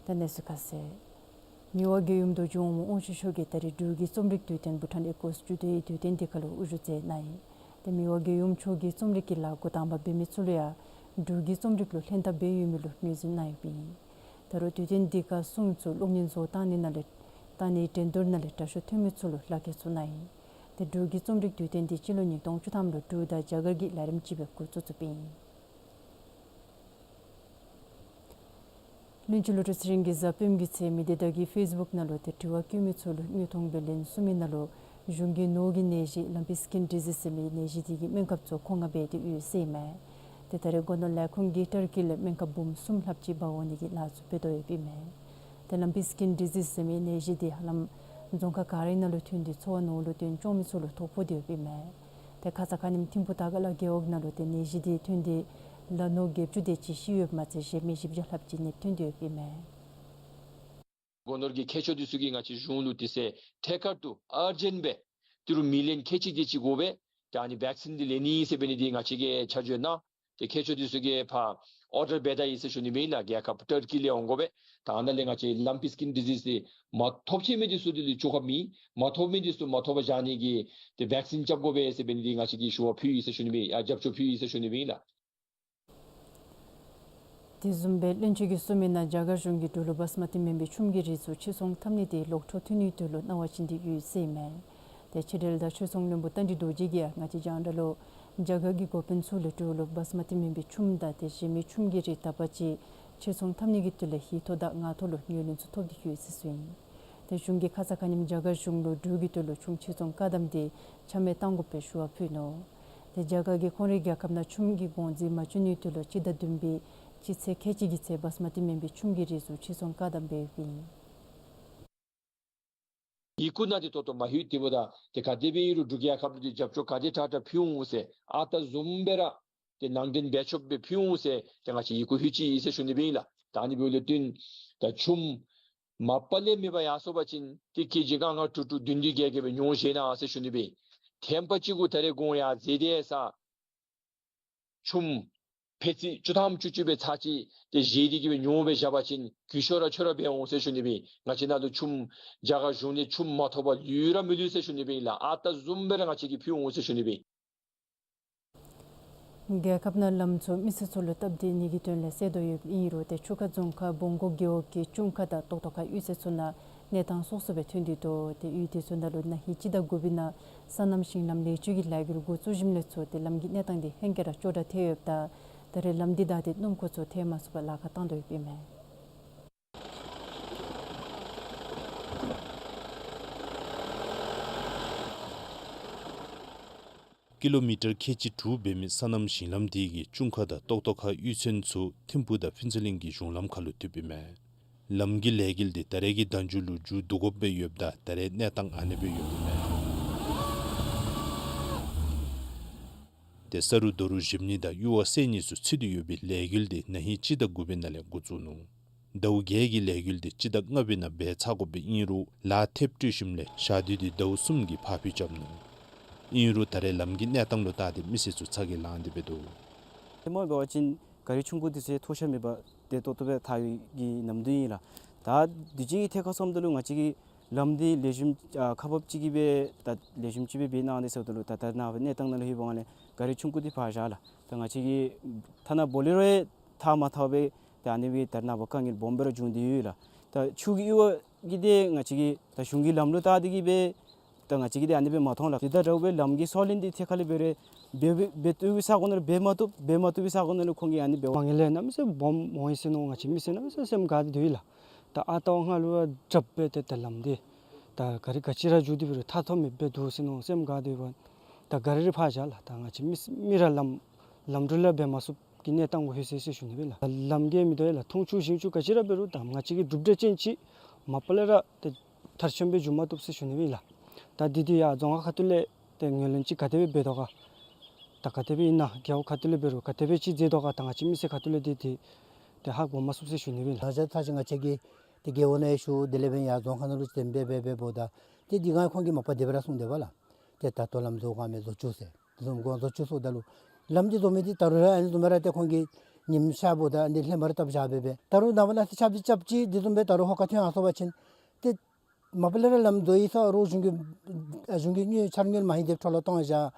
ད་གནས་ཚུལ་ཁ་གསལ། མི་དབང་རྒྱལ་ཡུམ་རྡོ་རྗེ་འོག་མ་དབང་ཕྱུག་མཆོག་གིས་ད་རིས་འབྲུག་གི་རྩོམ་རིག་དུས་སྟོན་བྷུ་ཊཱན་ཨེ་ཀོས་ཅུ་དོ་ཡི་དུས་སྟོན་འདི་ཁར་ལུ་དབུ་བཞུགས་མཛད་གནང་ཡི། ཏེ་མི་དབང་རྒྱལ་ཡུམ་མཆོག་གིས་རྩོམ་རིག་གི་ལཱ་འགོ་དང་པ་འབད་མི་ཚུ་ལུ་ཡང་འབྲུག་གི་རྩོམ་རིག་ལུ་ལྷན་ཐབས་འབད་ཡོད་མི་ལུ་ངོས་འཛིན་གནང་ཡོདཔ་ཨིན། ད་རུང་དུས་སྟོན་འདི་ཁར་གསུང་ཚུ་གློག་བརྙན་བཟོ་བཏང་ནི་ནང་ལས་བཏང་ནི་འགྲན་བསྡུར་ནང་ལས་དྲག་ཤོས་ཐོན་མི་ཚུ་ལུ་ལག་ཁྱེར་ཚུ་གནང་ཡི། ཏེ་འབྲུག་གི་རྩོམ་རིག་དུས་སྟོན་འདི་སྤྱི་ལོ་ཉིས་སྟོང་བཅུ་ཐམ་ལུ་འབྲུག་དང་རྒྱ་གར་གྱི་ལས་རིམ་ཅིག་སྦེ་འགོ་བཙུགས་བཙུགསཔ་ཨིན། བློན་ཆེན་བློ་གྲོས་ཚེ་རིང་གིས་གཟའ་སྤེནམ་གྱི་ཚེ་མི་སྡེ་བརྡ་བརྒྱུད་ཕེསི་བུཀ་ནང་ལུ་ཏེ་དྲི་བ་བཀོད་མི་ཚུ་ལུ་དངོས་མཐོང་སྦེ་ལན་གསུངས་མི་ནང་ལུ་གཞུང་གིས་ནོར་གྱི་ནད་གཞི་ལམ་པི་སི་ཀིན་ཌི་ཟིསི་ཟེར་མི་ནད་གཞི་དེ་གི་སྨན་ཁབ་ཚུ་མཁོ་མངགས་འབད་དེ་ཡོད་ཟེར་ཨིན་མས། ཏེ་ད་རེས་སྒོ་ནོར་ལས་ཁུངས་ཀྱིས་ཏུར་ཀི་ལས་སྨན་ཁབ་འབུམ་གསུམ་ལྷགཔ་ཅིག་འབག་འོང་ནི་གི་ལཱ་ཚུ་འབད་དོ་ཡོདཔ་ཨིན་མས། ཏེ་ལམ་པི་སི་ཀིན་ཌི་ཟིསི་ཟེར་མི་ནད་གཞི་དེ་ཧ་ལམ་རྫོང་ཁག་ག་ར་ནང་ལུ་ཐོན་ཏེ་འཚོ་བ་ནོར་ལུ་བརྟེན་སྐྱོང་མི་ཚུ་ལུ་ཐོ་ཕོག་སྟེ་ཡོདཔ་ཨིན་མས། ཏེ་ཁ་ཙ་ཁ་ཉིནམ་ཐིམ་ཕུ་དར་དཀར་ལ་རྒེད་འོག་ནང་ལུ་ཏེ་ནད་གཞི་དེ་ཐོན་ཏེ་ལ་ནོར་བརྒྱད་ཅུ་དེ་ཅིག་ཤི་ཡོདཔ་མ་ཚད་གཞན་མི་བཞི་བརྒྱ་ལྷགཔ་ཅིག་ནདཔ་ཐོན་ཏེ་ཡོདཔ་ཨིན་མས། སྒོ་ནོར་གྱི་མཁས་མཆོག་འདི་ཚུ་གིས་ང་བཅས་གཞུང་ལུ་དེ་ཚེ་ཐད་ཀར་དུ་ཨར་ཇེནཊ་སྦེ་ཏི་རུ་མི་ལན་ཁལ་གཅིག་དེ་ཅིག་དགོ་པས། ཏེ་ཨ་ནི་བེག་སིན་འདི་ལེན་ནི་ཟེར་འབད་ནི་འདི་ང་བཅས་ཀྱིས་ཆ་འཇོག་གནང་། ཏེ་མཁས་མཆོག་འདི་ཚུ་གིས་ཕར་ཨོར་ཌར་འབད་ད་ཡི་ཟེར་ཞུ་ནི་སྦེ་ཨིན་ལགས། རྒྱལ་ཁབ་ཏུར་ཀི་ལས་འོང་དགོ་པས། ད་ཨ་ནཱ་ལས་ང་བཅས་ལམ་པི་སི་ཀིན་ཌི་ཟིསི་འདི་མ་ཐོབ་ཆི་མི་འདི་ཚུ་འདི་ལུ་བཅོས་ཁ་མེད། མ་ཐོབ་མི་འདི་ཚུ་མ་ཐོབ་པར་བཞག་ནི་གི་ཏེ་བེག་སིན་རྐྱབ་དགོ་པས་ཟེར་འབད་ནི་འདི་ང་བཅས་ཀྱིས་ཞུ་བ་ཕུལ་ཡི་ཟེར་ཞུ་ནི་སྦེ་ཨིན། ཨ་རྒྱབ་སྐྱོར་ཕུལ་ཡི་ཟེར་ཞུ་ནི་སྦེ་ཨིན་ལགས། དེ་བཟུམ་སྦེ་བློན་ཆེན་གྱིས་གསུངས་མི་ནང་རྒྱ་གར་གཞུང་གིས་འབྲུག་ལུ་བཱསི་མ་ཏི་སྨན་པའི་ཆུམ་གྱི་རིགས་ཚུ་ཕྱིར་ཚོང་འཐབ་ནི་དེ་ལོག་འཕྲོ་ཐོན་ནིའི་དོན་ལུ་གནང་བ་བྱིན་ཏེ་ཡོད་ཟེར་ཨིན་མས། ཏེ་ཕྱི་འབྲེལ་དང་ཕྱིར་ཚོང་བློན་པོ་རྟ་མགྲིན་རྡོ་རྗེ་གིས་ཡང་ང་བཅས་རྒྱང་བསྒྲགས་ལུ་རྒྱ་གར་གྱི་འགོ་དཔོན་ཚུ་ལས་འབྲུག་ལུ་བཱསི་མ་ཏི་སྨན་པའི་ཆུམ་དང་དེ་བཞིན་མི་ཆུམ་གྱི་རིགས་དག་པ་ཅིག་ཕྱིར་ཚོང་འཐབ་ནི་གི་དོན་ལས་ཧིང་ཐོག་དང་ངར་ཐོག་ལུ་ངོས་ལེན་ཚུ་ཐོབ་སྟེ་ཡོད་ཟེར་གསུངས་ཡི། ཏེ་གཞུང་གིས་ཁ་ཙ་ཁ་ཉིནམ་རྒྱ་གར་གཞུང་ལུ་འབྲུག་གི་དོན་ལུ་ཆུམ་ཕྱིར་ཚོང་བཀག་དམ་དེ་ཆ་མེད་གཏང་དགོཔ་སྦེ་ཞུ་བ་ཕུལ་ནུག། ཏེ་རྒྱ་གར་གྱིས་ཁོང་རའི་རྒྱལ་ཁབ་ནང་ཆུམ་གྱི་གོང་འཛིན་མ་བྱུང་ནིའི་དོན་ལུ་སྤྱི་ཟླ་བདུན་པའི་སྤྱི་ཚེས་ཁལ་གཅིག་གི་ཚེ་བཱསི་མ་ཏི་སྨན་པའི་ཆུམ་གྱི་རིགས་ཚུ་ཕྱིར་ཚོང་བཀག་དམ་འབད་ཡོདཔ་ཨིན། ཡི་གུ་ནང་འདི་ཏོག་ཏོ་མ་ལྷོད་དེ་འབདཝ་ད་ཏེ་ག་དེ་སྦེ་ཨིན་རུང་འབྲུག་རྒྱལ་ཁབ་ལུ་ཏེ་རྒྱབ་སྐྱོར་ག་དེ་དྲག་དྲག་ཕུལ་འོང་ཟེར་ཨ་རྟག་བཟུམ་སྦེ་ར་ཏེ་ནང་འདྲེན་འབད་ཆོགཔ་སྦེ་ཕུལ་འོང་ཟེར་ཏེ་ང་བཅས་ཡི་གུ་ལྷོད་ཅི་ཟེར་ཞུ་ནི་སྦེ་ཨིན་ལགས། ད་ཨ་ནི་འབདཝ་ལས་བརྟེན་ད་ཆུམ་མ་པ་ལས་མེད་པར་ཡར་སོང་པ་ཅིན་ཏེ་ཀེ་ཇི་ལྔ་ལྔ་དྲུག་དྲུག་བདུན་བདུན་བརྒྱད་བརྒྱད་སྦེ་ཉོ་བཞེས་གནང་ཟེར་ཞུ་ནི་སྦེ་ཨིན། ཐེངས་པ་གཅིག་གུ་ད་རེས་གོང་ཡར་འཛེགས་ཏེ་ས་ཆུམ་ཕད་ཙི་བཅུ་ཐམ་བཅུ་གཅིག་སྦེ་ཚར་གཅིག་ཏེ་བཞེས་ཏེ་གི་སྦེ་ཉོ་སྦེ་བཞག་པ་ཅིན་གུ་ཤོ་ར་ཆོ་ར་འབད་འོང་ཟེར་ཞུ་ནི་སྦེ་ཨིན། ང་བཅས་ནང་ལུ་ཆུམ་རྒྱ་གར་གཞུང་ལས་ཆུམ་མ་ཐོབ་པར་ལུས་ར་མི་ལུས་ཟེར་ཞུ་ནི་སྦེ་ཨིན་ལགས། ཨ་རྟག་བཟུམ་སྦེ་ར་ང་བཅས་ཀྱིས་ཕུལ་འོང་ཟེར་ཞུ་ནི་སྦེ་ཨིན། རྒྱལ་ཁབ་ནང་ལམ་ཚུ་མི་སེར་ཚུ་ལུ་སྟབས་བདེ་ནི་གི་དོན་ལས་སེལ་དོ་ཡོདཔ་ཨིན་རུང་ཏེ་ཆུ་ཁ་རྫོང་ཁག་བོང་སྒོ་རྒེད་འོག་གི་ཅུང་ཁ་དང་ཏོག་ཏོ་ཁ་གཡུས་ཚན་ཚུ་ནང་གནས་སྟངས་སོ་སོ་སྦེ་ཐོན་ཏེ་འདུག། ཏེ་གཡུས་དེ་ཚུ་ནང་ལུ་ན་ཧིང་སྤྱི་ཟླ་དགུ་པའི་ནང་སོ་ནམ་ཞིང་ལམ་ལེགས་བཅོས་ཀྱི་ལས་འགུལ་འགོ་བཙུགས་ཞིནམ་ལས་ཚུར་ཏེ་ལམ་གྱི་གནས་སྟངས་དེ་ཧེང་སྐལ་ར་སྐྱོ་དྲགས་ཐལ་ཡོདཔ་ད་ད་རེས་ལམ་འདི་བདའ་སྟེ་སྣུམ་འཁོར་ཚུ་ཐལ་མ་ཚུགས་པར་ལཱ་ཁག་བཏང་དོ་ཡོདཔ་ཨིན་མས། ཀི་ལོ་མི་ཊར་ཁལ་གཅིག་དྲུག་འབད་མི་སོ་ནམ་ཞིང་ལམ་དེ་གི་ཅུང་ཁ་དང་ཏོག་ཏོ་ཁ་གཡུས་ཚན་ཚུ་ཐིམ་ཕུ་དང་ཕུན་ཚོགས་གླིང་གི་གཞུང་ལམ་ཁ་ལུ་བཏུབ་ཨིན་མས། ལམ་གྱི་ལས་འགུལ་དེ་ད་རེས་ཀྱི་ཟླ་མཇུག་ལུ་མཇུག་བསྡུ་དགོཔ་སྦེ་ཡོདཔ་ད་ད་རེས་གནས་སྟངས་ཨ་ནེ་སྦེ་ཡོདཔ་ཨིན་མས། ཏེ་ས་རུད་རྡོ་རུད་བཞེངས་ནི་དང་གཡུར་བ་བསལ་ནི་ཚུ་ཚུད་དེ་ཡོད་པའི་ལས་འགུལ་དེ་ན་ཧིང་སྤྱི་ཟླ་དགུ་པའི་ནང་ལས་འགོ་བཙུགས་ནུག། ཟླཝ་བརྒྱད་ཀྱི་ལས་འགུལ་དེ་སྤྱི་ཟླ་ལྔ་པའི་ནང་འབད་ཚར་དགོཔ་སྦེ་ཨིན་རུང་ལཱ་ཐེབས་སྤྲོད་ཞིནམ་ལས་ཞག་དུས་དེ་ཟླཝ་གསུམ་གྱི་ཕར་འཕུལ་རྐྱབ་ནུག། ཨིན་རུང་ད་རེས་ལམ་གྱི་གནས་སྟངས་ལུ་བལྟ་སྟེ་མི་སེར་ཚུ་ཚ་གྱང་ལངས་ཏེ་འབད་འདུག། ཧེ་མ་འབད་བ་ཅིན་ག་རི་ཆུང་ཀུ་འདི་ཚུ་མཐོ་ཤོས་མེད་པར་བདེ་ཏོག་ཏོ་སྦེ་འཐག་ཡོད་པའི་གི་ནམ་དུས་ཨིན་ལགས། ད་དུས་ཅི་གི་ཐད་ཁར་སོངམ་ད་ལུ་ང་བཅས་ཀྱི་ལམ་འདི་ལེགས་ཤོམ་ཨ་ཁག་འབགཔ་ཅིག་གིས་སྦེ་ད་ལེགས་ཤོམ་ཅིག་སྦེ་འབད་གནང་སྟེ་ཟེརཝ་ད་ལུ་ད་ད་ནཱ་གནས་སྟངས་ནང་ལུ་ལྷོད་པའི་སྒང་ལས་ག་རི་ཆུང་ཀུ་འདི་ཕར་བཞག་ལགས། ད་ང་བཅས་ཀྱི་ཐ་ན་བོ་ལེ་རོ་ཡང་འཐག་མ་འཐག་པར་ད་ཨ་ནི་སྦེ་ད་ནཱ་འབད་དཀའ་ངལ་སྦོམ་སྦེ་ར་བྱུང་སྟེ་ཡོད་ལགས། ད་ཆུ་གི་གཡུར་བ་གིས་ཏེ་ང་བཅས་ཀྱི་ད་གཞུང་གི་ལམ་ལུ་བལྟ་སྟེ་གིས་སྦེ་ད་ང་བཅས་ཀྱིས་ཏེ་ཨ་ནི་སྦེ་མ་མཐོང་ལགས། དེ་དང་འདྲཝ་སྦེ་ལམ་གྱི་སྲོག་ལན་འདི་ཐད་ཁ་ལས་འབད་རུང་འབད་འབད་འབད་བཏུབ་པའི་ས་གོ་ནང་ལུ་འབད་མ་བཏུབ། འབད་མ་བཏུབ་པའི་ས་གོ་ནང་ལུ་ཁོང་གིས་ཨ་ནི་འབད་མ་ངེས་ལས་གནམ་མེད་ས་མེད་སྦོམ་འོང་ཡི་ཟེར་མནོ། ང་བཅས་མི་སེར་གནམ་མེད་ས་མེད་སེམས་དགའ་སྟེ་སྡོད་ཡི་ལགས། ད་ཨ་རྟག་སྔ་ལུ་ར་དྲགཔ་སྦེ་ཏེ་ད་ལམ་འདི་ད་ག་རི་ག་ཅི་ར་རྒྱུག་སྟེ་འབད་རུང་ཐག་ཐོགས་མེདཔ་སྦེ་འདུག་ཟེར་མནོ། སེམས་དགའ་སྟེ་འབདཝ་ད་ག་རི་རེ་ཕར་བཞག་ལགས། ད་ང་བཅས་མི་མི་ར་ལམ་ལམ་འགྲོ་ལས་འབད་མ་ཚུགས་ཀྱི་གནས་སྟངས་གུ་ལྷོད་ཡི་ཟེར་ཞུ་ནི་སྦེ་ལགས། ལམ་གྱི་མི་དོ་ཡི་ལགས། འཐུང་ཆུ་ཞིམ་ཆུ་ག་ཅི་ར་འབད་རུང་ད་ང་བཅས་ཀྱི་གྲུབ་འབྲས་ཅན་ཅིག་མ་པ་ལས་ར་ཏེ་མཐར་ཕྱིནམ་སྦེ་འགྱོ་མ་བཏུབ་ཟེར་ཞུ་ནི་སྦེ་ལགས། ད་འདི་འདི་ཡང་རྫོང་ཁག་ཁ་ཐུག་ལས་ཏེ་ངོས་ལེན་ཅིག་ག་དེ་སྦེ་འབད་དོ་ག། ད་ག་དེ་སྦེ་ཨིན་ན་རྒེད་འོག་ཁ་ཐུག་ལས་འབད་རུང་ག་དེ་སྦེ་ཅིག་མཛད་དོ་ག། ད་ང་བཅས་མི་སེར་ཁ་ཐུག་ལས་འདི་འདི་ཏེ་ཧ་གོ་མ་ཚུགས་ཟེར་ཞུ་ནི་སྦེ་ལགས། ད་ཆ་ད་ཅི་ང་བཅས་ཀྱིས་ཏེ་རྒེད་འོག་ནང་ཡང་ཞུ། དེ་ལས་འབདན་ཡང་རྫོང་ཁག་ནང་ལུ་ཅིག་ཏེ་འབད་འབད་འབད་འབདཝ་ད་ཏེ་འདི་སྒང་ཁོང་གིས་མ་པ་དེ་སྦེ་ར་གསུངས་དེས་པ་ལགས། ཏེ་ད་ལྟོ་ལམ་བཟོ་ག་མེན་བཟོ་བཅུག་ཟེར། བཟོ་དགོ་བཟོ་བཅུག་ཟེརཝ་ད་ལུ་ལམ་འདི་བཟོ་མི་འདི་ད་རུང་ར་ཨ་ནི་བཟུམ་ར་ཏེ་ཁོང་གིས་ཉིམ་ཤརཝ་ད་ཨ་ནི་ལྷན་མ་ར་བཏབ་བཞག་སྦེ་སྦེ་ད་རུང་ནངས་པ་གནངས་ཚེ་ཆརཔ་འདི་རྐྱབ་ཅི་འདི་བཟུམ་སྦེ་ད་རུང་ཧོ་ཁ་ཐོན་ཡར་སོང་པ་ཅིན་ཏེ་མ་པ་ལས་ར་ལམ་བཟོ་ཡི་ས་རུང་གཞུང་གི་ཨ་གཞུང་གི་དངུལ་འཆར་དངུལ་མ་ཡིན་དེ་འཕྲོ་བརླག་གཏང་བཞག།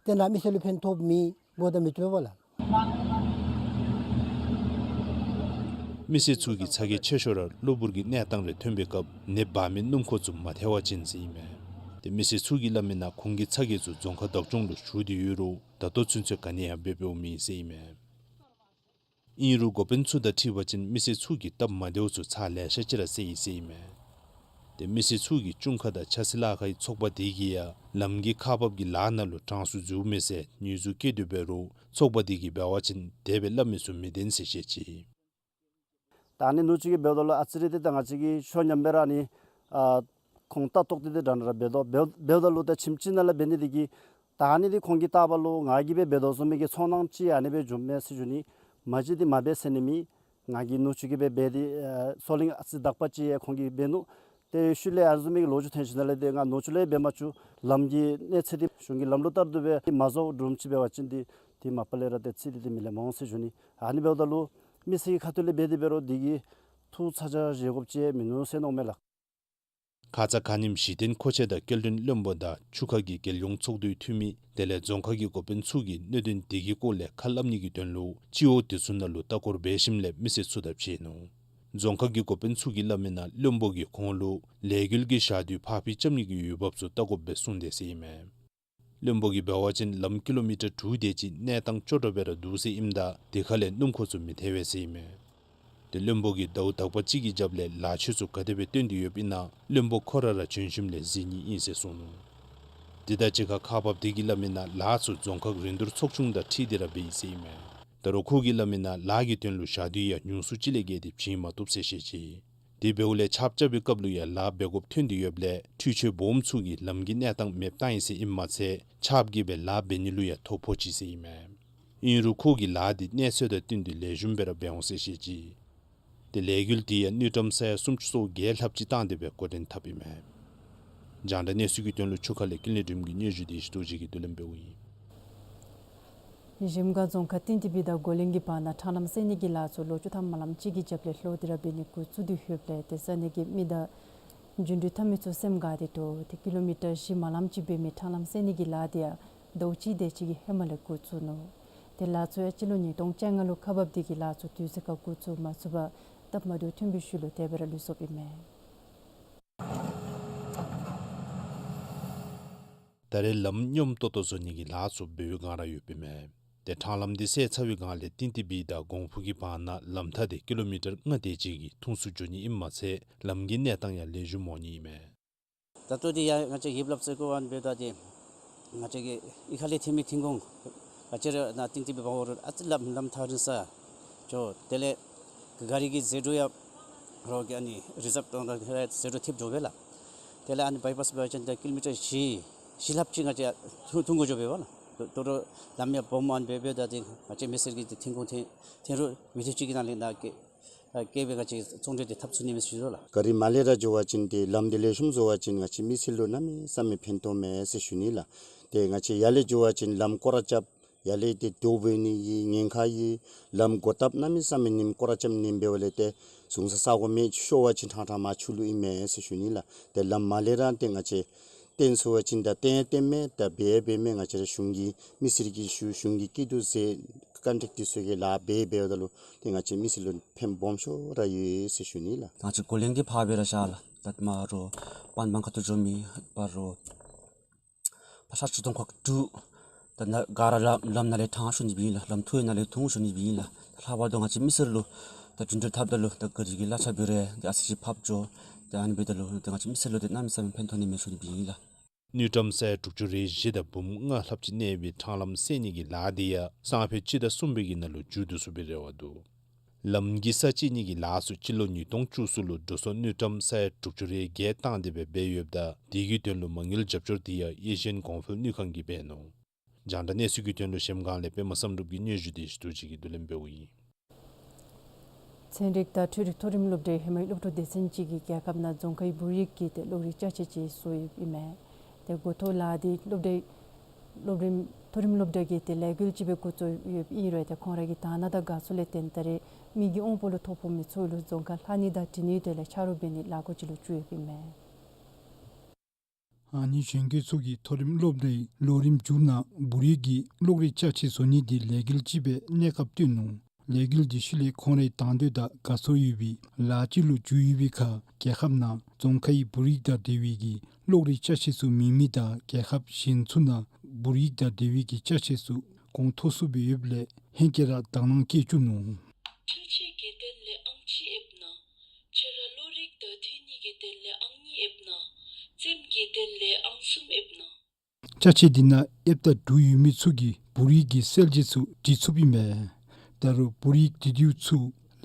ཏེ་ནཱ་མི་སེར་ལུ་ཕན་ཐོགས་མེད་འབདཝ་ད་མི་བཏུབ་པས་ལགས། མི་སེར་ཚུ་གི་ཚ་གྱང་ཆེ་ཤོས་ར་གློ་བུར་གྱི་གནས་སྟངས་རེ་ཐོན་པའི་སྐབས་ནདཔ་འབག་མི་སྣུམ་འཁོར་ཚུ་མ་ཐལ་བ་ཅིན་ཟེར་ཨིན་མས། ཏེ་མི་སེར་ཚུ་གིས་སླབ་མི་ནང་ཁོང་གི་ཚ་གྱང་ཚུ་རྫོང་ཁག་བདག་སྐྱོང་ལུ་ཞུ་སྟེ་ཡོད་རུང་ད་ལྟོ་ཚུན་ཚོད་ག་ནི་ཡང་འབད་འབདཝ་མེད་ཟེར་ཨིན་མས། ཨིན་རུང་འགོ་དཔོན་ཚུ་དང་འཁྲིལ་བ་ཅིན་མི་སེར་ཚུ་གིས་སྟབས་མ་བདེཝ་ཚུ་ཚར་ལེ་ཤ་ཅིག་ར་བསལ་ཡི་ཟེར་ཨིན་མས། ཏེ་མི་སེར་ཚུ་གིས་ཅུང་ཁ་དང་ཆབ་སྲིད་ལཱ་ཁག་གི་ཚོགས་པ་དེ་གིས་ཡང་ལམ་གྱི་ཁག་འབགཔ་གི་ལཱ་ནང་ལུ་གྲངས་སུ་འཛུལཝ་མས་ཟེར་ཉེས་འཛུགས་བཀལ་ཏེ་འབད་རུང་ཚོགས་པ་དེ་གིས་འབད་བ་ཅིན་དེ་སྦེ་སླབ་མི་ཚུ་མི་བདེན་ཟེར་བཤད་ཅི། ད་ཨ་ནི་ནུ་གཅུང་གིས་འབདཝ་ད་ལུ་ཨ་ཙི་རེ་འདི་ད་ང་བཅས་ཀྱིས་ཤོ་ཉམས་སྦེ་ར་ཨ་ནི་ཨ་ཁོང་ལྟ་རྟོག་འདི་འདི་འདྲ་འདྲ་འབད་དོ། འབད་འབདཝ་ད་ལུ་ད་ཁྱིམ་གཅིག་ནང་ལས་འབད་ནི་འདི་གིས་ད་ཨ་ནི་འདི་ཁོང་གིས་བལྟ་བ་ལུ་ང་གིས་སྦེ་འབད་དོ་བཟུམ་མའི་གི་ཚོར་སྣང་ཅིག་ཨ་ནི་སྦེ་འབྱུངམ་མས་ཟེར་ཞུ་ནི། མ་གཞི་འདི་མ་འབད་ཟེར་ནི་མེད། ང་གིས་ནུ་གཅུང་གིས་སྦེ་འབད་དེ་ཨ་སོ་གླིང་ཨ་ཙི་དག་པ་ཅིག་ཡང་ཁོང་གིས་འབད་ནུག། ཏེ་ཤུལ་ལས་ཨ་ནི་བཟུམ་མའི་གི་ལོ་རྒྱུས་ཐོན་ཞིནམ་ལས་ཏེ་ང་ནུ་གཅུང་ལས་འབད་མ་བཅུག། ལམ་གྱི་གནས་ཚད་འདི་གཞུང་གི་ལམ་ལུགས་ལྟར་དུ་སྦེ་མ་བཟོ་སྒྲུབ་ཅིག་འབད་བ་ཅིན་འདི་འདི་མ་པ་ལས་ར་ཏེ་ཚིག་འདི་འདི་མི་ལེགས་འོང་ཟེར་ཞུ་ནི། ཨ་ནི་འབདཝ་ད་ལུ་མི་སེར་གྱི་ཁ་ཐུག་ལས་འབད་དེ་འབད་རུང་འདི་གིས་ཐུགས་ཚ་གྱང་བཞེས་དགོཔ་ཅིག་མིན་ནུག་ཟེར་མནོཝ་མས་ལགས། ཁ་ཙ་ཁ་ཉིནམ་གཞི་རྟེན་མཁོ་ཆས་དང་སྐྱེལ་འདྲེན་བློན་པོ་དང་ཆུ་ཁ་གི་རྒྱལ་ཡོངས་ཚོགས་འདུའི་འཐུས་མི་དེ་ལས་རྫོང་ཁག་གི་འགོ་དཔོན་ཚུ་གིས་གནད་དོན་དེ་གི་སྐོར་ལས་ཁ་སླབ་ནི་གི་དོན་ལུ་སྤྱི་འོག་དེ་ཚུ་ནང་ལུ་ལྟ་སྐོར་འབད་ཞིནམ་ལས་མི་སེར་ཚུ་དང་ཕྱད་ནུག། རྫོང་ཁག་གི་འགོ་དཔོན་ཚུ་གིས་སླབ་མི་ནང་བློན་པོ་གིས་ཁོང་ལུ་ལས་འགུལ་གྱི་ཞག་དུས་ཕར་འཕུལ་རྐྱབ་ནི་གི་འོས་འབབ་ཚུ་བལྟ་དགོཔ་སྦེ་གསུངས་དེས་ཟེར་ཨིན་མས། བློན་པོ་གིས་འབད་བ་ཅིན་ལམ་ཀི་ལོ་མི་ཊར་དྲུག་དེ་ཅིག་གནས་སྟངས་སྐྱོ་དྲགས་སྦེ་ར་འདུག་ཟེར་ཨིནམ་ད་དེ་ཁ་ལས་སྣུམ་འཁོར་ཚུ་མི་ཐལ་བས་ཟེར་ཨིན་མས། ཏེ་བློན་པོ་གིས་ཟླཝ་དག་པ་ཅིག་གི་རྒྱབ་ལས་ལཱ་ཆས་ཚུ་ག་དེ་སྦེ་བཏོན་ཏེ་ཡོདཔ་ཨིན་ན་བློན་པོ་ཁོ་ར་ར་བྱོན་ཞིནམ་ལས་གཟིགས་ནི་ཨིན་ཟེར་གསུངས་ནུག། དེ་དང་གཅིག་ཁར་ཁག་འབགཔ་དེ་གིས་སླབ་མི་ནང་ལཱ་ཚུ་རྫོང་ཁག་རིན་བསྡུར་ཚོགས་ཆུང་དང་འཁྲིལ་ཏེ་ར་འབད་ཡི་ཟེར་ཨིན་མས། ད་རུང་ཁོ་གིས་སླབ་མི་ནང་ལཱ་གི་དོན་ལུ་ཞག་དུས་ཡང་ཉུང་སུ་ཅིག་ལས་བརྒལ་ཏེ་བྱིན་མ་བཏུབ་ཟེར་བཤད་ཅི། དེ་འབདཝ་ལས་ཆརཔ་རྐྱབ་པའི་སྐབས་ལུ་ཡང་ལཱ་འབད་དགོཔ་ཐོན་ཏེ་ཡོདཔ་ལས་འཕྲུལ་ཆས་སྦོམ་ཚུ་གིས་ལམ་གྱི་གནས་སྟངས་མེདཔ་བཏང་ཡི་ཟེར་ཨིནམ་མ་ཚད་ཆརཔ་གིས་སྦེ་ལཱ་འབད་ནི་ལུ་ཡང་ཐོ་ཕོག་ཅི་ཟེར་ཨིན་མས། ཨིན་རུང་ཁོ་གིས་ལཱ་འདི་གནས་ཚད་དང་བསྟུན་ཏེ་ལེགས་ཤོམ་སྦེ་ར་འབད་འོང་ཟེར་བཤད་ཅི། ཏེ་ལས་འགུལ་དེ་ཡང་དངུལ་ཀྲམ་ས་ཡ་སུམ་ཅུ་སོ་བརྒྱད་ལྷགཔ་ཅིག་བཏང་སྟེ་སྦེ་འགོ་འདྲེན་འཐབ་ཨིན་མས། རྒྱང་བསྒྲགས་གནས་ཚུལ་གྱི་དོན་ལུ་ཆུ་ཁ་ལས་ཀུན་ལེགས་སྒྲོལམ་གྱི་སྙན་ཞུ་དེ་ཞི་རྡོ་རྗེ་གིས་བསྡུ་ལེན་འབདཝ་ཨིན། གཞལམ་སྒང་རྫོང་ཁག་ཏིང་ཏི་སྦིས་དང་མགོ་གླིང་གི་བར་ན་ཁྲང་ལམ་བསལ་ནི་གི་ལཱ་ཚུ་ལོ་བཅུ་ཐམ་མ་ལངམ་ཅིག་གི་རྒྱབ་ལས་ལྷོད་དེ་ར་འབད་ནི་འགོ་བཙུགས་ཏེ་ཡོདཔ་ལས་ཏེ་ས་གནས་ཀྱི་མི་དང་རྒྱུ་འགྲུལ་འཐབ་མི་ཚུ་སེམས་དགའ་སྟེ་འདུག། ཏེ་ཀི་ལོ་མི་ཊར་བཞི་མ་ལངམ་ཅིག་འབད་མི་ཁྲང་ལམ་བསལ་ནི་གི་ལཱ་དེ་ཡང་ཟླཝ་གཅིག་དེ་ཅིག་གི་ཧེ་མ་ལས་འགོ་བཙུགས་ནུག། ཏེ་ལཱ་ཚུ་ཡང་སྤྱི་ལོ་ཉིས་སྟོང་བཅོ་ལྔ་ལུ་ཁག་འབགཔ་དེ་གིས་ལཱ་ཚུ་དུས་ཚོད་ཁར་འགོ་བཙུགས་མ་ཚུགས་པར་སྟབས་མ་བདེཝ་ཐོན་པའི་ཤུལ་ལུ་དེ་སྦེ་ར་ལུས་སོཔ་ཨིན་མས། ད་རེས་ལམ་སྙོམས་ཏོག་ཏོ་བཟོ་ནི་གི་ལཱ་ཚུ་འབད་བའི་བསྒང་ར་ཡོདཔ་ཨིན་མས། ཏེ་ཁྲང་ལམ་འདི་བསལ་ཚར་བའི་བསྒང་ལས་ཏིང་ཏི་སྦིས་དང་གོང་ཕུ་གི་བར་ན་ལམ་ཐག་དེ་ཀི་ལོ་མི་ཊར་ལྔ་དེ་ཅིག་གིས་ཐུང་སུ་འགྱོ་ནི་ཨིནམ་མ་ཚད་ལམ་གྱི་གནས་སྟངས་ཡང་ལེགས་ཤོམ་འོང་ནི་ཨིན་མས། ད་ལྟོ་འདི་ཡང་ང་བཅས་ཡིབ་སླབ་ཟེར་གོ་ཨ་ནི་འབདཝ་ད་འདི་ང་བཅས་ཀྱི་གཡུས་ཁ་ལས་ཐོན་མི་ཐོན་ཁུངས་ག་ཅི་ར་ནཱ་ཏིང་ཏི་སྦིས་འབག་འོང་རུང་ཨ་ཙི་ལམ་ལམ་ཐག་རིང་ས་འགྱོ། དེ་ལས་ག་རི་གི་ཟད་འགྲོ་ཡང་རོགས་ཀྱིས་ཨ་ནི་རི་ཛབ་བཏང་ད་ཟད་འགྲོ་ཐེབས་འགྱོ་བས་ལགས། དེ་ལས་ཨ་ནི་བའི་པཱསི་འབད་བ་ཅིན་ད་ཀི་ལོ་མི་ཊར་བཞི་བཞི་ལྷགཔ་ཅིག་ང་བཅས་ཐུང་ཐུང་དགོ་འགྱོ་བས་པ་ལགས། ད་ད་རུང་ལམ་ཡང་སྦོམ་ཨ་ནི་འབད་འབདཝ་ད་འདི་ང་བཅས་མི་སེར་གྱི་འདི་ཐོན་ཁུངས་ཐོན་ཐོན་རུང་མི་ཐུབ་ཅིག་གི་ནང་ལས་ནཱ་སྐྱེལ་སྐྱེལ་སྦེ་ང་བཅས་ཚོང་འབྲེལ་འདི་འཐབ་ཚུགས་ནི་མས་ཟེར་ཞུ་དོ་ལགས། ག་རི་མར་ལས་ར་འགྱོ་བ་ཅིན་ཏེ་ལམ་འདི་ལེགས་ཤོམ་བཟོ་བ་ཅིན་ང་བཅས་མི་སེར་ལུ་གནམ་མེད་ས་མེད་ཕན་ཐོགས་མས་ཟེར་ཞུ་ནི་ལགས། ཏེ་ང་བཅས་ཡར་ལས་འགྱོ་བ་ཅིན་ལམ་སྐོར་ར་རྐྱབ། ཡར་ལས་ཏེ་དོ་འབད་ནི་གི་ཉེན་ཁ་ཡོད། ལམ་སྒོ་བཏབ་གནམ་མེད་ས་མེད་ཉིནམ་སྐོར་ར་རྐྱབ་ཉིནམ་འབདཝ་ལས་ཏེ་བཟུང་ས་ས་གོ་མེད། ཤོར་བ་ཅིན་ཕྲང་ཕྲང་མར་ཆུ་ལུ་ཨིན་མས་ཟེར་ཞུ་ནི་ལགས། ཏེ་ལམ་མར་ལས་ར་ཏེ་ང་བཅས་བཏོན་ཚུགས་པ་ཅིན་ད་བཏོན་བཏོནམ་མས། ད་འབད་འབདཝ་མས། ང་བཅས་ར་གཞུང་གི་མི་སེར་གྱིས་ཞུ། གཞུང་གི་སྐྱིད་སྡུག་ཟེར་ཀོན་ཊེཀཊ་འདི་ཚུ་གིས་ལཱ་འབད་འབདཝ་ད་ལུ་ཏེ་ང་བཅས་མི་སེར་ལུ་ཕན་སྦོམ་ཤོས་ར་ཡོད་ཟེར་ཞུ་ནི་ལགས། ང་བཅས་གོ་ལེན་འདི་ཕར་སྦེ་ར་བཞག་ལགས། ད་མར་རོགས་པན་བང་ཁ་ཐུག་འགྱོ་མི་ཕར་རོགས་ཕར་ས་ཆུ་དོང་ཁ་དྲུག། ད་ནཱ་ག་ར་ལམ་ལམ་ནང་ལས་ཐང་ཞུ་ནི་སྦེ་ཨིན་ལགས། ལམ་ཐུག་ཡང་ནཱ་ལས་ཐུང་ཞུ་ནི་སྦེ་ཨིན་ལགས། ད་ལྷག་པར་དུ་ང་བཅས་མི་སེར་ལུ་ད་འགྲིམ་འགྲུལ་འཐབ་ད་ལུ་ད་ག་རི་གི་གླ་ཆ་འབད་རུང་ཏེ་ཨ་ཙི་ཅིག་ཕབ་འགྱོ། ད་ཨ་ནི་འབདཝ་ད་ལུ་ད་ང་བཅས་མི་སེར་ལུ་ཏེ་གནམ་མེད་ས་མེད་ཕན་ཐོགས་ནི་མས་ཞུ་ནི་སྦེ་ཨིན་ལགས། དངུལ་ཀྲམ་ས་ཡ་དྲུག་ཅུ་རེ་བཞི་དང་འབུམ་ལྔ་ལྷགཔ་ཅིག་གནས་པའི་ཕྲང་ལམ་བསལ་ནི་གི་ལཱ་འདི་ཡང་སང་ཕོད་སྤྱི་ཟླ་གསུམ་པའི་གི་ནང་ལུ་མཇུག་བསྡུ་ཚུགས་པའི་རེ་བ་འདུག། ལམ་གྱི་ས་བཅད་ནི་གི་ལཱ་ཚུ་སྤྱི་ལོ་ཉིས་སྟོང་བཅུ་གསུམ་ལུ་འགྲོ་སོང་དངུལ་ཀྲམ་ས་ཡ་དྲུག་ཅུ་རེ་བརྒྱད་བཏང་སྟེ་སྦེ་འབད་ཡོདཔ་ད་དེ་གི་དོན་ལུ་མ་དངུལ་རྒྱབ་སྐྱོར་འདི་ཡང་ཡེ་ཤེས་གོང་འཕེལ་དངུལ་ཁང་གིས་འབད་ནུག། རྒྱང་བསྒྲགས་གནས་ཚུལ་གྱི་དོན་ལུ་གཞལམ་སྒང་ལས་པདྨ་བསམ་གྲུབ་ཀྱི་སྙན་ཞུ་འདི་ཞུ་དོ་ཅིག་གིས་བསྡུ་ལེན་འབདཝ་ཨིན། ཚན་རིག་དང་འཕྲུལ་རིག་མཐོ་རིམ་སློབ་གྲྭའི་ཧེ་མའི་སློབ་ཕྲུག་སྡེ་ཚན་ཅིག་གིས་རྒྱལ་ཁབ་ནང་རྫོང་ཁའི་བོད་ཡིག་གི་ཏེ་གློག་རིག་ཅ་ཆས་ཅིག་བཟོ་ཡོདཔ་ཨིན་མས། ཏེ་འགོ་ཐོག་ལཱ་འདི་སློབ་གྲྭའི་སློབ་རིམ་མཐོ་རིམ་སློབ་གྲྭ་གིས་ཏེ་ལས་འགུལ་ཅིག་སྦེ་འགོ་བཙུགས་ཡོདཔ་ཨིན་རུང་ཏེ་ཁོང་ར་གི་དང་འདོད་དང་དགའ་ཚོར་ལས་བརྟེན་ད་རེས་མི་གི་དབང་པོ་ལུ་ཐོ་ཕོག་མི་ཚུ་ལུ་རྫོང་ཁ་ལྷག་ནི་དང་འབྲི་ནིའི་དོན་ལས་ཆ་རོགས་འབད་ནིའི་ལས་འགུལ་ཅིག་ལུ་བཅུག་ཡོདཔ་ཨིན་མས། ཨ་ནི་གཞོན་སྐྱེས་ཚུ་གིས་མཐོ་རིམ་སློབ་གྲྭའི་ལོ་རིམ་མཇུག་ནང་བོད་ཡིག་གི་གློག་རིག་ཅ་ཆས་བཟོ་ནི་འདི་ལས་འགུལ་ཅིག་སྦེ་གནས་སྐབས་བཏོན་ནུག། ལས་འགུལ་འདི་ཤུལ་ལས་ཁོང་རའི་དང་འདོད་དང་དགའ་ཚོར་ཡོད་པའི་ལཱ་ཅིག་ལུ་འགྱུར་ཡོད་པའི་ཁར་རྒྱལ་ཁབ་ནང་རྫོང་ཁའི་བོད་ཡིག་དང་འབྲེལ་བའི་གི་གློག་རིག་ཅ་ཆས་ཚུ་མེད་མི་དང་རྒྱལ་ཁབ་གཞན་ཚུ་ནང་བོད་ཡིག་དང་འབྲེལ་བའི་གི་ཅ་ཆས་ཚུ་གོང་མཐོ་སུ་སྦེ་ཡོདཔ་ལས་ཧེང་སྐལ་ར་དག་སྣང་བསྐྱེད་བཅུག་ནུག། འཕྲུལ་ཆས་ཀྱི་དོན་ལས་ཨང་གཅིག་ཨེབ་ན། ཁྱོད་ར་གློག་རིག་དང་ཐོན་ནི་གི་དོན་ལས་ཨང་གཉིས་ཨེབ་ན། རྩེདམོ་གི་དོན་ལས་ཨང་གསུམ་ཨེབ་ན། ཅ་ཆས་འདི་ནང་ཨེབ་དང་འབྲུ་ཡོད་མི་ཚུ་གིས་བོད་ཡིག་གི་གསལ་བྱེད་ཚུ་འབྲི་ཚུགསཔ་ཨིན་མས། ད་རུང་བོད་ཡིག་འབྲི་དུས་ཚུ་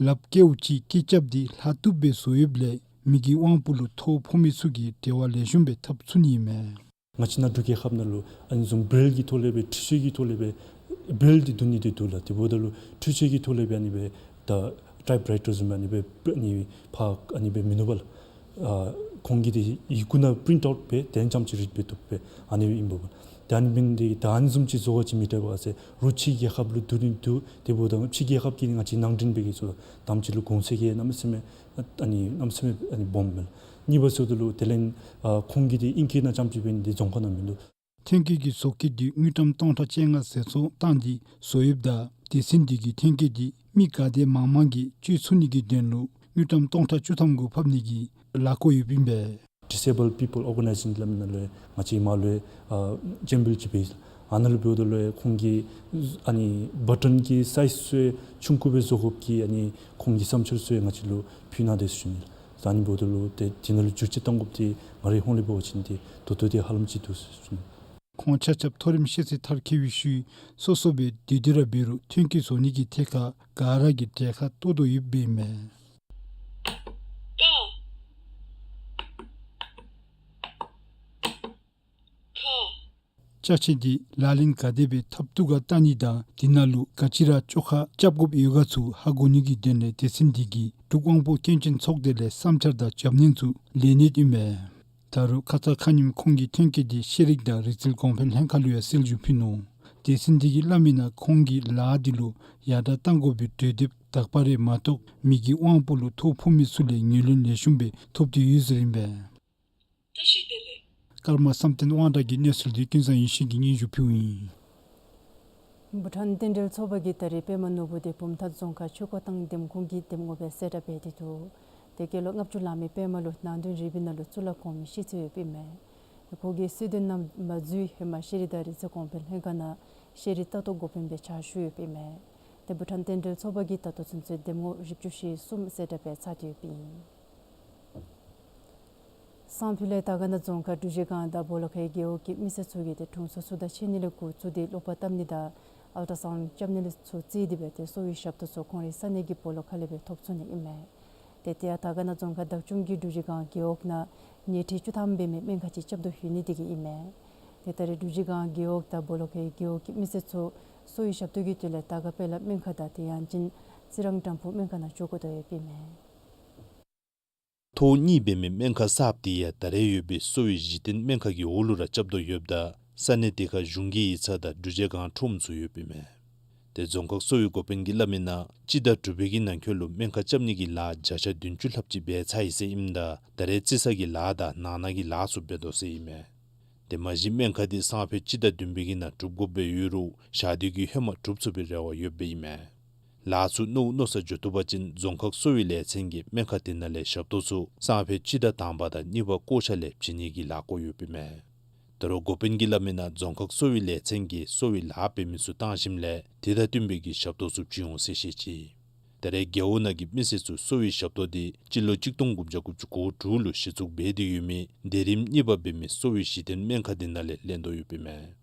ལགཔ་སྐེདཔ་ཅིག་སྐེད་རྐྱབ་སྟེ་ལྷག་བཏུབ་སྦེ་བཟོ་ཡོདཔ་ལས་མི་གི་དབང་པོ་ལུ་ཐོ་ཕོག་མི་ཚུ་གིས་འབྲེལ་བ་ལེགས་ཤོམ་སྦེ་འཐབ་ཚུགས་ནི་ཨིན་མས། ང་བཅས་ནཱ་འབྲུག་རྒྱལ་ཁབ་ནང་ལུ་ཨ་ནི་བཟུམ་བྲེལ་གྱི་ཐོག་ལས་སྦེ་འཕྲུལ་ཆས་ཀྱི་ཐོག་ལས་སྦེ་བྲེལ་འདི་བསྡུ་ནི་འདི་འདུག་ལགས། དེ་འབདཝ་ད་ལུ་འཕྲུལ་ཆས་ཀྱི་ཐོག་ལས་སྦེ་ཨ་ནི་སྦེ་ད་ཊའིཔ་རའི་ཊར་བཟུམ་སྦེ་ཨ་ནི་སྦེ་ཨ་ནི་ཕར་ཨ་ནི་སྦེ་མིན་ནུག་པ་ལགས། ཨ་ཁོང་གིས་འདི་ཡི་གུ་ནང་པི་རིནཊ་ཨའུཊ་འབད་དེ་ཙམ་ཅིག་རིཌ་འབད་བཏུབ་པས། ཨ་ནི་ཨིན་པས། ད་ཨ་ནི་འབད་ནི་འདི་ད་ཨ་ནི་བཟུམ་ཅིག་བཟོ་བ་ཅིན་མི་དྲག་པས་ཟེར་རོགས་ཕྱི་རྒྱལ་ཁབ་ལུ་བསྡུ་ནི་འདུག། དེ་འབདཝ་ད་ཕྱི་རྒྱལ་ཁབ་ཀྱིས་ང་བཅས་ནང་འདྲེན་འབད་གེ་ཟེར་དང་པ་ཅིག་ལུ་གོང་ཚད་ཀྱིས་གནམ་མེད་ས་མེད་ཨ་ནི་གནམ་མེད་ས་མེད་ཨ་ནི་སྦོམ་མས། གཉིས་པ་ཟེརཝ་ད་ལུ་དེ་ལས་ཨ་ཁོང་གིས་འདི་ཨིང་སྐད་ནང་ཙམ་ཅིག་འབད་ནི་འདི་རྫོང་ཁ་ནང་མིན་འདུག། ཐོན་སྐྱེད་ཀྱི་བཟོ་བཀོད་འདི་དངུལ་ཀྲམ་སྟོང་ཕྲག་བཅོ་ལྔ་ཟད་འགྲོ་བཏང་སྟེ་བཟོ་ཡོདཔ་ད་སྡེ་ཚན་འདི་གིས་ཐོན་སྐྱེད་འདི་མི་ག་དེ་མང་མང་གིས་སྤྱོད་ཚུགས་ནི་གི་དོན་ལུ་དངུལ་ཀྲམ་སྟོང་ཕྲག་བཅུ་ཐམ་གུ་ཕབ་ནི་གི་ལས་འགུལ་ཡོདཔ་ཨིན་པས། Disabled People Organization སླབ་ནི་ནང་ལུ་ང་བཅས་མར་ལུ་ཨ་ཅེམ་བིལ་ཅིག་འབད་ཡི། ཨ་ནཱ་ལུ་འབདཝ་ད་ལུ་ཁོང་གིས་ཨ་ནི་བ་ཊོན་གྱི་སའིཛ་ཚུ་ཆུང་ཀུ་སྦེ་བཟོ་དགོཔ་གི་ཨ་ནི་ཁོང་གི་བསམ་འཆར་ཚུ་ང་བཅས་ལུ་ཕུལ་གནང་དེས་ཟེར་ཞུ་ནི། ཨ་ནི་འབདཝ་ད་ལུ་ཏེ་དེ་ནང་ལུ་བསྒྱུར་བཅོས་གཏང་དགོཔ་འདི་ང་རའི་ཧོངས་ལས་འབད་བ་ཅིན་ཏེ་ད་ལྟོ་འདི་ཧ་ལམ་ཅིག་འདུག་ཟེར་ཞུ་ནི། ཁོང་ཆ་ཁྱབ་མཐོ་རིམ་ཤེས་ཚད་མཐར་འཁྱོལ་བའི་ཤུལ་སོ་སོ་སྦེ་དེ་དེ་ར་འབད་རུང་ཐོན་སྐྱེད་བཟོ་ནི་གི་ཐད་ཁར་ག་ར་གིས་གྲལ་ཁར་གཏོགས་དོ་ཡོདཔ་ཨིན་མས། ཀ་ཁ། ཅ་ཆས་འདི་ལག་ལེན་ག་དེ་སྦེ་འཐབ་བཏུབ་ག་བལྟ་ནི་དང་དེ་ནང་ལུ་ག་ཅི་ར་བཅོ་ཁ་རྐྱབ་དགོཔ་ཡོད་ག་ཚུ་ཧ་གོ་ནི་གི་དོན་ལས་སྡེ་ཚན་འདི་གིས་འབྲུག་དབང་པོ་སྐྱོན་ཅན་ཚོགས་སྡེ་ལས་བསམ་འཆར་དང་རྒྱབ་སྣོན་ཚུ་ལེན་ནི་ཨིན་མས། ད་རུང་ཁ་ཙ་ཁ་ཉིནམ་ཁོང་གིས་ཐོན་སྐྱེད་འདི་ཤེས་རིག་དང་རིག་རྩལ་གོང་འཕེལ་ལྷན་ཁག་ལུ་ཡང་གསལ་ཞུ་ཕུལ་ནུག། སྡེ་ཚན་འདི་གིས་སླབ་མིའི་ནང་ཁོང་གིས་ལཱ་འདི་ལུ་ཡར་དྲག་གཏང་དགོ་པའི་གྲོས་འདེབས་དག་པ་རེ་མ་གཏོགས་མི་གི་དབང་པོ་ལུ་ཐོ་ཕོག་མི་ཚུ་ལས་ངོས་ལེན་ལེགས་ཤོམ་སྦེ་ཐོབ་སྟེ་ཡོད་ཟེར་ཨིན་པས། བཀྲ་ཤིས་བདེ་ལེགས། ཀརྨ་བསམ་གཏན་དབང་གྲགས་ཀྱི་གནས་ཚུལ་འདི་ཀུན་བཟང་ཡེ་ཤེས་ཀྱིས་སྙན་ཞུ་ཕུལཝ་ཨིན། བྷུ་ཊཱན་རྟེན་འབྲེལ་ཚོགས་པ་གིས་ད་རེས་པདྨ་ནོར་བུ་དེ་བུམ་ཐང་རྫོང་ཁག་ཆོས་འཁོར་ཐང་འདེམས་ཁོངས་ཀྱི་འདེམས་ངོ་སྦེ་གསལ་བསྒྲགས་འབད་དེ་འདུག། ཏེ་སྐྱེས་ལོ་ལྔ་བཅུ་ལང་མི་པདྨ་ལུ་ནང་དོན་རིག་པའི་ནང་ལུ་གཙུག་ལག་གོང་མའི་ཤེས་ཚད་ཡོདཔ་ཨིན་མས། ཏེ་ཁོ་གིས་སྲིད་དོན་ནང་མ་འཛུལ་ཧེ་མ་ཤེས་རིག་དང་རིག་རྩལ་གོང་འཕེལ་ལྷན་ཁག་ནང་ཤེས་རིག་ལྟ་རྟོག་འགོ་དཔོན་སྦེ་ཕྱག་ཞུ་ཡོདཔ་ཨིན་མས། ཏེ་བྷུ་ཊཱན་རྟེན་འབྲེལ་ཚོགས་པ་གིས་ད་ལྟོ་ཚུན་ཚོད་འདེམས་ངོ་བཞི་བཅུ་ཞེ་གསུམ་གསལ་བསྒྲགས་འབད་ཚར་ཏེ་ཡོདཔ་ཨིན། སང་ཕོད་ལས་དར་དཀར་ན་རྫོང་ཁག་འབྲུག་གཞི་སྒང་དང་སྦོ་ལོགས་ཁའི་རྒེད་འོག་གི་མི་སེར་ཚུ་གིས་ཏེ་དྲུང་འཚོ་ཚུ་དང་ཕྱད་ནི་ལས་འགོ་བཙུགས་ཏེ་གློག་པར་བཏབ་ནི་དང་ཨལ་ཊ་སའུནཌ་རྐྱབ་ནི་ལས་ཚུར་རྩིས་ཏེ་སྦེ་ཏེ་གསོ་བའི་ཞབས་ཏོག་ཚུ་ཁོང་རའི་ས་གནས་ཀྱི་སྦོ་ལོགས་ཁ་ལས་སྦེ་ཐོབ་ཚུགས་ནི་ཨིན་མས། ཏེ་དེ་ཡང་དར་དཀར་ན་རྫོང་ཁག་བདག་སྐྱོང་གིས་འབྲུག་གཞི་སྒང་རྒེད་འོག་ནང་ཉལ་ཁྲི་བཅུ་ཐམ་འབད་མི་སྨན་ཁང་ཅིག་རྐྱབ་དོ་ཡོད་ནི་དེ་གིས་ཨིན་མས། ཏེ་ད་རེས་འབྲུག་གཞི་སྒང་རྒེད་འོག་དང་སྦོ་ལོགས་ཁའི་རྒེད་འོག་གི་མི་སེར་ཚུ་གསོ་བའི་ཞབས་ཏོག་གི་དོན་ལས་དར་དཀར་དཔལ་ལྡན་སྨན་ཁང་དང་ཏེ་ཡང་ཅིན་རྩི་རང་དྲམ་ཕུག་སྨན་ཁང་ནང་འགྱོ་དགོ་དོ་ཡོདཔ་ཨིན་མས། ཐོག་གཉིས་འབད་མི་སྨན་ཁང་གསརཔ་དེ་ཡང་ད་རེས་ཡོད་པའི་གསོ་བའི་གཞི་རྟེན་སྨན་ཁང་གི་འོག་ལུ་ར་རྐྱབ་དོ་ཡོདཔ་ད་ ས་གནས་དེ་ཁར་གཞུང་གི་ཡིག་ཚང་དང་འབྲུག་རྗེས་གང་འཁྲུངམ་ཚུ་ཡོདཔ་ཨིན་མས། ཏེ་རྫོང་ཁག་གསོ་བའི་འགོ་དཔོན་གྱིས་སླབ་མིའི་ནང་སྤྱི་ཟླ་དྲུག་པའི་གི་ནང་འཁོད་ལུ་སྨན་ཁང་རྐྱབ་ནི་གི་ལཱ་བརྒྱ་ཆ་བདུན་ཅུ་ལྷགཔ་ཅིག་འབད་ཚར་ཡི་ཟེར་ཨིནམ་ད་ད་རེས་རྩི་ས་གི་ལཱ་དང་ནང་ན་གི་ལཱ་ཚུ་འབད་དོ་ཟེར་ཨིན་མས། དེ་མ་གཞི་སྨན་ཁང་འདི་སང་ཕོད་སྤྱི་ཟླ་བདུན་པའི་གི་ནང་གྲུབ་དགོཔ་སྦེ་ཡོད་རུང་ཞག་དུས་ཀྱི་ཧེ་མ་གྲུབ་ཚུགས་པའི་རེ་བ་ཡོདཔ་ཨིན་མས། ལཱ་ཚུ་མནོ་མནོ་སར་འགྱོ་བཏུབ་པ་ཅིན་རྫོང་ཁག་གསོ་བའི་ལས་ཚན་གྱིས་སྨན་ཁང་དེ་ནང་ལས་ཞབས་ཏོག་ཚུ་སང་ཕོད་སྤྱི་ཟླ་དང་པ་དང་གཉིས་པ་བསྐོ་བཞག་ལས་བྱིན་ནི་གི་ལཱ་བསྐོ་ཡོདཔ་ཨིན་མས། ད་རུང་འགོ་དཔོན་གྱིས་སླབ་མིའི་ནང་རྫོང་ཁག་གསོ་བའི་ལས་ཚན་གྱིས་གསོ་བའི་ལཱ་འབད་མི་ཚུ་བཏང་ཞིནམ་ལས་དེ་དང་བསྟུན་པའི་གི་ཞབས་ཏོག་ཚུ་བྱིན་འོང་ཟེར་བཤད་ཅི། ད་རེས་རྒེད་འོག་ནང་གི་མི་སེར་ཚུ་གསོ་བའི་ཞབས་ཏོག་འདི་སྤྱི་ལོ་གཅིག་སྟོང་དགུ་བརྒྱ་དགུ་བཅུ་གོ་དྲུག་ལུ་གཞི་བཙུགས་འབད་དེ་ཡོད་མི་སྡེ་རིམ་གཉིས་པ་འབད་མི་གསོ་བའི་གཞི་རྟེན་སྨན་ཁང་འདི་ནང་ལས་ལེན་དོ་ཡོདཔ་ཨིན་མས།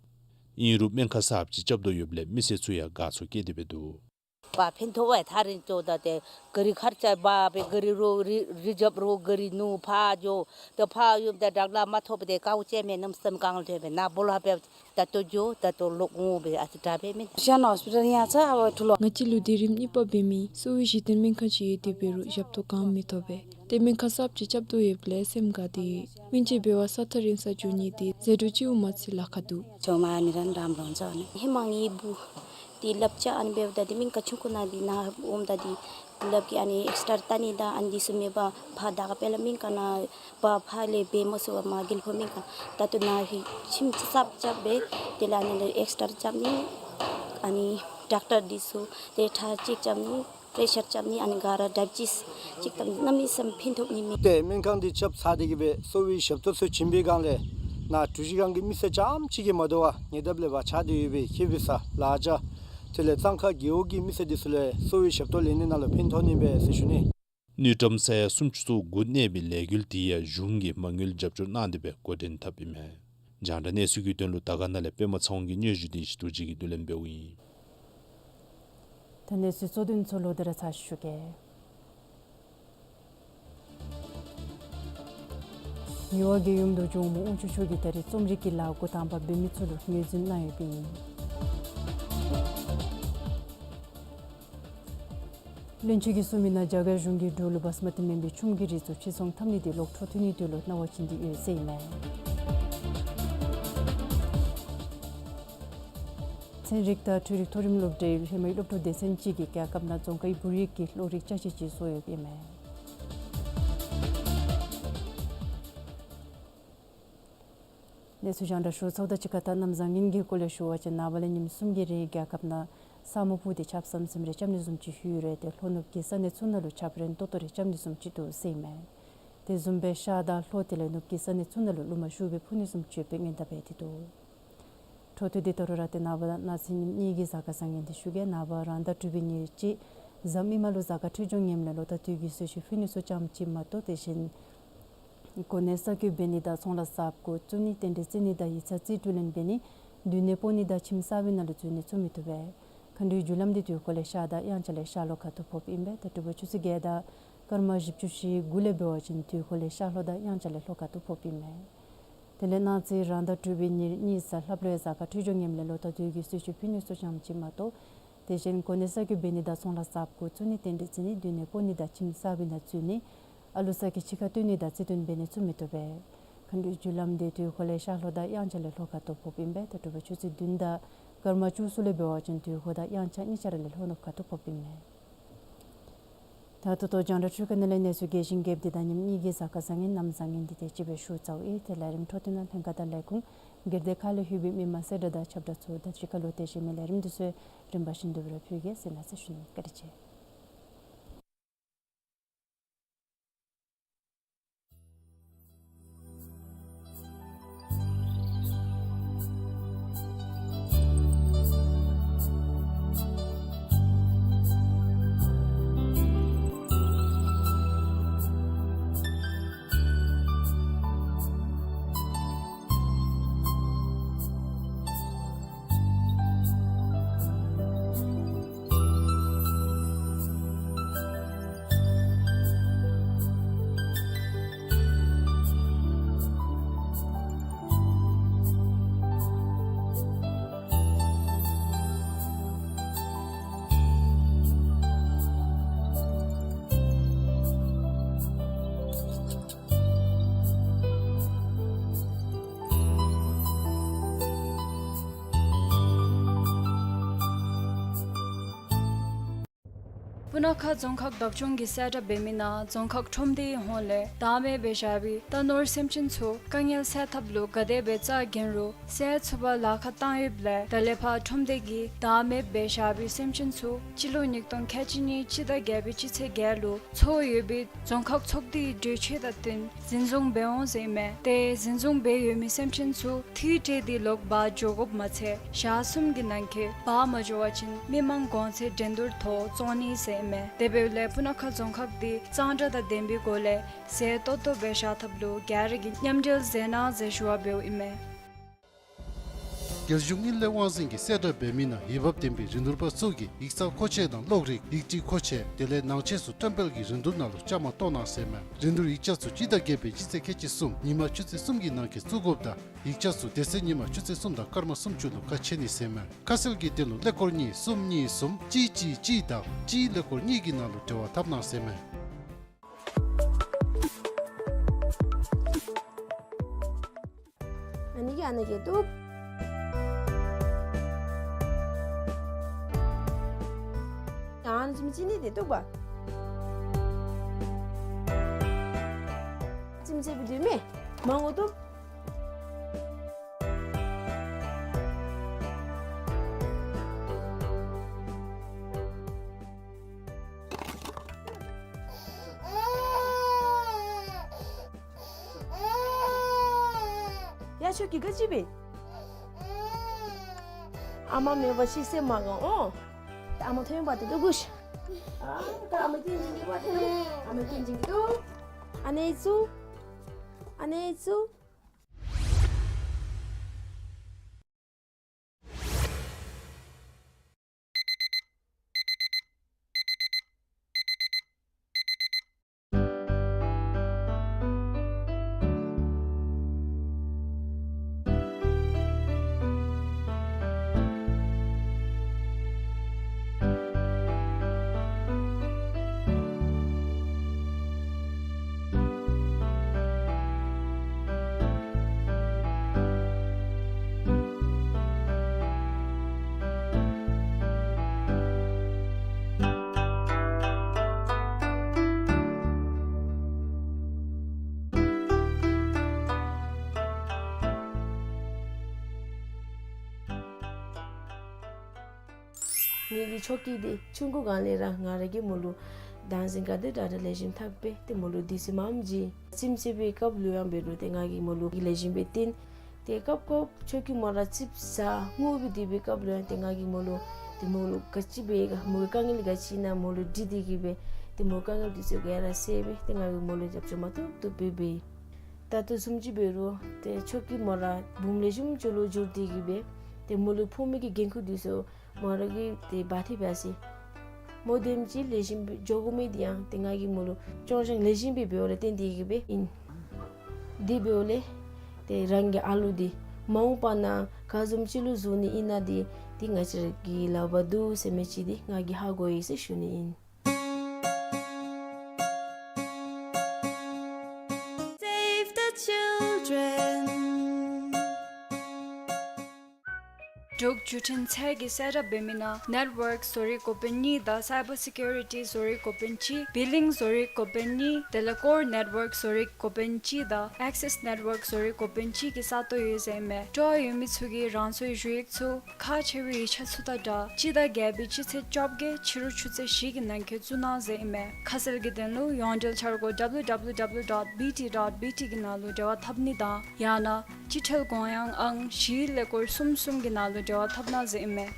ཨིན་རུང་སྨན་ཁང་གསརཔ་ཅིག་རྐྱབ་དོ་ཡོདཔ་ལས་མི་སེར་ཚུ་ཡང་དགའ་ཚོར་བསྐྱེད་དེ་འབད་འདུག། པ་ཕན་ཐོགས་པས། ཐག་རིང་ཅོག་ད་ཏེ་ག་རི་ཁར་ཅ་བ་སྦེ་ག་རི་རོགས་རི་རི་རྒྱབ་རོགས་ག་རི་ནུ་ཕར་འགྱོ། ཏེ་ཕར་ཡོདཔ་ད་དྲག་ལ་མ་ཐོབ་པ་ཏེ་དཀའཝ་སྤྱད་མི་རྣམས་སེམས་གང་ལ་ཐོབ་པས། ན་བོ་ལ་སྦེ་ད་ལྟོ་འགྱོ་ད་ལྟོ་ལོག་འོང་སྦེ་ཨ་ཙི་དྲག་པས་མེན། ཤ་ན་ཧོས་པི་ཊལ་ཡང་ཚ་ཨ་བ་ཐུ་ལོ། ང་བཅས་ལུ་སྡེ་རིམ་གཉིས་པ་འབད་མི་གསོ་བའི་གཞི་རྟེན་སྨན་ཁང་ཅིག་ཡོད་དེ་འབད་རུང་ཞབས་ཏོག་གང་མི་ཐོབ་པས། ཏེ་སྨན་ཁང་གསརཔ་ཅིག་རྐྱབ་དོ་ཡོདཔ་ལས་སེམས་དགའ་སྟེ་ཡོད། སྔོན་ཆད་འབད་བ་ས་ཐག་རིང་སར་འགྱོ་ནི་དེ་ཟད་འགྲོ་ཅིག་འོང་མ་ཚད་ལཱ་ཁག་འདུག། ཇོ་མ་ནི་རན་རམ་རོང་ཚོ་ནི་ཧེ་མ་ངེའི་བུ་དེ་ལགཔ་ཆག་ཨ་ནི་འབདཝ་ད་དེ་སྨན་ཁང་ཆུང་ཀུ་ནང་འདི་ནཱ་འོངམ་ད་དེ་ལགཔ་གི་ཨ་ནི་ཨེགས་ཊར་བལྟ་ནི་དང་ཨ་ནི་དེ་ཚུ་མེད་པར་ཕར་དར་དཀར་དཔལ་སྨན་ཁང་ནང་ཕར་ཕར་ལས་འབད་མ་ཚུགས་པར་མར་དགེ་ལེགས་ཕོ་སྨན་ཁང་ད་ལྟོ་ནཱ་ཧེ་ཁྱིམ་གསརཔ་རྐྱབ་སྦེ་དེ་ལས་ཨ་ནི་ཨེགས་ཊར་རྐྱབ་ནི་ཨ་ནི་ཌོག་ཊར་དེ་ཚུ་དེ་ཁྲག་ཅེཀ་རྐྱབ་ནི་པེ་རེ་ཤར་རྐྱབ་ནི་ཨ་ནི་ག་ར་ཌའི་བེ་ཊིས་ཅིག་དང་གནམ་མེད་ས་མེད་ཕན་ཐོགས་ནི་མས། ཏེ་སྨན་ཁང་འདི་རྐྱབ་ཚར་ཏེ་གི་སྦེ་གསོ་བའི་ཞབས་ཏོག་ཚུ་བྱིན་པའི་སྒང་ལས་ནཱ་གྲུ་བཞི་སྒང་གི་མི་སེར་རྐྱངམ་ཅིག་གིས་མ་དོ་བར་ཉེ་འདབས་ལས་ཕར་ཆགས་ཏེ་ཡོད་པའི་ཁེ་བི་ས་ལ་རྒྱ་དེ་ལས་གཙང་ཁ་རྒེད་འོག་གི་མི་སེར་འདི་ཚུ་ལས་གསོ་བའི་ཞབས་ཏོག་ལེན་ནི་ནང་ལུ་ཕན་ཐོགས་ནི་མས་ཟེར་ཞུ་ནི། དངུལ་ཀྲམ་ས་ཡ་སུམ་ཅུ་སོ་དགུ་གནས་པའི་ལས་འགུལ་དེ་ཡང་གཞུང་གིས་མ་དངུལ་རྒྱབ་སྐྱོར་གནང་སྟེ་སྦེ་འགོ་འདྲེན་འཐབ་ཨིན་མས། རྒྱང་བསྒྲགས་གནས་ཚུལ་གྱི་དོན་ལུ་དར་དཀར་ན་ལས་པདྨ་ཚེ་དབང་གི་སྙན་ཞུ་དེ་ཡེ་ཤེས་རྡོ་རྗེ་གིས་བསྡུ་ལེན་འབདཝ་ཨིན། ད་གནས་ཚུལ་གཙོ་དོན་ཚུ་ལོག་སྟེ་ར་ཚར་ཞུ་གེ། ཉི་ཝར་རྒྱལ་ཡུམ་རྡོ་རྗེ་དབང་མོ་དབང་ཕྱུག་མཆོག་གིས་ད་རེས་རྩོམ་རིག་གི་ལཱ་འགོ་དང་པ་འབད་མི་ཚུ་ལུ་ངོས་འཛིན་གནང་ཡོདཔ་ཨིན། བློན་ཆེན་གྱིས་གསུངས་མིའི་ནང་རྒྱ་གར་གཞུང་གིས་འབྲུག་ལུ་བཱ་སི་མ་ཏི་སྨན་པའི་ཆུམ་གྱི་རིགས་ཚུ་ཕྱིར་ཚོང་འཐབ་ནི་དེ་ལོག་འཕྲོ་མཐུད་ནིའི་དོན་ལུ་གནང་བ་བྱིན་ཏེ་ཡོད་ཟེར་ཨིན་མས། ཚན་རིག་དང་འཕྲུལ་རིག་མཐོ་རིམ་སློབ་གྲྭའི་ཧེ་མའི་སློབ་ཕྲུག་སྡེ་ཚན་ཅིག་གིས་རྒྱལ་ཁབ་ནང་རྫོང་ཁའི་བོད་ཡིག་གི་གློག་རིག་ཅ་ཆས་ཅིག་བཟོ་ཡོདཔ་ཨིན་མས། གནས་ཚུལ་རྒྱང་བསྒྲགས་ཞུ་ཚརཝ་དང་གཅིག་ཁར་ད་གནམ་བཟང་ངན་གྱི་སྐོར་ལས་ཞུ་བ་ཅིན་ནངས་པ་ལས་ཉིནམ་གསུམ་གྱི་རིང་རྒྱལ་ཁབ་ནང་ས་སྨུག་སྤུབས་ཏེ་ཆརཔ་ཟམ་ཟིམ་རེ་རྐྱབ་ནི་བཟུམ་ཅིག་ལྷོ་ནུབ་ཀྱི་ས་གནས་ཚུ་ནང་ལུ་ཆརཔ་རན་ཏོག་ཏོ་རེ་རྐྱབ་ནི་བཟུམ་ཅིག་འདུག་ཟེར་ཨིན་མས། དེ་བཟུམ་སྦེ་ཤར་དང་ལྷོ་དེ་ལས་ནུབ་ཀྱི་ས་གནས་ཚུ་ནང་ལུ་རླུང་མ་ཤུགས་སྦེ་འཕུ་ནི་བཟུམ་ཅིག་ཡོདཔ་སྦེ་སྔོན་བརྡ་འབད་དེ་འདུག། འཕྲོ་མཐུད་དེ་ད་རུང་ར་ཏེ་ནངས་པ་གནངས་ཚེ་ཉིནམ་གཉིས་ཀྱི་གཟའ་སྐར་བཟང་ངན་འདི་ཞུ་གེ། ནངས་པ་རང་ཟླ་དྲུག་པའི་ཉེར་གཅིག་གཟའ་མིག་དམར་ལུ་གཟའ་སྐར་འཕྲོད་སྦྱོར་ངནམ་ལས་ལོ་ཟླ་དུས་ཀྱི་གསོལ་མཆོད་ཕུལ་ནི་ཚུ་ཙམ་ཅིག་མ་གཏོགས་དེ་བཞིན་གོ་གནས་གསར་བསྐོ་འབད་ནི་དང་ཚོང་ལཱ་གསརཔ་འགོ་བཙུགས་ནི་རྟེན་འབྲེལ་བརྩི་ནི་དང་ཡིག་ཚང་རྩིས་སྤྲོད་ལེན་འབད་ནི་མདུན་ནས་སྤོ་ནི་དང་ཁྱིམ་གསར་པའི་ནང་ལུ་འཛུལ་ནི་ཚུ་མི་བཏུབ་པས། མཁའ་འགྲོའི་རྒྱུ་ལམ་འདི་དུས་འཁོར་ལས་ཤར་དང་དབྱངས་འཆར་ལས་ཤར་ལྷོ་ཁ་ཐུག་ཕོགཔ་ཨིན་པས། ད་དྲོ་པ་ཆུ་ཚོད་བརྒྱད་དང་སྐར་མ་བཞི་བཅུ་ཞེ་དགུ་ལས་འབད་བ་ཅིན་དུས་འཁོར་ལས་ཤར་ལྷོ་དང་དབྱངས་འཆར་ལས་ལྷོ་ཁ་ཐུག་ཕོགཔ་ཨིན་མས། དེ་ལས་གནངས་ཚེ་རང་ཟླ་དྲུག་པའི་ཉེར་གཉིས་གཟའ་ལྷགཔ་ལུ་ཡང་གཟའ་སྐར་འཕྲོད་སྦྱོར་ངནམ་ལས་ལོ་ཟླ་དུས་ཀྱི་གསོལ་མཆོད་ཕུལ་ནི་ཚུ་ཙམ་ཅིག་མ་གཏོགས་དེ་བཞིན་གོ་གནས་གསར་བསྐོ་འབད་ནི་དང་ཚོང་ལཱ་གསརཔ་འགོ་བཙུགས་ནི་རྟེན་འབྲེལ་བརྩི་ནི་མདུན་ནས་སྤོ་ནི་དང་ཁྱིམ་གསར་པའི་ནང་འཛུལ་ནི་ཨ་ལུ་ས་གི་ཕྱི་ཁར་བཏོན་ནི་དང་རྩིས་སྟོན་འབད་ནི་ཚུ་མི་བཏུབ་པས། མཁའ་འགྲོའི་རྒྱུ་ལམ་འདི་དུས་འཁོར་ལས་ཤར་ལྷོ་དང་དབྱངས་འཆར་ལས་ལྷོ་ཁ་ཐུག་ཕོགཔ་ཨིན་པས། ད་དྲོ་པ་ཆུ་ཚོད་བདུན་དང་སྐར་མ་བཅུ་གསུམ་ལས་འབད་བ་ཅིན་དུས་འཁོར་དང་དབྱངས་འཆར་གཉིས་ཆ་ར་ལས་ལྷོ་ནུབ་ཁ་ཐུག་ཕོགཔ་ཨིན་མས། ད་ད་ལྟོ་རྒྱང་བསྒྲགས་འཕྲུལ་ཁང་ནང་ལས་གནས་ཚུལ་རྒྱས་ཤིང་རྒྱསཔ་འདི་དང་ཉིནམ་གཉིས་ཀྱི་གཟའ་སྐར་བཟང་ངན་གནམ་བཟང་ངན་འདི་དེ་ཅིག་སྦེ་ཞུ་ཚརཝ་ཨིན། ཏེ་ལས་རིམ་འཕྲོ་མཐུད་ནང་ལྷན་ཁག་དང་ལས་ཁུངས་སྒེར་སྡེ་ཁག་ལས་ལྷོད་པའི་མི་མང་གསལ་བསྒྲགས་དང་ཁྱབ་བསྒྲགས་ཚུ་དང་གཅིག་ཁར་ལུ་དེ་ཤེས་མི་ལས་རིམ་འདི་ཚུ་རིམ་པ་བཞིན་དུ་སྦེ་ར་ཕུལ་གེ་ཟེར་གནང་ཟེར་ཞུ་ནི། བཀའ་དྲིན་ཆེ། སྤུ་ན་ཁ་རྫོང་ཁག་བདག་སྐྱོང་གིས་གསལ་བསྒྲགས་འབད་མི་ནང་རྫོང་ཁག་ཁྲོམ་སྡེའི་ཧོངས་ལས་བདག་མེད་སྦེ་བཞག་པའི་རྟ་ནོར་སེམས་ཅན་ཚུ་དཀའ་ངལ་སེལ་ཐབས་ལུ་ག་དེ་སྦེ་རྩ་འགེངས་རུང་སེལ་ཚུགས་པར་ལཱ་ཁག་བཏང་ཡོདཔ་ལས་ད་ལས་ཕར་ཁྲོམ་སྡེ་གིས་བདག་མེདཔ་སྦེ་བཞག་པའི་སེམས་ཅན་ཚུ་སྤྱི་ལོ་ཉིས་སྟོང་ཁལ་གཅིག་གཉིས་སྤྱི་ཟླ་བརྒྱད་པའི་སྤྱི་ཚེས་བརྒྱད་ལུ་ཚོགས་ཡོད་པའི་རྫོང་ཁག་ཚོགས་སྡེའི་གྲོས་ཆོད་དང་བསྟུན་འཛིན་བཟུང་འབད་འོང་ཟེར་ཨིན་མས། ཏེ་འཛིན་བཟུང་འབད་ཡོད་མི་སེམས་ཅན་ཚུ་འཐུས་སྤྲོད་དེ་ལོག་འབག་འགྱོ་དགོཔ་མ་ཚད་ཞག་གསུམ་གྱི་ནང་འཁོད་འབག་མ་འགྱོ་བ་ཅིན་མི་མང་གོང་ཚད་འགྲན་བསྡུར་ཐོག་བཙོང་ནི་ཟེར་ཨིན་མས། དེ་འབདཝ་ལས་སྤུ་ན་ཁ་རྫོང་ཁག་འདི་གཙང་སྦྲ་དང་ལྡན་པའི་སྒོ་ལས་ཟས་ཏོག་ཏོ་སྦེ་བཞག་ཐབས་ལུ་ག་ར་གིས་མཉམ་འབྲེལ་མཛད་གནང་ཟེར་ཞུ་བ་འབདཝ་ཨིན་མས། རྒྱལ་གཞུང་དངུལ་ལས་དབང་འཛིན་གྱིས་གསལ་བསྒྲགས་འབད་མི་ནང་འོས་འབབ་ལྡན་པའི་རིན་བསྡུར་པ་ཚུ་གིས་ཡིག་ཚང་མཁོ་ཆས་དང་གློག་རིག་ཡིག་བྲིས་མཁོ་ཆས་དེ་ལས་ནང་ཆས་ཚུ་བཀྲམ་སྤེལ་གྱི་རིན་བསྡུར་ནང་ལུ་བཅའ་མར་གཏོགས་གནང་ཟེར་མས། རིན་བསྡུར་ཡིག་ཆ་ཚུ་སྤྱི་ཟླ་བརྒྱད་པའི་སྤྱི་ཚེས་ཁལ་གཅིག་གསུམ་ཉིན་མ་ཆུ་ཚོད་གསུམ་གྱི་ནང་འཁོད་བཙུགས་དགོཔ་དང་ཡིག་ཆ་ཚུ་དེ་ཚེ་ཉིན་མ་ཆུ་ཚོད་གསུམ་དང་སྐར་མ་སུམ་ཅུ་ལུ་ཁ་ཕྱེ་ནི་ཟེར་མས། ཁ་གསལ་གྱི་དོན་ལུ་ཀླད་ཀོར་གཉིས་གསུམ་གཉིས་གསུམ་གཅིག་གཅིག་གཅིག་དང་གཅིག་ཀླད་ཀོར་གཉིས་ཀྱི་ནང་ལུ་འབྲེལ་བ་འཐབ་གནང་ཟེར་མས། ཨ་ནི་གིས་ཨ་ནི་གིས་བཏུབ། ཨ་ནི་ཅིག་མི་ཅིག་ནི་དེ་བཏུབ་པ། ཅིག་མི་ཅིག་བཏུབ་མེ། མང་ངོ་བཏུབ། ཡ་ཁྱོད་ཀྱིས་ག་ཅི་འབད། ཨ་མ་མེད་པ་ཅིན་སེམས་མ་དགའ་འོང་། ཨ་མ་ཐོན་པ་དེ་དུ་གུ་ཤ། ཨ་ད་ཨ་མ་ཏིང་འཛིན་གྱི་བ་དེ། ཨ་མ་ཏིང་འཛིན་གྱི་དུ། ཨ་ནེ་ཚུ། ཨ་ནེ་ཚུ། ངེ་གི་ཆོ་གི་འདི་ཆུང་ཀུ་སྒང་ལས་ར་ང་ར་གིས་མོ་ལུ་བདག་འཛིན་ག་དེ་དྲག་དྲག་ལེགས་ཤོམ་འཐབ་སྦེ་ཏེ་མོ་ལུ་དུས་ཚོད་མངམ་ཅིག་རྩེདམོ་རྩེ་བའི་སྐབས་ལུ་ཡང་འབད་རུང་ཏེ་ང་གིས་མོ་ལུ་ལེགས་ཤོམ་སྦེ་བསྟེན། ཏེ་སྐབས་སྐབས་ཆོ་གི་མོ་ར་རྩིགཔ་ཟ་ངུ་སྦེ་སྡོད་པའི་སྐབས་ལུ་ཡང་ཏེ་ང་གིས་མོ་ལུ་ཏེ་མོ་ལུ་ག་ཅི་འབད་ག་མོ་གི་དཀའ་ངལ་ག་ཅི་ཨིན་ན་མོ་ལུ་དྲི་སྟེ་གི་སྦེ་ཏེ་མོ་དཀའ་ངལ་འདི་ཚུ་ག་ར་སེལ་སྦེ་ཏེ་ང་གིས་མོ་ལུ་རྒྱབ་སྐྱོར་མ་བཏུབ་བཏུབ་སྦེ་འབད། ད་ལྟོ་བཟུམ་ཅིག་འབད་རུང་ཏེ་ཆོ་གི་མོ་ར་བུམོ་ལེགས་ཤོམ་ཅིག་ལུ་འགྱུར་ཏེ་གི་སྦེ་ཏེ་མོ་ལུ་ཕོག་མི་གི་འགན་ཁུར་འདི་ཚུ་མོ་ར་གིས་ཏེ་འབག་སྟེ་འབད་ཟེར། མོ་དེམ་ཅིག་ལེགས་ཤོམ་སྦེ་འགྱོ་དགོ་མི་འདི་ཡང་ཏེ་ང་གིས་མོ་ལུ་སྐྱོར་སྦྱང་ལེགས་ཤོམ་སྦེ་འབདཝ་ལས་བརྟེན་ཏེ་གི་སྦེ་ཨིན། དེ་འབདཝ་ལས་ཏེ་རང་གི་ཨ་ལུ་འདི་མ་འོངས་པ་ནང་ག་བཟུམ་ཅིག་ལུ་བཟོ་ནི་ཨིན་ན་འདི་ཏེ་ང་བཅས་ར་གི་ལག་པར་འདུག་ཟེར་མི་ཅིག་འདི་ང་གིས་ཧ་གོ་ཡི་ཟེར་ཞུ་ནི་ཨིན། Save the children. འབྲུག་བརྒྱུད་འཕྲིན་ཚད་ཀྱིས་གསལ་བསྒྲགས་འབད་མི་ནང་network བཟོ་རིག་འགོ་དཔོན་གཉིས་དང་cyber security བཟོ་རིག་འགོ་དཔོན་གཅིག billing བཟོ་རིག་འགོ་དཔོན་གཉིས་དེ་ལས་core network བཟོ་རིག་འགོ་དཔོན་གཅིག་དང་access network བཟོ་རིག་འགོ་དཔོན་གཅིག་གི་ས་སྟོང་ཡོད་ཟེར་མས། སྤྲོ་བ་ཡོད་མི་ཚུ་གིས་རང་སོའི་ཞུ་ཡིག་ཚུ་ཁག་ཆེ་བའི་ཡིག་ཆ་ཚུ་དང་སྦྲགས་སྤྱི་ཟླ་བརྒྱད་པའི་སྤྱི་ཚེས་བཅོ་བརྒྱད་ཕྱི་རུ་ཆུ་ཚོད་བཞི་གི་ནང་འཁོད་བཙུགས་གནང་ཟེར་ཨིན་མས། ཁ་གསལ་གྱི་དོན་ལུ་ཡོངས་འབྲེལ་འཆར་སྒོ་www dot bt dot bt གི་ནང་ལུ་འབྲེལ་བ་འཐབ་ནི་དང་ཡང་ན་སྤྱི་ཁྲལ་དགོངས་ཡངས་ཨང་བཞི་ཀླད་ཀོར་གསུམ་གསུམ་གྱི་ནང་ལུ་འབྲེལ་བ་འཐབ་གནང་ཟེར་ཨིན་མས།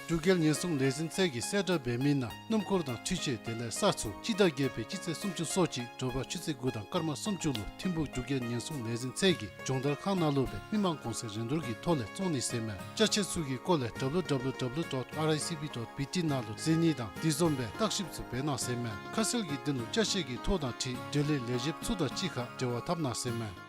འབྲུག་རྒྱལ་ཉེན་སྲུང་ལས་འཛིན་ཚད་ཀྱིས་གསལ་བསྒྲགས་འབད་མི་ནང་སྣུམ་འཁོར་དང་འཕྲུལ་ཆས་དེ་ལས་ས་ཚུ་སྤྱི་ཟླ་བརྒྱད་པའི་སྤྱི་ཚེས་སུམ་ཅུ་སོ་གཅིག་དྲོ་པ་ཆུ་ཚོད་དགུ་དང་སྐར་མ་སུམ་ཅུ་ལུ་ཐིམ་ཕུག་འབྲུག་རྒྱལ་ཉེན་སྲུང་ལས་འཛིན་ཚད་ཀྱི་སྦྱོང་བརྡར་ཁང་ནང་ལུ་སྦེ་མི་མང་གོང་ཚད་རིན་བསྡུར་གྱི་ཐོག་ལས་བཙོང་ནི་ཟེར་མས། ཅ་ཆས་ཚུ་གི་སྐོར་ལས་www dot ricb dot bt ནང་ལུ་གཟིགས་ནི་དང་དེ་བཟུམ་སྦེ་བརྟག་ཞིབ་ཚུ་འབད་གནང་ཟེར་མས། ཁ་གསལ་གྱི་དོན་ལུ་ཅ་ཆས་ཀྱི་ཐོ་དང་འཁྲིལ་འབྲེལ་ཡོད་ལས་བྱེདཔ་ཚུ་དང་གཅིག་ཁར་འབྲེལ་བ་འཐབ་གནང་ཟེར་མས།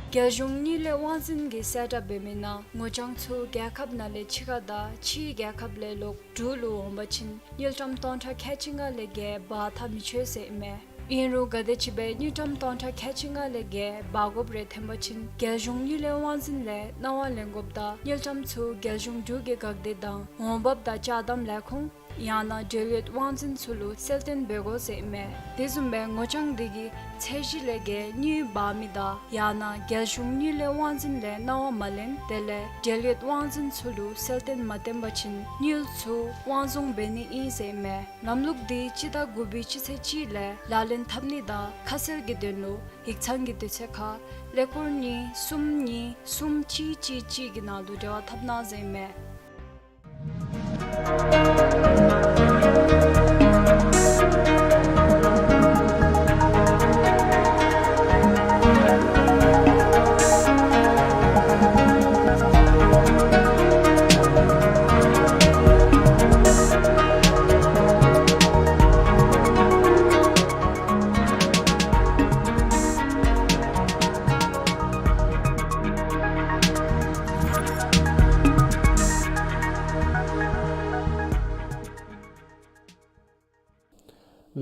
རྒྱལ་གཞུང་དངུལ་ལས་དབང་འཛིན་གྱིས་གསལ་བསྒྲགས་འབད་མི་ནང་ངོ་རྐྱང་ཚུ་རྒྱལ་ཁབ་ནང་ལས་ཕྱི་ཁར་དང་ཕྱིའི་རྒྱལ་ཁབ་ལས་ལོག་འབྲུག་ལུ་འོང་པ་ཅིན་དངུལ་ཀྲམ་སྟོང་ཕྲག་ཁལ་གཅིག་ལྔ་ལས་བརྒལ་འབག་འཐབ་མི་ཆོག་ཟེར་ཨིན་མས། ཨིན་རུང་ག་དེམ་ཅིག་སྦེ་དངུལ་ཀྲམ་སྟོང་ཕྲག་ཁལ་གཅིག་ལྔ་ལས་བརྒལ་འབག་དགོཔ་རེ་ཐོན་པ་ཅིན་རྒྱལ་གཞུང་དངུལ་ལས་དབང་འཛིན་ལས་གནང་བ་ལེན་དགོཔ་དང་དངུལ་ཀྲམ་ཚུ་རྒྱལ་གཞུང་འབྲུག་གི་འགག་སྡེ་དང་འོང་འབབ་དང་ཅ་དམ་ལས་ཁུངས་ ཡང་ན་འབྲེལ་ཡོད་དབང་འཛིན་ཚུ་ལུ་གསལ་སྟོན་འབད་དགོ་ཟེར་ཨིན་མས། དེ་བཟུམ་སྦེ་ངོ་རྐྱང་འདི་གིས་ཚད་གཞི་ལས་བརྒལ་དངུལ་འབག་མི་དང་ཡང་ན་རྒྱལ་གཞུང་དངུལ་ལས་དབང་འཛིན་ལས་གནང་བ་མ་ལེན་དེ་ལས་འབྲེལ་ཡོད་དབང་འཛིན་ཚུ་ལུ་གསལ་སྟོན་མ་བཏོན་པ་ཅིན་དངུལ་ཚུ་དབང་བཟུང་འབད་ནི་ཨིན་ཟེར་ཨིན་མས། ལམ་ལུགས་འདི་སྤྱི་ཟླ་དགུ་པའི་སྤྱི་ཚེས་གཅིག་ལས་ལག་ལེན་འཐབ་ནི་དང་ཁ་གསལ་གྱི་དོན་ལུ་ཡིག་ཚང་གི་དུས་ཚོད་ཁར་ཀླད་ཀོར་གཉིས་གསུམ་གཉིས་གསུམ་གཅིག་གཅིག་གཅིག་གི་ནང་དུ་འབྲེལ་བ་འཐབ་གནང་ཟེར་ཨིན་མས།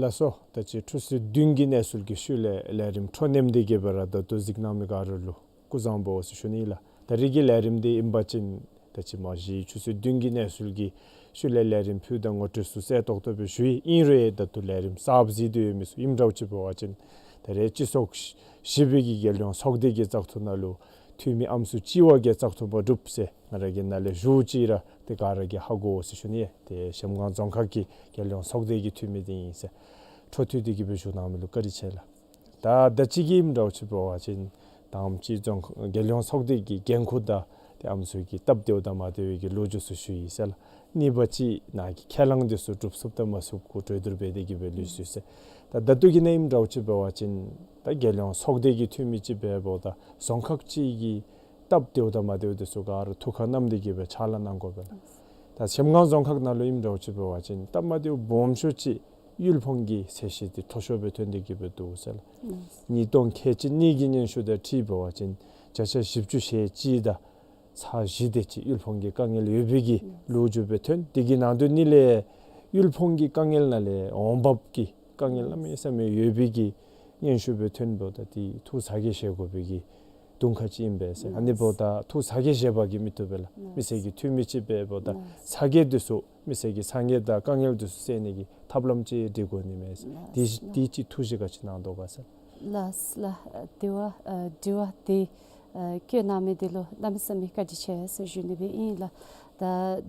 ལགས་སོ། ད་ཅི་ཆུ་ཚོད་བདུན་གྱི་གནས་ཚུལ་གྱི་ཤུལ་ལས་ལས་རིམ་འཕྲོ་མཉམ་འདི་གི་སྦེ་ར་ད་ལྟོ་གཟིགས་གནང་མི་ག་ར་ལུ་སྐུ་གཟུགས་བཟང་པོ་ཟེར་ཞུ་ནི་ལགས། ད་རིས་ཀྱི་ལས་རིམ་འདི་ཨིན་པ་ཅིན་ད་ཅི་མ་གཞི་ཆུ་ཚོད་བདུན་གྱི་གནས་ཚུལ་གྱི་ཤུལ་ལས་ལས་རིམ་ཕུལ་དང་ངོ་སྤྲོད་ཚུ་གསལ་ཏོག་ཏོ་སྦེ་ཞུ་ཡི། ཨིན་རུང་ད་ལྟོ་ལས་རིམ་གསརཔ་གཟིགས་ཏེ་ཡོད་མི་ཚུ་ཨིནམ་འདྲཝ་ཅིག་འབད་བ་ཅིན་ད་རེས་སྤྱི་ཚོགས་བཞི་པའི་གི་རྒྱལ་ཡོངས་ཚོགས་སྡེ་གི་བཙག་འཐུ་ནང་ལུ་འཐུས་མི་ཨམ་སྲུ་གཅིག་བ་གི་བཙག་འཐུ་མ་གྲུབ་ཟེར་ང་ར་གི་ནང་ལས་ཞུ་ཅི་ར་ཏེ་ག་ར་གིས་ཧ་གོ་ཟེར་ཞུ་ནི། ཏེ་གཞལམ་སྒང་རྫོང་ཁག་གི་རྒྱལ་ཡོངས་ཚོགས་སྡེ་གི་འཐུས་མི་འདི་ཨིན་ཟེར་འཕྲོ་མཐུད་དེ་གི་སྦེ་ཞུ་གནང་མི་ལུ་བཀའ་དྲིན་ཆེ་ལགས། ད་ད་ཅི་གི་ཨིནམ་འདྲཝ་ཅིག་འབད་བ་ཅིན་ད་ཨམ་ཅིག་རྫོང་ཁག་རྒྱལ་ཡོངས་ཚོགས་སྡེ་གི་འགན་ཁུར་དང་ཏེ་ཨམ་སྲུ་གི་སྟབས་བདེཝ་དང་མ་བདེཝ་གི་ལོ་རྒྱུས་ཚུ་ཞུ་ཡི་ཟེར་ལགས། གཉིས་པ་ཅིག་ནཱ་གི་ཁས་བླངས་འདི་ཚུ་སྒྲུབ་ཚུགསཔ་དང་མ་ཚུགསཔ་གུ་གྲོས་བསྡུར་འབད་དེ་གི་སྦེ་ལུས་སོ་ཡི་ཟེར། ད་ད་ལྟོ་གི་ནང་ཨིནམ་འདྲཝ་ཅིག་འབད་བ་ཅིན་ད་རྒྱལ་ཡོངས་ཚོགས་སྡེ་གི་འཐུས་མི་ཅིག་འབདཝ་ད་རྫོང་ཁག་ཅིག་གི་སྟབས་བདེཝ་དང་མ་བདེཝ་འདི་ཚུ་ག་ར་ཐུགས་ཁར་བསྣམས་ཏེ་གི་སྦེ་ཕྱག་ལཱ་གནང་དགོ་པས་ལགས། ད་གཞལམ་སྒང་རྫོང་ཁག་ནང་ལུ་ཨིནམ་འདྲཝ་ཅིག་འབད་བ་ཅིན་སྟབས་མ་བདེཝ་སྦོམ་ཤོས་ཅིག་དབུལ་ཕོངས་ཀྱི་ཚད་གཞི་འདི་མཐོ་ཤོས་སྦེ་ཐོན་ཏེ་གི་སྦེ་འདུག་ཟེར་ལགས། ཉིས་སྟོང་ཁལ་གཅིག་གཉིས་ཀྱི་སྙན་ཞུ་དང་འཁྲིལ་འབད་བ་ཅིན་བརྒྱ་ཆ་བཞི་བཅུ་ཞེ་གཅིག་དང་ཚག་བཞི་དེ་ཅིག་དབུལ་ཕོངས་ཀྱི་དཀའ་ངལ་ཡོད་པའི་གི་ལོ་རྒྱུས་སྦེ་ཐོན། དེ་གི་ནང་དོན་ནི་ལས་དབུལ་ཕོངས་ཀྱི་དཀའ་ངལ་ནང་ལས་འོང་འབབ་ཀྱི་དཀའ་ངལ་གནམ་མེད་ས་མེད་ཡོད་པའི་གི་སྙན་ཞུ་སྦེ་ཐོན་འབདཝ་ད་དེ་ཐུགས་ཚ་གྱང་བཞེས་དགོ་པའི་གི་དུང་ཁ་ཅིག་ཨིན་པས་ཟེར། ཨ་ནི་འབདཝ་ད་ཐུགས་ཚ་གྱང་བཞེས་པ་གིས་མི་བཏུབ་པས་ལགས། མི་སེར་གྱི་འཐུས་མི་ཅིག་འབདཝ་ད་ཚ་གྱང་འདི་ཚུ་མི་སེར་གྱི་ཚ་གྱང་དང་དཀའ་ངལ་འདི་ཚུ་སེལ་ནི་གི་ཐབས་ལམ་ཅིག་སྒྲིག་དགོ་ནི་མས་ཟེར། དེ་དེ་ཅིག་ཐུགས་བཞེད་ག་ཅི་གནང་དོ་ག་ཟེར། ལགས་ལགས། དྲི་བ་ཨ་དྲི་བ་དེ་ཨ་བཀོད་གནང་མི་དེ་ལུ་གནམ་མེད་ས་མེད་བཀའ་དྲིན་ཆེ་ཟེར་ཞུ་ནི་སྦེ་ཨིན་ལགས། ད་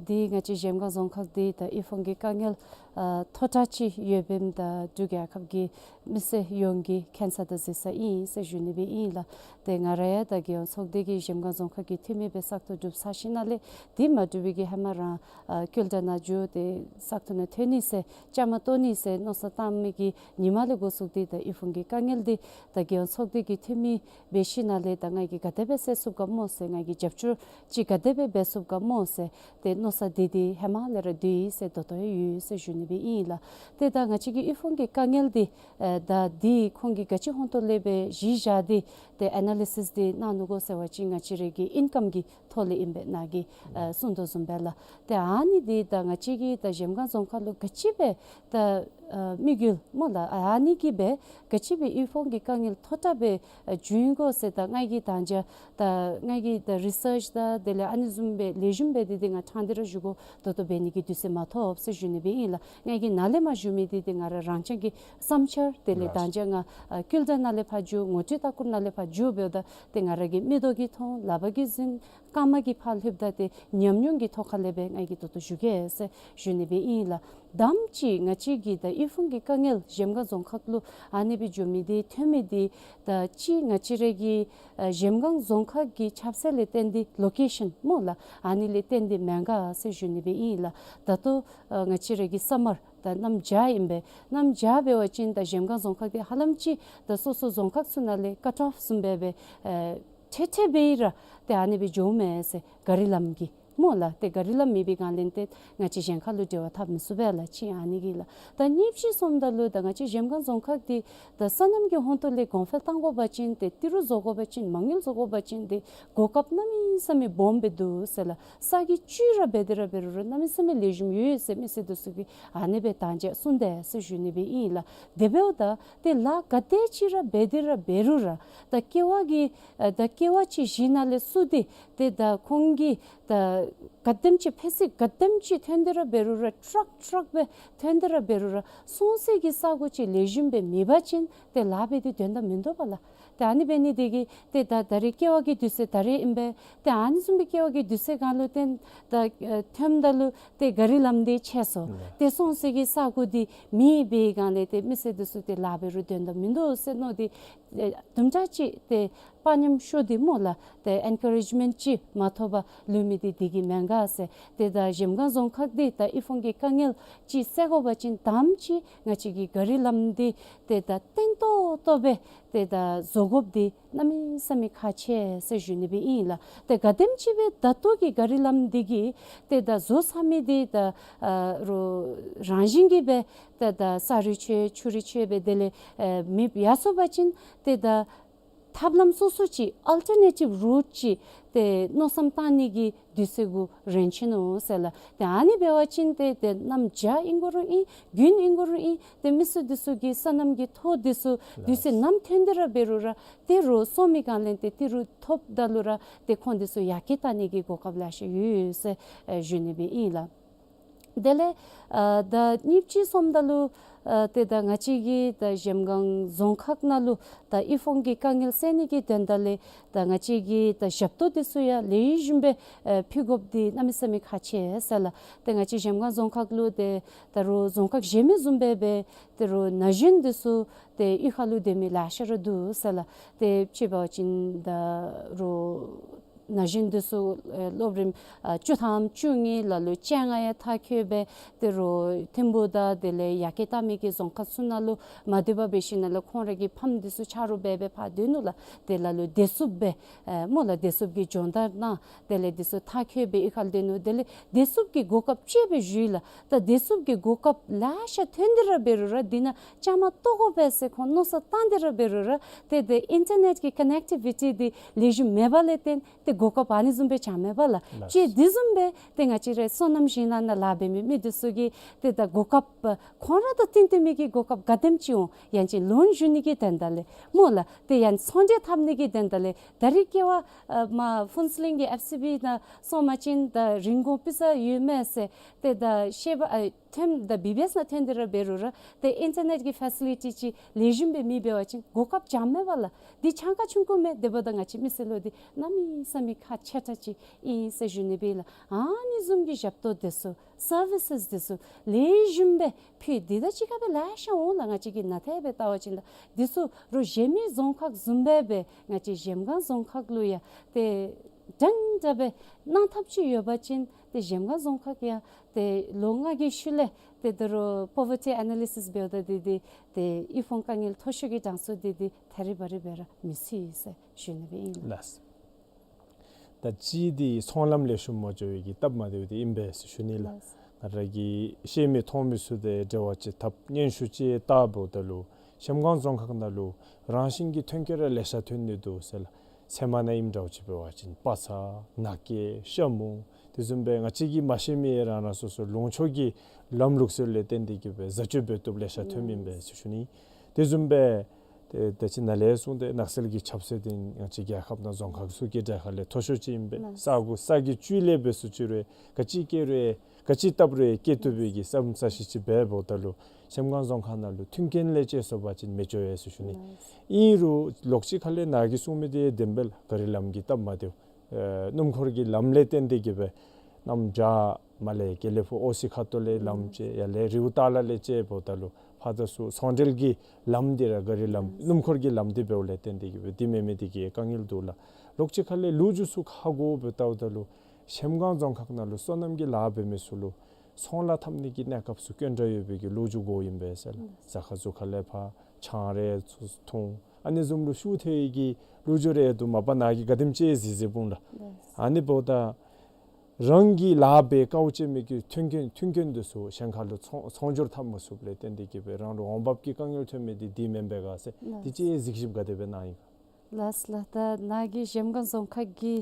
འདི་ང་བཅས་གཞལམ་སྒང་རྫོང་ཁག་འདི་ད་དབུལ་ཕོངས་ཀྱི་དཀའ་ངལ་ཨ་མཐོ་དྲགས་ཅིག་ཡོདཔ་ཨིནམ་ད་འབྲུག་རྒྱལ་ཁབ་ཀྱི་མི་སེར་ཡོངས་ཀྱིས་མཁྱེན་ས་དང་གཟིགས་ས་ཨིན་ཟེར་ཞུ་ནི་སྦེ་ཨིན་ལགས། ཏེ་ང་ར་ཡང་ད་རྒྱལ་ཡོངས་ཚོགས་སྡེ་གི་གཞལམ་སྒང་རྫོང་ཁག་གི་འཐུས་མི་སྦེ་བཙག་འཐུ་གྲུབ་ཚར་ཞིནམ་ལས་དེ་མ་གྲུབ་པའི་གི་ཧེ་མ་རང་ཨ་ཀུལ་ཊ་ནང་འགྱོ་སྟེ་བཙག་འཐུ་ནང་ཐོན་ནི་ཟེར་བཅའ་མར་གཏོགས་ནི་ཟེར་མནོ་བསམ་བཏང་མི་གི་ཉིནམ་ལས་འགོ་བཙུགས་ཏེ་ད་དབུལ་ཕོངས་ཀྱི་དཀའ་ངལ་འདི་ད་རྒྱལ་ཡོངས་ཚོགས་སྡེ་གི་འཐུས་མི་འབད་ཞིནམ་ལས་ད་ང་གིས་ག་དེ་སྦེ་སེལ་ཚུགས་ག་སྨོ་ཟེར་ང་གིས་རྒྱབ་སྐྱོར་ཅིག་ག་དེ་སྦེ་འབད་ཚུགས་ག་སྨོ་ཟེར་ཏེ་མནོ་བསམ་འདི་འདི་ཧེ་མ་ལས་ར་འདུག་ཡི་ཟེར་ད་ལྟོ་ཡང་ཡོད་ཟེར་ཞུ་ནི་སྦེ་ཨིན་ལགས། ཏེ་ད་ང་བཅས་ཀྱི་དབུལ་ཕོངས་ཀྱི་དཀའ་ངལ་འདི་ཨེ་ད་འདི་ཁོང་གིས་ག་ཅི་ཧོང་ཏོ་ལས་སྦེ་གཞི་བཞག་སྟེ་ཏེ་ཨེ་ན་ལི་སིས་འདི་གནང་ནུག་གོ་ཟེར་བ་ཅིན་ང་བཅས་ར་གི་ཨིན་ཀམ་གྱི་ཐོག་ལས་ཨིན་པས་ནཱ་གིས་ཨ་གསུངས་དོ་བཟུམ་སྦེ་ལགས། ཏེ་ཨ་ནི་འདི་ད་ང་བཅས་ཀྱི་ད་གཞལམ་སྒང་རྫོང་ཁག་ལུ་ག་ཅི་སྦེ་ད་ཨ་དམིགས་ཡུལ་སྨོ་ལགས། ཨ་ནི་གིས་སྦེ་ག་ཅི་སྦེ་དབུལ་ཕོངས་ཀྱི་དཀའ་ངལ་མཐོ་དྲགས་སྦེ་ཨ་བྱུང་ཡི་གོ་ཟེར་ད་ང་གིས་ད་ཅི་ད་ང་གིས་ད་རི་སརཆ་དང་དེ་ལས་ཨ་ནི་བཟུམ་སྦེ་ལེགས་ཤོམ་སྦེ་འདི་འདི་ང་ཕྲང་སྟེ་ར་ཞུ་དགོ་ད་ལྟོ་འབད་ནི་གི་དུས་ཚོད་མ་ཐོབ་ཟེར་ཞུ་ནི་སྦེ་ཨིན་ལགས། ང་གིས་ནཱ་ལས་མར་ཞུ་མི་འདི་འདི་ང་ར་རང་རྐྱང་གི་བསམ་འཆར་དེ་ལས་ད་ཅི་ང་ཨ་ཀུལ་ཊ་ནང་ལས་ཕར་འགྱོ་ངོ་སྤྲོད་ལྟ་སྐོར་ནང་ལས་ཕར་འགྱོ་འབདཝ་ད་ཏེ་ང་ར་གི་མིག་ཏོ་གིས་མཐོང་ལག་པ་གིས་འཛིན་རྐངམ་གིས་ཕར་ལྷོདཔ་ད་ཏེ་ཉམས་མྱོང་གི་ཐོག་ཁ་ལས་སྦེ་ང་གིས་ད་ལྟོ་ཞུ་གེ་ཟེར་ཞུ་ནི་སྦེ་ཨིན་ལགས། དང་པ་ཅིག་ང་བཅས་ཀྱི་ད་དབུལ་ཕོངས་ཀྱི་དཀའ་ངལ་གཞལམ་སྒང་རྫོང་ཁག་ལུ་ཨ་ནི་སྦེ་འགྱོ་མི་འདི་ཐོན་མི་འདི་ད་ཅི་ང་བཅས་ར་གི་ཨ་གཞལམ་སྒང་རྫོང་ཁག་གི་ཁྱབ་ཚད་ལས་བརྟེན་ཏེ་ལོ་ཀེ་ཤཱན་སྨོ་ལགས། ཨ་ནི་ལས་བརྟེན་ཏེ་མེན་ག་ཟེར་ཞུ་ནི་སྦེ་ཨིན་ལགས། ད་ལྟོ་ཨ་ང་བཅས་ར་གི་ས་མར་ད་གནམ་བྱཱར་ཨིན་པས། གནམ་བྱཱར་འབད་བ་ཅིན་ད་གཞལམ་སྒང་རྫོང་ཁག་འདི་ཧ་ལམ་ཅིག་ད་སོ་སོ་རྫོང་ཁག་ཚུ་ནང་ལས་ཀཊ་ཨོཕ་བཟུམ་སྦེ་སྦེ་ཨེ་ཁྲལ་ཁྲལ་སྦེ་ར་ཏེ་ཨ་ནི་སྦེ་འགྱོཝ་མས་ཟེར། གཱ་རི་ལམ་གྱི་སྨོ་ལགས། ཏེ་གཱ་རི་ལམ་མེད་པའི་སྒང་ལས་ཏེ་ང་བཅས་གཞན་ཁ་ལུ་འབྲེལ་བ་འཐབ་མི་ཚུགས་པས་ལགས། གཅིག་ཨ་ནི་གིས་ལགས། ད་གཉིས་པ་ཅིག་སོངམ་ད་ལུ་ད་ང་བཅས་གཞལམ་སྒང་རྫོང་ཁག་འདི་ད་སོ་ནམ་གྱི་ཧོང་ཏོ་ལས་གོང་འཕེལ་གཏང་དགོ་པ་ཅིན་ཏེ་ཏི་རུ་བཟོ་དགོ་པ་ཅིན་མ་དངུལ་བཟོ་དགོ་པ་ཅིན་ཏེ་གོ་སྐབས་གནམ་མེད་ས་མེད་སྦོམ་སྦེ་འདུག་ཟེར་ལགས། ས་གི་བཅུད་ར་འབད་དེ་ར་འབད་རུང་ར་གནམ་མེད་ས་མེད་ལེགས་ཤོམ་ཡོད་ཟེར་མི་སེར་འདི་ཚུ་གིས་ཨ་ནི་སྦེ་ད་ཅི་གསུངས་དེས་ཟེར་ཞུ་ནི་སྦེ་ཨིན་ལགས། དེ་འབདཝ་ད་ཏེ་ལཱ་ག་དེ་ཅིག་ར་འབད་དེ་ར་འབད་རུང་ར་ད་ཀེ་ཝ་གི་ཨ་ད་ཀེ་ཝ་ཅིག་གཞི་ནང་ལས་བཙུགས་ཏེ་ཏེ་ད་ཁོང་གིས་ད་ ག་དེམ་ཅིག་ཕད་ཙི་ག་དེམ་ཅིག་ཐོན་ཏེ་ར་འབད་རུང་ར་ཊཱག་ཊཱག་སྦེ་ཐོན་ཏེ་ར་འབད་རུང་ར་སོང་སའི་གི་ས་གོ་ཅིག་ལེགས་ཤོམ་སྦེ་མེད་པ་ཅིན་ཏེ་ལཱ་འབད་དེ་དོན་དག་མིན་འདུག་པ་ལགས། ཏེ་ཨ་ནི་འབད་ནི་དེ་གིས་ཏེ་ད་ད་རེས་ཀེ་བ་གི་དུས་ཚོད་ད་རེས་ཨིན་པས། ཏེ་ཨ་ནི་བཟུམ་སྦེ་ཀེ་བ་གི་དུས་ཚོད་སྒང་ལུ་ཏེ་ད་ཨེ་ཐོནམ་ད་ལུ་ཏེ་ག་རི་ལམ་འདི་ཆད་སོ། ཏེ་སོང་སའི་གི་ས་གོ་འདི་མེད་པའི་སྒང་ལས་ཏེ་མི་སེར་འདི་ཚུ་ཏེ་ལཱ་འབད་རུང་དོན་དག་མིན་འདུག་ཟེར་མནོ་སྟེ་ཨེ་དུམ་གྲ་ཅིག་ཏེ་དཔའ་ཉམས་ཤོར་ཏེ་སྨོ་ལགས། ཏེ་ཨེན་ཀ་རེཇ་མེནཊ་ཅིག་མ་ཐོབ་པར་ལུས་མི་འདི་དེ་གིས་མེན་ག་ཟེར། ཏེ་ད་གཞལམ་སྒང་རྫོང་ཁག་འདི་ད་དབུལ་ཕོངས་ཀྱི་དཀའ་ངལ་ཅིག་སེལ་དགོ་པ་ཅིན་དམ་ཅིག་ང་བཅས་ཀྱི་ག་རི་ལམ་འདི་ཏེ་ད་བརྟན་ཏོག་ཏོ་སྦེ་ཏེ་ད་བཟོ་དགོཔ་འདི་གནམ་མེད་ས་མེད་ཁག་ཆེ་ཟེར་ཞུ་ནི་སྦེ་ཨིན་ལགས། ཏེ་ག་དེམ་ཅིག་སྦེ་ད་ལྟོ་གི་ག་རི་ལམ་འདི་གིས་ཏེ་ད་བཟོ་ཚར་མི་འདི་ད་ཨ་རུང་རང་བཞིན་གྱིས་སྦེ་ཏེ་ད་ས་རུད་ཆད་ཆུ་རུད་ཆད་སྦེ་དེ་ལས་ཨེ་མེདཔ་ཡར་སོང་པ་ཅིན་ཏེ་ད་ཐབས་ལམ་སོ་སོ་ཅིག་ཨལ་ཊར་ནེ་ཊིབ་རུཊ་ཅིག་ཏེ་མནོ་བསམ་བཏང་ནི་གི་དུས་ཚོད་གུ་རན་ཆི་ནུག་ཟེར་ལགས། ཏེ་ཨ་ནི་འབད་བ་ཅིན་ཏེ་ཏེ་གནམ་བྱཱར་ཨིན་དགོ་རུང་ཨིན། དགུན་ཨིན་དགོ་རུང་ཨིན། ཏེ་མི་སེར་འདི་ཚུ་གི་སོ་ནམ་གྱི་ཐོག་འདི་ཚུ་དུས་ཚོད་ནམ་ཐོན་ཏེ་ར་འབད་རུང་ར་ཏེ་རུང་སོ་མི་གང་ལེན་ཏེ་ཏི་རུ་ཐོབ་ད་ལུ་ར་ཏེ་ཁོང་འདི་ཚུ་ཡར་རྒྱས་བཏང་ནི་གི་གོ་སྐབས་ལེ་ཤ་ཡོད་ཟེར་ཨེ་ཞུ་ནི་སྦེ་ཨིན་ལགས། དེ་ལས་ཨ་ད་གཉིས་པ་ཅིག་སོངམ་ད་ལུ་ཨ་ཏེ་ད་ང་བཅས་ཀྱི་ད་གཞལམ་སྒང་རྫོང་ཁག་ནང་ལུ་ད་དབུལ་ཕོངས་ཀྱི་དཀའ་ངལ་སེལ་ནི་གི་དོན་དག་ལས་ད་ང་བཅས་ཀྱི་ད་ཞབས་ཏོག་འདི་ཚུ་ཡང་ལེགས་ཤོམ་སྦེ་ཨ་ཕུལ་དགོཔ་འདི་གནམ་མེད་ས་མེད་ཁག་ཆེ་ཟེར་ལགས། ཏེ་ང་བཅས་གཞལམ་སྒང་རྫོང་ཁག་ལུ་ཏེ་ད་རུང་རྫོང་ཁག་གཞན་མི་བཟུམ་སྦེ་སྦེ་ཏེ་རུང་ན་གཞོན་འདི་ཚུ་ཏེ་གཡུས་ཁ་ལུ་སྡོད་མི་ལེ་ཤ་ར་འདུག་ཟེར་ལགས། ཏེ་ཅིག་འབད་བ་ཅིན་ད་རུང་ན་གཞོན་འདི་ཚུ་ཨེ་སློབ་རིམ་ཨ་བཅུ་ཐམ་བཅུ་གཉིས་ལ་ལུ་བཅོ་ལྔ་ཡང་མཐར་འཁྱོལ་སྦེ་ཏེ་རུང་ཐིམ་ཕུག་དང་དེ་ལས་ཡར་རྒྱས་བཏང་མི་གི་རྫོང་ཁག་ཚུ་ནང་ལུ་མ་སྡོད་པར་འབད་ཞིནམ་ལས་ཁོང་རའི་གི་ཕམ་འདི་ཚུ་ཆ་རོགས་འབད་སྦེ་ཕར་སྡོད་ནུག་ལགས། ཏེ་ལ་ལུ་བདེ་སྲུངཔ་སྦེ་ཨེ་སྨོ་ལགས། བདེ་སྲུངཔ་གི་སྦྱོང་བརྡར་གནང་། དེ་ལས་འདི་ཚུ་མཐར་འཁྱོལ་སྦེ་གཡུས་ཁར་སྡོད་ནུག། དེ་ལས་བདེ་སྲུངཔ་གི་གོ་སྐབས་ཅིག་སྦེ་ཞུ་ཡི་ལགས། ད་བདེ་སྲུངཔ་གི་གོ་སྐབས་ལེ་ཤ་ཐོན་ཏེ་ར་འབད་རུང་ར་འདི་ནང་བཅའ་མར་གཏོགས་དགོ་པས་ཟེར་ཁོང་མནོ་བསམ་བཏང་སྟེ་ར་འབད་རུང་ར་ཏེ་ཏེ་ཨིན་ཊར་ནེཊ་ཀྱི་ཀོ་ནེཀ་ཊི་བི་ཊི་འདི་ལེགས་ཤོམ་མེད་པ་ལས་བརྟེན་ཏེ་གོ་སྐབས་ཨ་ནི་བཟུམ་སྦེ་བྱང་མེད་པ་ལགས། ལགས། ཅིག་འདི་བཟུམ་སྦེ་ཏེ་ང་བཅས་རའི་སོ་ནམ་ཞིང་ལཱ་ནང་ལཱ་འབད་མི་མི་འདི་ཚུ་གིས་ཏེ་ད་གོ་སྐབས་ཁོང་ར་དང་བསྟུན་ཏེ་མི་གི་གོ་སྐབས་ག་དེམ་ཅིག་འོང་། ཡང་ཅིན་ལོན་ཞུ་ནི་གི་དོན་དག་ལས་སྨོ་ལགས། ཏེ་ཡང་ཚོང་འབྲེལ་འཐབ་ནི་གི་དོན་དག་ལས་ད་རིས་ཀེ་བ་ཨ་མར་ཕུན་ཚོགས་གླིང་གི་ཨེཕ་སི་བི་ནང་སོང་པ་ཅིན་ད་རིན་གོང་སྤུས་ཚད་ཡོད་མེད་ཟེར་ཏེ་ད་ཤེས་པ་ཨ་ཐོནམ་ད་བི་བི་ཨེསི་ནང་ཐོན་ཏེ་ར་འབད་རུང་ར་ཏེ་ཨིན་ཊར་ནེཊ་ཀྱི་ཕེ་སི་ལི་ཊི་ཅིག་ལེགས་ཤོམ་སྦེ་མེད་པ་ཅིན་གོ་སྐབས་བྱང་མེད་པ་ལགས། འདི་ཆང་ཁ་ཆུང་ཀུ་མེན། དེ་འབདཝ་ད་ང་བཅས་མི་སེར་ལུ་འདི་གནམ་མེད་ས་མེད་ཁག་ཆེ་དྲགས་ཅིག་ཨིན་ཟེར་ཞུ་ནི་སྦེ་ལགས། ཨ་ནི་བཟུམ་གྱི་ཞབས་ཏོག་འདི་ཚུ་སར་བི་སེས་འདི་ཚུ་ལེགས་ཤོམ་སྦེ་ཕུལ། འདི་དང་གཅིག་ཁར་སྦེ་ལེ་ཤ་འོང་ལགས། ང་བཅས་ཀྱིས་ནཱ་ཏེ་སྦེ་བལྟ་བ་ཅིན་ལགས། འདི་ཚུ་རོགས་གཞན་མི་རྫོང་ཁག་བཟུམ་སྦེ་སྦེ་ང་བཅས་གཞལམ་སྒང་རྫོང་ཁག་ལུ་ཡང་ཏེ་འདྲན་འདྲ་སྦེ་གནང་ཐབས་ཅིག་ཡོད་པ་ཅིན་ཏེ་གཞལམ་སྒང་རྫོང་ཁག་ཡང་ཏེ་ལོ་ལྔ་གི་ཤུལ་ལས་ཏེ་ད་རུང་པོ་ཝར་ཊི་ཨེ་ན་ལི་སིས་འབདཝ་ད་འདི་འདི་ཏེ་དབུལ་ཕོངས་དཀའ་ངལ་མཐོ་ཤོས་ཀྱི་གྲངས་སུ་འདི་འདི་ཐད་རི་བ་རི་སྦེ་ར་མི་ཚུད་ཟེར་ཞུ་ནི་སྦེ་ཨིན་ལགས། ལགས། ད་ཅི་འདི་ཚོང་ལམ་ལེགས་ཤོམ་མ་འགྱོ་བའི་གི་སྟབས་མ་བདེཝ་འདི་ཨིན་པས་ཟེར་ཞུ་ནི་ལགས། ལགས། ང་ར་གིས་ཤེས་མི་མཐོང་མི་ཚུ་དང་འབྲེལ་བ་ཅིག་འཐབ་སྙན་ཞུ་ཅིག་བཏང་འབདཝ་ད་ལུ་གཞལམ་སྒང་རྫོང་ཁག་ནང་ལུ་རང་བཞིན་གྱིས་ཐོན་སྐྱེད་ར་ལེ་ཤ་ཐོན་ནི་འདུག་ཟེར་ལགས། ཚལ་མ་ནང་ཨིནམ་འདྲཝ་ཅིག་འབད་བ་ཅིན་པ་ཚྭ་ནག་སྐྱེས་ཤ་མུ་དེ་བཟུམ་སྦེ་ང་བཅས་ཀྱིས་མ་ཤེས་མི་རང་རང་སོ་སོ་ལུང་ཕྱོགས་ཀྱི་ལམ་ལུགས་སྲོལ་ལས་བརྟེན་ཏེ་གིས་སྦེ་བཟའ་སྤྱོད་འབད་བཏུབ་ལེ་ཤ་ཐོནམ་ཨིན་པས་ཟེར་ཞུ་ནི། དེ་བཟུམ་སྦེ་ཏེ་ད་ཅི་ནཱ་ལས་གསུངས་ཏེ་ནགས་ཚལ་གྱི་ཁྱབ་ཚད་འདི་ང་བཅས་རྒྱལ་ཁབ་ནང་རྫོང་ཁག་ཚུ་གི་གྲས་ཁ་ལས་མཐོ་ཤོས་ཅིག་ཨིན་པས། ལགས། ས་གོ་ས་གི་བཅུད་ལས་འབད་སུ་ཅིག་རུང་ག་ཅི་སྐྱེ་རུང་ག་ཅི་བཏབ་རུང་སྐྱེ་བཏུབ་པའི་གི་ས་ས་གཞི་ཅིག་འབདཝ་ད་ལུ་གཞལམ་སྒང་རྫོང་ཁག་ནང་ལུ་མཐུན་རྐྱེན་ལས་ཅིག་སོང་པ་ཅིན་མི་ཆོག་ཡོད་ཟེར་ཞུ་ནི། ལགས། ཨིན་རུང་ལོགས་ཅིག་ཁ་ལས་ནཱ་གིས་གསུངས་མི་འདི་བདེན་པས་ལགས། ག་རི་ལམ་གྱི་སྟབས་མ་བདེཝ་ཨེ་སྣུམ་འཁོར་གྱི་ལམ་ལས་བརྟེན་ཏེ་གིས་སྦེ་གནམ་བྱཱར་མར་ལས་དགེ་ལེགས་ཕུག་ཨོ་སི་ཁ་ཐུག་ལས་ལམ་ཅིག་ཡར་ལས་རི་བོ་ཏ་ལ་ལས་ཅིག་འབདཝ་ད་ལུ་ཕར་དང་ཚུར་ཚོང་འབྲེལ་གྱི་ལམ་འདི་ར་ག་རི་ལམ་སྣུམ་འཁོར་གྱི་ལམ་འདི་འབདཝ་ལས་བརྟེན་ཏེ་གིས་སྦེ་འདི་མེད་མི་འདི་གི་དཀའ་ངལ་འདུག་ལགས། ལོགས་ཅིག་ཁ་ལས་ལོ་རྒྱུས་ཚུ་ཧ་གོ་སྦེ་བལྟཝ་ད་ལུ་གཞལམ་སྒང་རྫོང་ཁག་ནང་ལུ་སོ་ནམ་གྱི་ལཱ་འབད་མི་ཚུ་ལུ་ཚོང་ལཱ་འཐབ་ནི་གི་གནས་སྐབས་ཚུ་དཀོན་དྲགས་ཡོད་པའི་གི་ལོ་རྒྱུས་གོཝ་ཨིན་པས་ཟེར་ལགས། ཟ་ཁང་ཚུ་ཁ་ལས་ཕར་ཆང་རེ་ཚུ་འཐུང་ཨ་ནི་བཟུམ་ལུ་ཤུགས་ཐལ་བའི་གི་ལོ་རྒྱུས་རེ་འདུག། མ་པ་ནཱ་གིས་ག་དེམ་ཅིག་གཟིགས་གཟིགསཔ་འོང་ལགས། ཨ་ནི་འབདཝ་ད་རང་གིས་ལཱ་འབད་དཀའཝ་སྤྱད་མི་གི་མཐུན་རྐྱེན་མཐུན་རྐྱེན་འདི་ཚུ་གཞན་ཁ་ལུ་ཚོང་ཚོང་སྒྱུར་འཐབ་མ་ཚུགསཔ་ལས་བརྟེན་ཏེ་གིས་སྦེ་རང་ལུ་འོང་འབབ་ཀྱི་དཀའ་ངལ་ཐོན་མི་འདི་འདི་མེན་པས་ག་ཟེར། ལགས། འདི་ཅིག་གཟིགས་ཞིབ་ག་དེ་སྦེ་གནང་ཡི་ག། ལགས་ལགས། ད་ནཱ་གིས་གཞལམ་སྒང་རྫོང་ཁག་གི་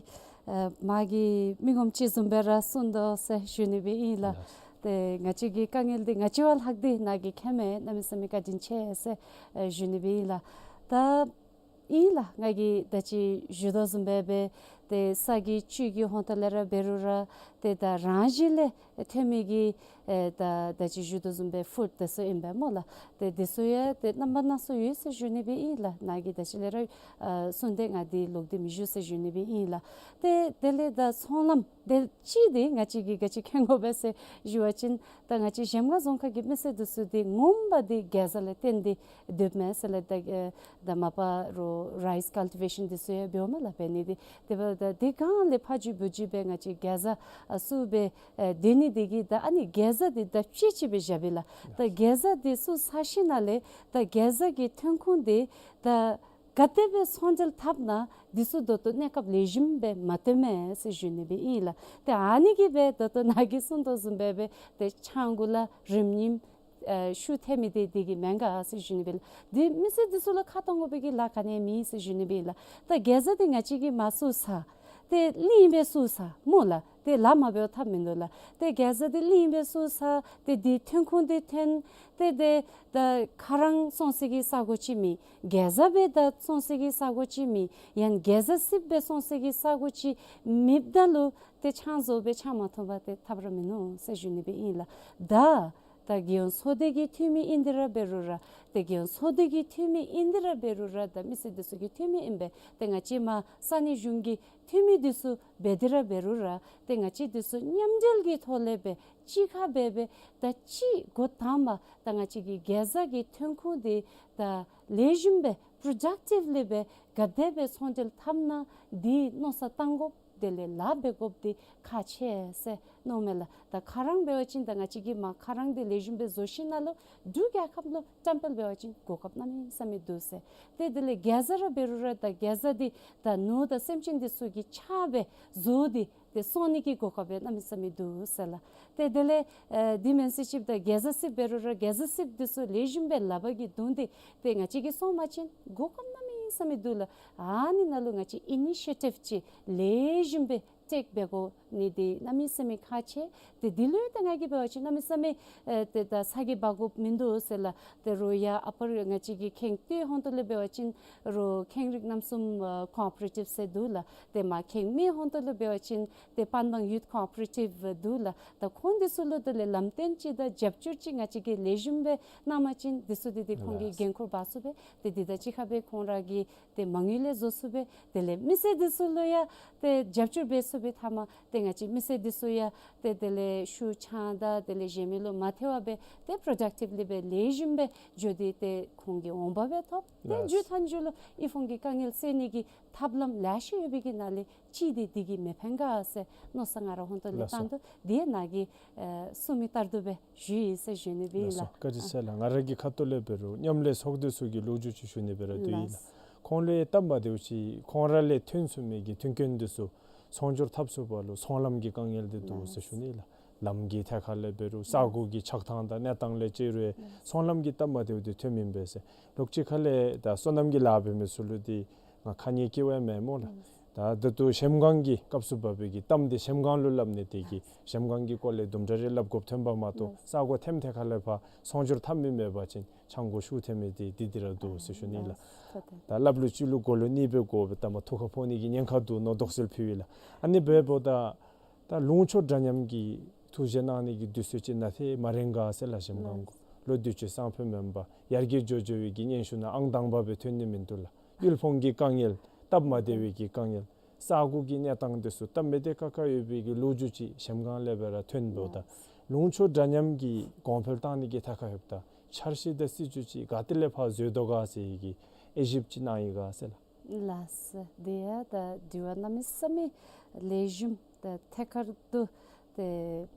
ཨ་མ་གི་མི་ངོམ་ཅིག་བཟུམ་སྦེ་ར་གསུངས་དོ་ཟེར་ཞུ་ནི་སྦེ་ཨིན་ལགས། ལགས། ཏེ་ང་བཅས་ཀྱི་དཀའ་ངལ་འདི་ང་བཅས་བ་ལྷག་སྟེ་ནཱ་གིས་མཁྱེན་མས། གནམ་མེད་ས་མེད་བཀའ་དྲིན་ཆེ་ཟེར་ཨ་ཞུ་ནི་སྦེ་ཨིན་ལགས། ད་ཨིན་ལགས། ང་གིས་ད་ཅི་ཞུ་དོ་བཟུམ་སྦེ་སྦེ་ ཏེ་ས་གི་བཅུད་ཀྱི་ཧོང་ཏོ་ལས་ར་འབད་རུང་ར་ཏེ་ད་རང་བཞིན་ལས་ཐོན་མི་གི་ཨེ་ད་ད་ཅི་ཞུ་དོ་བཟུམ་སྦེ་ཕུཌ་དེ་ཚུ་ཨིན་པས་སྨོ་ལགས། ཏེ་དེ་ཚུ་ཡང་ཏེ་རྣམ་པ་སྣ་ཚོགས་ཡོད་ཟེར་ཞུ་ནི་སྦེ་ཨིན་ལགས། ནཱ་གིས་ད་ཅི་ལས་ར་ཨ་གསུངས་ཏེ་ང་འདི་ལོག་སྟེ་མི་ཞུ་ཟེར་ཞུ་ནི་སྦེ་ཨིན་ལགས། ཏེ་དེ་ལས་ད་ཚོང་ལམ་དེ་ཅིག་འདི་ང་བཅས་ཀྱིས་ག་ཅི་མཁྱེན་དགོ་པས་ཟེར་ཞུ་བ་ཅིན་ད་ང་བཅས་གཞལམ་སྒང་རྫོང་ཁག་གི་མི་སེར་དེ་ཚུ་འདི་ངོ་མ་འདི་གེ་ཛ་ལས་བརྟེན་ཏེ་སྡོདཔ་མས་ཟེར་ལགས། ད་ཨེ་ད་མ་པ་རོགས་རའིས་ཀཱལ་ཊི་བེ་ཤཱན་དེ་ཚུ་ཡང་འབདཝ་མས་ལགས་འབད་ནི་འདི། དེ་འབདཝ་ད་དེ་གང་ལས་ཕ་རྒྱུད་བུ་རྒྱུད་སྦེ་ང་བཅས་གེ་ཛ་ཨ་བཙུགས་སྦེ་ཨེ་སྡོད་ནི་འདི་གིས་ད་ཨ་ནི་གེ་ཛ་འདི་ད་ཕྱེ་ཕྱེ་སྦེ་བཞག་པས་ལགས། ད་གེ་ཛ་འདི་བཙུགས་ཚར་ཞིནམ་ལས་ད་གེ་ཛ་གི་ཐོན་ཁུངས་འདི་ད་ག་དེ་སྦེ་ཚོང་འབྲེལ་འཐབ་ན་འདི་ཚུ་ད་ལྟོ་གནས་སྐབས་ལེགས་ཤོམ་སྦེ་མ་ཐོནམ་མས་ཟེར་ཞུ་ནི་སྦེ་ཨིན་ལགས། ཏེ་ཨ་ནི་གིས་སྦེ་ད་ལྟོ་ནཱ་གིས་གསུངས་དོ་བཟུམ་སྦེ་སྦེ་ཏེ་ཆང་གུ་ལ་རིམས་ཉིམ་ཨེ་ཤུགས་ཐེབས་མི་འདི་འདི་གིས་མེན་ག་ཟེར་ཞུ་ནི་སྦེ་ལགས། འདི་མི་སེར་འདི་ཚུ་ལུ་ཁ་གཏང་དགོ་པའི་གི་ལཱ་ག་ནི་ཡང་མེད་ཟེར་ཞུ་ནི་སྦེ་ལགས། ད་གེ་ཛ་འདི་ང་བཅས་ཀྱིས་མ་བཙུགས་ཚར། ཏེ་གླིང་སྦེ་བཙུགས་ཚར་སྨོ་ལགས། ཏེ་ལཱ་མ་འབདཝ་ཐབས་མིན་འདུག་ལགས། ཏེ་གེ་ཛ་འདི་གླིང་སྦེ་བཙུགས་ཚར། ཏེ་འདི་ཐོན་ཁུངས་འདི་ཐོན། ཏེ་ཏེ་ད་ཁ་རང་བཙོང་སའི་གི་ས་གོ་ཅིག་མེད། གེ་ཛ་སྦེ་ད་བཙོང་སའི་གི་ས་གོ་ཅིག་མེད། ཡང་གེ་ཛ་སིདཔ་སྦེ་བཙོང་སའི་གི་ས་གོ་ཅིག་མེདཔ་ད་ལུ་ཏེ་ཆང་བཙོང་སྦེ་ཆང་མ་འཐུང་བར་ཏེ་ཐབས་ར་མིན་ནུག་ཟེར་ཞུ་ནི་སྦེ་ཨིན་ལགས། ད་ད་རྒྱལ་ཡོངས་ཚོགས་སྡེ་གི་འཐུས་མི་ཨིན་ཏེ་ར་འབད་རུང་ར་ཏེ་རྒྱལ་ཡོངས་ཚོགས་སྡེ་གི་འཐུས་མི་ཨིན་ཏེ་ར་འབད་རུང་ར་ད་མི་སེར་འདི་ཚུ་གི་འཐུས་མི་ཨིན་པས། ཏེ་ང་བཅས་མ་ས་གནས་གཞུང་གི་འཐུས་མི་འདི་ཚུ་འབད་དེ་ར་འབད་རུང་ར་ཏེ་ང་བཅས་འདི་ཚུ་མཉམ་འབྲེལ་གྱི་ཐོག་ལས་སྦེ་གཅིག་ཁར་སྦེ་སྦེ་ད་ཅི་འགོ་དང་པ་ད་ང་བཅས་ཀྱི་གེ་ཛ་གི་ཐོན་ཁུངས་འདི་ད་ལེགས་ཤོམ་སྦེ་པྲོ་ཌག་ཊིབ་ལི་སྦེ་ག་དེ་སྦེ་ཚོང་འབྲེལ་འཐབ་ན་འདི་མནོ་བསམ་བཏང་དགོཔ་དེ་ལས་ལཱ་འབད་དགོཔ་འདི་ཁག་ཆེ་ཟེར་མནོཝ་མས་ལགས། ད་ཁ་རང་འབད་བ་ཅིན་ད་ང་བཅས་ཀྱིས་མ་ཁ་རང་འདི་ལེགས་ཤོམ་སྦེ་བཟོ་ཞིནམ་ལས་འབྲུག་རྒྱལ་ཁབ་ལུ་བཀྲམ་སྤེལ་འབད་བ་ཅིན་གོ་སྐབས་གནམ་མེད་ས་མེད་འདུག་ཟེར། ཏེ་དེ་ལས་གེ་ཛ་ར་འབད་རུང་ར་ད་གེ་ཛ་འདི་ད་ནོར་དང་སེམས་ཅན་འདི་ཚུ་གི་ཆག་སྦེ་བཟོ་སྟེ་ཏེ་སོང་ནི་གི་གོ་སྐབས་ཡང་གནམ་མེད་ས་མེད་འདུག་ཟེར་ལགས། ཏེ་དེ་ལས་ཨེ་དེ་མེན་ཟེར་ཅིག་ད་གེ་ཛ་སིདཔ་འབད་རུང་ར་གེ་ཛ་སིདཔ་འདི་ཚུ་ལེགས་ཤོམ་སྦེ་ལག་པར་གྱིས་བརྡུང་སྟེ་ཏེ་ང་བཅས་ཀྱིས་སོང་པ་ཅིན་གོ་སྐབས་གནམ་མེད་ས་མེད་འདུག་ལགས། ཨ་ནི་ནང་ལུ་ང་བཅས་ཨི་ནི་ཤི་ཡེ་ཊིབ་ཅིག་ལེགས་ཤོམ་སྦེ་ཊེཀ་འབད་དགོ་ནི་འདི་གནམ་མེད་ས་མེད་ཁག་ཆེ། ཏེ་འདི་ལུ་ད་ང་གིས་འབད་བ་ཅིན་གནམ་མེད་ས་མེད་ཨེ་ཏེ་ད་ས་གི་འབག་དགོཔ་མིན་འདུག་ཟེར་ལགས། ཏེ་རོགས་ཡར་ཨ་པར་ང་བཅས་ཀྱི་ཁེངས་སྟོད་ཧོང་ཏོ་ལས་འབད་བ་ཅིན་རོགས་ཁེངས་རིགས་རྣམ་གསུམ་ཨ་ཀོ་ཨོ་པ་རེ་ཊིབ་ཟེར་འདུག་ལགས། ཏེ་མར་ཁེངས་སྨད་ཧོང་ཏོ་ལུ་འབད་བ་ཅིན་ཏེ་པན་བང་ཡུཐ་ཀོ་ཨོ་པ་རེ་ཊིབ་འདུག་ལགས། ད་ཁོང་འདི་ཚུ་ལུ་དེ་ལས་ལམ་སྟོན་ཅིག་དང་རྒྱབ་སྐྱོར་ཅིག་ང་བཅས་ཀྱིས་ལེགས་ཤོམ་སྦེ་གནང་པ་ཅིན་འདི་ཚུ་འདི་ཏེ་ཁོང་གིས་ལགས། འགན་ཁུར་འབག་ཚུགས་པས། ཏེ་འདི་དང་གཅིག་ཁར་སྦེ་ཁོང་ར་གིས་ཏེ་མ་དངུལ་ལས་བཟོ་ཚུགས་པས། དེ་ལས་མི་སེར་འདི་ཚུ་ལུ་ཡང་ཏེ་རྒྱབ་སྐྱོར་འབད་ཚུགས་པའི་མཐའ་མ་ཏེ་ང་བཅས་མི་སེར་འདི་ཚུ་ཡང་ཏེ་དེ་ལས་ཤུགས་ཆང་དང་དེ་ལས་གཞན་མི་ལུ་མ་ཐལ་བར་སྦེ་ཏེ་པྲོ་ཌག་ཊིབ་ལི་སྦེ་ལེགས་ཤོམ་སྦེ་འགྱོ་སྟེ་ཏེ་ཁོང་གི་འོང་འབབ་སྦེ་ཐོབ། ཏེ་ལགས། མཇུག་མཐའ་མཇུག་ལུ་དབུལ་ཕོངས་ཀྱི་དཀའ་ངལ་སེལ་ནི་གི་ཐབས་ལམ་ལེ་ཤ་ཡོད་པའི་གི་ནང་ལས་གཅིག་འདི་འདི་གིས་མི་ཕན་ག་ཟེར་མནོ་བསམ་ང་ར་ཧོང་ཏོ་ལས་ལགས་སོ། བཏང་འདུག། དེ་ནཱ་གིས་ཨེ་གསུངས་མི་ལྟར་དུ་སྦེ་ཞུ་ཡི་ཟེར་ཞུ་ནི་སྦེ་ཨིན་ལགས་སོ། ལགས། བཀའ་དྲིན་ཆེ་ལགས། ང་ར་གི་ཁ་ཐུག་ལས་འབད་རུང་མཉམ་ལས་ཚོགས་སྡེ་ཚུ་གི་ལོ་རྒྱུས་ཅིག་ཞུ་ནི་སྦེ་ར་འདུག་ཨིན་ལགས། ལགས། ཁོང་ལུ་སྟབས་མ་བདེཝ་ཅིག་ཁོང་ར་ལས་ཐོན་ཚུགས་མི་གི་མཐུན་རྐྱེན་འདི་ཚུ་ཚོང་སྒྱུར་འཐབ་ཚུགས་པ་ལུ་ཚོང་ལམ་གྱི་དཀའ་ངལ་འདི་འདུག་ཟེར་ཞུ་ནི་ལགས། ལམ་གྱི་ཐད་ཁར་ལས་འབད་རུང་ས་གོ་གི་ཆགས་ཐངས་དང་གནས་སྟངས་ལས་ཅིག་རུང་ཚོང་ལམ་གྱི་སྟབས་མ་བདེཝ་འདི་ཐོནམ་ཨིན་པས་ཟེར། ལོགས་ཅིག་ཁ་ལས་ད་སོ་ནམ་གྱི་ལཱ་འབད་མི་ཚུ་ལུ་འདི་ང་ཁ་ཉེས་བཀལཝ་མེན་སྨོ་ལགས། ད་ད་ལྟོ་གཞལམ་སྒང་གི་སྐབས་སུ་བབ་པའི་གི་གཏམ་འདི་གཞལམ་སྒང་ལུ་སླབ་ནི་དེ་གིས་གཞལམ་སྒང་གི་སྐོར་ལས་དུམ་གྲ་རེ་སླབ་དགོཔ་ཐོན་པ་མ་གཏོགས་ས་གོ་ཐེམ་ཐད་ཁ་ལས་ཕར་ཚོང་སྒྱུར་འཐབ་མི་མེད་པ་ཅིན་ཆང་གོ་ཤུགས་ཐེབས་མི་འདི་འདི་འདི་ར་འདུག་ཟེར་ཞུ་ནི་ལགས། ད་སླབ་ལུ་ཅིག་ལུ་གོ་ལུ་གནོདཔ་འབད་དགོ་པས། ད་མ་ཐུགས་ཁར་ཕོག་ནི་གི་ཉེན་ཁ་འདུག་མནོ་དོགས་སེལ་ཕུལ་ཡི་ལགས། ཨ་ནི་འབདཝ་ད་ད་ལུང་ཕྱོགས་འདྲ་མཉམ་གྱི་ཐུགས་བཞེད་གནང་ནི་གི་དུས་ཚོད་ཅིག་ནཱ་ཏེ་མ་རན་ག་ཟེར་ལགས། གཞལམ་སྒང་གུ་ལོ་དུས་ཅི་སང་ཕོད་མེན་པར་ཡར་རྒྱས་འགྱོ་འགྱོ་བའི་གི་སྙན་ཞུ་ནང་ཨང་དང་པ་སྦེ་ཐོན་ནི་མིན་འདུག་ལགས། དབུལ་ཕོངས་ཀྱི་དཀའ་ངལ་སྟབས་མ་བདེ་བའི་གི་དཀའ་ངལ་ས་གོ་གི་གནས་སྟངས་འདི་ཚུ་སྟབས་མི་བདེ་ཁག་ཁ་ཡོད་པའི་གི་ལོ་རྒྱུས་ཅིག་གཞལམ་སྒང་ལས་འབད་ར་ཐོན་འདུག། ད་ལུང་ཕྱོགས་འདྲ་མཉམ་གྱི་གོང་འཕེལ་བཏང་ནི་གི་ཐད་ཁར་ཡོདཔ་ད་འཆར་གཞི་དང་སྲིད་བྱུས་ཅིག་ག་ཏེ་ལས་ཕར་བཟོ་དོ་ག་ཟེར་བའི་གི་དབྱེ་ཞིབ་ཅིག་གནང་ཡི་ག་ཟེར་ལགས། ལགས་སོ། དེ་ཡང་ད་དྲི་བ་གནམ་མེད་ས་མེད་ལེགས་ཤོམ་ད་ཐད་ཀར་དུ་ཏེ་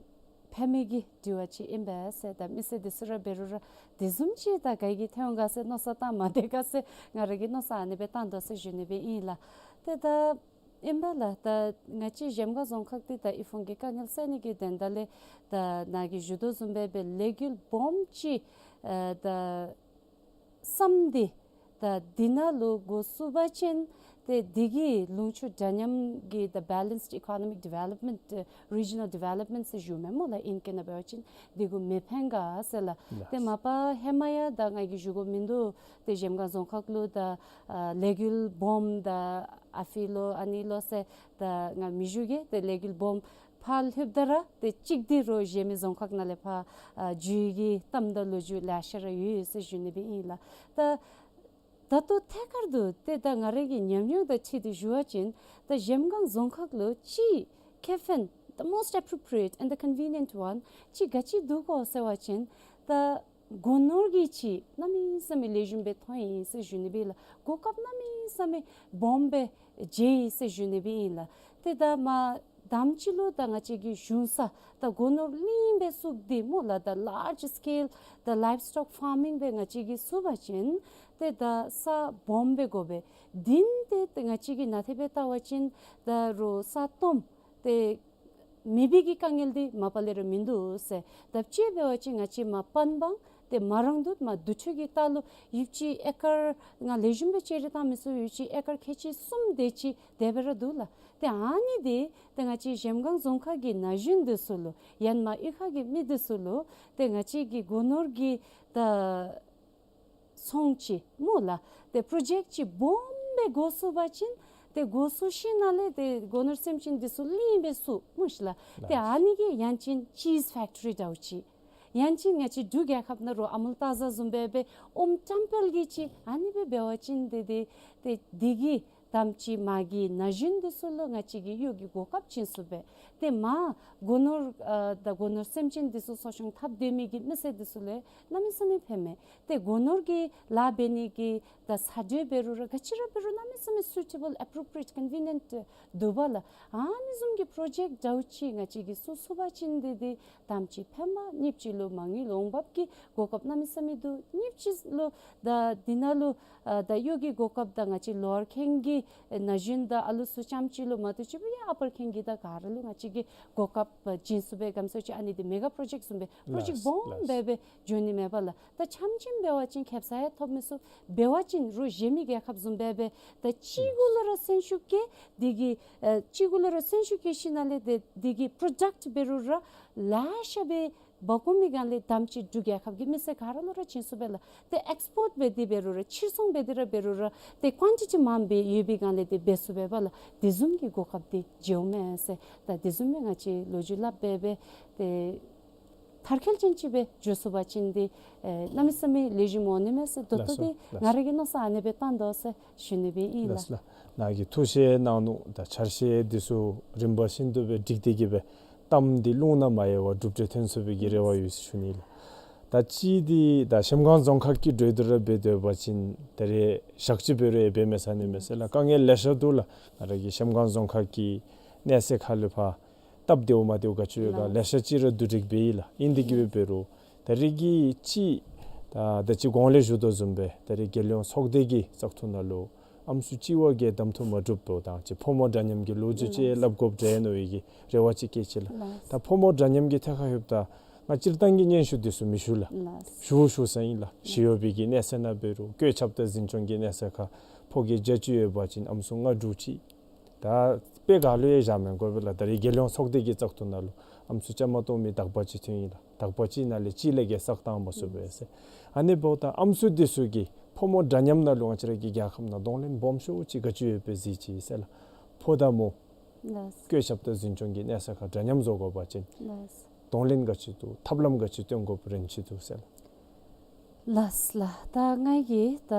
ཕན་མི་གི་དྲི་བ་ཅིག་ཨིན་པས་ཟེར། ད་མི་སེར་འདི་ཚུ་ར་འབད་རུང་ར་དེ་བཟུམ་ཅིག་ད་ག་གིས་ཐོན་འོང་ག་ཟེར་མནོ་བསམ་བཏང་མ་སྡོད་ག་ཟེར་ང་ར་གིས་མནོ་བསམ་ཨ་ནི་སྦེ་བཏང་དོ་ཟེར་ཞུ་ནི་སྦེ་ཨིན་ལགས། ཏེ་ད་ཨིན་པས་ལགས། ད་ང་བཅས་གཞལམ་སྒང་རྫོང་ཁག་འདི་ད་དབུལ་ཕོངས་ཀྱི་དཀའ་ངལ་སེལ་ནི་གི་དོན་དག་ལས་ད་ནཱ་གིས་ཞུ་དོ་བཟུམ་སྦེ་སྦེ་ལས་འགུལ་སྦོམ་ཅིག་ཨ་ད་བསམ་སྟེ་ད་འདི་ནང་ལུ་འགོ་བཙུགས་པ་ཅིན་ད་ ཏེ་འདི་གིས་ལུང་ཕྱོགས་འདྲ་མཉམ་གྱི་the balanced economic development, ཨ་regional development ཟེར་ཞུཝ་མས་སྨོ་ལགས། ཨིང་སྐད་ནང་འབད་བ་ཅིན་འདི་གུ་མི་ཕན་ག་ཟེར་ལགས། ལགས། ཏེ་མ་པ་ཧེ་མ་ཡང་ད་ང་གིས་ཞུ་དགོཔ་མིན་འདུག། ཏེ་གཞལམ་སྒང་རྫོང་ཁག་ལུ་ད་ཨ་ལས་འགུལ་སྦོམ་ད་ཨ་ཕི་ལོ་ཨ་ནི་ལོ་ཟེར་ད་ང་མི་ཞུ་གེ། ཏེ་ལས་འགུལ་སྦོམ་ཕར་ལྷོདཔ་ད་ར་ཏེ་གཅིག་འདི་རུ་གཞན་མི་རྫོང་ཁག་ནང་ལས་ཕར་ཨ་འགྱོ་ནི་གི་གཏམ་དང་ལོ་རྒྱུས་ལེ་ཤ་ར་ཡོད་ཟེར་ཞུ་ནི་སྦེ་ཨིན་ལགས། ད་ད་ལྟོ་ཐད་ཀར་དུ་ཏེ་ད་ང་རའི་གི་ཉམས་མྱོང་དང་འཁྲིལ་ཏེ་ཞུ་བ་ཅིན་ད་གཞལམ་སྒང་རྫོང་ཁག་ལུ་ཅིག་ཁེ་ཕན་the most appropriate and the convenient one ཅིག་ག་ཅི་འདུག་གོ་ཟེར་བ་ཅིན་ད་སྒོ་ནོར་གྱི་ཅིག་གནམ་མེད་ས་མེད་ལེགས་ཤོམ་སྦེ་ཐོན་ཡི་ཟེར་ཞུ་ནི་སྦེ་ལགས། གོ་སྐབས་གནམ་མེད་ས་མེད་སྦོམ་སྦེ་མཇལ་ཡི་ཟེར་ཞུ་ནི་སྦེ་ཨིན་ལགས། ཏེ་ད་མ་དམ་ཅིག་ལུ་ད་ང་བཅས་ཀྱི་གཞུང་ས་ད་སྒོ་ནོར་གླིང་སྦེ་བཙུགས་ཏེ་སྨོ་ལགས། ད་large scale the livestock farming སྦེ་ང་བཅས་ཀྱིས་བཙུགས་པ་ཅིན་ཏེ་ད་ས་སྦོམ་སྦེ་དགོ་པས། དེ་ཏེ་ང་བཅས་ཀྱིས་ནཱ་ཏེ་སྦེ་བལྟ་བ་ཅིན་ད་རུང་ས་སྟོངམ་ཏེ་མེད་པའི་གི་དཀའ་ངལ་འདི་མ་པ་ལས་ར་མིན་འདུག་ཟེར། ད་ཅི་འབད་བ་ཅིན་ང་བཅས་མ་པ་འབངས་ཏེ་མ་རང་འདུག་མ་དུར་ཁྲོད་ཀྱི་ལྟག་ལུ་ཡུདཔ་ཅིག་ཨེ་ཀར་ང་ལེགས་ཤོམ་སྦེ་ཅིག་རེ་བཏང་མི་ཚུགས། ཡུདཔ་ཅིག་ཨེ་ཀར་ཁལ་གཅིག་གསུམ་དེ་ཅིག་དེ་སྦེ་ར་འདུག་ལགས། ཏེ་ཨ་ནི་འདི་ཏེ་ང་བཅས་གཞལམ་སྒང་རྫོང་ཁག་གི་ན་གཞོན་འདི་ཚུ་ལུ་ཡང་མ་གཡུས་ཁ་གི་མི་འདི་ཚུ་ལུ་ཏེ་ང་བཅས་ཀྱི་སྒོ་ནོར་གྱི་ད་ཚོང་ཅིག་སྨོ་ལགས། ཏེ་པྲོ་ཇེཀཊ་ཅིག་སྦོམ་སྦེ་འགོ་བཙུགས་པ་ཅིན་ཏེ་འགོ་བཙུགས་ཞིནམ་ལས་ཏེ་སྒོ་ནོར་སེམས་ཅན་འདི་ཚུ་གླིང་སྦེ་བཙུགས་སྨོ་ཤིག་ལགས། ཏེ་ཨ་ནི་གི་ཡང་ཅིན་ཅིསི་ཕེཀ་ཊོ་རི་འདྲཝ་ཅིག། ཡང་ཅིན་ང་བཅས་འབྲུག་རྒྱལ་ཁབ་ནང་རུང་ཨ་མུལ་ཏཱ་ཛ་བཟུམ་སྦེ་སྦེ་ཨོམ་ཊམ་པེལ་གྱི་ཅིག་ཨ་ནི་སྦེ་འབད་བ་ཅིན་ཏེ་ཏེ་ཏེ་འདི་གིས་དམ་ཅིག་མ་གི་ན་གཞོན་འདི་ཚུ་ལུ་ང་བཅས་ཀྱིས་གཡོག་གི་གོ་སྐབས་བྱིན་ཚུགས་པས། ཏེ་མ་སྒོ་ནོར་ཨ་ད་སྒོ་ནོར་སེམས་ཅན་འདི་ཚུ་གསོ་སྐྱོང་འཐབ་སྡོད་མི་གི་མི་སེར་འདི་ཚུ་ལུ་གནམ་མེད་ས་མེད་ཕན་མས། ཏེ་སྒོ་ནོར་གྱི་ལཱ་འབད་ནི་གི་ད་ས་འདོད་འབད་རུང་ར་ག་ཅི་ར་འབད་རུང་གནམ་མེད་ས་མེད་སུ་ཊེ་བཱལ་ཨེ་པྲོ་པི་རི་ཡེཊ་ཀོན་བི་ནི་ཡེནཊ་འདུག་པ་ལགས། ཨ་ནི་བཟུམ་གྱི་པྲོ་ཇེཀཊ་འདྲཝ་ཅིག་ང་བཅས་ཀྱིས་བཙུགས་ཚུགས་པ་ཅིན་ཏེ་ཏེ་དམ་ཅིག་ཕན་པ། གཉིས་པ་ཅིག་ལུ་མ་དངུལ་འོང་འབབ་ཀྱི་གོ་སྐབས་གནམ་མེད་ས་མེད་འདུག། གཉིས་པ་ཅིག་ལུ་ད་འདི་ནང་ལུ་ཨ་ད་གཡོག་གི་གོ་སྐབས་ད་ང་བཅས་ལོ་ཝར་ཁེན་གྱི་ན་གཞོན་དང་ཨ་ལུ་ཚུ་རྐྱངམ་ཅིག་ལུ་མ་གཏོགས་ཅིག་སྦེ་ཡང་ཨ་པར་ཁེན་གྱི་ད་ག་ར་ལུ་ང་བཅས་ཀྱིས་གོ་སྐབས་བྱིན་ཚུགས་པས། ག་དེམ་ཅིག་ཨ་ནི་འདི་མེ་ག་པྲོ་ཇེཀཊ་བཟུམ་སྦེ་པྲོ་ཇེཀཊ་ལགས་སྦོམ་ལགས་སྦེ་སྦེ་འགྱོ་ནི་མས་པ་ལགས། ད་ཆམ་ཆིམ་འབད་བ་ཅིན་ཁེབ་ས་ཡང་ཐོབ་མི་ཚུགས། འབད་བ་ཅིན་རུང་གཞན་མི་རྒྱལ་ཁབ་བཟུམ་སྦེ་སྦེ་ད་གཅིག་གུ་ལུ་ར་སེམས་ཤུགས་བསྐྱེད་འདི་གིས་ཨ་གཅིག་གུ་ལུ་ར་སེམས་ཤུགས་བསྐྱེད་ཞིནམ་ལས་ཏེ་འདི་གིས་པྲོ་ཌཀཊ་འབད་རུང་ར་ལེ་ཤ་སྦེ་འབག་འོང་མི་སྒང་ལས་དམ་ཅིག་འབྲུག་རྒྱལ་ཁབ་ཀྱི་མི་སེར་ག་ར་ལུ་ར་བྱིན་ཚུགས་པས་ལགས། ཏེ་ཨེགསི་པོརཊ་འབད་དེ་འབད་རུང་ར་ཕྱིར་ཚོང་འབད་དེ་ར་འབད་རུང་ར་ཏེ་ཀུའན་ཊི་ཊི་མངམ་སྦེ་ཡོད་པའི་སྒང་ལས་ཏེ་འབད་ཚུགས་པས་པ་ལགས། དེ་བཟུམ་གྱི་གོ་སྐབས་འདི་མཇལཝ་མས་ཟེར་ད་དེ་བཟུམ་སྦེ་ང་བཅས་ལོ་རྒྱུས་སླབ་སྦེ་སྦེ་ཏེ་མཐར་འཁྱོལ་ཅན་ཅིག་སྦེ་འགྱོ་ཚུགས་པ་ཅིན་ཏེ་ཨེ་གནམ་མེད་ས་མེད་ལེགས་ཤོམ་འོང་ནི་མས་ཟེར་ད་ལྟོ་ལགས་སོ། འདི་ལགས་ང་སོ། རའི་གི་མནོ་བསམ་ཨ་ནི་སྦེ་བཏང་དོ་ཟེར་ཞུ་ནི་སྦེ་ཨིན་ལགས། ལགས་ལགས། ནཱ་གིས་ཐུགས་བཞེད་གནང་ནུག། ད་འཆར་གཞི་འདི་ཚུ་རིམ་པ་བཞིན་དུ་སྦེ་སྒྲིག་སྟེ་གི་སྦེ་གཏམ་འདི་རླུང་ནང་མ་ཡལ་བར་གྲུབ་འབྲས་ཐོན་ཚུགས་པའི་གི་རེ་བ་ཡོད་ཟེར་ཞུ་ནི་ལགས། ད་ཅི་འདི་ད་གཞལམ་སྒང་རྫོང་ཁག་གི་གྲོས་བསྡུར་ར་འབད་སྡོད་པ་ཅིན་ད་རེས་ཞག་གཅིག་འབད་རུང་ཡང་འབད་མི་ཚར་ནི་མས་ཟེར་ལགས། དཀའ་ངལ་ལེ་ཤ་འདུག་ལགས། ང་ར་གི་གཞལམ་སྒང་རྫོང་ཁག་གི་གནས་ཚད་ཁར་ལུ་ཕར་སྟབས་བདེཝ་མ་བདེཝ་ག་ཅི་ཡོད་ག་ལགས། ལེ་ཤ་ཅིག་ར་བསྡུ་སྒྲིག་འབད་ཡི་ལགས། ཨིན་དེ་གིས་འབད་རུང་ད་རེས་ཀྱི་ཅིག་ད་ད་ཅི་གོང་ལས་ཞུ་དོ་བཟུམ་སྦེ་ད་རེས་རྒྱལ་ཡོངས་ཚོགས་སྡེ་གི་བཙག་འཐུ་ནང་ལུ་ཨམ་སྲུ་གཅིག་བ་གིས་གདམ་འཐུ་མ་གྲུབ་དོ་དང་ཅིག་ཕོ་མོ་འདྲ་མཉམ་གྱི་ལོ་རྒྱུས་ཅིག་ལགས། སླབ་དགོཔ་འདྲས་མནོ་བའི་གི་རེ་བ་ཅིག་བསྐྱེད་ཅི་ལགས། ལགས། ད་ཕོ་མོ་འདྲ་མཉམ་གྱི་ཐད་ཁར་ལྷོདཔ་ད་ང་སྤྱིར་བཏང་གི་སྙན་ཞུ་འདི་ཚུ་མི་ཞུ་ལགས། ལགས། ཞུ་ཞུ་ས་ཨིན་ལགས། ཞི་གཡོག་པའི་གི་གནས་ཚད་ནང་འབད་རུང་བཀོད་ཁྱབ་དང་འཛིན་སྐྱོང་གི་གནས་ཚད་ཁར་ཕོ་སྐྱེས་བརྒྱད་ཅུ་ཡོད་པ་ཅིན་ཨམ་སྲུ་ལྔ་དྲུག་ཅིག། ད་དཔེ་ག་ལུ་ཡང་བཞག་མི་དགོ་པས་ལགས། ད་རེས་རྒྱལ་ཡོངས་ཚོགས་སྡེ་གི་བཙག་འཐུ་ནང་ལུ་ཨམ་སྲུ་བཅའ་མར་གཏོགས་མི་དག་པ་ཅིག་ཐོན་ཡི་ལགས། དག་པ་ཅིག་ནང་ལས་གཅིག་ལས་བརྒལ་བསགས་བཏང་མ་ཚུགས་པས་ཟེར། ཨ་ནི་འབདཝ་ད་ཨམ་སྲུ་འདི་ཚུ་གིས་ཕོ་མོ་འདྲ་མཉམ་ནང་ལུ་ང་བཅས་ར་གི་རྒྱལ་ཁབ་ནང་གདོང་ལེན་སྦོམ་ཤོས་ཅིག་ག་ཅི་ཡོདཔ་སྦེ་གཟིགས་ཅི་ཟེར་ལགས། ཕོ་དང་མོ་ལགས། བཀོད་ཁྱབ་དང་འཛིན་སྐྱོང་གི་གནས་ཚད་ཁར་འདྲ་མཉམ་བཟོ་དགོ་པ་ཅིན་ལགས། གདོང་ལེན་ག་ཅི་འདུག། ཐབས་ལམ་ག་ཅི་སྟོན་དགོཔ་རན་ཅི་འདུག་ཟེར་ལགས། ལགས་ལགས། ད་ང་གིས་ད་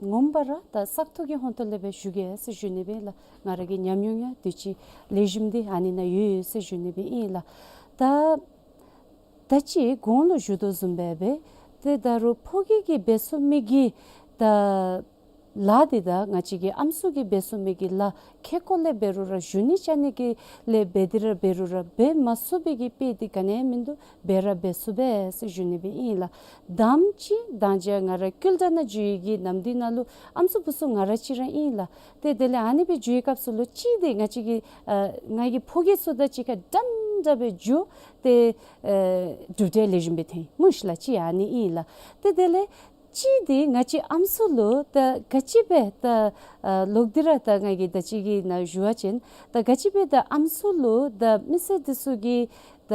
ངོ་མ་ར་ད་བཙག་འཐུ་གི་ཧོང་ཏོ་ལས་སྦེ་ཞུ་གེ་ཟེར་ཞུ་ནི་སྦེ་ལགས། ང་ར་གི་ཉམས་མྱོང་ཡང་དུས་ཅི་ལེགས་ཤོམ་འདི་ཨ་ནི་ནང་ཡོད་ཟེར་ཞུ་ནི་སྦེ་ཨིན་ལགས། ད་ད་ཅི་གོང་ལུ་ཞུ་དོ་བཟུམ་སྦེ་སྦེ་ཏེ་ད་རུང་ཕོ་སྐྱེས་ཀྱིས་འབད་ཚུགས་མི་གི་ད་ལཱ་འདི་ད་ང་བཅས་ཀྱི་ཨམ་སྲུ་གིས་འབད་ཚུགས་མི་གི་ལཱ་ཁེ་ཀོ་ལས་འབད་རུང་ར་ཞུ་ནི་ཅ་ནི་གི་ལས་འབད་དེ་ར་འབད་རུང་ར་འབད་མ་ཚུགས་པའི་གི་དཔེ་འདི་ག་ནི་ཡང་མིན་འདུག། འབད་ར་འབད་ཚུགས་པས་ཟེར་ཞུ་ནི་སྦེ་ཨིན་ལགས། དམ་ཅིག་དང་ཅ་ང་ར་ཀུལ་ཊ་ནང་འགྱོ་ཡི་གི་ནམ་དུས་ནང་ལུ་ཨམ་སྲུ་བུ་ཚུ་ང་ར་གཅིག་ར་ཨིན་ལགས། ཏེ་དེ་ལས་ཨ་ནི་སྦེ་འགྱོ་བའི་སྐབས་སུ་ལུ་ཅིག་འདི་ང་བཅས་ཀྱི་ཨ་ང་གི་ཕོ་སྐྱེས་ཚུ་དང་གཅིག་ཁར་འདྲན་འདྲ་སྦེ་འགྱོ་སྟེ་ཨེ་གྲུབ་འབྲས་ལེགས་ཤོམ་སྦེ་ཐོན་སྨོ་ཤིག་ལགས། ཅིག་ཨ་ནི་ཨིན་ལགས། ཏེ་དེ་ལས་ གཅིག་འདི་ང་བཅས་ཨམ་སྲུ་ལུ་ད་ག་ཅི་སྦེ་ད་ཨ་ལོག་སྟེ་ར་ད་ང་གིས་ད་ཅི་གི་ནང་ཞུ་བ་ཅིན་ད་ག་ཅི་སྦེ་ད་ཨམ་སྲུ་ལུ་ད་མི་སེར་འདི་ཚུ་གིས་ད་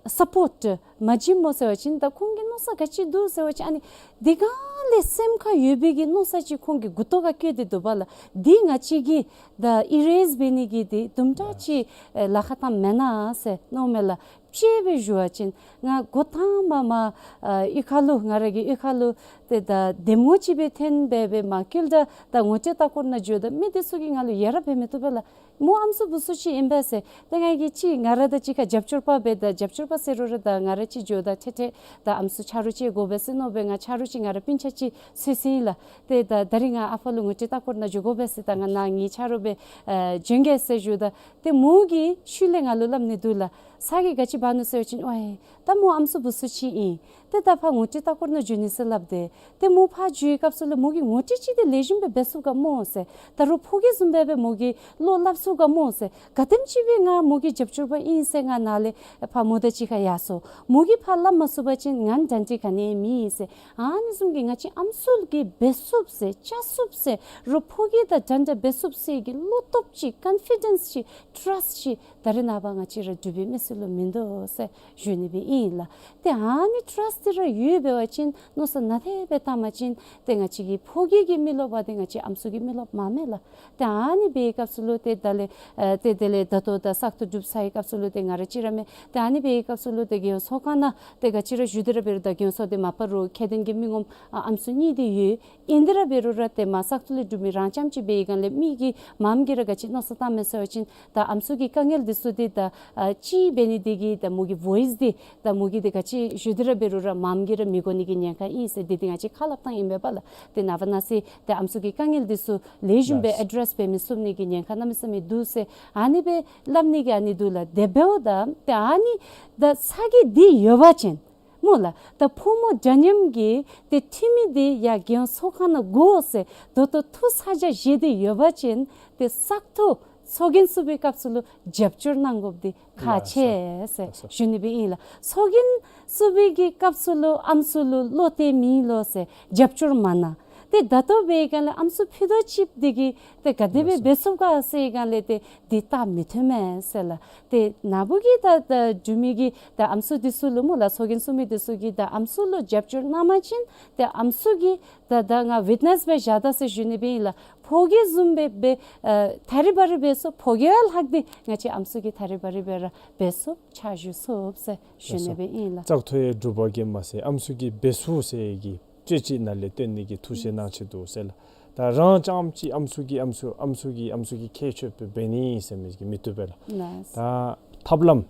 སཔོརཊ་མ་བྱིནམ་སྨོ་ཟེར་བ་ཅིན་ད་ཁོང་གི་མནོ་བསམ་ག་ཅི་འདུག་ཟེར་བ་ཅིན་ཨ་ནི་འདི་ག་ལས་སེམས་ཁར་ཡོད་པའི་གི་མནོ་བསམ་ཅིག་ཁོང་གི་མགུ་ཏོ་ཁར་བསྐྱལ་ཏེ་འདུག་པ་ལགས། འདི་ང་བཅས་ཀྱིས་ད་ཨི་རེས་འབད་ནི་གི་འདི་དུམ་གྲ་ཅིག་ཨེ་ལཱ་ཁག་བཏངམ་མེན་ན་ཟེར་མནོཝ་མས་ལགས། དཔྱེ་སྦེ་ཞུ་བ་ཅིན་ང་འགོ་དང་པ་མར་ཨ་གཡུས་ཁ་ལུ་ང་ར་གི་གཡུས་ཁ་ལུ་ཏེ་ད་འདེམས་ངོ་ཅིག་སྦེ་འཐོན་སྦེ་སྦེ་མར་བསྐྱལ་ད་ད་ངོ་སྤྲོད་ལྟ་སྐོར་ནང་འགྱོཝ་ད་མི་འདི་ཚུ་གིས་ང་ལུ་ཡ་རབས་སྦེ་མི་བཏུབ་པས་ལགས། མོ་ཨམ་སྲུ་བུ་ཚ་ཅིག་ཨིན་པས་ཟེར། ཏེ་ང་གིས་ཅིག་ང་ར་ད་ཅིག་ཁར་རྒྱབ་སྐྱོར་པ་སྦེ་ད་རྒྱབ་སྐྱོར་པ་ཟེར་རུང་ར་ད་ང་ར་ཅིག་འགྱོཝ་ད་ཏེ་ཏེ་ད་ཨམ་སྲུ་ཆ་རོགས་ཅིག་དགོ་པས་ཟེར་མནོ་སྦེ་ང་ཆ་རོགས་ཅིག་ང་ར་སྤུན་ཆ་ཅིག་འཚོལ་འཚོལཝ་ཨིན་ལགས། ཏེ་ད་ད་རིས་ང་ཨ་ཕ་ལུ་ངོ་སྤྲོད་ལྟ་སྐོར་ནང་འགྱོ་དགོ་པས་ཟེར་ད་ང་ནཱ་ངེའི་ཆ་རོགས་སྦེ་ཨེ་འབྱོན་གེ་ཟེར་ཞུཝ་ད་ཏེ་མོ་གིས་ཤུལ་ལས་ང་ལུ་སླབ་ནི་འདུག་ལགས། ཚ་གྱང་ག་ཅི་འབག་ནུག་ཟེར་བ་ཅིན་ཝའི་ད་མོ་ཨམ་སྲུ་བུ་ཚ་ཅིག་ཨིན། ཏེ་ད་ཕར་ངོ་སྤྲོད་ལྟ་སྐོར་ནང་འགྱོ་ནི་ཟེར་སླབ་སྟེ། ཏེ་མོ་ཕར་འགྱོ་བའི་སྐབས་སུ་ལུ་མོ་གིས་ངོ་སྤྲོད་ཅིག་འདི་ལེགས་ཤོམ་སྦེ་འབད་ཚུགས་ག་སྨོ་ཟེར། ད་རུང་ཕོ་རྒྱས་བཟུམ་སྦེ་སྦེ་མོ་གིས་བློ་སླབ་ཚུགས་ག་སྨོ་ཟེར། ག་དེམ་ཅིག་སྦེ་ང་མོ་གི་རྒྱབ་སྐྱོར་པ་ཨིན་ཟེར་ང་ནཱ་ལས་ཕར་མོ་དང་གཅིག་ཁར་ཡར་སོང་། མོ་གིས་ཕར་སླབ་མ་ཚུགས་པ་ཅིན་ང་གྲ་སྒྲིག་ག་ནི་ཡང་མེད་ཟེར། ཨ་ནི་བཟུམ་གྱི་ང་བཅས་ཨམ་སྲུ་གིས་འབད་ཚུགསཔ་ཟེར་བཅའ་ཚུགསཔ་ཟེར་རོགས་ཕོ་རྒྱས་དང་འདྲན་འདྲ་འབད་ཚུགསཔ་ཟེར་གྱི་བློ་སྟོབས་ཅིག་ཀོན་ཕི་ཌེནསི་ཅིག་ཊརསཊ་ཅིག་ད་རེས་ནངས་པ་ང་བཅས་ར་འབྲུག་པའི་མི་སེར་ལུ་མིན་འདུག་ཟེར་ཞུ་ནི་སྦེ་ཨིན་ལགས། ཏེ་ཨ་ནི་ཊརསཊ་འདི་ར་ཡོད་འབད་བ་ཅིན་མནོ་བསམ་ནན་ཏན་སྦེ་བཏང་པ་ཅིན་ཏེ་ང་བཅས་ཀྱི་ཕོ་རྒྱས་ཀྱི་མི་རློབས་པ་འདི་ང་བཅས་ཨམ་སྲུ་གི་མི་རློབས་མ་མས་ལགས། ཏེ་ཨ་ནི་འབད་བའི་སྐབས་སུ་ལུ་ཏེ་ད་ལས་ཨེ་ཏེ་དེ་ལས་ད་ལྟོ་ད་བཙག་འཐུ་གྲུབ་ཚར་བའི་སྐབས་སུ་ལུ་ཏེ་ང་ར་གཅིག་ར་མེན། ཏེ་ཨ་ནི་འབད་བའི་སྐབས་སུ་ལུ་ཏེ་རྒྱལ་ཡོངས་ཚོགས་ཁང་ནང་ཏེ་ག་ཅི་ར་ཞུ་སྟེ་ར་འབད་རུང་ད་རྒྱལ་ཡོངས་ཚོགས་སྡེ་མ་པ་རུ་ཁྱད་ལྡན་གྱི་མི་ངོམ་ཨ་ཨམ་སྲུ་གཉིས་འདི་ཡོད། ཨིན་ཏེ་ར་འབད་རུང་ར་ཏེ་མར་བཙག་འཐུ་ལས་གྲུབ་མི་རང་རྐྱངམ་ཅིག་འབད་བའི་སྒང་ལས་མི་གིས་མངམ་གིས་ར་ག་ཅི་མནོ་བསམ་བཏངམ་མས་ཟེར་བ་ཅིན་ད་ཨམ་སྲུ་གི་དཀའ་ངལ་འདི་ཚུ་འདི་ད་ཨ་གཅིག་འབད་ནི་འདི་གིས་ད་མོ་གི་ཝོ་ཡིསི་འདི་ད་མོ་གིས་ཏེ་ག་ཅི་ཞུ་སྟེ་ར་འབད་རུང་ར་མངམ་གིས་ར་མི་གོ་ནི་གི་ཉེན་ཁ་ཨིན་ཟེར་འདི་འདི་ང་བཅས་ཁ་སླབ་ཐངས་ཨིན་པས་པ་ལགས། ཏེ་ནངས་པ་གནངས་ཚེ་ཏེ་ཨམ་སྲུ་གི་དཀའ་ངལ་འདི་ཚུ་ལེགས་ཤོམ་སྦེ་ལགས། ཨེ་ཌི་རེསི་འབད་མི་ཚུགས་ནི་གི་ཉེན་ཁ་གནམ་མེད་ས་མེད་འདུག་ཟེར་ཨ་ནི་སྦེ་སླབ་ནི་གི་ཨ་ནི་འདུག་ལགས། དེ་འབདཝ་ད་ཏེ་ཨ་ནི་ད་ཚ་གྱང་འདི་ཡོད་པ་ཅིན་སྨོ་ལགས། ད་ཕོ་མོ་འདྲ་མཉམ་གྱི་ཏེ་འཐུས་མི་འདི་ཡར་རྒྱལ་ཡོངས་ཚོགས་ཁང་ནང་དགོ་ཟེར་ད་ལྟོ་ཐུགས་ཚ་གྱང་བཞེས་ཏེ་ཡོད་པ་ཅིན་ཏེ་བཙག་འཐུ་ཚོགས་རྒྱན་བཙུགས་པའི་སྐབས་སུ་ལུ་རྒྱབ་སྐྱོར་གནང་དགོཔ་འདི་ཁག་ཆེ་ཟེར་ཞུ་ནི་སྦེ་ཨིན་ལགས། ཚོགས་རྒྱན་བཙུགས་པའི་གི་སྐབས་སུ་ལུ་ཨམ་སྲུ་ལུ་བློ་གཏད་མེད་ལོ་ཟེར་རྒྱབ་སྐྱོར་མ་གནང་། ཏེ་ད་ལྟོ་འབད་བའི་སྒང་ལས་ཨམ་སྲུ་ཕུད་རྡོག་གཅིག་འདི་གིས་ཏེ་ག་དེ་སྦེ་འབད་ཚུགས་ག་ཟེར་བའི་སྒང་ལས་ཏེ་འདི་ད་མི་ཐོན་མས་ཟེར་ལགས། ཏེ་ན་བུ་གིས་ད་ད་འབྲུག་མི་གིས་ད་ཨམ་སྲུ་འདི་ཚུ་ལུ་སྨོ་ལགས། ཚོགས་རྒྱན་བཙུགས་མི་འདི་ཚུ་གིས་ད་ཨམ་སྲུ་ལུ་རྒྱབ་སྐྱོར་གནང་པ་ཅིན་ཏེ་ཨམ་སྲུ་གིས་ད་ད་ང་ཝིཊ་ནེསི་སྦེ་བཞག་ད་ཟེར་ཞུ་ནི་སྦེ་ཨིན་ལགས། ཕོ་རྒྱས་བཟུམ་སྦེ་སྦེ་ཨ་ཐ་རི་བ་རི་འབད་ཚུགས། ཕོ་རྒྱས་ལྷག་སྟེ་ང་བཅས་ཨམ་སྲུ་གིས་ཐ་རི་བ་རི་སྦེ་ར་འབད་ཚུགས་ཕྱག་ཞུ་ཚུགས་ཟེར་ཞུ་ནི་སྦེ་ཨིན་ལགས། བཙག་འཐུ་ཡང་འབྲུག་པ་གིས་མ་ཚད་ཨམ་སྲུ་གིས་འབད་ཚུགས་ཟེར་གྱི་དཔྱེ་ཅིག་ནཱ་ལས་སྟོན་ནི་གི་ཐུགས་བཞེད་གནང་ཅི་འདུག་ཟེར་ལགས། ད་རང་རྐྱངམ་ཅིག་ཨམ་སྲུ་གིས་ཨམ་སྲུ་ཨམ་སྲུ་གིས་ཨམ་སྲུ་གི་ཁྱད་ཆོས་སྦེ་འབད་ནི་ཟེར་མི་གིས་མི་བཏུབ་པས་ལགས། ལགས། ད་ཐབས་ལམ་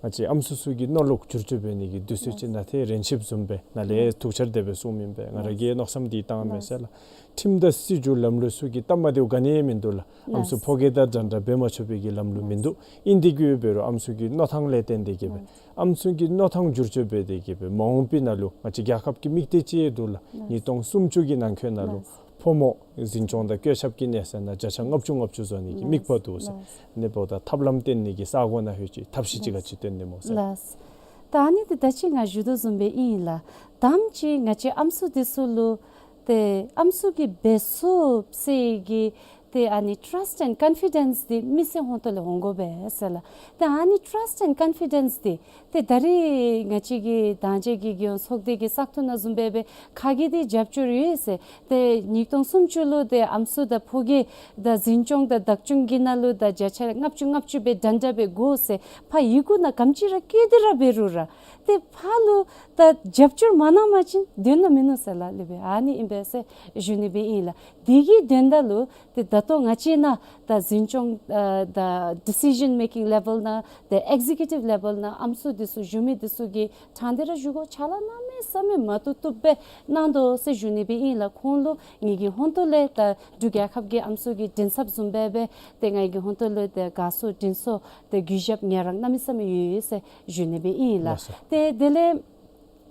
ང་བཅས་ཨམ་སྲུ་ཚུ་གི་མནོ་ལུགས་བསྒྱུར་བཅོས་འབད་ནི་གི་དུས་ཚོད་ཅིག་ནང་ཏེ་རན་ཆིབ་བཟུམ་སྦེ་ནཱ་ལས་ཐུགས་འཆར་དེ་སྦེ་གསུངམ་ཨིན་པས། ང་ར་གི་མནོ་བསམ་འདི་བཏངམ་མས་ཟེར་ལགས། ཁྲིམས་དང་སྲིད་བྱུས་ལམ་ལུགས་ཚུ་གི་སྟབས་མ་བདེཝ་ག་ནི་ཡང་མིན་འདུག་ལགས། ཨམ་སྲུ་ཕོ་རྒྱས་དང་འདྲན་འདྲ་འབད་མ་ཆོག་པའི་གི་ལམ་ལུགས་མིན་འདུག། ཨིན་དེ་གི་འབད་རུང་ཨམ་སྲུ་གི་མནོ་ཐངས་ལས་བརྟེན་ཏེ་གི་སྦེ་ཨམ་སྲུ་གི་མནོ་ཐངས་བསྒྱུར་བཅོས་འབད་དེ་གི་སྦེ་མ་འོངས་པའི་ནང་ལུ་ང་བཅས་རྒྱལ་ཁབ་ཀྱི་དམིགས་གཏད་ཅིག་འདུག་ལགས། ཉིས་སྟོང་སུམ་ཅུ་གི་ནང་འཁོད་ནང་ལུ་ཕོ་མོ་འཛིན་སྐྱོང་དང་བཀོད་ཁྱབ་ཀྱི་གནས་ཚད་ནང་བརྒྱ་ཆ་ལྔ་བཅུ་ལྔ་བཅུ་བཟོ་ནི་གི་དམིགས་པ་འདུག་ཟེར། ཨ་ནི་འབདཝ་ད་ཐབས་ལམ་བཏོན་ནི་གི་ས་གོ་ནང་ལྷོད་ཅི་ཐབས་ཤེས་ཅིག་ག་ཅི་བཏོན་ནི་སྨོ་ཟེར། ལགས། ད་ཨ་ནི་འདི་ད་ཅི་ང་ཞུ་དོ་བཟུམ་སྦེ་ཨིན་ལགས། དང་པ་ཅིག་ང་བཅས་ཨམ་སྲུ་འདི་ཚུ་ལུ་ཏེ་ཨམ་སྲུ་གིས་འབད་ཚུགས་ཟེར་གྱི་ཏེ་ཨ་ནི་ཊརསཊ་ཨེནཌ་ཀོན་ཕི་ཌེནསི་འདི་མི་སེར་ཧོང་ཏོ་ལས་འོང་དགོ་པས་ཟེར་ལགས། ཏེ་ཨ་ནི་ཊརསཊ་ཨེནཌ་ཀོན་ཕི་ཌེནསི་འདི་ཏེ་ད་རེས་ང་བཅས་ཀྱི་ད་ཅི་གི་རྒྱལ་ཡོངས་ཚོགས་སྡེ་གི་བཙག་འཐུ་ནང་བཟུམ་སྦེ་སྦེ་ཁ་གིས་འདི་རྒྱབ་སྐྱོར་ཡོད་ཟེར། ཏེ་ཉིས་སྟོང་སུམ་ཅུ་ལུ་ཏེ་ཨམ་སྲུ་དང་ཕོ་རྒྱས་དང་འཛིན་སྐྱོང་དང་བདག་སྐྱོང་གི་ནང་ལུ་ད་བརྒྱ་ཆ་ལྔ་བཅུ་ལྔ་བཅུ་སྦེ་འདྲན་འདྲ་སྦེ་དགོ་ཟེར་ཕར་ཡི་གུ་ནང་ག་དེམ་ཅིག་ར་བཀོད་དེ་ར་འབད་རུང་ར་ཏེ་ཕར་ལུ་ད་རྒྱབ་སྐྱོར་མ་གནང་པ་ཅིན་དོན་དག་མིན་ནུག་ཟེར་ལགས། ལེགས་སྦེ་ཨ་ནི་ཨིན་པས་ཟེར་ཞུ་ནི་སྦེ་ཨིན་ལགས། དེ་གི་དོན་དག་ལུ་ཏེ་ད་ལྟོ་ང་བཅས་ནཱ་ད་འཛིན་སྐྱོང་ཨ་ད་ཌི་སི་ཤཱན་མེ་ཀིང་ལེ་ཝེལ་ནང་ཏེ་ཨེག་ཟེ་ཀིའུ་ཊིབ་ལེ་ཝེལ་ནང་ཨམ་སྲུ་འདི་ཚུ་བཞུགས་མི་འདི་ཚུ་གིས་དྲང་སྟེ་ར་ཞུ་དགོ། ཕྱག་ལཱ་གནམ་མེད་ས་མེད་མ་བཏུབ་བཏུབ་སྦེ་གནང་དོ་ཟེར་ཞུ་ནི་སྦེ་ཨིན་ལགས། ཁོང་ལུ་ངེ་གི་ཧོང་ཏོ་ལས་ད་འབྲུག་རྒྱལ་ཁབ་ཀྱི་ཨམ་སྲུ་གི་མགྲིན་ཚབ་བཟུམ་སྦེ་སྦེ་ཏེ་ངེ་གི་ཧོང་ཏོ་ལུ་ཏེ་དགའ་ཚོར་དྲིན་གཟོ་ཏེ་གུས་ཞབས་ངེས་རང་གནམ་མེད་ས་མེད་ཡོད་ཡོད་ཟེར་ཞུ་ནི་སྦེ་ཨིན་ལགས། ལགས་སོ། ཏེ་དེ་ལས་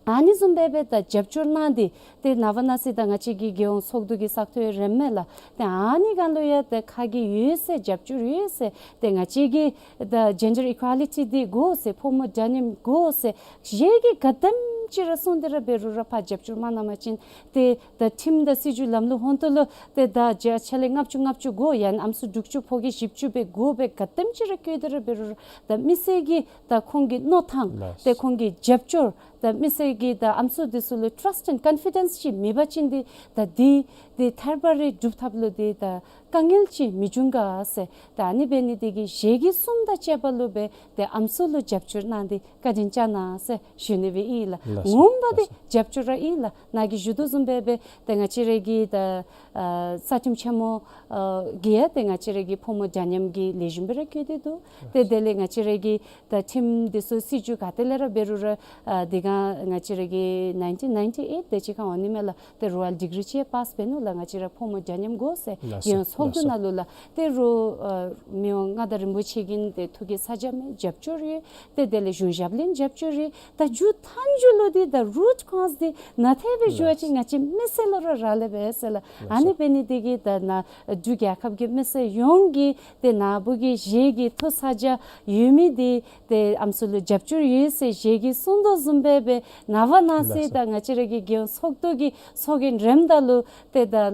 ཨ་ནི་བཟུམ་སྦེ་སྦེ་ད་རྒྱབ་སྐྱོར་གནང་སྟེ་ཏེ་ནངས་པ་གནངས་ཚེ་ད་ང་བཅས་ཀྱི་རྒྱལ་ཡོངས་ཚོགས་འདུ་གི་བཙག་འཐུ་རནམ་མས་ལགས། ཏེ་ཨ་ནི་སྒང་ལུ་ཡང་ཏེ་ཁ་གིས་ཡོད་ཟེར་རྒྱབ་སྐྱོར་ཡོད་ཟེར་ཏེ་ང་བཅས་ཀྱིས་ད་ཇེན་ཌར་ཨི་ཀུའ་ལི་ཊི་འདི་དགོ་ཟེར་ཕོ་མོ་འདྲ་མཉམ་དགོ་ཟེར་གཞན་གྱིས་ག་དེམ་ ཅིག་ར་སོང་སྟེ་ར་འབད་རུང་ར་ཕར་རྒྱབ་སྐྱོར་མ་གནང་པ་ཅིན་ཏེ་ད་ཁྲིམས་དང་སྲིད་བྱུས་ལམ་ལུགས་ཧོང་ཏོ་ལུ་ཏེ་ད་བརྒྱ་ཆ་ལས་ལྔ་བཅུ་ལྔ་བཅུ་དགོ་ཡང་ཨམ་སྲུ་དྲུག་ཅུ་ཕོ་རྒྱས་བཞི་བཅུ་སྦེ་དགོ་སྦེ་ག་དེམ་ཅིག་ར་བཀོད་དེ་ར་འབད་རུང་ར་ད་མི་སེར་གྱིས་ད་ཁོང་གི་མནོ་ཐངས་ལགས། ཏེ་ཁོང་གི་རྒྱབ་སྐྱོར་ད་མི་སེར་གྱིས་ད་ཨམ་སྲུ་འདི་ཚུ་ལུ་ཊརསཊ་ཨེནཌ་ཀོན་ཕི་ཌེནསི་ཅིག་མེད་པ་ཅིན་འདི་ད་འདི་འདི་ཐར་པ་རེ་སྒྲུབ་ཐབས་ལུ་འདི་ད་དཀའ་ངལ་ཅིག་མི་འབྱུང་ག་ཟེར། ད་ཨ་ནི་འབད་ནི་འདི་གིས་ཞལ་གྱི་གསུང་དང་བཅས་པ་ལུ་སྦེ་ཏེ་ཨམ་སྲུ་ལུ་རྒྱབ་སྐྱོར་གནང་སྟེ་བཀའ་དྲིན་བསྐྱང་གནང་ཟེར་ཞུ་ནི་སྦེ་ཨིན་ལགས། ལགས་སོ། ངོ་མ་འདི་ལགས་སོ། རྒྱབ་སྐྱོར་ར་ཨིན་ལགས། ནཱ་གིས་ཞུ་དོ་བཟུམ་སྦེ་སྦེ་ཏེ་ང་བཅས་ར་གི་ད་ཨ་རྩ་ཁྲིམས་ཆེན་མོ་ཨ་གིས་ཡང་ཏེ་ང་བཅས་ར་གི་ཕོ་མོ་འདྲ་མཉམ་གྱི་ལེགས་ཤོམ་སྦེ་ར་བཀོད་དེ་འདུག། ཏེ་དེ་ལས་ང་བཅས་ར་གི་ད་ཁྲིམས་འདི་ཚུ་སྲིད་བྱུས་ག་ཏེ་ལས་ར་འབད་རུང་ར་ཨ་དེ་སྒང་ང་བཅས་ར་གི་ནའིན་ཊིན་ནའིན་ཊི་ཨེཊ་དེ་ཅིག་ཁར་འོང་ནི་མས་ལགས། ཏེ་རོ་ཡལ་ཌིག་རི་ཅིག་པཱསི་འབད་ནུག་ལགས། ང་བཅས་ར་ཕོ་མོ་འདྲ་མཉམ་དགོ་ཟེར། ལགས་སོ། རྒྱལ་ཡོངས་ཚོགས་འདུ་ནང་ལུ་ལགས། ཏེ་རོ་ཨ་མི་དབང་མངའ་བདག་རིན་པོ་ཆེ་གིས་ཏེ་ཐུགས་ཀྱི་ས་ཆ་མས་རྒྱབ་སྐྱོར་ཡོད། ཏེ་དེ་ལས་གཞུང་ཞབས་ལས་རྒྱབ་སྐྱོར་ཡོད། ད་མཇུག་མཐའ་མཇུག་ལུ་འདི་ད་རུཊ་ཀོ་ཛི་འདི་ནཱ་ཐད་སྦེ་ཞུ་བ་ཅིན་ལགས། ང་བཅས་མི་སེར་ལུ་ར་རག་ལས་པས་ཟེར་ལགས། ལགས་སོ། ཨ་ནི་འབད་ནི་འདི་གིས་ད་ནཱ་འབྲུག་རྒྱལ་ཁབ་ཀྱི་མི་སེར་ཡོངས་ཀྱིས་ཏེ་ནཱ་བུ་གི་ཞལ་གྱི་ཐུགས་ས་ཆ་ཡོད་མི་འདི་ཏེ་ཨམ་སྲུ་ལུ་རྒྱབ་སྐྱོར་ཡོད་ཟེར་ཞལ་གྱིས་གསུང་དོ་བཟུམ་སྦེ་སྦེ་ནངས་པ་གནངས་ཚེ། ལགས་སོ། ད་ང་བཅས་ར་གི་རྒྱལ་ཡོངས་ཚོགས་འདུ་གི་ཚོགས་རྒྱན་རནམ་ད་ལུ་ཏེ་ད་ཨ་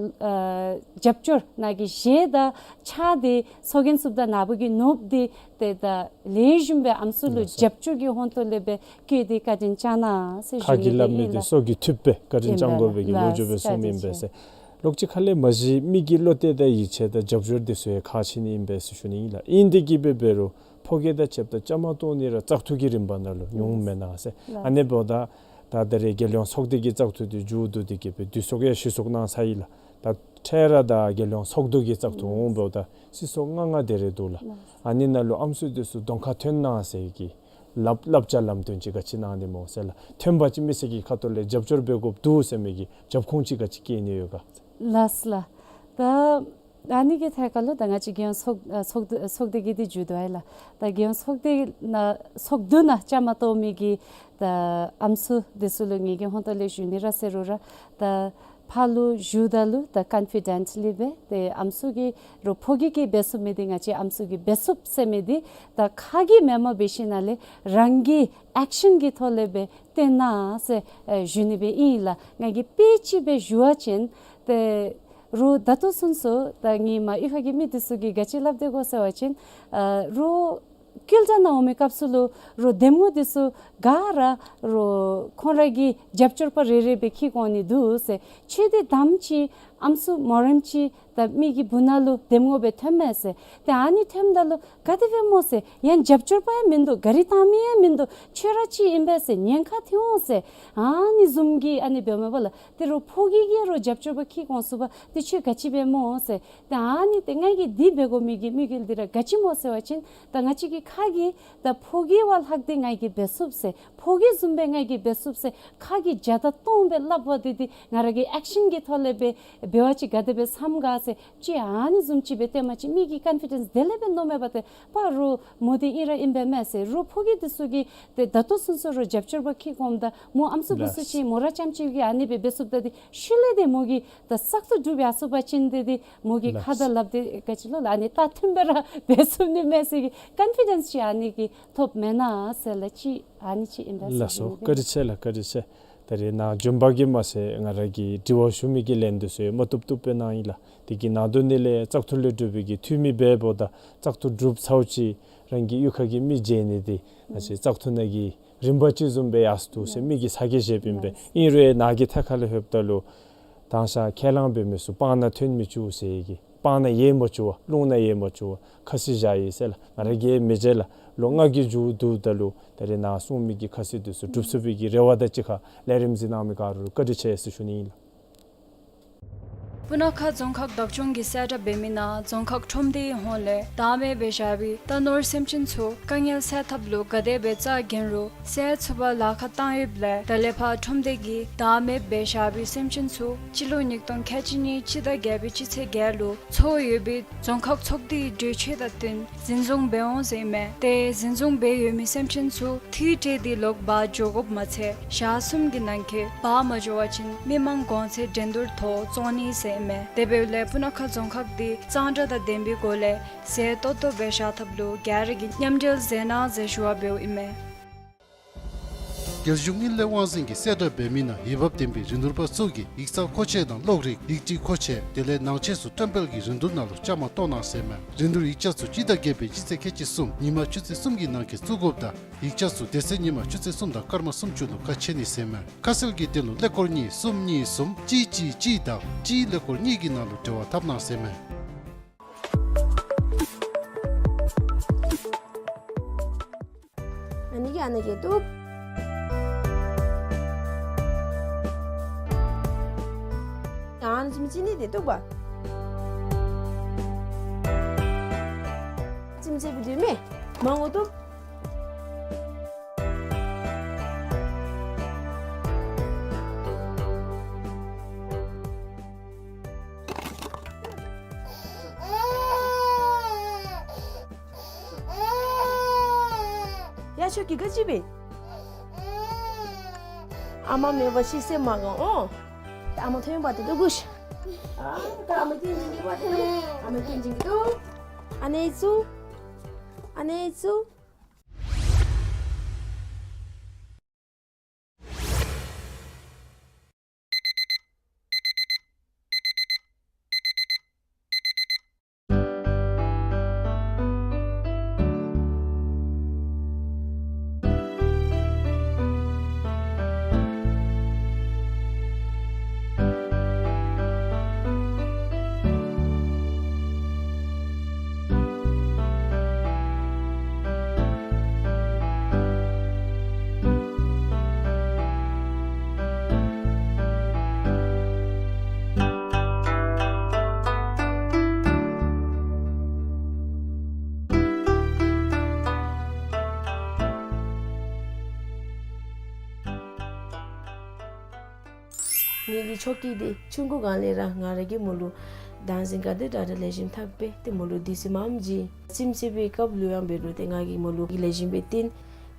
རྒྱབ་སྐྱོར་ནཱ་གི་ཞལ་དང་ཕྱག་འདི་ཚོགས་རྒྱན་བཙུགསཔ་ད་ནཱ་བུ་གི་ནོར་བུ་འདི་ཏེ་ད་ལེགས་ཤོམ་སྦེ་ཨམ་སྲུ་ལུ། ལགས་སོ། རྒྱབ་སྐྱོར་གྱི་ཧོང་ཏོ་ལས་སྦེ་བཀོད་དེ་བཀའ་དྲིན་བསྐྱང་གནང་ཟེར་ཞུ་ནི་སྦེ་ཨིན་ལགས། ཁ་གིས་སླབ་མི་འདི་སྲོག་གི་མཐུད་པའི་བཀའ་དྲིན་བསྐྱང་དགོ་པའི་གི་ལོ་རྒྱུས་སྦེ་གསུངམ་ཨིན་པས་ཟེར། ལོག་ཅིག་ཁ་ལས་མ་གཞི་མི་གི་བློ་གཏད་དང་ཡིད་ཆེས་དང་རྒྱབ་སྐྱོར་འདི་ཚུ་ཡང་ཁག་ཆེ་ནི་ཨིན་པས་ཟེར་ཞུ་ནི་ཨིན་ལགས། ཨིན་ཏེ་གིས་སྦེ་འབད་རུང་ཕོ་རྒྱས་དང་ཕྱདཔ་ད་བཅའ་མར་གཏོགས་ནི་ར་བཙག་འཐུ་གི་རིམ་པ་ནང་ལུ་ཉུང་མེན་ན་ཟེར། ལགས། ཨ་ནི་འབདཝ་ད་ད་ད་རེས་རྒྱལ་ཡོངས་ཚོགས་སྡེ་གི་བཙག་འཐུ་འདི་མཇུག་བསྡུ་སྟེ་གིས་སྦེ་དུས་ཚོད་ཡང་བཞུགས་སོང་གནང་ཚར་ཡི་ལགས། ད་འཕྲལ་ར་ད་རྒྱལ་ཡོངས་ཚོགས་འདུ་གི་བཙག་འཐུ་འོང་འབདཝ་ད་སྲིད་ཚོགས་ལྔ་ལྔ་དེ་རེ་འདུག་ལགས། ལགས། ཨ་ནི་ནང་ལུ་ཨམ་སྲུ་འདི་ཚུ་གདོང་ཁར་ཐོན་གནང་ཟེར་གྱི་ལགས་ལགས་བྱ་ལམ་སྟོན་ཅིག་ག་ཅི་གནང་ནི་སྨོ་ཟེར་ལགས། ཐོན་པ་ཅིན་མི་སེར་གྱི་ཁ་ཐུག་ལས་རྒྱབ་སྐྱོར་འབད་དགོཔ་འདུག་ཟེར་མི་གི་རྒྱབ་ཁུངས་ཅིག་ག་ཅི་བཀལ་ནི་ཡོད་ག། ལགས་ལགས། ད་ཨ་ནི་གི་ཐད་ཁར་ལུ་ད་ང་བཅས་རྒྱལ་ཡོངས་ཚོགས་ཨ་ཚོགས་འདུ་ཚོགས་སྡེ་གི་འདི་མཇུག་བསྡུ་ཡི་ལགས། ད་རྒྱལ་ཡོངས་ཚོགས་སྡེ་ནང་ཚོགས་འདུ་ནང་བཅའ་མར་གཏོགས་མི་གི་ད་ཨམ་སྲུ་འདི་ཚུ་ལུ་ངེ་གི་ཧོང་ཏོ་ལས་ཞུ་ནི་ར་ཟེར་རུང་ར་ད་ཕར་ལུ་ཞུཝ་ད་ལུ་ད་ཀོན་ཕི་ཌེནཊ་ལི་སྦེ་ཏེ་ཨམ་སྲུ་གིས་རོགས་ཕོ་རྒྱས་ཀྱིས་འབད་ཚུགས་མི་འདི་ང་བཅས་ཨམ་སྲུ་གིས་འབད་ཚུགས་ཟེར་མི་འདི་ད་ཁ་གིས་མེནམ་འབད་ཞིནམ་ལས་རང་གི་ཨེག་ཤཱན་གྱི་ཐོག་ལས་སྦེ་སྟོན་གནང་ཟེར་ཨེ་ཞུ་ནི་སྦེ་ཨིན་ལགས། ང་གིས་དཔེ་ཅིག་སྦེ་ཞུ་བ་ཅིན་ཏེ་རོགས་ད་ལྟོ་ཚུན་ཚོད་ད་ངེའི་མ་གཡུས་ཁ་གི་མི་འདི་ཚུ་གིས་ག་ཅི་སླབ་སྟེ་གོ་ཟེར་བ་ཅིན་ཨ་རོགས་ཀུལ་ཏ་ནང་འོང་མི་སྐབས་སུ་ལུ་རོགས་འདེམས་ངོ་འདི་ཚུ་ག་ར་རོགས་ཁོང་ར་གི་རྒྱབ་སྐྱོར་པ་རེ་རེ་སྦེ་འཁྱིད་འོང་ནི་འདུག་ཟེར། ཁྱོད་འདི་དམ་ཅིག་ཨམ་སྲུ་མོ་རེངམ་ཅིག་ད་མི་གི་སྦུག་ན་ལུ་འདེམས་ངོ་སྦེ་ཐོནམ་མས་ཟེར། ཏེ་ཨ་ནི་ཐོནམ་ད་ལུ་ག་དེ་སྦེ་སྨོ་ཟེར། ཡང་རྒྱབ་སྐྱོར་པ་ཡང་མིན་འདུག། གཱ་རི་བཏང་མི་ཡང་མིན་འདུག། ཁྱོད་ར་ཅིག་ཨིན་པས་ཟེར། ཉེན་ཁ་ཐོན་འོང་ཟེར། ཨ་ནི་བཟུམ་གྱི་ཨ་ནི་འབདཝ་མས་པ་ལགས། ཏེ་རོགས་ཕོ་རྒྱས་ཀྱིས་རོགས་རྒྱབ་སྐྱོར་པ་འཁྱིད་འོང་ཚུགས་པ་འདི་ཁྱོད་ག་ཅི་སྦེ་སྨོ་ཟེར། ཏེ་ཨ་ནི་ཏེ་ང་གིས་འདི་འབད་དགོ་མི་གི་དམིགས་ཡུལ་འདི་ར་ག་ཅི་སྨོ་ཟེར་བ་ཅིན་ད་ང་བཅས་ཀྱི་ཁ་གིས་ད་ཕོ་རྒྱས་བ་ལྷག་སྟེ་ང་གིས་འབད་ཚུགས་ཟེར། ཕོ་རྒྱས་བཟུམ་སྦེ་ང་གིས་འབད་ཚུགས་ཟེར་ཁ་གིས་བརྒྱ་དང་སྟོང་སྦེ་སླབ་པ་འདི་འདི་ང་ར་གི་ཨེག་ཤཱན་གྱི་ཐོག་ལས་སྦེ་འབད་བ་ཅིན་ག་དེ་སྦེ་འཚམས་ག་ཟེར། ཅིག་ཨ་ནི་བཟུམ་ཅིག་སྦེ་སྟོནམ་ཅིག་མི་གི་ཀོན་ཕི་ཌེནསི་དེ་ལས་སྦེ་མནོཝ་མས་པ། ཏེ་པ་རོགས་མོ་འདི་ཨིན་ར་ཨིན་པས་མས་ཟེར། རོགས་ཕོ་རྒྱས་འདི་ཚུ་གིས་ཏེ་ད་ལྟོ་ཚུན་ཚོད་རོགས་རྒྱབ་སྐྱོར་པ་འཁྱིད་འོངམ་ད་མོ་ཨམ་སྲུ་བུ་ཚུ་ཅིག་མོ་ར་རྐྱངམ་ཅིག་གིས་ཨ་ནི་སྦེ་འབད་ཚུགསཔ་ད་འདི་ཤུལ་ལས་ཏེ་མོ་གིས་ད་བཙག་འཐུ་གྲུབ་ཡར་སོང་པ་ཅིན་ཏེ་འདི་མོ་གིས་ཁ་དང་ལགཔ་འདི་ག་ཅི་ལོ་ལགས་ཨ་ནི་ད་མཐུན་སྦེ་ར་འབད་ཚུགས་ནི་མས་ཟེར་གྱི་ཀོན་ཕི་ཌེནསི་ཅིག་ཨ་ནི་གིས་ཐོབ་མེན་ན་ཟེར་ལགས། ཅིག་ཨ་ནི་ཅིག་ཨིན་པས་ཟེར་ཞུ་ནི་སྦེ། ལགས་སོ། བཀའ་དྲིན་ཆེ་ལགས། བཀའ་དྲིན་ཆེ། ད་རེས་ནཱ་བྱོན་པ་གིས་མ་ཚད་ང་ར་གིས་དྲི་བ་ཞུ་མི་གི་ལན་འདི་ཚུ་ཡང་མ་བཏུབ་བཏུབ་སྦེ་གནང་ཡི་ལགས། དེ་གི་ནང་དོན་ནི་ལས་བཙག་འཐུ་ལས་གྲུབ་པའི་གི་འཐུས་མི་འབདཝ་ད་བཙག་འཐུ་གྲུབ་ཚརཝ་ཅིག་རང་གི་གཡུས་ཁ་གི་མི་མཇལ་ནི་འདི་ང་བཅས་བཙག་འཐུ་ནང་གི་རིམ་པ་ཅིག་བཟུམ་སྦེ་ཡར་སོ་འདུག་ཟེར་མི་གིས་ཚ་གྱང་བཞེསཔ་ཨིན་པས། ཨིན་རུང་ནཱ་གི་ཐད་ཁ་ལས་ལྷོདཔ་ད་ལུ་དང་ཤ་ཁས་བླངས་འབད་མི་ཚུ་སྤང་ནང་ཐོན་མི་བཅུག་ཟེར་གྱི་སྤང་ནང་ཡལ་མ་བཅུག་པར་རླུང་ནང་ཡལ་མ་བཅུག་པར་ཁ་བསིལ་བཞག་ཡི་ཟེར་ལགས། ང་ར་གིས་མི་མཇལ་ལགས། ལོ་ལྔ་གི་མཇུག་བསྡུཝ་ད་ལུ་ད་རེས་ནཱ་གསུངས་མི་གི་ཁ་བསིལ་འདི་ཚུ་འགྲུབ་ཚུགས་པའི་གི་རེ་བ་དང་གཅིག་ཁར་ལས་རིམ་གཟིགས་གནང་མི་ག་ར་ལུ་བཀའ་དྲིན་ཆེ་ཟེར་ཞུ་ནི་ཨིན་ལགས། སྤུ་ན་ཁ་རྫོང་ཁག་བདག་སྐྱོང་གིས་གསལ་བསྒྲགས་འབད་མི་ནང་རྫོང་ཁག་ཁྲོམ་སྡེའི་ཧོངས་ལས་བདག་མེད་འབད་བཞག་པའི་རྟ་ནོར་སེམས་ཅན་ཚུ་དཀའ་ངལ་སེལ་ཐབས་ལུ་ག་དེ་སྦེ་རྩ་འགེངས་རུང་སེལ་ཚུགས་པར་ལཱ་ཁག་བཏང་ཡོདཔ་ལས་ད་ལས་ཕར་ཁྲོམ་སྡེ་གིས་བདག་མེད་འབད་བཞག་པའི་སེམས་ཅན་ཚུ་སྤྱི་ལོ་ཉིས་སྟོང་ཁལ་གཅིག་གཉིས་སྤྱི་ཟླ་བརྒྱད་པའི་སྤྱི་ཚེས་བརྒྱད་ལུ་ཚོགས་ཡོད་པའི་རྫོང་ཁག་ཚོགས་སྡེའི་གྲོས་ཆོད་དང་བསྟུན་འཛིན་བཟུང་འབད་འོང་ཟེར་ཨིན་མས། ཏེ་འཛིན་བཟུང་འབད་ཡོད་མི་སེམས་ཅན་ཚུ་འཐུས་སྤྲོད་དེ་ལོག་འབག་འགྱོ་དགོཔ་མ་ཚད་ཞག་གསུམ་གྱི་ནང་འཁོད་འབག་མ་འགྱོ་བ་ཅིན་མི་མང་གོང་ཚད་འགྲན་བསྡུར་ཐོག་བཙོང་ནི་ཟེར་ཨིན་མས། དེ་འབདཝ་ལས་སྤུ་ན་ཁ་རྫོང་ཁག་འདི་གཙང་སྦྲ་དང་ལྡན་པའི་སྒོ་ལས་ཟས་ཏོག་ཏོ་སྦེ་བཞག་ཐབས་ལུ་ག་ར་གིས་མཉམ་འབྲེལ་མཛད་གནང་ཟེར་ཞུ་བ་འབདཝ་ཨིན་མས། རྒྱལ་གཞུང་དངུལ་ལས་དབང་འཛིན་གྱིས་གསལ་བསྒྲགས་འབད་མི་ནང་འོས་འབབ་ལྡན་པའི་རིན་བསྡུར་པ་ཚུ་གིས་ཡིག་ཚང་མཁོ་ཆས་དང་གློག་རིག་ཡིག་སྒྲིག་མཁོ་ཆས་དེ་ལས་ནང་ཆས་ཚུ་བཀྲམ་སྤེལ་གྱི་རིན་བསྡུར་ནང་ལུ་བཅའ་མར་གཏོགས་གནང་ཟེར་མས། རིན་བསྡུར་ཡིག་ཆ་ཚུ་སྤྱི་ཟླ་བརྒྱད་པའི་སྤྱི་ཚེས་ཁལ་གཅིག་གསུམ་ཉིན་མ་ཆུ་ཚོད་གསུམ་གྱི་ནང་འཁོད་བཙུགས་དགོཔ་དང་ཡིག་ཆ་ཚུ་དེ་ཚེ་ཉིན་མ་ཆུ་ཚོད་གསུམ་དང་སྐར་མ་སུམ་ཅུ་ལུ་ཁ་ཕྱེ་ནི་ཟེར་མས། ཁ་གསལ་གྱི་དོན་ལུ་ཀླད་ཀོར་གཉིས་གསུམ་གཉིས་གསུམ་གཅིག་གཅིག་གཅིག་དང་གཅིག་ཀླད་ཀོར་གཉིས་ཀྱི་ནང་ལུ་འབྲེལ་བ་འཐབ་གནང་ཟེར་མས། ཨ་ནི་གིས་ཨ་ནི་གིས་བཏུབ། ཡང་ཨ་ནི་བཟུམ་ཅིག་ནི་དེ་བཏུབ་པ། ཙིམ་ཙེ་བི་དུས་མེ་མང་ངོ་བཏུབ། ཡ་ཆོ་གི་ག་ཅི་སྦེ། ཨ་མ་མེད་པ་ཤི་སེམས་མ་དགའ་འོ། ཨ་མ་ཐོན་པ་དེ་དུ་གུ་ཤ། ཨ་ད་ཨ་མ་སྐྱེན་ཅིག་གི་པ་དེ་ཨ་མ་སྐྱེན་ཅིག་གི་དུ། ཨ་ནེ་ཚུ། ཨ་ནེ་ཚུ། ངེ་གི་ཆོ་གི་འདི་ཆུང་ཀུ་གང་ལས་ར་ང་ར་གིས་མོ་ལུ་བདག་འཛིན་ག་དེ་དྲག་དྲག་ལེགས་ཤོམ་འཐབ་སྦེ་ཏེ་མོ་ལུ་དུས་ཚོད་མངམ་བྱིན། ཙིམ་ཙེ་བི་སྐབས་ལུ་ཡང་འབད་རུང་ཏེ་ང་གིས་མོ་ལུ་ལེགས་ཤོམ་སྦེ་བསྟེན།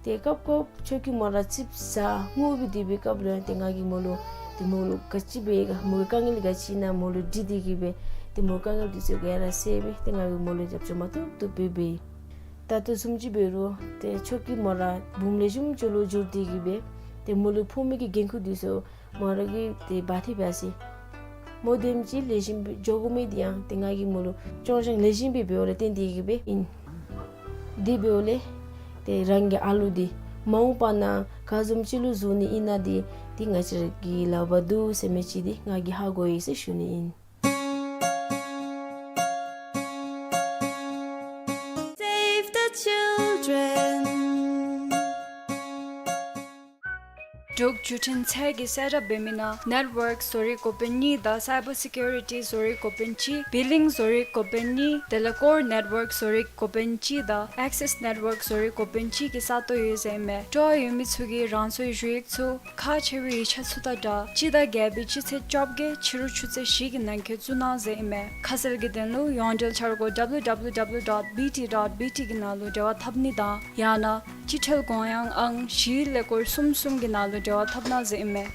ཏེ་སྐབས་སྐབས་ཆོ་གི་མོ་ར་ཙིགཔ་ཟ་ངུ་སྦེ་སྡོད་པའི་སྐབས་ལུ་ཡང་ཏེ་ང་གིས་མོ་ལུ་ཏེ་མོ་ལུ་ག་ཅི་འབད་ག་མོ་གི་དཀའ་ངལ་ག་ཅི་ཨིན་ན་མོ་ལུ་དྲི་སྟེ་གི་སྦེ་ཏེ་མོ་དཀའ་ངལ་འདི་ཚུ་ག་ར་སེལ་སྦེ་ཏེ་ང་གིས་མོ་ལུ་རྒྱབ་སྐྱོར་མ་བཏུབ་བཏུབ་སྦེ་འབད་ཡི། ད་ལྟོ་བཟུམ་ཅིག་འབད་རུང་ཏེ་ཆོ་གི་མོ་ར་བུམོ་ལེགས་ཤོམ་ཅིག་ལུ་འགྱུར་ཏེ་གི་སྦེ་ཏེ་མོ་ལུ་ཕོག་མི་གི་འགན་ཁུར་འདི་ཚུ་མོ་ར་གིས་ཏེ་འབག་སྟེ་འབག་ཟེར། མོ་དེམ་ཅིག་ལེགས་ཤོམ་སྦེ་འགྱོ་དགོ་མི་འདི་ཡང་ཏེ་ང་གིས་མོ་ལུ་སྐྱོང་སྦྱང་ལེགས་ཤོམ་སྦེ་འབདཝ་ལས་བརྟེན་ཏེ་གི་སྦེ་ཨིན། དེ་འབདཝ་ལས་ཏེ་རང་གི་ཨ་ལུ་འདི་མ་འོངས་པ་ནང་ག་བཟུམ་ཅིག་ལུ་བཟོ་ནི་ཨིན་ན་འདི་འདི་ང་བཅས་ར་གི་ལག་པར་འདུག་ཟེར་མི་ཅིག་འདི་ང་གིས་ཧ་གོ་ཡི་ཟེར་ཞུ་ནི་ཨིན། Save the children. འབྲུག་བརྒྱུད་འཕྲིན་ཚད་ཀྱིས་གསལ་བསྒྲགས་འབད་མི་ནང་network བཟོ་རིགས་འགོ་དཔོན་གཉིས་དང་cyber security བཟོ་རིགས་འགོ་དཔོན་གཅིག billing བཟོ་རིགས་འགོ་དཔོན་གཉིས་དེ་ལས་core network བཟོ་རིགས་འགོ་དཔོན་གཅིག་དང་access network བཟོ་རིགས་འགོ་དཔོན་གཅིག་གི་ས་སྟོང་ཡོད་ཟེར་ཨིན་མས། སྤྲོ་བ་ཡོད་མི་ཚུ་གིས་རང་སོའི་ཞུ་ཡིག་ཚུ་ཁག་ཆེ་བའི་ཡིག་ཆ་ཚུ་དང་སྦྲགས་སྤྱི་ཟླ་བརྒྱད་པའི་སྤྱི་ཚེས་བཅོ་བརྒྱད་ཕྱི་རུ་ཆུ་ཚོད་བཞི་གི་ནང་འཁོད་བཙུགས་གནང་ཟེར་ཨིན་མས། ཁ་གསལ་གྱི་དོན་ལུ་ཡོངས་འབྲེལ་འཆར་སྒོ་W W W dot B T dot B T གི་ནང་ལུ་འབྲེལ་བ་འཐབ་ནི་དང་ཡང་ན་སྤྱི་ཁྲལ་དགོངས་ཡངས་ཨང་བཞི་ཀླད་ཀོར་གསུམ་གསུམ་གྱི་ནང་ལུ་འབྲེལ་བ་འཐབ་གནང་ཟེར་ཨིན་མས།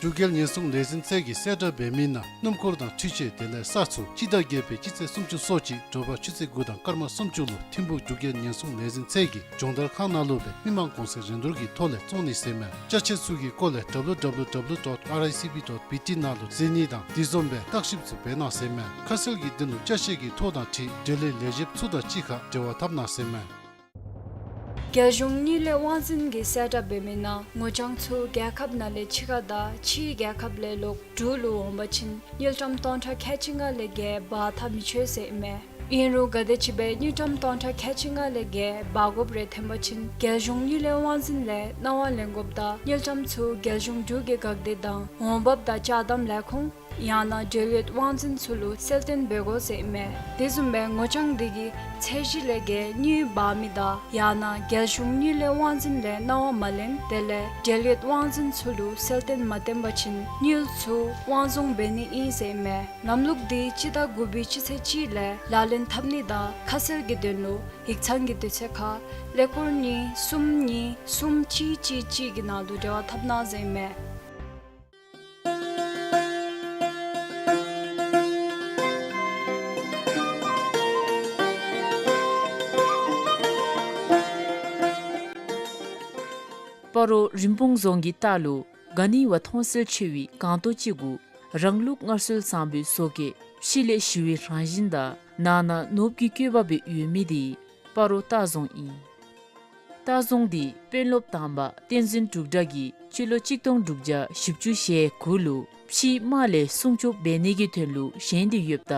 འབྲུག་རྒྱལ་ཉེན་སྲུང་ལས་འཛིན་ཚད་ཀྱིས་གསལ་བསྒྲགས་འབད་མི་ནང་སྣུམ་འཁོར་དང་འཕྲུལ་ཆས་དེ་ལས་ས་ཚུ་སྤྱི་ཟླ་བརྒྱད་པའི་སྤྱི་ཚེས་སུམ་ཅུ་སོ་གཅིག་དྲོ་པ་ཆུ་ཚོད་དགུ་དང་སྐར་མ་སུམ་ཅུ་ལུ་ཐིམ་ཕུག་འབྲུག་རྒྱལ་ཉེན་སྲུང་ལས་འཛིན་ཚད་ཀྱི་སྦྱོང་བརྡར་ཁང་ནང་ལུ་སྦེ་མི་མང་གོང་ཚད་རིན་བསྡུར་གྱི་ཐོག་ལས་བཙོང་ནི་ཟེར་ཨིན་མས། ཅ་ཆས་ཚུ་གི་སྐོར་ལས་W W W dot R I C B dot B T ནང་ལུ་གཟིགས་ནི་དང་དེ་བཟུམ་སྦེ་བརྟག་ཞིབ་ཚུ་འབད་གནང་ཟེར་ཨིན་མས། ཁ་གསལ་གྱི་དོན་ལུ་ཅ་ཆས་ཀྱི་ཐོ་དང་འཁྲིལ་འབྲེལ་ཡོད་ལས་བྱེདཔ་ཚུ་དང་གཅིག་ཁར་འབྲེལ་བ་འཐབ་གནང་ཟེར་ཨིན་མས། རྒྱལ་གཞུང་དངུལ་ལས་དབང་འཛིན་གྱིས་གསལ་བསྒྲགས་འབད་མི་ནང་ངོ་རྐྱང་ཚུ་རྒྱལ་ཁབ་ནང་ལས་ཕྱི་ཁར་དང་ཕྱིའི་རྒྱལ་ཁབ་ལས་ལོག་འབྲུག་ལུ་འོང་པ་ཅིན་དངུལ་ཀྲམ་སྟོང་ཕྲག་ཁལ་གཅིག་ལྔ་ལས་བརྒལ་འབག་འཐབ་མི་ཆོག་ཟེར་ཨིན་མས། ཨིན་རུང་ག་དེམ་ཅིག་སྦེ་དངུལ་ཀྲམ་སྟོང་ཕྲག་ཁལ་གཅིག་ལྔ་ལས་བརྒལ་འབག་དགོཔ་རེ་ཐོན་པ་ཅིན་རྒྱལ་གཞུང་དངུལ་ལས་དབང་འཛིན་ལས་གནང་བ་ལེན་དགོཔ་དང་དངུལ་ཀྲམ་ཚུ་རྒྱལ་གཞུང་འབྲུག་གི་འགག་སྡེ་དང་འོང་འབབ་དང་ཅ་དམ་ལས་ཁུངས་ཡང་ན་འབྲེལ་ཡོད་དབང་འཛིན་ཚུ་ལུ་གསལ་སྟོན་འབད་དགོ་ཟེར་ཨིན་མས། དེ་བཟུམ་སྦེ་ངོ་རྐྱང་འདི་གིས་ཚད་གཞི་ལས་བརྒལ་དངུལ་འབག་མི་དང་ཡང་ན་རྒྱལ་གཞུང་དངུལ་ལས་དབང་འཛིན་ལས་གནང་བ་མ་ལེན་དེ་ལས་འབྲེལ་ཡོད་དབང་འཛིན་ཚུ་ལུ་གསལ་སྟོན་མ་བཏོན་པ་ཅིན་དངུལ་ཚུ་དབང་བཟུང་འབད་ནི་ཨིན་ཟེར་ཨིན་མས། ལམ་ལུགས་འདི་སྤྱི་ཟླ་དགུ་པའི་སྤྱི་ཚེས་གཅིག་ལས་ལག་ལེན་འཐབ་ནི་དང་ཁ་གསལ་གྱི་དོན་ལུ་ཡིག་ཚང་གི་དུས་ཚོད་ཁར་ཀླད་ཀོར་གཉིས་གསུམ་གཉིས་གསུམ་གཅིག་གཅིག་གཅིག་གི་ནང་དུ་འབྲེལ་བ་འཐབ་གནང་ཟེར་ཨིན་མས། སྤ་རོ་རིན་སྤུངས་རྫོང་གི་ལྟག་ལུ་ག་ནི་བ་མཐོང་གསལ་ཆེ་བའི་སྒང་ཏོག་ཅིག་གུ་རང་ལུགས་སྔར་སྲོལ་བཟང་པོའི་བཟོ་བཀོད་ཕྱི་ལས་ཞི་བའི་རང་བཞིན་དང་ནང་ན་ནོར་བུ་གི་བཀོད་པ་སྦེ་ཡོད་མི་དེ་སྤ་རོ་ལྟ་རྫོང་ཨིན། ལྟ་རྫོང་འདི་དཔོན་སློབ་དང་པ་བསྟན་འཛིན་འབྲུག་སྒྲ་གིས་སྤྱི་ལོ་གཅིག་སྟོང་དྲུག་བརྒྱ་བཞི་བཅུ་ཞེ་དགུ་ལུ་ཕྱིའི་དམག་ལས་སྲུང་སྐྱོབ་འབད་ནི་གི་དོན་ལུ་བཞེངས་ཏེ་ཡོདཔ་ད་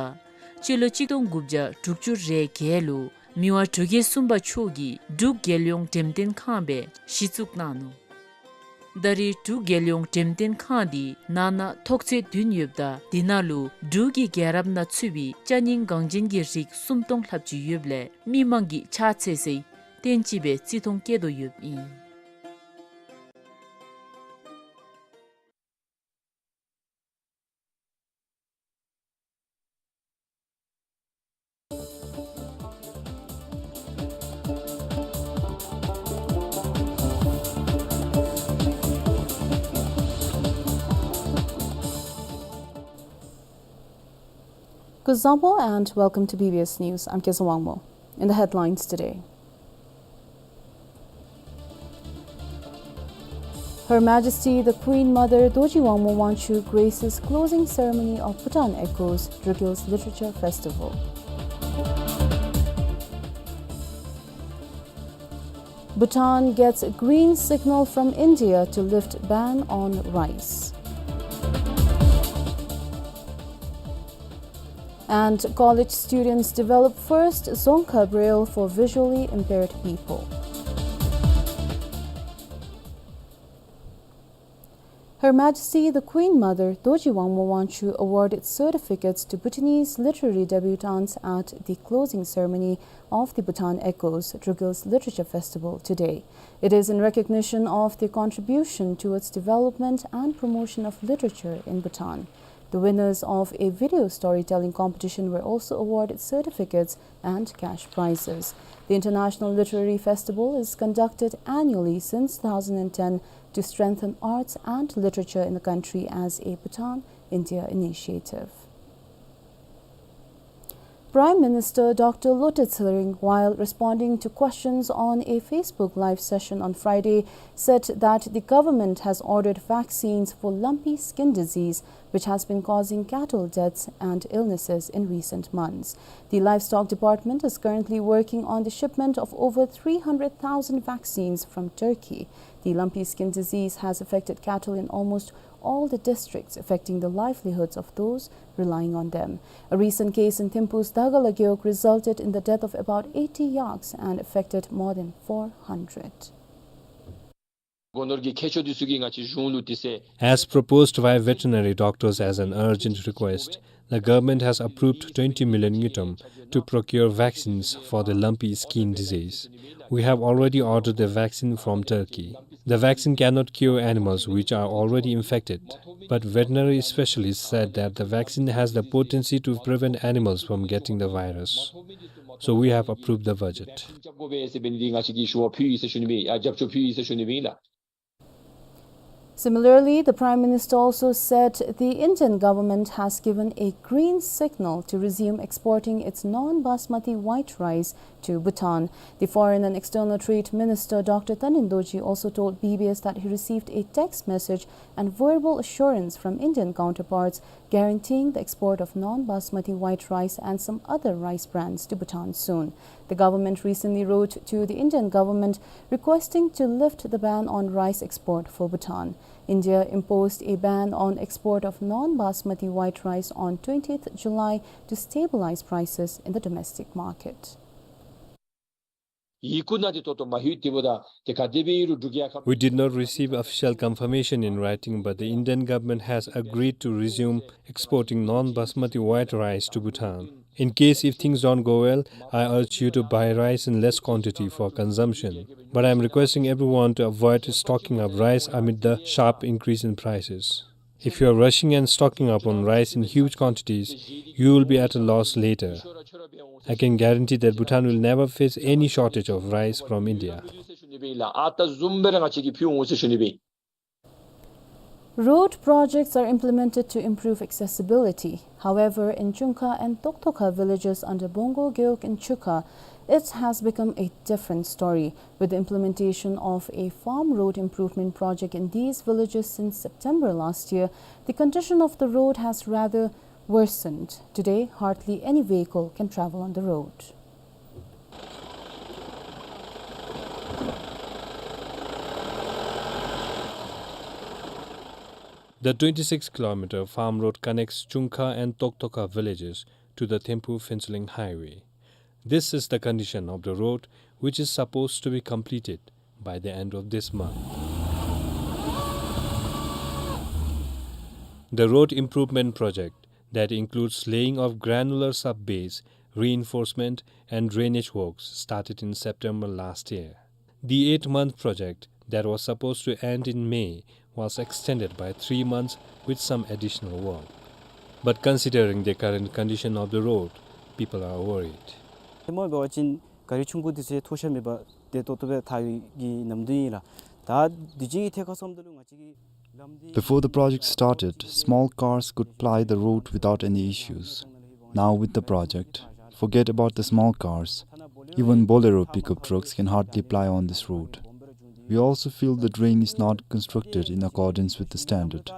སྤྱི་ལོ་གཅིག་སྟོང་དགུ་བརྒྱ་དྲུག་ཅུ་རེ་བརྒྱད་ལུ་མི་དབང་འབྲུག་རྒྱལ་གསུམ་པ་མཆོག་གིས་འབྲུག་རྒྱལ་ཡོངས་འགྲེམས་སྟོན་ཁང་སྦེ་གཞི་བཙུགས་གནང་ནུག། ད་རེས་འབྲུག་རྒྱལ་ཡོངས་འགྲེམས་སྟོན་ཁང་འདི་ནང་ན་ཐོག་ཚད་བདུན་ཡོདཔ་ད་དེ་ནང་ལུ་འབྲུག་གི་རྒྱལ་རབས་ནང་ཚུད་པའི་ཅ་རྙིང་འགངས་ཅན་གྱི་རིགས་སུམ་སྟོང་ལྷགཔ་ཅིག་ཡོདཔ་ལས་མི་མང་གིས་ཕྱག་འཚལ་སའི་རྟེན་ཅིག་སྦེ་བརྩི་མཐོང་བསྐྱེད་དོ་ཡོདཔ་ཨིན། Kuzuzangpo and welcome to B B S News. I'm Kezang Wangmo. In the headlines today. Her Majesty the Queen Mother Dorji Wangmo Wangchuck graces closing ceremony of Bhutan Echoes Druk Hills Literature Festival. Bhutan gets green signal from India to lift ban on rice. And college students develop first Dzongkha Braille for visually impaired people. Her Majesty the Queen Mother Dorji Wangmo Wangchuck awarded certificates to Bhutanese literary debutantes at the closing ceremony of the Bhutan Echoes Druk Hills Literature Festival today. It is in recognition of their contribution towards development and promotion of literature in Bhutan. The winners of a video storytelling competition were also awarded certificates and cash prizes. The International Literary Festival is conducted annually since two thousand and ten to strengthen arts and literature in the country as a Bhutan India initiative. Prime Minister Doctor Lotay Tshering, while responding to questions on a Facebook live session on Friday, said that the government has ordered vaccines for lumpy skin disease, which has been causing cattle deaths and illnesses in recent months. The Livestock Department is currently working on the shipment of over three hundred thousand vaccines from Turkey. The lumpy skin disease has affected cattle in almost all the districts, affecting the livelihoods of those relying on them. A recent case in Thimphu's Dagala Gewog resulted in the death of about eighty yaks and affected more than four hundred. As proposed by veterinary doctors as an urgent request, the government has approved twenty million ngultrum to procure vaccines for the lumpy skin disease. We have already ordered the vaccine from Turkey. The vaccine cannot cure animals which are already infected, but veterinary specialists said that the vaccine has the potency to prevent animals from getting the virus. So we have approved the budget. Similarly, the Prime Minister also said the Indian government has given a green signal to resume exporting its non-basmati white rice to Bhutan. The Foreign and External Trade Minister Doctor Tanin Dorji also told B B S that he received a text message and verbal assurance from Indian counterparts guaranteeing the export of non-basmati white rice and some other rice brands to Bhutan soon. The government recently wrote to the Indian government requesting to lift the ban on rice export for Bhutan. India imposed a ban on export of non-basmati white rice on twentieth July to stabilize prices in the domestic market. We did not receive official confirmation in writing, but the Indian government has agreed to resume exporting non-basmati white rice to Bhutan. In case if things don't go well, I urge you to buy rice in less quantity for consumption. But I am requesting everyone to avoid stocking up rice amid the sharp increase in prices. If you are rushing and stocking up on rice in huge quantities, you will be at a loss later. I can guarantee that Bhutan will never face any shortage of rice from India. Road projects are implemented to improve accessibility. However, in Chungkha and Toktokha villages under Bongo Gewog in Chukha, It has become a different story. With the implementation of a farm road improvement project in these villages since September last year, the condition of the road has rather worsened. Today, hardly any vehicle can travel on the road. The twenty-six kilometer farm road connects Chungkha and Toktoka villages to the Thimphu Phuentsholing highway. This is the condition of the road, which is supposed to be completed by the end of this month. The road improvement project that includes laying of granular sub-base, reinforcement and drainage works started in September last year. The eight-month project that was supposed to end in May was extended by three months with some additional work. But considering the current condition of the road, people are worried. ཏེ་མོ་འབད་བ་ཅིན་ག་རི་ཆུང་ཀུ་འདི་ཚུ་ཐོགས་ཤ་མེད་པར་ཏེ་ཏོག་ཏོ་སྦེ་ཐར་བའི་གི་ནམ་དུས་ཨིན་ལགས། ད་དུས་ཅི་གི་ཐད་ཁར་སོངམ་ད་ལུ་ང་བཅས་ཀྱི་ལམ་འདི། Before the project started, small cars could ply the road without any issues. Now with the project, forget about the small cars. Even Bolero pickup trucks can hardly ply on this road. We also feel the drain is not constructed in accordance with the standard.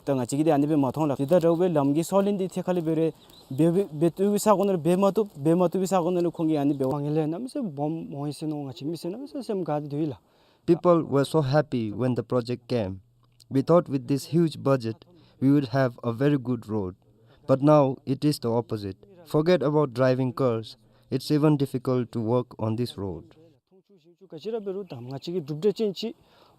ད་ང་བཅས་ཀྱིས་འདི་ཨ་ནི་སྦེ་མ་མཐོང་ལགས། དེ་དང་འདྲཝ་སྦེ་ལམ་གྱི་སོ་ལེན་འདི་ཐད་ཁར་ལས་འབད་རུང་འབད་འབད་བཏུབ་པའི་ས་གོ་ནང་ལུ་འབད་མ་བཏུབ། འབད་མ་བཏུབ་པའི་ས་གོ་ནང་ལུ་ཁོང་གིས་ཨ་ནི་འབད་བ་ངན་ལས་གནམ་མེད་ས་མེད་སྦོམ་འོང་ཡི་ཟེར་མནོ། ང་བཅས་མི་སེར་གནམ་མེད་ས་མེད་སེམས་དགའ་སྟེ་སྡོད་ཡི་ལགས། People were so happy when the project came. We thought with this huge budget, we would have a very good road. But now it is the opposite. Forget about driving cars. It's even difficult to work on this road. མཐོང་ཆུང་ཞིབ་འཇུག་ག་ཅི་ར་འབད་རུང་ད་ང་བཅས་ཀྱིས་གྲུབ་འབྲས་ཅན་ཅིག་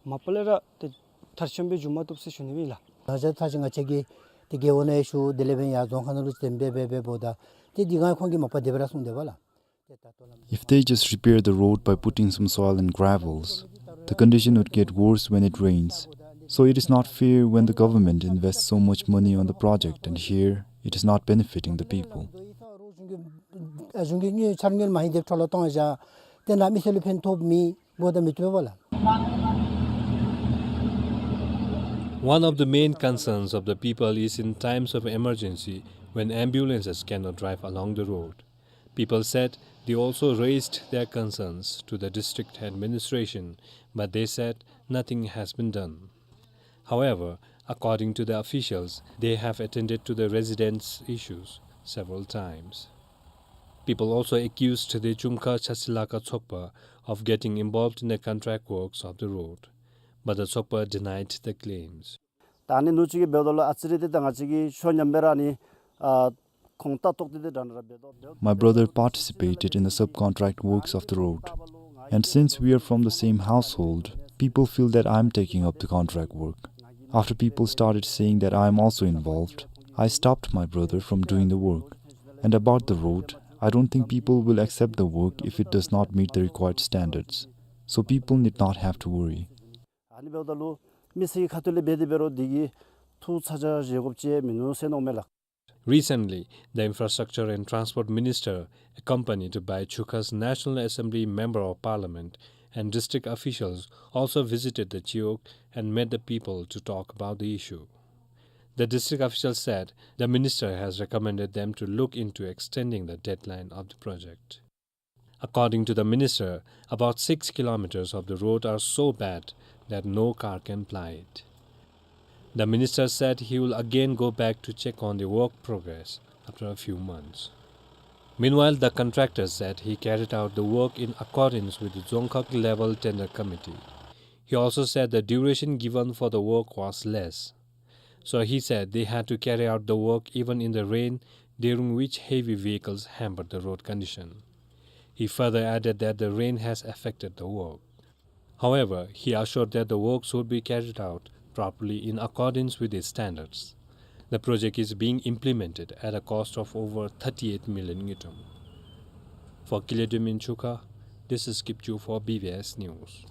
མ་པ་ལས་ར་ཏེ་མཐར་ཕྱིནམ་སྦེ་འགྱོ་མ་བཏུབ་ཟེར་ཞུ་ནི་ཨིན་ལགས། ད་ཆ་ད་ཅི་ང་བཅས་ཀྱིས་ཏེ་རྒེད་འོག་ནང་ཡང་ཞུ། དེ་ལས་འབདན་ཡར་རྫོང་ཁག་ནང་ལུ་ཅིག་འབད་འབད་འབདཝ་ད་ཏེ་འདི་ག་ཁོང་གིས་མ་པ་དེ་སྦེ་ར་གསུངས་དེས་པ་ལགས། If they just repair the road by putting some soil and gravels, the condition would get worse when it rains. So it is not fair when the government invests so much money on the project and here it is not benefiting the people. གཞུང་གི་གཉེར་འཆར་གཉེར་མ་ཧེ་དེ་འཕྲོ་བརླག་གཏང་བཞག། ཏེ་ནཱ་མི་སེར་ལུ་ཕན་ཐོགས་མེད་འབདཝ་ད་མི་བཏུབ་པས་ལགས། One of the main concerns of the people is in times of emergency when ambulances cannot drive along the road. People said they also raised their concerns to the district administration, but they said nothing has been done. However, according to the officials, they have attended to the residents' issues several times. People also accused the Chungkha Chasilaka Tsokpa of getting involved in the contract works of the road, but the Tsokpa denied the claims. ད་ཨ་ནི་ནུ་གཅིག་གིས་འབདཝ་ད་ལུ་ཨ་ཙི་རེ་ཏེ་ད་ང་བཅས་ཀྱིས་ཤོ་ཉམས་སྦེ་ར་ཨ་ནི་ཨ་ཁོང་ལྟ་རྟོག་སྟེ་ཏེ་འདྲ་འདྲ་འབད་དོ། My brother participated in the subcontract works of the road. And since we are from the same household, people feel that I am taking up the contract work. After people started saying that I am also involved, I stopped my brother from doing the work. And about the road, I don't think people will accept the work if it does not meet the required standards. So people need not have to worry. ཨ་ནི་འབདཝ་ད་ལུ་མི་སེར་གྱི་ཁ་ཐུག་ལས་འབད་དེ་འབད་རུང་འདི་གིས་ཐུགས་ཚ་གྱང་བཞེས་དགོཔ་ཅིག་མིན་ནུག་ཟེར་མནོཝ་མས་ལགས། Recently, the infrastructure and transport minister, accompanied by Chukha's National Assembly Member of Parliament and district officials, also visited the Chiwog and met the people to talk about the issue. The district official said the minister has recommended them to look into extending the deadline of the project. According to the minister, about six kilometers of the road are so bad that no car can ply it. The minister said he will again go back to check on the work progress after a few months. Meanwhile, the contractor said he carried out the work in accordance with the Dzongkhag Level Tender Committee. He also said the duration given for the work was less. So he said they had to carry out the work even in the rain, during which heavy vehicles hampered the road condition. He further added that the rain has affected the work. However, he assured that the works would be carried out properly in accordance with the standards. The project is being implemented at a cost of over thirty-eight million ngultrum. For Kiledim in Chukha, this is Kipchu for B B S News.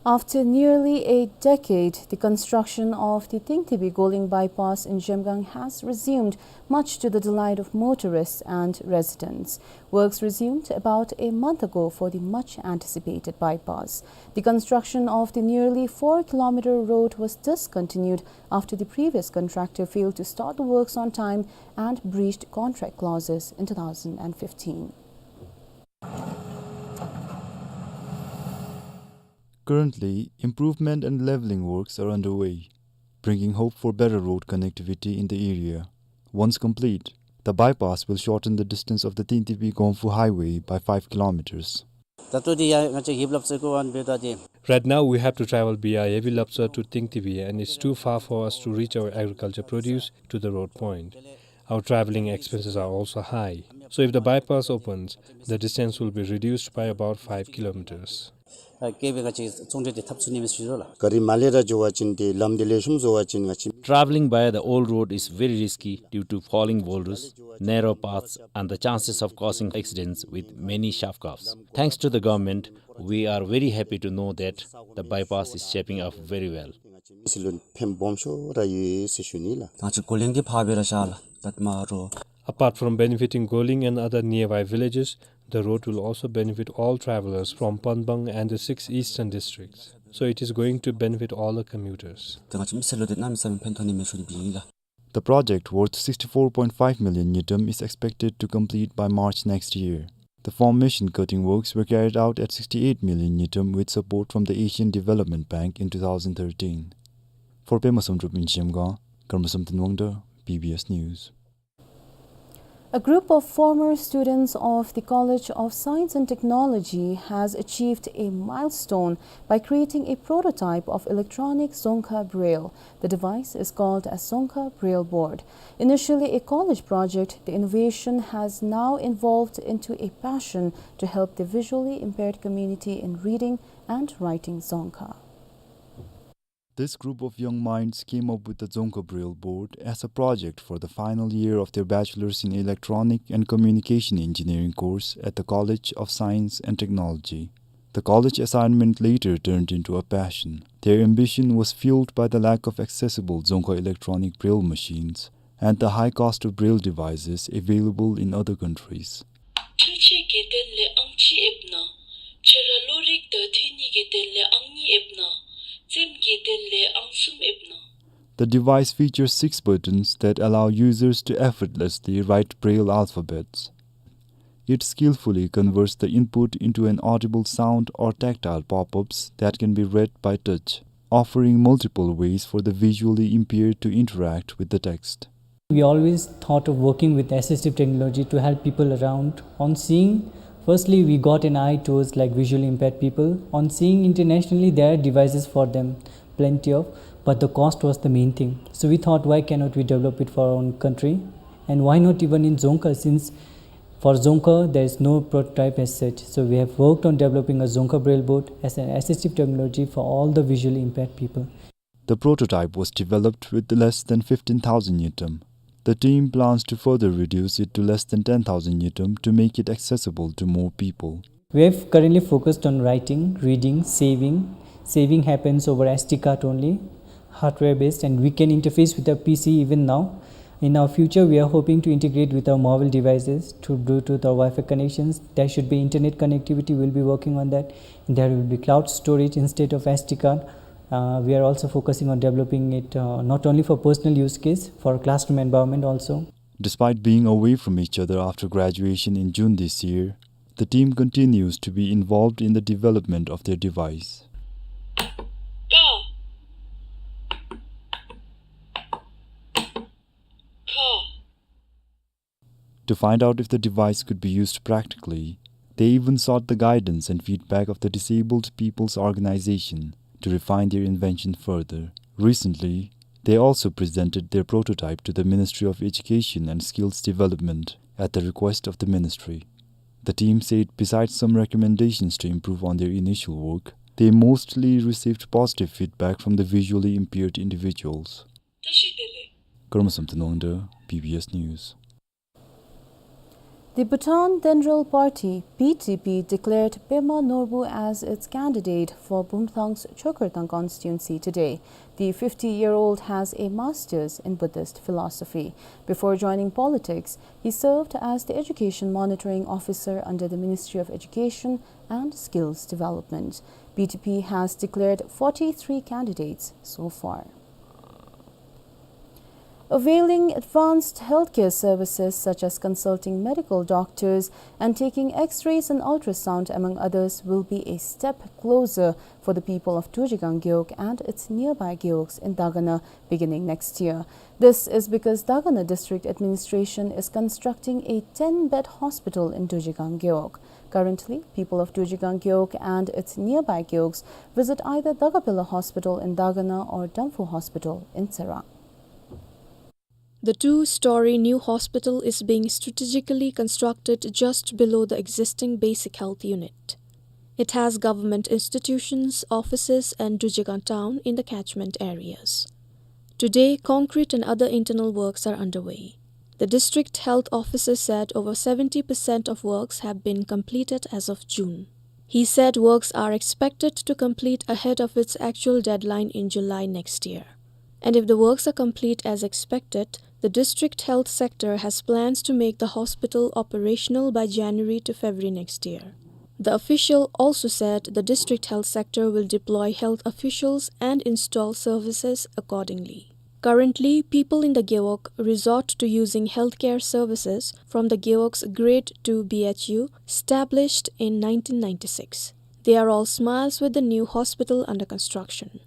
After nearly a decade, the construction of the Tingtibi Goling bypass in Zhemgang has resumed, much to the delight of motorists and residents. Works resumed about a month ago for the much anticipated bypass. The construction of the nearly four kilometer road was discontinued after the previous contractor failed to start the works on time and breached contract clauses in two thousand fifteen. Currently, improvement and leveling works are underway, bringing hope for better road connectivity in the area. Once complete, the bypass will shorten the distance of the Tingtibi Gongfu Highway by five kilometers. ད་ལྟོ་འདི་ཡང་ང་བཅས་ཡིབ་ལབ་ཙེ་གོ་ཨན་བེ་ད་དེ། Right now, we have to travel via Yebi Lapsa to Tingtibi, and it's too far for us to reach our agriculture produce to the road point. Our traveling expenses are also high. So if the bypass opens, the distance will be reduced by about five kilometers. ཨ་ཀེ་བེ་ང་བཅས་ཚོང་འབྲེལ་དེ་འཐབ་ཚུགས་ནི་མས་ཞུ་དོ་ལགས། ག་རི་མ་ལེ་ར་འགྱོ་བ་ཅིན་ཏེ་ལམ་དེ་ལེགས་ཤོམ་བཟོ་བ་ཅིན་ང་བཅས། Traveling via the old road is very risky due to falling boulders, narrow paths, and the chances of causing accidents with many sharp curves. Thanks to the government, we are very happy to know that the bypass is shaping up very well. ང་བཅས་མི་སེར་ལུ་ཕན་སྦོམ་ཤོས་ར་ཡོད་ཟེར་ཞུ་ནི་ལགས། ང་བཅས་གོ་ལེང་གི་ཕར་སྦེ་ར་ཤར་ལགས། ཏ་མ་རོ། Apart from benefiting Goling and other nearby villages, the road will also benefit all travelers from Panbang and the six eastern districts. So it is going to benefit all the commuters. ཏེ་ང་བཅས་མི་སེར་ལུ་ཏེ་གནམ་མེད་ས་མེད་ཕན་ཐོགས་ནི་མས་ཞུ་ནི་སྦེ་ཨིན་ལགས། The project, worth sixty-four point five million ngultrum, is expected to complete by March next year. The formation cutting works were carried out at sixty-eight million ngultrum with support from the Asian Development Bank in two thousand thirteen. For Pema Samdrup in Zhemgang, Karmasam Tanwangdar, B B S News. A group of former students of the College of Science and Technology has achieved a milestone by creating a prototype of electronic Dzongkha Braille. The device is called as Dzongkha Braille Board. Initially a college project, the innovation has now evolved into a passion to help the visually impaired community in reading and writing Dzongkha. This group of young minds came up with the Dzongkha Braille Board as a project for the final year of their Bachelor's in Electronic and Communication Engineering course at the College of Science and Technology. The college assignment later turned into a passion. Their ambition was fueled by the lack of accessible Dzongkha electronic braille machines and the high cost of braille devices available in other countries. ཨ་ཐུང་ཅིག་གི་དོན་ལས་ཨང་གཅིག་ཨེབ་ན། ཁྱོད་ར་བློ་རིག་དང་ཐོན་ནི་གི་དོན་ལས་ཨང་གཉིས་ཨེབ་ན། རྩེདམོ་གི་དོན་ལས་ཨང་གསུམ་ཨེབ་ན། The device features six buttons that allow users to effortlessly write braille alphabets. It skillfully converts the input into an audible sound or tactile pop-ups that can be read by touch, offering multiple ways for the visually impaired to interact with the text. We always thought of working with assistive technology to help people around on seeing. Firstly, we got an eye towards, like, visually impaired people. On seeing internationally, there are devices for them, plenty of, but the cost was the main thing. So we thought, why cannot we develop it for our own country? And why not even in Dzongkha, since for Dzongkha, there is no prototype as such. So we have worked on developing a Dzongkha Braille board as an assistive technology for all the visually impaired people. The prototype was developed with less than fifteen thousand ngultrum. The team plans to further reduce it to less than ten thousand ngultrum to make it accessible to more people. We have currently focused on writing, reading, saving. Saving happens over S D card only, hardware based, and we can interface with the P C even now. In our future, we are hoping to integrate with our mobile devices through Bluetooth or Wi-Fi connections. There should be internet connectivity, we'll be working on that. There will be cloud storage instead of S D card. Uh, we are also focusing on developing it, uh, not only for personal use case, for classroom environment also. Despite being away from each other after graduation in June this year, the team continues to be involved in the development of their device. To find out if the device could be used practically, they even sought the guidance and feedback of the Disabled People's Organization to refine their invention further. Recently, they also presented their prototype to the Ministry of Education and Skills Development at the request of the ministry. The team said besides some recommendations to improve on their initial work, they mostly received positive feedback from the visually impaired individuals. Karmasam Tanwangdar, B B S News. The Bhutan Denral Party, B D P, declared Pema Norbu as its candidate for Bumthang's Chokardang constituency today. The fifty-year-old has a master's in Buddhist philosophy. Before joining politics, he served as the education monitoring officer under the Ministry of Education and Skills Development. B D P has declared forty-three candidates so far. Availing advanced healthcare services such as consulting medical doctors and taking X-rays and ultrasound, among others, will be a step closer for the people of Durjikang Gewog and its nearby gewogs in Dagana beginning next year. This is because Dagana District Administration is constructing a ten-bed hospital in Durjikang Gewog. Currently, people of Durjikang Gewog and its nearby gewogs visit either Dagapela Hospital in Dagana or Damphu Hospital in Tsirang. The two-story new hospital is being strategically constructed just below the existing basic health unit. It has government institutions, offices, and Durjikang town in the catchment areas. Today, concrete and other internal works are underway. The district health officer said over seventy percent of works have been completed as of June. He said works are expected to complete ahead of its actual deadline in July next year. And if the works are complete as expected, the district health sector has plans to make the hospital operational by January to February next year. The official also said the district health sector will deploy health officials and install services accordingly. Currently, people in the Gewog resort to using healthcare services from the Gewog's Grade two B H U, established in nineteen ninety-six. They are all smiles with the new hospital under construction.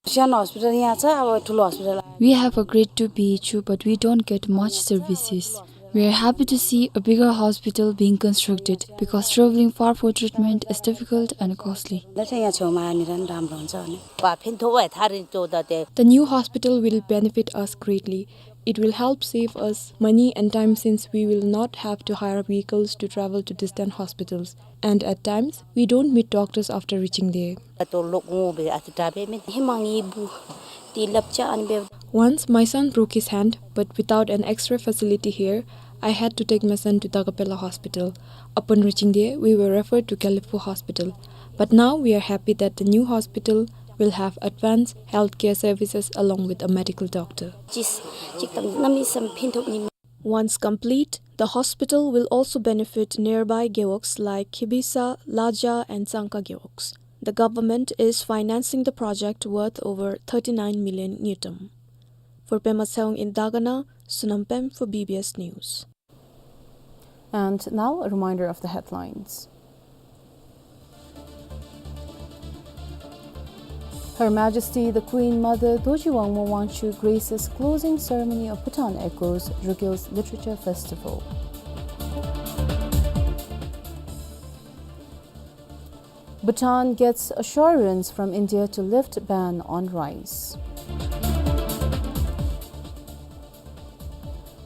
सानो hospital यहाँ छ, अब ठुलो hospital आयो। We have a Grade two B H U, but we don't get much services. We are happy to see a bigger hospital being constructed because traveling far for treatment is difficult and costly. नत्र यहाँ छेउमा आयो भने झन् राम्रो हुन्छ नि। वा, फेन थो वा थारिन चौध ते। The new hospital will benefit us greatly. It will help save us money and time since we will not have to hire vehicles to travel to distant hospitals. And at times, we don't meet doctors after reaching there. तो लोग वो बे आते टाबे में हिमांगी बु ती लपचा अन बे। Once, my son broke his hand, but without an X-ray facility here, I had to take my son to Dagapela Hospital. Upon reaching there, we were referred to Gelephu Hospital. But now we are happy that the new hospital will have advanced healthcare services along with a medical doctor. चिस चिकन नमी सम फिन थोक नि Once complete, the hospital will also benefit nearby gewogs like Khibisa, Laja, and Tsangka gewogs. The government is financing the project worth over thirty-nine million ngultrum. For Pema Tshewang in Dagana, Sonam Pem for B B S News. And now, a reminder of the headlines. Her Majesty the Queen Mother Dorji Wangmo Wangchuck graces closing ceremony of Bhutan Echoes Rugkhel Literature Festival. Bhutan gets assurance from India to lift ban on rice.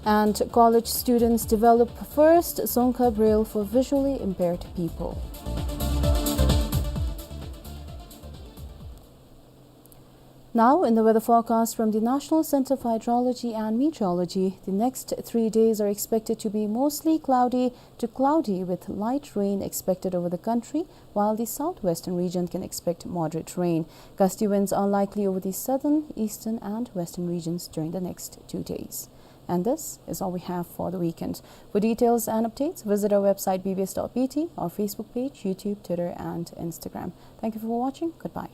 And college students develop first Dzongkha Braille for visually impaired people. Now, in the weather forecast from the National Center for Hydrology and Meteorology, the next three days are expected to be mostly cloudy to cloudy with light rain expected over the country, while the southwestern region can expect moderate rain. Gusty winds are likely over the southern, eastern, and western regions during the next two days. And this is all we have for the weekend. For details and updates, visit our website B B S dot B T, our Facebook page, YouTube, Twitter, and Instagram. Thank you for watching. Goodbye.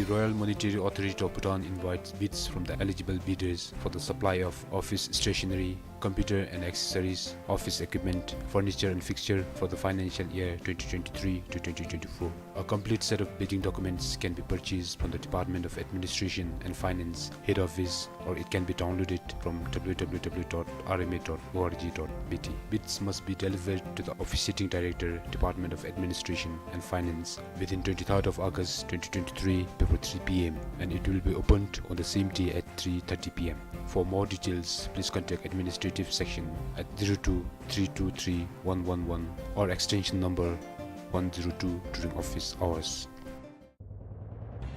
Royal Monetary Authority of Bhutan invites bids from the eligible bidders for the supply of office stationery, computer and accessories, office equipment, furniture and fixture for the financial year twenty twenty-three to twenty twenty-four. A complete set of bidding documents can be purchased from the Department of Administration and Finance head office, or it can be downloaded from w w w dot r m a dot o r g dot b t. Bids must be delivered to the officiating director, Department of Administration and Finance, within twenty-third of August twenty twenty-three before three p m, and it will be opened on the same day at three thirty p m. For more details, please contact administrative section at zero two three two three one one one or extension number one zero two during office hours.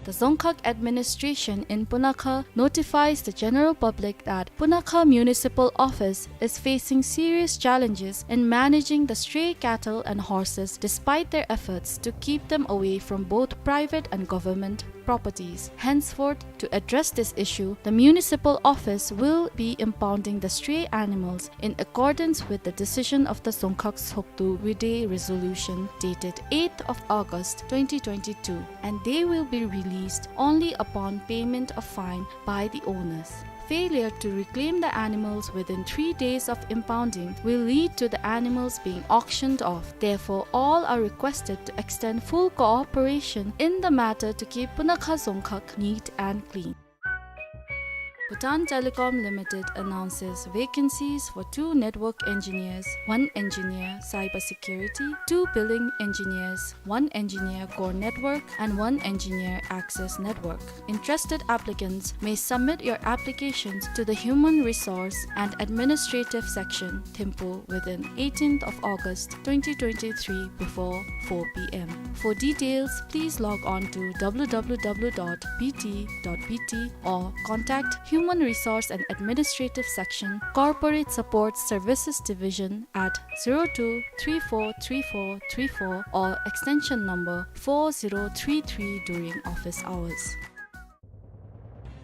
The Dzongkhag administration in Punakha notifies the general public that Punakha Municipal Office is facing serious challenges in managing the stray cattle and horses despite their efforts to keep them away from both private and government properties. Henceforth, to address this issue, the municipal office will be impounding the stray animals in accordance with the decision of the Dzongkhag Tshogdu Vide resolution dated eighth of August twenty twenty-two, and they will be released only upon payment of fine by the owners. Failure to reclaim the animals within three days of impounding will lead to the animals being auctioned off. Therefore, all are requested to extend full cooperation in the matter to keep Punakha Dzongkhag neat and clean. Bhutan Telecom Limited announces vacancies for two network engineers, one engineer cybersecurity, two billing engineers, one engineer core network, and one engineer access network. Interested applicants may submit your applications to the Human Resource and Administrative Section, Thimphu, within eighteenth of August twenty twenty-three before four p m. For details, please log on to w w w dot b t dot b t or contact Human Resource and Administrative Section, Corporate Support Services Division at zero two three four three four three four or extension number four zero three three during office hours.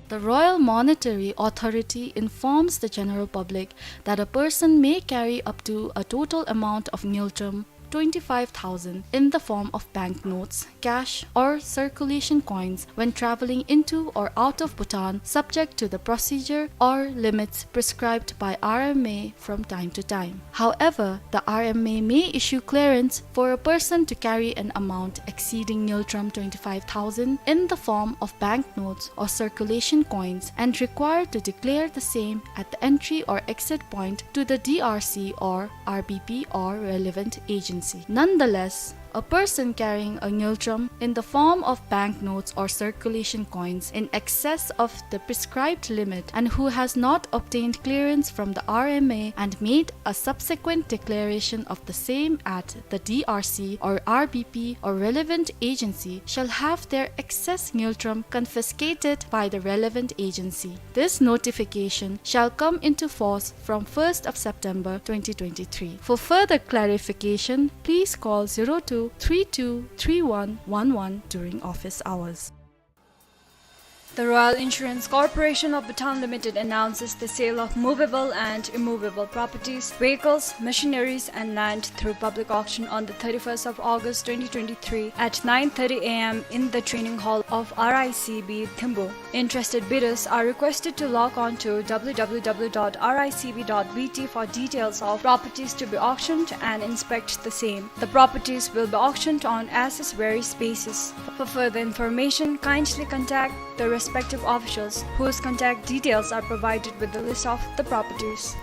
The Royal Monetary Authority informs the general public that a person may carry up to a total amount of ngultrum twenty-five thousand in the form of banknotes, cash, or circulation coins when traveling into or out of Bhutan, subject to the procedure or limits prescribed by R M A from time to time. However, the R M A may issue clearance for a person to carry an amount exceeding ngultrum twenty-five thousand in the form of banknotes or circulation coins and required to declare the same at the entry or exit point to the D R C or R B P or relevant agency. Nonetheless, a person carrying a ngultrum in the form of banknotes or circulation coins in excess of the prescribed limit and who has not obtained clearance from the R M A and made a subsequent declaration of the same at the D R C or R B P or relevant agency shall have their excess ngultrum confiscated by the relevant agency. This notification shall come into force from first of September twenty twenty-three. For further clarification, please call zero two three two three one one one during office hours. The Royal Insurance Corporation of Bhutan Limited announces the sale of movable and immovable properties, vehicles, machineries, and land through public auction on the thirty-first of August twenty twenty-three at nine thirty a m in the training hall of R I C B Thimphu. Interested bidders are requested to log on to w w w dot r i c b dot b t for details of properties to be auctioned and inspect the same. The properties will be auctioned on as-is basis. For further information, kindly contact the respective officials whose contact details are provided with the list of the properties.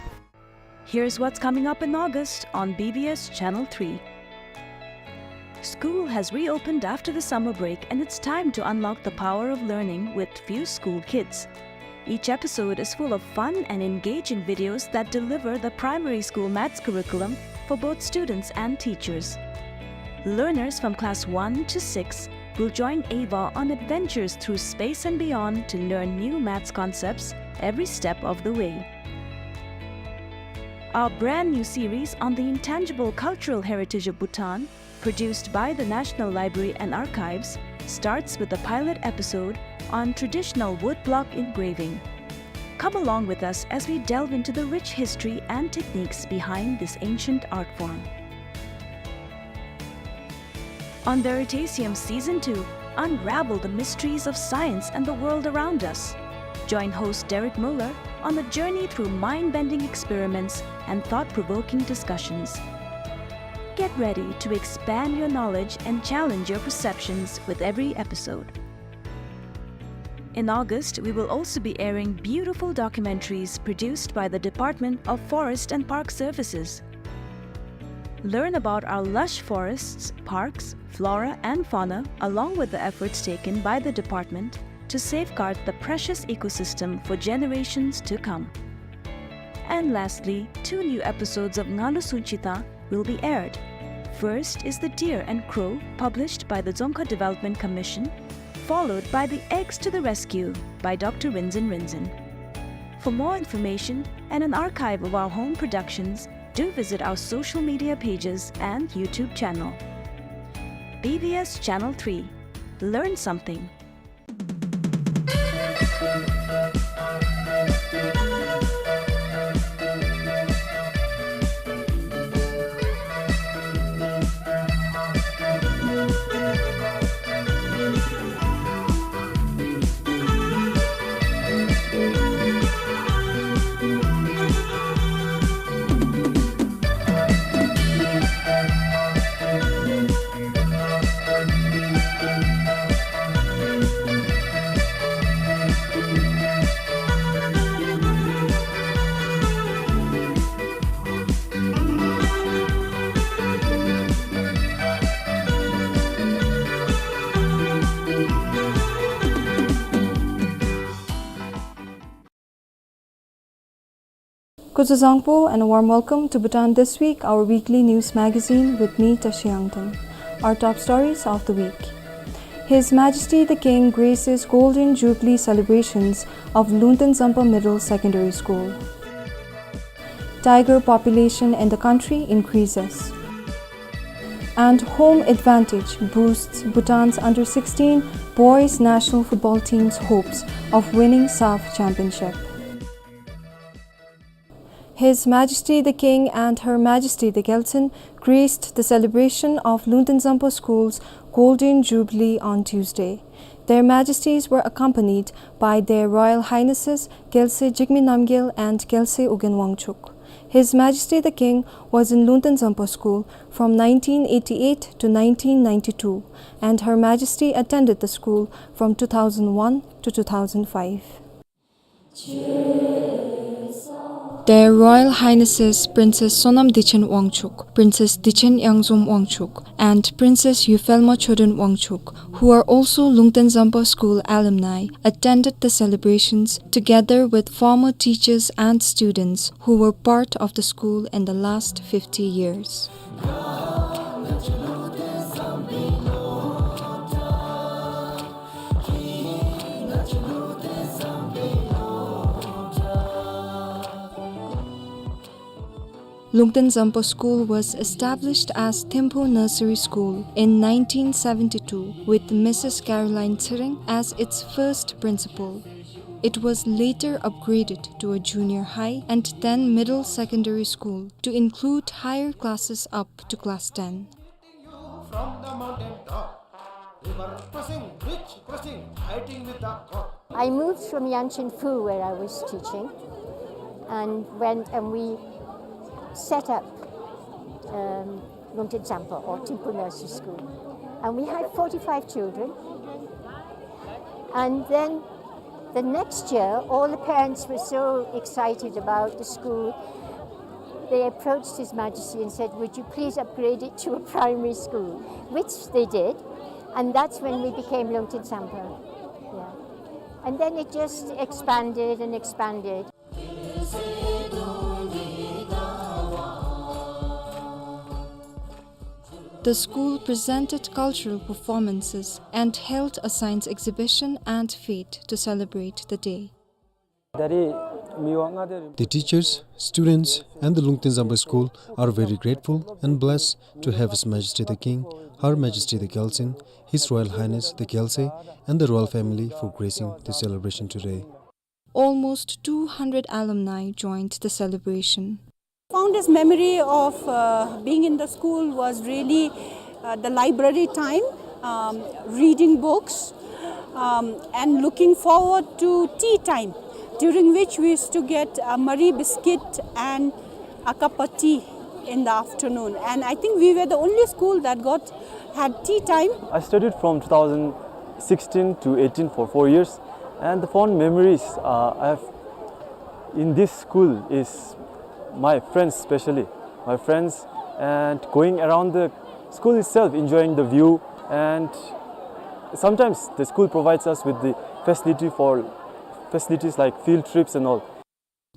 Here's what's coming up in August on B B S Channel three. School has reopened after the summer break, and it's time to unlock the power of learning with Few School Kids. Each episode is full of fun and engaging videos that deliver the primary school maths curriculum for both students and teachers. Learners from class one to six will join Ava on adventures through space and beyond to learn new maths concepts every step of the way. Our brand new series on the intangible cultural heritage of Bhutan, produced by the National Library and Archives, starts with a pilot episode on traditional woodblock engraving. Come along with us as we delve into the rich history and techniques behind this ancient art form. On Veritasium Season two, Unravel the mysteries of science and the world around us. Join host Derek Muller on a journey through mind-bending experiments and thought-provoking discussions. Get ready to expand your knowledge and challenge your perceptions with every episode. In August, we will also be airing beautiful documentaries produced by the Department of Forest and Park Services. Learn about our lush forests, parks, flora, and fauna, along with the efforts taken by the department to safeguard the precious ecosystem for generations to come. And lastly, two new episodes of Ngalu Sunchita will be aired. First is The Deer and Crow, published by the Dzongkha Development Commission, followed by The Eggs to the Rescue by Doctor Rinzin Rinzin. For more information and an archive of our home productions, do visit our social media pages and YouTube channel. B V S Channel three. Learn something. Kuzuzangpo and a warm welcome to Bhutan This Week, our weekly news magazine with me, Tashi Yangten. Our top stories of the week. His Majesty the King graces Golden Jubilee celebrations of Lungten Zampa Middle Secondary School. Tiger population in the country increases. And home advantage boosts Bhutan's under sixteen boys national football team's hopes of winning SAFF Championship. His Majesty the King and Her Majesty the Gyaltsuen graced the celebration of Lungten Zampa School's Golden Jubilee on Tuesday. Their Majesties were accompanied by Their Royal Highnesses Gyaltsuen Jigme Namgyel and Gyaltsuen Ugyen Wangchuck. His Majesty the King was in Lungten Zampa School from nineteen eighty-eight to nineteen ninety-two, and Her Majesty attended the school from two thousand one to two thousand five. Their Royal Highnesses Princess Sonam Dichen Wangchuck, Princess Dichen Yangzom Wangchuck, and Princess Yuphelma Choden Wangchuck, who are also Lungten Zampa School alumni, attended the celebrations together with former teachers and students who were part of the school in the last fifty years. Lungten Zampa School was established as Thimphu Nursery School in nineteen seventy-two, with Missus Caroline Tshering as its first principal. It was later upgraded to a junior high and then middle secondary school to include higher classes up to class ten. From the mountain top, river crossing, bridge crossing, fighting with the cock. I moved from Yancheng Fu, where I was teaching, and went and we set up, um, Lungten Zampa, or Thimphu Nursery School. And we had forty-five children. And then the next year, all the parents were so excited about the school, they approached His Majesty and said, "Would you please upgrade it to a primary school?" Which they did, and that's when we became Lungten Zampa. Yeah. And then it just expanded and expanded. The school presented cultural performances and held a science exhibition and fete to celebrate the day. The teachers, students, and the Lungten Zampa School are very grateful and blessed to have His Majesty the King, Her Majesty the Gyaltsuen, His Royal Highness the Gyaltsuen, and the royal family for gracing the celebration today. Almost two hundred alumni joined the celebration. Fondest memory of, uh, being in the school was really, uh, the library time. um, reading books, um, and looking forward to tea time, during which we used to get a Marie biscuit and a cup of tea in the afternoon. And I think we were the only school that got, had tea time. I studied from two thousand sixteen to eighteen for four years, and the fond memories, uh, I have in this school is my friends, especially my friends, and going around the school itself, enjoying the view, and sometimes the school provides us with the facility for facilities like field trips and all.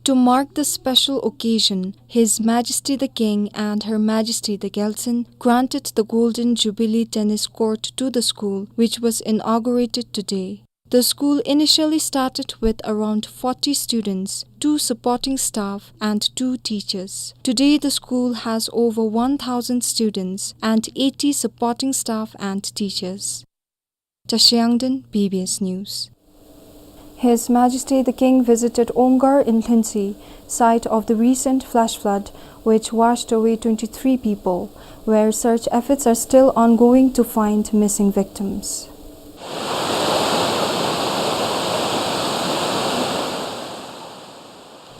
To mark the special occasion, His Majesty the King and Her Majesty the Gyaltsuen granted the Golden Jubilee Tennis Court to the school, which was inaugurated today. The school initially started with around forty students, two supporting staff, and two teachers. Today, the school has over one thousand students and eighty supporting staff and teachers. Tashi Yangden, B B S News. His Majesty the King visited Omgarh in Lhuentse, site of the recent flash flood, which washed away twenty-three people, where search efforts are still ongoing to find missing victims.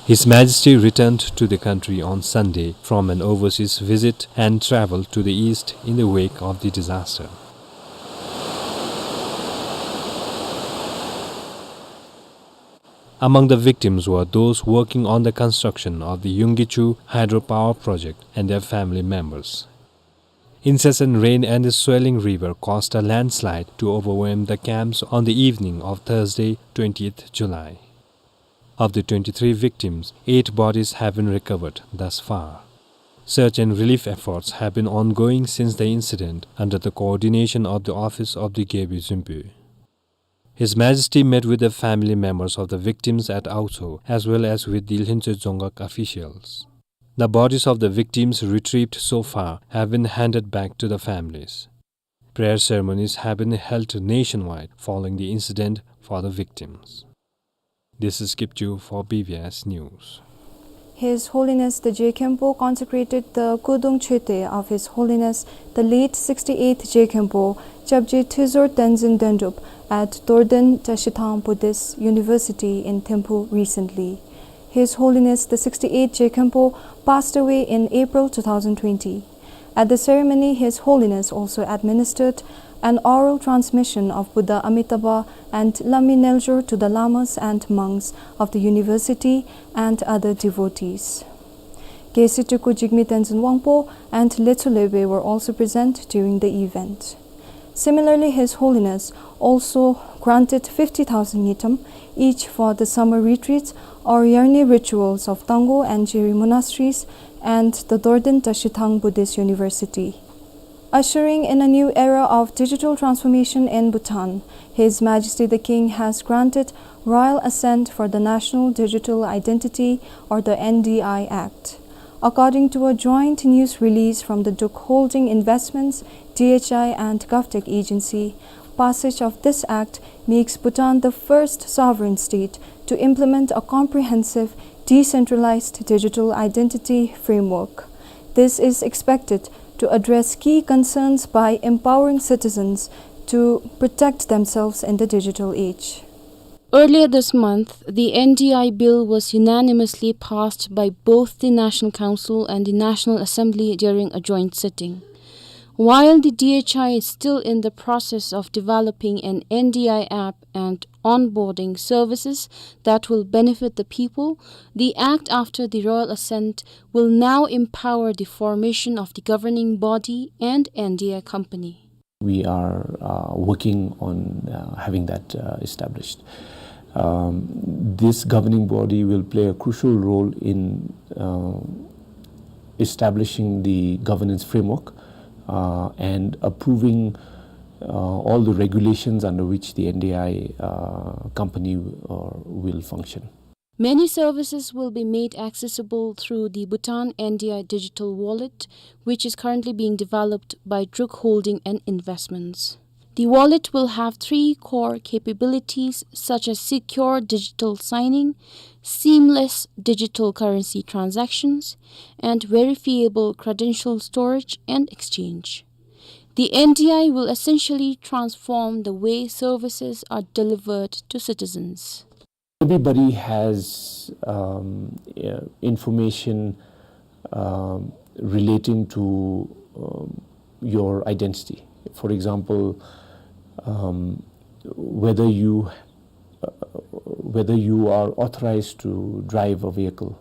His Majesty returned to the country on Sunday from an overseas visit and travelled to the east in the wake of the disaster. Among the victims were those working on the construction of the Yungichu hydropower project and their family members. Incessant rain and the swelling river caused a landslide to overwhelm the camps on the evening of Thursday, twentieth July. Of the twenty-three victims, eight bodies have been recovered thus far. Search and relief efforts have been ongoing since the incident under the coordination of the office of the Gebyu Zunpu. His Majesty met with the family members of the victims at Aotso as well as with the Lhuentse Dzongkhag officials. The bodies of the victims retrieved so far have been handed back to the families. Prayer ceremonies have been held nationwide following the incident for the victims. This is Kipchu for B B S News. His Holiness the Je Khenpo consecrated the Kodong Choetei of His Holiness the late sixty-eighth Je Khenpo, Chapje Thizor Tenzin Dendrup, at Dorden Tashithang Buddhist University in Thimphu recently. His Holiness the sixty-eighth Je Khenpo passed away in April two thousand twenty. At the ceremony, His Holiness also administered an oral transmission of Buddha Amitabha and Lammi Neljor to the lamas and monks of the university and other devotees. Geshe Teku Jigme Tenzin Wangpo and Letsu Lewe were also present during the event. Similarly, His Holiness also granted fifty thousand ngultrum each for the summer retreats or yearly rituals of Tangkhul and Jiri monasteries and the Dorden Tashithang Buddhist University. Ushering in a new era of digital transformation in Bhutan, His Majesty the King has granted royal assent for the National Digital Identity, or the N D I Act. According to a joint news release from the Druk Holding Investments, D H I, and GovTech Agency, passage of this act makes Bhutan the first sovereign state to implement a comprehensive decentralized digital identity framework. This is expected to address key concerns by empowering citizens to protect themselves in the digital age. Earlier this month, the N D I bill was unanimously passed by both the National Council and the National Assembly during a joint sitting. While the D H I is still in the process of developing an N D I app and onboarding services that will benefit the people, the act, after the royal assent, will now empower the formation of the governing body and N D I company. We are, uh, working on, uh, having that, uh, established. Um, this governing body will play a crucial role in, uh, establishing the governance framework, uh, and approving, uh, all the regulations under which the N D I, uh, company, uh, will function. Many services will be made accessible through the Bhutan N D I digital wallet, which is currently being developed by Druk Holding and Investments. The wallet will have three core capabilities such as secure digital signing, seamless digital currency transactions, and verifiable credential storage and exchange. The N D I will essentially transform the way services are delivered to citizens. Everybody has, um, uh, information, um, relating to, um, your identity. For example, um, whether you, uh, whether you are authorized to drive a vehicle,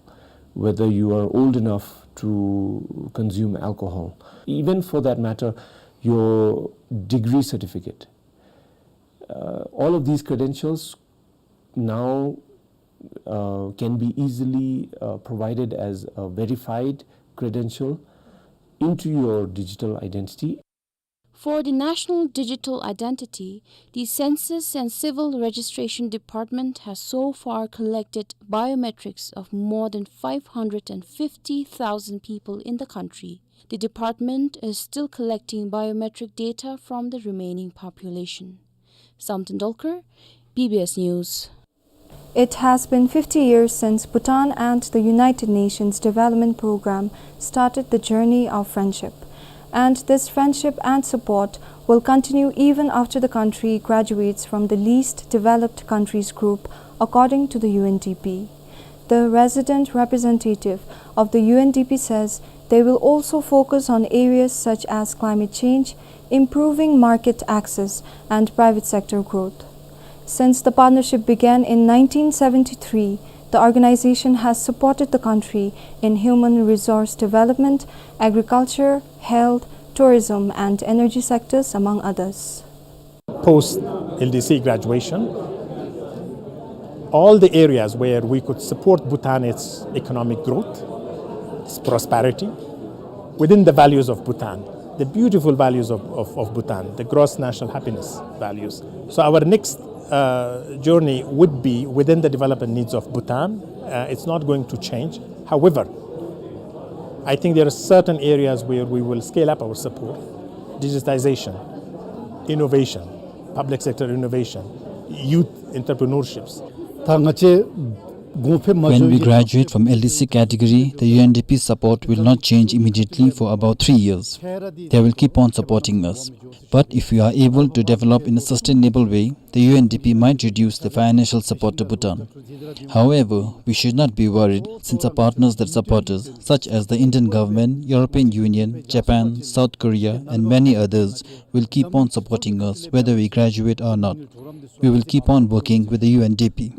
whether you are old enough to consume alcohol, even for that matter, your degree certificate. Uh, all of these credentials now, uh, can be easily, uh, provided as a verified credential into your digital identity. For the National Digital Identity, the Census and Civil Registration Department has so far collected biometrics of more than five hundred and fifty thousand people in the country. The department is still collecting biometric data from the remaining population. Samten Dolkar, B B S News. It has been fifty years since Bhutan and the United Nations Development Programme started the journey of friendship. And this friendship and support will continue even after the country graduates from the least developed countries group, according to the U N D P. The resident representative of the U N D P says they will also focus on areas such as climate change, improving market access, and private sector growth. Since the partnership began in nineteen seventy-three, the organization has supported the country in human resource development, agriculture, health, tourism, and energy sectors, among others. Post L D C graduation, all the areas where we could support Bhutan, its economic growth, its prosperity, within the values of Bhutan, the beautiful values of, of, of Bhutan, the gross national happiness values. So our next, uh, journey would be within the development needs of Bhutan. Uh, it's not going to change. However, I think there are certain areas where we will scale up our support. Digitization, innovation, public sector innovation, youth entrepreneurships. ད་ང་བཅས་གོང་འཕེལ་མ་When we འགྱོ་བའི་graduate from L D C category, the U N D P support will not change immediately for about three years. They will keep on supporting us. But if we are able to develop in a sustainable way, the U N D P might reduce the financial support to Bhutan. However, we should not be worried, since our partners that support us, such as the Indian government, European Union, Japan, South Korea, and many others, will keep on supporting us whether we graduate or not. We will keep on working with the U N D P.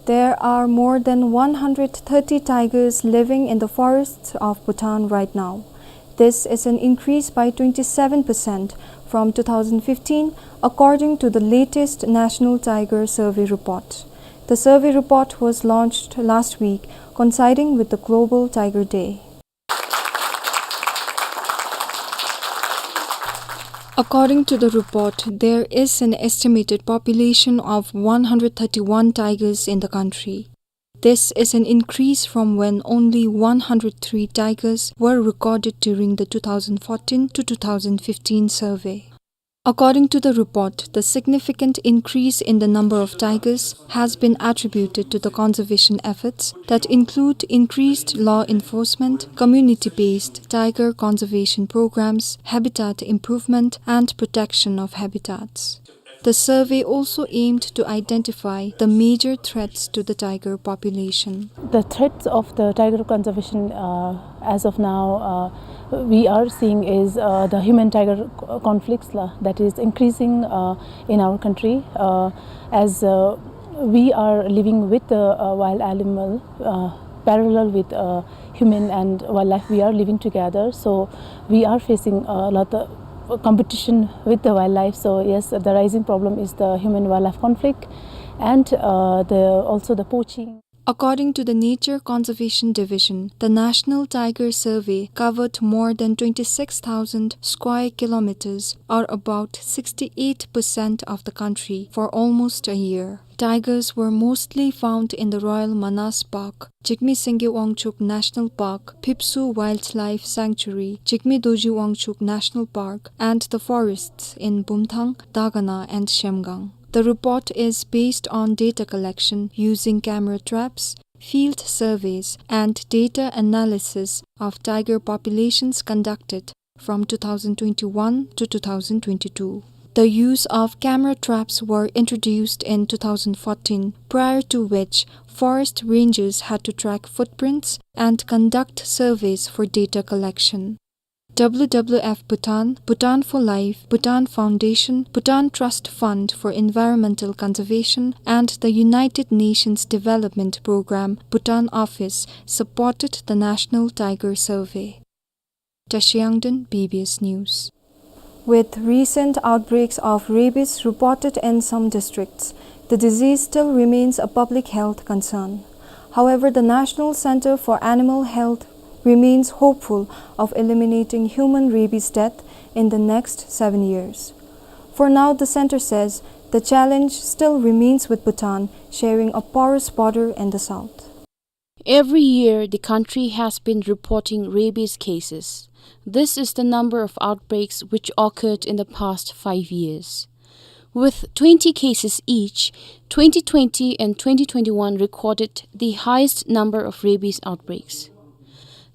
There are more than one hundred thirty tigers living in the forests of Bhutan right now. This is an increase by twenty-seven percent from two thousand fifteen, according to the latest National Tiger Survey report. The survey report was launched last week, coinciding with the Global Tiger Day. According to the report, there is an estimated population of one hundred thirty-one tigers in the country. This is an increase from when only one hundred three tigers were recorded during the two thousand fourteen to two thousand fifteen survey. According to the report, the significant increase in the number of tigers has been attributed to the conservation efforts that include increased law enforcement, community-based tiger conservation programs, habitat improvement, and protection of habitats. The survey also aimed to identify the major threats to the tiger population. The threats of the tiger conservation, uh, as of now, uh, we are seeing is, uh, the human-tiger c-, conflicts, la, that is increasing, uh, in our country, uh, as, uh, we are living with the, uh, wild animal, uh, parallel with, uh, human and wildlife. We are living together, so we are facing a lot of competition with the wildlife. So yes, the rising problem is the human-wildlife conflict and, uh, the, also the poaching. According to the Nature Conservation Division, the National Tiger Survey covered more than twenty-six thousand square kilometers, or about sixty-eight percent of the country, for almost a year. Tigers were mostly found in the Royal Manas Park, Jigme Singye Wangchuck National Park, Phipsoo Wildlife Sanctuary, Jigme Dorji Wangchuck National Park, and the forests in Bumthang, Dagana, and Zhemgang. The report is based on data collection using camera traps, field surveys, and data analysis of tiger populations conducted from two thousand twenty-one to two thousand twenty-two. The use of camera traps were introduced in two thousand fourteen, prior to which forest rangers had to track footprints and conduct surveys for data collection. W W F Bhutan, Bhutan for Life, Bhutan Foundation, Bhutan Trust Fund for Environmental Conservation, and the United Nations Development Programme Bhutan Office supported the National Tiger Survey. Tashi Yangden, B B S News. With recent outbreaks of rabies reported in some districts, the disease still remains a public health concern. However, the National Center for Animal Health remains hopeful of eliminating human rabies death in the next seven years. For now, the center says the challenge still remains with Bhutan, sharing a porous border in the south. Every year, the country has been reporting rabies cases. This is the number of outbreaks which occurred in the past five years. With twenty cases each, twenty twenty and twenty twenty-one recorded the highest number of rabies outbreaks.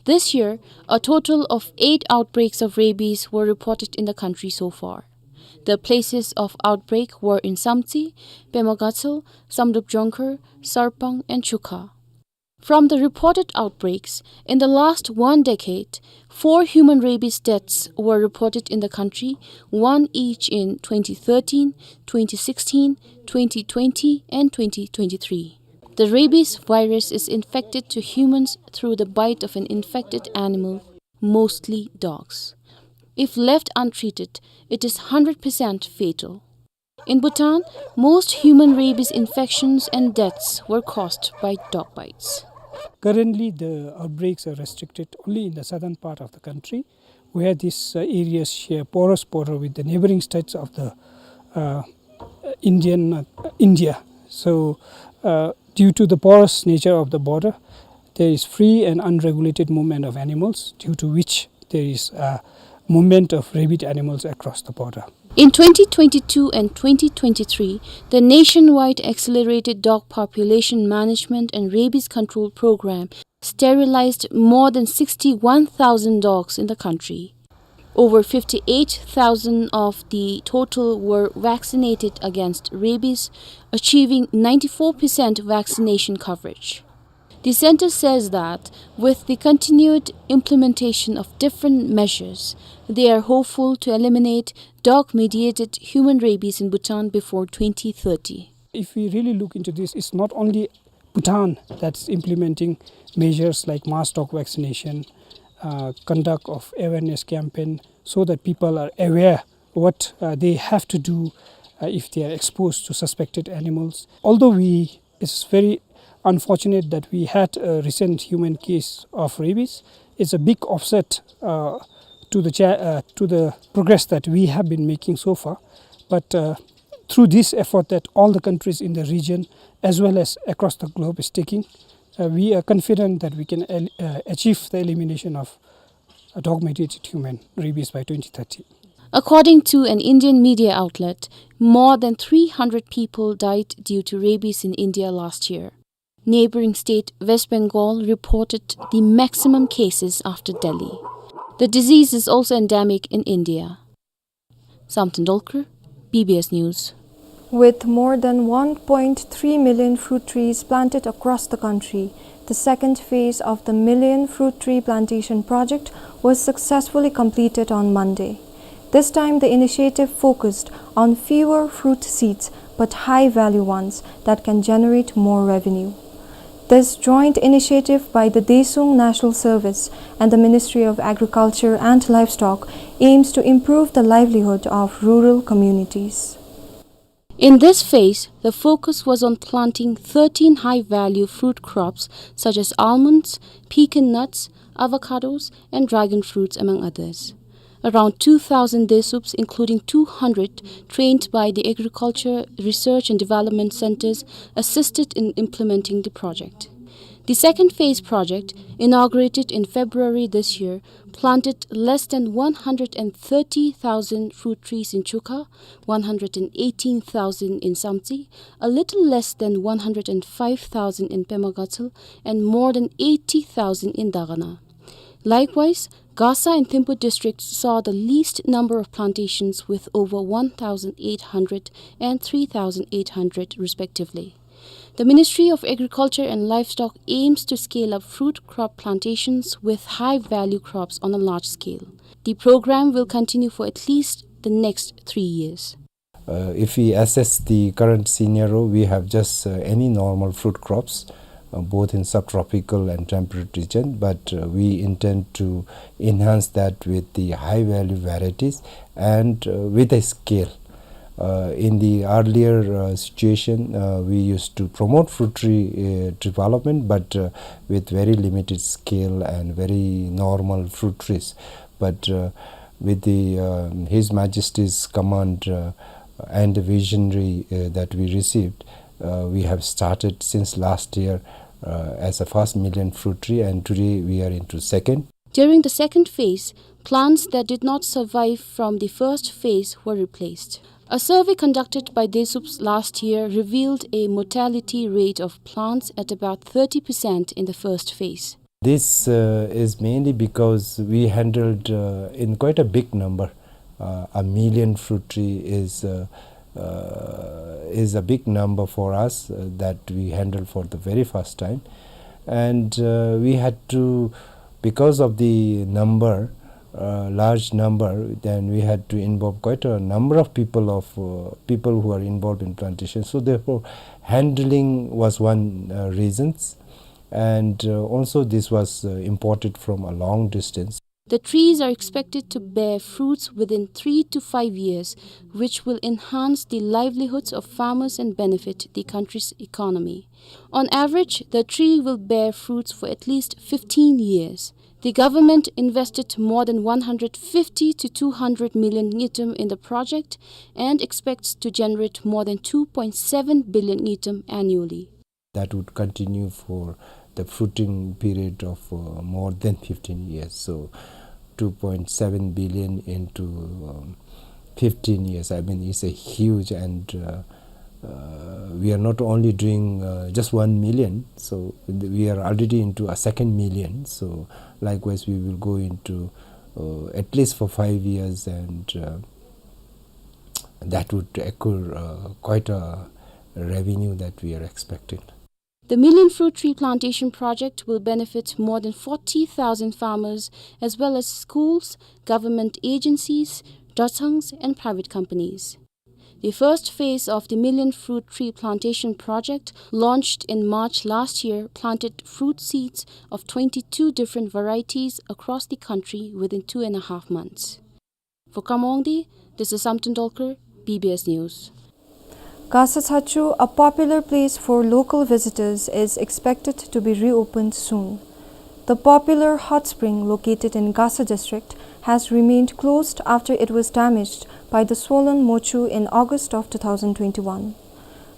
This year, a total of eight outbreaks of rabies were reported in the country so far. The places of outbreak were in Samtse, Pema Gatshel, Samdrup Jongkhar, Sarpang, and Chukha. From the reported outbreaks, in the last one decade, four human rabies deaths were reported in the country, one each in twenty thirteen, twenty sixteen, twenty twenty, and twenty twenty-three. The rabies virus is infected to humans through the bite of an infected animal, mostly dogs. If left untreated, it is hundred percent fatal. In Bhutan, most human rabies infections and deaths were caused by dog bites. Currently, the outbreaks are restricted only in the southern part of the country, where these, uh, areas share porous border with the neighboring states of the, uh, Indian, uh, India. So, uh, due to the porous nature of the border, there is free and unregulated movement of animals, due to which there is a movement of rabid animals across the border. In twenty twenty-two and twenty twenty-three, the nationwide Accelerated Dog Population Management and Rabies Control Program sterilized more than sixty-one thousand dogs in the country. Over fifty-eight thousand of the total were vaccinated against rabies, achieving ninety-four percent vaccination coverage. The center says that with the continued implementation of different measures, they are hopeful to eliminate dog-mediated human rabies in Bhutan before twenty thirty. If we really look into this, it's not only Bhutan that's implementing measures like mass dog vaccination, uh, conduct of awareness campaign, so that people are aware what, uh, they have to do, uh, if they are exposed to suspected animals. Although we, it's very unfortunate that we had a recent human case of rabies. It's a big offset, uh, to the cha-, uh, to the progress that we have been making so far. But, uh, through this effort that all the countries in the region as well as across the globe is taking, uh, we are confident that we can el-, uh, achieve the elimination of a dog-mediated human rabies by twenty thirty. According to an Indian media outlet, more than three hundred people died due to rabies in India last year. Neighboring state West Bengal reported the maximum cases after Delhi. The disease is also endemic in India. Samten Dolkar, B B S News. With more than one point three million fruit trees planted across the country, the second phase of the Million Fruit Tree Plantation Project was successfully completed on Monday. This time, the initiative focused on fewer fruit seeds but high-value ones that can generate more revenue. This joint initiative by the Daesung National Service and the Ministry of Agriculture and Livestock aims to improve the livelihood of rural communities. In this phase, the focus was on planting thirteen high-value fruit crops such as almonds, pecan nuts, avocados, and dragon fruits, among others. Around two thousand Daesups, including two hundred trained by the Agriculture Research and Development Centers, assisted in implementing the project. The second phase project, inaugurated in February this year, planted less than one hundred and thirty thousand fruit trees in Chuka, one hundred and eighteen thousand in Samtse, a little less than one hundred and five thousand in Pema Gatshel, and more than eighty thousand in Dagana. Likewise, Gasa and Thimphu districts saw the least number of plantations, with over one thousand eight hundred and three thousand eight hundred respectively. The Ministry of Agriculture and Livestock aims to scale up fruit crop plantations with high-value crops on a large scale. The program will continue for at least the next three years. Uh, if we assess the current scenario, we have just, uh, any normal fruit crops, uh, both in subtropical and temperate region, but, uh, we intend to enhance that with the high-value varieties and, uh, with a scale. Uh, in the earlier, uh, situation, uh, we used to promote fruit tree, uh, development, but, uh, with very limited scale and very normal fruit trees. But, uh, with the, uh, His Majesty's command, uh, and the visionary, uh, that we received, uh, we have started since last year, uh, as a first million fruit tree, and today we are into second. During the second phase, plants that did not survive from the first phase were replaced. A survey conducted by DESUPS last year revealed a mortality rate of plants at about thirty percent in the first phase. This, uh, is mainly because we handled, uh, in quite a big number. Uh, a million fruit tree is, uh, uh, is a big number for us, uh, that we handled for the very first time. And, uh, we had to, because of the number, uh, large number, then we had to involve quite a number of people of, uh, people who are involved in plantation. So therefore, handling was one, uh, reasons. And, uh, also this was, uh, imported from a long distance. The trees are expected to bear fruits within three to five years, which will enhance the livelihoods of farmers and benefit the country's economy. On average, the tree will bear fruits for at least fifteen years. The government invested more than one hundred fifty to two hundred million ngultrum in the project and expects to generate more than two point seven billion ngultrum annually. That would continue for the fruiting period of, uh, more than fifteen years. So two point seven billion into, um, fifteen years, I mean, it's a huge, and, uh, uh, we are not only doing, uh, just one million, so we are already into a second million. So likewise, we will go into, uh, at least for five years, and, uh, that would accrue, uh, quite a revenue that we are expecting. The Million Fruit Tree Plantation Project will benefit more than forty thousand farmers, as well as schools, government agencies, dotsangs, and private companies. The first phase of the Million Fruit Tree Plantation Project, launched in March last year, planted fruit seeds of twenty-two different varieties across the country within two and a half months. For Khammlangdi, this is Samten Dolkar, B B S News. Gasa Tshachu, a popular place for local visitors, is expected to be reopened soon. The popular hot spring located in Gasa district has remained closed after it was damaged by the swollen Mochu in August of two thousand twenty-one.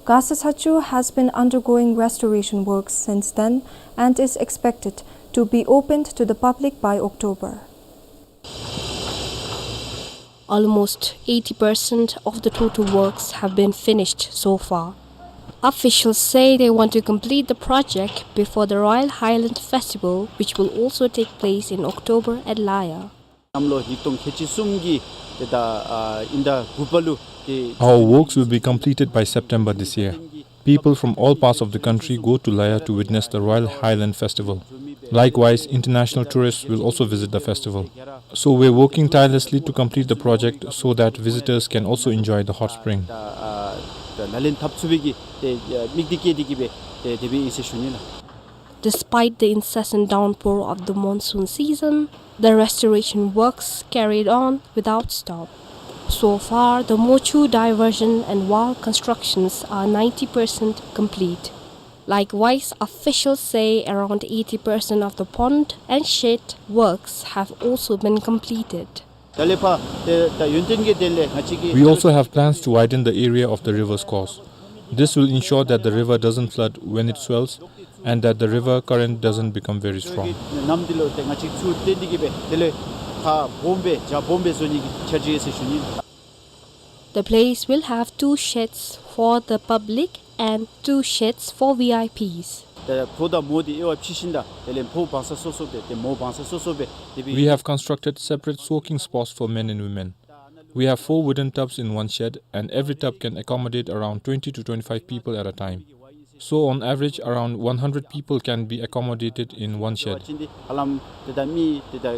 Gasa Tshachu has been undergoing restoration works since then and is expected to be opened to the public by October. Almost eighty percent of the total works have been finished so far. Officials say they want to complete the project before the Royal Highland Festival, which will also take place in October at Laya. གནམ་ལོ་ཉིས་སྟོང་ཁལ་གཅིག་གསུམ་གྱི་ཏེ་ད་ཨ་ཨིན་ཟླ་དགུ་པ་ལུ་ཏེ། Our works will be completed by September this year. People from all parts of the country go to Laya to witness the Royal Highland Festival. Likewise, international tourists will also visit the festival. So we're working tirelessly to complete the project so that visitors can also enjoy the hot spring. ད་ཨ་ད་ལག་ལེན་འཐབ་ཚུགས་པའི་གི་ཏེ་ཨ་དམིགས་གཏད་བསྐྱེད་དེ་གི་སྦེ་ཏེ་དེ་སྦེ་ཨིན་ཟེར་ཞུ་ནི་ལགས། Despite the incessant downpour of the monsoon season, the restoration works carried on without stop. So far, the Mochu diversion and wall constructions are ninety percent complete. Likewise, officials say around eighty percent of the pond and shed works have also been completed. ད་ལས་ཕར་ཏེ་ད་ཡུན་བརྟན་གྱི་དོན་ལས་ང་བཅས་ཀྱིས། We also have plans to widen the area of the river's course. This will ensure that the river doesn't flood when it swells, and that the river current doesn't become very strong. ནམ་འདི་ལུ་ཏེ་ང་བཅས་ཚུར་བཏོན་ཏེ་གི་སྦེ་དེ་ལས་ཁ་སྦོམ་སྦེ་རྒྱ་སྦོམ་སྦེ་བཟོ་ནི་གི་འཆར་གཞི་ཡོད་ཟེར་ཞུ་ནི། The place will have two sheds for the public and two sheds for V I Ps. ཏེ་ཕོ་དང་མོ་འདི་དབྱེ་བ་ཕྱེ་ཞིནམ་ད་དེ་ལས་ཕོ་བང་ས་སོ་སོ་སྦེ་ཏེ་མོ་བང་ས་སོ་སོ་སྦེ་དེ་སྦེ། We have constructed separate soaking spots for men and women. We have four wooden tubs in one shed, and every tub can accommodate around twenty to twenty-five people at a time. So, on average, around one hundred people can be accommodated in one shed. ཧ་ལམ་ཏེ་ད་མི་ཏེ་ད་ཨ་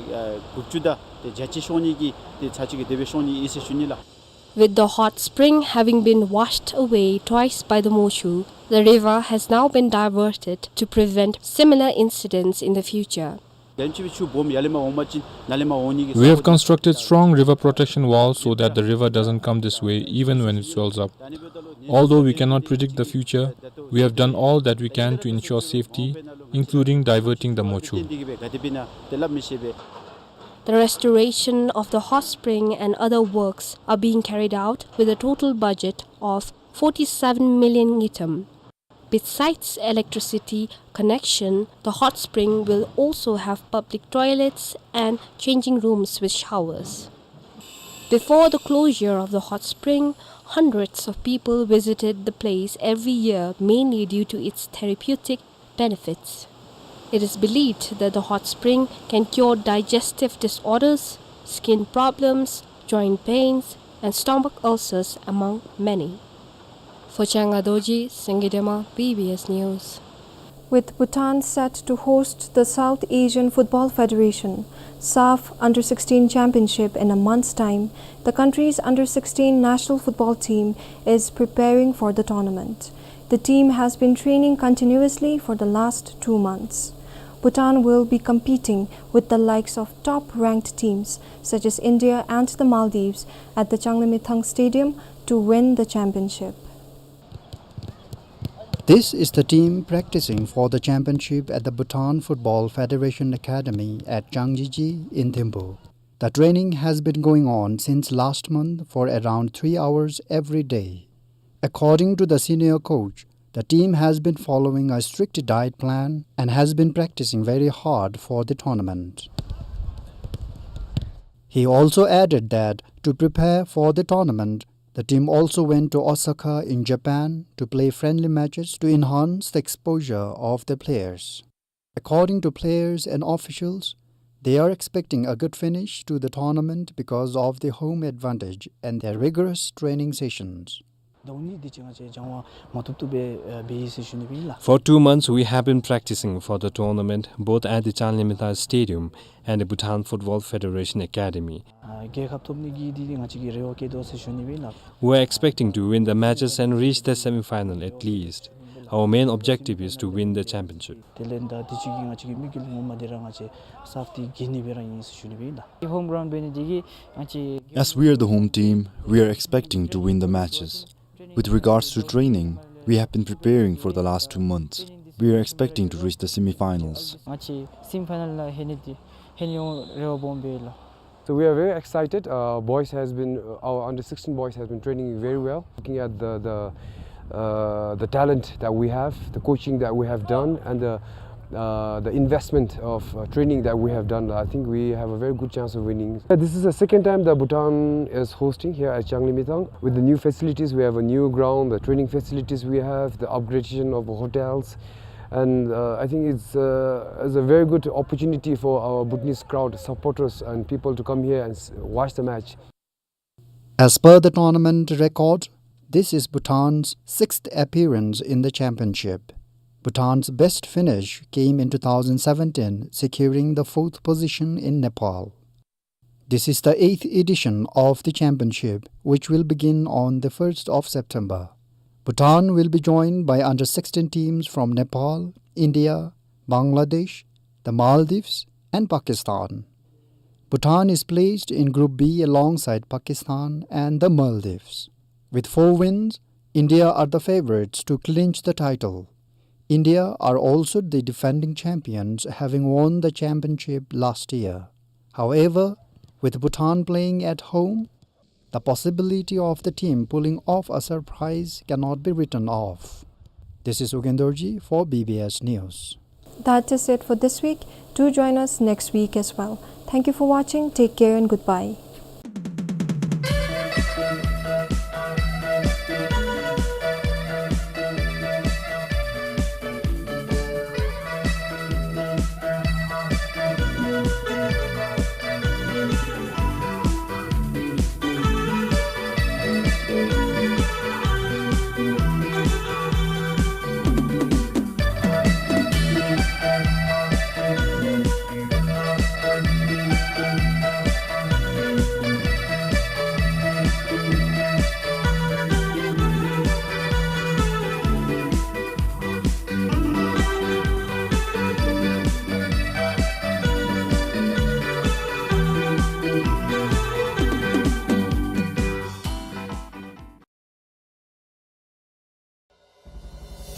དགུ་བཅུ་དང་ཏེ་བརྒྱད་ཅུ་ཤོང་ནི་གི་ཏེ་ཚར་གཅིག་གི་དེ་སྦེ་ཤོང་ནི་ཨིན་ཟེར་ཞུ་ནི་ལགས། With the hot spring having been washed away twice by the Mochu, the river has now been diverted to prevent similar incidents in the future. དེམ་ཅིག་སྦེ་ཆུ་སྦོམ་ཡར་ལས་མར་འོང་པ་ཅིན་ནཱ་ལས་མར་འོང་ནི་གི། We have constructed strong river protection walls so that the river doesn't come this way even when it swells up. Although we cannot predict the future, we have done all that we can to ensure safety, including diverting the Mochu. The restoration of the hot spring and other works are being carried out with a total budget of forty-seven million ngultrum. Besides electricity connection, the hot spring will also have public toilets and changing rooms with showers. Before the closure of the hot spring, hundreds of people visited the place every year, mainly due to its therapeutic benefits. It is believed that the hot spring can cure digestive disorders, skin problems, joint pains, and stomach ulcers, among many. For Changa Dorji, Sangay Dema, B B S News. With Bhutan set to host the South Asian Football Federation, SAFF, Under sixteen Championship in a month's time, the country's under sixteen national football team is preparing for the tournament. The team has been training continuously for the last two months. Bhutan will be competing with the likes of top-ranked teams such as India and the Maldives at the Changlimithang Stadium to win the championship. This is the team practicing for the championship at the Bhutan Football Federation Academy at Changjiji in Thimphu. The training has been going on since last month for around three hours every day. According to the senior coach, the team has been following a strict diet plan and has been practicing very hard for the tournament. He also added that to prepare for the tournament, the team also went to Osaka in Japan to play friendly matches to enhance the exposure of the players. According to players and officials, they are expecting a good finish to the tournament because of the home advantage and their rigorous training sessions. ཟླཝ་གཉིས་དེ་ཅིག་ང་བཅས་སྦྱང་བ་མ་བཏུབ་བཏུབ་སྦེ་ཨ་འབད་ཡི་ཟེར་ཞུ་ནི་ཨིན་ལགས། For two months, we have been practicing for the tournament, both at the Changlimithang Stadium and the Bhutan Football Federation Academy. ཨ་རྒྱལ་ཁ་ཐོབ་ནི་གི་འདི་ང་བཅས་ཀྱིས་རེ་བ་བསྐྱེད་དོ་ཟེར་ཞུ་ནི་ཨིན་ལགས། We are expecting to win the matches and reach the semi-final at least. Our main objective is to win the championship. དེ་ལས་ད་དེ་ཅིག་གིས་ང་བཅས་ཀྱི་དམིགས་ཡུལ་ངོ་མ་འདི་ར་ང་བཅས་སབ་ཏི་གི་ནི་སྦེ་ར་ཨིན་ཟེར་ཞུ་ནི་ཨིན་ལགས། ཧོམ་གྲའུནཌ་འབད་ནི་འདི་གིས་ང་བཅས། As we are the home team, we are expecting to win the matches. With regards to training, we have been preparing for the last two months. We are expecting to reach the semi-finals. ང་བཅས་སེ་མི་ཕའི་ནཱལ་ལུ་ལྷོད་ནི་འདི་ལྷོད་ནི་ཡོད་རེ་བ་སྦོམ་སྦེ་ཡོད་ལགས། So we are very excited. Uh, boys has been, uh, our under sixteen boys has been training very well. Looking at the, the, uh, the talent that we have, the coaching that we have done, and the, uh, the investment of, uh, training that we have done, I think we have a very good chance of winning. Uh, this is the second time that Bhutan is hosting here at Changlimithang. With the new facilities, we have a new ground, the training facilities we have, the upgradation of hotels, and, uh, I think it's, uh, it's a very good opportunity for our Bhutanese crowd, supporters, and people to come here and s-, watch the match. As per the tournament record, this is Bhutan's sixth appearance in the championship. Bhutan's best finish came in two thousand seventeen, securing the fourth position in Nepal. This is the eighth edition of the championship, which will begin on the first of September. Bhutan will be joined by under sixteen teams from Nepal, India, Bangladesh, the Maldives, and Pakistan. Bhutan is placed in Group B alongside Pakistan and the Maldives. With four wins, India are the favourites to clinch the title. India are also the defending champions, having won the championship last year. However, with Bhutan playing at home, the possibility of the team pulling off a surprise cannot be written off. This is Ugyen Dorji for B B S News. That is it for this week. Do join us next week as well. Thank you for watching. Take care and goodbye.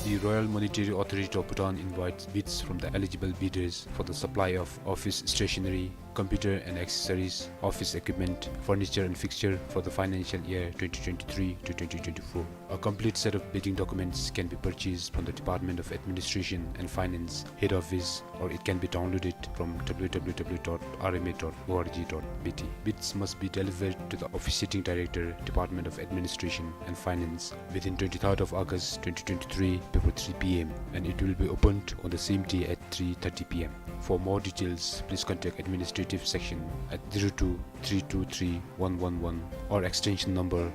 The Royal Monetary Authority of Bhutan invites bids from the eligible bidders for the supply of office stationery, computer and accessories, office equipment, furniture and fixture for the financial year twenty twenty-three to twenty twenty-four. A complete set of bidding documents can be purchased from the Department of Administration and Finance, head office, or it can be downloaded from W W W dot R M A dot O R G dot B T. Bids must be delivered to the officiating director, Department of Administration and Finance, within twenty-third of August twenty twenty-three before three P M, and it will be opened on the same day at three thirty P M. For more details, please contact administrative section at zero two three two three one one one or extension number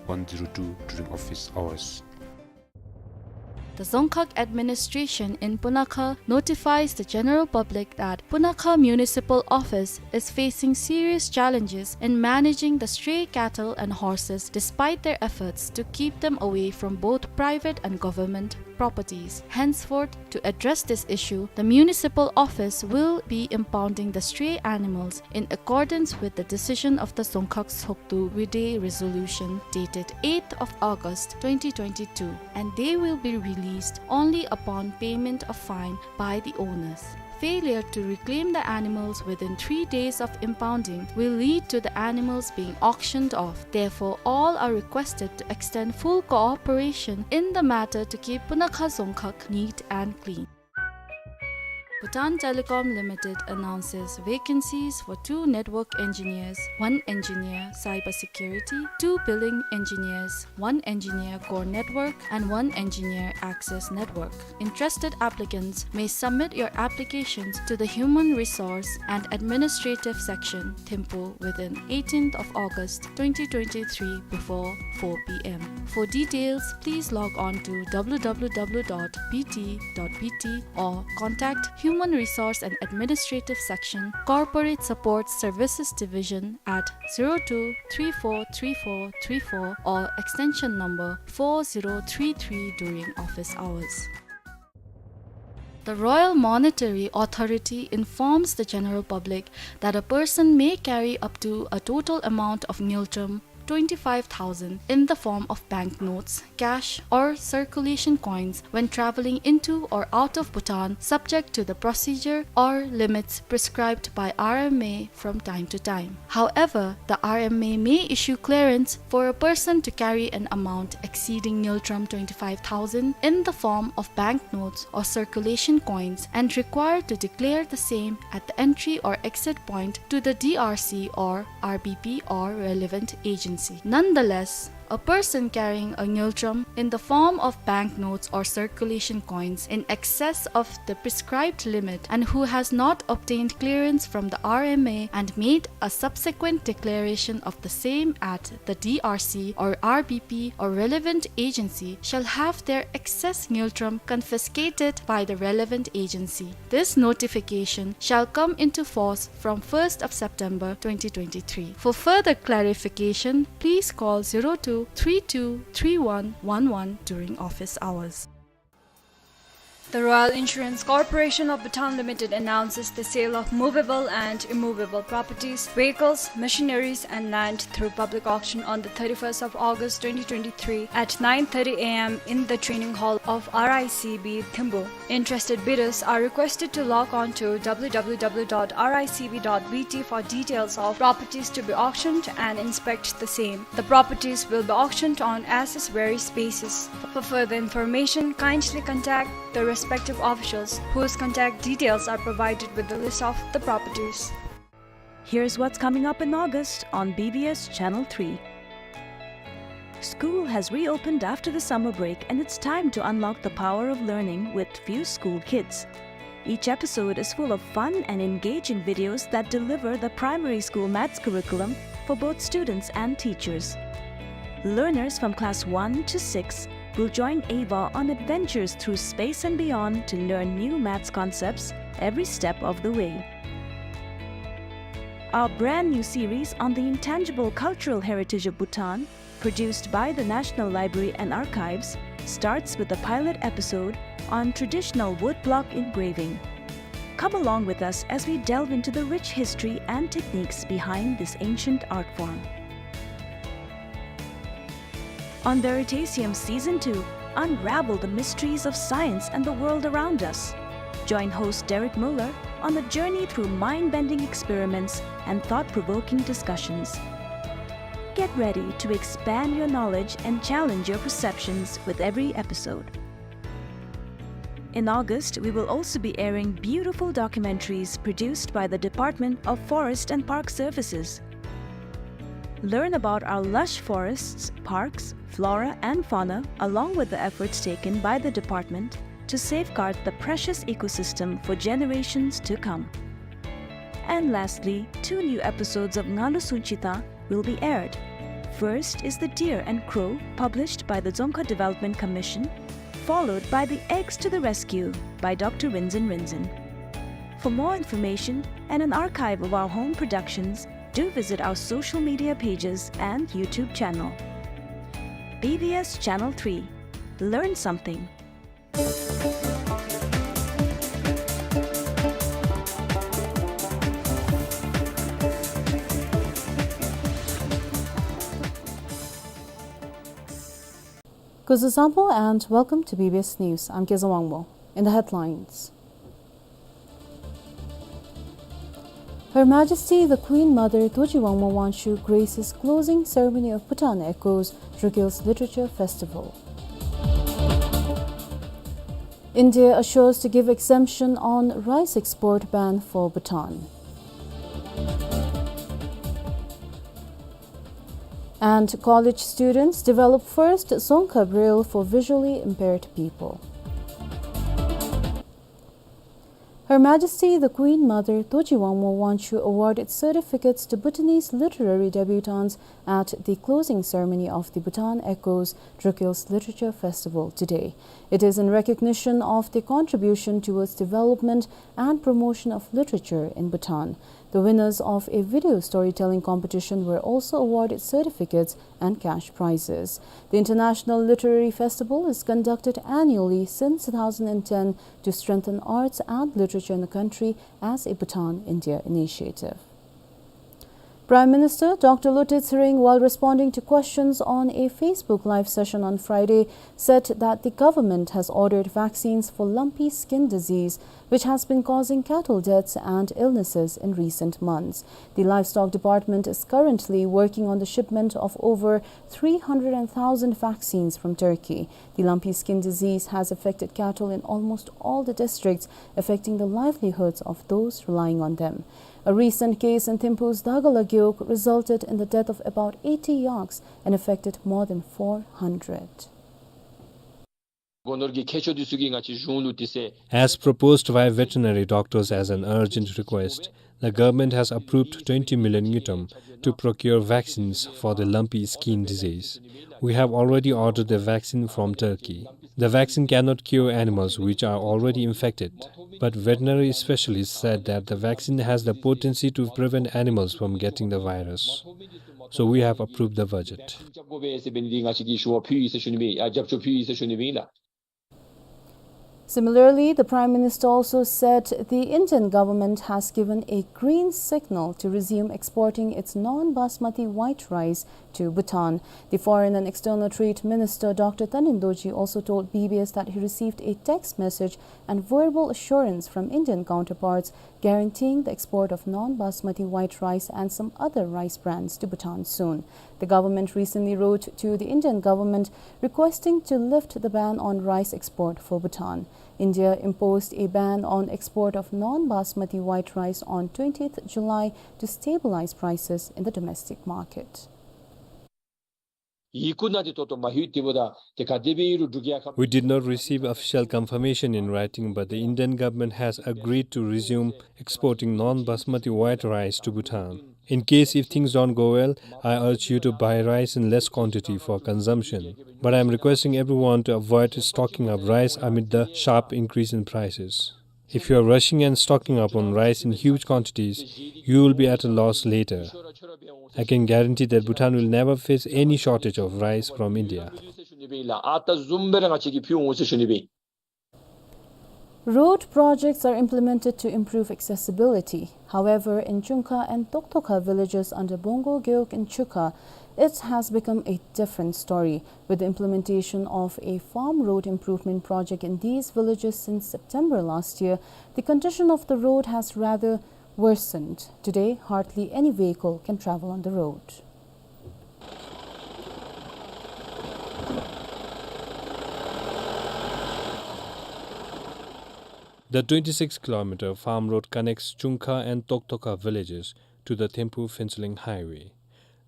one zero two during office hours. The Dzongkhag administration in Punakha notifies the general public that Punakha Municipal Office is facing serious challenges in managing the stray cattle and horses despite their efforts to keep them away from both private and government properties. Henceforth, to address this issue, the municipal office will be impounding the stray animals in accordance with the decision of the Dzongkhag Tshogdu Vide resolution dated eighth of August twenty twenty-two, and they will be released only upon payment of fine by the owners. Failure to reclaim the animals within three days of impounding will lead to the animals being auctioned off. Therefore, all are requested to extend full cooperation in the matter to keep Punakha Dzongkhag neat and clean. Bhutan Telecom Limited announces vacancies for two network engineers, one engineer cybersecurity, two billing engineers, one engineer core network, and one engineer access network. Interested applicants may submit your applications to the Human Resource and Administrative Section, Thimphu, within eighteenth of August twenty twenty-three before four P M. For details, please log on to W W W dot B T dot B T or contact Human Resource and Administrative Section, Corporate Support Services Division at zero two three four three four three four or extension number four zero three three during office hours. The Royal Monetary Authority informs the general public that a person may carry up to a total amount of ngultrum twenty-five thousand in the form of banknotes, cash, or circulation coins when traveling into or out of Bhutan, subject to the procedure or limits prescribed by R M A from time to time. However, the R M A may issue clearance for a person to carry an amount exceeding ngultrum twenty-five thousand in the form of banknotes or circulation coins and required to declare the same at the entry or exit point to the D R C or R B P or relevant agency. Nonetheless, a person carrying a ngultrum in the form of banknotes or circulation coins in excess of the prescribed limit and who has not obtained clearance from the R M A and made a subsequent declaration of the same at the D R C or R B P or relevant agency shall have their excess ngultrum confiscated by the relevant agency. This notification shall come into force from first of September twenty twenty-three. For further clarification, please call zero two three two three one one one during office hours. The Royal Insurance Corporation of Bhutan Limited announces the sale of movable and immovable properties, vehicles, machineries, and land through public auction on the thirty-first of August twenty twenty-three at nine thirty a m in the training hall of R I C B Thimphu. Interested bidders are requested to log on to w w w dot r i c b dot b t for details of properties to be auctioned and inspect the same. The properties will be auctioned on as is varies basis. For further information, kindly contact the respective officials, whose contact details are provided with the list of the properties. Here's what's coming up in August on B B S Channel three. School has reopened after the summer break, and it's time to unlock the power of learning with Fuse School Kids. Each episode is full of fun and engaging videos that deliver the primary school maths curriculum for both students and teachers. Learners from class one to six will join Ava on adventures through space and beyond to learn new maths concepts every step of the way. Our brand new series on the intangible cultural heritage of Bhutan, produced by the National Library and Archives, starts with a pilot episode on traditional woodblock engraving. Come along with us as we delve into the rich history and techniques behind this ancient art form. On Veritasium Season two, unravel the mysteries of science and the world around us. Join host Derek Muller on a journey through mind-bending experiments and thought-provoking discussions. Get ready to expand your knowledge and challenge your perceptions with every episode. In August, we will also be airing beautiful documentaries produced by the Department of Forest and Park Services. Learn about our lush forests, parks, flora, and fauna, along with the efforts taken by the department to safeguard the precious ecosystem for generations to come. And lastly, two new episodes of Ngalu Sunchita will be aired. First is The Deer and Crow, published by the Dzongkha Development Commission, followed by The Eggs to the Rescue by Doctor Rinzin Rinzin. For more information and an archive of our home productions, do visit our social media pages and YouTube channel. B B S Channel three. Learn something. Kuzuzangpo and welcome to B B S News. I'm Keza Wangmo. In the headlines. Her Majesty the Queen Mother Dorji Wangmo Wangchuck graces closing ceremony of Bhutan Echoes Druk Hills Literature Festival. India assures to give exemption on rice export ban for Bhutan. And college students develop first Dzongkha Braille for visually impaired people. Her Majesty the Queen Mother Dorji Wangmo Wangchuck awarded certificates to Bhutanese literary debutants at the closing ceremony of the Bhutan Echoes Druk Hills Literature Festival today. It is in recognition of the contribution towards development and promotion of literature in Bhutan. The winners of a video storytelling competition were also awarded certificates and cash prizes. The International Literary Festival is conducted annually since two thousand ten to strengthen arts and literature in the country as a Bhutan India initiative. Prime Minister Doctor Lotay Tshering, while responding to questions on a Facebook Live session on Friday, said that the government has ordered vaccines for lumpy skin disease, which has been causing cattle deaths and illnesses in recent months. The Livestock Department is currently working on the shipment of over three hundred thousand vaccines from Turkey. The lumpy skin disease has affected cattle in almost all the districts, affecting the livelihoods of those relying on them. A recent case in Thimphu's Dagala Gewog resulted in the death of about eighty yaks and affected more than four hundred. གོ་ནོར་གྱི་ཁྱད་ཆོས་འདི་ཚུ་གིས་ང་བཅས་གཞུང་ལུ་དེ་ཚེ། As proposed by veterinary doctors as an urgent request, the government has approved twenty million ngultrum to procure vaccines for the lumpy skin disease. We have already ordered the vaccine from Turkey. The vaccine cannot cure animals which are already infected, but veterinary specialists said that the vaccine has the potency to prevent animals from getting the virus. So we have approved the budget. Similarly, the Prime Minister also said the Indian government has given a green signal to resume exporting its non-basmati white rice to Bhutan. The Foreign and External Trade Minister Doctor Tanin Dorji also told B B S that he received a text message and verbal assurance from Indian counterparts guaranteeing the export of non-basmati white rice and some other rice brands to Bhutan soon. The government recently wrote to the Indian government requesting to lift the ban on rice export for Bhutan. India imposed a ban on export of non-basmati white rice on twentieth July to stabilize prices in the domestic market. We did not receive official confirmation in writing, but the Indian government has agreed to resume exporting non-basmati white rice to Bhutan. In case if things don't go well, I urge you to buy rice in less quantity for consumption. But I am requesting everyone to avoid stocking up rice amid the sharp increase in prices. If you are rushing and stocking up on rice in huge quantities, you will be at a loss later. I can guarantee that Bhutan will never face any shortage of rice from India. Road projects are implemented to improve accessibility. However, in Chungkha and Toktokha villages under Bongo Gewog in Chukha, it has become a different story. With the implementation of a farm road improvement project in these villages since September last year, the condition of the road has rather worsened. Today, hardly any vehicle can travel on the road. The twenty-six kilometer farm road connects Chungkha and Toktokha villages to the Thimphu-Phuentsholing highway.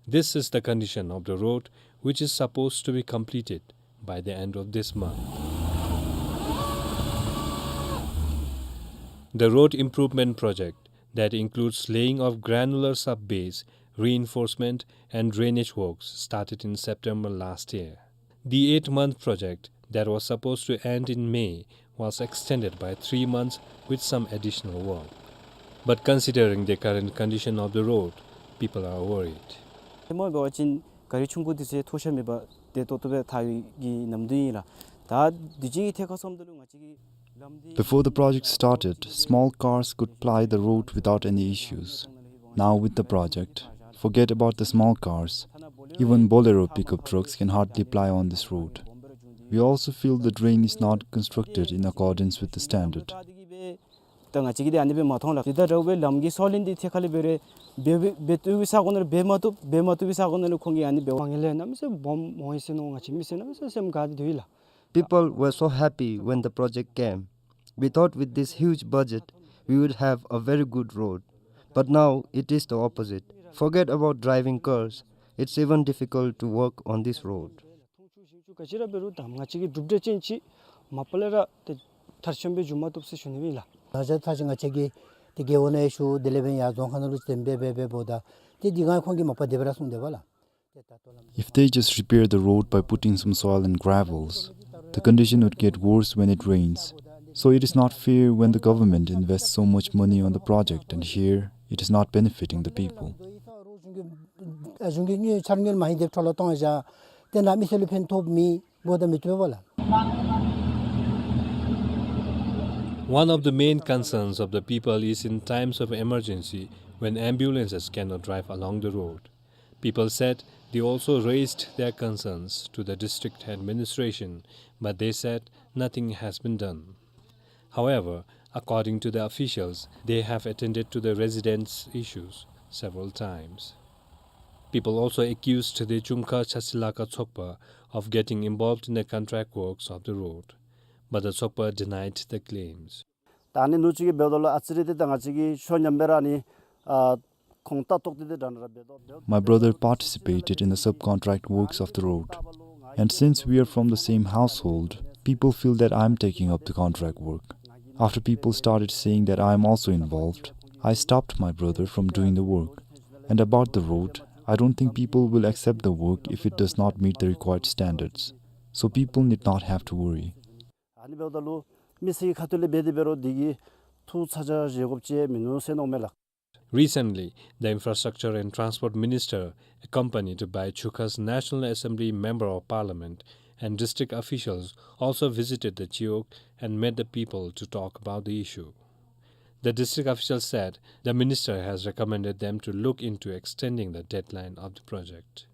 This is the condition of the road, which is supposed to be completed by the end of this month. The road improvement project, that includes laying of granular sub-base, reinforcement, and drainage works, started in September last year. The eight-month project that was supposed to end in May was extended by three months with some additional work. But considering the current condition of the road, people are worried. ཏེ་མོ་འབད་བ་ཅིན་ག་རི་ཆུང་ཀུ་འདི་ཚུ་མཐོ་ཤོས་མེད་པར་ཏེ་ཏོག་ཏོ་སྦེ་འཐག་ཡོད་པའི་གི་ནམ་དུས་ཨིན་ལགས། ད་དུས་ཅི་གི་ཐད་ཁར་སོངམ་ད་ལུ་ང་བཅས་ཀྱི་ལམ་འདི Before the project started, small cars could ply the road without any issues. Now with the project, forget about the small cars. Even Bolero pickup trucks can hardly ply on this road. We also feel the drain is not constructed in accordance with the standard. ད་ང་བཅས་ཀྱིས་འདི་ཨ་ནི་སྦེ་མ་མཐོང་ལགས། འདི་དང་འདྲཝ་སྦེ་ལམ་གྱི་སྲོག་ལན་འདི་ཐད་ཁར་ལས་འབད་རུང་འབད་འབད་བཏུབ་པའི་ས་གོ་ནང་ལུ་འབད་མ་བཏུབ། འབད་མ་བཏུབ་པའི་ས་གོ་ནང་ལུ་ཁོང་གིས་ཨ་ནི་འབད་བ་ངན་ལས་གནམ་མེད་ས་མེད་སྦོམ་འོང་ཡི་ཟེར་མནོ། ང་བཅས་མི་སེར་གནམ་མེད་ས་མེད་སེམས་དགའ་སྟེ་སྡོད་ཡི་ལགས། People were so happy when the project came. We thought with this huge budget, we would have a very good road. But now it is the opposite. Forget about driving cars. It's even difficult to work on this road. མཐོང་ཆུང་ཞིང་ཆུང་ག་ཅི་ར་འབད་རུང་དང་ང་བཅས་ཀྱི་གྲུབ་འབྲས་ཅན་ཅིག་མ་པ་ལས་ར་ཏེ་མཐར་ཕྱིནམ་སྦེ་འགྱོ་མ་བཏུབ་ཟེར་ཞུ་ནི་ཨིན་ལགས། ད་ཆ་ད་ཆ་ང་བཅས་ཀྱིས་ཏེ་རྒེད་འོག་ནང་ཡང་ཞུ། དེ་ལས་འབདན་ཡར་རྫོང་ཁག་ནང་ལུ་འདེམས་སྦེ་འབད་འབདཝ་ད་ཏེ་འདི་ག་ཁོང་གིས་མ་པ་དེ་སྦེ་ར་གསུངས་དེས་པ་ལགས། If they just repair the road by putting some soil and gravels, the condition would get worse when it rains. So it is not fair when the government invests so much money on the project and here it is not benefiting the people. One of the main concerns of the people is in times of emergency when ambulances cannot drive along the road. People said they also raised their concerns to the district administration, but they said nothing has been done. However, according to the officials, they have attended to the residents' issues several times. People also accused the Chungkha Chasilaka Tsokpa of getting involved in the contract works of the road, but the Tsokpa denied the claims. ད་ཨ་ནི་ནུ་གཅིག་གིས་འབདཝ་ད་ལུ་ཨ་ཙི་རེ་འདི་ད་ང་བཅས་ཀྱིས་ཤོ་ཉམས་སྦེ་ར་ཨ་ནི་ཨ་ཁོང་ལྟ་རྟོག་འདི་འདི་འདྲ་འདྲ་འབད་དོ། My brother participated in the subcontract works of the road. And since we are from the same household, people feel that I am taking up the contract work. After people started saying that I am also involved, I stopped my brother from doing the work. And about the road, I don't think people will accept the work if it does not meet the required standards. So people need not have to worry. ཨ་ནི་འབདཝ་ད་ལུ་མི་སེར་གྱི་ཁ་ཐུག་ལས་འབད་དེ་འབད་རུང་འདི་གིས་ཐུགས་ཚ་གྱང་བཞེས་དགོཔ་ཅིག་མིན་ནུག་ཟེར་མནོཝ་མས་ལགས། Recently, the Infrastructure and Transport Minister, accompanied by Chukha's National Assembly Member of Parliament and district officials also visited the Chiwog and met the people to talk about the issue. The district officials said the minister has recommended them to look into extending the deadline of the project.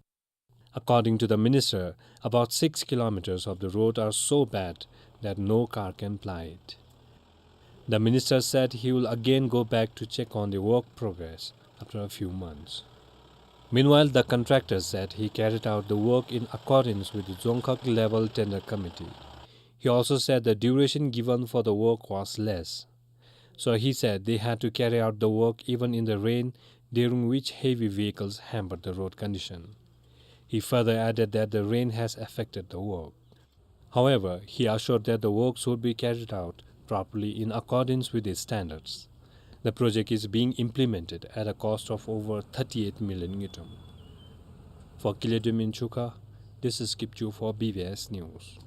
According to the minister, about six kilometers of the road are so bad that no car can ply it. The minister said he will again go back to check on the work progress after a few months. Meanwhile, the contractor said he carried out the work in accordance with the Dzongkhag Level Tender Committee. He also said the duration given for the work was less. So he said they had to carry out the work even in the rain, during which heavy vehicles hampered the road condition. He further added that the rain has affected the work. However, he assured that the works would be carried out properly in accordance with the standards. The project is being implemented at a cost of over thirty-eight million ngultrum. For Kiledemin Chukha, this is Kipchu for B B S News.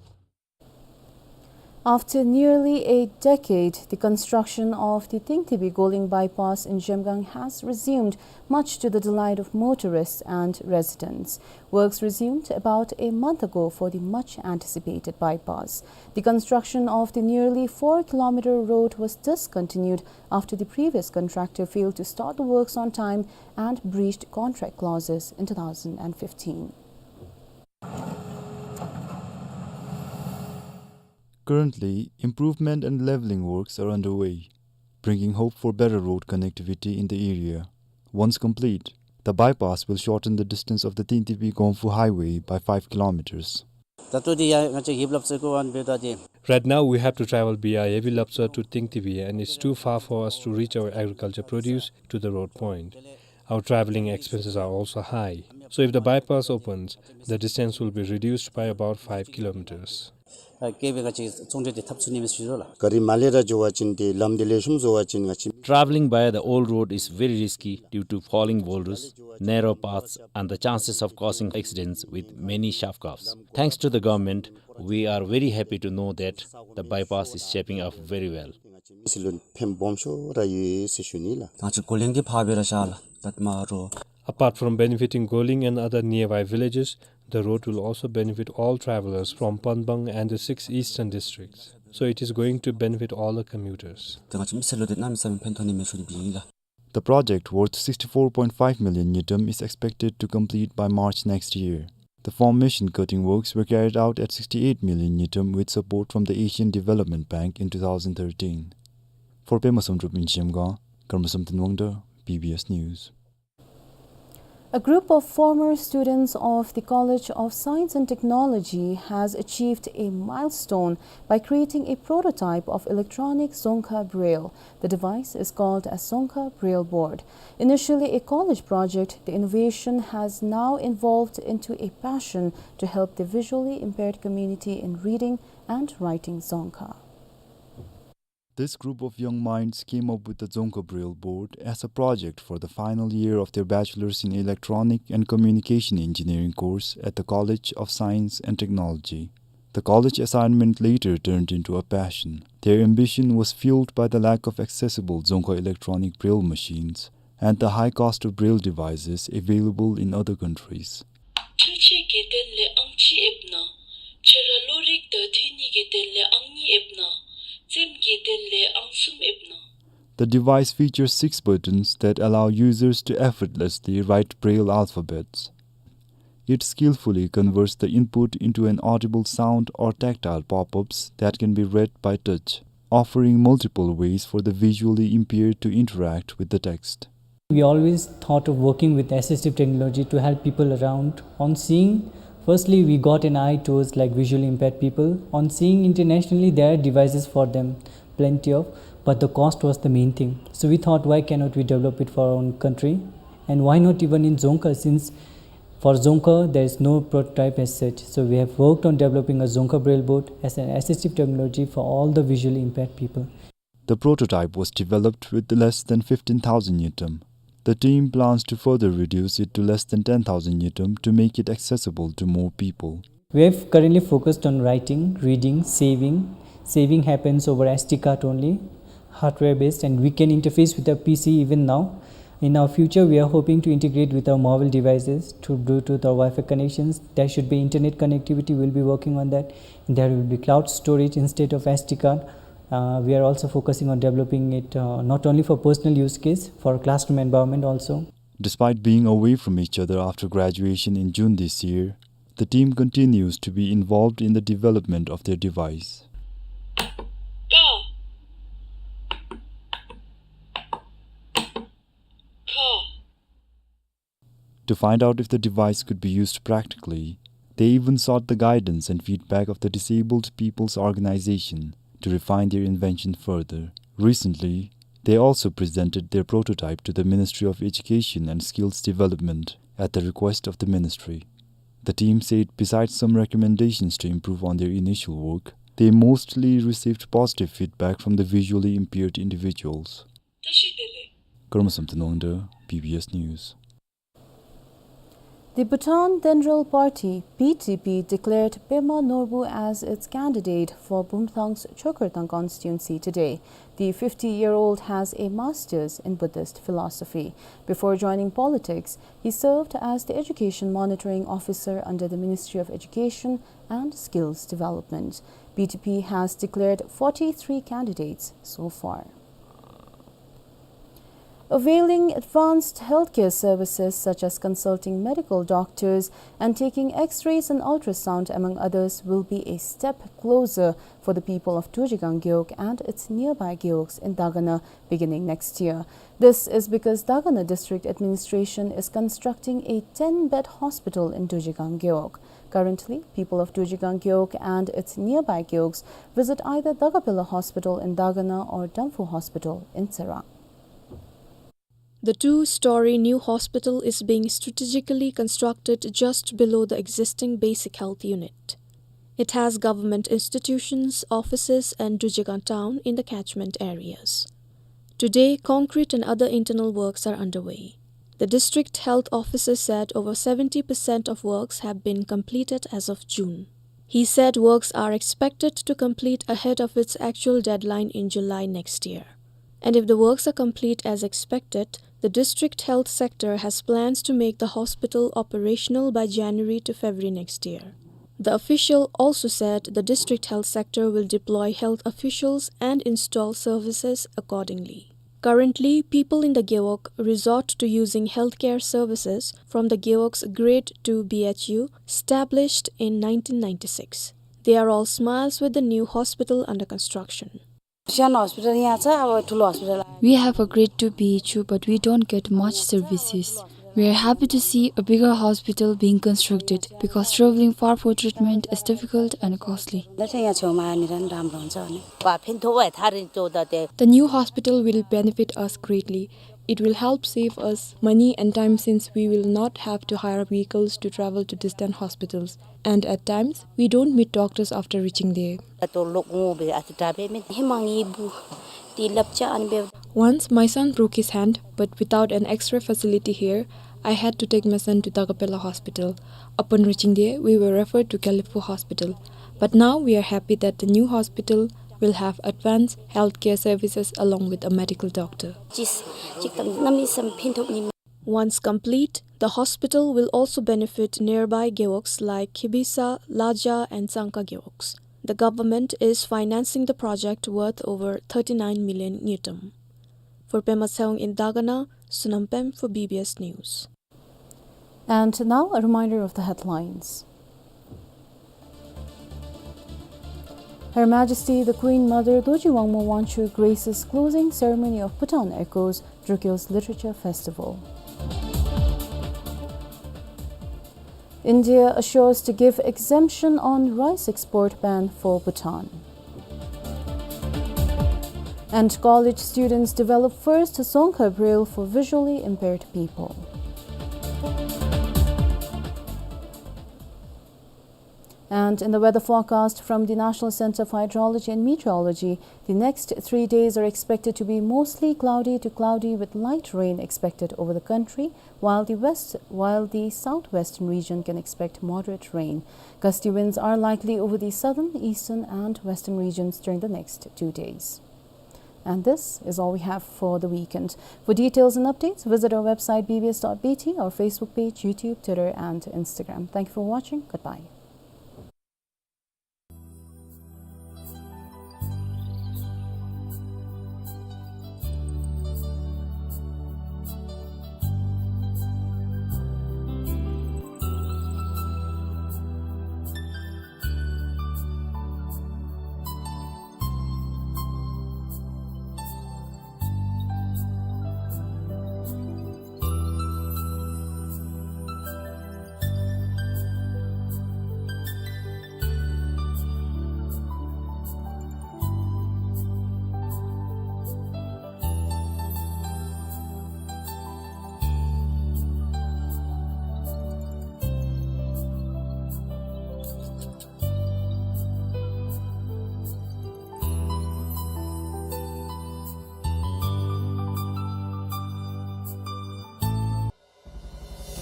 After nearly a decade, the construction of the Tingtibi Goling bypass in Zhemgang has resumed, much to the delight of motorists and residents. Works resumed about a month ago for the much anticipated bypass. The construction of the nearly four kilometer road was discontinued after the previous contractor failed to start the works on time and breached contract clauses in two thousand fifteen. Currently, improvement and leveling works are underway, bringing hope for better road connectivity in the area. Once complete, the bypass will shorten the distance of the Tingtibi Gongphu Highway by five kilometers. ད་ལྟོ་འདི་ཡང་ང་བཅས་ཡིབ་ལབ་རྩེ་ཀོ་ཝན་བེ་ད་དེ། Right now, we have to travel via Yebi Lapsa to Tingtibi, and it's too far for us to reach our agriculture produce to the road point. Our traveling expenses are also high. So if the bypass opens, the distance will be reduced by about five kilometers. ཨ་ཀེ་བེ་ང་བཅས་ཚོང་འབྲེལ་འདི་འཐབ་ཚུགས་ནི་མས་ཟེར་ཞུ་རོགས་ལགས། ག་རི་མ་ལེགས་ར་འགྱོ་བ་ཅིན་ཏེ་ལམ་འདི་ལེགས་ཤོམ་བཟོ་བ་ཅིན་ང་བཅས། Traveling via the old road is very risky due to falling boulders, narrow paths, and the chances of causing accidents with many sharp curves. Thanks to the government, we are very happy to know that the bypass is shaping up very well. མི་སེར་ལུ་ཕན་སྦོམ་ཤོས་ར་ཡོད་ཟེར་ཞུ་ནི་ལགས། ད་ཅི་གོ་ལེང་གི་ཕར་སྦེ་ར་ཤར་ལགས། ད་མ་རོ། Apart from benefiting Goling and other nearby villages, the road will also benefit all travelers from Panbang and the six eastern districts. So it is going to benefit all the commuters. ད་ང་བཅས་མི་སེར་ལུ་ཏེ་གནམ་མེད་ས་མེད་ཕན་ཐོགས་ནི་མས་ཟེར་ཞུ་ནི་ཨིན་ལགས། The project worth sixty-four point five million ngultrum is expected to complete by March next year. The formation cutting works were carried out at sixty-eight million ngultrum with support from the Asian Development Bank in two thousand thirteen. For Pema Samdrup in Zhemgang, Karma Samten Wangda, B B S News. A group of former students of the College of Science and Technology has achieved a milestone by creating a prototype of electronic Dzongkha Braille. The device is called as Dzongkha Braille Board. Initially a college project, the innovation has now evolved into a passion to help the visually impaired community in reading and writing Dzongkha. This group of young minds came up with the Dzongkha Braille Board as a project for the final year of their Bachelor's in Electronic and Communication Engineering course at the College of Science and Technology. The college assignment later turned into a passion. Their ambition was fueled by the lack of accessible Dzongkha electronic braille machines and the high cost of braille devices available in other countries. ཁྲུང་ཆེན་གྱི་སྟེང་ལས་ཨང་གཅིག་ཨེབ་ན། ཁྱོད་ར་བློ་རིག་དང་ཐོན་ཉིད་ཀྱི་སྟེང་ལས་ཨང་གཉིས་ཨེབ་ན། རྩེདམོ་གི་སྟེང་ལས་ཨང་གསུམ་ཨེབ་ན། The device features six buttons that allow users to effortlessly write Braille alphabets. It skillfully converts the input into an audible sound or tactile pop-ups that can be read by touch, offering multiple ways for the visually impaired to interact with the text. We always thought of working with assistive technology to help people around. On seeing, firstly, we got an eye towards, like, visually impaired people. On seeing internationally, there are devices for them, plenty of, but the cost was the main thing. So we thought, why cannot we develop it for our own country? And why not even in Dzongkha, since for Dzongkha, there is no prototype as such. So we have worked on developing a Dzongkha Braille board as an assistive technology for all the visually impaired people. The prototype was developed with less than fifteen thousand ngultrum. The team plans to further reduce it to less than ten thousand ngultrum to make it accessible to more people. We have currently focused on writing, reading, saving. Saving happens over S D card only, hardware based, and we can interface with the P C even now. In our future, we are hoping to integrate with our mobile devices through Bluetooth or Wi-Fi connections. There should be internet connectivity. We'll be working on that. There will be cloud storage instead of S D card. Uh, we are also focusing on developing it, uh, not only for personal use case, for classroom environment also. Despite being away from each other after graduation in June this year, the team continues to be involved in the development of their device. To find out if the device could be used practically, they even sought the guidance and feedback of the Disabled People's Organization to refine their invention further. Recently, they also presented their prototype to the Ministry of Education and Skills Development at the request of the ministry. The team said besides some recommendations to improve on their initial work, they mostly received positive feedback from the visually impaired individuals. Karma Samten Wangda, B B S News. The Bhutan Tendrel Party, B T P, declared Pema Norbu as its candidate for Bumthang's Chokartang constituency today. The fifty-year-old has a master's in Buddhist philosophy. Before joining politics, he served as the education monitoring officer under the Ministry of Education and Skills Development. B T P has declared forty-three candidates so far. Availing advanced healthcare services such as consulting medical doctors and taking X-rays and ultrasound, among others, will be a step closer for the people of Durjikang Gewog and its nearby gewogs in Dagana beginning next year. This is because Dagana District Administration is constructing a ten-bed hospital in Durjikang Gewog. Currently, people of Durjikang Gewog and its nearby gewogs visit either Dagapela Hospital in Dagana or Damphu Hospital in Tsirang. The two-story new hospital is being strategically constructed just below the existing basic health unit. It has government institutions, offices, and Durjikang town in the catchment areas. Today, concrete and other internal works are underway. The district health officer said over seventy percent of works have been completed as of June. He said works are expected to complete ahead of its actual deadline in July next year. And if the works are complete as expected, the district health sector has plans to make the hospital operational by January to February next year. The official also said the district health sector will deploy health officials and install services accordingly. Currently, people in the Gewog resort to using healthcare services from the Gewog's Grade two B H U, established in nineteen ninety-six. They are all smiles with the new hospital under construction. सानो hospital यहाँ छ, अब ठुलो hospital आयो। We have a grade two B H U, but we don't get much services. We are happy to see a bigger hospital being constructed because traveling far for treatment is difficult and costly. ल चाहिँ यहाँ छेउमा आयो भने झन् राम्रो हुन्छ भने। वा, फेन थो वै थारिन चौध ते। The new hospital will benefit us greatly. It will help save us money and time since we will not have to hire vehicles to travel to distant hospitals. And at times, we don't meet doctors after reaching there. तो लोक वो बे अति टाबे में हेमांगी बु ती लपचा अनबे। Once my son broke his hand, but without an X-ray facility here, I had to take my son to Dagapela Hospital. Upon reaching there, we were referred to Gelephu Hospital. But now we are happy that the new hospital will have advanced healthcare services along with a medical doctor. चिस चिकन नमी सम फिन थोक नि Once complete, the hospital will also benefit nearby gewogs like Khibisa, Laja, and Tsangka gewogs. The government is financing the project worth over thirty-nine million ngultrum. For Pema Tshewang in Dagana, Sonam Pem for B B S News. And now, a reminder of the headlines. Her Majesty the Queen Mother Dorji Wangmo Wangchuck graces closing ceremony of Bhutan Echoes Drukyul's Literature Festival. India assures to give exemption on rice export ban for Bhutan. And college students develop first Dzongkha Braille for visually impaired people. And in the weather forecast from the National Center for Hydrology and Meteorology, the next three days are expected to be mostly cloudy to cloudy with light rain expected over the country, while the west, while the southwestern region can expect moderate rain. Gusty winds are likely over the southern, eastern, and western regions during the next two days. And this is all we have for the weekend. For details and updates, visit our website B B S dot B T, our Facebook page, YouTube, Twitter, and Instagram. Thank you for watching. Goodbye.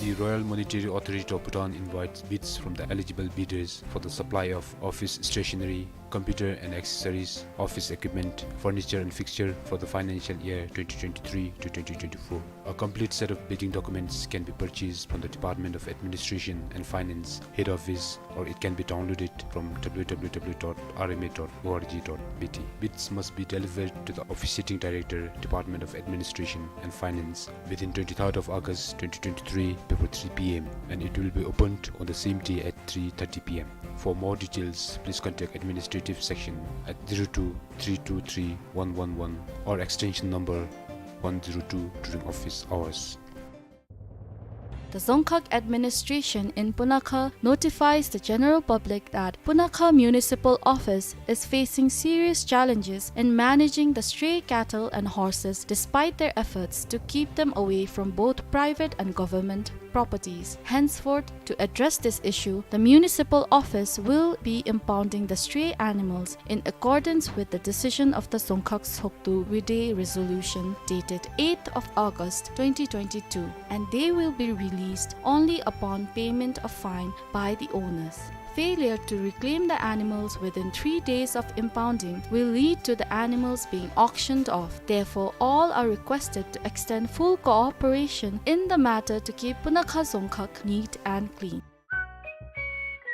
The Royal Monetary Authority of Bhutan invites bids from the eligible bidders for the supply of office stationery, computer and accessories, office equipment, furniture and fixture for the financial year twenty twenty-three to twenty twenty-four. A complete set of bidding documents can be purchased from the Department of Administration and Finance, head office, or it can be downloaded from W W W dot R M A dot org dot B T. Bids must be delivered to the officiating director, Department of Administration and Finance, within twenty-third of August twenty twenty-three before three P M, and it will be opened on the same day at three thirty P M. For more details, please contact administrative section at zero two three two three one one one or extension number one zero two during office hours. The Dzongkhag administration in Punakha notifies the general public that Punakha Municipal Office is facing serious challenges in managing the stray cattle and horses despite their efforts to keep them away from both private and government properties. Henceforth, to address this issue, the municipal office will be impounding the stray animals in accordance with the decision of the Dzongkhag Tshogdu Wide Resolution dated eighth of August twenty twenty-two, and they will be released only upon payment of fine by the owners. Failure to reclaim the animals within three days of impounding will lead to the animals being auctioned off. Therefore, all are requested to extend full cooperation in the matter to keep Punakha Dzongkhag neat and clean.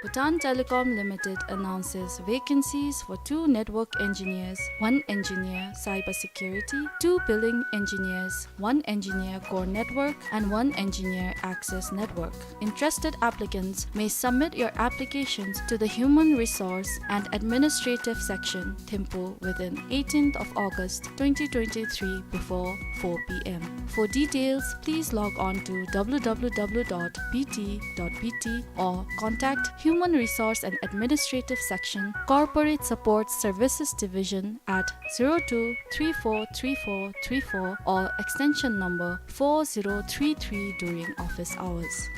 Bhutan Telecom Limited announces vacancies for two network engineers, one engineer cybersecurity, two billing engineers, one engineer core network, and one engineer access network. Interested applicants may submit your applications to the Human Resource and Administrative Section, Thimphu, within eighteenth of August twenty twenty-three before four P M. For details, please log on to W W W dot B T dot B T or contact Human Resource and Administrative Section, Corporate Support Services Division at zero two three four three four three four or extension number four zero three three during office hours.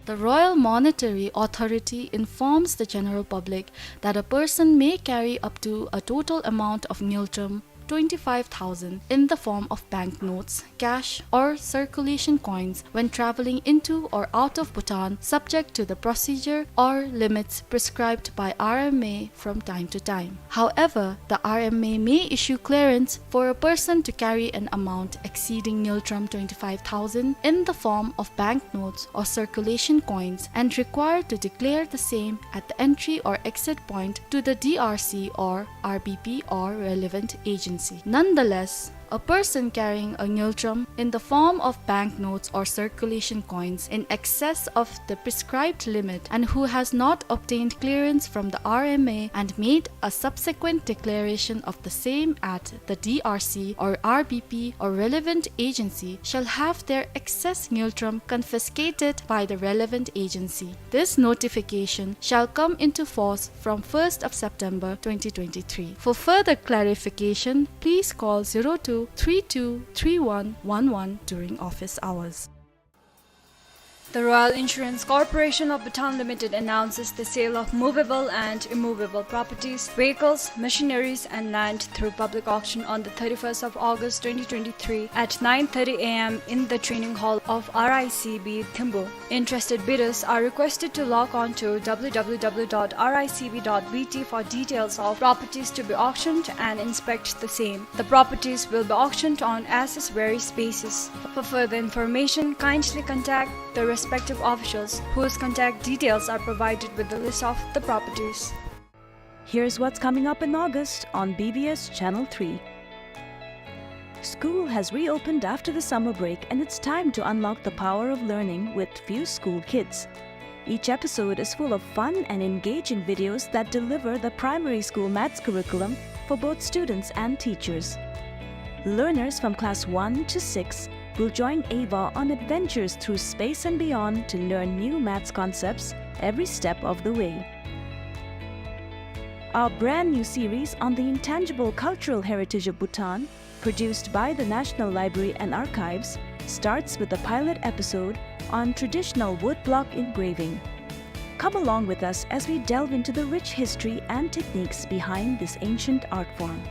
The Royal Monetary Authority informs the general public that a person may carry up to a total amount of ngultrum twenty-five thousand in the form of banknotes, cash, or circulation coins when traveling into or out of Bhutan, subject to the procedure or limits prescribed by R M A from time to time. However, the R M A may issue clearance for a person to carry an amount exceeding ngultrum twenty-five thousand in the form of banknotes or circulation coins and required to declare the same at the entry or exit point to the D R C or R B P or relevant agency. Nonetheless, a person carrying a ngultrum in the form of banknotes or circulation coins in excess of the prescribed limit and who has not obtained clearance from the R M A and made a subsequent declaration of the same at the D R C or R B P or relevant agency shall have their excess ngultrum confiscated by the relevant agency. This notification shall come into force from first of September twenty twenty-three. For further clarification, please call zero two three two three one one one during office hours. The Royal Insurance Corporation of Bhutan Limited announces the sale of movable and immovable properties, vehicles, machineries, and land through public auction on the thirty-first of August twenty twenty-three at nine thirty A M in the training hall of R I C B Thimphu. Interested bidders are requested to log on to W W W dot R I C B dot B T for details of properties to be auctioned and inspect the same. The properties will be auctioned on as is various basis. For further information, kindly contact the respective officials, whose contact details are provided with the list of the properties. Here's what's coming up in August on B B S Channel three. School has reopened after the summer break, and it's time to unlock the power of learning with Few School Kids. Each episode is full of fun and engaging videos that deliver the primary school maths curriculum for both students and teachers. Learners from class one to six will join Ava on adventures through space and beyond to learn new maths concepts every step of the way. Our brand new series on the intangible cultural heritage of Bhutan, produced by the National Library and Archives, starts with a pilot episode on traditional woodblock engraving. Come along with us as we delve into the rich history and techniques behind this ancient art form.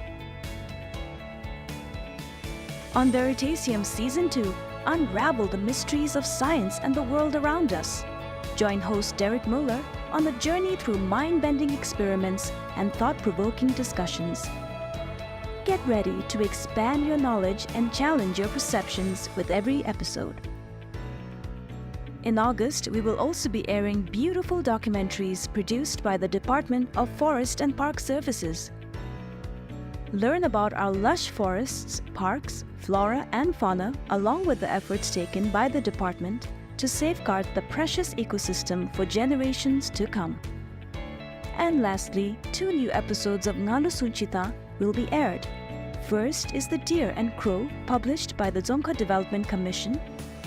On Veritasium Season two, unravel the mysteries of science and the world around us. Join host Derek Muller on a journey through mind-bending experiments and thought-provoking discussions. Get ready to expand your knowledge and challenge your perceptions with every episode. In August, we will also be airing beautiful documentaries produced by the Department of Forest and Park Services. Learn about our lush forests, parks, flora, and fauna, along with the efforts taken by the department to safeguard the precious ecosystem for generations to come. And lastly, two new episodes of Ngalu Sunchita will be aired. First is The Deer and Crow, published by the Dzongkha Development Commission,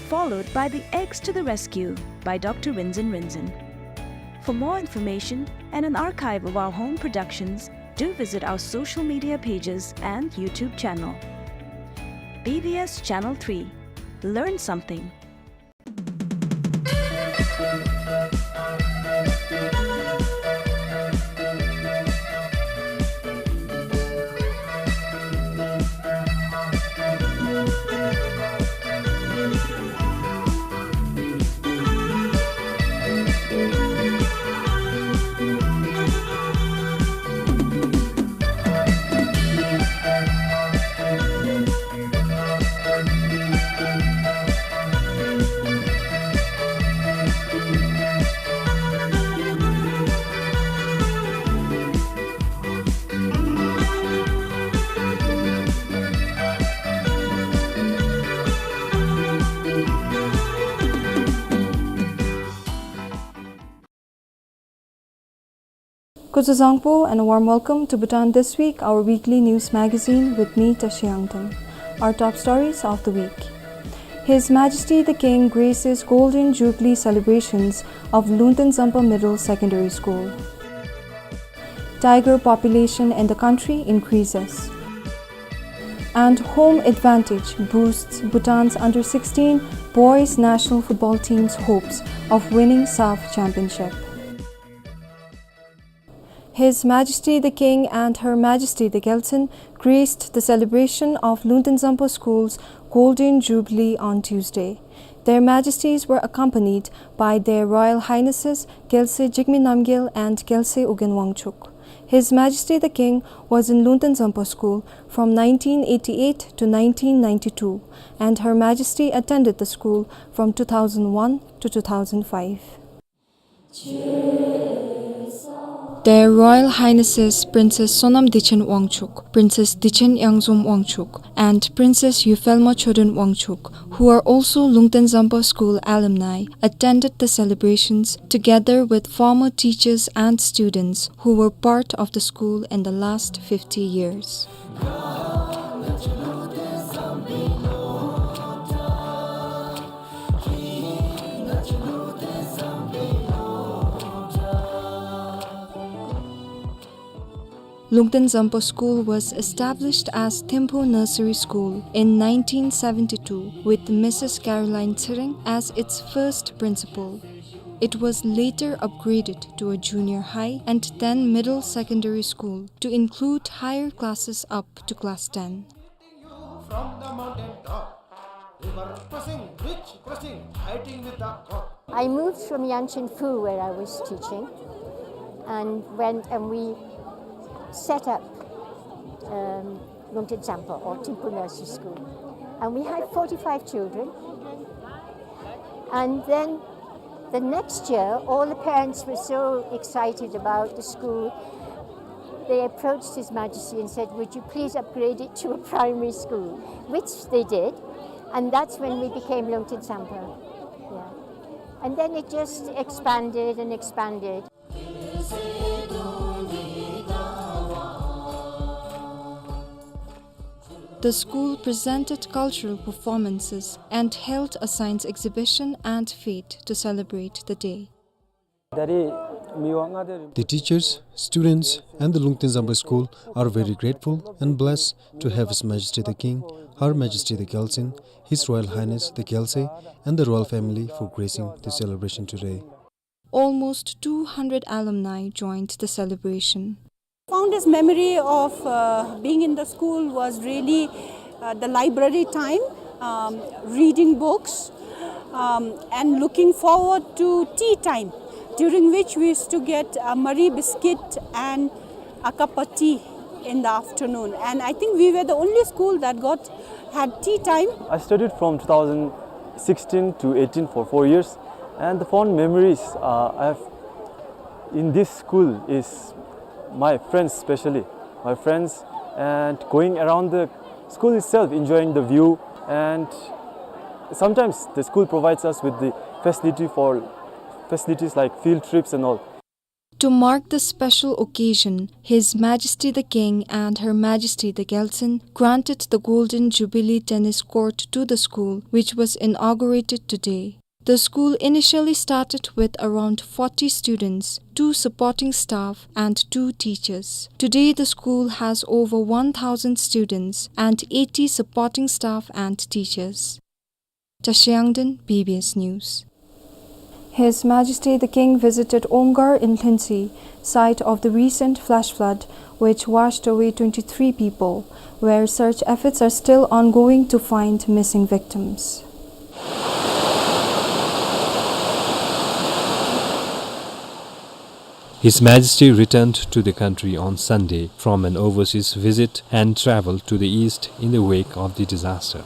followed by The Eggs to the Rescue by Doctor Rinzin Rinzin. For more information and an archive of our home productions, do visit our social media pages and YouTube channel. B B S Channel three. Learn something. Kuzuzangpo and a warm welcome to Bhutan This Week, our weekly news magazine with me, Tashi Yangten. Our top stories of the week. His Majesty the King graces Golden Jubilee celebrations of Lungten Zampa Middle Secondary School. Tiger population in the country increases. And home advantage boosts Bhutan's under sixteen boys national football team's hopes of winning SAFF Championship. His Majesty the King and Her Majesty the Gyaltsuen graced the celebration of Lungten Zampa School's Golden Jubilee on Tuesday. Their Majesties were accompanied by Their Royal Highnesses Gyaltsuen Jigme Namgyel and Gyaltsuen Ugyen Wangchuck. His Majesty the King was in Lungten Zampa School from nineteen eighty-eight to nineteen ninety-two, and Her Majesty attended the school from two thousand one to two thousand five. Their Royal Highnesses Princess Sonam Dichen Wangchuck, Princess Dichen Yangzom Wangchuck, and Princess Yuphelma Choden Wangchuck, who are also Lungten Zampa School alumni, attended the celebrations together with former teachers and students who were part of the school in the last fifty years. Lungten Zampa School was established as Thimphu Nursery School in nineteen seventy-two, with Missus Caroline Tshering as its first principal. It was later upgraded to a junior high and then middle secondary school to include higher classes up to class ten. From the mountain top, river crossing, bridge crossing, fighting with the God. I moved from Yancheng Fu, where I was teaching, and went and we set up, um, Lungten Zampa or Thimphu Nursery School. And we had forty-five children. And then the next year, all the parents were so excited about the school, they approached His Majesty and said, "Would you please upgrade it to a primary school?" Which they did, and that's when we became Lungten Zampa. Yeah. And then it just expanded and expanded. The school presented cultural performances and held a science exhibition and fete to celebrate the day. The teachers, students, and the Lungten Zampa School are very grateful and blessed to have His Majesty the King, Her Majesty the Gyaltsuen, His Royal Highness the Gyaltswe, and the royal family for gracing the celebration today. Almost two hundred alumni joined the celebration. Founder's memory of, uh, being in the school was really, uh, the library time, um, reading books, um, and looking forward to tea time, during which we used to get a Marie biscuit and a cup of tea in the afternoon. And I think we were the only school that got, had tea time. I studied from two thousand sixteen to eighteen for four years, and the fond memories, uh, I have in this school is my friends, especially my friends, and going around the school itself, enjoying the view, and sometimes the school provides us with the facility for, facilities like field trips and all. To mark the special occasion, His Majesty the King and Her Majesty the Gyaltsuen granted the Golden Jubilee Tennis Court to the school, which was inaugurated today. The school initially started with around forty students, two supporting staff, and two teachers. Today, the school has over one thousand students and eighty supporting staff and teachers. Chashiyangden, B B S News. His Majesty the King visited Omgar in Lhuentse, site of the recent flash flood, which washed away twenty-three people, where search efforts are still ongoing to find missing victims. His Majesty returned to the country on Sunday from an overseas visit and traveled to the east in the wake of the disaster.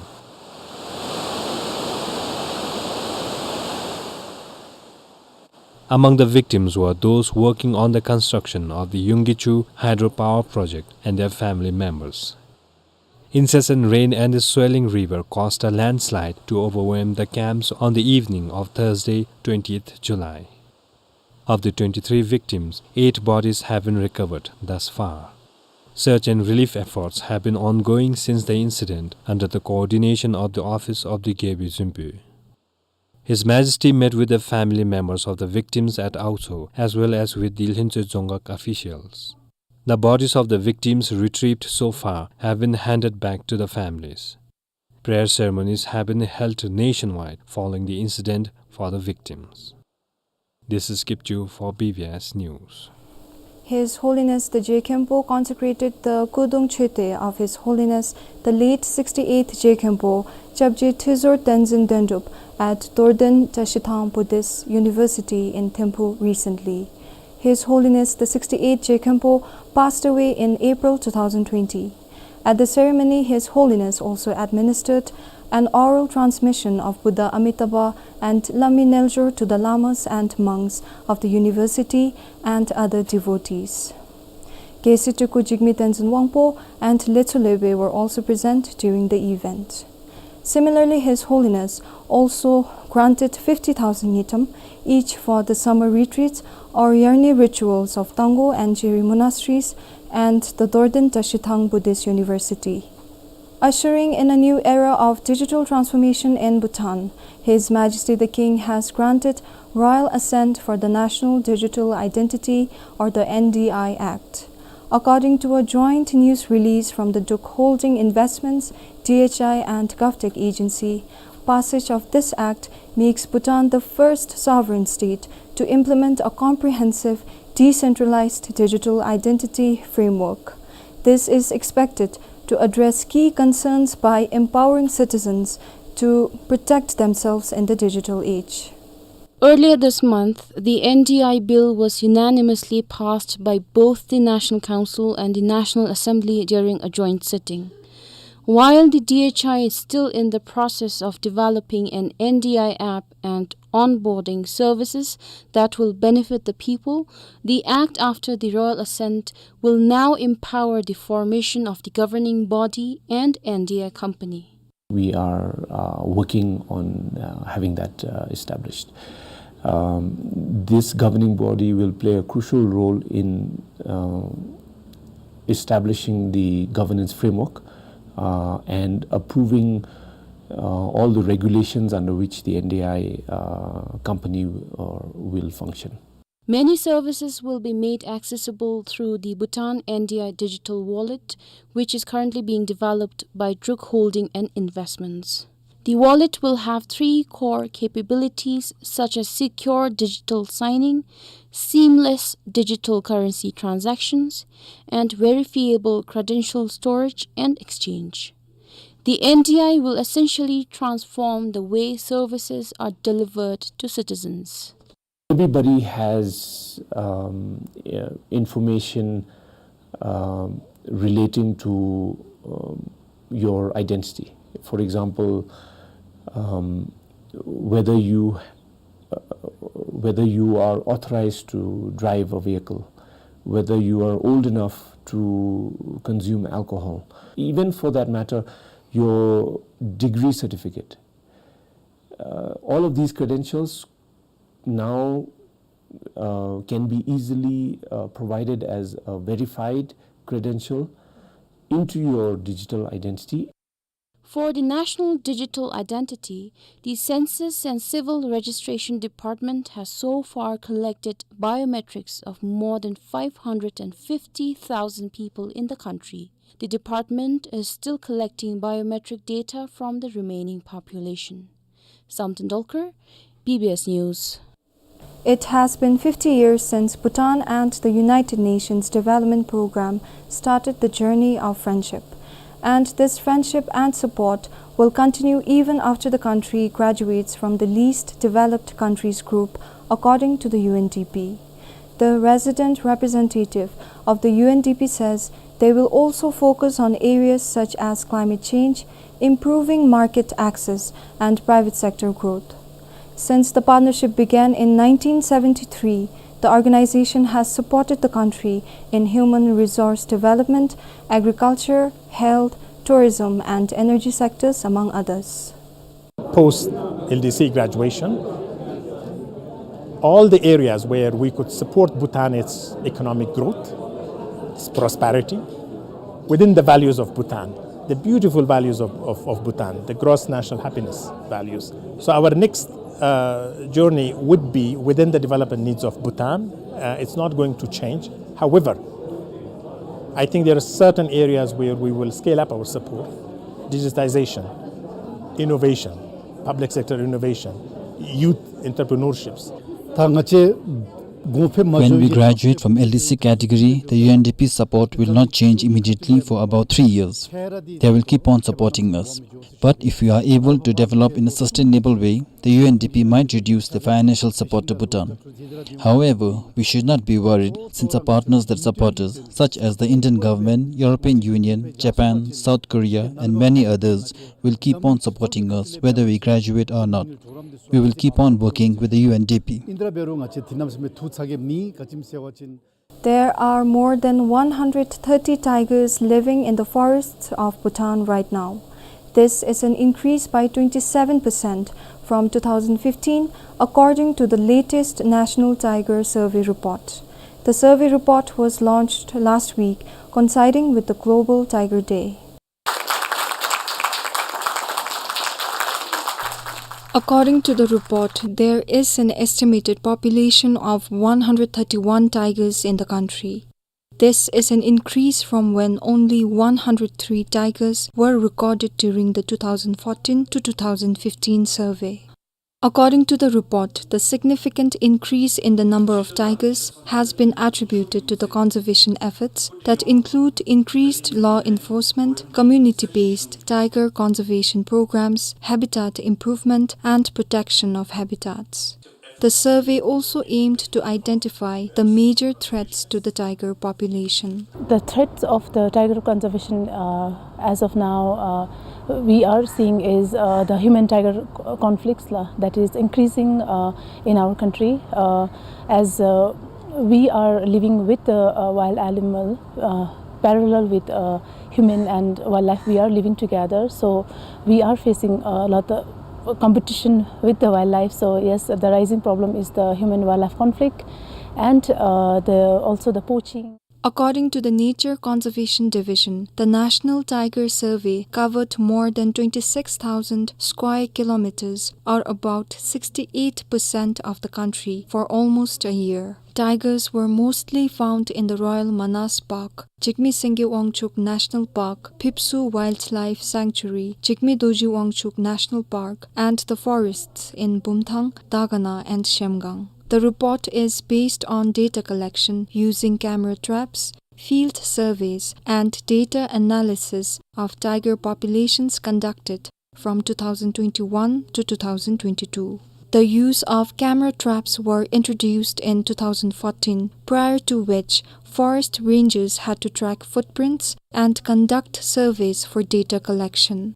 Among the victims were those working on the construction of the Yungichu hydropower project and their family members. Incessant rain and the swelling river caused a landslide to overwhelm the camps on the evening of Thursday, twentieth July. Of the twenty-three victims, eight bodies have been recovered thus far. Search and relief efforts have been ongoing since the incident under the coordination of the office of the Gyaltsuen Rinpo. His Majesty met with the family members of the victims at Aotso as well as with the Lhuentse Dzongkhag officials. The bodies of the victims retrieved so far have been handed back to the families. Prayer ceremonies have been held nationwide following the incident for the victims. This is Kipchu for B B S News. His Holiness the Je Khenpo consecrated the Kudong Choeten of His Holiness the late sixty-eighth Je Khenpo, Chapje Thizor Tenzin Dendrup, at Dorden Tashithang Buddhist University in Thimphu recently. His Holiness the sixty-eighth Je Khenpo passed away in April two thousand twenty. At the ceremony, His Holiness also administered an oral transmission of Buddha Amitabha and Lammi Nelzor to the lamas and monks of the university and other devotees. Geshe Teku Jigme Tenzin Wangpo and Letsu Lewe were also present during the event. Similarly, His Holiness also granted fifty thousand ngultrum each for the summer retreats or yearly rituals of Tangkhul and Jiri monasteries and the Dorden Tashithang Buddhist University. Ushering in a new era of digital transformation in Bhutan, His Majesty the King has granted royal assent for the National Digital Identity, or the N D I Act. According to a joint news release from the Druk Holding Investments, D H I, and GovTech Agency, passage of this act makes Bhutan the first sovereign state to implement a comprehensive decentralized digital identity framework. This is expected to address key concerns by empowering citizens to protect themselves in the digital age. Earlier this month, the N D I bill was unanimously passed by both the National Council and the National Assembly during a joint sitting. While the D H I is still in the process of developing an N D I app and onboarding services that will benefit the people, the act, after the royal assent, will now empower the formation of the governing body and N D I company. We are, uh, working on, uh, having that, uh, established. Um, this governing body will play a crucial role in, uh, establishing the governance framework, uh, and approving, uh, all the regulations under which the N D I, uh, company, uh, will function. Many services will be made accessible through the Bhutan N D I digital wallet, which is currently being developed by Druk Holding and Investments. The wallet will have three core capabilities, such as secure digital signing, seamless digital currency transactions, and verifiable credential storage and exchange. The N D I will essentially transform the way services are delivered to citizens. Everybody has, um, uh, information, um, relating to, um, your identity. For example, um, whether you, uh, whether you are authorized to drive a vehicle, whether you are old enough to consume alcohol, even for that matter, your degree certificate. Uh, all of these credentials now, uh, can be easily, uh, provided as a verified credential into your digital identity. For the national digital identity, the Census and Civil Registration Department has so far collected biometrics of more than five hundred and fifty thousand people in the country. The department is still collecting biometric data from the remaining population. Samten Dolkar, B B S News. It has been fifty years since Bhutan and the United Nations Development Programme started the journey of friendship. And this friendship and support will continue even after the country graduates from the least developed countries group, according to the U N D P. The resident representative of the U N D P says they will also focus on areas such as climate change, improving market access, and private sector growth. Since the partnership began in nineteen seventy-three, the organization has supported the country in human resource development, agriculture, health, tourism, and energy sectors, among others. Post L D C graduation, all the areas where we could support Bhutan, its economic growth, its prosperity, within the values of Bhutan, the beautiful values of, of, of Bhutan, the gross national happiness values. So our next, uh, journey would be within the development needs of Bhutan. Uh, it's not going to change. However, I think there are certain areas where we will scale up our support. Digitization, innovation, public sector innovation, youth entrepreneurships. ད་ང་བཅས་གོང་འཕེལ་མ་When we འགྱོ་བའི་graduate from L D C category, the U N D P support will not change immediately for about three years. They will keep on supporting us. But if we are able to develop in a sustainable way, the U N D P might reduce the financial support to Bhutan. However, we should not be worried, since our partners that support us, such as the Indian government, European Union, Japan, South Korea, and many others, will keep on supporting us whether we graduate or not. We will keep on working with the U N D P. ཨིན་དྲ་འབད་རུང་ང་བཅས་འདི་ནམ་ཟེར་མི་ཐུགས་ཚ་གྱང་མེད། ག་ཅི་སྨོ་ཟེར་བ་ཅིན། There are more than one hundred thirty tigers living in the forests of Bhutan right now. This is an increase by twenty-seven percent from two thousand fifteen, according to the latest National Tiger Survey report. The survey report was launched last week, coinciding with the Global Tiger Day. According to the report, there is an estimated population of one hundred thirty-one tigers in the country. This is an increase from when only one hundred three tigers were recorded during the two thousand fourteen to two thousand fifteen survey. According to the report, the significant increase in the number of tigers has been attributed to the conservation efforts that include increased law enforcement, community-based tiger conservation programs, habitat improvement, and protection of habitats. The survey also aimed to identify the major threats to the tiger population. The threats of the tiger conservation, uh, as of now, uh, we are seeing is, uh, the human-tiger c-, conflicts, la, that is increasing, uh, in our country, uh, as, uh, we are living with the, uh, wild animal, uh, parallel with, uh, human and wildlife. We are living together, so we are facing a lot of competition with the wildlife. So yes, the rising problem is the human-wildlife conflict and, uh, the, also the poaching. According to the Nature Conservation Division, the National Tiger Survey covered more than twenty-six thousand square kilometers, or about sixty-eight percent of the country, for almost a year. Tigers were mostly found in the Royal Manas Park, Jigme Singye Wangchuck National Park, Phipsoo Wildlife Sanctuary, Jigme Dorji Wangchuck National Park, and the forests in Bumthang, Dagana, and Shemgang. The report is based on data collection using camera traps, field surveys, and data analysis of tiger populations conducted from two thousand twenty-one to two thousand twenty-two. The use of camera traps were introduced in two thousand fourteen, prior to which forest rangers had to track footprints and conduct surveys for data collection.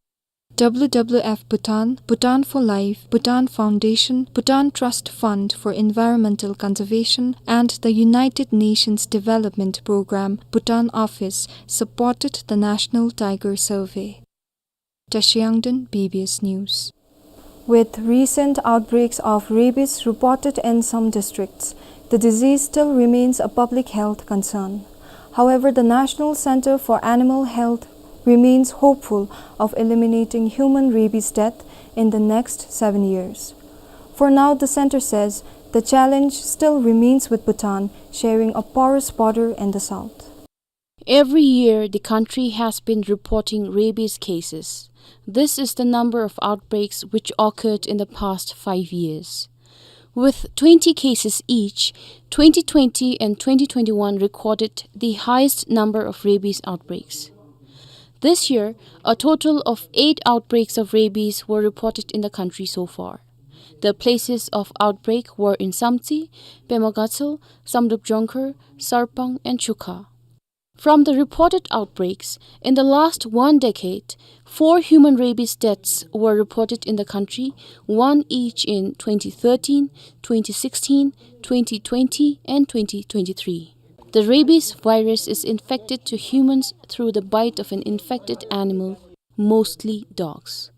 W W F Bhutan, Bhutan for Life, Bhutan Foundation, Bhutan Trust Fund for Environmental Conservation, and the United Nations Development Programme Bhutan Office supported the National Tiger Survey. Tashi Yangden, B B S News. With recent outbreaks of rabies reported in some districts, the disease still remains a public health concern. However, the National Center for Animal Health remains hopeful of eliminating human rabies death in the next seven years. For now, the center says the challenge still remains with Bhutan sharing a porous border in the south. Every year, the country has been reporting rabies cases. This is the number of outbreaks which occurred in the past five years. With twenty cases each, twenty twenty and twenty twenty-one recorded the highest number of rabies outbreaks. This year, a total of eight outbreaks of rabies were reported in the country so far. The places of outbreak were in Samtse, Pema Gatshel, Samdrup Jongkhar, Sarpang, and Chukha. From the reported outbreaks, in the last one decade, four human rabies deaths were reported in the country, one each in twenty thirteen, twenty sixteen, twenty twenty, and twenty twenty-three. The rabies virus is infected to humans through the bite of an infected animal, mostly dogs.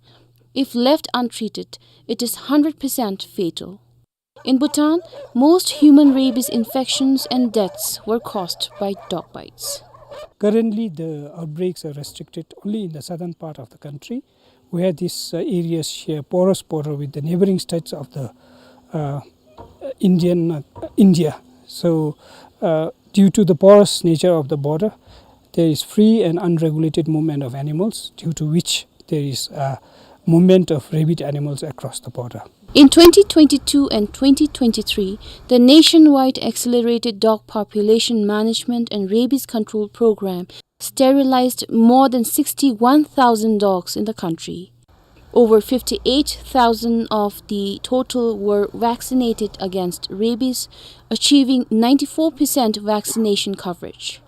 If left untreated, it is hundred percent fatal. In Bhutan, most human rabies infections and deaths were caused by dog bites. Currently, the outbreaks are restricted only in the southern part of the country, where these, uh, areas share porous border with the neighboring states of the, uh, Indian, uh, India. So, uh, due to the porous nature of the border, there is free and unregulated movement of animals, due to which there is a movement of rabid animals across the border. In twenty twenty-two and twenty twenty-three, the nationwide Accelerated Dog Population Management and Rabies Control Program sterilized more than sixty-one thousand dogs in the country. Over fifty-eight thousand of the total were vaccinated against rabies, achieving ninety-four percent vaccination coverage.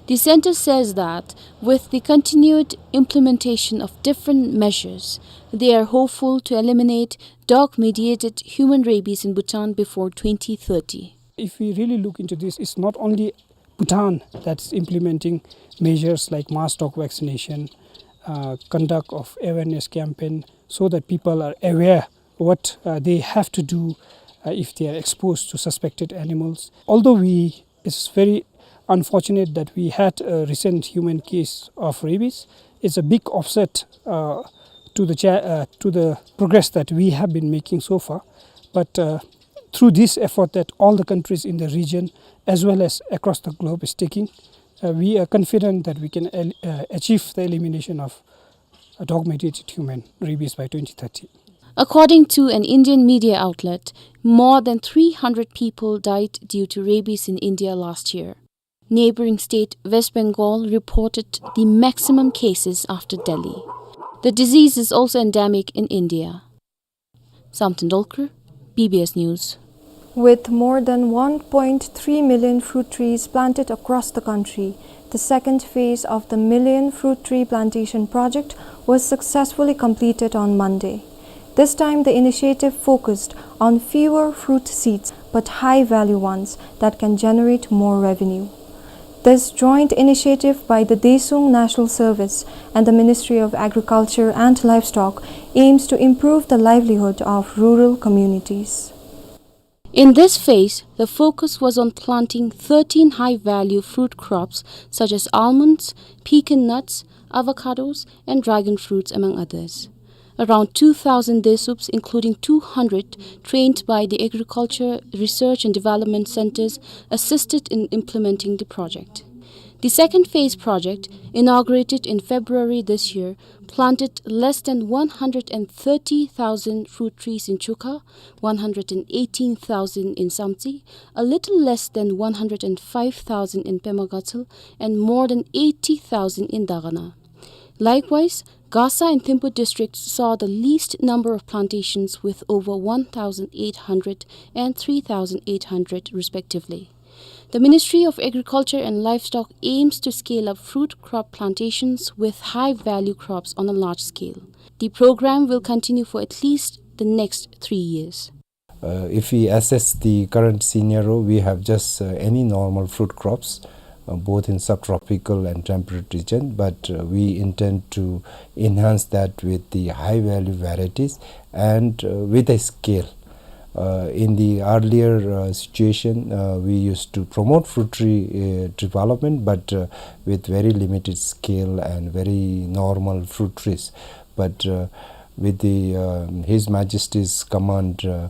The center says that with the continued implementation of different measures, they are hopeful to eliminate dog-mediated human rabies in Bhutan before twenty thirty. If we really look into this, it's not only Bhutan that's implementing measures like mass dog vaccination, uh, conduct of awareness campaign, so that people are aware what, uh, they have to do, uh, if they are exposed to suspected animals. Although we, it's very unfortunate that we had a recent human case of rabies, it's a big offset, uh, to the cha-, uh, to the progress that we have been making so far. But, uh, through this effort that all the countries in the region as well as across the globe is taking, Uh, we are confident that we can el-, uh, achieve the elimination of, uh, dog-mediated human rabies by twenty thirty. According to an Indian media outlet, more than three hundred people died due to rabies in India last year. Neighboring state West Bengal reported the maximum cases after Delhi. The disease is also endemic in India. Samten Dolkar, B B S News. With more than one point three million fruit trees planted across the country, the second phase of the Million Fruit Tree Plantation Project was successfully completed on Monday. This time, the initiative focused on fewer fruit seeds but high-value ones that can generate more revenue. This joint initiative by the Desung National Service and the Ministry of Agriculture and Livestock aims to improve the livelihood of rural communities. In this phase, the focus was on planting thirteen high-value fruit crops such as almonds, pecan nuts, avocados, and dragon fruits, among others. Around two thousand Desups, including two hundred trained by the Agriculture Research and Development Centers, assisted in implementing the project. The second phase project, inaugurated in February this year, planted less than one hundred and thirty thousand fruit trees in Chukha, one hundred and eighteen thousand in Samtse, a little less than one hundred and five thousand in Pema Gatshel, and more than eighty thousand in Dagana. Likewise, Gasa and Thimphu districts saw the least number of plantations, with over one thousand eight hundred and three thousand eight hundred respectively. The Ministry of Agriculture and Livestock aims to scale up fruit crop plantations with high-value crops on a large scale. The program will continue for at least the next three years. Uh, if we assess the current scenario, we have just, uh, any normal fruit crops, uh, both in subtropical and temperate region, but, uh, we intend to enhance that with the high-value varieties and, uh, with a scale. Uh, in the earlier, uh, situation, uh, we used to promote fruit tree, uh, development, but, uh, with very limited scale and very normal fruit trees. But, uh, with the, um, His Majesty's command, uh,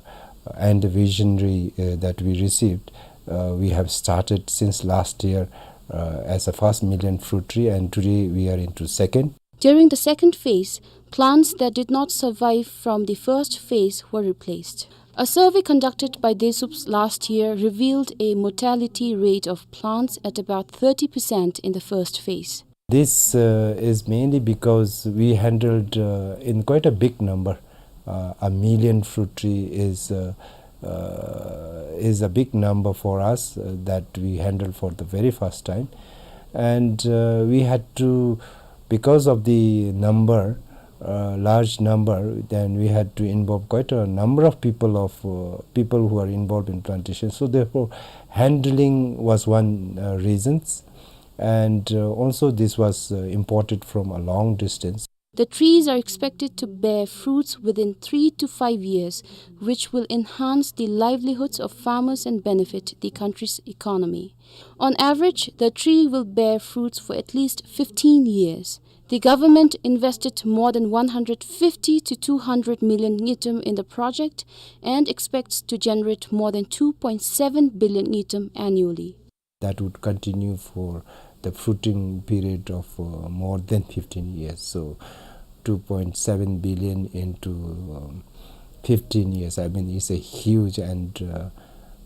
and the visionary, uh, that we received, uh, we have started since last year, uh, as a first million fruit tree, and today we are into second. During the second phase, plants that did not survive from the first phase were replaced. A survey conducted by Desups last year revealed a mortality rate of plants at about thirty percent in the first phase. This, uh, is mainly because we handled, uh, in quite a big number. Uh, a million fruit tree is, uh, uh, is a big number for us, uh, that we handled for the very first time. And, uh, we had to, because of the number, uh, large number, then we had to involve quite a number of people of, uh, people who are involved in plantation. So therefore, handling was one, uh, reasons. And, uh, also this was, uh, imported from a long distance. The trees are expected to bear fruits within three to five years, which will enhance the livelihoods of farmers and benefit the country's economy. On average, the tree will bear fruits for at least fifteen years. The government invested more than one hundred fifty to two hundred million ngultrum in the project and expects to generate more than two point seven billion ngultrum annually. That would continue for the fruiting period of, uh, more than fifteen years. So two point seven billion into, um, fifteen years, I mean, it's a huge, and, uh,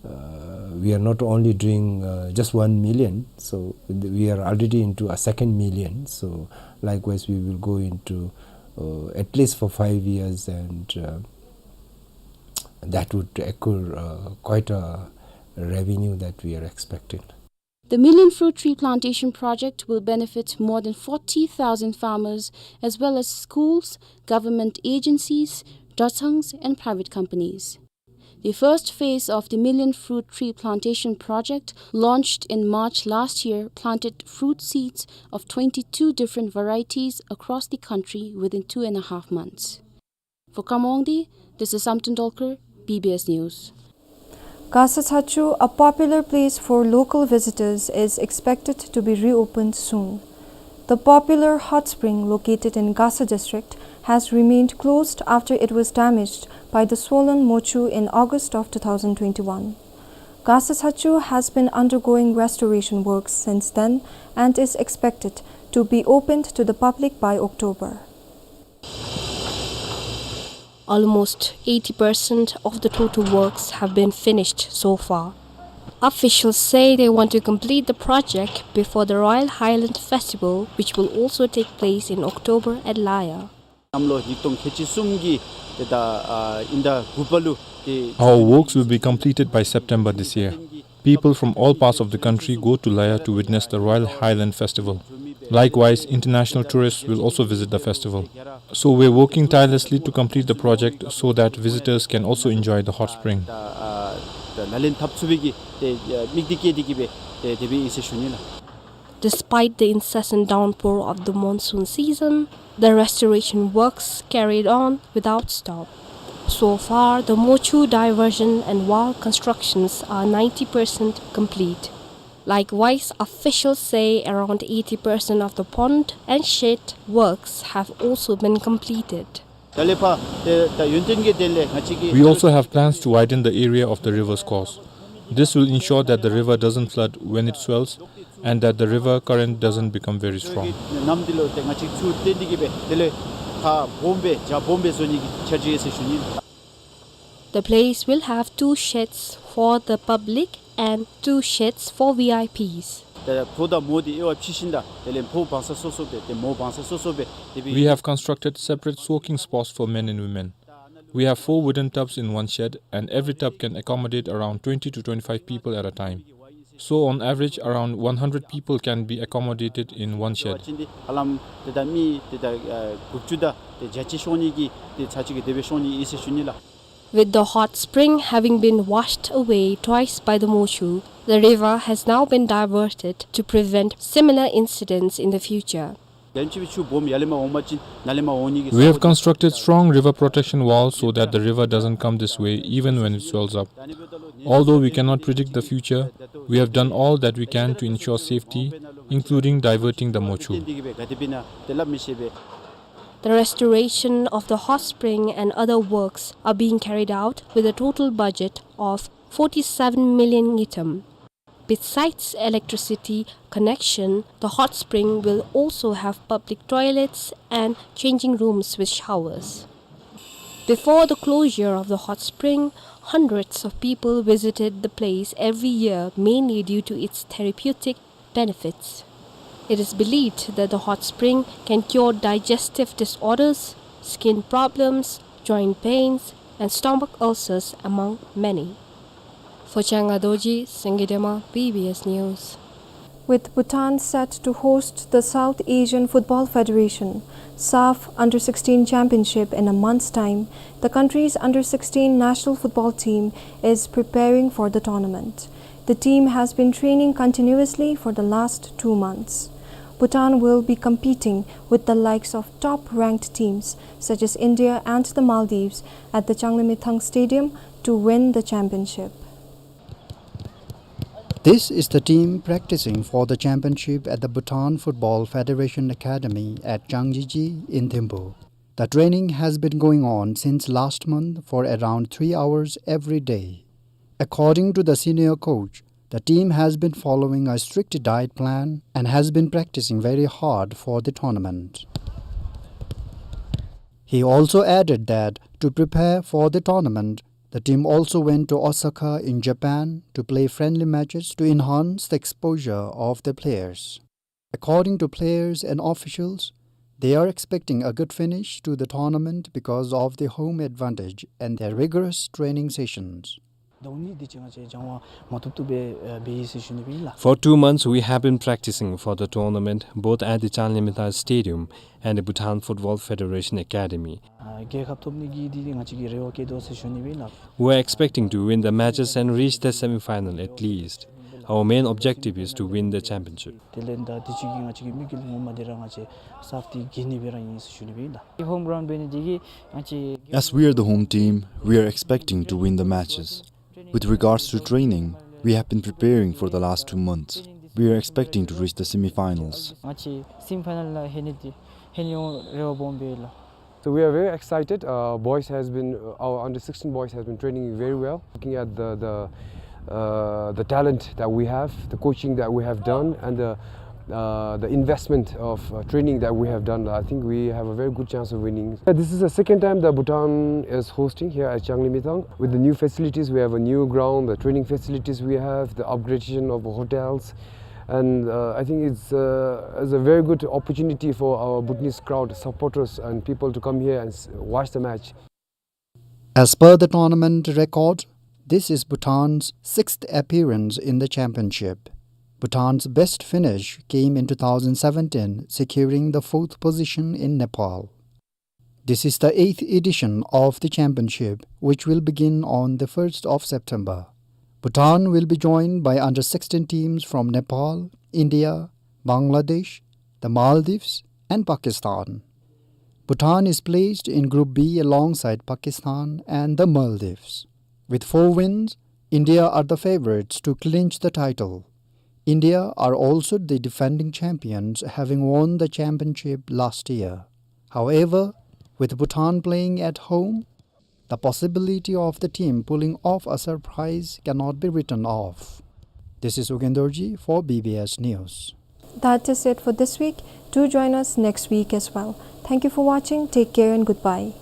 uh, we are not only doing, uh, just one million, so th-, we are already into a second million. So likewise, we will go into, uh, at least for five years, and, uh, that would accrue, uh, quite a revenue that we are expecting. The Million Fruit Tree Plantation Project will benefit more than forty thousand farmers, as well as schools, government agencies, dotsangs, and private companies. The first phase of the Million Fruit Tree Plantation Project, launched in March last year, planted fruit seeds of twenty-two different varieties across the country within two and a half months. For Khamrongdi, this is Samten Dolkar, B B S News. Gasa Tsatsu, a popular place for local visitors, is expected to be reopened soon. The popular hot spring located in Gasa district has remained closed after it was damaged by the swollen Mochu in August of two thousand twenty-one. Gasa Sachu has been undergoing restoration works since then and is expected to be opened to the public by October. Almost eighty percent of the total works have been finished so far. Officials say they want to complete the project before the Royal Highland Festival, which will also take place in October at Laya. གནམ་ལོ་ཉིས་སྟོང་ཁལ་གཅིག་གསུམ་གྱི་ཏེ་ད་ཨ་ཨིན་ཟླ་དགུ་པ་ལུ་ཏེ། Our works will be completed by September this year. People from all parts of the country go to Laya to witness the Royal Highland Festival. Likewise, international tourists will also visit the festival. So we're working tirelessly to complete the project so that visitors can also enjoy the hot spring. ད་ཨ་ད་ལག་ལེན་འཐབ་ཚུགས་པའི་གི་ཏེ་ཨ་དམིགས་གཏད་བསྐྱེད་དེ་གི་སྦེ་ཏེ་དེ་སྦེ་ཨིན་ཟེར་ཞུ་ནི་ལགས། Despite the incessant downpour of the monsoon season, the restoration works carried on without stop. So far, the Mochu diversion and wall constructions are ninety percent complete. Likewise, officials say around eighty percent of the pond and shed works have also been completed. ད་ལས་ཕར་ཏེ་ད་ཡོན་ཏན་གྱི་དོན་ལས་ང་བཅས་ཀྱིས། We also have plans to widen the area of the river's course. This will ensure that the river doesn't flood when it swells and that the river current doesn't become very strong. གནམ་འདི་ལུ་ཏེ་ང་བཅས་ཚུར་བརྟེན་ཏེ་གི་སྦེ་དེ་ལས་ཁ་སྦོམ་སྦེ་རྒྱ་སྦོམ་སྦེ་བཟོ་ནི་གི་འཆར་གཞི་ཡོད་ཟེར་ཞུ་ནི། The place will have two sheds for the public and two sheds for V I Ps. ཏེ་ཕོ་དང་མོ་འདི་དབྱེ་བ་ཕྱེ་ཞིནམ་ད་དེ་ལས་ཕོ་བང་ས་སོ་སོ་སྦེ་ཏེ་མོ་བང་ས་སོ་སོ་སྦེ་དེ་སྦེ། We have constructed separate soaking spots for men and women. We have four wooden tubs in one shed, and every tub can accommodate around twenty to twenty-five people at a time. So, on average, around one hundred people can be accommodated in one shed. ཧ་ལམ་ཏེ་ད་མི་ཏེ་ད་ཨ་དགུ་བཅུ་དང་ཏེ་བརྒྱད་ཅུ་ཤོང་ནི་གི་ཏེ་ཚད་ཅིག་གི་དེ་སྦེ་ཤོང་ནི་ཨིན་ཟེར་ཞུ་ནི་ལགས། With the hot spring having been washed away twice by the Mochu, the river has now been diverted to prevent similar incidents in the future. ཡང་ཅིག་སྦེ་ཆུ་སྦོམ་ཡར་ལས་མར་འོང་པ་ཅིན་ནཱ་ལས་མར་འོང་ནི་གི། We have constructed strong river protection walls so that the river doesn't come this way even when it swells up. Although we cannot predict the future, we have done all that we can to ensure safety, including diverting the Mochu. The restoration of the hot spring and other works are being carried out with a total budget of forty-seven million ngultrum. Besides electricity connection, the hot spring will also have public toilets and changing rooms with showers. Before the closure of the hot spring, hundreds of people visited the place every year, mainly due to its therapeutic benefits. It is believed that the hot spring can cure digestive disorders, skin problems, joint pains, and stomach ulcers, among many. Fochanga Dorji, Sangay Dema, B B S News. With Bhutan set to host the South Asian Football Federation, SAF, Under sixteen Championship in a month's time, the country's under sixteen national football team is preparing for the tournament. The team has been training continuously for the last two months. Bhutan will be competing with the likes of top-ranked teams such as India and the Maldives at the Changlimithang Stadium to win the championship. This is the team practicing for the championship at the Bhutan Football Federation Academy at Changjiji in Thimphu. The training has been going on since last month for around three hours every day. According to the senior coach, the team has been following a strict diet plan and has been practicing very hard for the tournament. He also added that to prepare for the tournament, the team also went to Osaka in Japan to play friendly matches to enhance the exposure of the players. According to players and officials, they are expecting a good finish to the tournament because of the home advantage and their rigorous training sessions. ཟླཝ་གཉིས་དེ་ཅིག་ང་བཅས་སྦྱང་བ་མ་ཐུབ་ཐུབ་སྦེ་ཨ་འབད་ཡི་ཟེར་ཞུ་ནི་ཨིན་ལགས། For two months, we have been practicing for the tournament, both at the Changlimithang Stadium and the Bhutan Football Federation Academy. ཨ་རྒྱལ་ཁ་ཐོབ་ནི་གི་དེ་ང་བཅས་ཀྱི་རེ་བ་བསྐྱེད་དོ་ཟེར་ཞུ་ནི་ཨིན་ལགས། We're expecting to win the matches and reach the semi-final at least. Our main objective is to win the championship. དེ་ལས་ད་དེ་ཅིག་གི་ང་བཅས་ཀྱི་དམིགས་ཡུལ་ངོ་མ་འདི་ར་ང་བཅས་སཱཕ་འདི་རྒྱལ་ནི་སྦེ་ར་ཨིན་ཟེར་ཞུ་ནི་སྦེ་ཨིན་ལགས། ཧོམ་གྲོན་འབད་ནི་འདི་གིས་ང་བཅས། As we are the home team, we are expecting to win the matches. With regards to training, we have been preparing for the last two months. We are expecting to reach the semi-finals. ང་བཅས་སེ་མི་ཕའི་ནཱལ་ལུ་ལྷོད་ནི་འདི་ལྷོད་ནི་ཡོད་རེ་བ་སྦོམ་སྦེ་ལགས། So we are very excited. Uh, boys has been, uh, our under sixteen boys has been training very well. Looking at the, the, Uh, the talent that we have, the coaching that we have done, and the, uh, the investment of, uh, training that we have done, I think we have a very good chance of winning. Uh, this is the second time that Bhutan is hosting here at Changlimithang. With the new facilities, we have a new ground, the training facilities we have, the upgradation of hotels, and, uh, I think it's, uh, it's a very good opportunity for our Bhutanese crowd, supporters, and people to come here and s-, watch the match. As per the tournament record, this is Bhutan's sixth appearance in the championship. Bhutan's best finish came in two thousand seventeen, securing the fourth position in Nepal. This is the eighth edition of the championship, which will begin on the first of September. Bhutan will be joined by under sixteen teams from Nepal, India, Bangladesh, the Maldives, and Pakistan. Bhutan is placed in Group B alongside Pakistan and the Maldives. With four wins, India are the favourites to clinch the title. India are also the defending champions, having won the championship last year. However, with Bhutan playing at home, the possibility of the team pulling off a surprise cannot be written off. This is Ugen Dorji for B B S News. That is it for this week. Do join us next week as well. Thank you for watching. Take care and goodbye.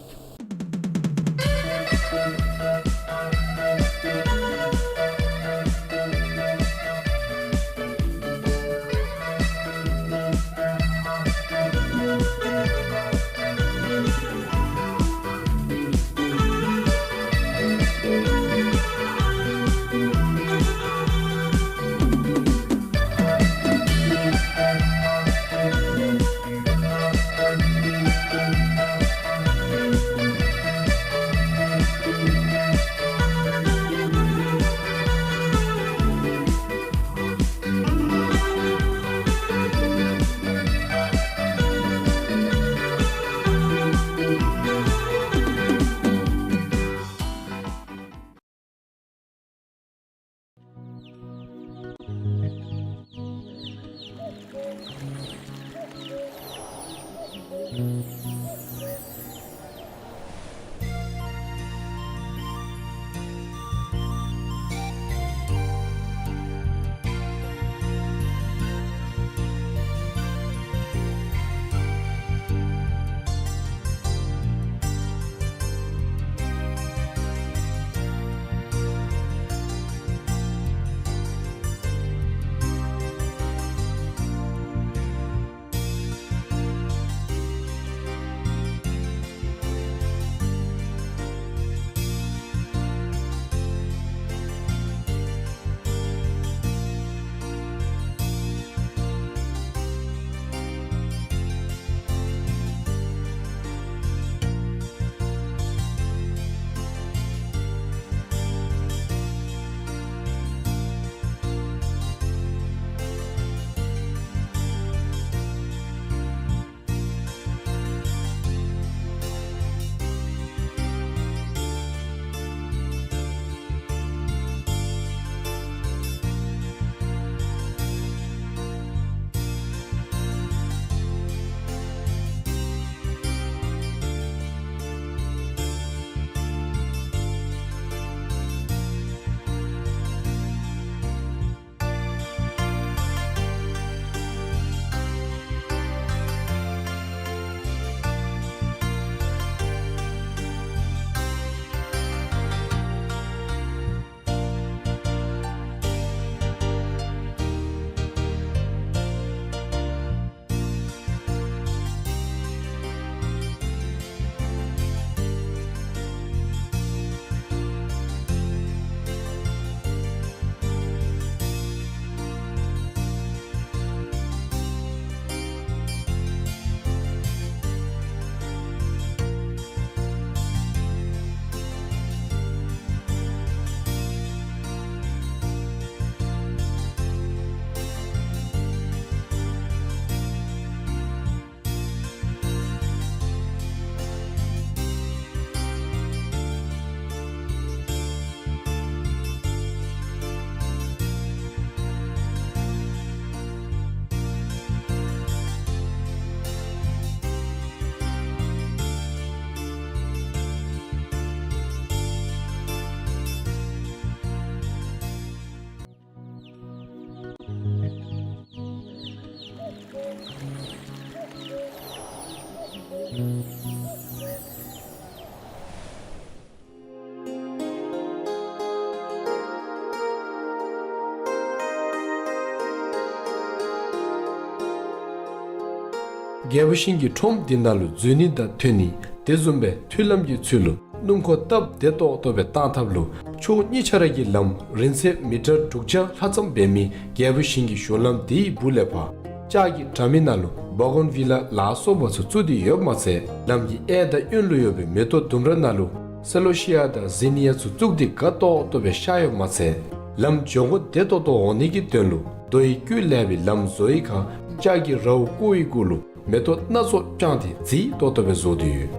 རྒྱལ་པོ་ཞིང་གི་ཁྲོམ་འདི་ནང་ལུ་འཛུལ་ནི་དང་ཐོན་ནི་དེ་བཟུམ་སྦེ་མཐུན་ལམ་གྱི་ཚུལ་ལུ་སྣུམ་འཁོར་སྟབས་བདེ་ཏོག་ཏོ་སྦེ་བཏང་ཐབས་ལུ་ཕྱོགས་གཉིས་ཆ་ར་གི་ལམ་རིང་ཚད་མི་ཊར་དྲུག་བརྒྱ་ལྷག་ཙམ་འབད་མི་རྒྱལ་པོ་ཞིང་གི་གཞུང་ལམ་དེའི་སྦུག་ལས་ཕར་ལྕགས་ཀྱི་དྲ་མིག་ནང་ལུ་བ་གོན་བི་ལ་ལ་སོགས་པ་ཚུ་བཙུགས་ཏེ་ཡོདཔ་མ་ཚད་ལམ་གྱི་གཡས་དང་གཡོན་ལུ་ཡོད་པའི་མེ་ཏོག་ལྡུམ་ར་ནང་ལུ་སེ་ལོ་ཤི་ཡ་དང་ཟི་ནི་ཡ་ཚུ་བཙུགས་ཏེ་དགའ་ཏོག་ཏོ་སྦེ་ཤར་ཡོདཔ་མ་ཚད་ལམ་འགྱོ་སྒོ་བདེ་ཏོག་ཏོ་འོང་ནི་གི་དོན་ལུ་རྡོ་ཡི་སྐུད་ལས་པའི་ལམ་བཟོ་ཡི་ཁར་ལྕགས་ཀྱི་རཝ་བརྐོ་བའི་གུ་ལུ་མེ་ཏོག་སྣ་ཚོགས་དཔྱངས་ཏེ་མཛེས་ཏོག་ཏོ་སྦེ་བཟོ་སྟེ་ཡོད།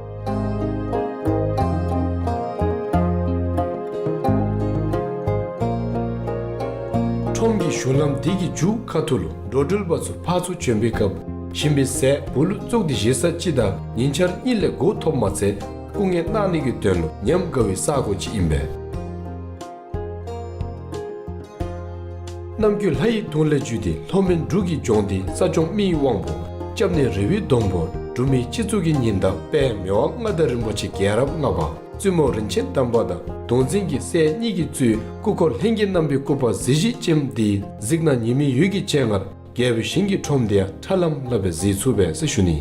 ཁྲོམ་གྱི་གཞུང་ལམ་འདི་གི་མཇུག་ཁ་ཐུག་ལུ་འགྲོ་འགྲུལ་པ་ཚུ་ཕར་ཚུར་བྱོན་པའི་སྐབས་ཞིང་པའི་ཟས་སྦུག་ལུ་བཙུགས་ཏེ་བཞེས་ས་ཅིག་དང་ཉིན་འཆར་གཉིས་ལས་འགོ་ཐོབ་མ་ཚད་སྐུ་ངལ་གནང་ནི་གི་དོན་ལུ་ཉམས་དགའ་བའི་ས་གོ་ཅིག་ཨིན་པས། རྣམ་ཀུན་ལྷ་ཡི་གདུང་ལས་བརྒྱུད་དེ་ལྷོ་མོན་འབྲུག་གི་ལྗོངས་འདི་ས་སྐྱོང་མི་ཡི་དབང་པོ་སྐྱབས་གནས་རི་བོའི་སྡོང་པོ་འབྲུག་མི་སྤྱི་གཙུག་གི་ཉི་ཟླ་དཔལ་མི་དབང་མངའ་བདག་རིན་པོ་ཆེ་རྒྱལ་རབས་ལྔ་པ་བཙུན་མོ་རིན་ཆེན་དམ་པ་དང་གདུང་འཛིན་གྱི་སྲས་གཉིས་ཀྱིས་གཙོས་སྐུ་འཁོར་ལྷན་རྒྱས་རྣམ་པའི་སྐུ་པར་གཟི་བརྗིད་ཅན་འདི་གཟིགས་ན་ཉི་མའི་འོད་ཀྱི་སྤྱན་སྔར་རྒྱལ་པོའི་ཞིང་གི་ཁྲོམ་འདི་ཡང་ཁྲ་ལམ་ལམ་སྦེ་གཟིགས་ཚུགས་པས་ཟེར་ཞུ་ནི།